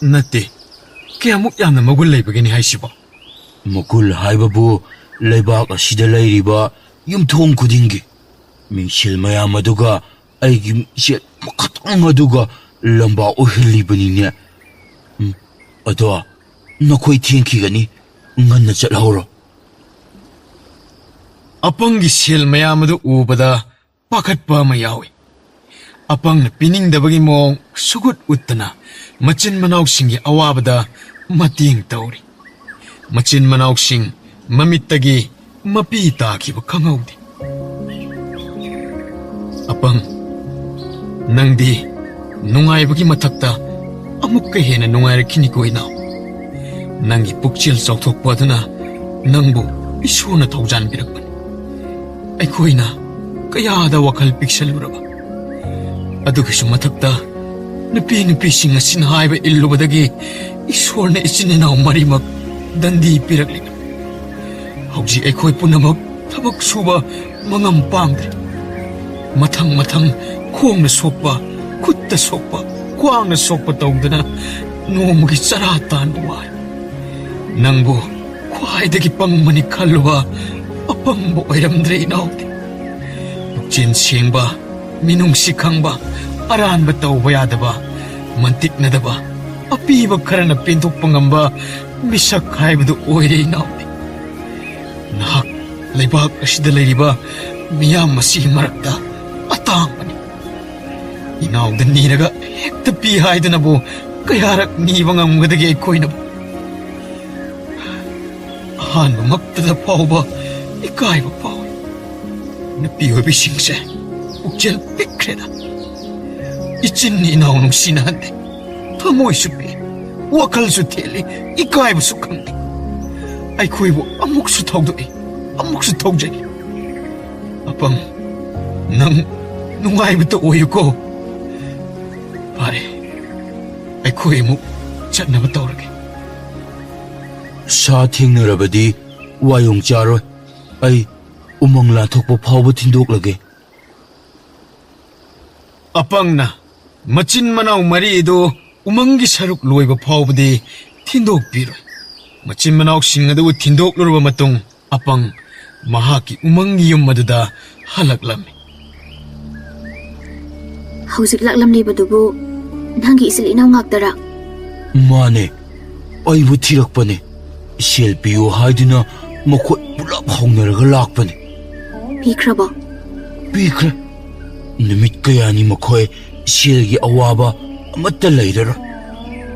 ꯅꯠꯇꯦ, ꯀꯌꯥꯃꯨꯛ ꯌꯥꯝꯅ ꯃꯒꯨꯟ ꯂꯩꯕꯒꯤꯅꯤ ꯍꯥꯏꯁꯤꯕꯣ? ꯃꯒꯨꯟ ꯍꯥꯏꯕꯕꯨ ꯂꯩꯕꯥꯛ ꯑꯁꯤꯗ ꯂꯩꯔꯤꯕ ꯌꯨꯝꯊꯣꯡ ꯈꯨꯗꯤꯡꯒꯤ ꯃꯤꯡꯁꯦꯜ ꯃꯌꯥꯝ ꯑꯗꯨꯒ ꯑꯩꯒꯤ ꯃꯤꯡꯁꯦꯜ ꯑꯃꯈꯛꯇꯪ ꯑꯗꯨꯒ ꯂꯝꯕꯥ ꯑꯣꯏꯍꯜꯂꯤꯕꯅꯤꯅꯦ꯫ ꯎꯝ, ꯑꯗꯣ ꯅꯈꯣꯏ ꯊꯦꯡꯈꯤꯒꯅꯤ, ꯉꯟꯅ ꯆꯠꯍꯧꯔꯣ꯫ ꯑꯄꯪꯒꯤ ꯁꯦꯜ ꯃꯌꯥꯝ ꯑꯗꯨ ꯎꯕꯗ ꯄꯥꯈꯠꯄ ꯑꯃ ꯌꯥꯎꯏ꯫ ꯑꯄꯪꯅ ꯄꯤꯅꯤꯡꯗꯕꯒꯤ ꯃꯑꯣꯡ ꯁꯨꯒꯨꯠ ꯎꯠꯇꯅ ꯃꯆꯤꯟ ꯃꯅꯥꯎꯁꯤꯡꯒꯤ ꯑꯋꯥꯕꯗ ꯃꯇꯦꯡ ꯇꯧꯔꯤ꯫ ꯃꯆꯤꯟ ꯃꯅꯥꯎꯁꯤꯡ ꯃꯃꯤꯠꯇꯒꯤ ꯃꯄꯤ ꯇꯥꯈꯤꯕ ꯈꯪꯍꯧꯗꯦ꯫ ꯑꯄꯪ, ꯅꯪꯗꯤ ꯅꯨꯡꯉꯥꯏꯕꯒꯤ ꯃꯊꯛꯇ ꯑꯃꯨꯛꯀ ꯍꯦꯟꯅ ꯅꯨꯡꯉꯥꯏꯔꯛꯈꯤꯅꯤꯀꯣ, ꯏꯅꯥꯎ꯫ ꯅꯪꯒꯤ ꯄꯨꯛꯆꯦꯜ ꯆꯥꯎꯊꯣꯛꯄ ꯑꯗꯨꯅ ꯅꯪꯕꯨ ꯏꯁꯣꯔꯅ ꯊꯧꯖꯥꯟꯕꯤꯔꯛꯄꯅꯤ꯫ ꯑꯩꯈꯣꯏꯅ ꯀꯌꯥꯗ ꯋꯥꯈꯜ ꯄꯤꯛꯁꯜꯂꯨꯔꯕ꯫ ꯑꯗꯨꯒꯤꯁꯨ ꯃꯊꯛꯇ, ꯅꯨꯄꯤ ꯅꯨꯄꯤꯁꯤꯡ ꯑꯁꯤꯅ ꯍꯥꯏꯕ ꯏꯜꯂꯨꯕꯗꯒꯤ ꯏꯁꯣꯔꯅ ꯏꯆꯤꯟ ꯏꯅꯥꯎ ꯃꯔꯤꯃꯛ ꯗꯟꯗꯤ ꯄꯤꯔꯛꯂꯤꯕꯅꯤ꯫ ꯍꯧꯖꯤꯛ ꯑꯩꯈꯣꯏ ꯄꯨꯝꯅꯃꯛ ꯊꯕꯛ ꯁꯨꯕ ꯃꯉꯝ ꯄꯥꯡꯗ꯭ꯔꯦ꯫ ꯃꯊꯪ ꯃꯊꯪ ꯈꯣꯡꯅ ꯁꯣꯛꯄ, ꯈꯨꯠꯇ ꯁꯣꯛꯄ, ꯈ꯭ꯋꯥꯡꯅ ꯁꯣꯛꯄ ꯇꯧꯗꯅ ꯅꯣꯡꯃꯒꯤ ꯆꯔꯥ ꯇꯥꯟꯕ ꯋꯥꯏ꯫ ꯅꯪꯕꯨ ꯈ꯭ꯋꯥꯏꯗꯒꯤ ꯄꯪꯕꯅꯤ ꯈꯜꯂꯨꯕ ꯑꯄꯪꯕ ꯑꯣꯏꯔꯝꯗ꯭ꯔꯦ, ꯏꯅꯥꯎꯗꯤ꯫ ꯄꯨꯛꯆꯦꯜ ꯁꯦꯡꯕ, ꯃꯤꯅꯨꯡꯁꯤ ꯈꯪꯕ, ꯑꯔꯥꯟꯕ ꯇꯧꯕ ꯌꯥꯗꯕ, ꯃꯟꯇꯤꯛꯅꯗꯕ, ꯑꯄꯤꯕ ꯈꯔꯅ ꯄꯦꯟꯊꯣꯛꯄ ꯉꯝꯕ ꯃꯤꯁꯛ ꯍꯥꯏꯕꯗꯨ ꯑꯣꯏꯔꯦ, ꯏꯅꯥꯎꯗꯤ꯫ ꯅꯍꯥꯛ ꯂꯩꯕꯥꯛ ꯑꯁꯤꯗ ꯂꯩꯔꯤꯕ ꯃꯤꯌꯥꯝ ꯑꯁꯤꯒꯤ ꯃꯔꯛꯇ ꯑꯇꯥꯡꯕꯅꯤ꯫ ꯏꯅꯥꯎꯗ ꯅꯤꯔꯒ ꯍꯦꯛꯇ ꯄꯤ ꯍꯥꯏꯗꯨꯅꯕꯨ ꯀꯌꯥꯔꯛ ꯅꯤꯕ ꯉꯝꯒꯗꯒꯦ ꯑꯩꯈꯣꯏꯅꯕꯨ? ꯑꯍꯥꯟꯕꯃꯛꯇꯗ ꯐꯥꯎꯕ ꯏꯀꯥꯏꯕ ꯐꯥꯎꯏ꯫ ꯅꯨꯄꯤ ꯑꯣꯏꯕꯤꯁꯤꯡꯁꯦ ꯄꯨꯛꯆꯦꯜ ꯄꯤꯛꯈ꯭ꯔꯦꯗ꯫ ꯏꯆꯤꯟ ꯏꯅꯥꯎ ꯅꯨꯡꯁꯤꯅꯍꯟꯗꯦ꯫ ꯊꯃꯣꯏꯁꯨ ꯄꯤꯛꯏ, ꯋꯥꯈꯜꯁꯨ ꯊꯦꯜꯂꯤ, ꯏꯀꯥꯏꯕꯁꯨ ꯈꯪꯗꯦ꯫ ꯑꯩꯈꯣꯏꯕꯨ ꯑꯃꯨꯛꯁꯨ ꯊꯧꯗꯣꯛꯏ, ꯑꯃꯨꯛꯁꯨ ꯊꯧꯖꯩ꯫ ꯑꯄꯪ, ꯅꯪ ꯅꯨꯡꯉꯥꯏꯕꯇ ꯑꯣꯏꯌꯨꯀꯣ꯫ ꯐꯔꯦ, ꯑꯩꯈꯣꯏ ꯑꯃꯨꯛ ꯆꯠꯅꯕ ꯇꯧꯔꯒꯦ꯫ ꯁꯥ ꯊꯦꯡꯅꯔꯕꯗꯤ ꯋꯥꯌꯣꯡ ꯆꯥꯔꯣꯏ꯫ ꯑꯩ ꯎꯃꯪ ꯂꯥꯟꯊꯣꯛꯄ ꯐꯥꯎꯕ ꯊꯤꯟꯗꯣꯛꯂꯒꯦ꯫ ꯑꯄꯪꯅ ꯃꯆꯤꯟ ꯃꯅꯥꯎ ꯃꯔꯤꯗꯨ ꯎꯃꯪꯒꯤ ꯁꯔꯨꯛ ꯂꯣꯏꯕ ꯐꯥꯎꯕꯗꯤ ꯊꯤꯟꯗꯣꯛꯄꯤꯔꯣꯏ꯫ ꯃꯆꯤꯟ ꯃꯅꯥꯎꯁꯤꯡ ꯑꯗꯨ ꯊꯤꯟꯗꯣꯛꯂꯨꯔꯕ ꯃꯇꯨꯡ, ꯑꯄꯪ ꯃꯍꯥꯛꯀꯤ ꯎꯃꯪꯒꯤ ꯌꯨꯝ ꯑꯗꯨꯗ ꯍꯜꯂꯛꯂꯝꯃꯤ꯫ ꯍꯧꯖꯤꯛ ꯂꯥꯛꯂꯝꯂꯤꯕꯗꯨꯕꯨ ꯅꯪꯒꯤ ꯏꯆꯤꯜ ꯏꯅꯥꯎ ꯉꯥꯛꯇꯔꯥ? ꯃꯥꯅꯦ, ꯑꯩꯕꯨ ꯊꯤꯔꯛꯄꯅꯦ꯫ ꯁꯦꯜ ꯄꯤꯌꯨ ꯍꯥꯏꯗꯨꯅ ꯃꯈꯣꯏ ꯄꯨꯂꯞ ꯍꯧꯅꯔꯒ ꯂꯥꯛꯄꯅꯦ꯫ ꯄꯤꯈ꯭ꯔꯕꯣ? ꯄꯤꯈ꯭ꯔꯦ꯫ ꯅꯨꯃꯤꯠ ꯀꯌꯥꯅꯤ ꯃꯈꯣꯏ ꯁꯦꯜꯒꯤ ꯑꯋꯥꯕ ꯑꯃꯠꯇ ꯂꯩꯔꯔꯣꯏ꯫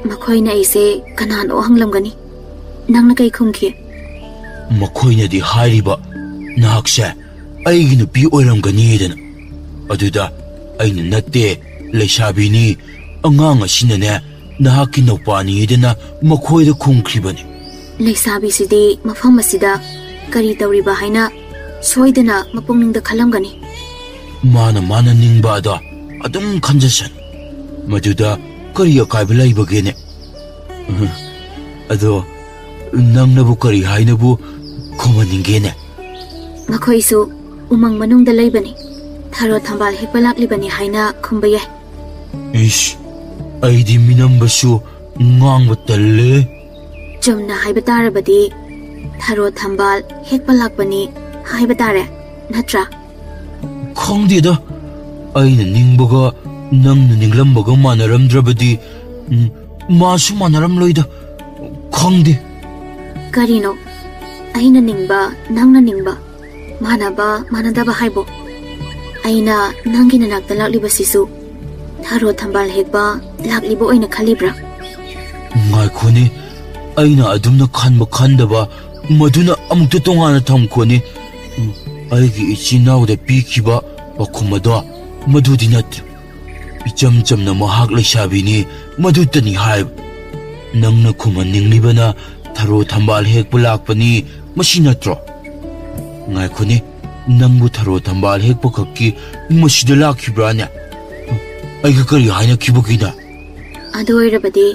ꯃꯈꯣꯏꯅ ꯑꯩꯁꯦ ꯀꯅꯥꯅꯣ ꯍꯪꯂꯝꯒꯅꯤ꯫ ꯅꯪꯅ ꯀꯩ ꯈꯨꯝꯈꯤ? ꯃꯈꯣꯏꯅꯗꯤ ꯍꯥꯏꯔꯤꯕ, ꯅꯍꯥꯛꯁꯦ ꯑꯩꯒꯤ ꯅꯨꯄꯤ ꯑꯣꯏꯔꯝꯒꯅꯤꯗꯅ꯫ ꯑꯗꯨꯗ ꯑꯩꯅ, "ꯅꯠꯇꯦ, ꯂꯩꯁꯥꯕꯤꯅꯤ, ꯑꯉꯥꯡ ꯑꯁꯤꯅꯅꯦ ꯅꯍꯥꯛꯀꯤ ꯅꯨꯄꯥꯅꯤꯗꯅ" ꯃꯈꯣꯏꯗ ꯈꯨꯝꯈ꯭ꯔꯤꯕꯅꯤ꯫ ꯂꯩꯁꯥꯕꯤꯁꯤꯗꯤ ꯃꯐꯝ ꯑꯁꯤꯗ ꯀꯔꯤ ꯇꯧꯔꯤꯕ ꯍꯥꯏꯅ ꯁꯣꯏꯗꯅ ꯃꯄꯨꯛꯅꯤꯡꯗ ꯈꯜꯂꯝꯒꯅꯤ꯫ ꯃꯥꯅ ꯃꯥꯅ ꯅꯤꯡꯕ ꯑꯗꯣ ꯑꯗꯨꯝ ꯈꯟꯖꯁꯅꯨ꯫ ꯃꯗꯨꯗ ꯀꯔꯤ ꯑꯀꯥꯏꯕ ꯂꯩꯕꯒꯦꯅꯦ? ꯑꯗꯣ ꯅꯪꯅꯕꯨ ꯀꯔꯤ ꯍꯥꯏꯅꯕꯨ ꯈꯨꯝꯍꯟꯅꯤꯡꯒꯦꯅꯦ? ꯃꯈꯣꯏꯁꯨ ꯎꯃꯪ ꯃꯅꯨꯡꯗ ꯂꯩꯕꯅꯤ, ꯊꯔꯣ ꯊꯝꯕꯥꯜ ꯍꯦꯛꯄ ꯂꯥꯛꯂꯤꯕꯅꯤ ꯍꯥꯏꯅ ꯈꯨꯝꯕ ꯌꯥꯏ꯫ ꯏꯁ, ꯑꯩꯗꯤ ꯃꯤꯅꯝꯕꯁꯨ ꯉꯥꯡꯕ ꯇꯜꯂꯦ꯫ ꯆꯨꯝꯅ ꯍꯥꯏꯕ ꯇꯥꯔꯕꯗꯤ, ꯊꯔꯣ ꯊꯝꯕꯥꯜ ꯍꯦꯛꯄ ꯂꯥꯛꯄꯅꯤ ꯍꯥꯏꯕ ꯇꯥꯔꯦ, ꯅꯠꯇ꯭ꯔꯥ? ꯈꯪꯗꯦꯗ, ꯑꯩꯅ ꯅꯤꯡꯕꯒ ꯅꯪꯅ ꯅꯤꯡꯂꯝꯕꯒ ꯃꯥꯟꯅꯔꯝꯗ꯭ꯔꯕꯗꯤ, ꯎꯝ, ꯃꯥꯁꯨ ꯃꯥꯟꯅꯔꯝꯂꯣꯏꯗ꯫ ꯈꯪꯗꯦ꯫ ꯀꯔꯤꯅꯣ? ꯑꯩꯅ ꯅꯤꯡꯕ, ꯅꯪꯅ ꯅꯤꯡꯕ, ꯃꯥꯟꯅꯕ, ꯃꯥꯟꯅꯗꯕ ꯍꯥꯏꯕꯣ? ꯑꯩꯅ ꯅꯪꯒꯤ ꯅꯅꯥꯛꯇ ꯂꯥꯛꯂꯤꯕꯁꯤꯁꯨ ꯊꯔꯣ ꯊꯝꯕꯥꯜ ꯍꯦꯛꯄ ꯂꯥꯛꯂꯤꯕ ꯑꯣꯏꯅ ꯈꯜꯂꯤꯕ꯭ꯔꯥ? ꯉꯥꯏꯈꯣꯅꯦ, ꯑꯩꯅ ꯑꯗꯨꯝꯅ ꯈꯟꯕ ꯈꯟꯗꯕ ꯃꯗꯨꯅ ꯑꯃꯨꯛꯇ ꯇꯣꯉꯥꯟꯅ ꯊꯝꯈꯣꯅꯦ꯫ ꯎꯝ, ꯑꯩꯒꯤ ꯏꯆꯤꯟ ꯏꯅꯥꯎꯗ ꯄꯤꯈꯤꯕ ꯄꯥꯎꯈꯨꯝ ꯑꯗꯣ ꯃꯗꯨꯗꯤ ꯅꯠꯇ꯭ꯔꯦ꯫ ꯏꯆꯝ ꯆꯝꯅ ꯃꯍꯥꯛ ꯂꯩꯁꯥꯕꯤꯅꯤ, ꯃꯗꯨꯇꯅꯤ ꯍꯥꯏꯕ꯫ ꯅꯪꯅ ꯈꯨꯝꯍꯟꯅꯤꯡꯂꯤꯕꯅ ꯊꯔꯣ ꯊꯝꯕꯥꯜ ꯍꯦꯛꯄ ꯂꯥꯛꯄꯅꯤ, ꯃꯁꯤ ꯅꯠꯇ꯭ꯔꯣ? ꯉꯥꯏꯈꯣꯅꯦ, ꯅꯪꯕꯨ ꯊꯔꯣ ꯊꯝꯕꯥꯜ ꯍꯦꯛꯄ ꯈꯛꯀꯤ ꯃꯁꯤꯗ ꯂꯥꯛꯈꯤꯕ꯭ꯔꯥꯅꯦ? ꯑꯩꯒ ꯀꯔꯤ ꯍꯥꯏꯅꯈꯤꯕꯒꯤꯅ? ꯑꯗꯨ ꯑꯣꯏꯔꯕꯗꯤ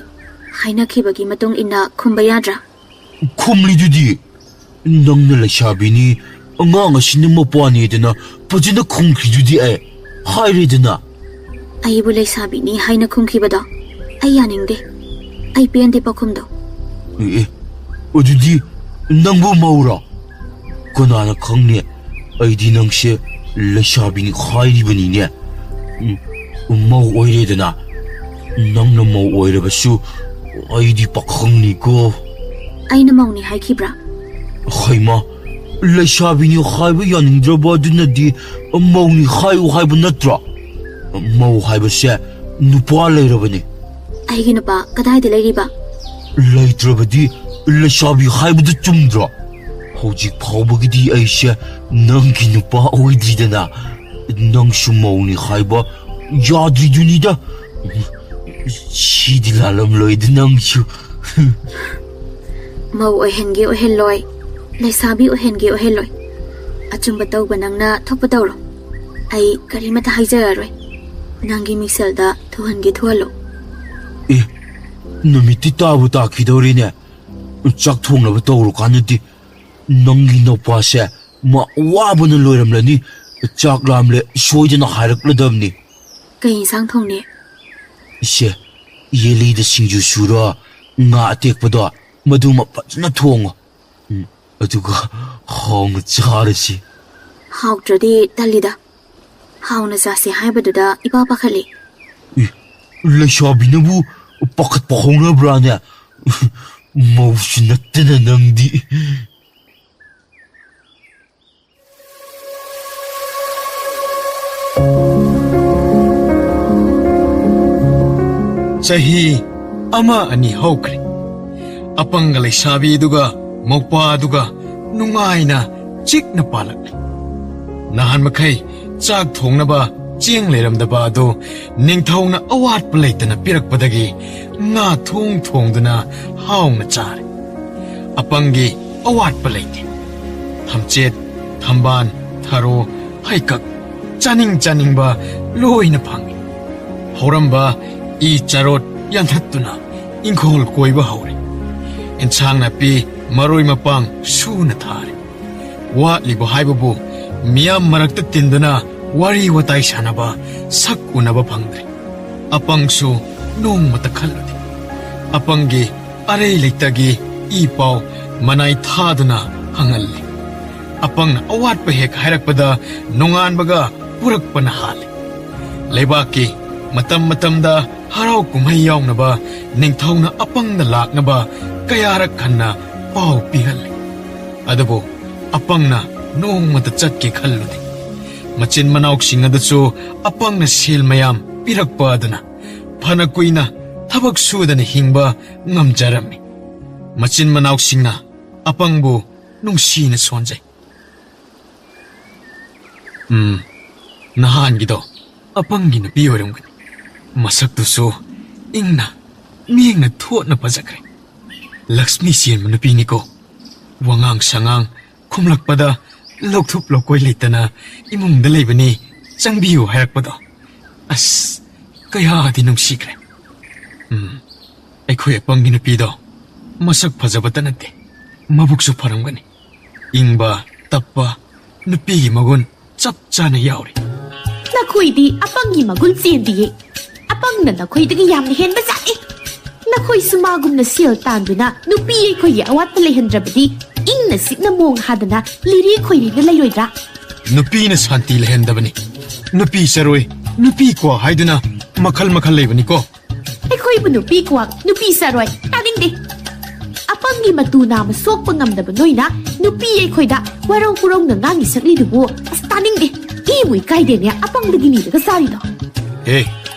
ꯍꯥꯏꯅꯈꯤꯕꯒꯤ ꯃꯇꯨꯡ ꯏꯟꯅ ꯈꯨꯝꯕ ꯌꯥꯗ꯭ꯔꯥ? ꯈꯨꯝꯂꯤꯗꯨꯗꯤ꯫ ꯅꯪꯅ ꯂꯩꯁꯥꯕꯤꯅꯤ, ꯑꯉꯥꯡ ꯑꯁꯤꯅ ꯃꯄ꯭ꯋꯥꯅꯤꯗꯅ ꯐꯖꯅ ꯈꯨꯝꯈ꯭ꯔꯤꯗꯨꯗꯤ ꯑꯩ꯫ ꯍꯥꯏꯔꯦꯗꯅ꯫ ꯑꯩꯕꯨ ꯂꯩꯁꯥꯕꯤꯅꯤ ꯍꯥꯏꯅ ꯈꯨꯝꯈꯤꯕꯗꯣ ꯑꯩ ꯌꯥꯅꯤꯡꯗꯦ꯫ ꯑꯩ ꯄꯦꯟꯗꯦ ꯄꯥꯎꯈꯨꯝꯗꯣ꯫ ꯑꯦ, ꯑꯦ, ꯑꯗꯨꯗꯤ ꯅꯪꯕꯨ ꯃꯧꯔꯣ? ꯀꯅꯥꯅ ꯈꯪꯅꯤ? ꯑꯩꯗꯤ ꯅꯪꯁꯦ ꯂꯩꯁꯥꯕꯤꯅꯤ ꯍꯥꯏꯔꯤꯕꯅꯤꯅꯦ꯫ ꯎꯝ, ꯃꯧ ꯑꯣꯏꯔꯦꯗꯅ꯫ ꯅꯪꯅ ꯃꯧ ꯑꯣꯏꯔꯕꯁꯨ ꯑꯩꯗꯤ ꯄꯥꯈꯪꯅꯤꯀꯣ꯫ ꯑꯩꯅ ꯃꯧꯅꯤ ꯍꯥꯏꯈꯤꯕ꯭ꯔꯥ? ꯍꯩꯃꯥ, ꯂꯩꯁꯥꯕꯤꯅꯤ ꯍꯥꯏꯕ ꯌꯥꯅꯤꯡꯗ꯭ꯔꯕ ꯑꯗꯨꯅꯗꯤ ꯃꯧꯅꯤ ꯍꯥꯏꯌꯨ ꯍꯥꯏꯕ ꯅꯠꯇ꯭ꯔꯣ? ꯃꯧ ꯍꯥꯏꯕꯁꯦ ꯅꯨꯄꯥ ꯂꯩꯔꯕꯅꯤ꯫ ꯑꯩꯒꯤ ꯅꯨꯄꯥ ꯀꯗꯥꯏꯗ ꯂꯩꯔꯤꯕ? ꯂꯩꯇ꯭ꯔꯕꯗꯤ ꯂꯩꯁꯥꯕꯤ ꯍꯥꯏꯕꯗꯨ ꯆꯨꯝꯗ꯭ꯔꯣ? ꯍꯧꯖꯤꯛ ꯐꯥꯎꯕꯒꯤꯗꯤ ꯑꯩꯁꯦ ꯅꯪꯒꯤ ꯅꯨꯄꯥ ꯑꯣꯏꯗ꯭ꯔꯤꯗꯅ, ꯅꯪꯁꯨ ꯃꯧꯅꯤ ꯍꯥꯏꯕ ꯌꯥꯗ꯭ꯔꯤꯗꯨꯅꯤꯗ꯫ ꯁꯤꯗꯤ ꯂꯥꯜꯂꯝꯂꯣꯏꯗ ꯅꯪꯁꯨ꯫ ꯃꯧ ꯑꯣꯏꯍꯟꯒꯦ ꯑꯣꯏꯍꯜꯂꯣꯏ, ꯂꯩꯁꯥꯕꯤ ꯑꯣꯏꯍꯟꯒꯦ ꯑꯣꯏꯍꯜꯂꯣꯏ, ꯑꯆꯨꯝꯕ ꯇꯧꯕ ꯅꯪꯅ ꯊꯣꯛꯄ ꯇꯧꯔꯣ꯫ ꯑꯩ ꯀꯔꯤꯃꯠꯇ ꯍꯥꯏꯖꯔꯔꯣꯏ꯫ ꯅꯪꯒꯤ ꯃꯤꯡꯁꯦꯜꯗ ꯊꯨꯍꯟꯒꯦ ꯊꯨꯍꯜꯂꯣ꯫ ꯑꯦ, ꯅꯨꯃꯤꯠꯇꯤ ꯇꯥꯕꯨ ꯇꯥꯈꯤꯗꯧꯔꯤꯅꯦ꯫ ꯆꯥꯛ ꯊꯣꯡꯅꯕ ꯇꯧꯔꯨꯀꯥꯟꯗꯗꯤ ꯅꯪꯒꯤ ꯅꯨꯄꯥꯁꯦ ꯃꯥ ꯋꯥꯕꯅ ꯂꯣꯏꯔꯝꯂꯅꯤ꯫ ꯆꯥꯛ ꯂꯥꯝꯂꯦ ꯁꯣꯏꯗꯅ ꯍꯥꯏꯔꯛꯂꯗꯕꯅꯤ꯫ ꯀꯩ ꯏꯟꯁꯥꯡ ꯊꯣꯡꯅꯤ? ꯏꯆꯦ, ꯌꯦꯂꯤꯗ ꯁꯤꯡꯖꯨ ꯁꯨꯔꯣ, ꯉꯥ ꯑꯇꯦꯛꯄꯗꯣ ꯃꯗꯨꯃ ꯐꯖꯅ ꯊꯣꯡꯉꯣ꯫ ꯎꯝ, ꯑꯗꯨꯒ ꯍꯥꯎꯅ ꯆꯥꯔꯁꯤ꯫ ꯍꯥꯎꯇ꯭ꯔꯗꯤ ꯇꯜꯂꯤꯗ꯫ ꯍꯥꯎꯅ ꯆꯥꯁꯦ ꯍꯥꯏꯕꯗꯨꯗ ꯏꯄꯥ ꯄꯥꯈꯠꯂꯤ꯫ ꯏ, ꯂꯩꯁꯥꯕꯤꯅꯕꯨ ꯄꯥꯈꯠꯄ ꯍꯧꯅꯕ꯭ꯔꯥꯅꯦ? ꯃꯧꯁꯨ ꯅꯠꯇꯅ ꯅꯪꯗꯤ꯫ ꯆꯍꯤ ꯑꯃ ꯑꯅꯤ ꯍꯧꯈ꯭ꯔꯦ꯫ ꯑꯄꯪꯒ ꯂꯩꯁꯥꯕꯤꯗꯨꯒ ꯃꯧꯄꯥꯗꯨꯒ ꯅꯨꯡꯉꯥꯏꯅ ꯆꯤꯛꯅ ꯄꯥꯜꯂꯛꯂꯤ꯫ ꯅꯍꯥꯟ ꯃꯈꯩ ꯆꯥꯛ ꯊꯣꯡꯅꯕ ꯆꯦꯡ ꯂꯩꯔꯝꯗꯕ ꯑꯗꯨ ꯅꯤꯡꯊꯧꯅ ꯑꯋꯥꯠꯄ ꯂꯩꯇꯅ ꯄꯤꯔꯛꯄꯗꯒꯤ ꯉꯥ ꯊꯣꯡ ꯊꯣꯡꯗꯨꯅ ꯍꯥꯎꯅ ꯆꯥꯔꯦ꯫ ꯑꯄꯪꯒꯤ ꯑꯋꯥꯠꯄ ꯂꯩꯇꯦ꯫ ꯊꯝꯆꯦꯠ, ꯊꯝꯕꯥꯜ, ꯊꯔꯣ, ꯍꯩꯀꯛ, ꯆꯥꯅꯤꯡ ꯆꯥꯅꯤꯡꯕ ꯂꯣꯏꯅ ꯐꯪꯉꯤ꯫ ꯍꯧꯔꯝꯕ ꯏ ꯆꯥꯔꯣꯠ ꯌꯥꯟꯊꯠꯇꯨꯅ ꯏꯪꯈꯣꯜ ꯀꯣꯏꯕ ꯍꯧꯔꯦ꯫ ꯏꯟꯁꯥꯡ ꯅꯥꯄꯤ ꯃꯔꯣꯏ ꯃꯄꯥꯡ ꯁꯨꯅ ꯊꯥꯔꯦ꯫ ꯋꯥꯠꯂꯤꯕ ꯍꯥꯏꯕꯕꯨ ꯃꯤꯌꯥꯝ ꯃꯔꯛꯇ ꯇꯤꯟꯗꯨꯅ ꯋꯥꯔꯤ ꯋꯥꯇꯥꯏ ꯁꯥꯟꯅꯕ, ꯁꯛ ꯎꯅꯕ ꯐꯪꯗ꯭ꯔꯦ꯫ ꯑꯄꯪꯁꯨ ꯅꯣꯡꯃꯇ ꯈꯜꯂꯨꯗꯦ꯫ ꯑꯄꯪꯒꯤ ꯑꯔꯩ ꯂꯩꯇꯒꯤ ꯏ ꯄꯥꯎ ꯃꯅꯥꯏ ꯊꯥꯗꯨꯅ ꯍꯪꯍꯜꯂꯤ꯫ ꯑꯄꯪꯅ ꯑꯋꯥꯠꯄ ꯍꯦꯛ ꯍꯥꯏꯔꯛꯄꯗ ꯅꯣꯡꯉꯥꯟꯕꯒ ꯄꯨꯔꯛꯄꯅ ꯍꯥꯜꯂꯤ꯫ ꯂꯩꯕꯥꯛꯀꯤ ꯃꯇꯝ ꯃꯇꯝꯗ ꯍꯔꯥꯎ ꯀꯨꯝꯍꯩ ꯌꯥꯎꯅꯕ ꯅꯤꯡꯊꯧꯅ ꯑꯄꯪꯗ ꯂꯥꯛꯅꯕ ꯀꯌꯥꯔꯛ ꯍꯟꯅ ꯄꯥꯎ ꯄꯤꯍꯜꯂꯤ꯫ ꯑꯗꯨꯕꯨ ꯑꯄꯪꯅ ꯅꯣꯡꯃꯇ ꯆꯠꯀꯦ ꯈꯜꯂꯨꯗꯦ꯫ ꯃꯆꯤꯟ ꯃꯅꯥꯎꯁꯤꯡ ꯑꯗꯨꯁꯨ ꯑꯄꯪꯅ ꯁꯦꯜ ꯃꯌꯥꯝ ꯄꯤꯔꯛꯄ ꯑꯗꯨꯅ ꯐꯅ ꯀꯨꯏꯅ ꯊꯕꯛ ꯁꯨꯗꯅ ꯍꯤꯡꯕ ꯉꯝꯖꯔꯝꯃꯤ꯫ ꯃꯆꯤꯟ ꯃꯅꯥꯎꯁꯤꯡꯅ ꯑꯄꯪꯕꯨ ꯅꯨꯡꯁꯤꯅ ꯁꯣꯟꯖꯩ꯫ ꯎꯝ, ꯅꯍꯥꯟꯒꯤꯗꯣ ꯑꯄꯪꯒꯤ ꯅꯨꯄꯤ ꯑꯣꯏꯔꯝꯒꯅꯤ꯫ ꯃꯁꯛꯇꯨꯁꯨ ꯏꯪꯅ ꯃꯤꯡꯅ ꯊꯣꯠꯅ ꯐꯖꯈ꯭ꯔꯦ꯫ ꯂꯛꯁꯃꯤ ꯆꯦꯟꯕ ꯅꯨꯄꯤꯅꯤꯀꯣ꯫ ꯋꯥꯉꯥꯡ ꯁꯉꯥꯡ ꯈꯨꯝꯂꯛꯄꯗ ꯂꯧꯊꯨꯞ ꯂꯧꯀꯣꯏ ꯂꯩꯇꯅ ꯏꯃꯨꯡꯗ ꯂꯩꯕꯅꯤ, ꯆꯪꯕꯤꯌꯨ ꯍꯥꯏꯔꯛꯄꯗꯣ꯫ ꯑꯁ, ꯀꯌꯥꯗꯤ ꯅꯨꯡꯁꯤꯈ꯭ꯔꯦ꯫ ꯎꯝ, ꯑꯩꯈꯣꯏ ꯑꯄꯪꯒꯤ ꯅꯨꯄꯤꯗꯣ ꯃꯁꯛ ꯐꯖꯕꯇ ꯅꯠꯇꯦ, ꯃꯕꯨꯛꯁꯨ ꯐꯔꯝꯒꯅꯤ꯫ ꯏꯪꯕ, ꯇꯞꯄ, ꯅꯨꯄꯤꯒꯤ ꯃꯒꯨꯟ ꯆꯞ ꯆꯥꯅ ꯌꯥꯎꯔꯤ꯫ ꯅꯈꯣꯏꯗꯤ ꯑꯄꯪꯒꯤ ꯃꯒꯨꯟ ꯆꯦꯟꯗꯤꯌꯦ꯫ ꯑꯄꯪꯅ ꯅꯈꯣꯏꯗꯒꯤ ꯌꯥꯝꯅ ꯍꯦꯟꯕ ꯖꯥꯠꯅꯤ꯫ ꯅꯈꯣꯏꯁꯨ ꯃꯥꯒꯨꯝꯅ ꯁꯦꯜ ꯇꯥꯟꯗꯨꯅ ꯅꯨꯄꯤ ꯑꯩꯈꯣꯏꯒꯤ ꯑꯋꯥꯠꯄ ꯂꯩꯍꯟꯗ꯭ꯔꯕꯗꯤ ꯏꯪꯅ ꯆꯤꯛꯅ ꯃꯣꯡ ꯍꯥꯗꯅ ꯂꯤꯔꯤ ꯈꯣꯏꯔꯤꯅ ꯂꯩꯔꯣꯏꯗ꯭ꯔꯥ? ꯅꯨꯄꯤꯅ ꯁꯥꯟꯇꯤ ꯂꯩꯍꯟꯗꯕꯅꯤ꯫ ꯅꯨꯄꯤ ꯆꯔꯣꯏ, ꯅꯨꯄꯤ ꯀ꯭ꯋꯥ ꯍꯥꯏꯗꯨꯅ ꯃꯈꯜ ꯃꯈꯜ ꯂꯩꯕꯅꯤꯀꯣ꯫ ꯑꯩꯈꯣꯏꯕꯨ ꯅꯨꯄꯤ ꯀ꯭ꯋꯥꯛ, ꯅꯨꯄꯤ ꯆꯔꯣꯏ, ꯇꯥꯅꯤꯡꯗꯦ꯫ ꯑꯄꯪꯒꯤ ꯃꯇꯨ ꯅꯥꯝꯃ ꯁꯣꯛꯄ ꯉꯝꯗꯕ ꯅꯣꯏꯅ ꯅꯨꯄꯤ ꯑꯩꯈꯣꯏꯗ ꯋꯥꯔꯧ ꯄꯨꯔꯧꯅ ꯉꯥꯡꯉꯤ ꯁꯛꯂꯤꯗꯨꯕꯨ ꯑꯁ ꯇꯥꯅꯤꯡꯗꯦ꯫ ꯏꯕꯨ ꯏꯀꯥꯏꯗꯦꯅꯦ ꯑꯄꯪꯗꯒꯤ ꯅꯤꯔꯒ ꯆꯥꯔꯤꯗꯣ꯫ ꯑꯦ,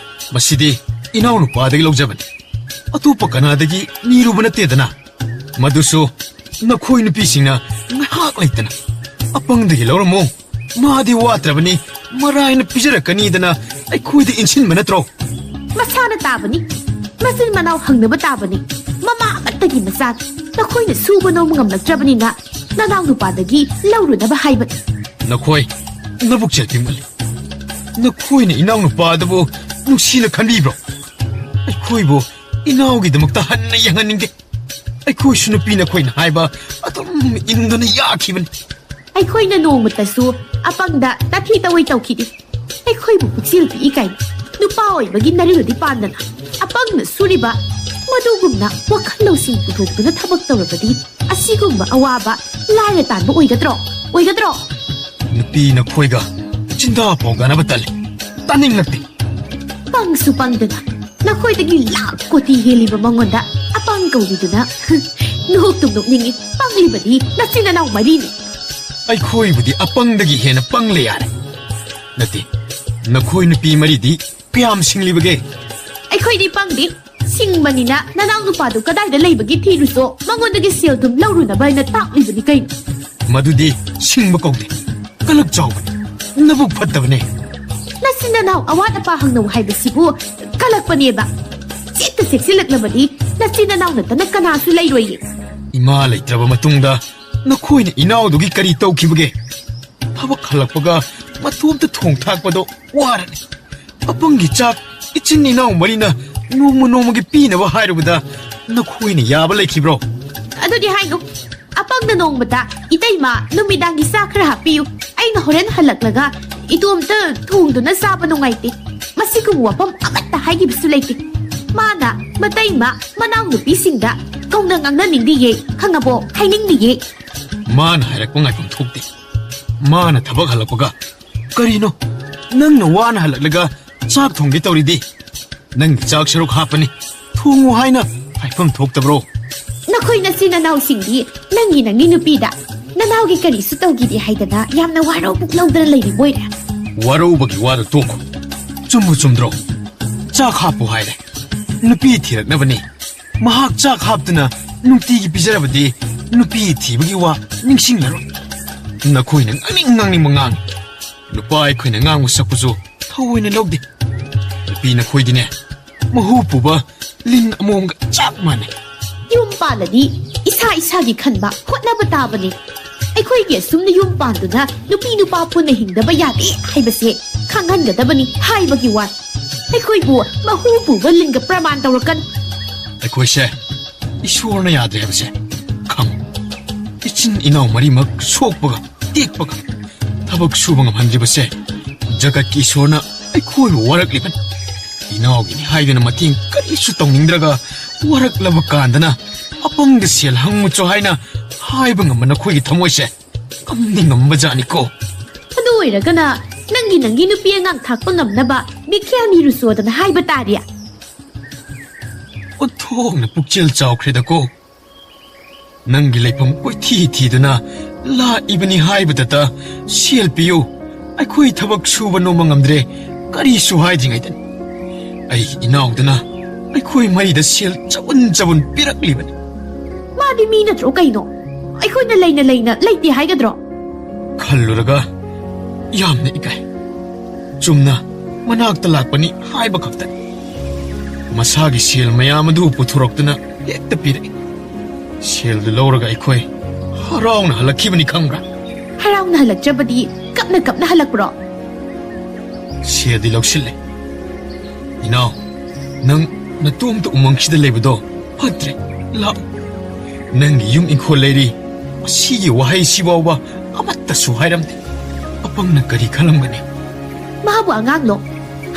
ꯃꯁꯤꯗꯤ ꯏꯅꯥꯎꯅꯨꯄꯥꯗꯒꯤ ꯂꯧꯖꯕꯅꯤ꯫ ꯑꯇꯣꯞꯄ ꯀꯅꯥꯗꯒꯤ ꯅꯤꯔꯨꯕ ꯅꯠꯇꯦꯗꯅ꯫ ꯃꯗꯨꯁꯨ ꯅꯈꯣꯏ ꯅꯨꯄꯤꯁꯤꯡꯅ ꯉꯥꯏꯍꯥꯛ ꯂꯩꯇꯅ ꯑꯄꯪꯗꯒꯤ ꯂꯧꯔꯝꯃꯨ, ꯃꯥꯗꯤ ꯋꯥꯠꯇ꯭ꯔꯕꯅꯤ, ꯃꯔꯥꯏꯅ ꯄꯤꯖꯔꯛꯀꯅꯤꯗꯅ ꯑꯩꯈꯣꯏꯗ ꯏꯟꯁꯤꯟꯕ ꯅꯠꯇ꯭ꯔꯣ? ꯃꯁꯥꯅ ꯇꯥꯕꯅꯤ꯫ ꯃꯆꯤꯟ ꯃꯅꯥꯎ ꯍꯪꯅꯕ ꯇꯥꯕꯅꯤ꯫ ꯃꯃꯥ ꯑꯃꯠꯇꯒꯤ ꯃꯆꯥ꯫ ꯅꯈꯣꯏꯅ ꯁꯨꯕ ꯅꯣꯝꯕ ꯉꯝꯂꯛꯇ꯭ꯔꯕꯅꯤꯅ ꯅꯅꯥꯎ ꯅꯨꯄꯥꯗꯒꯤ ꯂꯧꯔꯨꯅꯕ ꯍꯥꯏꯕꯅꯤ꯫ ꯅꯈꯣꯏ ꯅꯕꯨꯛ ꯆꯦꯠꯄꯤꯃꯜꯂꯤ꯫ ꯅꯈꯣꯏꯅ ꯏꯅꯥꯎ ꯅꯨꯄꯥ ꯑꯗꯨꯕꯨ ꯅꯨꯡꯁꯤꯅ ꯈꯟꯕꯤꯕ꯭ꯔꯣ? ꯑꯩꯈꯣꯏꯕꯨ ꯏꯅꯥꯎꯒꯤꯗꯃꯛꯇ ꯍꯟꯅ ꯌꯦꯡꯍꯟꯅꯤꯡꯗꯦ꯫ ꯑꯩꯈꯣꯏꯁꯨ ꯅꯨꯄꯤ ꯅꯈꯣꯏꯅ ꯍꯥꯏꯕ ꯑꯗꯨꯝ ꯏꯟꯗꯨꯅ ꯌꯥꯈꯤꯕꯅꯤ꯫ ꯑꯩꯈꯣꯏꯅ ꯅꯣꯡꯃꯇꯁꯨ ꯑꯄꯪꯗ ꯇꯥꯊꯤ ꯇꯧꯏ ꯇꯧꯈꯤꯗꯦ꯫ ꯑꯩꯈꯣꯏꯕꯨ ꯄꯨꯛꯆꯦꯜ ꯄꯤꯛꯏ ꯀꯥꯏꯅ ꯅꯨꯄꯥ ꯑꯣꯏꯕꯒꯤ ꯅꯔꯤꯜꯗꯤ ꯄꯥꯟꯗꯅ ꯑꯄꯪꯅ ꯁꯨꯔꯤꯕ ꯃꯗꯨꯒꯨꯝꯅ ꯋꯥꯈꯜ ꯂꯧꯁꯤꯡ ꯄꯨꯊꯣꯛꯇꯨꯅ ꯊꯕꯛ ꯇꯧꯔꯕꯗꯤ ꯑꯁꯤꯒꯨꯝꯕ ꯑꯋꯥꯕ ꯂꯥꯏꯔ ꯇꯥꯟꯕ ꯑꯣꯏꯒꯗ꯭ꯔꯣ? ꯑꯣꯏꯒꯗ꯭ꯔꯣ? ꯅꯨꯄꯤ ꯅꯈꯣꯏꯒ ꯆꯤꯟꯗꯥ ꯄꯥꯎꯗꯥꯅꯕ ꯇꯜꯂꯤ꯫ ꯇꯥꯅꯤꯡꯂꯛꯇꯦ꯫ ꯄꯪꯁꯨ ꯄꯪꯗꯅ ꯅꯈꯣꯏꯗꯒꯤ ꯂꯥꯛ ꯀꯣꯇꯤ ꯍꯦꯜꯂꯤꯕ ꯃꯉꯣꯟꯗ ꯑꯄꯪ ꯀꯧꯔꯤꯗꯨꯅ ꯅꯣꯛꯇꯨꯝ ꯅꯣꯛꯅꯤꯡꯉꯤ꯫ ꯄꯪꯂꯤꯕꯗꯤ ꯅꯆꯤꯟ ꯅꯅꯥꯎ ꯃꯔꯤꯅꯤ꯫ ꯑꯩꯈꯣꯏꯕꯨꯗꯤ ꯑꯄꯪꯗꯒꯤ ꯍꯦꯟꯅ ꯄꯪꯂꯦ ꯌꯥꯔꯦ꯫ ꯅꯠꯇꯦ, ꯅꯈꯣꯏ ꯅꯨꯄꯤ ꯃꯔꯤꯗꯤ ꯀꯌꯥꯝ ꯁꯤꯡꯂꯤꯕꯒꯦ? ꯑꯩꯈꯣꯏꯗꯤ ꯄꯪꯗꯦ꯫ ꯁꯤꯡꯕꯅꯤꯅ ꯅꯅꯥꯎ ꯅꯨꯄꯥꯗꯨ ꯀꯗꯥꯏꯗ ꯂꯩꯕꯒꯦ ꯊꯤꯔꯨꯆꯣ꯫ ꯃꯉꯣꯟꯗꯒꯤ ꯁꯦꯜ ꯊꯨꯝ ꯂꯧꯔꯨꯅꯕ ꯍꯥꯏꯅ ꯇꯥꯛꯂꯤꯕꯅꯤ ꯀꯩꯅꯣ꯫ ꯃꯗꯨꯗꯤ ꯁꯤꯡꯕ ꯀꯧꯗꯦ꯫ ꯀꯂꯛ ꯆꯥꯎꯕꯅꯤ꯫ ꯅꯕꯨꯛ ꯐꯠꯇꯕꯅꯦ꯫ ꯅꯆꯤꯟ ꯅꯅꯥꯎ ꯑꯋꯥꯠ ꯑꯄꯥ ꯍꯪꯅꯧ ꯍꯥꯏꯕꯁꯤꯕꯨ ꯀꯂꯛꯄꯅꯦꯕ꯫ ꯆꯦꯠꯇ ꯆꯦꯛꯁꯤꯜꯂꯛꯂꯕꯗꯤ ꯅꯆꯤꯟ ꯅꯅꯥꯎ ꯅꯠꯇꯅ ꯀꯅꯥꯁꯨ ꯂꯩꯔꯣꯏꯌꯦ꯫ ꯏꯃꯥ ꯂꯩꯇ꯭ꯔꯕ ꯃꯇꯨꯡꯗ ꯅꯈꯣꯏꯅ ꯏꯅꯥꯎꯗꯨꯒꯤ ꯀꯔꯤ ꯇꯧꯈꯤꯕꯒꯦ? ꯊꯕꯛ ꯍꯜꯂꯛꯄꯒ ꯃꯇꯣꯝꯇ ꯊꯣꯡ ꯊꯥꯛꯄꯗꯣ ꯋꯥꯔꯅꯤ꯫ ꯑꯄꯪꯒꯤ ꯆꯥꯛ ꯏꯆꯤꯟ ꯏꯅꯥꯎ ꯃꯔꯤꯅ ꯅꯣꯡꯃ ꯅꯣꯡꯃꯒꯤ ꯄꯤꯅꯕ ꯍꯥꯏꯔꯨꯕꯗ ꯅꯈꯣꯏꯅ ꯌꯥꯕ ꯂꯩꯈꯤꯕ꯭ꯔꯣ? ꯑꯗꯨꯗꯤ ꯍꯥꯏꯅꯨ꯫ ꯑꯄꯪꯅ ꯅꯣꯡꯃꯇ, "ꯏꯇꯩꯃ, ꯅꯨꯃꯤꯗꯥꯡꯒꯤ ꯆꯥꯛ ꯈꯔ ꯍꯥꯞꯄꯤꯌꯨ, ꯑꯩꯅ ꯍꯣꯔꯦꯟ ꯍꯜꯂꯛꯂꯒ ꯏꯇꯣꯝꯇ ꯊꯣꯡꯗꯨꯅ ꯆꯥꯕ ꯅꯨꯡꯉꯥꯏꯇꯦ"꯫ ꯃꯁꯤꯒꯨꯝꯕ ꯋꯥꯐꯝ ꯑꯃꯠꯇ ꯍꯥꯏꯈꯤꯕꯁꯨ ꯂꯩꯇꯦ꯫ ꯃꯥꯅ ꯃꯇꯩꯃ, ꯃꯅꯥꯎꯅꯨꯄꯤꯁꯤꯡꯗ ꯀꯧꯅ ꯉꯥꯡꯅꯅꯤꯡꯗꯤꯌꯦ, ꯈꯪꯉꯕꯣ? ꯍꯥꯏꯅꯤꯡꯗꯤꯌꯦ꯫ ꯃꯥꯅ ꯍꯥꯏꯔꯛꯄ ꯉꯥꯏꯐꯝ ꯊꯣꯛꯇꯦ꯫ ꯃꯥꯅ ꯊꯕꯛ ꯍꯜꯂꯛꯄꯒ, "ꯀꯔꯤꯅꯣ? ꯅꯪꯅ ꯋꯥꯅ ꯍꯜꯂꯛꯂꯒ ꯆꯥꯛ ꯊꯣꯡꯒꯦ ꯇꯧꯔꯤꯗꯤ? ꯅꯪꯒꯤ ꯆꯥꯛ ꯁꯔꯨꯛ ꯍꯥꯞꯄꯅꯤ, ꯊꯣꯡꯉꯨ ꯍꯥꯏꯅ ꯍꯥꯏꯐꯝ ꯊꯣꯛꯇꯕ꯭ꯔꯣ?" ꯅꯈꯣꯏ ꯅꯆꯤꯟ ꯅꯅꯥꯎꯁꯤꯡꯗꯤ ꯅꯪꯒꯤ ꯅꯪꯒꯤ ꯅꯨꯄꯤꯗ ꯅꯅꯥꯎꯒꯤ ꯀꯔꯤꯁꯨ ꯇꯧꯈꯤꯗꯦ ꯍꯥꯏꯗꯅ ꯌꯥꯝꯅ ꯋꯥꯔꯧꯕꯨꯛ ꯂꯧꯗꯅ ꯂꯩꯔꯤꯕ ꯑꯣꯏꯔꯦ꯫ ꯋꯥꯔꯧꯕꯒꯤ ꯋꯥꯗꯨ ꯇꯣꯛꯈꯣ꯫ ꯆꯨꯝꯕꯨ ꯆꯨꯝꯗ꯭ꯔꯣ? ꯆꯥꯛ ꯍꯥꯞꯄꯨ ꯍꯥꯏꯔꯦ꯫ ꯅꯨꯄꯤ ꯊꯤꯔꯛꯅꯕꯅꯤ꯫ ꯃꯍꯥꯛ ꯆꯥꯛ ꯍꯥꯞꯇꯨꯅ ꯅꯨꯡꯇꯤꯒꯤ ꯄꯤꯖꯔꯕꯗꯤ ꯅꯨꯄꯤ ꯊꯤꯕꯒꯤ ꯋꯥ ꯅꯤꯡꯁꯤꯡꯂꯔꯣꯏ꯫ ꯅꯈꯣꯏꯅ ꯉꯥꯡꯅꯤꯡ ꯉꯥꯡꯅꯤꯡꯕ ꯉꯥꯡ꯫ ꯅꯨꯄꯥ ꯑꯩꯈꯣꯏꯅ ꯉꯥꯡꯕ ꯁꯛꯄꯁꯨ ꯊꯑꯣꯏꯅ ꯂꯧꯗꯦ꯫ ꯅꯨꯄꯤ ꯅꯈꯣꯏꯗꯤꯅꯦ, ꯃꯍꯨ ꯄꯨꯕ ꯂꯤꯟ ꯑꯃꯣꯝꯒ ꯆꯞ ꯃꯥꯟꯅꯩ꯫ ꯌꯨꯝ ꯄꯥꯜꯂꯗꯤ ꯏꯁꯥ ꯏꯁꯥꯒꯤ ꯈꯟꯕ ꯍꯣꯠꯅꯕ ꯇꯥꯕꯅꯤ꯫ ꯑꯩꯈꯣꯏꯒꯤ ꯑꯁꯨꯝꯅ ꯌꯨꯝ ꯄꯥꯟꯗꯨꯅ ꯅꯨꯄꯤ ꯅꯨꯄꯥ ꯄꯨꯟꯅ ꯍꯤꯡꯗꯕ ꯌꯥꯗꯦ ꯍꯥꯏꯕꯁꯦ ꯈꯪꯍꯟꯒꯗꯕꯅꯤ ꯍꯥꯏꯕꯒꯤ ꯋꯥ꯫ ꯑꯩꯈꯣꯏꯕꯨ ꯃꯍꯨ ꯄꯨꯕ ꯂꯤꯟꯒ ꯄ꯭ꯔꯃꯥꯟ ꯇꯧꯔꯛꯀꯅꯨ꯫ ꯑꯩꯈꯣꯏꯁꯦ ꯏꯁꯣꯔꯅ ꯌꯥꯗ꯭ꯔꯦ ꯍꯥꯏꯕꯁꯦ ꯈꯪꯉꯨ꯫ ꯏꯆꯤꯟ ꯏꯅꯥꯎ ꯃꯔꯤꯃꯛ ꯁꯣꯛꯄꯒ ꯇꯦꯛꯄꯒ ꯊꯕꯛ ꯁꯨꯕ ꯉꯝꯍꯟꯗ꯭ꯔꯤꯕꯁꯦ ꯖꯒꯠꯀꯤ ꯏꯁꯣꯔꯅ ꯑꯩꯈꯣꯏꯕꯨ ꯋꯥꯔꯛꯂꯤꯕꯅꯤ꯫ ꯏꯅꯥꯎꯒꯤꯅꯤ ꯍꯥꯏꯗꯨꯅ ꯃꯇꯦꯡ ꯀꯔꯤꯁꯨ ꯇꯧꯅꯤꯡꯗ꯭ꯔꯒ ꯋꯥꯔꯛꯂꯕ ꯀꯥꯟꯗꯅ ꯑꯄꯪꯗ ꯁꯦꯜ ꯍꯪꯉꯨꯆꯣ ꯍꯥꯏꯅ ꯍꯥꯏꯕ ꯉꯝꯕ ꯅꯈꯣꯏꯒꯤ ꯊꯃꯣꯏꯁꯦ ꯉꯝꯗꯤ ꯉꯝꯕ ꯖꯥꯠꯅꯤꯀꯣ꯫ ꯑꯗꯨ ꯑꯣꯏꯔꯒꯅ ꯅꯪꯒꯤ ꯅꯪꯒꯤ ꯅꯨꯄꯤ ꯑꯉꯥꯡ ꯊꯥꯛꯄ ꯉꯝꯅꯕ ꯚꯤꯈ꯭ꯌꯥ ꯅꯤꯔꯨꯆꯣꯗꯅ ꯍꯥꯏꯕ ꯇꯥꯔꯦ꯫ ꯑꯣꯟꯊꯣꯛꯅ ꯄꯨꯛꯆꯦꯜ ꯆꯥꯎꯈ꯭ꯔꯦꯗꯀꯣ꯫ ꯅꯪꯒꯤ ꯂꯩꯐꯝ ꯀꯣꯏꯊꯤ ꯊꯤꯗꯨꯅ ꯂꯥꯛꯏꯕꯅꯤ ꯍꯥꯏꯕꯗꯇ ꯁꯦꯜ ꯄꯤꯌꯨ, ꯑꯩꯈꯣꯏ ꯊꯕꯛ ꯁꯨꯕ ꯅꯣꯝꯕ ꯉꯝꯗ꯭ꯔꯦ ꯀꯔꯤꯁꯨ ꯍꯥꯏꯗ꯭ꯔꯤꯉꯩꯗꯅꯤ꯫ ꯑꯩꯒꯤ ꯏꯅꯥꯎꯗꯨꯅ ꯑꯩꯈꯣꯏ ꯃꯩꯗ ꯁꯦꯜ ꯆꯕꯨꯟ ꯆꯕꯨꯟ ꯄꯤꯔꯛꯂꯤꯕꯅꯤ꯫ ꯃꯥꯗꯤ ꯃꯤ ꯅꯠꯇ꯭ꯔꯣ ꯀꯩꯅꯣ? ꯑꯩꯈꯣꯏꯅ ꯂꯩꯅ ꯂꯩꯅ ꯂꯩꯇꯦ ꯍꯥꯏꯒꯗ꯭ꯔꯣ? ꯈꯜꯂꯨꯔꯒ ꯌꯥꯝꯅ ꯏꯀꯥꯏ꯫ ꯆꯨꯝꯅ ꯃꯅꯥꯛꯇ ꯂꯥꯛꯄꯅꯤ ꯍꯥꯏꯕ ꯈꯛꯇꯅꯤ꯫ ꯃꯁꯥꯒꯤ ꯁꯦꯜ ꯃꯌꯥꯝ ꯑꯗꯨ ꯄꯨꯊꯣꯔꯛꯇꯨꯅ ꯍꯦꯛꯇ ꯄꯤꯔꯛꯏ꯫ ꯁꯦꯜꯗꯨ ꯂꯧꯔꯒ ꯑꯩꯈꯣꯏ ꯍꯔꯥꯎꯅ ꯍꯜꯂꯛꯈꯤꯕꯅꯤ ꯈꯪꯕ꯭ꯔꯥ? ꯍꯔꯥꯎꯅ ꯍꯜꯂꯛꯇ꯭ꯔꯕꯗꯤ ꯀꯞꯅ ꯀꯞꯅ ꯍꯜꯂꯛꯄ꯭ꯔꯣ? ꯁꯦꯜꯗꯤ ꯂꯧꯁꯤꯜꯂꯦ꯫ ꯏꯅꯥꯎ, ꯅꯪ ꯅꯇꯣꯝꯇ ꯎꯃꯪꯁꯤꯗ ꯂꯩꯕꯗꯣ ꯐꯠꯇ꯭ꯔꯦ꯫ ꯂꯥꯛꯎ꯫ ꯅꯪꯒꯤ ꯌꯨꯝ ꯏꯪꯈꯣꯜ ꯂꯩꯔꯤ꯫ ꯃꯁꯤꯒꯤ ꯋꯥꯍꯩꯁꯤ ꯐꯥꯎꯕ ꯑꯃꯠꯇꯁꯨ ꯍꯥꯏꯔꯝꯗꯦ꯫ ꯑꯄꯪꯅ ꯀꯔꯤ ꯈꯜꯂꯝꯒꯅꯤ? ꯃꯥꯕꯨ ꯑꯉꯥꯡꯂꯣ?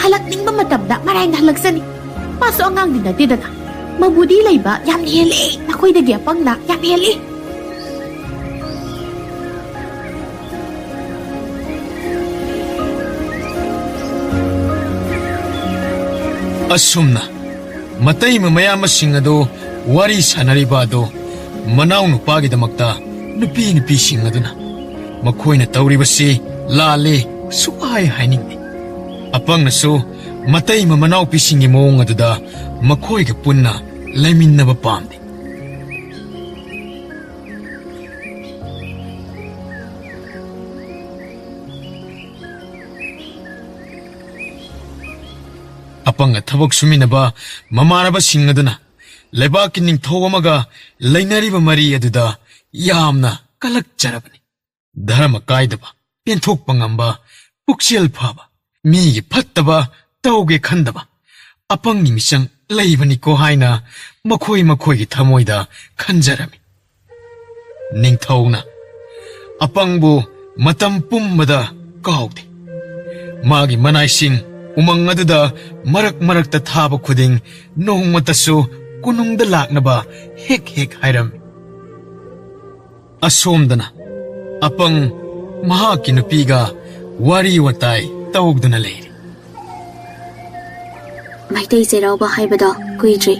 ꯍꯜꯂꯛꯅꯤꯡꯕ ꯃꯇꯝꯗ ꯃꯔꯥꯏꯅ ꯍꯜꯂꯛꯆꯅꯤ꯫ ꯃꯥꯁꯨ ꯑꯉꯥꯡꯗꯤ ꯅꯠꯇꯦꯗꯅ꯫ ꯃꯕꯨꯗꯤ ꯂꯩꯕ ꯌꯥꯝ ꯍꯦꯜꯂꯦ꯫ ꯅꯈꯣꯏꯗꯒꯤ ꯑꯄꯪꯅ ꯌꯥꯝ ꯍꯦꯜꯂꯤ꯫ ꯑꯁꯨꯝꯅ ꯃꯇꯩ ꯃꯌꯥꯝꯕꯁꯤꯡ ꯑꯗꯨ ꯋꯥꯔꯤ ꯁꯥꯟꯅꯔꯤꯕ ꯑꯗꯨ ꯃꯅꯥꯎ ꯅꯨꯄꯥꯒꯤꯗꯃꯛꯇ ꯅꯨꯄꯤ ꯅꯨꯄꯤꯁꯤꯡ ꯑꯗꯨꯅ ꯃꯈꯣꯏꯅ ꯇꯧꯔꯤꯕꯁꯤ ꯂꯥꯜꯂꯤ, ꯁꯨꯛꯍꯥꯏ ꯍꯥꯏꯅꯤꯡꯗꯦ꯫ ꯑꯄꯪꯅꯁꯨ ꯃꯇꯩ ꯃꯅꯥꯎꯄꯤꯁꯤꯡꯒꯤ ꯃꯑꯣꯡ ꯑꯗꯨꯗ ꯃꯈꯣꯏꯒ ꯄꯨꯟꯅ ꯂꯩꯃꯤꯟꯅꯕ ꯄꯥꯝꯗꯦ꯫ ꯑꯄꯪꯒ ꯊꯕꯛ ꯁꯨꯃꯤꯟꯅꯕ ꯃꯃꯥꯟꯅꯕꯁꯤꯡ ꯑꯗꯨꯅ ꯂꯩꯕꯥꯛꯀꯤ ꯅꯤꯡꯊꯧ ꯑꯃꯒ ꯂꯩꯅꯔꯤꯕ ꯃꯔꯤ ꯑꯗꯨꯗ ꯌꯥꯝꯅ ꯀꯂꯛꯆꯔꯕꯅꯤ꯫ ꯙꯔꯃ ꯀꯥꯏꯗꯕ, ꯄꯦꯟꯊꯣꯛꯄ ꯉꯝꯕ, ꯄꯨꯛꯆꯦꯜ ꯐꯕ, ꯃꯤꯒꯤ ꯐꯠꯇꯕ ꯇꯧꯒꯦ ꯈꯟꯗꯕ ꯑꯄꯪꯒꯤ ꯃꯤꯆꯪ ꯂꯩꯕꯅꯤꯀꯣ ꯍꯥꯏꯅ ꯃꯈꯣꯏ ꯃꯈꯣꯏꯒꯤ ꯊꯃꯣꯏꯗ ꯈꯟꯖꯔꯝꯃꯤ꯫ ꯅꯤꯡꯊꯧꯅ ꯑꯄꯪꯕꯨ ꯃꯇꯝ ꯄꯨꯝꯕꯗ ꯀꯥꯎꯗꯦ꯫ ꯃꯥꯒꯤ ꯃꯅꯥꯏꯁꯤꯡ ꯎꯃꯪ ꯑꯗꯨꯗ ꯃꯔꯛ ꯃꯔꯛꯇ ꯊꯥꯕ ꯈꯨꯗꯤꯡ ꯅꯣꯡꯃꯇꯁꯨ ꯀꯣꯅꯨꯡꯗ ꯂꯥꯛꯅꯕ ꯍꯦꯛ ꯍꯦꯛ ꯍꯥꯏꯔꯝꯃꯤ꯫ ꯑꯁꯣꯝꯗꯅ ꯑꯄꯪ ꯃꯍꯥꯛꯀꯤ ꯅꯨꯄꯤꯒ ꯋꯥꯔꯤ ꯋꯥꯇꯥꯏ ꯇꯧꯗꯨꯅ ꯂꯩꯔꯤ꯫ ꯃꯩꯇꯩ ꯆꯩꯔꯥꯎꯕ ꯍꯥꯏꯕꯗꯣ ꯀꯨꯏꯗ꯭ꯔꯤ꯫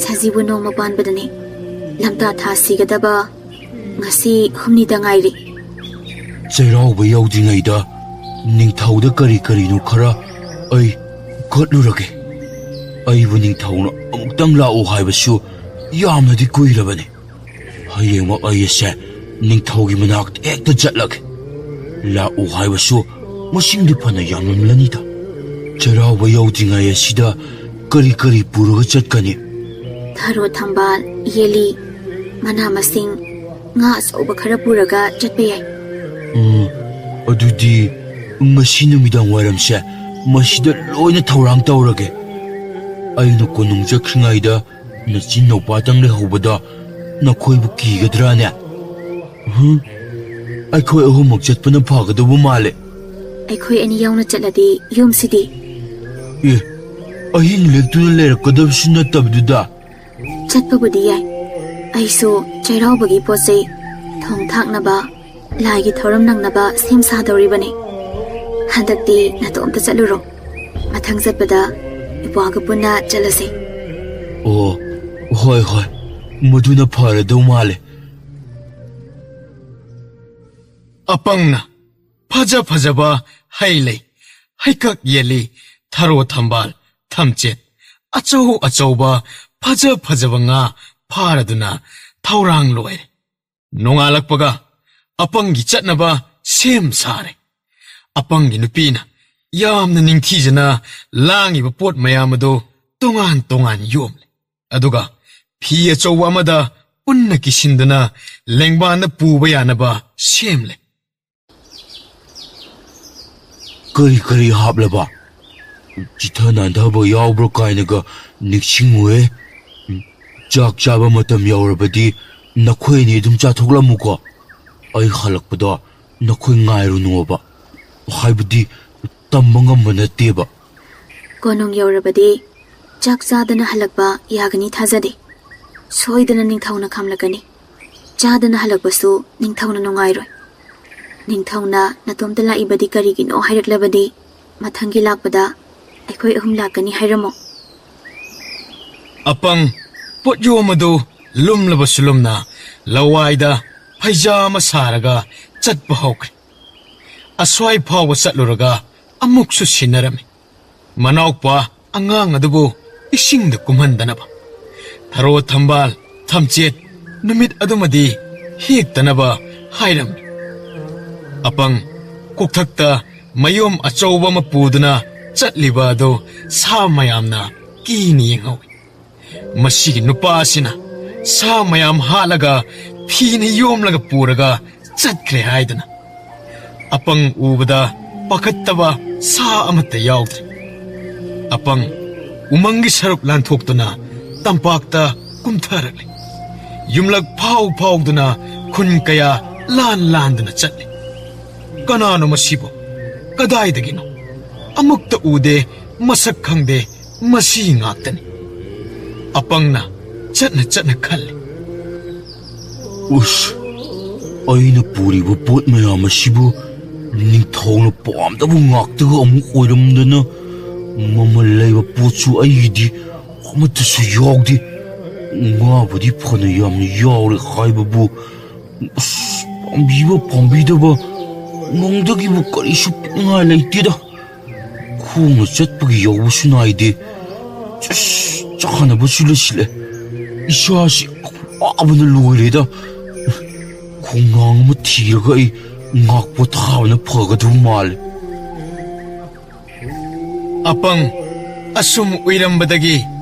ꯁꯖꯤꯕꯨ ꯅꯣꯡꯃ ꯄꯥꯟꯕꯗꯅꯤ꯫ ꯂꯝꯇꯥ ꯊꯥ ꯁꯤꯒꯗꯕ ꯉꯁꯤ ꯍꯨꯝꯅꯤꯗ ꯉꯥꯏꯔꯤ꯫ ꯆꯩꯔꯥꯎꯕ ꯌꯧꯗ꯭ꯔꯤꯉꯩꯗ ꯅꯤꯡꯊꯧꯗ ꯀꯔꯤ ꯀꯔꯤꯅꯣ ꯈꯔ ꯑꯩ ꯀꯠꯂꯨꯔꯒꯦ꯫ ꯑꯩꯕꯨ ꯅꯤꯡꯊꯧꯅ ꯑꯃꯨꯛꯇꯪ ꯂꯥꯛꯎ ꯍꯥꯏꯕꯁꯨ ꯌꯥꯝꯅꯗꯤ ꯀꯨꯏꯔꯕꯅꯤ꯫ ꯍꯌꯦꯡꯃꯛ ꯑꯩ ꯑꯁꯦ ꯅꯤꯡꯊꯧꯒꯤ ꯃꯅꯥꯛꯇ ꯍꯦꯛꯇ ꯆꯠꯂꯒꯦ꯫ ꯂꯥꯛꯎ ꯍꯥꯏꯕꯁꯨ ꯃꯁꯤꯡꯗꯤ ꯐꯅ ꯌꯥꯝꯂꯝꯂꯅꯤꯗ꯫ ꯆꯩꯔꯥꯎꯕ ꯌꯧꯗ꯭ꯔꯤꯉꯩ ꯑꯁꯤꯗ ꯀꯔꯤ ꯀꯔꯤ ꯄꯨꯔꯒ ꯆꯠꯀꯅꯤ? ꯊꯔꯣ ꯊꯝꯕꯥꯜ, ꯌꯦꯜꯂꯤ, ꯃꯅꯥ ꯃꯁꯤꯡ, ꯉꯥ ꯑꯆꯧꯕ ꯈꯔ ꯄꯨꯔꯒ ꯆꯠꯄ ꯌꯥꯏ꯫ ꯎꯝ, ꯑꯗꯨꯗꯤ ꯉꯁꯤ ꯅꯨꯃꯤꯗꯥꯡ ꯋꯥꯏꯔꯝꯁꯦ ꯃꯁꯤꯗ ꯂꯣꯏꯅ ꯊꯧꯔꯥꯡ ꯇꯧꯔꯒꯦ꯫ ꯑꯩꯅ ꯀꯣꯅꯨꯡ ꯆꯠꯈ꯭ꯔꯤꯉꯩꯗ ꯅꯆꯤꯟ ꯅꯨꯄꯥꯇꯪ ꯂꯩꯍꯧꯕꯗ ꯅꯈꯣꯏꯕꯨ ꯀꯤꯒꯗ꯭ꯔꯥꯅꯦ? ꯍꯨꯝ? ꯑꯩꯈꯣꯏ ꯑꯍꯨꯝꯃꯛ ꯆꯠꯄꯅ ꯐꯒꯗꯧꯕ ꯃꯥꯜꯂꯦ꯫ ꯑꯩꯈꯣꯏ ꯑꯅꯤ ꯌꯥꯎꯅ ꯆꯠꯂꯗꯤ ꯌꯨꯝꯁꯤꯗꯤ? ꯑꯦ, ꯑꯍꯤꯡ ꯂꯦꯛꯇꯨꯅ ꯂꯩꯔꯛꯀꯗꯕꯁꯨ ꯅꯠꯇꯕꯗꯨꯗ꯫ ꯆꯠꯄꯕꯨꯗꯤ ꯌꯥꯏ꯫ ꯑꯩꯁꯨ ꯆꯩꯔꯥꯎꯕꯒꯤ ꯄꯣꯠ ꯆꯩ, ꯊꯣꯡ ꯊꯥꯛꯅꯕ, ꯂꯥꯏꯒꯤ ꯊꯧꯔꯝ ꯅꯪꯅꯕ ꯁꯦꯝ ꯁꯥꯗꯧꯔꯤꯕꯅꯤ꯫ ꯍꯟꯗꯛꯇꯤ ꯅꯇꯣꯝꯇ ꯆꯠꯂꯨꯔꯣ꯫ ꯃꯊꯪ ꯆꯠꯄꯗ ꯏꯄ꯭ꯋꯥꯒ ꯄꯨꯟꯅ ꯆꯠꯂꯁꯦ꯫ ꯑꯣ, ꯍꯣꯏ, ꯍꯣꯏ꯫ ꯃꯗꯨꯅ ꯐꯔꯗꯧ ꯃꯥꯜꯂꯦ꯫ ꯑꯄꯪꯅ ꯐꯖ ꯐꯖꯕ ꯍꯩ ꯂꯩ, ꯍꯩꯀꯛ ꯌꯦꯜꯂꯤ, ꯊꯔꯣ ꯊꯝꯕꯥꯜ, ꯊꯝꯆꯦꯠ, ꯑꯆꯧ ꯑꯆꯧꯕ ꯐꯖ ꯐꯖꯕ ꯉꯥ ꯐꯥꯔꯗꯨꯅ ꯊꯧꯔꯥꯡ ꯂꯣꯏꯔꯦ꯫ ꯅꯣꯡꯉꯥꯜꯂꯛꯄꯒ ꯑꯄꯪꯒꯤ ꯆꯠꯅꯕ ꯁꯦꯝ ꯁꯥꯔꯦ꯫ ꯑꯄꯪꯒꯤ ꯅꯨꯄꯤꯅ ꯌꯥꯝꯅ ꯅꯤꯡꯊꯤꯖꯅ ꯂꯥꯡꯉꯤꯕ ꯄꯣꯠ ꯃꯌꯥꯝ ꯑꯗꯨ ꯇꯣꯉꯥꯟ ꯇꯣꯉꯥꯟ ꯌꯣꯝꯂꯦ꯫ ꯑꯗꯨꯒ ꯐꯤ ꯑꯆꯧꯕ ꯑꯃꯗ ꯄꯨꯟꯅ ꯀꯤꯁꯤꯟꯗꯨꯅ ꯂꯦꯡꯕꯥꯟꯗ ꯄꯨꯕ ꯌꯥꯅꯕ ꯁꯦꯝꯂꯦ꯫ ꯀꯔꯤ ꯀꯔꯤ ꯍꯥꯞꯂꯕ? ꯆꯤꯊ ꯅꯥꯟꯊꯕ ꯌꯥꯎꯕ꯭ꯔꯥ ꯀꯥꯏꯅꯒ ꯅꯤꯡꯁꯤꯡꯉꯨꯍꯦ꯫ ꯆꯥꯛ ꯆꯥꯕ ꯃꯇꯝ ꯌꯧꯔꯕꯗꯤ ꯅꯈꯣꯏ ꯑꯅꯤ ꯑꯗꯨꯝ ꯆꯥꯊꯣꯛꯂꯝꯃꯨꯀꯣ꯫ ꯑꯩ ꯍꯜꯂꯛꯄꯗ ꯅꯈꯣꯏ ꯉꯥꯏꯔꯨꯅꯣꯕ꯫ ꯍꯥꯏꯕꯗꯤ ꯇꯝꯕ ꯉꯝꯕ ꯅꯠꯇꯦꯕ꯫ ꯀꯣꯅꯨꯡ ꯌꯧꯔꯕꯗꯤ ꯆꯥꯛ ꯆꯥꯗꯅ ꯍꯜꯂꯛꯄ ꯌꯥꯒꯅꯤ ꯊꯥꯖꯗꯦ꯫ ꯁꯣꯏꯗꯅ ꯅꯤꯡꯊꯧꯅ ꯈꯥꯝꯂꯛꯀꯅꯤ꯫ ꯆꯥꯗꯅ ꯍꯜꯂꯛꯄꯁꯨ ꯅꯤꯡꯊꯧꯅ ꯅꯨꯡꯉꯥꯏꯔꯣꯏ꯫ ꯅꯤꯡꯊꯧꯅ ꯅꯇꯣꯝꯇ ꯂꯥꯛꯏꯕꯗꯤ ꯀꯔꯤꯒꯤꯅꯣ ꯍꯥꯏꯔꯛꯂꯕꯗꯤ ꯃꯊꯪꯒꯤ ꯂꯥꯛꯄꯗ ꯑꯩꯈꯣꯏ ꯑꯍꯨꯝ ꯂꯥꯛꯀꯅꯤ ꯍꯥꯏꯔꯝꯃꯣ꯫ ꯑꯄꯪ ꯄꯣꯠꯌꯣꯝ ꯑꯗꯨ ꯂꯨꯝꯂꯕꯁꯨ ꯂꯨꯝꯅ ꯂꯋꯥꯏꯗ ꯐꯩꯖꯥ ꯑꯃ ꯁꯥꯔꯒ ꯆꯠꯄ ꯍꯧꯈ꯭ꯔꯦ꯫ ꯑꯁ꯭ꯋꯥꯏ ꯐꯥꯎꯕ ꯆꯠꯂꯨꯔꯒ ꯑꯃꯨꯛꯁꯨ ꯁꯤꯟꯅꯔꯝꯃꯤ꯫ ꯃꯅꯥꯎꯄꯥ ꯑꯉꯥꯡ ꯑꯗꯨꯕꯨ ꯏꯁꯤꯡꯗ ꯀꯨꯝꯍꯟꯗꯅꯕ꯫ ꯊꯔꯣ ꯊꯝꯕꯥꯜ ꯊꯝꯆꯦꯠ ꯅꯨꯃꯤꯠ ꯑꯗꯨꯃꯗꯤ ꯍꯦꯛꯇꯅꯕ ꯍꯥꯏꯔꯝꯃꯤ꯫ ꯑꯄꯪ ꯀꯣꯛꯊꯛꯇ ꯃꯌꯣꯝ ꯑꯆꯧꯕ ꯑꯃ ꯄꯨꯗꯨꯅ ꯆꯠꯂꯤꯕ ꯑꯗꯨ ꯁꯥ ꯃꯌꯥꯝꯅ ꯀꯤꯅ ꯌꯦꯡꯍꯧꯏ꯫ ꯃꯁꯤꯒꯤ ꯅꯨꯄꯥ ꯑꯁꯤꯅ ꯁꯥ ꯃꯌꯥꯝ ꯍꯥꯠꯂꯒ ꯐꯤꯅ ꯌꯣꯝꯂꯒ ꯄꯨꯔꯒ ꯆꯠꯈ꯭ꯔꯦ ꯍꯥꯏꯗꯅ꯫ ꯑꯄꯪ ꯎꯕꯗ ꯄꯥꯈꯠꯇꯕ ꯁꯥ ꯑꯃꯠꯇ ꯌꯥꯎꯗ꯭ꯔꯦ꯫ ꯑꯄꯪ ꯎꯃꯪꯒꯤ ꯁꯔꯨꯛ ꯂꯥꯟꯊꯣꯛꯇꯨꯅ ꯇꯝꯄꯥꯛꯇ ꯀꯨꯝꯊꯔꯛꯂꯦ꯫ ꯌꯨꯝꯂꯛ ꯐꯥꯎ ꯐꯥꯎꯗꯨꯅ ꯈꯨꯟ ꯀꯌꯥ ꯂꯥꯟ ꯂꯥꯟꯗꯨꯅ ꯆꯠꯂꯤ꯫ ꯀꯅꯥꯅꯣ ꯃꯁꯤꯕꯨ? ꯀꯗꯥꯏꯗꯒꯤꯅꯣ? ꯑꯃꯨꯛꯇ ꯎꯗꯦ, ꯃꯁꯛ ꯈꯪꯗꯦ, ꯃꯁꯤ ꯉꯥꯛꯇꯅꯤ꯫ ꯑꯄꯪꯅ ꯆꯠꯅ ꯆꯠꯅ ꯈꯜꯂꯤ꯫ ꯎꯁ, ꯑꯩꯅ ꯄꯨꯔꯤꯕ ꯄꯣꯠ ꯃꯌꯥꯝ ꯑꯁꯤꯕꯨ ꯅꯤꯡꯊꯧꯅ ꯄꯥꯝꯗꯕ ꯉꯥꯛꯇꯒ ꯑꯃꯨꯛ ꯑꯣꯏꯔꯝꯗꯅ, ꯃꯃꯜ ꯂꯩꯕ ꯄꯣꯠꯁꯨ ꯑꯩꯒꯤꯗꯤ ꯑꯃꯠꯇꯁꯨ ꯌꯥꯎꯗꯦ꯫ ꯉꯥꯕꯨꯗꯤ ꯐꯅ ꯌꯥꯝꯅ ꯌꯥꯎꯔꯦ ꯍꯥꯏꯕꯕꯨ, ꯑꯁ, ꯄꯥꯝꯕꯤꯕ ꯄꯥꯝꯕꯤꯗꯕ ꯅꯣꯡꯗꯒꯤꯕꯨ ꯀꯔꯤꯁꯨ ꯄꯤꯛꯅꯤꯡꯉꯥꯏ ꯂꯩꯇꯦꯗ꯫ ꯈꯣꯡꯅ ꯆꯠꯄꯒꯤ ꯌꯧꯕꯁꯨ ꯅꯥꯏꯗꯦ꯫ ꯑꯁ, ꯆꯥꯅꯕꯁꯨ ꯂꯩꯁꯤꯜꯂꯦ꯫ ꯏꯁꯥꯁꯤ ꯋꯥꯕꯅ ꯂꯣꯏꯔꯦꯗ꯫ ꯈꯣꯡꯅꯥꯡ ꯑꯃ ꯊꯤꯔꯒ ꯑꯩ ꯉꯥꯛ ꯄꯣꯊꯥꯕꯅ ꯐꯒꯗꯕ ꯃꯥꯜꯂꯦ꯫ ꯑꯄꯪ ꯑꯁꯨꯝ ꯎꯏꯔꯝꯕꯗꯒꯤ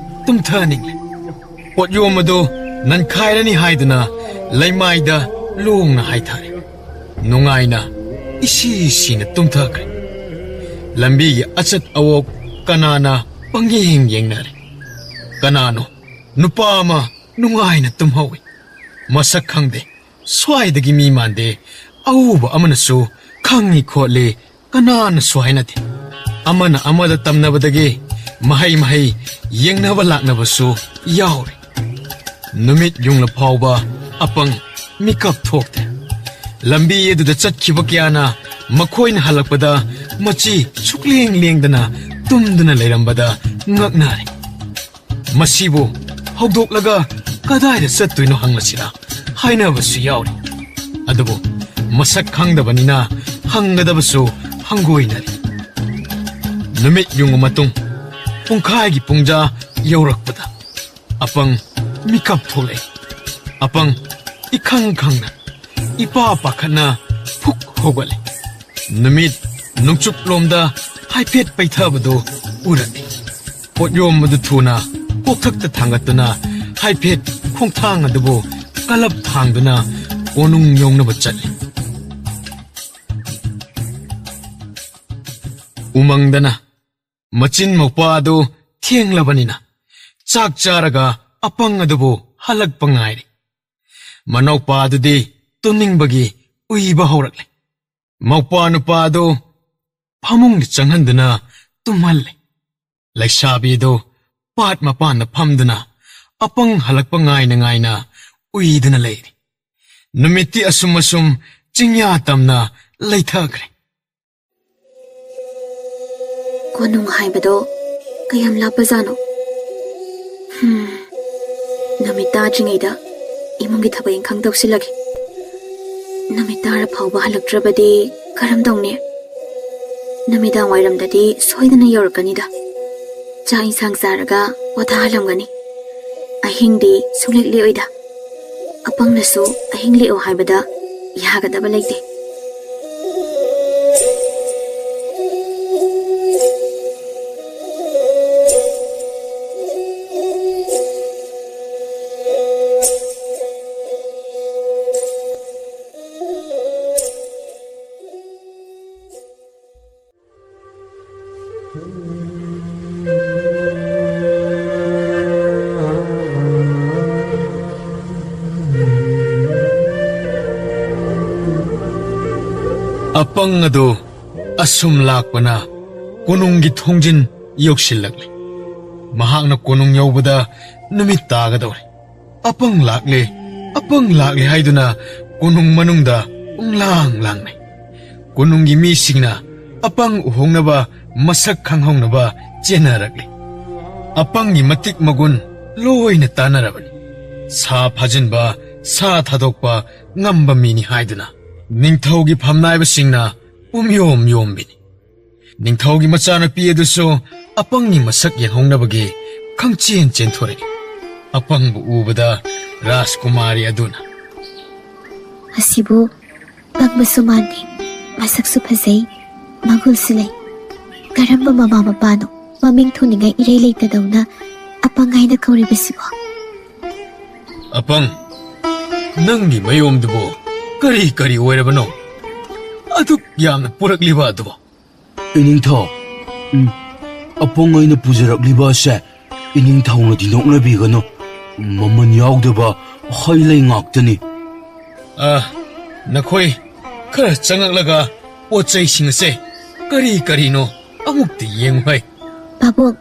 ꯇꯨꯝꯊꯅꯤꯡꯂꯦ꯫ ꯄꯣꯠꯌꯣꯝ ꯑꯗꯨ ꯅꯟꯈꯥꯏꯔꯅꯤ ꯍꯥꯏꯗꯨꯅ ꯂꯩꯃꯥꯏꯗ ꯂꯣꯡꯅ ꯍꯥꯏꯊꯔꯦ꯫ ꯅꯨꯡꯉꯥꯏꯅ ꯏꯁꯤ ꯁꯤꯅ ꯇꯨꯝꯊꯈ꯭ꯔꯦ꯫ ꯂꯝꯕꯤꯒꯤ ꯑꯆꯠ ꯑꯋꯣꯛ ꯀꯅꯥꯅ ꯄꯪꯌꯦꯡ ꯌꯦꯡꯅꯔꯦ꯫ ꯀꯅꯥꯅꯣ ꯅꯨꯄꯥ ꯑꯃ ꯅꯨꯡꯉꯥꯏꯅ ꯇꯨꯝꯍꯧꯏ꯫ ꯃꯁꯛ ꯈꯪꯗꯦ, ꯁ꯭ꯋꯥꯏꯗꯒꯤ ꯃꯤ ꯃꯥꯟꯗꯦ, ꯑꯎꯕ ꯑꯃꯅꯁꯨ ꯈꯪꯏ ꯈꯣꯠꯂꯤ, ꯀꯅꯥꯅꯁꯨ ꯍꯥꯏꯅꯗꯦ꯫ ꯑꯃꯅ ꯑꯃꯗ ꯇꯝꯅꯕꯗꯒꯤ ꯃꯍꯩ ꯃꯍꯩ ꯌꯦꯡꯅꯕ ꯂꯥꯛꯅꯕꯁꯨ ꯌꯥꯎꯔꯦ꯫ ꯅꯨꯃꯤꯠ ꯌꯨꯡꯂ ꯐꯥꯎꯕ ꯑꯄꯪ ꯃꯤꯀꯞ ꯊꯣꯛꯇꯦ꯫ ꯂꯝꯕꯤ ꯑꯗꯨꯗ ꯆꯠꯈꯤꯕ ꯀꯌꯥꯅ ꯃꯈꯣꯏꯅ ꯍꯜꯂꯛꯄꯗ ꯃꯆꯤ ꯁꯨꯛꯂꯦꯡ ꯂꯦꯡꯗꯅ ꯇꯨꯝꯗꯨꯅ ꯂꯩꯔꯝꯕꯗ ꯉꯛꯅꯔꯦ꯫ ꯃꯁꯤꯕꯨ ꯍꯧꯗꯣꯛꯂꯒ ꯀꯗꯥꯏꯗ ꯆꯠꯇꯣꯏꯅꯣ ꯍꯪꯂꯁꯤꯔꯥ ꯍꯥꯏꯅꯕꯁꯨ ꯌꯥꯎꯔꯤ꯫ ꯑꯗꯨꯕꯨ ꯃꯁꯛ ꯈꯪꯗꯕꯅꯤꯅ ꯍꯪꯒꯗꯕꯁꯨ ꯍꯪꯒꯣꯏꯅꯔꯤ꯫ ꯅꯨꯃꯤꯠ ꯌꯨꯡꯉ ꯃꯇꯨꯡ ꯄꯨꯡꯈꯥꯏꯒꯤ ꯄꯨꯡꯖꯥ ꯌꯧꯔꯛꯄꯗ ꯑꯄꯪ ꯃꯤꯀꯞ ꯊꯣꯛꯂꯛꯏ꯫ ꯑꯄꯪ ꯏꯈꯪ ꯈꯪꯅ, ꯏꯄꯥ ꯄꯥꯈꯠꯅ ꯐꯨꯛ ꯍꯧꯒꯠꯂꯦ꯫ ꯅꯨꯃꯤꯠ ꯅꯣꯡꯆꯨꯞꯂꯣꯝꯗ ꯍꯥꯏꯐꯦꯠ ꯄꯩꯊꯕꯗꯨ ꯎꯔꯛꯏ꯫ ꯄꯣꯠꯌꯣꯝ ꯑꯗꯨ ꯊꯨꯅ ꯀꯣꯛꯊꯛꯇ ꯊꯥꯡꯒꯠꯇꯨꯅ ꯍꯥꯏꯐꯦꯠ ꯈꯣꯡꯊꯥꯡ ꯑꯗꯨꯕꯨ ꯀꯂꯞ ꯊꯥꯡꯗꯨꯅ ꯀꯣꯅꯨꯡ ꯌꯧꯅꯕ ꯆꯠꯂꯤ꯫ ꯎꯃꯪꯗꯅ ꯃꯆꯤꯟ ꯃꯧꯄꯥ ꯑꯗꯨ ꯊꯦꯡꯂꯕꯅꯤꯅ ꯆꯥꯛ ꯆꯥꯔꯒ ꯑꯄꯪ ꯑꯗꯨꯕꯨ ꯍꯜꯂꯛꯄ ꯉꯥꯏꯔꯤ꯫ ꯃꯅꯧꯄꯥ ꯑꯗꯨꯗꯤ ꯇꯨꯝꯅꯤꯡꯕꯒꯤ ꯎꯏꯕ ꯍꯧꯔꯛꯂꯦ꯫ ꯃꯧꯄꯥ ꯅꯨꯄꯥ ꯑꯗꯨ ꯐꯃꯨꯡꯗ ꯆꯪꯍꯟꯗꯨꯅ ꯇꯨꯝꯍꯜꯂꯦ꯫ ꯂꯩꯁꯥꯕꯤ ꯑꯗꯨ ꯄꯥꯠ ꯃꯄꯥꯟꯗ ꯐꯝꯗꯨꯅ ꯑꯄꯪ ꯍꯜꯂꯛꯄ ꯉꯥꯏꯅ ꯉꯥꯏꯅ ꯎꯏꯗꯨꯅ ꯂꯩꯔꯤ꯫ ꯅꯨꯃꯤꯠꯇꯤ ꯑꯁꯨꯝ ꯑꯁꯨꯝ ꯆꯤꯡꯌꯥ ꯇꯝꯅ ꯂꯩꯊꯈ꯭ꯔꯦ꯫ ꯀꯣꯅꯨꯡ ꯍꯥꯏꯕꯗꯣ ꯀꯌꯥꯝ ꯂꯥꯞꯄꯖꯥꯠꯅꯣ? ꯍꯝ, ꯅꯨꯃꯤꯠ ꯇꯥꯗ꯭ꯔꯤꯉꯩꯗ ꯏꯃꯨꯡꯒꯤ ꯊꯕꯛ ꯏꯪꯈꯥꯡ ꯇꯧꯁꯤꯜꯂꯒꯦ꯫ ꯅꯨꯃꯤꯠ ꯇꯥꯔ ꯐꯥꯎꯕ ꯍꯜꯂꯛꯇ꯭ꯔꯕꯗꯤ ꯀꯔꯝ ꯇꯧꯅꯤ? ꯅꯨꯃꯤꯗꯥꯡ ꯋꯥꯏꯔꯝꯗꯗꯤ ꯁꯣꯏꯗꯅ ꯌꯧꯔꯛꯀꯅꯤꯗ꯫ ꯆꯥꯛ ꯏꯟꯁꯥꯡ ꯆꯥꯔꯒ ꯄꯣꯊꯥꯍꯜꯂꯝꯒꯅꯤ꯫ ꯑꯍꯤꯡꯗꯤ ꯁꯨꯡꯂꯦꯛ ꯂꯦꯛꯑꯣꯏꯗ꯫ ꯑꯄꯪꯅꯁꯨ ꯑꯍꯤꯡ ꯂꯦꯛꯑꯣ ꯍꯥꯏꯕꯗ ꯌꯥꯒꯗꯕ ꯂꯩꯇꯦ꯫ ꯑꯄꯪ ꯑꯗꯨ ꯑꯁꯨꯝ ꯂꯥꯛꯄꯅ ꯀꯣꯅꯨꯡꯒꯤ ꯊꯣꯡꯖꯤꯟ ꯌꯧꯁꯤꯜꯂꯛꯂꯦ꯫ ꯃꯍꯥꯛꯅ ꯀꯣꯅꯨꯡ ꯌꯧꯕꯗ ꯅꯨꯃꯤꯠ ꯇꯥꯒꯗꯧꯔꯦ꯫ ꯑꯄꯪ ꯂꯥꯛꯂꯦ, ꯑꯄꯪ ꯂꯥꯛꯂꯦ ꯍꯥꯏꯗꯨꯅ ꯀꯣꯅꯨꯡ ꯃꯅꯨꯡꯗ ꯄꯨꯡꯂꯥꯡ ꯂꯥꯡꯅꯩ꯫ ꯀꯣꯅꯨꯡꯒꯤ ꯃꯤꯁꯤꯡꯅ ꯑꯄꯪ ꯎꯍꯧꯅꯕ, ꯃꯁꯛ ꯈꯪꯍꯧꯅꯕ ꯆꯦꯟꯅꯔꯛꯂꯤ꯫ ꯑꯄꯪꯒꯤ ꯃꯇꯤꯛ ꯃꯒꯨꯟ ꯂꯣꯏꯅ ꯇꯥꯟꯅꯔꯕꯅꯤ꯫ ꯁꯥ ꯐꯥꯖꯤꯟꯕ, ꯁꯥ ꯊꯥꯗꯣꯛꯄ ꯉꯝꯕ ꯃꯤꯅꯤ ꯍꯥꯏꯗꯨꯅ ꯅꯤꯡꯊꯧꯒꯤ ꯐꯝꯅꯥꯏꯕꯁꯤꯡꯅ ꯄꯨꯝꯌꯣꯝ ꯌꯣꯝꯕꯤꯅꯤ꯫ ꯅꯤꯡꯊꯧꯒꯤ ꯃꯆꯥꯅꯨꯄꯤ ꯑꯗꯨꯁꯨ ꯑꯄꯪꯒꯤ ꯃꯁꯛ ꯌꯦꯡꯍꯧꯅꯕꯒꯤ ꯈꯪꯆꯦꯟ ꯆꯦꯟꯊꯣꯔꯛꯏ꯫ ꯑꯄꯪꯕꯨ ꯎꯕꯗ ꯔꯥꯖꯀꯨꯃꯥꯔꯤ ꯑꯗꯨꯅ, "ꯑꯁꯤꯕꯨ ꯄꯪꯕꯁꯨ ꯃꯥꯟꯗꯦ, ꯃꯁꯛꯁꯨ ꯐꯖꯩ, ꯃꯒꯨꯟꯁꯨ ꯂꯩ꯫ ꯀꯔꯝꯕ ꯃꯃꯥ ꯃꯄꯥꯅꯣ ꯃꯃꯤꯡ ꯊꯣꯟꯅꯤꯡꯉꯥꯏ ꯏꯔꯩ ꯂꯩꯇꯗꯧꯅ ꯑꯄꯪ ꯍꯥꯏꯅ ꯀꯧꯔꯤꯕꯁꯤꯕꯣ?" "ꯑꯄꯪ, ꯅꯪꯒꯤ ꯃꯌꯣꯝꯗꯨꯕꯨ ꯀꯔꯤ ꯀꯔꯤ ꯑꯣꯏꯔꯕꯅꯣ? ꯑꯗꯨꯛ ꯌꯥꯝꯅ ꯄꯨꯔꯛꯂꯤꯕ ꯑꯗꯨꯕꯨ?" "ꯏꯅꯤꯡꯊꯧ, ꯎꯝ, ꯑꯄꯪ ꯑꯩꯅ ꯄꯨꯖꯔꯛꯂꯤꯕ ꯑꯁꯦ ꯏꯅꯤꯡꯊꯧꯅꯗꯤ ꯅꯣꯛꯅꯕꯤꯒꯅꯨ꯫ ꯃꯃꯜ ꯌꯥꯎꯗꯕ ꯍꯩ ꯂꯩ ꯉꯥꯛꯇꯅꯤ꯫" "ꯑ, ꯅꯈꯣꯏ ꯈꯔ ꯆꯪꯉꯛꯂꯒ ꯄꯣꯠ ꯆꯩꯁꯤꯡ ꯑꯁꯦ ꯀꯔꯤ ꯀꯔꯤꯅꯣ ꯑꯃꯨꯛꯇ ꯌꯦꯡꯉꯨ ꯍꯩ꯫" "ꯄꯥꯕꯨꯡ,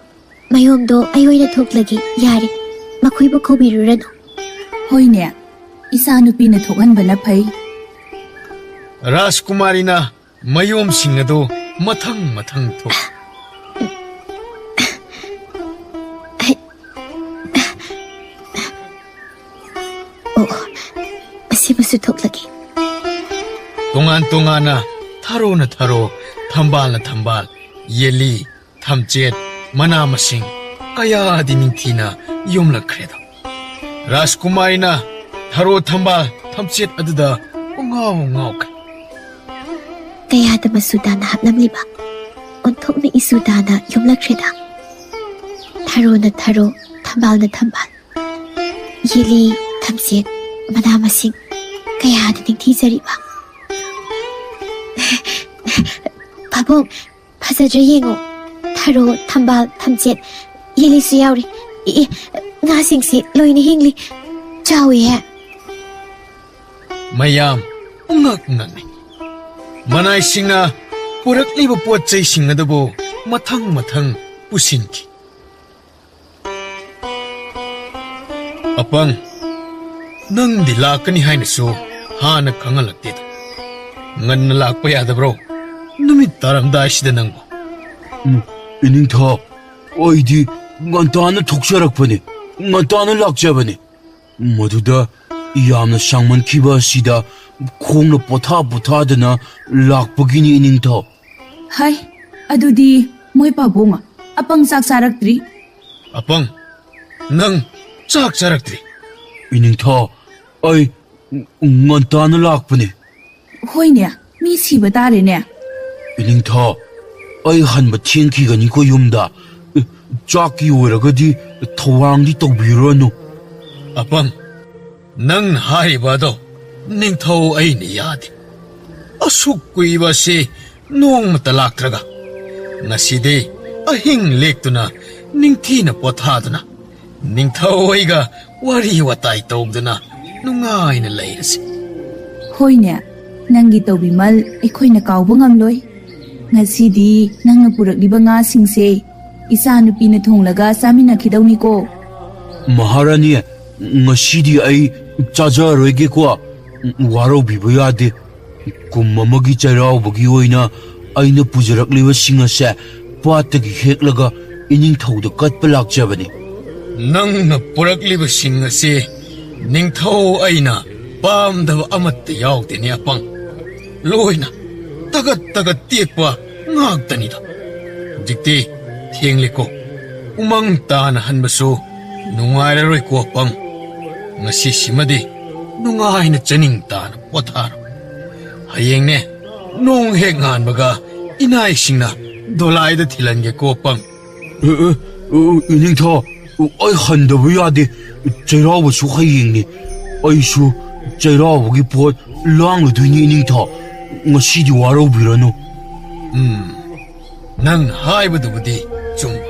ꯃꯌꯣꯝꯗꯣ ꯑꯩ ꯑꯣꯏꯅ ꯊꯣꯛꯂꯒꯦ꯫ ꯌꯥꯔꯦ, ꯃꯈꯣꯏꯕꯨ ꯀꯧꯕꯤꯔꯨꯔꯅꯨ꯫" "ꯍꯣꯏꯅꯦ, ꯏꯆꯥꯅꯨꯄꯤꯅ ꯊꯣꯛꯍꯟꯕꯅ ꯐꯩ꯫" ꯔꯥꯖꯀꯨꯃꯥꯔꯤꯅ ꯃꯌꯣꯝꯁꯤꯡ ꯑꯗꯨ ꯃꯊꯪ ꯃꯊꯪ ꯊꯣꯛ꯫ ꯑꯩ, ꯑꯣ, ꯑꯁꯤꯃꯁꯨ ꯊꯣꯛꯂꯒꯦ꯫ ꯇꯣꯉꯥꯟ ꯇꯣꯉꯥꯟꯅ ꯊꯔꯣꯅ ꯊꯔꯣ, ꯊꯝꯕꯥꯜꯅ ꯊꯝꯕꯥꯜ, ꯌꯦꯜꯂꯤ, ꯊꯝꯆꯦꯠ, ꯃꯅꯥ ꯃꯁꯤꯡ ꯀꯌꯥꯗꯤ ꯅꯤꯡꯊꯤꯅ ꯌꯣꯝꯂꯛꯈ꯭ꯔꯦꯗꯣ꯫ ꯔꯥꯖꯀꯨꯃꯥꯔꯤꯅ ꯊꯔꯣ, ꯊꯝꯕꯥꯜ, ꯊꯝꯆꯦꯠ ꯑꯗꯨꯗ ꯄꯨꯡꯉꯥꯎ ꯉꯥꯎꯈ꯭ꯔꯦ꯫ ꯀꯌꯥꯗ ꯃꯆꯨ ꯇꯥꯅ ꯍꯥꯞꯂꯝꯂꯤꯕ, ꯑꯣꯟꯊꯣꯛꯅ ꯏꯆꯨ ꯇꯥꯅ ꯌꯣꯝꯂꯛꯈ꯭ꯔꯦꯗ꯫ ꯊꯔꯣꯅ ꯊꯔꯣ, ꯊꯝꯕꯥꯜꯅ ꯊꯝꯕꯥꯜ, ꯌꯦꯂꯤ, ꯊꯝꯆꯦꯠ, ꯃꯅꯥ ꯃꯁꯤꯡ ꯀꯌꯥꯗ ꯅꯤꯡꯊꯤꯖꯔꯤꯕ꯫ ꯄꯥꯕꯨꯡ, ꯐꯖꯗ꯭ꯔꯥ ꯌꯦꯡꯉꯣ꯫ ꯊꯔꯣ, ꯊꯝꯕꯥꯜ, ꯊꯝꯆꯦꯠ, ꯌꯦꯂꯤꯁꯨ ꯌꯥꯎꯔꯤ꯫ ꯑꯦ, ꯑꯦ, ꯉꯥꯁꯤꯡꯁꯤ ꯂꯣꯏꯅ ꯍꯤꯡꯂꯤ꯫ ꯆꯥꯎꯏꯍꯦ꯫ ꯃꯌꯥꯝ ꯄꯨꯡꯉꯛ ꯉꯛꯅꯩ꯫ ꯃꯅꯥꯏꯁꯤꯡꯅ ꯄꯨꯔꯛꯂꯤꯕ ꯄꯣꯠ ꯆꯩꯁꯤꯡ ꯑꯗꯨꯕꯨ ꯃꯊꯪ ꯃꯊꯪ ꯄꯨꯁꯤꯟꯈꯤ꯫ ꯑꯄꯪ, ꯅꯪꯗꯤ ꯂꯥꯛꯀꯅꯤ ꯍꯥꯏꯅꯁꯨ ꯍꯥꯟꯅ ꯈꯪꯍꯜꯂꯛꯇꯦꯗ꯫ ꯉꯟꯅ ꯂꯥꯛꯄ ꯌꯥꯗꯕ꯭ꯔꯣ? ꯅꯨꯃꯤꯠ ꯇꯥꯔꯝꯗꯥꯏꯁꯤꯗ ꯅꯪꯕꯨ꯫ ꯎꯝ, ꯏꯅꯤꯡꯊꯧ, ꯑꯩꯗꯤ ꯉꯟꯇꯥꯅ ꯊꯣꯛꯆꯔꯛꯄꯅꯤ, ꯉꯟꯇꯥꯅ ꯂꯥꯛꯆꯕꯅꯤ꯫ ꯃꯗꯨꯗ ꯌꯥꯝꯅ ꯁꯥꯡꯃꯟꯈꯤꯕ ꯑꯁꯤꯗ ꯈꯣꯡꯅ ꯄꯣꯊꯥ ꯄꯣꯊꯥꯗꯅ ꯂꯥꯛꯄꯒꯤꯅꯤ, ꯏꯅꯤꯡꯊꯧ꯫ ꯍꯥꯏ, ꯑꯗꯨꯗꯤ ꯃꯣꯏ ꯄꯥꯕꯨꯡ, ꯑꯄꯪ ꯆꯥꯛ ꯆꯥꯔꯛꯇ꯭ꯔꯤ꯫ ꯑꯄꯪ, ꯅꯪ ꯆꯥꯛ ꯆꯥꯔꯛꯇ꯭ꯔꯤ? ꯏꯅꯤꯡꯊꯧ, ꯑꯩ ꯉꯟꯇꯥꯅ ꯂꯥꯛꯄꯅꯦ꯫ ꯍꯣꯏꯅꯦ, ꯃꯤ ꯁꯤꯕ ꯇꯥꯔꯦꯅꯦ꯫ ꯏꯅꯤꯡꯊꯧ, ꯑꯩ ꯍꯟꯕ ꯊꯦꯡꯈꯤꯒꯅꯤꯀꯣ ꯌꯨꯝꯗ꯫ ꯆꯥꯛꯀꯤ ꯑꯣꯏꯔꯒꯗꯤ ꯊꯧꯔꯥꯡꯗꯤ ꯇꯧꯕꯤꯔꯨꯔꯅꯨ꯫ ꯑꯄꯪ, ꯅꯪꯅ ꯍꯥꯏꯔꯤꯕ ꯑꯗꯣ ꯅꯤꯡꯊꯧ ꯑꯩꯅ ꯌꯥꯗꯦ꯫ ꯑꯁꯨꯛ ꯀꯨꯏꯕ ꯑꯁꯤ ꯅꯣꯡꯃꯇ ꯂꯥꯛꯇ꯭ꯔꯒ, ꯉꯁꯤꯗꯤ ꯑꯍꯤꯡ ꯂꯦꯛꯇꯨꯅ ꯅꯤꯡꯊꯤꯅ ꯄꯣꯊꯥꯗꯨꯅ ꯅꯤꯡꯊꯧ ꯑꯩꯒ ꯋꯥꯔꯤ ꯋꯥꯇꯥꯏ ꯇꯧꯗꯨꯅ ꯅꯨꯡꯉꯥꯏꯅ ꯂꯩꯔꯁꯤ꯫ ꯍꯣꯏꯅꯦ, ꯅꯪꯒꯤ ꯇꯧꯕꯤꯃꯜ ꯑꯩꯈꯣꯏꯅ ꯀꯥꯎꯕ ꯉꯝꯂꯣꯏ꯫ ꯉꯁꯤꯗꯤ ꯅꯪꯅ ꯄꯨꯔꯛꯂꯤꯕ ꯉꯥꯁꯤꯡꯁꯦ ꯏꯆꯥꯅꯨꯄꯤꯅ ꯊꯣꯡꯂꯒ ꯆꯥꯃꯤꯟꯅꯈꯤꯗꯧꯅꯤꯀꯣ꯫ ꯃꯍꯥꯔꯥꯅꯤ, ꯉꯁꯤꯗꯤ ꯑꯩ ꯆꯥꯖꯔꯣꯏꯒꯦꯀꯣ꯫ ꯋꯥꯔꯧꯕꯤꯕ ꯌꯥꯗꯦ꯫ ꯀꯨꯝ ꯑꯃꯒꯤ ꯆꯩꯔꯥꯎꯕꯒꯤ ꯑꯣꯏꯅ ꯑꯩꯅ ꯄꯨꯖꯔꯛꯂꯤꯕꯁꯤꯡ ꯑꯁꯦ ꯄꯥꯠꯇꯒꯤ ꯍꯦꯛꯂꯒ ꯏꯅꯤꯡꯊꯧꯗ ꯀꯠꯄ ꯂꯥꯛꯆꯕꯅꯤ꯫ ꯅꯪꯅ ꯄꯨꯔꯛꯂꯤꯕꯁꯤꯡ ꯑꯁꯤ ꯅꯤꯡꯊꯧ ꯑꯩꯅ ꯄꯥꯝꯗꯕ ꯑꯃꯠꯇ ꯌꯥꯎꯗꯦꯅꯦ ꯑꯄꯪ꯫ ꯂꯣꯏꯅ ꯇꯒꯠ ꯇꯒꯠ ꯇꯦꯛꯄ ꯉꯥꯛꯇꯅꯤꯗ꯫ ꯍꯧꯖꯤꯛꯇꯤ ꯊꯦꯡꯂꯦꯀꯣ꯫ ꯎꯃꯪ ꯇꯥꯅ ꯍꯟꯕꯁꯨ ꯅꯨꯡꯉꯥꯏꯔꯔꯣꯏꯀꯣ ꯑꯄꯪ꯫ ꯉꯁꯤꯁꯤꯃꯗꯤ ꯅꯨꯡꯉꯥꯏꯅ ꯆꯥꯅꯤꯡ ꯇꯥꯅ ꯄꯣꯊꯥꯔꯣ꯫ ꯍꯌꯦꯡꯅꯦ, ꯅꯣꯡ ꯍꯦꯛ ꯉꯥꯟꯕꯒ ꯏꯅꯥꯏꯁꯤꯡꯅ ꯗꯣꯂꯥꯏꯗ ꯊꯤꯜꯍꯟꯒꯦꯀꯣ ꯑꯄꯪ꯫ ꯑꯦ, ꯑꯦ, ꯑꯦ, ꯏꯅꯤꯡꯊꯧ, ꯑꯩ ꯍꯟꯗꯕ ꯌꯥꯗꯦ꯫ ꯆꯩꯔꯥꯎꯕꯁꯨ ꯍꯌꯦꯡꯅꯤ꯫ ꯑꯩꯁꯨ ꯆꯩꯔꯥꯎꯕꯒꯤ ꯄꯣꯠ ꯂꯥꯡꯂꯨꯗꯣꯏꯅꯤ, ꯏꯅꯤꯡꯊꯧ꯫ ꯉꯁꯤꯗꯤ ꯋꯥꯔꯧꯕꯤꯔꯅꯨ꯫ ꯎꯝ, ꯅꯪ ꯍꯥꯏꯕꯗꯨꯕꯨꯗꯤ ꯆꯨꯝꯕ꯫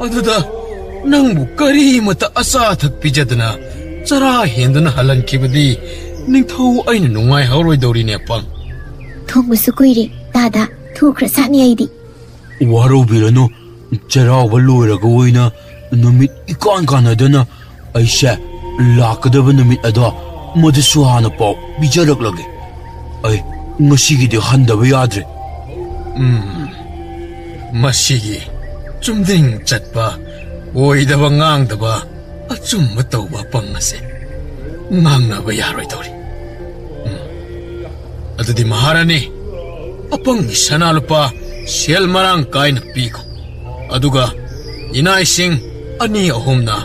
ꯑꯗꯨꯗ ꯅꯪꯕꯨ ꯀꯔꯤꯃꯇ ꯑꯆꯥ ꯑꯊꯛ ꯄꯤꯖꯗꯅ ꯆꯔꯥ ꯍꯦꯟꯗꯨꯅ ꯍꯜꯍꯟꯈꯤꯕꯗꯤ ꯅꯤꯡꯊꯧ ꯑꯩꯅ ꯅꯨꯡꯉꯥꯏꯍꯧꯔꯣꯏꯗꯧꯔꯤꯅꯦ, ꯑꯄꯪ꯫ ꯊꯣꯡꯕꯁꯨ ꯀꯨꯏꯔꯦ꯫ ꯇꯥꯗ ꯊꯨꯈ꯭ꯔ ꯁꯥꯠꯅꯤ ꯑꯩꯗꯤ꯫ ꯋꯥꯔꯧꯕꯤꯔꯅꯨ, ꯆꯩꯔꯥꯎꯕ ꯂꯣꯏꯔꯒ ꯑꯣꯏꯅ ꯅꯨꯃꯤꯠ ꯏꯀꯥꯟ ꯀꯥꯟꯅꯗꯅ ꯑꯩꯁꯦ ꯂꯥꯛꯀꯗꯕ ꯅꯨꯃꯤꯠ ꯑꯗꯣ ꯃꯗꯨꯁꯨ ꯍꯥꯟꯅ ꯄꯥꯎ ꯄꯤꯖꯔꯛꯂꯒꯦ꯫ ꯑꯩ ꯉꯁꯤꯒꯤꯗꯤ ꯍꯟꯗꯕ ꯌꯥꯗ꯭ꯔꯦ꯫ ꯎꯝ, ꯃꯁꯤꯒꯤ ꯆꯨꯝꯗ꯭ꯔꯤꯡ ꯆꯠꯄ, ꯑꯣꯏꯗꯕ ꯉꯥꯡꯗꯕ, ꯑꯆꯨꯝꯕ ꯇꯧꯕ ꯑꯄꯪ ꯑꯁꯦ ꯉꯥꯡꯅꯕ ꯌꯥꯔꯣꯏꯗꯧꯔꯤ꯫ ꯎꯝ꯫ ꯑꯗꯨꯗꯤ ꯃꯍꯥꯔꯥꯅꯤ, ꯑꯄꯪꯒꯤ ꯁꯅꯥ ꯂꯨꯄꯥ ꯁꯦꯜ ꯃꯔꯥꯡ ꯀꯥꯏꯅ ꯄꯤꯈꯣ꯫ ꯑꯗꯨꯒ ꯏꯅꯥꯏꯁꯤꯡ ꯑꯅꯤ ꯑꯍꯨꯝꯅ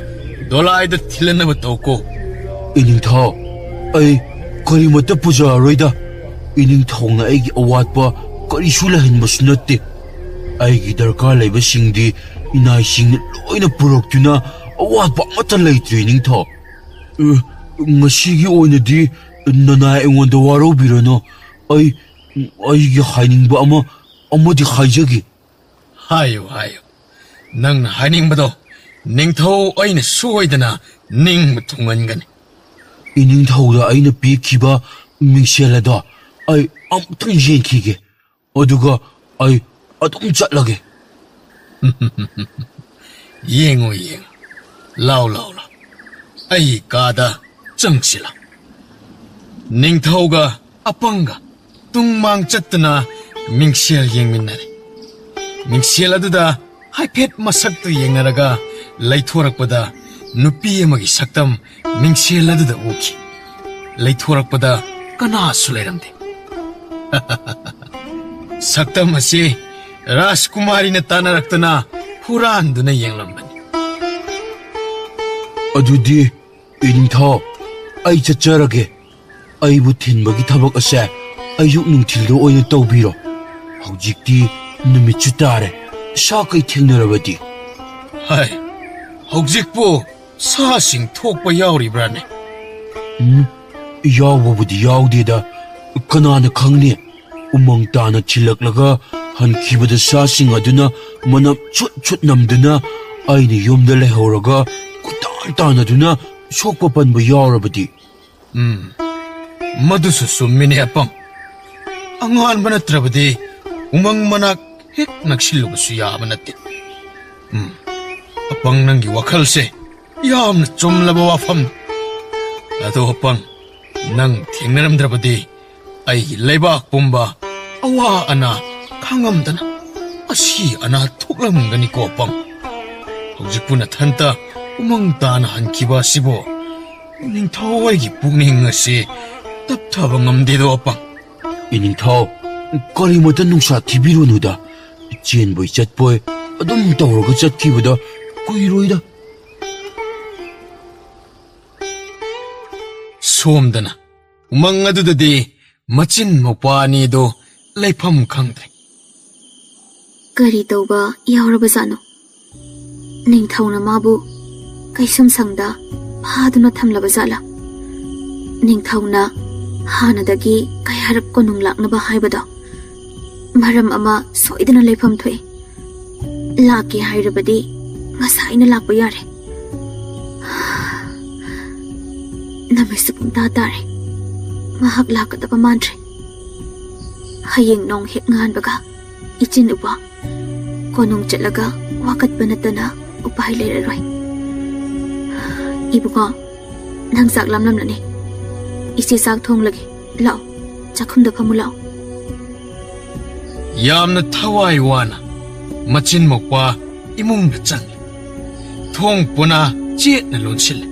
ꯗꯣꯂꯥꯏꯗ ꯊꯤꯜꯂꯅꯕ ꯇꯧꯀꯣ꯫ ꯏꯅꯤꯡꯊꯧ, ꯑꯩ ꯀꯔꯤꯃꯠꯇ ꯄꯨꯖꯔꯔꯣꯏꯗ꯫ ꯏꯅꯤꯡꯊꯧꯅ ꯑꯩꯒꯤ ꯑꯋꯥꯠꯄ ꯀꯔꯤꯁꯨ ꯂꯩꯍꯟꯕꯁꯨ ꯅꯠꯇꯦ꯫ ꯑꯩꯒꯤ ꯗꯔꯀꯥꯔ ꯂꯩꯕꯁꯤꯡꯗꯤ ꯏꯅꯥꯏꯁꯤꯡꯅ ꯂꯣꯏꯅ ꯄꯨꯔꯛꯇꯨꯅ ꯑꯋꯥꯠꯄ ꯑꯃꯠꯇ ꯂꯩꯇ꯭ꯔꯦ, ꯏꯅꯤꯡꯊꯧ꯫ ꯑ, ꯉꯁꯤꯒꯤ ꯑꯣꯏꯅꯗꯤ ꯅꯅꯥꯏ ꯑꯩꯉꯣꯟꯗ ꯋꯥꯔꯧꯕꯤꯔꯅꯨ꯫ ꯑꯩ, ꯑꯩꯒꯤ ꯍꯥꯏꯅꯤꯡꯕ ꯑꯃ, ꯑꯃꯗꯤ ꯍꯥꯏꯖꯒꯦ꯫ ꯍꯥꯏꯌꯨ, ꯍꯥꯏꯌꯨ꯫ ꯅꯪꯅ ꯍꯥꯏꯅꯤꯡꯕꯗꯣ ꯅꯤꯡꯊꯧ ꯑꯩꯅ ꯁꯣꯏꯗꯅ ꯅꯤꯡꯕ ꯊꯨꯡꯍꯟꯒꯅꯤ꯫ ꯏꯅꯤꯡꯊꯧꯗ ꯑꯩꯅ ꯄꯤꯈꯤꯕ ꯃꯤꯡꯁꯦꯜ ꯑꯗꯣ ꯑꯩ ꯑꯃꯨꯛꯇꯪ ꯌꯦꯡꯈꯤꯒꯦ꯫ ꯑꯗꯨꯒ ꯑꯩ ꯑꯗꯨꯝ ꯆꯠꯂꯒꯦ꯫ ꯌꯦꯡꯉꯨ, ꯌꯦꯡꯉꯨ꯫ ꯂꯥꯎ, ꯂꯥꯎ, ꯂꯥꯎ꯫ ꯑꯩ ꯀꯥꯗ ꯆꯪꯁꯤꯜꯂꯣ꯫ ꯅꯤꯡꯊꯧꯒ ꯑꯄꯪꯒ ꯇꯨꯡ ꯃꯥꯡ ꯆꯠꯇꯨꯅ ꯃꯤꯡꯁꯦꯜ ꯌꯦꯡꯃꯤꯟꯅꯔꯦ꯫ ꯃꯤꯡꯁꯦꯜ ꯑꯗꯨꯗ ꯍꯥꯏꯐꯦꯠ ꯃꯁꯛꯇꯨ ꯌꯦꯡꯅꯔꯒ ꯂꯩꯊꯣꯔꯛꯄꯗ ꯅꯨꯄꯤ ꯑꯃꯒꯤ ꯁꯛꯇꯝ ꯃꯤꯡꯁꯦꯜ ꯑꯗꯨꯗ ꯎꯈꯤ꯫ ꯂꯩꯊꯣꯔꯛꯄꯗ ꯀꯅꯥꯁꯨ ꯂꯩꯔꯝꯗꯦ꯫ ꯁꯛꯇꯝ ꯑꯁꯤ ꯔꯥꯖꯀꯨꯃꯥꯔꯤꯅ ꯇꯥꯟꯅꯔꯛꯇꯨꯅ ꯍꯨꯔꯥꯟꯗꯨꯅ ꯌꯦꯡꯂꯝꯕꯅꯤ꯫ ꯑꯗꯨꯗꯤ ꯏꯅꯤꯡꯊꯧ, ꯑꯩ ꯆꯠꯆꯔꯒꯦ꯫ ꯑꯩꯕꯨ ꯊꯤꯟꯕꯒꯤ ꯊꯕꯛ ꯑꯁꯦ ꯑꯌꯨꯛ ꯅꯨꯡꯊꯤꯜꯗ ꯑꯣꯏꯅ ꯇꯧꯕꯤꯔꯣ꯫ ꯍꯧꯖꯤꯛꯇꯤ ꯅꯨꯃꯤꯠꯁꯨ ꯇꯥꯔꯦ꯫ ꯁꯥ ꯀꯩ ꯊꯦꯡꯅꯔꯕꯗꯤ? ꯍꯥꯏ, ꯍꯧꯖꯤꯛꯄꯨ ꯁꯥꯁꯤꯡ ꯊꯣꯛꯄ ꯌꯥꯎꯔꯤꯕ꯭ꯔꯥꯅꯦ? ꯎꯝ, ꯌꯥꯎꯕꯕꯨꯗꯤ ꯌꯥꯎꯗꯦꯗ꯫ ꯀꯅꯥꯅ ꯈꯪꯅꯤ? ꯎꯃꯪ ꯇꯥꯅ ꯊꯤꯜꯂꯛꯂꯒ ꯍꯟꯈꯤꯕꯗ ꯁꯥꯁꯤꯡ ꯑꯗꯨꯅ ꯃꯅꯝ ꯁꯨꯠ ꯁꯨꯠ ꯅꯝꯗꯨꯅ ꯑꯩꯅ ꯌꯨꯝꯗ ꯂꯩꯍꯧꯔꯒ ꯀꯣꯏꯇꯥꯟ ꯇꯥꯟꯅꯗꯨꯅ ꯁꯣꯛꯄ ꯄꯟꯕ ꯌꯥꯎꯔꯕꯗꯤ? ꯎꯝ, ꯃꯗꯨꯁꯨ ꯆꯨꯝꯃꯤꯅꯦ, ꯑꯄꯪ꯫ ꯑꯉꯥꯟꯕ ꯅꯠꯇ꯭ꯔꯕꯗꯤ ꯎꯃꯪ ꯃꯅꯥꯛ ꯍꯦꯛ ꯅꯛꯁꯤꯜꯂꯨꯕꯁꯨ ꯌꯥꯕ ꯅꯠꯇꯦ꯫ ꯎꯝ, ꯑꯄꯪ, ꯅꯪꯒꯤ ꯋꯥꯈꯜꯁꯦ ꯌꯥꯝꯅ ꯆꯨꯝꯂꯕ ꯋꯥꯐꯝ꯫ ꯑꯗꯣ ꯑꯄꯪ, ꯅꯪ ꯊꯦꯡꯅꯔꯝꯗ꯭ꯔꯕꯗꯤ ꯑꯩꯒꯤ ꯂꯩꯕꯥꯛ ꯄꯨꯝꯕ ꯑꯋꯥ ꯑꯅꯥ ꯈꯥꯡꯉꯝꯗꯅ ꯑꯁꯤ ꯑꯅꯥ ꯊꯣꯛꯂꯝꯒꯅꯤꯀꯣ ꯑꯄꯪ꯫ ꯍꯧꯖꯤꯛꯄꯨ ꯅꯊꯟꯇ ꯎꯃꯪ ꯇꯥꯅ ꯍꯟꯈꯤꯕ ꯑꯁꯤꯕꯨ ꯅꯤꯡꯊꯧ ꯑꯩꯒꯤ ꯄꯨꯛꯅꯤꯡ ꯑꯁꯤ ꯇꯞꯊꯕ ꯉꯝꯗꯦꯗꯣ ꯑꯄꯪ꯫ ꯏꯅꯤꯡꯊꯧ, ꯀꯔꯤꯃꯇ ꯅꯨꯡꯁꯥ ꯊꯤꯕꯤꯔꯨꯅꯨꯗ꯫ ꯆꯦꯟꯕꯣꯏ ꯆꯠꯄꯣꯏ ꯑꯗꯨꯝ ꯇꯧꯔꯒ ꯆꯠꯈꯤꯕꯗ ꯀꯨꯏꯔꯣꯏꯗ꯫ ꯁꯣꯝꯗꯅ ꯎꯃꯪ ꯑꯗꯨꯗꯗꯤ ꯃꯆꯤꯟ ꯃꯧꯄ꯭ꯋꯥ ꯑꯅꯤꯗꯨ ꯂꯩꯐꯝ ꯈꯪꯗ꯭ꯔꯦ꯫ ꯀꯔꯤ ꯇꯧꯕ ꯌꯥꯎꯔꯕꯖꯥꯠꯅꯣ? ꯅꯤꯡꯊꯧꯅ ꯃꯥꯕꯨ ꯀꯩꯁꯨꯝꯁꯪꯗ ꯐꯥꯗꯨꯅ ꯊꯝꯂꯕ ꯖꯥꯠꯂꯥ? ꯅꯤꯡꯊꯧꯅ ꯍꯥꯟꯅꯗꯒꯤ ꯀꯌꯥꯔꯛ ꯀꯣꯅꯨꯡ ꯂꯥꯛꯅꯕ ꯍꯥꯏꯕꯗꯣ ꯃꯔꯝ ꯑꯃ ꯁꯣꯏꯗꯅ ꯂꯩꯐꯝ ꯊꯣꯛꯏ꯫ ꯂꯥꯛꯀꯦ ꯍꯥꯏꯔꯕꯗꯤ ꯉꯁꯥꯏꯅ ꯂꯥꯛꯄ ꯌꯥꯔꯦ꯫ ꯅꯨꯃꯤꯠꯁꯨ ꯄꯨꯡꯇꯥ ꯇꯥꯔꯦ꯫ ꯃꯍꯥꯛ ꯂꯥꯛꯀꯗꯕ ꯃꯥꯟꯗ꯭ꯔꯦ꯫ ꯍꯌꯦꯡ ꯅꯣꯡ ꯍꯦꯛ ꯉꯥꯟꯕꯒ ꯏꯆꯤꯟ ꯎꯕ ꯀꯣꯅꯨꯡ ꯆꯠꯂꯒ ꯋꯥꯀꯠꯄ ꯅꯠꯇꯅ ꯎꯄꯥꯏ ꯂꯩꯔꯔꯣꯏ꯫ ꯏꯕꯨꯡꯉꯣ, ꯅꯪ ꯆꯥꯛ ꯂꯥꯝꯂꯝꯂꯅꯤ꯫ ꯏꯆꯦ ꯆꯥꯛ ꯊꯣꯡꯂꯒꯦ꯫ ꯂꯥꯛꯑꯣ, ꯆꯥꯛꯈꯨꯝꯗ ꯐꯝꯃꯨ ꯂꯥꯛꯑꯣ꯫ ꯌꯥꯝꯅ ꯊꯋꯥꯏ ꯋꯥꯅ ꯃꯆꯤꯟ ꯃꯧꯄ꯭ꯋꯥ ꯏꯃꯨꯡꯗ ꯆꯪꯂꯦ꯫ ꯊꯣꯡ ꯄꯣꯅꯥ ꯆꯦꯠꯅ ꯂꯣꯟꯁꯤꯜꯂꯦ꯫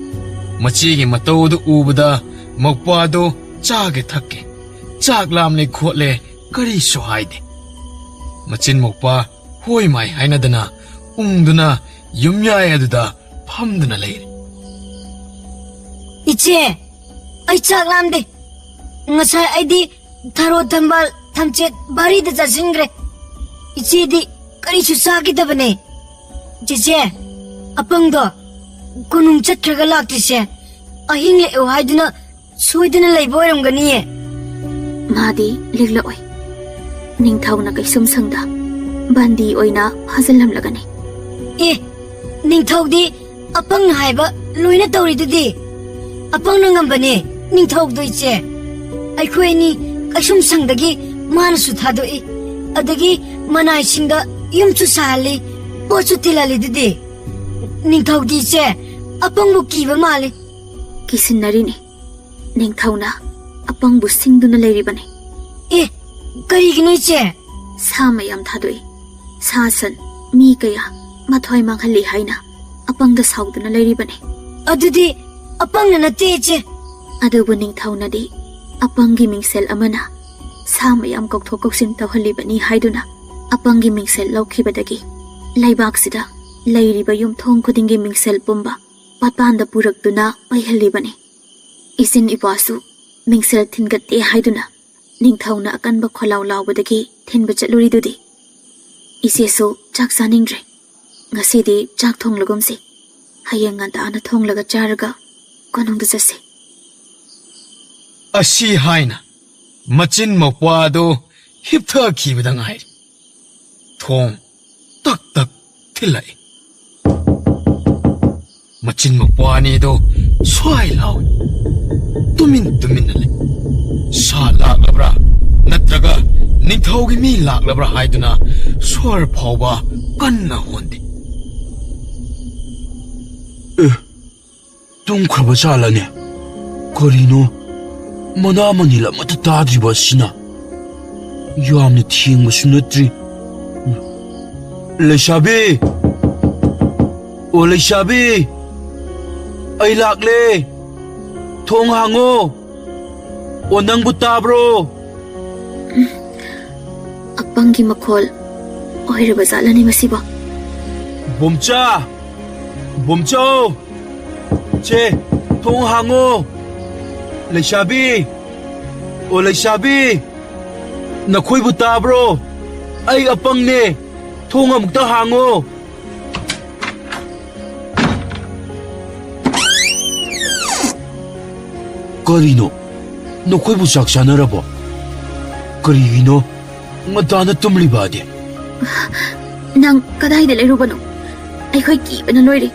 ꯃꯆꯦꯒꯤ ꯃꯇꯧ ꯑꯗꯨ ꯎꯕꯗ ꯃꯧꯄ꯭ꯋꯥꯗꯨ ꯆꯥꯒꯦ ꯊꯛꯀꯦ, ꯆꯥꯛ ꯂꯥꯝꯂꯦ ꯈꯣꯠꯂꯦ ꯀꯔꯤꯁꯨ ꯍꯥꯏꯗꯦ꯫ ꯃꯆꯤꯟ ꯃꯧꯄ꯭ꯋꯥ ꯍꯣꯏ ꯃꯥꯏ ꯍꯥꯏꯅꯗꯅ ꯎꯪꯗꯨꯅ ꯌꯨꯝꯌꯥꯏ ꯑꯗꯨꯗ ꯐꯝꯗꯨꯅ ꯂꯩꯔꯦ꯫ ꯏꯆꯦ, ꯑꯩ ꯆꯥꯛ ꯂꯥꯝꯗꯦ꯫ ꯉꯁꯥꯏ ꯑꯩꯗꯤ ꯊꯔꯣ ꯊꯝꯕꯥꯜ ꯊꯝꯆꯦꯠ ꯚꯥꯔꯤꯗ ꯆꯥꯁꯤꯟꯈ꯭ꯔꯦ꯫ ꯏꯆꯦꯗꯤ ꯀꯔꯤꯁꯨ ꯆꯥꯈꯤꯗꯕꯅꯦ꯫ ꯆꯦꯆꯦ, ꯑꯄꯪꯗꯣ ꯀꯣꯅꯨꯡ ꯆꯠꯈ꯭ꯔꯒ ꯂꯥꯛꯇ꯭ꯔꯤꯁꯦ ꯑꯍꯤꯡ ꯂꯦꯛꯑꯣ ꯍꯥꯏꯗꯨꯅ ꯁꯣꯏꯗꯅ ꯂꯩꯕ ꯑꯣꯏꯔꯝꯒꯅꯤꯌꯦ꯫ ꯃꯥꯗꯤ ꯂꯤꯛꯂꯛꯑꯣꯏ꯫ ꯅꯤꯡꯊꯧꯅ ꯀꯩꯁꯨꯝꯁꯪꯗ ꯕꯟꯗꯤ ꯑꯣꯏꯅ ꯐꯥꯖꯤꯜꯂꯝꯂꯒꯅꯤ꯫ ꯑꯦ, ꯅꯤꯡꯊꯧꯗꯤ ꯑꯄꯪꯅ ꯍꯥꯏꯕ ꯂꯣꯏꯅ ꯇꯧꯔꯤꯗꯨꯗꯤ꯫ ꯑꯄꯪꯅ ꯉꯝꯕꯅꯦ ꯅꯤꯡꯊꯧꯗꯣ, ꯏꯆꯦ꯫ ꯑꯩꯈꯣꯏ ꯑꯅꯤ ꯀꯩꯁꯨꯝꯁꯪꯗꯒꯤ ꯃꯥꯅꯁꯨ ꯊꯥꯗꯣꯛꯏ꯫ ꯑꯗꯒꯤ ꯃꯅꯥꯏꯁꯤꯡꯗ ꯌꯨꯝꯁꯨ ꯁꯥꯍꯜꯂꯤ, ꯄꯣꯠꯁꯨ ꯊꯤꯜꯍꯜꯂꯤ꯫ ꯑꯗꯨꯗꯤ ꯅꯤꯡꯊꯧꯗꯤ ꯏꯆꯦ ꯑꯄꯪꯕꯨ ꯀꯤꯕ ꯃꯥꯜꯂꯤ꯫ ꯀꯤꯁꯤꯟꯅꯔꯤꯅꯤ꯫ ꯅꯤꯡꯊꯧꯅ ꯑꯄꯪꯕꯨ ꯁꯤꯡꯗꯨꯅ ꯂꯩꯔꯤꯕꯅꯤ꯫ ꯑꯦ, ꯀꯔꯤꯒꯤꯅꯣ ꯏꯆꯦ? ꯁꯥ ꯃꯌꯥꯝ ꯊꯥꯗꯣꯛꯏ꯫ ꯁꯥ ꯁꯟ, ꯃꯤ ꯀꯌꯥ ꯃꯊ꯭ꯋꯥꯏ ꯃꯥꯡꯍꯜꯂꯤ ꯍꯥꯏꯅ ꯑꯄꯪꯗ ꯁꯥꯎꯗꯨꯅ ꯂꯩꯔꯤꯕꯅꯤ꯫ ꯑꯗꯨꯗꯤ ꯑꯄꯪꯅ ꯅꯠꯇꯦ ꯏꯆꯦ꯫ ꯑꯗꯨꯕꯨ ꯅꯤꯡꯊꯧꯅꯗꯤ ꯑꯄꯪꯒꯤ ꯃꯤꯡꯁꯦꯜ ꯑꯃꯅ ꯁꯥ ꯃꯌꯥꯝ ꯀꯧꯊꯣꯛ ꯀꯧꯁꯤꯟ ꯇꯧꯍꯜꯂꯤꯕꯅꯤ ꯍꯥꯏꯗꯨꯅ ꯑꯄꯪꯒꯤ ꯃꯤꯡꯁꯦꯜ ꯂꯧꯈꯤꯕꯗꯒꯤ ꯂꯩꯕꯥꯛꯁꯤꯗ ꯂꯩꯔꯤꯕ ꯌꯨꯝꯊꯣꯡ ꯈꯨꯗꯤꯡꯒꯤ ꯃꯤꯡꯁꯦꯜ ꯄꯨꯝꯕ ꯄꯥꯠꯄꯥꯟꯗ ꯄꯨꯔꯛꯇꯨꯅ ꯄꯩꯍꯜꯂꯤꯕꯅꯤ꯫ ꯏꯆꯤꯟ ꯏꯄꯥꯁꯨ ꯃꯤꯡꯁꯦꯜ ꯊꯤꯟꯒꯠꯇꯦ ꯍꯥꯏꯗꯨꯅ ꯅꯤꯡꯊꯧꯅ ꯑꯀꯟꯕ ꯈꯣꯜꯂꯥꯎ ꯂꯥꯎꯕꯗꯒꯤ ꯊꯤꯟꯕ ꯆꯠꯂꯨꯔꯤꯗꯨꯗꯤ꯫ ꯏꯆꯦꯁꯨ ꯆꯥꯛ ꯆꯥꯅꯤꯡꯗ꯭ꯔꯦ꯫ ꯉꯁꯤꯗꯤ ꯆꯥꯛ ꯊꯣꯡꯂꯒꯨꯝꯁꯤ꯫ ꯍꯌꯦꯡ ꯉꯟꯇꯥꯅ ꯊꯣꯡꯂꯒ ꯆꯥꯔꯒ ꯀꯣꯅꯨꯡꯗ ꯆꯠꯁꯤ꯫ ꯑꯁꯤ ꯍꯥꯏꯅ ꯃꯆꯤꯟ ꯃꯧꯄ꯭ꯋꯥ ꯑꯗꯨ ꯍꯤꯞꯊꯈꯤꯕꯗ ꯉꯥꯏꯔꯤ꯫ ꯊꯣꯡ ꯇꯛ ꯇꯛ ꯊꯤꯜꯂꯛꯏ꯫ ꯃꯆꯤꯟ ꯃꯧꯄ꯭ꯋꯥ ꯑꯅꯤꯗꯨ ꯁ꯭ꯋꯥꯏ ꯂꯥꯎꯏ꯫ ꯇꯨꯃꯤꯟ ꯇꯨꯃꯤꯟꯅ ꯂꯩ꯫ ꯁꯥ ꯂꯥꯛꯂꯕ꯭ꯔꯥ ꯅꯠꯇ꯭ꯔꯒ ꯅꯤꯡꯊꯧꯒꯤ ꯃꯤ ꯂꯥꯛꯂꯕ꯭ꯔꯥ ꯍꯥꯏꯗꯨꯅ ꯁꯣꯔ ꯐꯥꯎꯕ ꯀꯟꯅ ꯍꯣꯟꯗꯦ꯫ ꯑꯦ, ꯇꯨꯝꯈ꯭ꯔꯕ ꯖꯥꯠꯂꯅꯦ? ꯀꯔꯤꯅꯣ, ꯃꯅꯥ ꯃꯅꯤꯜ ꯑꯃꯠꯇ ꯇꯥꯗ꯭ꯔꯤꯕ ꯑꯁꯤꯅ? ꯌꯥꯝꯅ ꯊꯦꯡꯕꯁꯨ ꯅꯠꯇ꯭ꯔꯤ꯫ ꯂꯩꯁꯥꯕꯤ! ꯑꯣ ꯂꯩꯁꯥꯕꯤ! ꯑꯩ ꯂꯥꯛꯂꯦ! ꯊꯣꯡ ꯍꯥꯡꯉꯣ! ꯑꯣ ꯅꯪꯕꯨ ꯇꯥꯕ꯭ꯔꯣ? ꯑꯄꯪꯒꯤ ꯃꯈꯣꯜ ꯑꯣꯏꯔꯕ ꯖꯥꯠꯂꯅꯦ ꯃꯁꯤꯕꯣ? ꯕꯣꯝꯆꯥ! ꯕꯣꯝꯆꯧ! ꯁꯦ, ꯊꯣꯡ ꯍꯥꯡꯉꯣ! ꯂꯩꯁꯥꯕꯤ! ꯑꯣ ꯂꯩꯁꯥꯕꯤ! ꯅꯈꯣꯏꯕꯨ ꯇꯥꯕ꯭ꯔꯣ? ꯑꯩ ꯑꯄꯪꯅꯦ! ꯊꯣꯡ ꯑꯃꯨꯛꯇ ꯍꯥꯡꯉꯣ! ꯀꯔꯤꯅꯣ? ꯅꯈꯣꯏꯕꯨ ꯆꯥꯛ ꯆꯥꯅꯔꯕꯣ? ꯀꯔꯤꯒꯤꯅꯣ ꯉꯟꯇꯥꯅ ꯇꯨꯝꯂꯤꯕ ꯑꯗꯤ? ꯅꯪ ꯀꯗꯥꯏꯗ ꯂꯩꯔꯨꯕꯅꯣ? ꯑꯩꯈꯣꯏ ꯀꯤꯕꯅ ꯂꯣꯏꯔꯦ꯫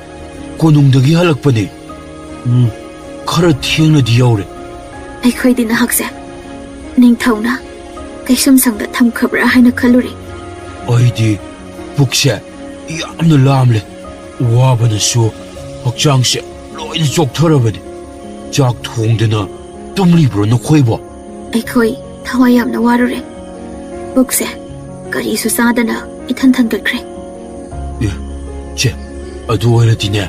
ꯀꯣꯅꯨꯡꯗꯒꯤ ꯍꯜꯂꯛꯄꯅꯦ꯫ ꯎꯝ, ꯈꯔ ꯊꯦꯡꯅꯗꯤ ꯌꯧꯔꯦ꯫ ꯑꯩꯈꯣꯏꯗꯤ ꯅꯍꯥꯛꯁꯦ ꯅꯤꯡꯊꯧꯅ ꯇꯩꯁꯝ ꯁꯪꯗ ꯊꯝꯈ꯭ꯔꯕ꯭ꯔꯥ ꯍꯥꯏꯅ ꯈꯜꯂꯨꯔꯦ꯫ ꯑꯩꯗꯤ ꯄꯨꯛꯁꯦ ꯌꯥꯝꯅ ꯂꯥꯝꯂꯦ꯫ ꯋꯥꯕꯅꯁꯨ ꯍꯛꯆꯥꯡꯁꯦ ꯂꯣꯏꯅ ꯆꯣꯛꯊꯔꯕꯅꯤ꯫ ꯆꯥꯛ ꯊꯣꯡꯗꯅ ꯇꯨꯝꯂꯤꯕ꯭ꯔꯣ ꯅꯈꯣꯏꯕꯣ? ꯑꯩꯈꯣꯏ ꯊꯋꯥꯏ ꯌꯥꯝꯅ ꯋꯥꯔꯨꯔꯦ꯫ ꯄꯨꯛꯁꯦ ꯀꯔꯤꯁꯨ ꯆꯥꯗꯅ ꯏꯊꯟ ꯊꯟꯒꯠꯈ꯭ꯔꯦ꯫ ꯑꯦ, ꯆꯦ, ꯑꯗꯨ ꯑꯣꯏꯔꯗꯤꯅꯦ,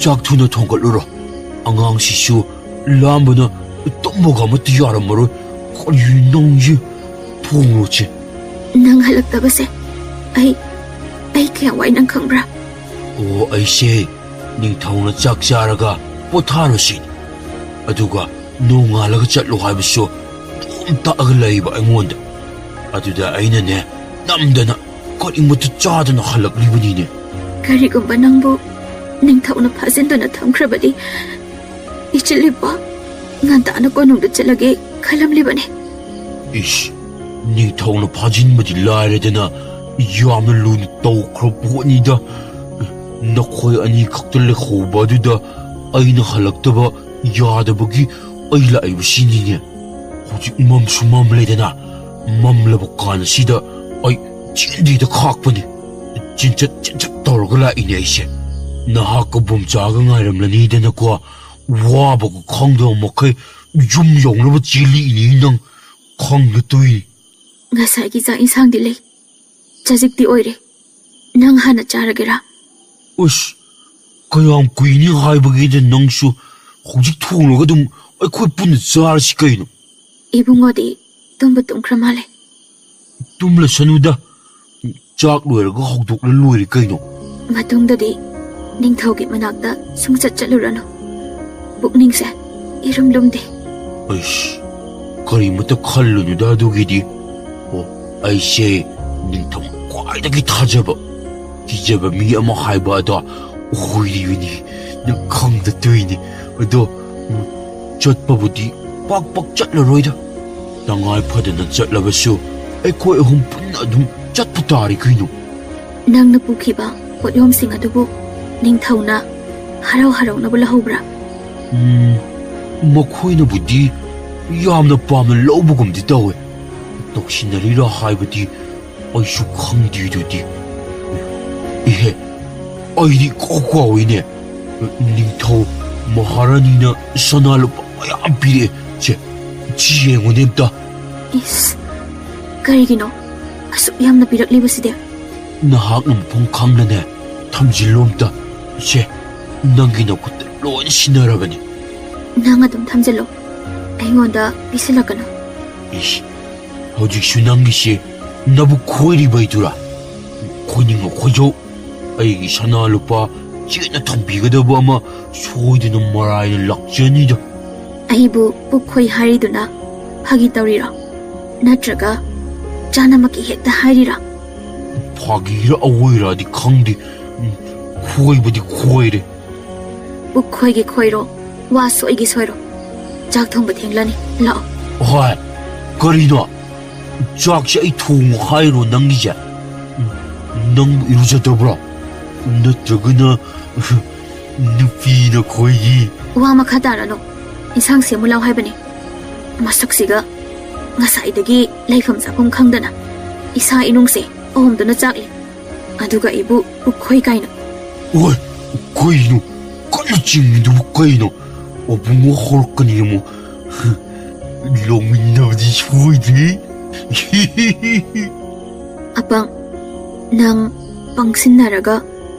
ꯆꯥꯛ ꯊꯨꯅ ꯊꯣꯡꯒꯠꯂꯨꯔꯣ꯫ ꯑꯉꯥꯡꯁꯤꯁꯨ ꯂꯥꯝꯕꯅ ꯇꯨꯝꯕꯒ ꯑꯃꯠꯇ ꯌꯥꯔꯝꯃꯔꯣꯏ꯫ ꯀꯔꯤ ꯅꯪꯁꯦ? ꯊꯣꯡꯂꯣ, ꯆꯦ꯫ ꯅꯪ ꯍꯜꯂꯛꯇꯕꯁꯦ ꯑꯩ, ꯑꯩ ꯀꯌꯥꯝ ꯋꯥꯏ ꯅꯪ ꯈꯪꯕ꯭ꯔꯥ? ꯑꯣ, ꯑꯩꯁꯦ ꯅꯤꯡꯊꯧꯅ ꯆꯥꯛ ꯆꯥꯔꯒ ꯄꯣꯊꯥꯔꯨꯁꯤꯅꯤ꯫ ꯑꯗꯨꯒ ꯅꯣꯡꯉꯥꯜꯂꯒ ꯆꯠꯂꯣ ꯍꯥꯏꯕꯁꯨ ꯑꯗꯨꯝ ꯇꯥꯛꯑꯒ ꯂꯩꯕ ꯑꯩꯉꯣꯟꯗ꯫ ꯑꯗꯨꯗ ꯑꯩꯅꯅꯦ, ꯅꯝꯗꯅ ꯀꯔꯤꯃꯠꯇ ꯆꯥꯗꯅ ꯍꯜꯂꯛꯂꯤꯕꯅꯤꯅꯦ꯫ ꯀꯔꯤꯒꯨꯝꯕ ꯅꯪꯕꯨ ꯅꯤꯡꯊꯧꯅ ꯐꯥꯖꯤꯟꯗꯨꯅ ꯊꯝꯈ꯭ꯔꯕꯗꯤ, ꯏꯆꯤꯜ ꯏꯄꯥ ꯉꯟꯇꯥꯅ ꯀꯣꯅꯨꯡꯗ ꯆꯠꯂꯒꯦ ꯈꯜꯂꯝꯂꯤꯕꯅꯦ꯫ ꯏꯁ, ꯅꯤꯡꯊꯧꯅ ꯐꯥꯖꯤꯟꯕꯗꯤ ꯂꯥꯏꯔꯗꯅ, ꯌꯥꯝꯅ ꯂꯨꯅ ꯇꯧꯈ꯭ꯔ ꯄꯣꯠꯅꯤꯗ꯫ ꯅꯈꯣꯏ ꯑꯅꯤꯈꯛꯇ ꯂꯩꯍꯧꯕ ꯑꯗꯨꯗ ꯑꯩꯅ ꯍꯜꯂꯛꯇꯕ ꯌꯥꯗꯕꯒꯤ ꯑꯩ ꯂꯥꯛꯏꯕꯁꯤꯅꯤꯅꯦ꯫ ꯍꯧꯖꯤꯛ ꯃꯝꯁꯨ ꯃꯝꯂꯦꯗꯅ, ꯃꯝꯂꯕ ꯀꯥꯟ ꯑꯁꯤꯗ ꯑꯩ ꯆꯦꯟꯗ꯭ꯔꯤꯗ ꯈꯥꯛꯄꯅꯤ꯫ ꯆꯤꯟꯆꯠ ꯆꯤꯟꯆꯠ ꯇꯧꯔꯒ ꯂꯥꯛꯏꯅꯦ ꯑꯩꯁꯦ꯫ ꯅꯍꯥꯛꯀ ꯕꯣꯝꯆꯥꯒ ꯉꯥꯏꯔꯝꯂꯅꯤꯗꯅꯀꯣ, ꯋꯥꯕꯒ ꯈꯪꯗꯕ ꯃꯈꯩ ꯌꯨꯝ ꯌꯧꯅꯕ ꯆꯦꯜꯂꯤꯅꯤ ꯅꯪ꯫ ꯈꯪꯗ ꯇꯣꯏꯅꯤ꯫ ꯉꯁꯥꯏꯒꯤ ꯆꯥꯛ ꯏꯟꯁꯥꯡꯗꯤ ꯂꯩ, ꯆꯖꯤꯛꯇꯤ ꯑꯣꯏꯔꯦ꯫ ꯅꯪ ꯍꯥꯟꯅ ꯆꯥꯔꯒꯦꯔꯥ? ꯑꯁ, ꯀꯌꯥꯝ ꯀꯨꯏꯅꯤ ꯍꯥꯏꯕꯒꯤꯗ ꯅꯪꯁꯨ? ꯍꯧꯖꯤꯛ ꯊꯣꯡꯂꯒ ꯑꯗꯨꯝ ꯑꯩꯈꯣꯏ ꯄꯨꯟꯅ ꯆꯥꯔꯁꯤ ꯀꯩꯅꯣ꯫ ꯏꯕꯨꯡꯉꯣꯗꯤ ꯇꯨꯝꯕ ꯇꯨꯝꯈ꯭ꯔ ꯃꯥꯜꯂꯦ꯫ ꯇꯨꯝꯂꯁꯅꯨꯗ, ꯆꯥꯛ ꯂꯣꯏꯔꯒ ꯍꯧꯗꯣꯛꯂ ꯂꯣꯏꯔꯦ ꯀꯩꯅꯣ꯫ ꯃꯇꯨꯡꯗꯗꯤ ꯅꯤꯡꯊꯧꯒꯤ ꯃꯅꯥꯛꯇ ꯁꯨꯡꯆꯠ ꯆꯠꯂꯨꯔꯅꯨ꯫ ꯄꯨꯛꯅꯤꯡꯁꯦ ꯏꯔꯨꯝ ꯂꯨꯝꯗꯦ꯫ ꯑꯩꯁ, ꯀꯔꯤꯃꯠꯇ ꯈꯜꯂꯨꯅꯨꯗ ꯑꯗꯨꯒꯤꯗꯤ꯫ ꯑꯣ, ꯑꯩꯁꯦ ꯅꯤꯡꯊꯧ ꯈ꯭ꯋꯥꯏꯗꯒꯤ ꯊꯥꯖꯕ, ꯀꯤꯖꯕ ꯃꯤ ꯑꯃ ꯍꯥꯏꯕ ꯑꯗꯣ ꯑꯣꯏꯔꯤꯕꯅꯤ꯫ ꯅꯪ ꯈꯪꯗ ꯇꯣꯏꯅꯤ꯫ ꯑꯗꯣ, ꯎꯝ, ꯆꯠꯄꯕꯨꯗꯤ ꯄꯥꯛ ꯄꯥꯛ ꯆꯠꯂꯔꯣꯏꯗ꯫ ꯇꯉꯥꯏ ꯐꯗꯅ ꯆꯠꯂꯕꯁꯨ ꯑꯩꯈꯣꯏ ꯑꯍꯨꯝ ꯄꯨꯟꯅ ꯑꯗꯨꯝ ꯆꯠꯄ ꯇꯥꯔꯦ ꯀꯩꯅꯣ꯫ ꯅꯪꯅ ꯄꯨꯈꯤꯕ ꯄꯣꯠꯌꯣꯝꯁꯤꯡ ꯑꯗꯨꯕꯨ ꯅꯤꯡꯊꯧꯅ ꯍꯔꯥꯎ ꯍꯔꯥꯎꯅꯕ ꯂꯧꯍꯧꯕ꯭ꯔꯥ? ꯎꯝ, ꯃꯈꯣꯏꯅꯕꯨꯗꯤ ꯌꯥꯝꯅ ꯄꯥꯝꯅ ꯂꯧꯕꯒꯨꯝꯗꯤ ꯇꯧꯋꯦ꯫ ꯇꯧꯁꯤꯟꯅꯔꯤꯔꯥ ꯍꯥꯏꯕꯗꯤ ꯑꯩꯁꯨ ꯈꯪꯗꯦ ꯑꯗꯨꯗꯤ꯫ ꯏꯍꯦ, ꯑꯩꯗꯤ ꯏꯀꯥꯎ ꯀꯥꯎꯏꯅꯦ꯫ ꯅꯤꯡꯊꯧ ꯃꯍꯥꯔꯥꯅꯤꯅ ꯁꯅꯥ ꯂꯨꯄꯥ ꯃꯌꯥꯝ ꯄꯤꯔꯛꯑꯦ꯫ ꯁꯦ, ꯁꯤ ꯌꯦꯡꯉꯨꯅꯦ ꯑꯝꯇ꯫ ꯏꯁ, ꯀꯔꯤꯒꯤꯅꯣ ꯑꯁꯨꯛ ꯌꯥꯝꯅ ꯄꯤꯔꯛꯂꯤꯕꯁꯤꯗꯤ? ꯅꯍꯥꯛꯅ ꯃꯐꯝ ꯈꯪꯅꯅꯦ ꯊꯝꯖꯤꯜꯂꯣ ꯑꯝꯇ꯫ ꯁꯦ, ꯅꯪꯒꯤ ꯅꯈꯨꯠꯇ ꯂꯣꯏꯅ ꯁꯤꯟꯅꯔꯕꯅꯤ꯫ ꯅꯪ ꯑꯗꯨꯝ ꯊꯝꯖꯤꯜꯂꯣ, ꯑꯩꯉꯣꯟꯗ ꯄꯤꯁꯤꯜꯂꯛꯀꯅꯨ꯫ ꯏꯁ, ꯍꯧꯖꯤꯛꯁꯨ ꯅꯪꯒꯤꯁꯦ ꯅꯕꯨꯛ ꯈꯣꯏꯔꯤꯕꯩꯗꯨꯔꯥ? ꯈꯣꯏꯅꯤꯡꯉ ꯈꯣꯏꯖꯧ꯫ ꯑꯩꯒꯤ ꯁꯅꯥ ꯂꯨꯄꯥ ꯆꯦꯠꯅ ꯊꯝꯕꯤꯒꯗꯕ ꯑꯃ ꯁꯣꯏꯗꯅ ꯃꯔꯥꯏꯅ ꯂꯥꯛꯆꯅꯤꯗ꯫ ꯑꯩꯕꯨ ꯄꯨꯛ ꯈꯣꯏ ꯍꯥꯏꯔꯤꯗꯨꯅ ꯐꯥꯒꯤ ꯇꯧꯔꯤꯔꯣ? ꯅꯠꯇ꯭ꯔꯒ ꯆꯥꯅꯃꯛꯀꯤ ꯍꯦꯛꯇ ꯍꯥꯏꯔꯤꯔꯣ? ꯐꯥꯒꯤꯔ ꯑꯋꯣꯏꯔꯗꯤ ꯈꯪꯗꯦ, ꯎꯝ, ꯈꯣꯏꯕꯗꯤ ꯈꯣꯏꯔꯦ꯫ ꯄꯨꯛ ꯈꯣꯏꯒꯤ ꯈꯣꯏꯔꯣ, ꯋꯥ ꯁꯣꯏꯒꯤ ꯁꯣꯏꯔꯣ꯫ ꯆꯥꯛ ꯊꯣꯡꯕ ꯊꯦꯡꯂꯅꯤ, ꯂꯥꯛꯑꯣ꯫ ꯍꯣꯏ, ꯀꯔꯤꯅꯣ? ꯆꯥꯛꯁꯦ ꯑꯩ ꯊꯣꯡꯉꯨ ꯍꯥꯏꯔꯣ ꯅꯪꯒꯤꯁꯦ? ꯎꯝ, ꯅꯪꯕꯨ ꯏꯔꯨꯖꯗꯕ꯭ꯔꯣ? ꯅꯠꯇ꯭ꯔꯒꯅ ꯅꯨꯄꯤ ꯅꯈꯣꯏꯒꯤ? ꯋꯥ ꯃꯈꯥ ꯇꯥꯔꯅꯨ꯫ ꯏꯟꯁꯥꯡ ꯁꯦꯝꯃꯨ ꯂꯥꯎ ꯍꯥꯏꯕꯅꯤ꯫ ꯃꯁꯛꯁꯤꯒ ꯉꯁꯥꯏꯗꯒꯤ ꯂꯩꯐꯝ ꯆꯥꯐꯝ ꯈꯪꯗꯅ ꯏꯁꯥ ꯏꯅꯨꯡꯁꯦ ꯑꯣꯝꯗꯨꯅ ꯆꯥꯛꯂꯤ꯫ ꯑꯗꯨꯒ ꯑꯩꯕꯨ ꯄꯨꯛꯈꯣꯏ ꯀꯥꯏꯅ꯫ ꯑꯣꯏ, ꯀꯩꯅꯣ? ꯀꯟꯅ ꯆꯤꯡꯉꯤꯗꯨꯕꯨ ꯀꯩꯅꯣ? ꯑꯕꯨꯡꯉꯣ ꯍꯧꯔꯛꯀꯅꯤ ꯑꯃꯨꯛ꯫ ꯂꯧꯃꯤꯟꯅꯕꯗꯤ ꯁꯣꯏꯗ꯭ꯔꯤ꯫ ꯑꯄꯪ, ꯅꯪ ꯄꯪꯁꯤꯟꯅꯔꯒ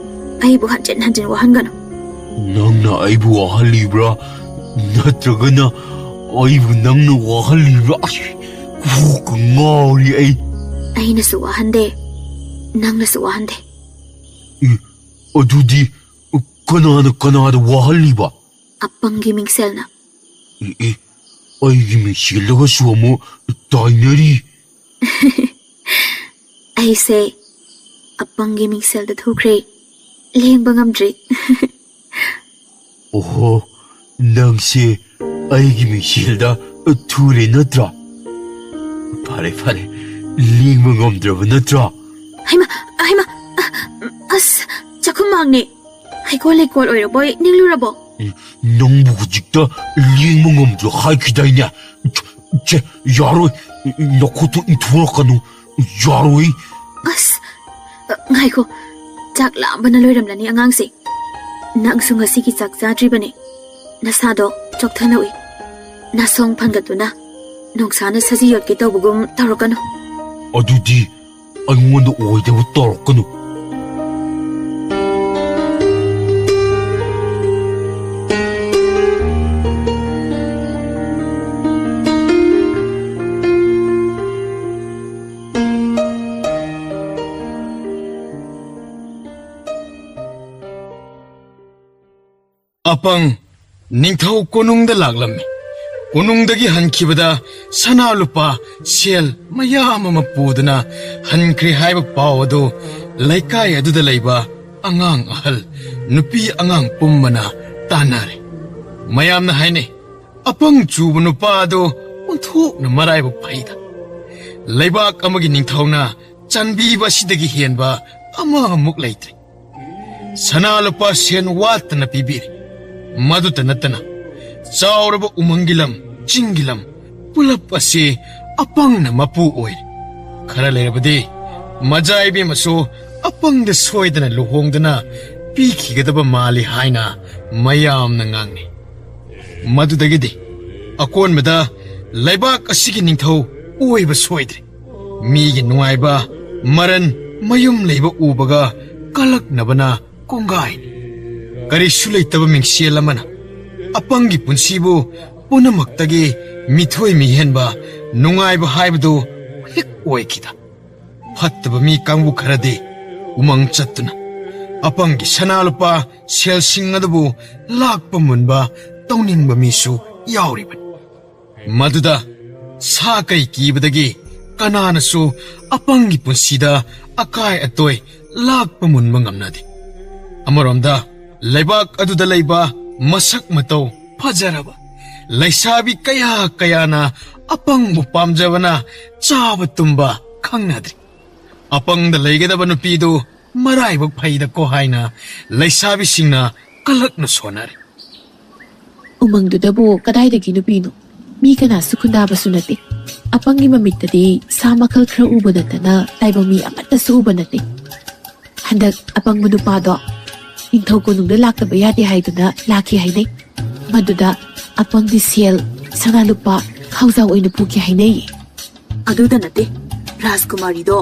ꯑꯩꯕꯨ ꯍꯟꯖꯤꯟ ꯍꯟꯖꯤꯟ ꯋꯥꯍꯟꯒꯅꯨ꯫ ꯅꯪꯅ ꯑꯩꯕꯨ ꯋꯥꯍꯜꯂꯤꯕ꯭ꯔꯥ? ꯅꯠꯇ꯭ꯔꯒꯅ ꯑꯩꯕꯨ ꯅꯪꯅ ꯋꯥꯍꯜꯂꯤꯕ꯭ꯔꯥ? ꯑꯁ, ꯀꯣꯛꯀ ꯉꯥꯎꯔꯤ ꯑꯩ꯫ ꯑꯩꯅꯁꯨ ꯋꯥꯍꯟꯗꯦ, ꯅꯪꯅꯁꯨ ꯋꯥꯍꯟꯗꯦ꯫ ꯑꯦ, ꯑꯗꯨꯗꯤ ꯀꯅꯥꯅ ꯀꯅꯥꯗ ꯋꯥꯍꯜꯂꯤꯕ? ꯑꯄꯪꯒꯤ ꯃꯤꯡꯁꯦꯜꯅ꯫ ꯑꯦ, ꯑꯦ, ꯑꯩꯒꯤ ꯃꯤꯡꯁꯦꯜꯗꯒꯁꯨ ꯑꯃꯨꯛ ꯇꯥꯏꯅꯔꯤ꯫ ꯑꯩꯁꯦ ꯑꯄꯪꯒꯤ ꯃꯤꯡꯁꯦꯜꯗ ꯊꯨꯈ꯭ꯔꯦ, ꯂꯦꯡꯕ ꯉꯝꯗ꯭ꯔꯤ꯫ ꯑꯣꯍꯣ, ꯅꯪꯁꯦ ꯑꯩꯒꯤ ꯃꯤꯡꯁꯦꯜꯗ ꯊꯨꯔꯦ ꯅꯠꯇ꯭ꯔꯥ? ꯐꯔꯦ, ꯐꯔꯦ, ꯂꯦꯡꯕ ꯉꯝꯗ꯭ꯔꯕ ꯅꯠꯇ꯭ꯔꯥ? ꯍꯩꯃꯥ, ꯍꯩꯃꯥ, ꯑꯁ, ꯆꯥꯛꯈꯨꯝ ꯃꯥꯡꯅꯦ꯫ ꯍꯩꯀꯣꯜ ꯂꯩꯀꯣꯜ ꯑꯣꯏꯔꯕꯣꯏ ꯅꯤꯡꯂꯨꯔꯕꯣ? ꯅꯪꯕꯨ ꯍꯧꯖꯤꯛꯇ ꯂꯦꯡꯕ ꯉꯝꯗ꯭ꯔꯣ ꯍꯥꯏꯈꯤꯗꯥꯏꯅꯦ? ꯆꯦ, ꯌꯥꯔꯣꯏ, ꯅꯈꯨꯠꯇꯨ ꯏꯟꯊꯣꯔꯛꯀꯅꯨ꯫ ꯌꯥꯔꯣꯏ꯫ ꯑꯁ, ꯉꯥꯏꯈꯣ꯫ ꯆꯥꯛ ꯂꯥꯝꯕꯅ ꯂꯣꯏꯔꯝꯂꯅꯤ ꯑꯉꯥꯡꯁꯦ꯫ ꯅꯪꯁꯨ ꯉꯁꯤꯒꯤ ꯆꯥꯛ ꯆꯥꯗ꯭ꯔꯤꯕꯅꯦ꯫ ꯅꯁꯥꯗꯣ ꯆꯣꯛꯊꯅꯧꯏ꯫ ꯅꯁꯣꯡ ꯐꯟꯒꯠꯇꯨꯅ ꯅꯣꯡꯁꯥꯅ ꯁꯖꯤ ꯌꯣꯠꯀꯦ ꯇꯧꯕꯒꯨꯝ ꯇꯧꯔꯛꯀꯅꯨ꯫ ꯑꯗꯨꯗꯤ ꯑꯩꯉꯣꯟꯗ ꯑꯣꯏꯗꯕ ꯇꯧꯔꯛꯀꯅꯨ꯫ ꯑꯄꯪ ꯅꯤꯡꯊꯧ ꯀꯣꯅꯨꯡꯗ ꯂꯥꯛꯂꯝꯃꯤ꯫ ꯀꯣꯅꯨꯡꯗꯒꯤ ꯍꯟꯈꯤꯕꯗ ꯁꯅꯥ ꯂꯨꯄꯥ ꯁꯦꯜ ꯃꯌꯥꯝ ꯑꯃ ꯄꯨꯗꯨꯅ ꯍꯟꯈ꯭ꯔꯦ ꯍꯥꯏꯕ ꯄꯥꯎ ꯑꯗꯨ ꯂꯩꯀꯥꯏ ꯑꯗꯨꯗ ꯂꯩꯕ ꯑꯉꯥꯡ ꯑꯍꯜ, ꯅꯨꯄꯤ ꯑꯉꯥꯡ ꯄꯨꯝꯕꯅ ꯇꯥꯟꯅꯔꯦ꯫ ꯃꯌꯥꯝꯅ ꯍꯥꯏꯅꯩ, "ꯑꯄꯪ ꯆꯨꯕ ꯅꯨꯄꯥ ꯑꯗꯨ ꯑꯣꯟꯊꯣꯛꯅ ꯃꯔꯥꯏꯕꯛ ꯐꯩꯗ꯫ ꯂꯩꯕꯥꯛ ꯑꯃꯒꯤ ꯅꯤꯡꯊꯧꯅ ꯆꯥꯟꯕꯤꯕ ꯑꯁꯤꯗꯒꯤ ꯍꯦꯟꯕ ꯑꯃꯃꯨꯛ ꯂꯩꯇ꯭ꯔꯦ꯫ ꯁꯅꯥ ꯂꯨꯄꯥ ꯁꯦꯟ ꯋꯥꯠꯇꯅ ꯄꯤꯕꯤꯔꯦ꯫ ꯃꯗꯨꯇ ꯅꯠꯇꯅ ꯆꯥꯎꯔꯕ ꯎꯃꯪꯒꯤ ꯂꯝ, ꯆꯤꯡꯒꯤ ꯂꯝ ꯄꯨꯂꯞ ꯑꯁꯤ ꯑꯄꯪꯅ ꯃꯄꯨ ꯑꯣꯏꯔꯦ꯫ ꯈꯔ ꯂꯩꯔꯕꯗꯤ ꯃꯖꯥ ꯏꯕꯦꯝꯃꯁꯨ ꯑꯄꯪꯗ ꯁꯣꯏꯗꯅ ꯂꯨꯍꯣꯡꯗꯨꯅ ꯄꯤꯈꯤꯒꯗꯕ ꯃꯥꯜꯂꯤ" ꯍꯥꯏꯅ ꯃꯌꯥꯝꯅ ꯉꯥꯡꯅꯩ꯫ ꯃꯗꯨꯗꯒꯤꯗꯤ ꯑꯀꯣꯟꯕꯗ ꯂꯩꯕꯥꯛ ꯑꯁꯤꯒꯤ ꯅꯤꯡꯊꯧ ꯑꯣꯏꯕ ꯁꯣꯏꯗ꯭ꯔꯦ꯫ ꯃꯤꯒꯤ ꯅꯨꯡꯉꯥꯏꯕ, ꯃꯔꯟ, ꯃꯌꯨꯝ ꯂꯩꯕ ꯎꯕꯒ ꯀꯂꯛꯅꯕꯅ ꯀꯣꯡꯒꯥꯏꯅꯤ꯫ ꯀꯔꯤꯁꯨ ꯂꯩꯇꯕ ꯃꯤꯡꯁꯦꯜ ꯑꯃꯅ ꯑꯄꯪꯒꯤ ꯄꯨꯟꯁꯤꯕꯨ ꯄꯨꯝꯅꯃꯛꯇꯒꯤ ꯃꯤꯊꯣꯏ ꯃꯤꯍꯦꯟꯕ ꯅꯨꯡꯉꯥꯏꯕ ꯍꯥꯏꯕꯗꯨ ꯍꯦꯛ ꯑꯣꯏꯈꯤꯗ꯫ ꯐꯠꯇꯕ ꯃꯤ ꯀꯥꯡꯕꯨ ꯈꯔꯗꯤ ꯎꯃꯪ ꯆꯠꯇꯨꯅ ꯑꯄꯪꯒꯤ ꯁꯅꯥ ꯂꯨꯄꯥ ꯁꯦꯜꯁꯤꯡ ꯑꯗꯨꯕꯨ ꯂꯥꯛꯄ ꯃꯨꯟꯕ ꯇꯧꯅꯤꯡꯕ ꯃꯤꯁꯨ ꯌꯥꯎꯔꯤꯕꯅꯤ꯫ ꯃꯗꯨꯗ ꯁꯥ ꯀꯩ ꯀꯤꯕꯗꯒꯤ ꯀꯅꯥꯅꯁꯨ ꯑꯄꯪꯒꯤ ꯄꯨꯟꯁꯤꯗ ꯑꯀꯥꯏ ꯑꯇꯣꯏ ꯂꯥꯛꯄ ꯃꯨꯟꯕ ꯉꯝꯅꯗꯦ꯫ ꯑꯃꯔꯣꯝꯗ ꯂꯩꯕꯥꯛ ꯑꯗꯨꯗ ꯂꯩꯕ ꯃꯁꯛ ꯃꯇꯧ ꯐꯖꯔꯕ ꯂꯩꯁꯥꯕꯤ ꯀꯌꯥ ꯀꯌꯥꯅ ꯑꯄꯪꯕꯨ ꯄꯥꯝꯖꯕꯅ ꯆꯥꯕ ꯇꯨꯝꯕ ꯈꯪꯅꯗ꯭ꯔꯤ꯫ ꯑꯄꯪꯗ ꯂꯩꯒꯗꯕ ꯅꯨꯄꯤꯗꯨ ꯃꯔꯥꯏꯕꯛ ꯐꯩꯗꯀꯣ ꯍꯥꯏꯅ ꯂꯩꯁꯥꯕꯤꯁꯤꯡꯅ ꯀꯂꯛꯅ ꯁꯣꯟꯅꯔꯦ꯫ ꯎꯃꯪꯗꯨꯗꯕꯨ ꯀꯗꯥꯏꯗꯒꯤ ꯅꯨꯄꯤꯅꯣ? ꯃꯤ ꯀꯅꯥꯁꯨ ꯈꯨꯟꯗꯥꯕꯁꯨ ꯅꯠꯇꯦ꯫ ꯑꯄꯪꯒꯤ ꯃꯃꯤꯠꯇꯗꯤ ꯁꯥ ꯃꯈꯜ ꯈꯔ ꯎꯕ ꯅꯠꯇꯅ ꯇꯥꯏꯕꯪ ꯃꯤ ꯑꯃꯠꯇꯁꯨ ꯎꯕ ꯅꯠꯇꯦ꯫ ꯍꯟꯗꯛ ꯑꯄꯪꯕ ꯅꯨꯄꯥꯗꯣ ꯅꯤꯡꯊꯧ ꯀꯣꯅꯨꯡꯗ ꯂꯥꯛꯇꯕ ꯌꯥꯗꯦ ꯍꯥꯏꯗꯨꯅ ꯂꯥꯛꯈꯤ ꯍꯥꯏꯅꯩ꯫ ꯃꯗꯨꯗ ꯑꯄꯪꯗꯤ ꯁꯦꯜ, ꯁꯅꯥ ꯂꯨꯄꯥ, ꯈꯥꯎꯖꯥꯎ ꯑꯣꯏꯅ ꯄꯨꯈꯤ ꯍꯥꯏꯅꯩ꯫ ꯑꯗꯨꯗ ꯅꯠꯇꯦ, ꯔꯥꯖꯀꯨꯃꯥꯔꯤꯗꯣ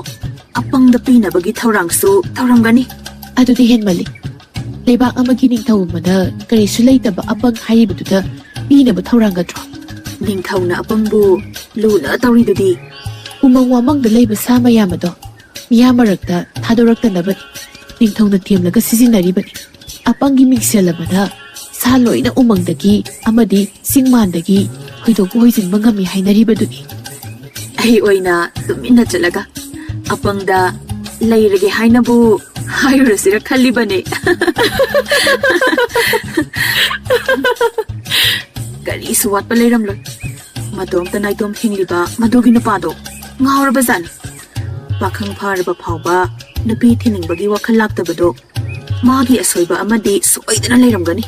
ꯑꯄꯪꯗ ꯄꯤꯅꯕꯒꯤ ꯊꯧꯔꯥꯡꯁꯨ ꯇꯧꯔꯝꯒꯅꯤ꯫ ꯑꯗꯨꯗꯤ ꯍꯦꯟꯃꯜꯂꯤ꯫ ꯂꯩꯕꯥꯛ ꯑꯃꯒꯤ ꯅꯤꯡꯊꯧ ꯑꯃꯅ ꯀꯔꯤꯁꯨ ꯂꯩꯇꯕ ꯑꯄꯪ ꯍꯥꯏꯔꯤꯕꯗꯨꯗ ꯄꯤꯅꯕ ꯊꯧꯔꯥꯡꯒꯗ꯭ꯔꯣ? ꯅꯤꯡꯊꯧꯅ ꯑꯄꯪꯕꯨ ꯂꯨꯅ ꯇꯧꯔꯤꯗꯨꯗꯤ꯫ ꯎꯃꯪ ꯋꯥꯃꯪꯗ ꯂꯩꯕ ꯁꯥ ꯃꯌꯥꯝ ꯑꯗꯣ ꯃꯤꯌꯥꯝ ꯃꯔꯛꯇ ꯊꯥꯗꯣꯔꯛꯇꯅꯕꯅꯤ ꯅꯤꯡꯊꯧꯅ ꯊꯦꯝꯂꯒ ꯁꯤꯖꯤꯟꯅꯔꯤꯕꯅꯤ꯫ ꯑꯄꯪꯒꯤ ꯃꯤꯡꯁꯦꯜ ꯑꯃꯅ ꯁꯥ ꯂꯣꯏꯅ ꯎꯃꯪꯗꯒꯤ ꯑꯃꯗꯤ ꯆꯤꯡ ꯃꯥꯟꯗꯒꯤ ꯍꯣꯏꯗꯣꯛꯄ ꯍꯣꯏꯖꯤꯟꯕ ꯉꯝꯃꯤ ꯍꯥꯏꯅꯔꯤꯕꯗꯨꯅꯤ꯫ ꯑꯩ ꯑꯣꯏꯅ ꯇꯨꯃꯤꯟꯅ ꯆꯠꯂꯒ ꯑꯄꯪꯗ ꯂꯩꯔꯒꯦ ꯍꯥꯏꯅꯕꯨ ꯍꯥꯏꯔꯨꯔꯁꯤꯔ ꯈꯜꯂꯤꯕꯅꯦ꯫ ꯀꯔꯤꯁꯨ ꯋꯥꯠꯄ ꯂꯩꯔꯝꯂꯣꯏ꯫ ꯃꯇꯣꯝꯇ ꯅꯥꯏꯇꯣꯝ ꯍꯤꯡꯂꯤꯕ ꯃꯗꯨꯒꯤ ꯅꯨꯄꯥꯗꯣ ꯉꯥꯎꯔꯕꯖꯥꯠꯅꯤ꯫ ꯄꯥꯈꯪ ꯐꯥꯔꯕ ꯐꯥꯎꯕ ꯅꯨꯄꯤ ꯊꯤꯅꯤꯡꯕꯒꯤ ꯋꯥꯈꯜ ꯂꯥꯛꯇꯕꯗꯣ ꯃꯥꯒꯤ ꯑꯁꯣꯏꯕ ꯑꯃꯗꯤ ꯁꯣꯏꯗꯅ ꯂꯩꯔꯝꯒꯅꯤ꯫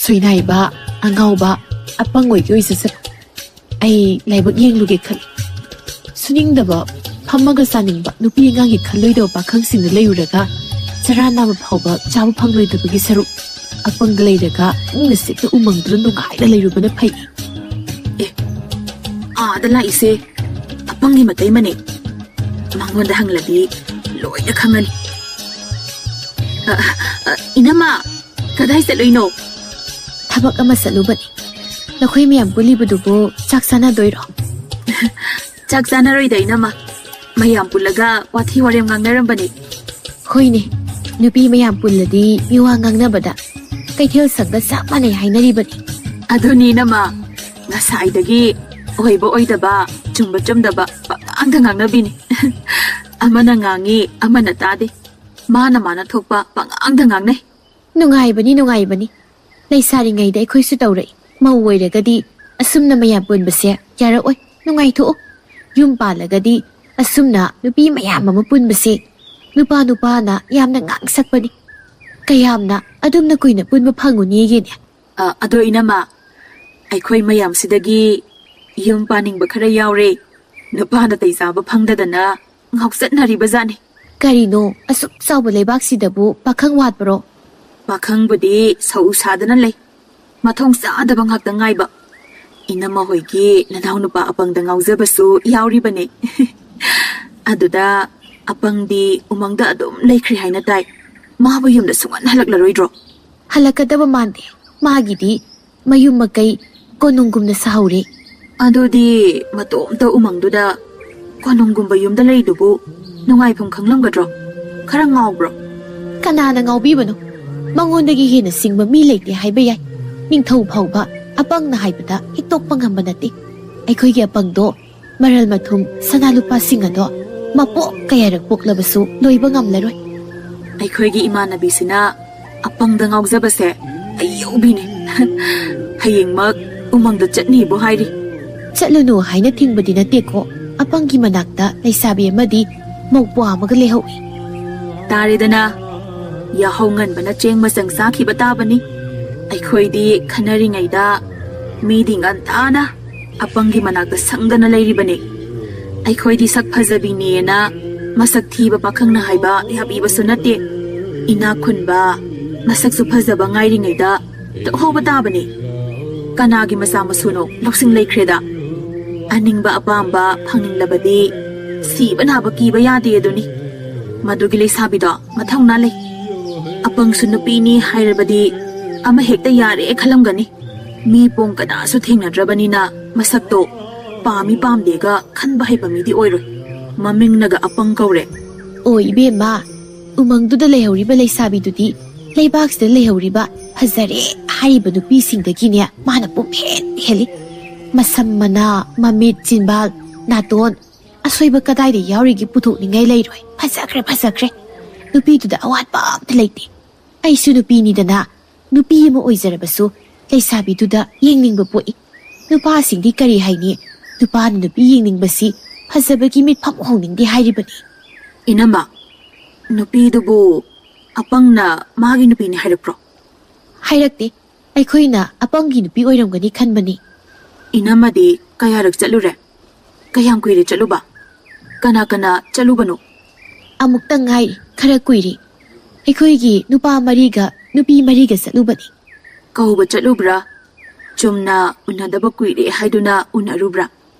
ꯁꯣꯏꯅꯥꯏꯕ, ꯑꯉꯥꯎꯕ, ꯑꯄꯪ ꯑꯣꯏꯒꯦ ꯑꯣꯏꯖꯁꯅꯨ꯫ ꯑꯩ ꯂꯥꯏꯕꯛ ꯌꯦꯡꯂꯨꯒꯦ ꯈꯜꯂꯤ꯫ ꯁꯨꯅꯤꯡꯗꯕ, ꯐꯝꯃꯒ ꯆꯥꯅꯤꯡꯕ, ꯅꯨꯄꯤ ꯑꯉꯥꯡꯒꯤ ꯈꯜꯂꯣꯏꯗꯕ ꯄꯥꯈꯪꯁꯤꯡꯗ ꯂꯩꯔꯨꯔꯒ ꯆꯔꯥ ꯅꯥꯝꯃ ꯐꯥꯎꯕ ꯆꯥꯕ ꯐꯪꯂꯣꯏꯗꯕꯒꯤ ꯁꯔꯨꯛ ꯑꯄꯪꯗ ꯂꯩꯔꯒ ꯏꯪꯅ ꯆꯤꯛꯅ ꯎꯃꯪꯗꯨꯗ ꯅꯨꯡꯉꯥꯏꯅ ꯂꯩꯔꯨꯕꯅ ꯐꯩ꯫ ꯑꯦ, ꯑꯥꯗ ꯂꯥꯛꯏꯁꯦ ꯑꯄꯪꯒꯤ ꯃꯇꯩꯃꯅꯦ꯫ ꯃꯉꯣꯟꯗ ꯍꯪꯂꯗꯤ ꯂꯣꯏꯅ ꯈꯪꯉꯅꯤ꯫ ꯑ, ꯑ, ꯏꯅꯝꯃ, ꯀꯗꯥꯏ ꯆꯠꯂꯨꯏꯅꯣ? ꯊꯕꯛ ꯑꯃ ꯆꯠꯂꯨꯕꯅꯤ꯫ ꯅꯈꯣꯏ ꯃꯌꯥꯝ ꯄꯨꯜꯂꯤꯕꯗꯨꯕꯨ ꯆꯥꯛ ꯆꯥꯅꯗꯣꯏꯔꯣ? ꯆꯥꯛ ꯆꯥꯅꯔꯣꯏꯗ, ꯏꯅꯝꯃ꯫ ꯃꯌꯥꯝ ꯄꯨꯜꯂꯒ ꯋꯥꯊꯤ ꯋꯥꯔꯦꯝ ꯉꯥꯡꯅꯔꯝꯕꯅꯤ꯫ ꯍꯣꯏꯅꯦ, ꯅꯨꯄꯤ ꯃꯌꯥꯝ ꯄꯨꯜꯂꯗꯤ ꯃꯤꯋꯥ ꯉꯥꯡꯅꯕꯗ ꯀꯩꯊꯦꯜ ꯁꯪꯒ ꯆꯞ ꯃꯥꯟꯅꯩ ꯍꯥꯏꯅꯔꯤꯕꯅꯤ꯫ ꯑꯗꯨꯅꯤ, ꯏꯅꯝꯃ꯫ ꯉꯁꯥꯏꯗꯒꯤ ꯑꯣꯏꯕ ꯑꯣꯏꯗꯕ, ꯆꯨꯝꯕ ꯆꯨꯝꯗꯕ ꯄꯉꯥꯡꯗ ꯉꯥꯡꯅꯕꯤꯅꯤ꯫ ꯑꯃꯅ ꯉꯥꯡꯉꯤ, ꯑꯃꯅ ꯇꯥꯗꯦ꯫ ꯃꯥꯅ ꯃꯥꯅ ꯊꯣꯛꯄ ꯄꯉꯥꯡꯗ ꯉꯥꯡꯅꯩ꯫ ꯅꯨꯡꯉꯥꯏꯕꯅꯤ, ꯅꯨꯡꯉꯥꯏꯕꯅꯤ꯫ ꯂꯩꯁꯥꯔꯤꯉꯩꯗ ꯑꯩꯈꯣꯏꯁꯨ ꯇꯧꯔꯛꯏ꯫ ꯃꯧ ꯑꯣꯏꯔꯒꯗꯤ ꯑꯁꯨꯝꯅ ꯃꯌꯥꯝ ꯄꯨꯟꯕꯁꯦ ꯌꯥꯔꯛꯑꯣꯏ꯫ ꯅꯨꯡꯉꯥꯏꯊꯣꯛꯎ꯫ ꯌꯨꯝ ꯄꯥꯜꯂꯒꯗꯤ ꯑꯁꯨꯝꯅ ꯅꯨꯄꯤ ꯃꯌꯥꯝ ꯑꯃ ꯄꯨꯟꯕꯁꯦ ꯅꯨꯄꯥ ꯅꯨꯄꯥꯅ ꯌꯥꯝꯅ ꯉꯥꯡꯁꯛꯄꯅꯤ꯫ ꯀꯌꯥꯝꯅ ꯑꯗꯨꯝꯅ ꯀꯨꯏꯅ ꯄꯨꯟꯕ ꯐꯪꯉꯨꯅꯤꯒꯦꯅꯦ? ꯑ, ꯑꯗꯣ ꯏꯅꯝꯃ, ꯑꯩꯈꯣꯏ ꯃꯌꯥꯝꯁꯤꯗꯒꯤ ꯌꯨꯝ ꯄꯥꯅꯤꯡꯕ ꯈꯔ ꯌꯥꯎꯔꯦ꯫ ꯅꯨꯄꯥ ꯅꯥꯇꯩ ꯆꯥꯕ ꯐꯪꯗꯗꯅ ꯉꯥꯎꯆꯠꯅꯔꯤꯕ ꯖꯥꯠꯅꯤ꯫ ꯀꯔꯤꯅꯣ, ꯑꯁꯨꯛ ꯆꯥꯎꯕ ꯂꯩꯕꯥꯛꯁꯤꯗꯕꯨ ꯄꯥꯈꯪ ꯋꯥꯠꯄ꯭ꯔꯣ? ꯄꯥꯈꯪꯕꯨꯗꯤ ꯁꯧ ꯁꯥꯗꯅ ꯂꯩ꯫ ꯃꯊꯣꯡ ꯆꯥꯗꯕ ꯉꯥꯛꯇ ꯉꯥꯏꯕ꯫ ꯏꯅꯝꯃ ꯍꯣꯏꯒꯤ ꯅꯅꯥꯎꯅꯨꯄꯥ ꯑꯄꯪꯗ ꯉꯥꯎꯖꯕꯁꯨ ꯌꯥꯎꯔꯤꯕꯅꯦ꯫ ꯑꯗꯨꯗ ꯑꯄꯪꯗꯤ ꯎꯃꯪꯗ ꯑꯗꯨꯝ ꯂꯩꯈ꯭ꯔꯦ ꯍꯥꯏꯅ ꯇꯥꯏ꯫ ꯃꯥꯕꯨ ꯌꯨꯝꯗ ꯁꯨꯡꯍꯟ ꯍꯜꯂꯛꯂꯔꯣꯏꯗ꯭ꯔꯣ? ꯍꯜꯂꯛꯀꯗꯕ ꯃꯥꯟꯗꯦ꯫ ꯃꯥꯒꯤꯗꯤ ꯃꯌꯨꯝ ꯃꯀꯩ ꯀꯣꯅꯨꯡꯒꯨꯝꯅ ꯁꯥꯍꯧꯔꯦ꯫ ꯑꯗꯨꯗꯤ ꯃꯇꯣꯝꯇ ꯎꯃꯪꯗꯨꯗ ꯀꯣꯅꯨꯡꯒꯨꯝꯕ ꯌꯨꯝꯗ ꯂꯩꯗꯨꯕꯨ ꯅꯨꯡꯉꯥꯏꯐꯝ ꯈꯪꯂꯝꯒꯗ꯭ꯔꯣ? ꯈꯔ ꯉꯥꯎꯕ꯭ꯔꯣ? ꯀꯅꯥꯅ ꯉꯥꯎꯕꯤꯕꯅꯣ? ꯃꯉꯣꯟꯗꯒꯤ ꯍꯦꯟꯅ ꯁꯤꯡꯕ ꯃꯤ ꯂꯩꯇꯦ ꯍꯥꯏꯕ ꯌꯥꯏ꯫ ꯅꯤꯡꯊꯧ ꯐꯥꯎꯕ ꯑꯄꯪꯅ ꯍꯥꯏꯕꯗ ꯍꯤꯛꯇꯣꯛꯄ ꯉꯝꯕ ꯅꯠꯇꯦ꯫ ꯑꯩꯈꯣꯏꯒꯤ ꯑꯄꯪꯗꯣ ꯃꯔꯜ ꯃꯊꯨꯝ ꯁꯅꯥ ꯂꯨꯄꯥꯁꯤꯡ ꯑꯗꯣ ꯃꯄꯣꯛ ꯀꯌꯥꯔꯛ ꯄꯣꯛꯂꯕꯁꯨ ꯂꯣꯏꯕ ꯉꯝꯂꯔꯣꯏ꯫ ꯑꯩꯈꯣꯏꯒꯤ ꯏꯃꯥꯟꯅꯕꯤꯁꯤꯅ ꯑꯄꯪꯗ ꯉꯥꯎꯖꯕꯁꯦ ꯑꯌꯧꯕꯤꯅꯦ꯫ ꯍꯌꯦꯡꯃꯛ ꯎꯃꯪꯗ ꯆꯠꯅꯤꯕꯨ ꯍꯥꯏꯔꯤ꯫ ꯆꯠꯂꯨꯅꯨ ꯍꯥꯏꯅ ꯊꯤꯡꯕꯗꯤ ꯅꯠꯇꯦꯀꯣ꯫ ꯑꯄꯪꯒꯤ ꯃꯅꯥꯛꯇ ꯂꯩꯁꯥꯕꯤ ꯑꯃꯗꯤ ꯃꯧꯄ꯭ꯋꯥ ꯑꯃꯒ ꯂꯩꯍꯧꯏ꯫ ꯇꯥꯔꯦꯗꯅ, ꯌꯥꯍꯧ ꯉꯟꯕꯅ ꯆꯦꯡ ꯃꯆꯪ ꯆꯥꯈꯤꯕ ꯇꯥꯕꯅꯤ꯫ ꯑꯩꯈꯣꯏꯗꯤ ꯈꯟꯅꯔꯤꯉꯩꯗ ꯃꯤꯗꯤ ꯉꯟꯇꯥꯅ ꯑꯄꯪꯒꯤ ꯃꯅꯥꯛꯇ ꯁꯪꯗꯅ ꯂꯩꯔꯤꯕꯅꯤ꯫ ꯑꯩꯈꯣꯏꯗꯤ ꯁꯛ ꯐꯖꯕꯤꯅꯦꯅ ꯃꯁꯛ ꯊꯤꯕ ꯄꯥꯈꯪꯅ ꯍꯥꯏꯕ ꯌꯥꯕꯤꯕꯁꯨ ꯅꯠꯇꯦ꯫ ꯏꯅꯥꯛ ꯈꯨꯟꯕ, ꯃꯁꯛꯁꯨ ꯐꯖꯕ ꯉꯥꯏꯔꯤꯉꯩꯗ ꯇꯣꯛꯍꯧꯕ ꯇꯥꯕꯅꯤ꯫ ꯀꯅꯥꯒꯤ ꯃꯆꯥ ꯃꯁꯨꯅꯣ ꯂꯧꯁꯤꯡ ꯂꯩꯈ꯭ꯔꯦꯗ? ꯑꯅꯤꯡꯕ ꯑꯄꯥꯝꯕ ꯐꯪꯅꯤꯡꯂꯕꯗꯤ ꯁꯤꯕ ꯅꯥꯕ ꯀꯤꯕ ꯌꯥꯗꯦ ꯑꯗꯨꯅꯤ꯫ ꯃꯗꯨꯒꯤ ꯂꯩꯁꯥꯕꯤꯗꯣ ꯃꯊꯧꯅꯥ ꯂꯩ꯫ ꯑꯄꯪꯁꯨ ꯅꯨꯄꯤꯅꯤ ꯍꯥꯏꯔꯕꯗꯤ ꯑꯃ ꯍꯦꯛꯇ ꯌꯥꯔꯦ ꯈꯜꯂꯝꯒꯅꯤ꯫ ꯃꯤ ꯄꯣꯡ ꯀꯅꯥꯁꯨ ꯊꯦꯡꯅꯗ꯭ꯔꯕꯅꯤꯅ ꯃꯁꯛꯇꯣ ꯄꯥꯝꯃꯤ ꯄꯥꯝꯗꯦꯒ ꯈꯟꯕ ꯍꯩꯕ ꯃꯤꯗꯤ ꯑꯣꯏꯔꯣꯏ꯫ ꯃꯃꯤꯡꯅꯒ ꯑꯄꯪ ꯀꯧꯔꯦ꯫ ꯑꯣ ꯏꯕꯦꯝꯃ, ꯎꯃꯪꯗꯨꯗ ꯂꯩꯍꯧꯔꯤꯕ ꯂꯩꯁꯥꯕꯤꯗꯨꯗꯤ ꯂꯩꯕꯥꯛꯁꯤꯗ ꯂꯩꯍꯧꯔꯤꯕ ꯐꯖꯔꯦ ꯍꯥꯏꯔꯤꯕ ꯅꯨꯄꯤꯁꯤꯡꯗꯒꯤꯅꯦ ꯃꯥꯅ ꯄꯨꯝꯍꯦꯟ ꯍꯦꯜꯂꯤ꯫ ꯃꯁꯝ ꯃꯅꯥ, ꯃꯃꯤꯠ, ꯆꯤꯟꯕꯥꯜ, ꯅꯥꯇꯣꯟ, ꯑꯁꯣꯏꯕ ꯀꯗꯥꯏꯗ ꯌꯥꯎꯔꯤꯒꯦ ꯄꯨꯊꯣꯛꯅꯤꯡꯉꯥꯏ ꯂꯩꯔꯣꯏ꯫ ꯐꯖꯈ꯭ꯔꯦ, ꯐꯖꯈ꯭ꯔꯦ꯫ ꯅꯨꯄꯤꯗꯨꯗ ꯑꯋꯥꯠꯄ ꯑꯝꯇ ꯂꯩꯇꯦ꯫ ꯑꯩꯁꯨ ꯅꯨꯄꯤꯅꯤꯗꯅ, ꯅꯨꯄꯤ ꯑꯃ ꯑꯣꯏꯖꯔꯕꯁꯨ ꯂꯩꯁꯥꯕꯤꯗꯨꯗ ꯌꯦꯡꯅꯤꯡꯕ ꯄꯣꯛꯏ꯫ ꯅꯨꯄꯥꯁꯤꯡꯗꯤ ꯀꯔꯤ ꯍꯥꯏꯅꯤ? ꯅꯨꯄꯥꯅ ꯅꯨꯄꯤ ꯌꯦꯡꯅꯤꯡꯕꯁꯤ ꯐꯖꯕꯒꯤ ꯃꯤꯠꯐꯝ ꯍꯣꯡꯅꯤꯡꯗꯦ ꯍꯥꯏꯔꯤꯕꯅꯤ꯫ ꯏꯅꯝꯃ, ꯅꯨꯄꯤꯗꯨꯕꯨ ꯑꯄꯪꯅ ꯃꯥꯒꯤ ꯅꯨꯄꯤꯅꯤ ꯍꯥꯏꯔꯛꯄ꯭ꯔꯣ? ꯍꯥꯏꯔꯛꯇꯦ꯫ ꯑꯩꯈꯣꯏꯅ ꯑꯄꯪꯒꯤ ꯅꯨꯄꯤ ꯑꯣꯏꯔꯝꯒꯅꯤ ꯈꯟꯕꯅꯤ꯫ ꯏꯅꯝꯃꯗꯤ ꯀꯌꯥꯔꯛ ꯆꯠꯂꯨꯔꯦ? ꯀꯌꯥꯝ ꯀꯨꯏꯔꯦ ꯆꯠꯂꯨꯕ? ꯀꯅꯥ ꯀꯅꯥ ꯆꯠꯂꯨꯕꯅꯣ? ꯑꯃꯨꯛꯇ ꯉꯥꯏꯔꯤ, ꯈꯔ ꯀꯨꯏꯔꯦ꯫ ꯑꯩꯈꯣꯏꯒꯤ ꯅꯨꯄꯥ ꯃꯔꯤꯒ ꯅꯨꯄꯤ ꯃꯔꯤꯒ ꯆꯠꯂꯨꯕꯅꯤ꯫ ꯀꯧꯕ ꯆꯠꯂꯨꯕ꯭ꯔꯥ? ꯆꯨꯝꯅ ꯎꯅꯗꯕ ꯀꯨꯏꯔꯦ ꯍꯥꯏꯗꯨꯅ ꯎꯅꯔꯨꯕ꯭ꯔꯥ?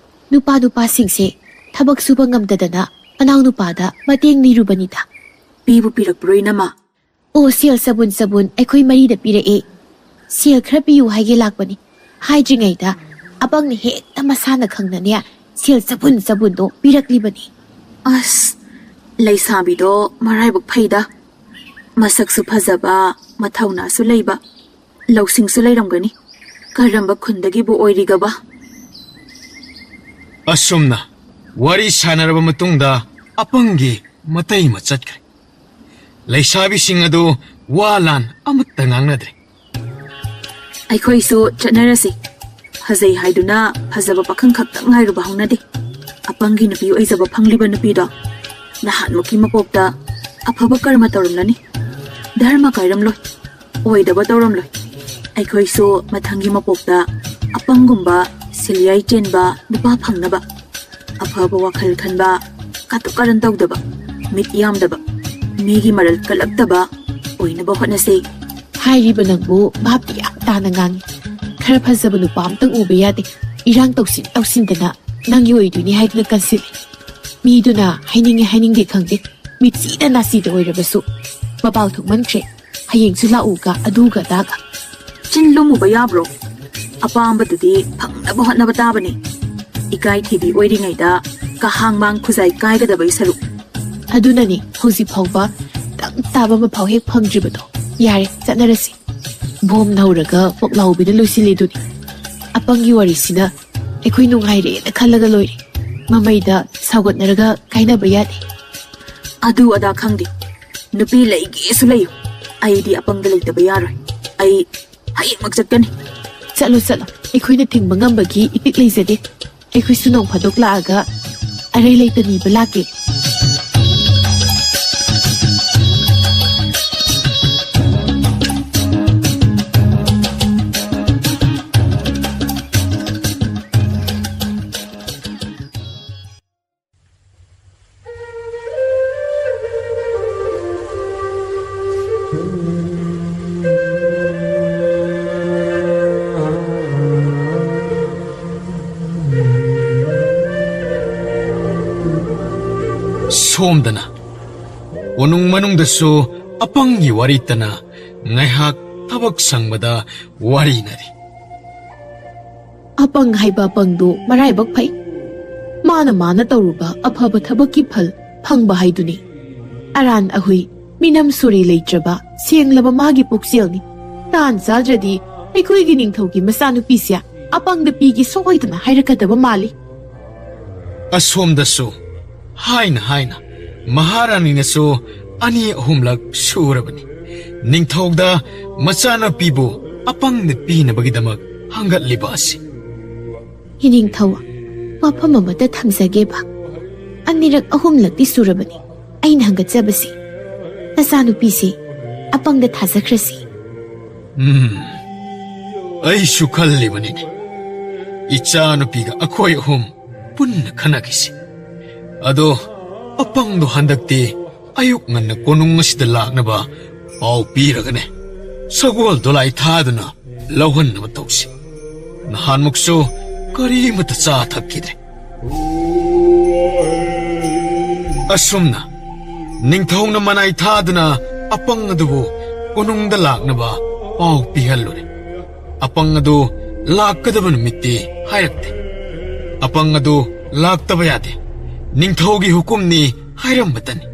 ꯅꯨꯄꯥ ꯅꯨꯄꯥꯁꯤꯡꯁꯦ ꯊꯕꯛ ꯁꯨꯕ ꯉꯝꯗꯗꯅ ꯃꯅꯥꯎꯅꯨꯄꯥꯗ ꯃꯇꯦꯡ ꯅꯤꯔꯨꯕꯅꯤꯗ꯫ ꯄꯤꯕꯨ ꯄꯤꯔꯛꯄ꯭ꯔꯣ, ꯏꯅꯝꯃ? ꯑꯣ, ꯁꯦꯜ ꯆꯕꯨꯟ ꯆꯕꯨꯟ ꯑꯩꯈꯣꯏ ꯃꯔꯤꯗ ꯄꯤꯔꯛꯑꯦ꯫ ꯁꯦꯜ ꯈꯔ ꯄꯤꯌꯨ ꯍꯥꯏꯒꯦ ꯂꯥꯛꯄꯅꯤ꯫ ꯍꯥꯏꯗ꯭ꯔꯤꯉꯩꯗ ꯑꯄꯪꯅ ꯍꯦꯛꯇ ꯃꯁꯥꯅ ꯈꯪꯅꯅꯦ ꯁꯦꯜ ꯆꯕꯨꯟ ꯆꯕꯨꯟꯗꯣ ꯄꯤꯔꯛꯂꯤꯕꯅꯤ꯫ ꯑꯁ, ꯂꯩꯁꯥꯕꯤꯗꯣ ꯃꯔꯥꯏꯕꯛ ꯐꯩꯗ꯫ ꯃꯁꯛꯁꯨ ꯐꯖꯕ, ꯃꯊꯧꯅꯥꯁꯨ ꯂꯩꯕ, ꯂꯧꯁꯤꯡꯁꯨ ꯂꯩꯔꯝꯒꯅꯤ꯫ ꯀꯔꯝꯕ ꯈꯨꯟꯗꯒꯤꯕꯨ ꯑꯣꯏꯔꯤꯒꯕ? ꯑꯁꯨꯝꯅ ꯋꯥꯔꯤ ꯁꯥꯟꯅꯔꯕ ꯃꯇꯨꯡꯗ ꯑꯄꯪꯒꯤ ꯃꯇꯩ ꯑꯃ ꯆꯠꯈ꯭ꯔꯦ꯫ ꯂꯩꯁꯥꯕꯤꯁꯤꯡ ꯑꯗꯨ ꯋꯥ ꯂꯥꯟ ꯑꯃꯠꯇ ꯉꯥꯡꯅꯗ꯭ꯔꯦ꯫ ꯑꯩꯈꯣꯏꯁꯨ ꯆꯠꯅꯔꯁꯤ꯫ ꯐꯖꯩ ꯍꯥꯏꯗꯨꯅ ꯐꯖꯕ ꯄꯥꯈꯪ ꯈꯛꯇꯪ ꯉꯥꯏꯔꯨꯕ ꯍꯧꯅꯗꯦ꯫ ꯑꯄꯪꯒꯤ ꯅꯨꯄꯤ ꯑꯣꯏꯖꯕ ꯐꯪꯂꯤꯕ ꯅꯨꯄꯤꯗꯣ ꯅꯍꯥꯟꯃꯨꯛꯀꯤ ꯃꯄꯣꯛꯇ ꯑꯐꯕ ꯀꯔꯃ ꯇꯧꯔꯝꯂꯅꯤ꯫ ꯙꯔꯃ ꯀꯥꯏꯔꯝꯂꯣꯏ꯫ ꯑꯣꯏꯗꯕ ꯇꯧꯔꯝꯂꯣꯏ꯫ ꯑꯩꯈꯣꯏꯁꯨ ꯃꯊꯪꯒꯤ ꯃꯄꯣꯛꯇ ꯑꯄꯪꯒꯨꯝꯕ ꯁꯤꯜꯌꯥꯏ ꯆꯦꯟꯕ ꯅꯨꯄꯥ ꯐꯪꯅꯕ, ꯑꯐꯕ ꯋꯥꯈꯜ ꯈꯟꯕ, ꯀꯥꯇꯨ ꯀꯥꯔꯟ ꯇꯧꯗꯕ, ꯃꯤꯠ ꯌꯥꯝꯗꯕ, ꯃꯤꯒꯤ ꯃꯔꯜ ꯀꯜꯂꯛꯇꯕ ꯑꯣꯏꯅꯕ ꯍꯣꯠꯅꯁꯤ꯫ ꯍꯥꯏꯔꯤꯕ ꯅꯪꯕꯨ ꯚꯥꯞꯇꯤ ꯌꯥꯝ ꯇꯥꯅ ꯉꯥꯡꯉꯤ꯫ ꯈꯔ ꯐꯖꯕ ꯅꯨꯄꯥ ꯑꯝꯇꯪ ꯎꯕ ꯌꯥꯗꯦ꯫ ꯏꯔꯥꯡ ꯇꯧꯁꯤꯟ ꯇꯧꯁꯤꯟꯗꯅ ꯅꯪꯒꯤ ꯑꯣꯏꯗꯣꯏꯅꯤ ꯍꯥꯏꯗꯨꯅ ꯀꯟꯁꯤꯜꯂꯤ꯫ ꯃꯤꯗꯨꯅ ꯍꯥꯏꯅꯤꯡꯉꯦ ꯍꯥꯏꯅꯤꯡꯗꯦ ꯈꯪꯗꯦ, ꯃꯤꯠꯁꯤꯗ ꯅꯥꯁꯤꯗ ꯑꯣꯏꯔꯕꯁꯨ ꯃꯄꯥꯎ ꯊꯣꯛꯃꯟꯈ꯭ꯔꯦ꯫ ꯍꯌꯦꯡꯁꯨ ꯂꯥꯛꯎꯒ ꯑꯗꯨꯒ ꯑꯗꯥꯒ꯫ ꯆꯤꯟ ꯂꯨꯝꯃꯨꯕ ꯌꯥꯕ꯭ꯔꯣ? ꯑꯄꯥꯝꯕꯗꯨꯗꯤ ꯐꯪꯅꯕ ꯍꯣꯠꯅꯕ ꯇꯥꯕꯅꯤ꯫ ꯏꯀꯥꯏ ꯊꯤꯕꯤ ꯑꯣꯏꯔꯤꯉꯩꯗ ꯀꯍꯥꯡ ꯃꯥꯡ ꯈꯨꯖꯥꯏ ꯀꯥꯏꯒꯗꯕꯒꯤ ꯁꯔꯨꯛ꯫ ꯑꯗꯨꯅꯅꯤ ꯍꯧꯖꯤꯛ ꯐꯥꯎꯕ ꯇꯪ ꯇꯥꯕ ꯑꯃ ꯐꯥꯎ ꯍꯦꯛ ꯐꯪꯗ꯭ꯔꯤꯕꯗꯣ꯫ ꯌꯥꯔꯦ, ꯆꯠꯅꯔꯁꯤ꯫ ꯕꯣꯝ ꯅꯧꯔꯒ ꯄꯣꯛꯂꯥꯎꯕꯤꯗ ꯂꯣꯏꯁꯤꯜꯂꯤꯗꯨꯅꯤ꯫ ꯑꯄꯪꯒꯤ ꯋꯥꯔꯤꯁꯤꯅ ꯑꯩꯈꯣꯏ ꯅꯨꯡꯉꯥꯏꯔꯦꯅ ꯈꯜꯂꯒ ꯂꯣꯏꯔꯦ꯫ ꯃꯃꯩꯗ ꯁꯥꯎꯒꯠꯅꯔꯒ ꯀꯥꯏꯅꯕ ꯌꯥꯗꯦ꯫ ꯑꯗꯨ ꯑꯗꯥ ꯈꯪꯗꯦ꯫ ꯅꯨꯄꯤ ꯂꯩꯒꯦꯁꯨ ꯂꯩꯌꯨ꯫ ꯑꯩꯗꯤ ꯑꯄꯪꯗ ꯂꯩꯇꯕ ꯌꯥꯔꯣꯏ꯫ ꯑꯩ ꯍꯌꯦꯡꯃꯛ ꯆꯠꯀꯅꯤ꯫ ꯆꯠꯂꯣ, ꯆꯠꯂꯣ꯫ ꯑꯩꯈꯣꯏꯅ ꯊꯤꯡꯕ ꯉꯝꯕꯒꯤ ꯏꯄꯤꯛ ꯂꯩꯖꯗꯦ꯫ ꯑꯩꯈꯣꯏꯁꯨ ꯅꯣꯡ ꯐꯥꯗꯣꯛ ꯂꯥꯛꯑꯒ ꯑꯔꯩ ꯂꯩꯇ ꯅꯤꯕ ꯂꯥꯛꯀꯦ꯫ ꯁꯣꯝꯗꯅ ꯀꯣꯅꯨꯡ ꯃꯅꯨꯡꯗꯁꯨ ꯑꯄꯪꯒꯤ ꯋꯥꯔꯤꯇꯅ ꯉꯥꯏꯍꯥꯛ ꯊꯕꯛ ꯁꯪꯕꯗ ꯋꯥꯔꯤꯅꯔꯤ꯫ ꯑꯄꯪ ꯍꯥꯏꯕ ꯑꯄꯪꯗꯨ ꯃꯔꯥꯏꯕꯛ ꯐꯩ꯫ ꯃꯥꯅ ꯃꯥꯅ ꯇꯧꯔꯨꯕ ꯑꯐꯕ ꯊꯕꯛꯀꯤ ꯐꯜ ꯐꯪꯕ ꯍꯥꯏꯗꯨꯅꯤ꯫ ꯑꯔꯥꯟ ꯑꯍꯨꯏ, ꯃꯤꯅꯝ ꯁꯣꯔꯤ ꯂꯩꯇ꯭ꯔꯕ ꯁꯦꯡꯂꯕ ꯃꯥꯒꯤ ꯄꯨꯛꯆꯦꯜꯅꯤ꯫ ꯇꯥꯟ ꯆꯥꯗ꯭ꯔꯗꯤ ꯑꯩꯈꯣꯏꯒꯤ ꯅꯤꯡꯊꯧꯒꯤ ꯃꯆꯥꯅꯨꯄꯤꯁꯦ ꯑꯄꯪꯗ ꯄꯤꯒꯦ ꯁꯣꯏꯗꯅ ꯍꯥꯏꯔꯛꯀꯗꯕ ꯃꯥꯜꯂꯤ꯫ ꯑꯁꯣꯝꯗꯁꯨ ꯍꯥꯏꯅ ꯍꯥꯏꯅ ꯃꯍꯥꯔꯥꯅꯤꯅꯁꯨ ꯑꯅꯤ ꯑꯍꯨꯝꯂꯛ ꯁꯨꯔꯕꯅꯤ ꯅꯤꯡꯊꯧꯗ ꯃꯆꯥꯅꯨꯄꯤꯕꯨ ꯑꯄꯪꯗ ꯄꯤꯅꯕꯒꯤꯗꯃꯛ ꯍꯪꯒꯠꯂꯤꯕ ꯑꯁꯤ꯫ ꯏꯅꯤꯡꯊꯧ, ꯋꯥꯐꯝ ꯑꯃꯇ ꯊꯝꯖꯒꯦꯕ꯫ ꯑꯅꯤꯔꯛ ꯑꯍꯨꯝꯂꯛꯇꯤ ꯁꯨꯔꯕꯅꯤ ꯑꯩꯅ ꯍꯪꯒꯠꯆꯕꯁꯤ꯫ ꯅꯆꯥꯅꯨꯄꯤꯁꯤ ꯑꯄꯪꯗ ꯊꯥꯖꯈ꯭ꯔꯁꯤ꯫ ꯎꯝ, ꯑꯩꯁꯨ ꯈꯜꯂꯤꯕꯅꯤꯅꯦ꯫ ꯏꯆꯥꯅꯨꯄꯤꯒ ꯑꯩꯈꯣꯏ ꯑꯍꯨꯝ ꯄꯨꯟꯅ ꯈꯟꯅꯈꯤꯁꯤ꯫ ꯑꯗꯣ ꯑꯄꯪꯗꯣ ꯍꯟꯗꯛꯇꯤ ꯑꯌꯨꯛ ꯉꯟꯅ ꯀꯣꯅꯨꯡ ꯑꯁꯤꯗ ꯂꯥꯛꯅꯕ ꯄꯥꯎ ꯄꯤꯔꯒꯅꯦ, ꯁꯒꯣꯜ ꯗꯣꯂꯥꯏ ꯊꯥꯗꯨꯅ ꯂꯧꯍꯟꯅꯕ ꯇꯧꯁꯤ꯫ ꯅꯍꯥꯟꯃꯨꯛꯁꯨ ꯀꯔꯤꯃꯠꯇ ꯆꯥ ꯊꯛꯈꯤꯗ꯭ꯔꯦ꯫ ꯑꯁꯨꯝꯅ ꯅꯤꯡꯊꯧꯅ ꯃꯅꯥꯏ ꯊꯥꯗꯨꯅ ꯑꯄꯪ ꯑꯗꯨꯕꯨ ꯀꯣꯅꯨꯡꯗ ꯂꯥꯛꯅꯕ ꯄꯥꯎ ꯄꯤꯍꯜꯂꯨꯔꯦ꯫ ꯑꯄꯪ ꯑꯗꯨ ꯂꯥꯛꯀꯗꯕ ꯅꯨꯃꯤꯠꯇꯤ ꯍꯥꯏꯔꯛꯇꯦ꯫ ꯑꯄꯪ ꯑꯗꯨ ꯂꯥꯛꯇꯕ ꯌꯥꯗꯦ꯫ ꯅꯤꯡꯊꯧꯒꯤ ꯍꯨꯀꯨꯝꯅꯤ ꯍꯥꯏꯔꯝꯕꯇꯅꯤ꯫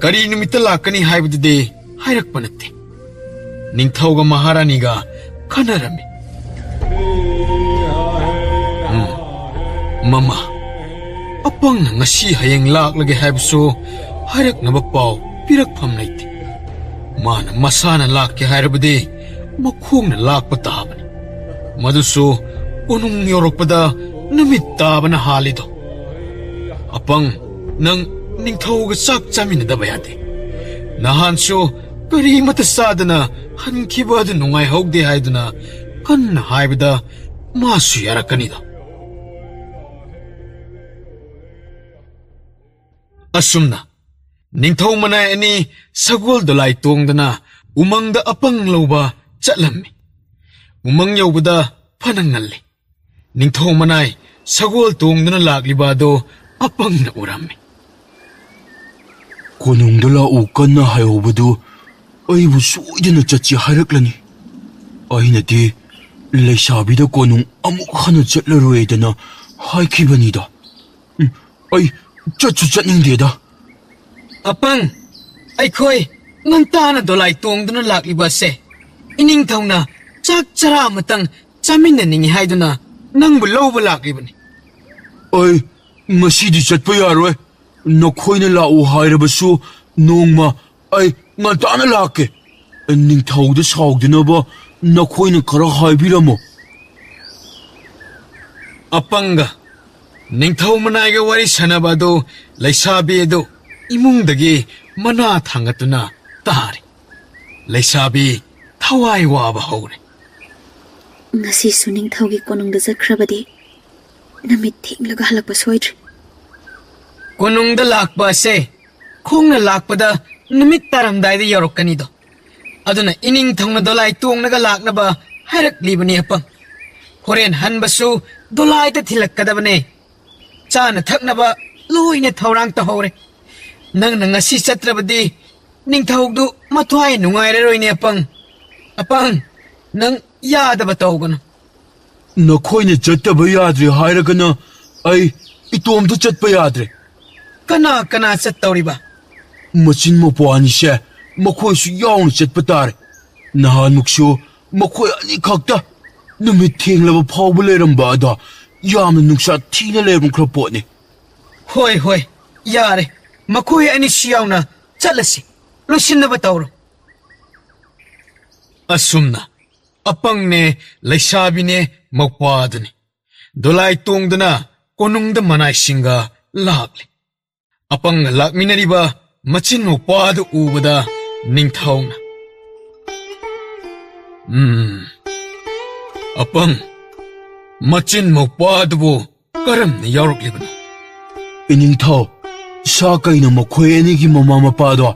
ꯀꯔꯤ ꯅꯨꯃꯤꯠꯇ ꯂꯥꯛꯀꯅꯤ ꯍꯥꯏꯕꯗꯨꯗꯤ ꯍꯥꯏꯔꯛꯄ ꯅꯠꯇꯦ꯫ ꯅꯤꯡꯊꯧꯒ ꯃꯍꯥꯔꯥꯅꯤꯒ ꯈꯟꯅꯔꯝꯃꯤ꯫ ꯎꯝ, ꯃꯃꯥ, ꯑꯄꯪꯅ ꯉꯁꯤ ꯍꯌꯦꯡ ꯂꯥꯛꯂꯒꯦ ꯍꯥꯏꯕꯁꯨ ꯍꯥꯏꯔꯛꯅꯕ ꯄꯥꯎ ꯄꯤꯔꯛꯐꯝ ꯂꯩꯇꯦ꯫ ꯃꯥꯅ ꯃꯁꯥꯅ ꯂꯥꯛꯀꯦ ꯍꯥꯏꯔꯕꯗꯤ ꯃꯈꯣꯡꯅ ꯂꯥꯛꯄ ꯇꯥꯕꯅꯤ꯫ ꯃꯗꯨꯁꯨ ꯀꯣꯅꯨꯡ ꯌꯧꯔꯛꯄꯗ ꯅꯨꯃꯤꯠ ꯇꯥꯕꯅ ꯍꯥꯜꯂꯤꯗꯣ꯫ ꯑꯄꯪ, ꯅꯪ ꯅꯤꯡꯊꯧꯒ ꯆꯥꯛ ꯆꯥꯃꯤꯟꯅꯗꯕ ꯌꯥꯗꯦ꯫ ꯅꯍꯥꯟꯁꯨ ꯀꯔꯤꯃꯠꯇ ꯆꯥꯗꯅ ꯍꯟꯈꯤꯕ ꯑꯗꯨ ꯅꯨꯡꯉꯥꯏꯍꯧꯗꯦ ꯍꯥꯏꯗꯨꯅ ꯀꯟꯅ ꯍꯥꯏꯕꯗ ꯃꯥꯁꯨ ꯌꯥꯔꯛꯀꯅꯤꯗꯣ꯫ ꯑꯁꯨꯝꯅ ꯅꯤꯡꯊꯧ ꯃꯅꯥꯏ ꯑꯅꯤ ꯁꯒꯣꯜ ꯗꯣꯂꯥꯏ ꯇꯣꯡꯗꯅ ꯎꯃꯪꯗ ꯑꯄꯪ ꯂꯧꯕ ꯆꯠꯂꯝꯃꯤ꯫ ꯎꯃꯪ ꯌꯧꯕꯗ ꯐꯅ ꯉꯜꯂꯤ꯫ ꯅꯤꯡꯊꯧ ꯃꯅꯥꯏ ꯁꯒꯣꯜ ꯇꯣꯡꯗꯨꯅ ꯂꯥꯛꯂꯤꯕ ꯑꯗꯨ ꯑꯄꯪꯅ ꯎꯔꯝꯃꯤ꯫ "ꯀꯣꯅꯨꯡꯗ ꯂꯥꯛꯎ" ꯀꯟꯅ ꯍꯥꯏꯍꯧꯕꯗꯨ ꯑꯩꯕꯨ ꯁꯣꯏꯗꯅ ꯆꯠꯁꯤ ꯍꯥꯏꯔꯛꯂꯅꯤ꯫ ꯑꯩꯅꯗꯤ ꯂꯩꯁꯥꯕꯤꯗ ꯀꯣꯅꯨꯡ ꯑꯃꯨꯛ ꯍꯟꯅ ꯆꯠꯂꯔꯣꯏꯗꯅ ꯍꯥꯏꯈꯤꯕꯅꯤꯗ꯫ ꯎꯝ, ꯑꯩ ꯆꯠꯁꯨ ꯆꯠꯅꯤꯡꯗꯦꯗ꯫ "ꯑꯄꯪ, ꯑꯩꯈꯣꯏ ꯉꯟꯇꯥꯅ ꯗꯣꯂꯥꯏ ꯇꯣꯡꯗꯨꯅ ꯂꯥꯛꯂꯤꯕ ꯑꯁꯦ ꯏꯅꯤꯡꯊꯧꯅ ꯆꯥꯛ ꯆꯔꯥ ꯑꯃꯇꯪ ꯆꯥꯃꯤꯟꯅꯅꯤꯡꯉꯤ ꯍꯥꯏꯗꯨꯅ ꯅꯪꯕꯨ ꯂꯧꯕ ꯂꯥꯛꯂꯤꯕꯅꯤ꯫" "ꯑꯩ ꯉꯁꯤꯗꯤ ꯆꯠꯄ ꯌꯥꯔꯣꯏ꯫ ꯅꯈꯣꯏꯅ ꯂꯥꯛꯎ ꯍꯥꯏꯔꯕꯁꯨ ꯅꯣꯡꯃ ꯑꯩ ꯉꯟꯇꯥꯅ ꯂꯥꯛꯀꯦ꯫ ꯅꯤꯡꯊꯧꯗ ꯁꯥꯎꯗꯅꯕ ꯅꯈꯣꯏꯅ ꯈꯔ ꯍꯥꯏꯕꯤꯔꯝꯃꯣ꯫" ꯑꯄꯪꯒ ꯅꯤꯡꯊꯧ ꯃꯅꯥꯏꯒ ꯋꯥꯔꯤ ꯁꯥꯟꯅꯕ ꯑꯗꯨ ꯂꯩꯁꯥꯕꯤ ꯑꯗꯨ ꯏꯃꯨꯡꯗꯒꯤ ꯃꯅꯥ ꯊꯥꯡꯒꯠꯇꯨꯅ ꯇꯥꯔꯤ꯫ ꯂꯩꯁꯥꯕꯤ ꯊꯋꯥꯏ ꯋꯥꯕ ꯍꯧꯔꯦ꯫ "ꯉꯁꯤꯁꯨ ꯅꯤꯡꯊꯧꯒꯤ ꯀꯣꯅꯨꯡꯗ ꯆꯠꯈ꯭ꯔꯕꯗꯤ ꯅꯨꯃꯤꯠ ꯊꯦꯡꯂꯒ ꯍꯜꯂꯛꯄ ꯁꯣꯏꯗ꯭ꯔꯦ꯫" "ꯀꯣꯅꯨꯡꯗ ꯂꯥꯛꯄ ꯑꯁꯦ ꯈꯣꯡꯅ ꯂꯥꯛꯄꯗ ꯅꯨꯃꯤꯠ ꯇꯥꯔꯝꯗꯥꯏꯗ ꯌꯧꯔꯛꯀꯅꯤꯗꯣ꯫ ꯑꯗꯨꯅ ꯏꯅꯤꯡꯊꯧꯅ ꯗꯣꯂꯥꯏ ꯇꯣꯡꯂꯒ ꯂꯥꯛꯅꯕ ꯍꯥꯏꯔꯛꯂꯤꯕꯅꯤ ꯑꯄꯪ꯫ ꯍꯣꯔꯦꯟ ꯍꯟꯕꯁꯨ ꯗꯣꯂꯥꯏꯗ ꯊꯤꯜꯂꯛꯀꯗꯕꯅꯦ꯫ ꯆꯥꯅ ꯊꯛꯅꯕ ꯂꯣꯏꯅ ꯊꯧꯔꯥꯡ ꯇꯧꯍꯧꯔꯦ꯫ ꯅꯪꯅ ꯉꯁꯤ ꯆꯠꯇ꯭ꯔꯕꯗꯤ ꯅꯤꯡꯊꯧꯗꯨ ꯃꯊ꯭ꯋꯥꯏ ꯅꯨꯡꯉꯥꯏꯔꯔꯣꯏꯅꯦ ꯑꯄꯪ꯫ ꯑꯄꯪ, ꯅꯪ ꯌꯥꯗꯕ ꯇꯧꯒꯅꯨ꯫" "ꯅꯈꯣꯏꯅ ꯆꯠꯇꯕ ꯌꯥꯗ꯭ꯔꯦ ꯍꯥꯏꯔꯒꯅ ꯑꯩ ꯏꯇꯣꯝꯇ ꯆꯠꯄ ꯌꯥꯗ꯭ꯔꯦ꯫" "ꯀꯅꯥ ꯀꯅꯥ ꯆꯠꯇꯧꯔꯤꯕ?" "ꯃꯆꯤꯟ ꯃꯧꯄ꯭ꯋꯥ ꯑꯅꯤꯁꯦ, ꯃꯈꯣꯏꯁꯨ ꯌꯥꯎꯅ ꯆꯠꯄ ꯇꯥꯔꯦ꯫ ꯅꯍꯥꯟꯃꯨꯛꯁꯨ ꯃꯈꯣꯏ ꯑꯅꯤꯈꯛꯇ ꯅꯨꯃꯤꯠ ꯊꯦꯡꯂꯕ ꯐꯥꯎꯕ ꯂꯩꯔꯝꯕ ꯑꯗꯣ ꯌꯥꯝꯅ ꯅꯨꯡꯁꯥ ꯊꯤꯅ ꯂꯩꯔꯝꯈ꯭ꯔ ꯄꯣꯠꯅꯤ꯫" "ꯍꯣꯏ, ꯍꯣꯏ, ꯌꯥꯔꯦ꯫ ꯃꯈꯣꯏ ꯑꯅꯤꯁꯤ ꯌꯥꯎꯅ ꯆꯠꯂꯁꯤ꯫ ꯂꯣꯏꯁꯤꯟꯅꯕ ꯇꯧꯔꯣ꯫" ꯑꯁꯨꯝꯅ ꯑꯄꯪꯅꯦ, ꯂꯩꯁꯥꯕꯤꯅꯦ, ꯃꯧꯄ꯭ꯋꯥꯗꯨꯅꯤ ꯗꯣꯂꯥꯏ ꯇꯣꯡꯗꯨꯅ ꯀꯣꯅꯨꯡꯗ ꯃꯅꯥꯏꯁꯤꯡꯒ ꯂꯥꯛꯂꯤ꯫ ꯑꯄꯪꯒ ꯂꯥꯛꯃꯤꯟꯅꯔꯤꯕ ꯃꯆꯤꯟ ꯃꯧꯄ꯭ꯋꯥꯗꯨ ꯎꯕꯗ ꯅꯤꯡꯊꯧꯅ, "ꯎꯝ, ꯑꯄꯪ, ꯃꯆꯤꯟ ꯃꯧꯄ꯭ꯋꯥꯗꯨꯕꯨ ꯀꯔꯝꯅ ꯌꯥꯎꯔꯛꯂꯤꯕꯅꯣ?" "ꯏꯅꯤꯡꯊꯧ, ꯁꯥ ꯀꯩꯅ ꯃꯈꯣꯏ ꯑꯅꯤꯒꯤ ꯃꯃꯥ ꯃꯄꯥꯗꯣ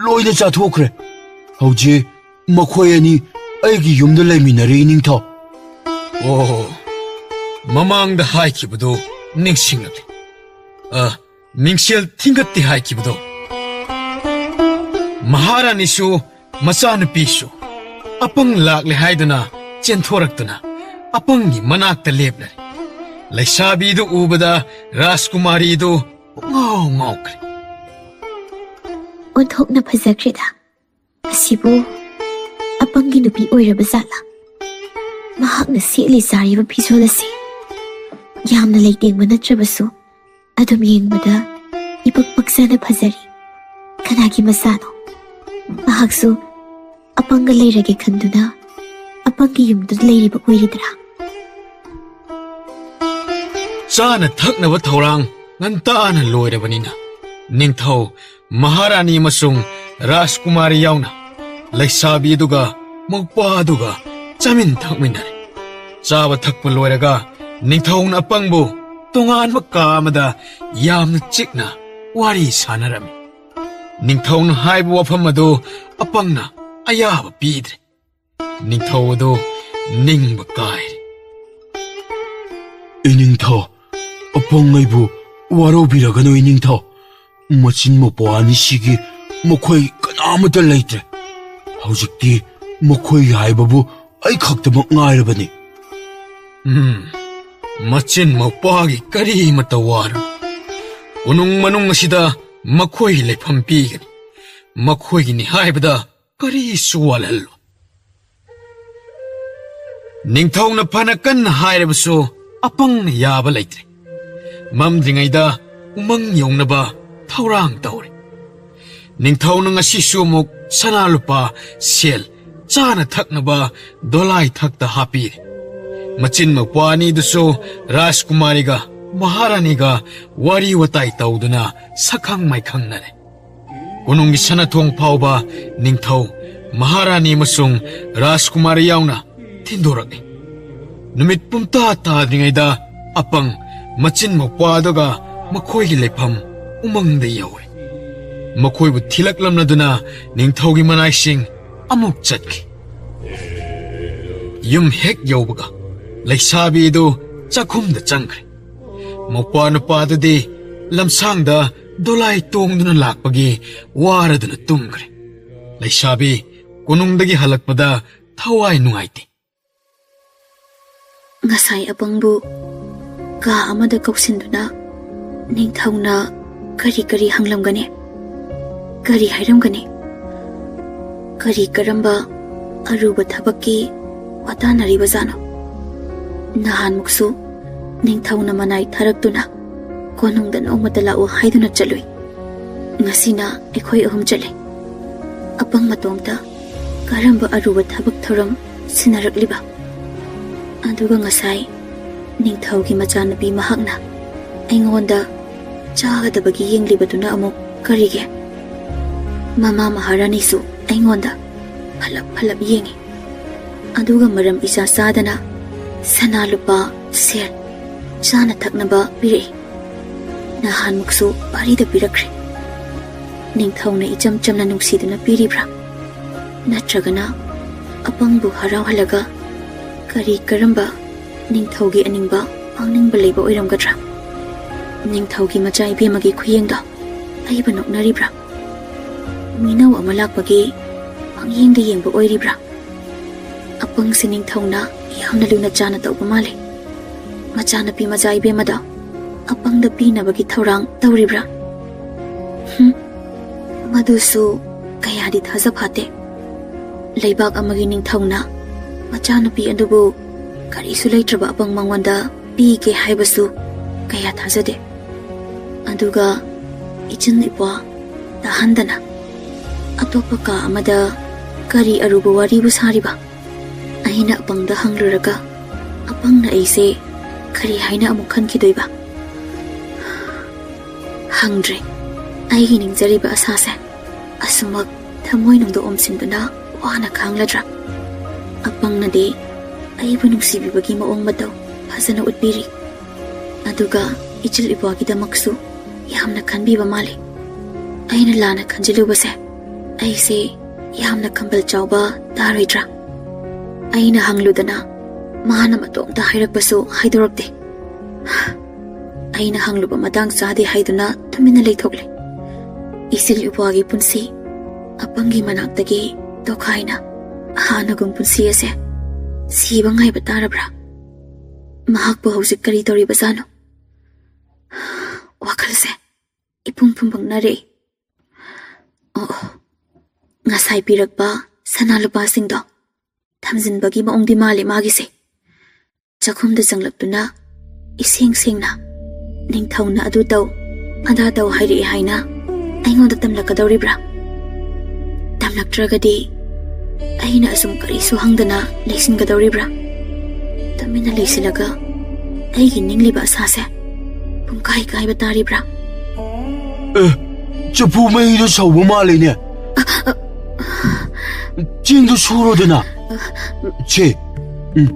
ꯂꯣꯏꯅ ꯆꯥꯊꯣꯛꯈ꯭ꯔꯦ꯫" ꯍꯧꯖꯤꯛ ꯃꯈꯣꯏ ꯑꯅꯤ ꯑꯩꯒꯤ ꯌꯨꯝꯗ ꯂꯩꯃꯤꯟꯅꯔꯤ, ꯏꯅꯤꯡꯊꯧ꯫ ꯑꯣ, ꯃꯃꯥꯡꯗ ꯍꯥꯏꯈꯤꯕꯗꯨ ꯅꯤꯡꯁꯤꯡꯂꯛꯂꯦ꯫ ꯑ, ꯃꯤꯡꯁꯦꯜ ꯊꯤꯡꯒꯠꯇꯦ ꯍꯥꯏꯈꯤꯕꯗꯣ꯫ ꯃꯍꯥꯔꯥꯅꯤꯁꯨ ꯃꯆꯥꯅꯨꯄꯤꯁꯨ ꯑꯄꯪ ꯂꯥꯛꯂꯦ ꯍꯥꯏꯗꯨꯅ ꯆꯦꯟꯊꯣꯔꯛꯇꯨꯅ ꯑꯄꯪꯒꯤ ꯃꯅꯥꯛꯇ ꯂꯦꯞꯂꯔꯦ꯫ ꯂꯩꯁꯥꯕꯤꯗꯨ ꯎꯕꯗ ꯔꯥꯖꯀꯨꯃꯥꯔꯤꯗꯨ ꯄꯨꯡꯉꯥꯎ ꯉꯥꯎꯈ꯭ꯔꯦ꯫ ꯑꯣꯟꯊꯣꯛꯅ ꯐꯖꯈ꯭ꯔꯦꯗ꯫ ꯑꯁꯤꯕꯨ ꯑꯄꯪꯒꯤ ꯅꯨꯄꯤ ꯑꯣꯏꯔꯕ ꯖꯥꯠꯂꯥ? ꯃꯍꯥꯛꯅ ꯁꯦꯠꯂꯤ ꯆꯥꯔꯤꯕ ꯐꯤꯖꯣꯜ ꯑꯁꯤ ꯌꯥꯝꯅ ꯂꯩꯇꯦꯡꯕ ꯅꯠꯇ꯭ꯔꯕꯁꯨ, ꯑꯗꯨꯝ ꯌꯦꯡꯕꯗ ꯏꯄꯛ ꯄꯛꯆꯅ ꯐꯖꯔꯤ꯫ ꯀꯅꯥꯒꯤ ꯃꯆꯥꯅꯣ? ꯃꯍꯥꯛꯁꯨ ꯑꯄꯪꯒ ꯂꯩꯔꯒꯦ ꯈꯟꯗꯨꯅ ꯑꯄꯪꯒꯤ ꯌꯨꯝꯗꯨꯗ ꯂꯩꯔꯤꯕ ꯑꯣꯏꯔꯤꯗ꯭ꯔꯥ? ꯆꯥꯅ ꯊꯛꯅꯕ ꯊꯧꯔꯥꯡ ꯉꯟꯇꯥꯅ ꯂꯣꯏꯔꯕꯅꯤꯅ, ꯅꯤꯡꯊꯧ, ꯃꯍꯥꯔꯥꯅꯤ ꯑꯃꯁꯨꯡ ꯔꯥꯖꯀꯨꯃꯥꯔꯤ ꯌꯥꯎꯅ ꯂꯩꯁꯥꯕꯤ ꯑꯗꯨꯒ ꯃꯧꯄ꯭ꯋꯥ ꯑꯗꯨꯒ ꯆꯥꯃꯤꯟ ꯊꯛꯃꯤꯟꯅꯔꯦ꯫ ꯆꯥꯕ ꯊꯛꯄ ꯂꯣꯏꯔꯒ ꯅꯤꯡꯊꯧꯅ ꯑꯄꯪꯕꯨ ꯇꯣꯉꯥꯟꯕ ꯀꯥ ꯑꯃꯗ ꯌꯥꯝꯅ ꯆꯤꯛꯅ ꯋꯥꯔꯤ ꯁꯥꯟꯅꯔꯝꯃꯤ꯫ ꯅꯤꯡꯊꯧꯅ ꯍꯥꯏꯕ ꯋꯥꯐꯝ ꯑꯗꯨ ꯑꯄꯪꯅ ꯑꯌꯥꯕ ꯄꯤꯗ꯭ꯔꯦ꯫ ꯅꯤꯡꯊꯧ ꯑꯗꯨ ꯅꯤꯡꯕ ꯀꯥꯏꯔꯦ꯫ ꯏꯅꯤꯡꯊꯧ, ꯑꯄꯪ ꯑꯩꯕꯨ ꯋꯥꯔꯧꯕꯤꯔꯒꯅꯨ, ꯏꯅꯤꯡꯊꯧ꯫ ꯃꯆꯤꯟ ꯃꯧꯄ꯭ꯋꯥ ꯑꯅꯤꯁꯤꯒꯤ ꯃꯈꯣꯏ ꯀꯅꯥꯃꯠꯇ ꯂꯩꯇ꯭ꯔꯦ꯫ ꯍꯧꯖꯤꯛꯇꯤ ꯃꯈꯣꯏ ꯍꯥꯏꯕꯕꯨ ꯑꯩ ꯈꯛꯇꯃꯛ ꯉꯥꯏꯔꯕꯅꯤ꯫ ꯎꯝ, ꯃꯆꯤꯟ ꯃꯧꯄ꯭ꯋꯥꯒꯤ ꯀꯔꯤꯃꯠꯇ ꯋꯥꯔꯨ꯫ ꯀꯣꯅꯨꯡ ꯃꯅꯨꯡ ꯑꯁꯤꯗ ꯃꯈꯣꯏꯒꯤ ꯂꯩꯐꯝ ꯄꯤꯒꯅꯤ꯫ ꯃꯈꯣꯏꯒꯤꯅꯤ ꯍꯥꯏꯕꯗ ꯀꯔꯤꯁꯨ ꯋꯥꯠꯍꯜꯂꯣꯏ꯫ ꯅꯤꯡꯊꯧꯅ ꯐꯅ ꯀꯟꯅ ꯍꯥꯏꯔꯕꯁꯨ ꯑꯄꯪꯅ ꯌꯥꯕ ꯂꯩꯇ꯭ꯔꯦ꯫ ꯃꯝꯗ꯭ꯔꯤꯉꯩꯗ ꯎꯃꯪ ꯌꯧꯅꯕ ꯊꯧꯔꯥꯡ ꯇꯧꯔꯦ꯫ ꯅꯤꯡꯊꯧꯅ ꯉꯁꯤꯁꯨ ꯑꯃꯨꯛ ꯁꯅꯥ ꯂꯨꯄꯥ, ꯁꯦꯜ, ꯆꯥꯅ ꯊꯛꯅꯕ ꯗꯣꯂꯥꯏ ꯊꯛꯇ ꯍꯥꯞꯄꯤꯔꯦ꯫ ꯃꯆꯤꯟ ꯃꯧꯄ꯭ꯋꯥ ꯑꯅꯤꯗꯨꯁꯨ ꯔꯥꯖꯀꯨꯃꯥꯔꯤꯒ ꯃꯍꯥꯔꯥꯅꯤꯒ ꯋꯥꯔꯤ ꯋꯥꯇꯥꯏ ꯇꯧꯗꯨꯅ ꯁꯛꯈꯪ ꯃꯥꯏꯈꯪꯅꯔꯦ꯫ ꯀꯣꯅꯨꯡꯒꯤ ꯁꯅꯥꯊꯣꯡ ꯐꯥꯎꯕ ꯅꯤꯡꯊꯧ, ꯃꯍꯥꯔꯥꯅꯤ ꯑꯃꯁꯨꯡ ꯔꯥꯖꯀꯨꯃꯥꯔꯤ ꯌꯥꯎꯅ ꯊꯤꯟꯗꯣꯔꯛꯏ꯫ ꯅꯨꯃꯤꯠ ꯄꯨꯝꯇꯥ ꯇꯥꯗ꯭ꯔꯤꯉꯩꯗ ꯑꯄꯪ, ꯃꯆꯤꯟ ꯃꯧꯄ꯭ꯋꯥ ꯑꯗꯨꯒ ꯃꯈꯣꯏꯒꯤ ꯂꯩꯐꯝ ꯎꯃꯪꯗ ꯌꯧꯏ꯫ ꯃꯈꯣꯏꯕꯨ ꯊꯤꯜꯂꯛꯂꯝꯂꯗꯨꯅ ꯅꯤꯡꯊꯧꯒꯤ ꯃꯅꯥꯏꯁꯤꯡ ꯑꯃꯨꯛ ꯆꯠꯈꯤ꯫ ꯌꯨꯝ ꯍꯦꯛ ꯌꯧꯕꯒ ꯂꯩꯁꯥꯕꯤ ꯑꯗꯨ ꯆꯥꯛꯈꯨꯝꯗ ꯆꯪꯈ꯭ꯔꯦ꯫ ꯃꯧꯄ꯭ꯋꯥ ꯅꯨꯄꯥꯗꯨꯗꯤ ꯂꯝꯁꯥꯡꯗ ꯗꯣꯂꯥꯏ ꯇꯣꯡꯗꯨꯅ ꯂꯥꯛꯄꯒꯤ ꯋꯥꯔꯗꯨꯅ ꯇꯨꯝꯈ꯭ꯔꯦ꯫ ꯂꯩꯁꯥꯕꯤ ꯀꯣꯅꯨꯡꯗꯒꯤ ꯍꯜꯂꯛꯄꯗ ꯊꯋꯥꯏ ꯅꯨꯡꯉꯥꯏꯇꯦ꯫ ꯉꯁꯥꯏ ꯑꯄꯪꯕꯨ ꯀꯥ ꯑꯃꯗ ꯀꯧꯁꯤꯟꯗꯨꯅ ꯅꯤꯡꯊꯧꯅ ꯀꯔꯤ ꯀꯔꯤ ꯍꯪꯂꯝꯒꯅꯤ? ꯀꯔꯤ ꯍꯥꯏꯔꯝꯒꯅꯤ? ꯀꯔꯤ ꯀꯔꯝꯕ ꯑꯔꯨꯕ ꯊꯕꯛꯀꯤ ꯋꯥꯇꯥꯅꯔꯤꯕꯖꯥꯠꯅꯣ? ꯅꯍꯥꯟꯃꯨꯛꯁꯨ ꯅꯤꯡꯊꯧꯅ ꯃꯅꯥꯏ ꯊꯥꯔꯛꯇꯨꯅ ꯀꯣꯅꯨꯡꯗ ꯅꯣꯡꯃꯇ ꯂꯥꯛꯎ ꯍꯥꯏꯗꯨꯅ ꯆꯠꯂꯨꯏ꯫ ꯉꯁꯤꯅ ꯑꯩꯈꯣꯏ ꯑꯍꯨꯝ ꯆꯠꯂꯦ꯫ ꯑꯄꯪ ꯃꯇꯣꯝꯇ ꯀꯔꯝꯕ ꯑꯔꯨꯕ ꯊꯕꯛ ꯊꯧꯔꯝ ꯁꯤꯟꯅꯔꯛꯂꯤꯕ? ꯑꯗꯨꯒ ꯉꯁꯥꯏ ꯅꯤꯡꯊꯧꯒꯤ ꯃꯆꯥꯅꯨꯄꯤ ꯃꯍꯥꯛꯅ ꯑꯩꯉꯣꯟꯗ ꯆꯥꯒꯗꯕꯒꯤ ꯌꯦꯡꯂꯤꯕꯗꯨꯅ ꯑꯃꯨꯛ ꯀꯔꯤꯒꯤ? ꯃꯃꯥ ꯃꯍꯥꯔꯥꯅꯤꯁꯨ ꯑꯩꯉꯣꯟꯗ ꯐꯂꯞ ꯐꯂꯞ ꯌꯦꯡꯉꯤ꯫ ꯑꯗꯨꯒ ꯃꯔꯝ ꯏꯆꯥ ꯆꯥꯗꯅ ꯁꯅꯥ ꯂꯨꯄꯥ ꯁꯦꯔ ꯆꯥꯅ ꯊꯛꯅꯕ ꯄꯤꯔꯛꯏ꯫ ꯅꯍꯥꯟꯃꯨꯛꯁꯨ ꯋꯥꯔꯤꯗ ꯄꯤꯔꯛꯈ꯭ꯔꯦ꯫ ꯅꯤꯡꯊꯧꯅ ꯏꯆꯝ ꯆꯝꯅ ꯅꯨꯡꯁꯤꯗꯨꯅ ꯄꯤꯔꯤꯕ꯭ꯔꯥ? ꯅꯠꯇ꯭ꯔꯒꯅ ꯑꯄꯪꯕꯨ ꯍꯔꯥꯎꯍꯜꯂꯒ ꯀꯔꯤ ꯀꯔꯝꯕ ꯅꯤꯡꯊꯧꯒꯤ ꯑꯅꯤꯡꯕ ꯄꯥꯡꯅꯤꯡꯕ ꯂꯩꯕ ꯑꯣꯏꯔꯝꯒꯗ꯭ꯔꯥ? ꯅꯤꯡꯊꯧꯒꯤ ꯃꯆꯥ ꯏꯕꯦꯝꯃꯒꯤ ꯈꯨꯌꯦꯡꯗꯣ ꯑꯩꯕꯨ ꯅꯣꯛꯅꯔꯤꯕ꯭ꯔꯥ? ꯃꯤꯅꯧ ꯑꯃ ꯂꯥꯛꯄꯒꯤ ꯄꯥꯡꯌꯦꯡꯗ ꯌꯦꯡꯕ ꯑꯣꯏꯔꯤꯕ꯭ꯔꯥ? ꯑꯄꯪꯁꯤ ꯅꯤꯡꯊꯧꯅ ꯌꯥꯝꯅ ꯂꯨꯅ ꯆꯥꯅ ꯇꯧꯕ ꯃꯥꯜꯂꯦ꯫ ꯃꯆꯥꯅꯨꯄꯤ ꯃꯆꯥ ꯏꯕꯦꯝꯃꯗꯣ ꯑꯄꯪꯗ ꯄꯤꯅꯕꯒꯤ ꯊꯧꯔꯥꯡ ꯇꯧꯔꯤꯕ꯭ꯔꯥ? ꯍꯨꯝ, ꯃꯗꯨꯁꯨ ꯀꯌꯥꯗꯤ ꯊꯥꯖ ꯐꯥꯠꯇꯦ꯫ ꯂꯩꯕꯥꯛ ꯑꯃꯒꯤ ꯅꯤꯡꯊꯧꯅ ꯃꯆꯥꯅꯨꯄꯤ ꯑꯗꯨꯕꯨ ꯀꯔꯤꯁꯨ ꯂꯩꯇ꯭ꯔꯕ ꯑꯄꯪ ꯃꯉꯣꯟꯗ ꯄꯤꯒꯦ ꯍꯥꯏꯕꯁꯨ ꯀꯌꯥ ꯊꯥꯖꯗꯦ꯫ ꯑꯗꯨꯒ ꯏꯆꯟ ꯏꯄ꯭ꯋꯥ ꯇꯥꯍꯟꯗꯅ ꯑꯇꯣꯞꯄ ꯀꯥ ꯑꯃꯗ ꯀꯔꯤ ꯑꯔꯨꯕ ꯋꯥꯔꯤꯕꯨ ꯁꯥꯔꯤꯕ? ꯑꯩꯅ ꯑꯄꯪꯗ ꯍꯪꯂꯨꯔꯒ ꯑꯄꯪꯅ ꯑꯩꯁꯦ ꯀꯔꯤ ꯍꯥꯏꯅ ꯑꯃꯨꯛ ꯈꯟꯈꯤꯗꯣꯏꯕ? ꯍꯪꯗ꯭ꯔꯦ꯫ ꯑꯩꯒꯤ ꯅꯤꯡꯖꯔꯤꯕ ꯑꯁꯥꯁꯦ ꯑꯁꯨꯃꯛ ꯊꯃꯣꯏꯅꯨꯡꯗ ꯑꯣꯝꯁꯤꯟꯗꯨꯅ ꯋꯥꯅ ꯈꯥꯡꯂꯗ꯭ꯔꯥ? ꯑꯄꯪꯅꯗꯤ ꯑꯩꯕꯨ ꯅꯨꯡꯁꯤꯕꯤꯕꯒꯤ ꯃꯑꯣꯡ ꯃꯇꯧ ꯐꯖꯅ ꯎꯠꯄꯤꯔꯤ꯫ ꯑꯗꯨꯒ ꯏꯆꯤꯜ ꯏꯄ꯭ꯋꯥꯒꯤꯗꯃꯛꯁꯨ ꯌꯥꯝꯅ ꯈꯟꯕꯤꯕ ꯃꯥꯜꯂꯤ꯫ ꯑꯩꯅ ꯂꯥꯟꯅ ꯈꯟꯖꯤꯜꯂꯨꯕꯁꯦ, ꯑꯩꯁꯦ ꯌꯥꯝꯅ ꯈꯝꯕꯜ ꯆꯥꯎꯕ ꯇꯥꯔꯣꯏꯗ꯭ꯔꯥ? ꯑꯩꯅ ꯍꯪꯂꯨꯗꯅ ꯃꯥꯅ ꯃꯇꯣꯝꯇ ꯍꯥꯏꯔꯛꯄꯁꯨ ꯍꯥꯏꯗꯣꯔꯛꯇꯦ꯫ ꯑꯩꯅ ꯍꯪꯂꯨꯕ ꯃꯇꯥꯡ ꯆꯥꯗꯦ ꯍꯥꯏꯗꯨꯅ ꯇꯨꯃꯤꯟꯅ ꯂꯩꯊꯣꯛꯂꯦ꯫ ꯏꯆꯤꯜ ꯏꯄ꯭ꯋꯥꯒꯤ ꯄꯨꯟꯁꯤ, ꯑꯄꯪꯒꯤ ꯃꯅꯥꯛꯇꯒꯤ ꯇꯣꯈꯥꯏꯅ ꯍꯥꯟꯅꯒꯨꯝ ꯄꯨꯟꯁꯤ ꯑꯁꯦ ꯁꯤꯕ ꯉꯥꯏꯕ ꯇꯥꯔꯕ꯭ꯔꯥ? ꯃꯍꯥꯛꯄꯨ ꯍꯧꯖꯤꯛ ꯀꯔꯤ ꯇꯧꯔꯤꯕꯖꯥꯠꯅꯣ? ꯋꯥꯈꯜꯁꯦ ꯏꯄꯨꯝ ꯄꯨꯝꯕꯪꯅꯔꯦ꯫ ꯑꯣ, ꯉꯁꯥꯏ ꯄꯤꯔꯛꯄ ꯁꯅꯥ ꯂꯨꯄꯥꯁꯤꯡꯗꯣ ꯊꯝꯖꯤꯟꯕꯒꯤ ꯃꯑꯣꯡꯗꯤ ꯃꯥꯜꯂꯦ ꯃꯥꯒꯤꯁꯦ꯫ ꯆꯥꯛꯈꯨꯝꯗ ꯆꯪꯂꯛꯇꯨꯅ ꯏꯁꯦꯡ ꯁꯦꯡꯅ ꯅꯤꯡꯊꯧꯅ ꯑꯗꯨ ꯇꯧ, ꯑꯗꯥ ꯇꯧ ꯍꯥꯏꯔꯛꯑꯦ ꯍꯥꯏꯅ ꯑꯩꯉꯣꯟꯗ ꯇꯝꯂꯛꯀꯗꯧꯔꯤꯕ꯭ꯔꯥ? ꯇꯝꯂꯛꯇ꯭ꯔꯒꯗꯤ ꯑꯩꯅ ꯑꯁꯨꯝ ꯀꯔꯤꯁꯨ ꯍꯪꯗꯅ ꯂꯩꯁꯤꯟꯒꯗꯧꯔꯤꯕ꯭ꯔꯥ? ꯇꯨꯃꯤꯟꯅ ꯂꯩꯁꯤꯜꯂꯒ ꯑꯩꯒꯤ ꯅꯤꯡꯂꯤꯕ ꯑꯁꯥꯁꯦ ꯄꯨꯡꯀꯥꯏ ꯀꯥꯏꯕ ꯇꯥꯔꯤꯕ꯭ꯔꯥ? ꯑꯦ, ꯆꯐꯨ ꯃꯩꯗꯣ ꯁꯧꯕ ꯃꯥꯜꯂꯤꯅꯦ꯫ ꯆꯦꯡꯗꯣ ꯁꯨꯔꯣꯗꯅ꯫ ꯁꯦ, ꯎꯝ,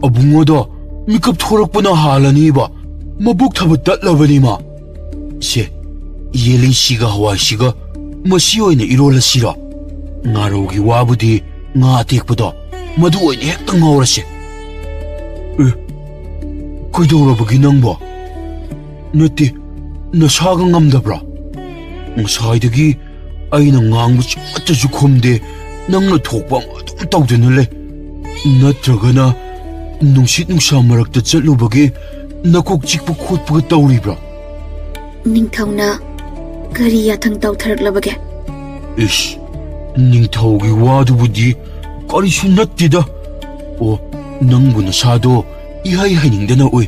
ꯑꯕꯨꯡꯉꯣꯗꯣ ꯃꯤꯀꯞ ꯊꯣꯔꯛꯄꯅ ꯍꯥꯜꯂꯅꯤꯕ꯫ ꯃꯕꯨꯛ ꯊꯕ ꯇꯠꯂꯕꯅꯤ ꯃꯥ꯫ ꯁꯦ, ꯌꯦꯂꯤꯡꯁꯤꯒ ꯍꯋꯥꯏꯁꯤꯒ ꯃꯁꯤ ꯑꯣꯏꯅ ꯏꯔꯣꯜꯂꯁꯤꯔꯣ? ꯉꯥꯔꯧꯒꯤ ꯋꯥꯕꯨꯗꯤ ꯉꯥ ꯑꯇꯦꯛꯄꯗꯣ, ꯃꯗꯨ ꯑꯣꯏꯅ ꯍꯦꯛꯇ ꯉꯧꯔꯁꯦ꯫ ꯑꯦ, ꯀꯩꯗꯧꯔꯕꯒꯦ ꯅꯪꯕꯣ? ꯅꯠꯇꯦ, ꯅꯁꯥꯒ ꯉꯝꯗꯕ꯭ꯔꯥ? ꯉꯁꯥꯏꯗꯒꯤ ꯑꯩꯅ ꯉꯥꯡꯕꯁꯨ ꯑꯃꯠꯇꯁꯨ ꯈꯨꯝꯗꯦ, ꯅꯪꯅ ꯊꯣꯛꯄ ꯑꯃ ꯑꯗꯨꯝ ꯇꯧꯗꯨꯅ ꯂꯩ꯫ ꯅꯠꯇ꯭ꯔꯒꯅ ꯅꯨꯡꯁꯤꯠ ꯅꯨꯡꯁꯥ ꯃꯔꯛꯇ ꯆꯠꯂꯨꯕꯒꯤ ꯅꯀꯣꯛ ꯆꯤꯛꯄ ꯈꯣꯠꯄꯒ ꯇꯧꯔꯤꯕ꯭ꯔꯥ? ꯅꯤꯡꯊꯧꯅ ꯀꯔꯤ ꯌꯥꯊꯪ ꯇꯧꯊꯔꯛꯂꯕꯒꯦ? ꯏꯁ, ꯅꯤꯡꯊꯧꯒꯤ ꯋꯥꯗꯨꯕꯨꯗꯤ ꯀꯔꯤꯁꯨ ꯅꯠꯇꯦꯗ꯫ ꯑꯣ, ꯅꯪꯕꯨ ꯅꯁꯥꯗꯣ ꯏꯍꯩ ꯍꯩꯅꯤꯡꯗꯅ ꯎꯏ꯫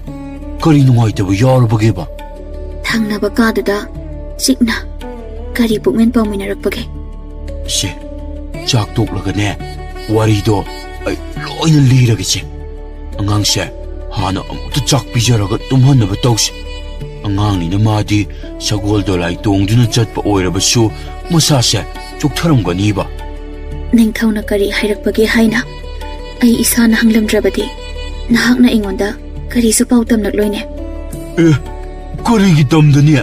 ꯀꯔꯤ ꯅꯨꯡꯉꯥꯏꯇꯕ ꯌꯥꯎꯔꯕꯒꯦꯕ? ꯊꯪꯅꯕ ꯀꯥꯗꯨꯗ ꯆꯤꯛꯅ ꯀꯔꯤ ꯄꯨꯛꯃꯦꯟ ꯄꯥꯎꯃꯤꯟꯅꯔꯛꯄꯒꯦ? ꯁꯦ, ꯆꯥꯛ ꯇꯣꯛꯂꯒꯅꯦ, ꯋꯥꯔꯤꯗꯣ ꯑꯩ ꯂꯣꯏꯅ ꯂꯤꯔꯒꯦꯁꯦ꯫ ꯑꯉꯥꯡꯁꯦ ꯍꯥꯟꯅ ꯑꯃꯨꯛꯇ ꯆꯥꯛ ꯄꯤꯖꯔꯒ ꯇꯨꯝꯍꯟꯅꯕ ꯇꯧꯁꯦ꯫ ꯑꯉꯥꯡꯅꯤꯅ ꯃꯥꯗꯤ ꯁꯒꯣꯜ ꯗꯣꯂꯥꯏ ꯇꯣꯡꯗꯨꯅ ꯆꯠꯄ ꯑꯣꯏꯔꯕꯁꯨ ꯃꯁꯥꯁꯦ ꯆꯣꯛꯊꯔꯝꯒꯅꯤꯕ꯫ ꯅꯤꯡꯊꯧꯅ ꯀꯔꯤ ꯍꯥꯏꯔꯛꯄꯒꯦ ꯍꯥꯏꯅ ꯑꯩ ꯏꯁꯥꯅ ꯍꯪꯂꯝꯗ꯭ꯔꯕꯗꯤ ꯅꯍꯥꯛꯅ ꯑꯩꯉꯣꯟꯗ ꯀꯔꯤꯁꯨ ꯄꯥꯎ ꯇꯝꯂꯛꯂꯣꯏꯅꯦ꯫ ꯑꯦ, ꯀꯔꯤꯒꯤ ꯇꯝꯗꯅꯤ?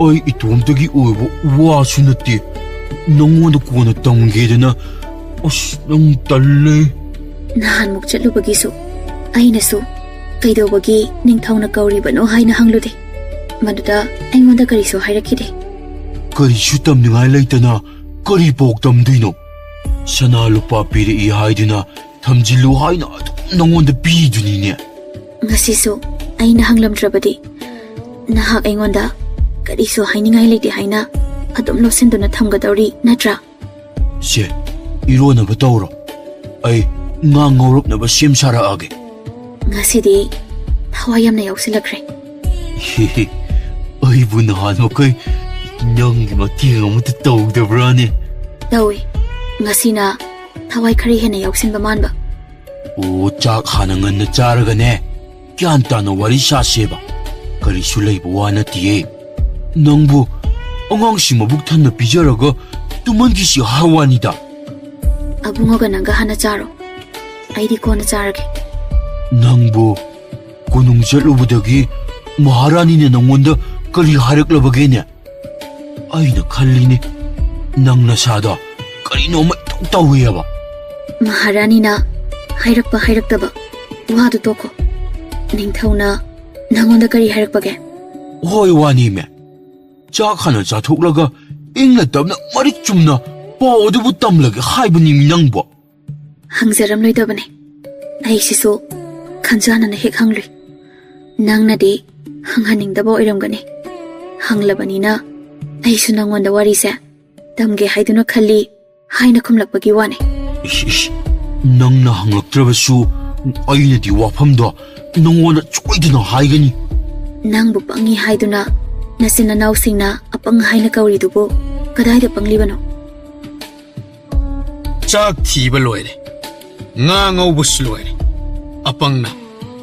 ꯑꯩ ꯏꯇꯣꯝꯇꯒꯤ ꯑꯣꯏꯕ ꯋꯥꯁꯨ ꯅꯠꯇꯦ꯫ ꯅꯪꯉꯣꯟꯗ ꯀꯣꯟꯅ ꯇꯝꯒꯦꯗꯅ꯫ ꯑꯁ, ꯅꯪ ꯇꯜꯂꯦ꯫ ꯅꯍꯥꯟꯃꯨꯛ ꯆꯠꯂꯨꯕꯒꯤꯁꯨ ꯑꯩꯅꯁꯨ ꯀꯩꯗꯧꯕꯒꯤ ꯅꯤꯡꯊꯧꯅ ꯀꯧꯔꯤꯕꯅꯣ ꯍꯥꯏꯅ ꯍꯪꯂꯨꯗꯦ꯫ ꯃꯗꯨꯗ ꯑꯩꯉꯣꯟꯗ ꯀꯔꯤꯁꯨ ꯍꯥꯏꯔꯛꯈꯤꯗꯦ꯫ ꯀꯔꯤꯁꯨ ꯇꯝꯅꯤꯡꯉꯥꯏ ꯂꯩꯇꯅ ꯀꯔꯤ ꯄꯣꯛ ꯇꯝꯗꯣꯏꯅꯣ? ꯁꯅꯥ ꯂꯨꯄꯥ ꯄꯤꯔꯛꯏ ꯍꯥꯏꯗꯨꯅ ꯊꯝꯖꯤꯜꯂꯨ ꯍꯥꯏꯅ ꯑꯗꯨꯝ ꯅꯉꯣꯟꯗ ꯄꯤꯗꯨꯅꯤꯅꯦ꯫ ꯉꯁꯤꯁꯨ ꯑꯩꯅ ꯍꯪꯂꯝꯗ꯭ꯔꯕꯗꯤ ꯅꯍꯥꯛ ꯑꯩꯉꯣꯟꯗ ꯀꯔꯤꯁꯨ ꯍꯥꯏꯅꯤꯡꯉꯥꯏ ꯂꯩꯇꯦ ꯍꯥꯏꯅ ꯑꯗꯨꯝ ꯂꯧꯁꯤꯟꯗꯨꯅ ꯊꯝꯒꯗꯧꯔꯤ ꯅꯠꯇ꯭ꯔꯥ? ꯁꯦ, ꯏꯔꯣꯟꯅꯕ ꯇꯧꯔꯣ꯫ ꯑꯩ ꯉꯥ ꯉꯧꯔꯛꯅꯕ ꯁꯦꯝ ꯁꯥꯔꯛꯑꯒꯦ꯫ ꯉꯁꯤꯗꯤ ꯊꯋꯥꯏ ꯌꯥꯝꯅ ꯌꯥꯎꯁꯤꯜꯂꯛꯈ꯭ꯔꯦ꯫ ꯑꯩꯕꯨ ꯅꯍꯥꯟ ꯃꯈꯩ ꯅꯪꯒꯤ ꯃꯇꯦꯡ ꯑꯃꯠꯇ ꯇꯧꯗꯕ꯭ꯔꯥꯅꯦ? ꯇꯧꯏ꯫ ꯉꯁꯤꯅ ꯊꯋꯥꯏ ꯈꯔ ꯍꯦꯟꯅ ꯌꯥꯎꯁꯤꯟꯕ ꯃꯥꯟꯕ꯫ ꯑꯣ, ꯆꯥꯛ ꯍꯥꯟꯅ ꯉꯟꯅ ꯆꯥꯔꯒꯅꯦ, ꯒ꯭ꯌꯥꯟ ꯇꯥꯅ ꯋꯥꯔꯤ ꯁꯥꯁꯦꯕ꯫ ꯀꯔꯤꯁꯨ ꯂꯩꯕ ꯋꯥ ꯅꯠꯇꯤꯌꯦ꯫ ꯅꯪꯕꯨ ꯑꯉꯥꯡꯁꯤ ꯃꯕꯨꯛ ꯊꯟꯅ ꯄꯤꯖꯔꯒ ꯇꯨꯝꯍꯟꯈꯤꯁꯤ ꯍꯥꯏ ꯋꯥꯅꯤꯗ꯫ ꯑꯕꯨꯡꯉꯣꯒ ꯅꯪꯒ ꯍꯥꯟꯅ ꯆꯥꯔꯣ, ꯑꯩꯗꯤ ꯀꯣꯟꯅ ꯆꯥꯔꯒꯦ꯫ ꯅꯪꯕꯨ ꯀꯣꯅꯨꯡ ꯆꯠꯂꯨꯕꯗꯒꯤ ꯃꯍꯥꯔꯥꯅꯤꯅ ꯅꯪꯉꯣꯟꯗ ꯀꯔꯤ ꯍꯥꯏꯔꯛꯂꯕꯒꯦꯅꯦ? ꯑꯩꯅ ꯈꯜꯂꯤꯅꯦ, ꯅꯪ ꯅꯁꯥꯗꯣ ꯀꯔꯤꯅꯣꯃ ꯏꯇꯧ ꯇꯧꯏꯑꯕ꯫ ꯃꯍꯥꯔꯥꯅꯤꯅ ꯍꯥꯏꯔꯛꯄ ꯍꯥꯏꯔꯛꯇꯕ ꯋꯥꯗꯨ ꯇꯣꯛꯈꯣ꯫ ꯅꯤꯡꯊꯧꯅ ꯅꯪꯉꯣꯟꯗ ꯀꯔꯤ ꯍꯥꯏꯔꯛꯄꯒꯦ? ꯍꯣꯏ, ꯋꯥꯅꯤꯃꯦ꯫ ꯆꯥꯛ ꯍꯥꯟꯅ ꯆꯥꯊꯣꯛꯂꯒ ꯏꯪꯅ ꯇꯞꯅ ꯃꯔꯤꯛ ꯆꯨꯝꯅ ꯄꯥꯎ ꯑꯗꯨꯕꯨ ꯇꯝꯂꯒꯦ ꯍꯥꯏꯕꯅꯤꯃꯤ ꯅꯪꯕꯣ꯫ ꯍꯪꯖꯔꯝꯂꯣꯏꯗꯕꯅꯦ꯫ ꯑꯩꯁꯤꯁꯨ ꯈꯟꯖꯥꯟꯅꯅ ꯍꯦꯛ ꯍꯪꯂꯨꯏ꯫ ꯅꯪꯅꯗꯤ ꯍꯪꯍꯟꯅꯤꯡꯗꯕ ꯑꯣꯏꯔꯝꯒꯅꯤ꯫ ꯍꯪꯂꯕꯅꯤꯅ ꯑꯩꯁꯨ ꯅꯪꯉꯣꯟꯗ ꯋꯥꯔꯤꯁꯦ ꯇꯝꯒꯦ ꯍꯥꯏꯗꯨꯅ ꯈꯜꯂꯤ ꯍꯥꯏꯅ ꯈꯨꯝꯂꯛꯄꯒꯤ ꯋꯥꯅꯤ꯫ ꯏꯁ, ꯏꯁ, ꯅꯪꯅ ꯍꯪꯂꯛꯇ꯭ꯔꯕꯁꯨ ꯑꯩꯅꯗꯤ ꯋꯥꯐꯝꯗꯣ ꯅꯪꯉꯣꯟꯗ ꯁꯣꯏꯗꯅ ꯍꯥꯏꯒꯅꯤ꯫ ꯅꯪꯕꯨ ꯄꯪꯉꯤ ꯍꯥꯏꯗꯨꯅ ꯅꯆꯤꯟ ꯅꯅꯥꯎꯁꯤꯡꯅ ꯑꯄꯪ ꯍꯥꯏꯅ ꯀꯧꯔꯤꯗꯨꯕꯨ ꯀꯗꯥꯏꯗ ꯄꯪꯂꯤꯕꯅꯣ? ꯆꯥꯛ ꯊꯤꯕ ꯂꯣꯏꯔꯦ, ꯉꯥ ꯉꯧꯕꯁꯨ ꯂꯣꯏꯔꯦ꯫ ꯑꯄꯪꯅ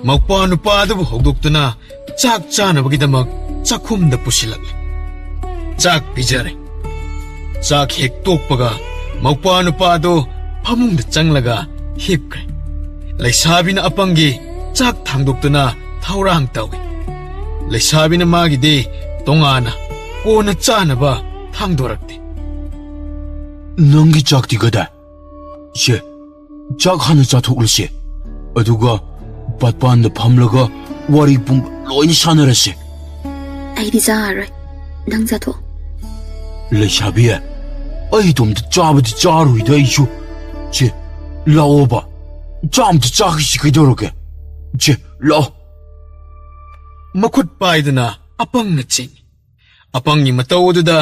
ꯃꯧꯄ꯭ꯋꯥ ꯅꯨꯄꯥ ꯑꯗꯨꯕꯨ ꯍꯧꯗꯣꯛꯇꯨꯅ ꯆꯥꯛ ꯆꯥꯅꯕꯒꯤꯗꯃꯛ ꯆꯥꯛꯈꯨꯝꯗ ꯄꯨꯁꯤꯜꯂꯛꯂꯦ꯫ ꯆꯥꯛ ꯄꯤꯖꯔꯦ꯫ ꯆꯥꯛ ꯍꯦꯛ ꯇꯣꯛꯄꯒ ꯃꯧꯄ꯭ꯋꯥ ꯅꯨꯄꯥ ꯑꯗꯨ ꯐꯃꯨꯡꯗ ꯆꯪꯂꯒ ꯍꯤꯞꯈ꯭ꯔꯦ꯫ ꯂꯩꯁꯥꯕꯤꯅ ꯑꯄꯪꯒꯤ ꯆꯥꯛ ꯊꯥꯡꯗꯣꯛꯇꯨꯅ ꯊꯧꯔꯥꯡ ꯇꯧꯏ꯫ ꯂꯩꯁꯥꯕꯤꯅ ꯃꯥꯒꯤꯗꯤ ꯇꯣꯉꯥꯟꯅ ꯀꯣꯟꯅ ꯆꯥꯅꯕ ꯊꯥꯡꯗꯣꯔꯛꯇꯦ꯫ "ꯅꯪꯒꯤ ꯆꯥꯛꯇꯤ ꯀꯗꯥꯏ? ꯁꯦ, ꯆꯥꯛ ꯍꯥꯟꯅ ꯆꯥꯊꯣꯛꯂꯁꯦ꯫ ꯑꯗꯨꯒ ꯄꯥꯠꯄꯥꯟꯗ ꯐꯝꯂꯒ ꯋꯥꯔꯤ ꯄꯨꯝꯕ ꯂꯣꯏꯅ ꯁꯥꯟꯅꯔꯁꯦ꯫" "ꯑꯩꯗꯤ ꯆꯥꯔꯔꯣꯏ꯫ ꯅꯪ ꯆꯥꯊꯣꯛꯑꯣ꯫" "ꯂꯩꯁꯥꯕꯤ, ꯑꯩ ꯏꯇꯣꯝꯇ ꯆꯥꯕꯗꯤ ꯆꯥꯔꯣꯏꯗ ꯑꯩꯁꯨ꯫ ꯁꯦ, ꯂꯥꯛꯑꯣꯕ꯫ ꯆꯥꯛ ꯑꯝꯇ ꯆꯥꯈꯤꯁꯤ ꯀꯩꯗꯧꯔꯒꯦ? ꯁꯦ, ꯂꯥꯛꯑꯣ꯫" ꯃꯈꯨꯠ ꯄꯥꯏꯗꯨꯅ ꯑꯄꯪꯅ ꯆꯤꯡꯏ꯫ ꯑꯄꯪꯒꯤ ꯃꯇꯧ ꯑꯗꯨꯗ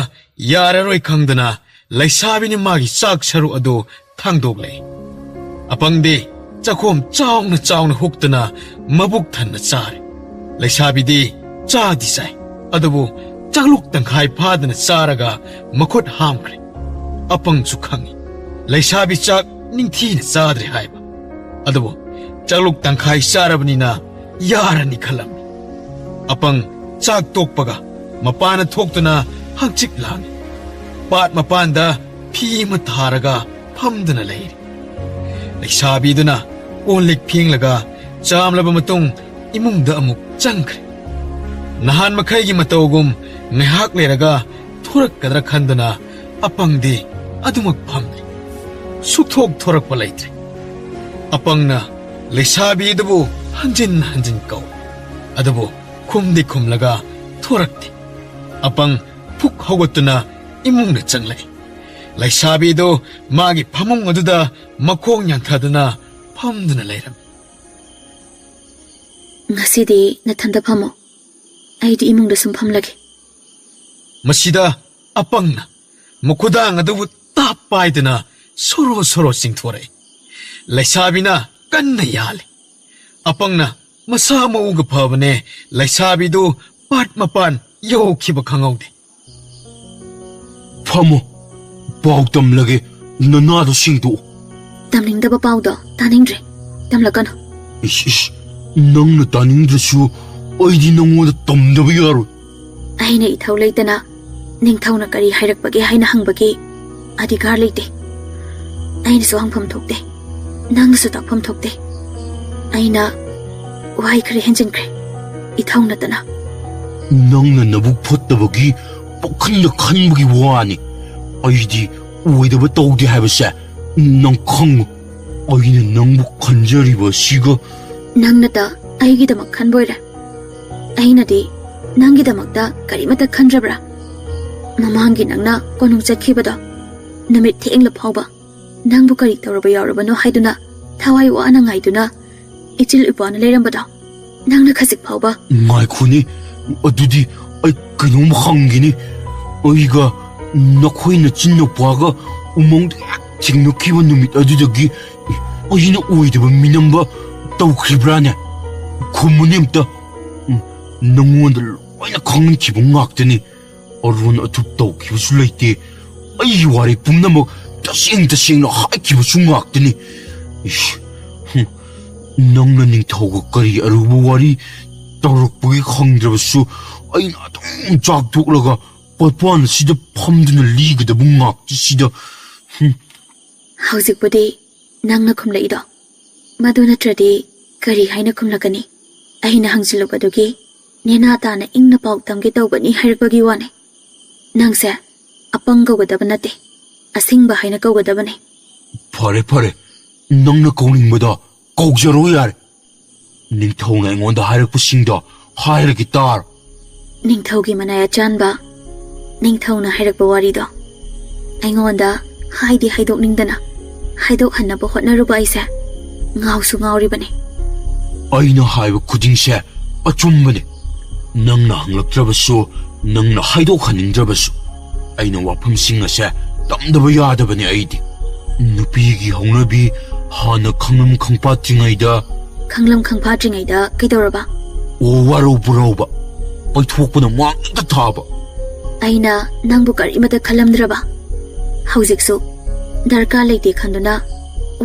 ꯌꯥꯔꯔꯣꯏ ꯈꯪꯗꯅ ꯂꯩꯁꯥꯕꯤꯅ ꯃꯥꯒꯤ ꯆꯥꯛ ꯁꯔꯨꯛ ꯑꯗꯨ ꯊꯥꯡꯗꯣꯛꯂꯦ꯫ ꯑꯄꯪꯗꯤ ꯆꯥꯛꯈꯣꯝ ꯆꯥꯎꯅ ꯆꯥꯎꯅ ꯍꯨꯛꯇꯨꯅ ꯃꯕꯨꯛ ꯊꯟꯅ ꯆꯥꯔꯦ꯫ ꯂꯩꯁꯥꯕꯤꯗꯤ ꯆꯥꯗꯤ ꯆꯥꯏ, ꯑꯗꯨꯕꯨ ꯆꯥꯛꯂꯨꯛ ꯇꯪꯈꯥꯏ ꯐꯥꯗꯅ ꯆꯥꯔꯒ ꯃꯈꯨꯠ ꯍꯥꯝꯈ꯭ꯔꯦ꯫ ꯑꯄꯪꯁꯨ ꯈꯪꯏ, ꯂꯩꯁꯥꯕꯤ ꯆꯥꯛ ꯅꯤꯡꯊꯤꯅ ꯆꯥꯗ꯭ꯔꯦ ꯍꯥꯏꯕ꯫ ꯑꯗꯨꯕꯨ ꯆꯥꯛꯂꯨꯛ ꯇꯪꯈꯥꯏ ꯆꯥꯔꯕꯅꯤꯅ ꯌꯥꯔꯅꯤ ꯈꯜꯂꯝꯃꯤ꯫ ꯑꯄꯪ ꯆꯥꯛ ꯇꯣꯛꯄꯒ ꯃꯄꯥꯟꯗ ꯊꯣꯛꯇꯨꯅ ꯍꯪꯆꯤꯠ ꯂꯥꯡꯏ꯫ ꯄꯥꯠ ꯃꯄꯥꯟꯗ ꯐꯤ ꯑꯃ ꯊꯥꯔꯒ ꯐꯝꯗꯨꯅ ꯂꯩꯔꯤ꯫ ꯂꯩꯁꯥꯕꯤꯗꯨꯅ ꯀꯣꯜ ꯂꯤꯛ ꯐꯦꯡꯂꯒ ꯆꯥꯝꯂꯕ ꯃꯇꯨꯡ ꯏꯃꯨꯡꯗ ꯑꯃꯨꯛ ꯆꯪꯈ꯭ꯔꯦ꯫ ꯅꯍꯥꯟ ꯃꯈꯩꯒꯤ ꯃꯇꯧꯒꯨꯝ ꯉꯥꯏꯍꯥꯛ ꯂꯩꯔꯒ ꯊꯣꯔꯛꯀꯗ꯭ꯔꯥ ꯈꯟꯗꯨꯅ ꯑꯄꯪꯗꯤ ꯑꯗꯨꯃꯛ ꯐꯝꯂꯤ꯫ ꯁꯨꯛꯊꯣꯛ ꯊꯣꯔꯛꯄ ꯂꯩꯇ꯭ꯔꯦ꯫ ꯑꯄꯪꯅ ꯂꯩꯁꯥꯕꯤ ꯑꯗꯨꯕꯨ ꯍꯟꯖꯤꯟ ꯍꯟꯖꯤꯟ ꯀꯧ, ꯑꯗꯨꯕꯨ ꯈꯨꯝꯗꯤ ꯈꯨꯝꯂꯒ ꯊꯣꯔꯛꯇꯦ꯫ ꯑꯄꯪ ꯐꯨꯛ ꯍꯧꯒꯠꯇꯨꯅ ꯏꯃꯨꯡꯗ ꯆꯪꯂꯛꯏ꯫ ꯂꯩꯁꯥꯕꯤꯗꯨ ꯃꯥꯒꯤ ꯐꯃꯨꯡ ꯑꯗꯨꯗ ꯃꯈꯣꯡ ꯌꯥꯟꯊꯗꯨꯅ ꯐꯝꯗꯨꯅ ꯂꯩꯔꯝꯃꯤ꯫ "ꯉꯁꯤꯗꯤ ꯅꯊꯟꯗ ꯐꯝꯃꯣ, ꯑꯩꯗꯤ ꯏꯃꯨꯡꯗ ꯁꯨꯝ ꯐꯝꯂꯒꯦ꯫" ꯃꯁꯤꯗ ꯑꯄꯪꯅ ꯃꯈꯨꯗꯥꯡ ꯑꯗꯨꯕꯨ ꯇꯥꯞ ꯄꯥꯏꯗꯨꯅ ꯁꯣꯔꯣ ꯁꯣꯔꯣ ꯆꯤꯡꯊꯣꯔꯛꯏ꯫ ꯂꯩꯁꯥꯕꯤꯅ ꯀꯟꯅ ꯌꯥꯜꯂꯤ꯫ ꯑꯄꯪꯅ ꯃꯁꯥ ꯃꯎꯒ ꯐꯕꯅꯦ, ꯂꯩꯁꯥꯕꯤꯗꯨ ꯄꯥꯠ ꯃꯄꯥꯟ ꯌꯧꯈꯤꯕ ꯈꯪꯍꯧꯗꯦ꯫ "ꯐꯝꯃꯣ, ꯄꯥꯎ ꯇꯝꯂꯒꯦ, ꯅꯅꯥꯗꯣ ꯁꯦꯡꯗꯣꯛꯎ꯫" "ꯇꯝꯅꯤꯡꯗꯕ ꯄꯥꯎꯗꯣ ꯇꯥꯅꯤꯡꯗ꯭ꯔꯦ, ꯇꯝꯂꯛꯀꯅꯨ꯫" "ꯏꯁ, ꯏꯁ, ꯅꯪꯅ ꯇꯥꯅꯤꯡꯗ꯭ꯔꯁꯨ ꯑꯩꯗꯤ ꯅꯪꯉꯣꯟꯗ ꯇꯝꯗꯕ ꯌꯥꯔꯣꯏ꯫" "ꯑꯩꯅ ꯏꯊꯧ ꯂꯩꯇꯅ ꯅꯤꯡꯊꯧꯅ ꯀꯔꯤ ꯍꯥꯏꯔꯛꯄꯒꯦ ꯍꯥꯏꯅ ꯍꯪꯕꯒꯤ ꯑꯙꯤꯀꯥꯔ ꯂꯩꯇꯦ꯫ ꯑꯩꯅꯁꯨ ꯍꯪꯐꯝ ꯊꯣꯛꯇꯦ, ꯅꯪꯅꯁꯨ ꯇꯥꯛꯐꯝ ꯊꯣꯛꯇꯦ꯫ ꯑꯩꯅ ꯋꯥꯍꯩ ꯈꯔ ꯍꯦꯟꯖꯤꯟꯈ꯭ꯔꯦ, ꯏꯊꯧ ꯅꯠꯇꯅ꯫" "ꯅꯪꯅ ꯅꯕꯨꯛ ꯐꯠꯇꯕꯒꯤ ꯄꯨꯛꯈꯟꯗ ꯈꯟꯕꯒꯤ ꯋꯥꯅꯤ꯫ ꯑꯩꯗꯤ ꯑꯣꯏꯗꯕ ꯇꯧꯗꯦ ꯍꯥꯏꯕꯁꯦ ꯅꯪ ꯈꯪꯉꯨ꯫ ꯑꯩꯅ ꯅꯪꯕꯨ ꯈꯟꯖꯔꯤꯕ ꯑꯁꯤꯒ꯫ ꯅꯪꯅꯇ ꯑꯩꯒꯤꯗꯃꯛ ꯈꯟꯕ ꯑꯣꯏꯔꯦ꯫ ꯑꯩꯅꯗꯤ ꯅꯪꯒꯤꯗꯃꯛꯇ ꯀꯔꯤꯃꯠꯇ ꯈꯟꯗ꯭ꯔꯕ꯭ꯔꯥ? ꯃꯃꯥꯡꯒꯤ ꯅꯪꯅ ꯀꯣꯅꯨꯡ ꯆꯠꯈꯤꯕꯗꯣ, ꯅꯨꯃꯤꯠ ꯊꯦꯡꯂ ꯐꯥꯎꯕ ꯅꯪꯕꯨ ꯀꯔꯤ ꯇꯧꯔꯕ ꯌꯥꯎꯔꯕꯅꯣ ꯍꯥꯏꯗꯨꯅ ꯊꯋꯥꯏ ꯋꯥꯅ ꯉꯥꯏꯗꯨꯅ ꯏꯆꯤꯜ ꯏꯄꯥꯅ ꯂꯩꯔꯝꯕꯗꯣ, ꯅꯪꯅ ꯈꯖꯤꯛ ꯐꯥꯎꯕ꯫ ꯉꯥꯏꯈꯣꯅꯦ, ꯑꯗꯨꯗꯤ ꯑꯩ ꯀꯩꯅꯣꯝ ꯍꯪꯒꯦꯅꯦ꯫ ꯑꯩꯒ ꯅꯈꯣꯏ ꯅꯆꯤꯟ ꯅꯨꯄꯥꯒ ꯎꯃꯪꯗ ꯍꯦꯛ ꯊꯦꯡꯅꯈꯤꯕ ꯅꯨꯃꯤꯠ ꯑꯗꯨꯗꯒꯤ ꯑꯩꯅ ꯑꯣꯏꯗꯕ ꯃꯤꯅꯝꯕ ꯇꯧꯈ꯭ꯔꯤꯕ꯭ꯔꯥꯅꯦ? ꯈꯨꯝꯃꯨꯅꯦ ꯑꯝꯇ꯫ ꯎꯝ, ꯅꯪꯉꯣꯟꯗ ꯂꯣꯏꯅ ꯈꯪꯍꯟꯈꯤꯕ ꯉꯥꯛꯇꯅꯤ꯫ ꯑꯔꯣꯟ ꯑꯊꯨꯞ ꯇꯧꯈꯤꯕꯁꯨ ꯂꯩꯇꯦ꯫ ꯑꯩꯒꯤ ꯋꯥꯔꯤ ꯄꯨꯝꯅꯃꯛ ꯇꯁꯦꯡ ꯇꯁꯦꯡꯅ ꯍꯥꯏꯈꯤꯕꯁꯨ ꯉꯥꯛꯇꯅꯤ꯫ ꯏꯁ, ꯍꯨꯝ, ꯅꯪꯅ ꯅꯤꯡꯊꯧꯒ ꯀꯔꯤ ꯑꯔꯨꯕ ꯋꯥꯔꯤ ꯇꯧꯔꯛꯄꯒꯦ ꯈꯪꯗ꯭ꯔꯕꯁꯨ, ꯑꯩꯅ ꯑꯗꯨꯝ ꯆꯥꯛ ꯇꯣꯛꯂꯒ ꯄꯣꯠꯄꯥꯟ ꯑꯁꯤꯗ ꯐꯝꯗꯨꯅ ꯂꯤꯒꯗꯕ ꯉꯥꯛꯇꯁꯤꯗ꯫ ꯍꯨꯝ꯫ ꯍꯧꯖꯤꯛꯄꯨꯗꯤ ꯅꯪꯅ ꯈꯨꯝꯂꯛꯏꯗꯣ, ꯃꯗꯨ ꯅꯠꯇ꯭ꯔꯗꯤ ꯀꯔꯤ ꯍꯥꯏꯅ ꯈꯨꯝꯂꯛꯀꯅꯤ? ꯑꯩꯅ ꯍꯪꯖꯤꯜꯂꯨꯕꯗꯨꯒꯤ ꯅꯦꯅꯥ ꯇꯥꯅ ꯏꯪꯅ ꯄꯥꯎ ꯇꯝꯒꯦ ꯇꯧꯕꯅꯤ ꯍꯥꯏꯔꯛꯄꯒꯤ ꯋꯥꯅꯤ꯫ ꯅꯪꯁꯦ ꯑꯄꯪ ꯀꯧꯒꯗꯕ ꯅꯠꯇꯦ, ꯑꯁꯤꯡꯕ ꯍꯥꯏꯅ ꯀꯧꯒꯗꯕꯅꯤ꯫ ꯐꯔꯦ, ꯐꯔꯦ, ꯅꯪꯅ ꯀꯧꯅꯤꯡꯕꯗꯣ ꯀꯧꯖꯔꯣ ꯌꯥꯔꯦ꯫ ꯅꯤꯡꯊꯧꯅ ꯑꯩꯉꯣꯟꯗ ꯍꯥꯏꯔꯛꯄꯁꯤꯡꯗꯣ ꯍꯥꯏꯔꯒꯦ ꯇꯥꯔꯣ꯫ ꯅꯤꯡꯊꯧꯒꯤ ꯃꯅꯥꯏ ꯑꯆꯥꯟꯕ, ꯅꯤꯡꯊꯧꯅ ꯍꯥꯏꯔꯛꯄ ꯋꯥꯔꯤꯗꯣ ꯑꯩꯉꯣꯟꯗ ꯍꯥꯏꯗꯤ ꯍꯥꯏꯗꯣꯛꯅꯤꯡꯗꯅ ꯍꯥꯏꯗꯣꯛꯍꯟꯅꯕ ꯍꯣꯠꯅꯔꯨꯕ ꯑꯩꯁꯦ ꯉꯥꯎꯁꯨ ꯉꯥꯎꯔꯤꯕꯅꯤ꯫ ꯑꯩꯅ ꯍꯥꯏꯕ ꯈꯨꯗꯤꯡꯁꯦ ꯑꯆꯨꯝꯕꯅꯤ꯫ ꯅꯪꯅ ꯍꯪꯂꯛꯇ꯭ꯔꯕꯁꯨ, ꯅꯪꯅ ꯍꯥꯏꯗꯣꯛꯍꯟꯅꯤꯡꯗ꯭ꯔꯕꯁꯨ, ꯑꯩꯅ ꯋꯥꯐꯝꯁꯤꯡ ꯑꯁꯦ ꯇꯝꯗꯕ ꯌꯥꯗꯕꯅꯤ ꯑꯩꯗꯤ꯫ ꯅꯨꯄꯤꯒꯤ ꯍꯧꯅꯕꯤ ꯍꯥꯟꯅ ꯈꯪꯂꯝ ꯈꯪꯄꯥꯠꯇ꯭ꯔꯤꯉꯩꯗ꯫ ꯈꯪꯂꯝ ꯈꯪꯄꯥꯠꯇ꯭ꯔꯤꯉꯩꯗ ꯀꯩꯗꯧꯔꯕ? ꯑꯣ, ꯋꯥꯔꯧ ꯄꯨꯔꯧꯕ, ꯄꯩꯊꯣꯛꯄꯅ ꯃꯥꯡ ꯍꯦꯛꯇ ꯊꯥꯕ꯫ ꯑꯩꯅ ꯅꯪꯕꯨ ꯀꯔꯤꯃꯠꯇ ꯈꯜꯂꯝꯗ꯭ꯔꯕ? ꯍꯧꯖꯤꯛꯁꯨ ꯗꯔꯀꯥꯔ ꯂꯩꯇꯦ ꯈꯟꯗꯨꯅ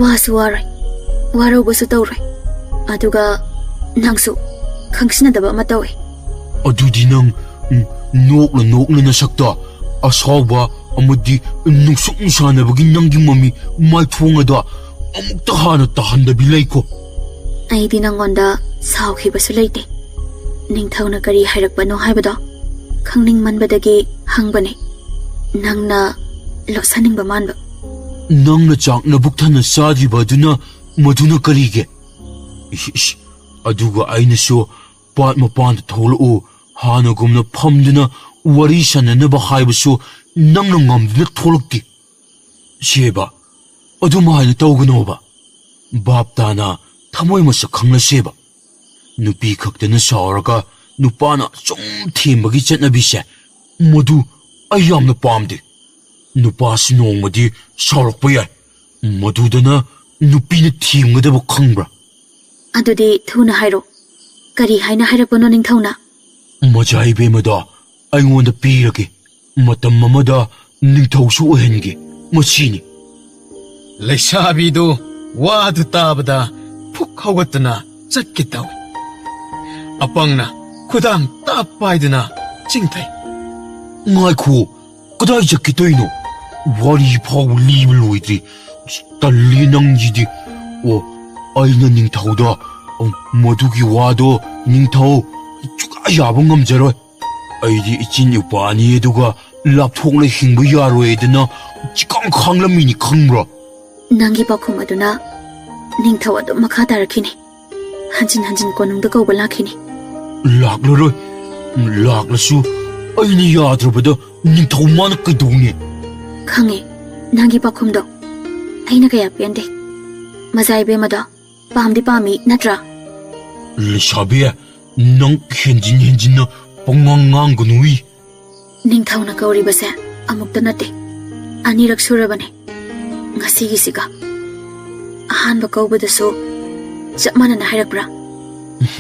ꯋꯥꯁꯨ ꯋꯥꯔꯣꯏ, ꯋꯥꯔꯧꯕꯁꯨ ꯇꯧꯔꯣꯏ꯫ ꯑꯗꯨꯒ ꯅꯪꯁꯨ ꯈꯪꯁꯤꯟꯅꯗꯕ ꯑꯃ ꯇꯧꯏ꯫ ꯑꯗꯨꯗꯤ ꯅꯪ, ꯎꯝ, ꯅꯣꯛꯅ ꯅꯣꯛꯅ ꯅꯁꯛꯇ ꯑꯁꯥꯎꯕ ꯑꯃꯗꯤ ꯅꯨꯡꯁꯨꯛ ꯅꯨꯡꯁꯥꯅꯕꯒꯤ ꯅꯪꯒꯤ ꯃꯃꯤ ꯃꯥꯏꯊꯣꯡ ꯑꯗꯣ ꯑꯃꯨꯛꯇ ꯍꯥꯟꯅ ꯇꯥꯍꯟꯗꯕꯤ ꯂꯩꯀꯣ꯫ ꯑꯩꯗꯤ ꯅꯪꯉꯣꯟꯗ ꯁꯥꯎꯈꯤꯕꯁꯨ ꯂꯩꯇꯦ꯫ ꯅꯤꯡꯊꯧꯅ ꯀꯔꯤ ꯍꯥꯏꯔꯛꯄꯅꯣ ꯍꯥꯏꯕꯗꯣ ꯈꯪꯅꯤꯡꯃꯟꯕꯗꯒꯤ ꯍꯪꯕꯅꯦ, ꯅꯪꯅ ꯂꯣꯠꯁꯟꯅꯤꯡꯕ ꯃꯥꯟꯕ꯫ ꯅꯪꯅ ꯆꯥꯛ ꯅꯕꯨꯛ ꯊꯟꯅ ꯆꯥꯗ꯭ꯔꯤꯕ ꯑꯗꯨꯅ ꯃꯗꯨꯅ ꯀꯔꯤꯒꯤ? ꯏꯁ, ꯏꯁ, ꯑꯗꯨꯒ ꯑꯩꯅꯁꯨ "ꯄꯥꯠ ꯃꯄꯥꯟꯗ ꯊꯣꯛꯂꯛꯎ, ꯍꯥꯟꯅꯒꯨꯝꯅ ꯐꯝꯗꯨꯅ ꯋꯥꯔꯤ ꯁꯥꯟꯅꯅꯕ" ꯍꯥꯏꯕꯁꯨ ꯅꯪꯅ ꯉꯝꯗꯨꯅ ꯊꯣꯛꯂꯛꯇꯦ꯫ ꯁꯦꯕ, ꯑꯗꯨꯝ ꯍꯥꯏꯅ ꯇꯧꯒꯅꯣꯕ꯫ ꯚꯥꯞ ꯇꯥꯅ ꯊꯃꯣꯏ ꯃꯁꯛ ꯈꯪꯅꯁꯦꯕ꯫ ꯅꯨꯄꯤ ꯈꯛꯇꯅ ꯁꯥꯎꯔꯒ ꯅꯨꯄꯥꯅ ꯁꯨꯝ ꯊꯦꯝꯕꯒꯤ ꯆꯠꯅꯕꯤꯁꯦ, ꯃꯗꯨ ꯑꯩ ꯌꯥꯝꯅ ꯄꯥꯝꯗꯦ꯫ ꯅꯨꯄꯥꯁꯨ ꯅꯣꯡꯃꯗꯤ ꯁꯥꯎꯔꯛꯄ ꯌꯥꯏ, ꯃꯗꯨꯗꯅ ꯅꯨꯄꯤꯅ ꯊꯦꯝꯒꯗꯕ ꯈꯪꯕ꯭ꯔꯥ? ꯑꯗꯨꯗꯤ ꯊꯨꯅ ꯍꯥꯏꯔꯣ, ꯀꯔꯤ ꯍꯥꯏꯅ ꯍꯥꯏꯔꯛꯄꯅꯣ ꯅꯤꯡꯊꯧꯅ? ꯃꯖꯥ ꯏꯕꯦꯝꯃꯗꯣ ꯑꯩꯉꯣꯟꯗ ꯄꯤꯔꯒꯦ, ꯃꯇꯝ ꯑꯃꯗ ꯅꯤꯡꯊꯧꯁꯨ ꯑꯣꯏꯍꯟꯒꯦ, ꯃꯁꯤꯅꯤ꯫ ꯂꯩꯁꯥꯕꯤꯗꯨ ꯋꯥꯗꯨ ꯇꯥꯕꯗ ꯐꯨꯛ ꯍꯧꯒꯠꯇꯨꯅ ꯆꯠꯀꯦ ꯇꯧꯏ꯫ ꯑꯄꯪꯅ ꯈꯨꯗꯥꯡ ꯇꯥꯞ ꯄꯥꯏꯗꯨꯅ ꯆꯤꯡꯊꯩ꯫ ꯉꯥꯏꯈꯣ, ꯀꯗꯥꯏ ꯆꯠꯀꯦ ꯇꯧꯔꯤꯅꯣ? ꯋꯥꯔꯤ ꯐꯥꯎꯕ ꯂꯤꯕ ꯂꯣꯏꯗ꯭ꯔꯤ꯫ ꯑꯁ, ꯇꯜꯂꯤ ꯅꯪꯁꯤꯗꯤ꯫ ꯑꯣ, ꯑꯩꯅ ꯅꯤꯡꯊꯧꯗ, ꯑꯣ, ꯃꯗꯨꯒꯤ ꯋꯥꯗꯣ ꯅꯤꯡꯊꯧ ꯁꯨꯛꯌꯥ ꯌꯥꯕ ꯉꯝꯖꯔꯣꯏ꯫ ꯑꯩꯗꯤ ꯏꯆꯤꯟ ꯏꯎꯄꯥꯅꯤ, ꯑꯗꯨꯒ ꯂꯥꯞꯊꯣꯛꯅ ꯍꯤꯡꯕ ꯌꯥꯔꯣꯏꯗꯅ ꯆꯤꯀꯥꯡ ꯈꯥꯡꯂꯝꯃꯤꯅꯤ, ꯈꯪꯕ꯭ꯔꯣ? ꯅꯪꯒꯤ ꯄꯥꯎꯈꯨꯝ ꯑꯗꯨꯅ ꯅꯤꯡꯊꯧ ꯑꯗꯨꯝ ꯃꯈꯥ ꯇꯥꯔꯛꯈꯤꯅꯤ꯫ ꯍꯟꯖꯤꯟ ꯍꯟꯖꯤꯟ ꯀꯣꯅꯨꯡꯗ ꯀꯧꯕ ꯂꯥꯛꯈꯤꯅꯤ꯫ ꯂꯥꯛꯂꯔꯣꯏ꯫ ꯂꯥꯛꯂꯁꯨ ꯑꯩꯅ ꯌꯥꯗ꯭ꯔꯕꯗ ꯅꯤꯡꯊꯧ ꯃꯥꯅ ꯀꯩꯗꯧꯅꯤ? ꯈꯪꯉꯦ, ꯅꯪꯒꯤ ꯄꯥꯎꯈꯨꯝꯗꯣ ꯑꯩꯅ ꯀꯌꯥ ꯄꯦꯟꯗꯦ꯫ ꯃꯖꯥ ꯏꯕꯦꯝꯃꯗꯣ ꯄꯥꯝꯗꯤ ꯄꯥꯝꯃꯤ ꯅꯠꯇ꯭ꯔꯥ? ꯂꯩꯁꯥꯕꯤ, ꯅꯪ ꯍꯦꯟꯖꯤꯟ ꯍꯦꯟꯖꯤꯟꯅ ꯄꯉꯥꯡ ꯉꯥꯡꯒꯅꯨꯏ꯫ ꯅꯤꯡꯊꯧꯅ ꯀꯧꯔꯤꯕꯁꯦ ꯑꯃꯨꯛꯇ ꯅꯠꯇꯦ, ꯑꯅꯤꯔꯛ ꯁꯨꯔꯕꯅꯦ꯫ ꯉꯁꯤꯒꯤꯁꯤꯒ꯫ ꯑꯍꯥꯟꯕ ꯀꯧꯕꯗꯁꯨ ꯆꯞ ꯃꯥꯟꯅꯅ ꯍꯥꯏꯔꯛꯄ꯭ꯔꯥ?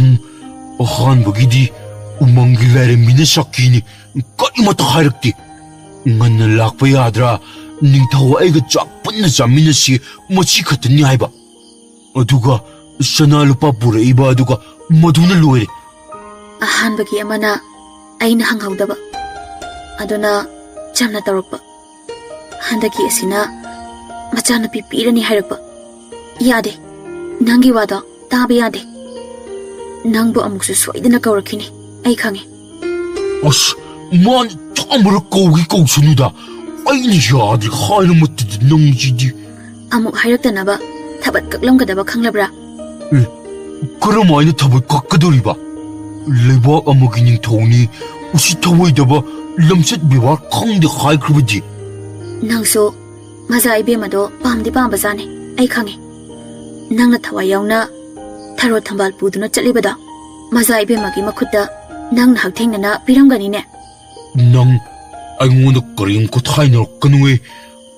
ꯎꯝ, ꯑꯍꯥꯟꯕꯒꯤꯗꯤ ꯎꯃꯪꯒꯤ ꯂꯥꯏꯔꯦꯝꯕꯤꯅ ꯁꯥꯈꯤꯅꯤ, ꯀꯔꯤꯃꯠꯇ ꯍꯥꯏꯔꯛꯇꯦ꯫ "ꯉꯟꯅ ꯂꯥꯛꯄ ꯌꯥꯗ꯭ꯔꯥ? ꯅꯤꯡꯊꯧ ꯑꯩꯒ ꯆꯥꯛ ꯄꯨꯟꯅ ꯆꯥꯃꯤꯟꯅꯁꯤ", ꯃꯁꯤ ꯈꯛꯇꯅꯤ ꯍꯥꯏꯕ꯫ ꯑꯗꯨꯒ ꯁꯅꯥ ꯂꯨꯄꯥ ꯄꯨꯔꯛꯏꯕ ꯑꯗꯨꯒ ꯃꯗꯨꯅ ꯂꯣꯏꯔꯦ꯫ ꯑꯍꯥꯟꯕꯒꯤ ꯑꯃꯅ ꯑꯩꯅ ꯍꯪꯍꯧꯗꯕ, ꯑꯗꯨꯅ ꯆꯝꯅ ꯇꯧꯔꯛꯄ꯫ ꯍꯟꯗꯛꯀꯤ ꯑꯁꯤꯅ ꯃꯆꯥꯅꯨꯄꯤ ꯄꯤꯔꯅꯤ ꯍꯥꯏꯔꯛꯄ꯫ ꯌꯥꯗꯦ, ꯅꯪꯒꯤ ꯋꯥꯗꯣ ꯇꯥꯕ ꯌꯥꯗꯦ꯫ ꯅꯪꯕꯨ ꯑꯃꯨꯛꯁꯨ ꯁꯣꯏꯗꯅ ꯀꯧꯔꯛꯈꯤꯅꯤ, ꯑꯩ ꯈꯪꯉꯦ꯫ ꯑꯁ, ꯃꯥꯅ ꯑꯃꯨꯔꯛ ꯀꯧꯒꯦ ꯀꯧꯁꯅꯨꯗ꯫ ꯑꯩꯅ ꯌꯥꯗꯦ ꯍꯥꯏꯔ ꯃꯇꯨꯗ ꯅꯪꯁꯤꯗꯤ꯫ ꯑꯃꯨꯛ ꯍꯥꯏꯔꯛꯇꯅꯕ ꯊꯕꯛ ꯀꯛꯂꯝꯒꯗꯕ ꯈꯪꯂꯕ꯭ꯔꯥ? ꯑꯦ, ꯀꯔꯝꯍꯥꯏꯅ ꯊꯕꯛ ꯀꯛꯀꯗꯧꯔꯤꯕ? ꯂꯩꯕꯥꯛ ꯑꯃꯒꯤ ꯅꯤꯡꯊꯧꯅꯤ, ꯎꯁꯤꯠ ꯊꯑꯣꯏꯗꯕ, ꯂꯝꯆꯠ ꯕꯦꯕꯥꯔ ꯈꯪꯗꯦ ꯍꯥꯏꯈ꯭ꯔꯕꯗꯤ? ꯅꯪꯁꯨ ꯃꯖꯥ ꯏꯕꯦꯝꯃꯗꯣ ꯄꯥꯝꯗꯤ ꯄꯥꯝꯕꯖꯥꯠꯅꯤ, ꯑꯩ ꯈꯪꯉꯤ꯫ ꯅꯪꯅ ꯊꯋꯥꯏ ꯌꯥꯎꯅ ꯊꯔꯣ ꯊꯝꯕꯥꯜ ꯄꯨꯗꯨꯅ ꯆꯠꯂꯤꯕꯗꯣ ꯃꯖꯥ ꯏꯕꯦꯝꯃꯒꯤ ꯃꯈꯨꯠꯇ ꯅꯪꯅ ꯍꯛꯊꯦꯡꯅꯅ ꯄꯤꯔꯝꯒꯅꯤꯅꯦ꯫ ꯅꯪ ꯑꯩꯉꯣꯟꯗ ꯀꯔꯤꯝ ꯈꯨꯠꯊꯥꯏꯅꯔꯛꯀꯅꯨꯍꯦ꯫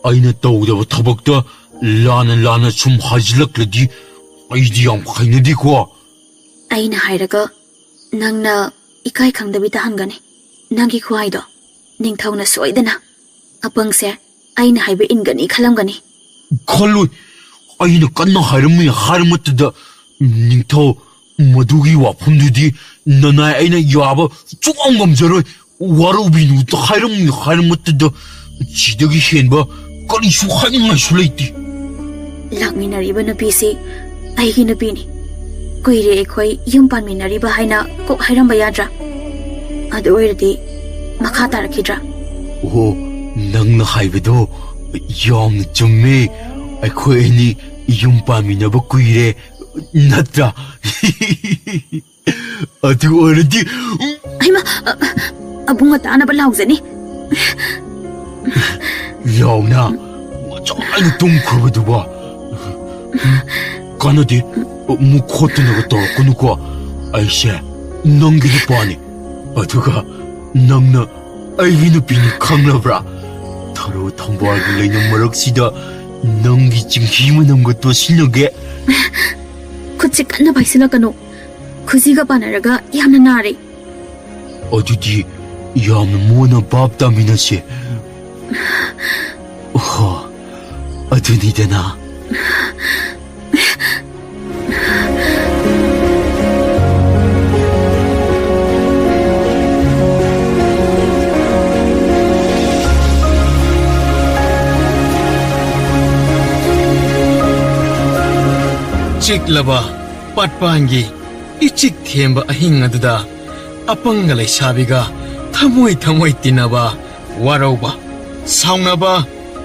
ꯑꯩꯅ ꯇꯧꯗꯕ ꯊꯕꯛꯇ ꯂꯥꯟꯅ ꯂꯥꯟꯅ ꯁꯨꯝ ꯍꯥꯏꯖꯤꯜꯂꯛꯂꯗꯤ ꯑꯩꯗꯤ ꯌꯥꯝ ꯍꯩꯅꯗꯦꯀꯣ꯫ ꯑꯩꯅ ꯍꯥꯏꯔꯒ ꯅꯪꯅ ꯏꯀꯥꯏ ꯈꯪꯗꯕꯤ ꯇꯥꯍꯟꯒꯅꯤ꯫ ꯅꯪꯒꯤ ꯈꯨꯍꯥꯏꯗꯣ ꯅꯤꯡꯊꯧꯅ ꯁꯣꯏꯗꯅ ꯑꯄꯪꯁꯦ ꯑꯩꯅ ꯍꯥꯏꯕ ꯏꯟꯒꯅꯤ ꯈꯜꯂꯝꯒꯅꯤ꯫ ꯈꯜꯂꯨꯏ꯫ ꯑꯩꯅ ꯀꯟꯅ ꯍꯥꯏꯔꯝꯃꯤ ꯍꯥꯏꯔꯃꯠꯇꯗ ꯅꯤꯡꯊꯧ ꯃꯗꯨꯒꯤ ꯋꯥꯐꯝꯗꯨꯗꯤ ꯅꯅꯥꯏ ꯑꯩꯅ ꯌꯥꯕ ꯁꯨꯛꯉꯝ ꯉꯝꯖꯔꯣꯏ꯫ ꯋꯥꯔꯧꯕꯤꯅꯨ ꯍꯥꯏꯔꯝꯃꯤ ꯍꯥꯏꯔꯃꯠꯇꯗ ꯁꯤꯗꯒꯤ ꯍꯦꯟꯕ ꯀꯔꯤꯁꯨ ꯍꯥꯏꯅꯤꯡꯉꯥꯏꯁꯨ ꯂꯩꯇꯦ꯫ ꯂꯥꯛꯃꯤꯟꯅꯔꯤꯕ ꯅꯨꯄꯤꯁꯤ ꯑꯩꯒꯤ ꯅꯨꯄꯤꯅꯤ꯫ ꯀꯨꯏꯔꯦ ꯑꯩꯈꯣꯏ ꯌꯨꯝ ꯄꯥꯟꯃꯤꯟꯅꯔꯤꯕ ꯍꯥꯏꯅ ꯀꯣꯛ ꯍꯥꯏꯔꯝꯕ ꯌꯥꯗ꯭ꯔꯥ? ꯑꯗꯨ ꯑꯣꯏꯔꯗꯤ ꯃꯈꯥ ꯇꯥꯔꯛꯈꯤꯗ꯭ꯔꯥ? ꯑꯣ, ꯅꯪꯅ ꯍꯥꯏꯕꯗꯣ ꯌꯥꯝꯅ ꯆꯨꯝꯃꯦ꯫ ꯑꯩꯈꯣꯏ ꯑꯅꯤ ꯌꯨꯝ ꯄꯥꯟꯃꯤꯟꯅꯕ ꯀꯨꯏꯔꯦ, ꯅꯠꯇ꯭ꯔꯥ? ꯑꯗꯨ ꯑꯣꯏꯔꯗꯤ ꯍꯩꯃꯥ, ꯑ, ꯑꯕꯨꯡ ꯑꯇꯥꯅꯕ ꯂꯥꯎꯖꯅꯤ꯫ ꯂꯥꯎꯅ ꯉꯁꯥꯏꯅ ꯇꯨꯝꯈ꯭ꯔꯕꯗꯨꯕꯣ? ꯀꯥꯟꯅꯗꯦ, ꯃꯨꯛ ꯈꯣꯠꯇꯅꯒ ꯇꯧꯔꯛꯀꯅꯨꯀꯣ꯫ ꯑꯩꯁꯦ ꯅꯪꯒꯤ ꯅꯨꯄꯥꯅꯤ, ꯑꯗꯨꯒ ꯅꯪꯅ ꯑꯩꯒꯤ ꯅꯨꯄꯤꯅꯤ ꯈꯪꯂꯕ꯭ꯔꯥ? ꯊꯔꯣ ꯊꯝꯕꯥꯜꯒꯤ ꯂꯩꯅꯝ ꯃꯔꯛꯁꯤꯗ ꯅꯪꯒꯤ ꯆꯤꯡꯍꯤ ꯃꯅꯝꯒ ꯇꯣꯁꯤꯜꯂꯒꯦ꯫ ꯈꯨꯠꯁꯦ ꯀꯟꯅ ꯄꯥꯏꯁꯤꯜꯂꯛꯀꯅꯨ꯫ ꯈꯨꯖꯤꯒ ꯄꯥꯟꯅꯔꯒ ꯌꯥꯝꯅ ꯅꯥꯔꯦ꯫ ꯑꯗꯨꯗꯤ ꯌꯥꯝꯅ ꯃꯣꯟꯅ ꯚꯥꯞ ꯇꯥꯃꯤꯟꯅꯁꯦ꯫ ꯑꯣꯍꯣ, ꯑꯗꯨꯅꯤꯗꯅ꯫ ꯆꯤꯛꯂꯕ ꯄꯥꯠꯄꯥꯟꯒꯤ ꯏꯆꯤꯛ ꯊꯦꯝꯕ ꯑꯍꯤꯡ ꯑꯗꯨꯗ ꯑꯄꯪꯒ ꯂꯩꯁꯥꯕꯤꯒ ꯊꯃꯣꯏ ꯊꯃꯣꯏ ꯇꯤꯟꯅꯕ, ꯋꯥꯔꯧꯕ, ꯁꯥꯎꯅꯕ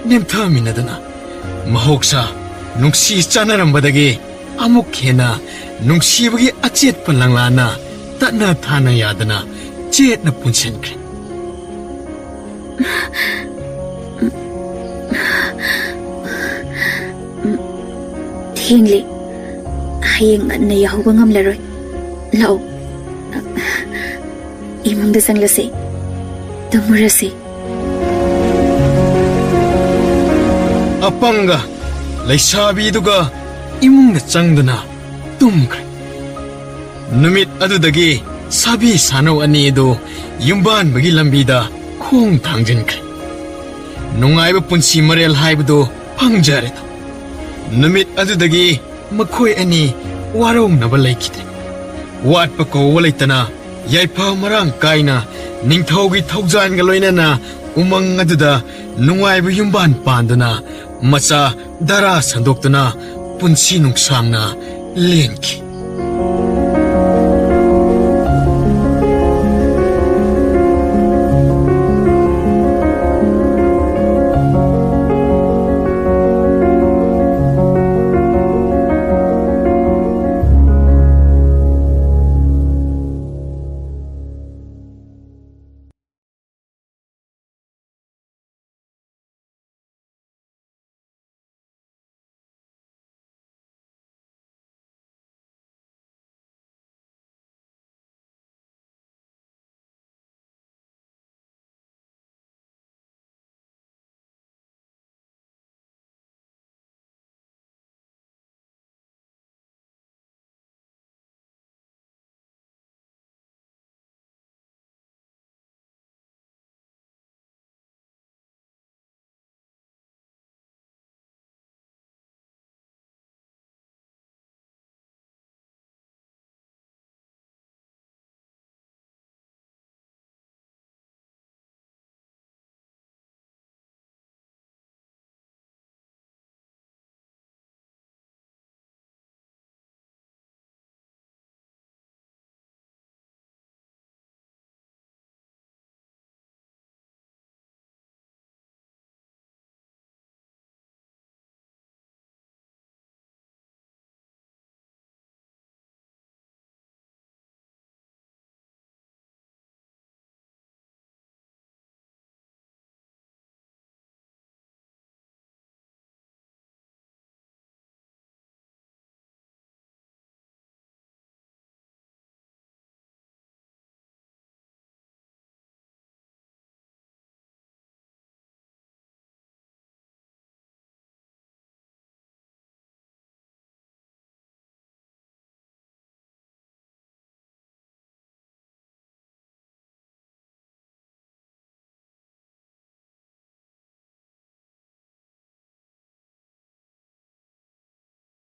ꯅꯦꯝꯊꯃꯤꯟꯅꯗꯨꯅ, ꯃꯍꯧꯁꯥ ꯅꯨꯡꯁꯤ ꯆꯥꯟꯅꯔꯝꯕꯗꯒꯤ ꯑꯃꯨꯛ ꯍꯦꯟꯅ ꯅꯨꯡꯁꯤꯕꯒꯤ ꯑꯆꯦꯠꯄ ꯂꯪꯂꯥꯅ ꯇꯠꯅ ꯊꯥꯅ ꯌꯥꯗꯅ ꯆꯦꯠꯅ ꯄꯨꯟꯁꯤꯟꯈ꯭ꯔꯦ꯫ ꯊꯦꯡꯂꯦ꯫ ꯍꯌꯦꯡ ꯉꯟꯅ ꯌꯥꯍꯧꯕ ꯉꯝꯂꯔꯣꯏ꯫ ꯂꯥꯛꯑꯣ, ꯏꯃꯨꯡꯗ ꯆꯪꯂꯁꯦ, ꯇꯨꯝꯃꯨꯔꯁꯦ꯫ ꯑꯄꯪꯒ ꯂꯩꯁꯥꯕꯤꯗꯨꯒ ꯏꯃꯨꯡꯗ ꯆꯪꯗꯨꯅ ꯇꯨꯝꯈ꯭ꯔꯦ꯫ ꯅꯨꯃꯤꯠ ꯑꯗꯨꯗꯒꯤ ꯁꯥꯕꯤ ꯁꯥꯅꯧ ꯑꯅꯤ ꯑꯗꯨ ꯌꯨꯝꯕꯥꯟꯕꯒꯤ ꯂꯝꯕꯤꯗ ꯈꯣꯡ ꯊꯥꯡꯖꯤꯟꯈ꯭ꯔꯦ꯫ ꯅꯨꯡꯉꯥꯏꯕ ꯄꯨꯟꯁꯤ ꯃꯔꯦꯜ ꯍꯥꯏꯕꯗꯨ ꯐꯪꯖꯔꯦ꯫ ꯅꯨꯃꯤꯠ ꯑꯗꯨꯗꯒꯤ ꯃꯈꯣꯏ ꯑꯅꯤ ꯋꯥꯔꯧꯅꯕ ꯂꯩꯈꯤꯗ꯭ꯔꯦ꯫ ꯋꯥꯠꯄ ꯀꯧꯕ ꯂꯩꯇꯅ ꯌꯥꯏꯐ ꯃꯔꯥꯡ ꯀꯥꯏꯅ ꯅꯤꯡꯊꯧꯒꯤ ꯊꯧꯖꯥꯜꯒ ꯂꯣꯏꯅꯅ ꯎꯃꯪ ꯑꯗꯨꯗ ꯅꯨꯡꯉꯥꯏꯕ ꯌꯨꯝꯕꯥꯟ ꯄꯥꯟꯗꯨꯅ ꯃꯆꯥ ꯇꯔꯥ ꯁꯟꯗꯣꯛꯇꯨꯅ ꯄꯨꯟꯁꯤ ꯅꯨꯡꯁꯥꯡꯅ ꯂꯦꯟꯈꯤ꯫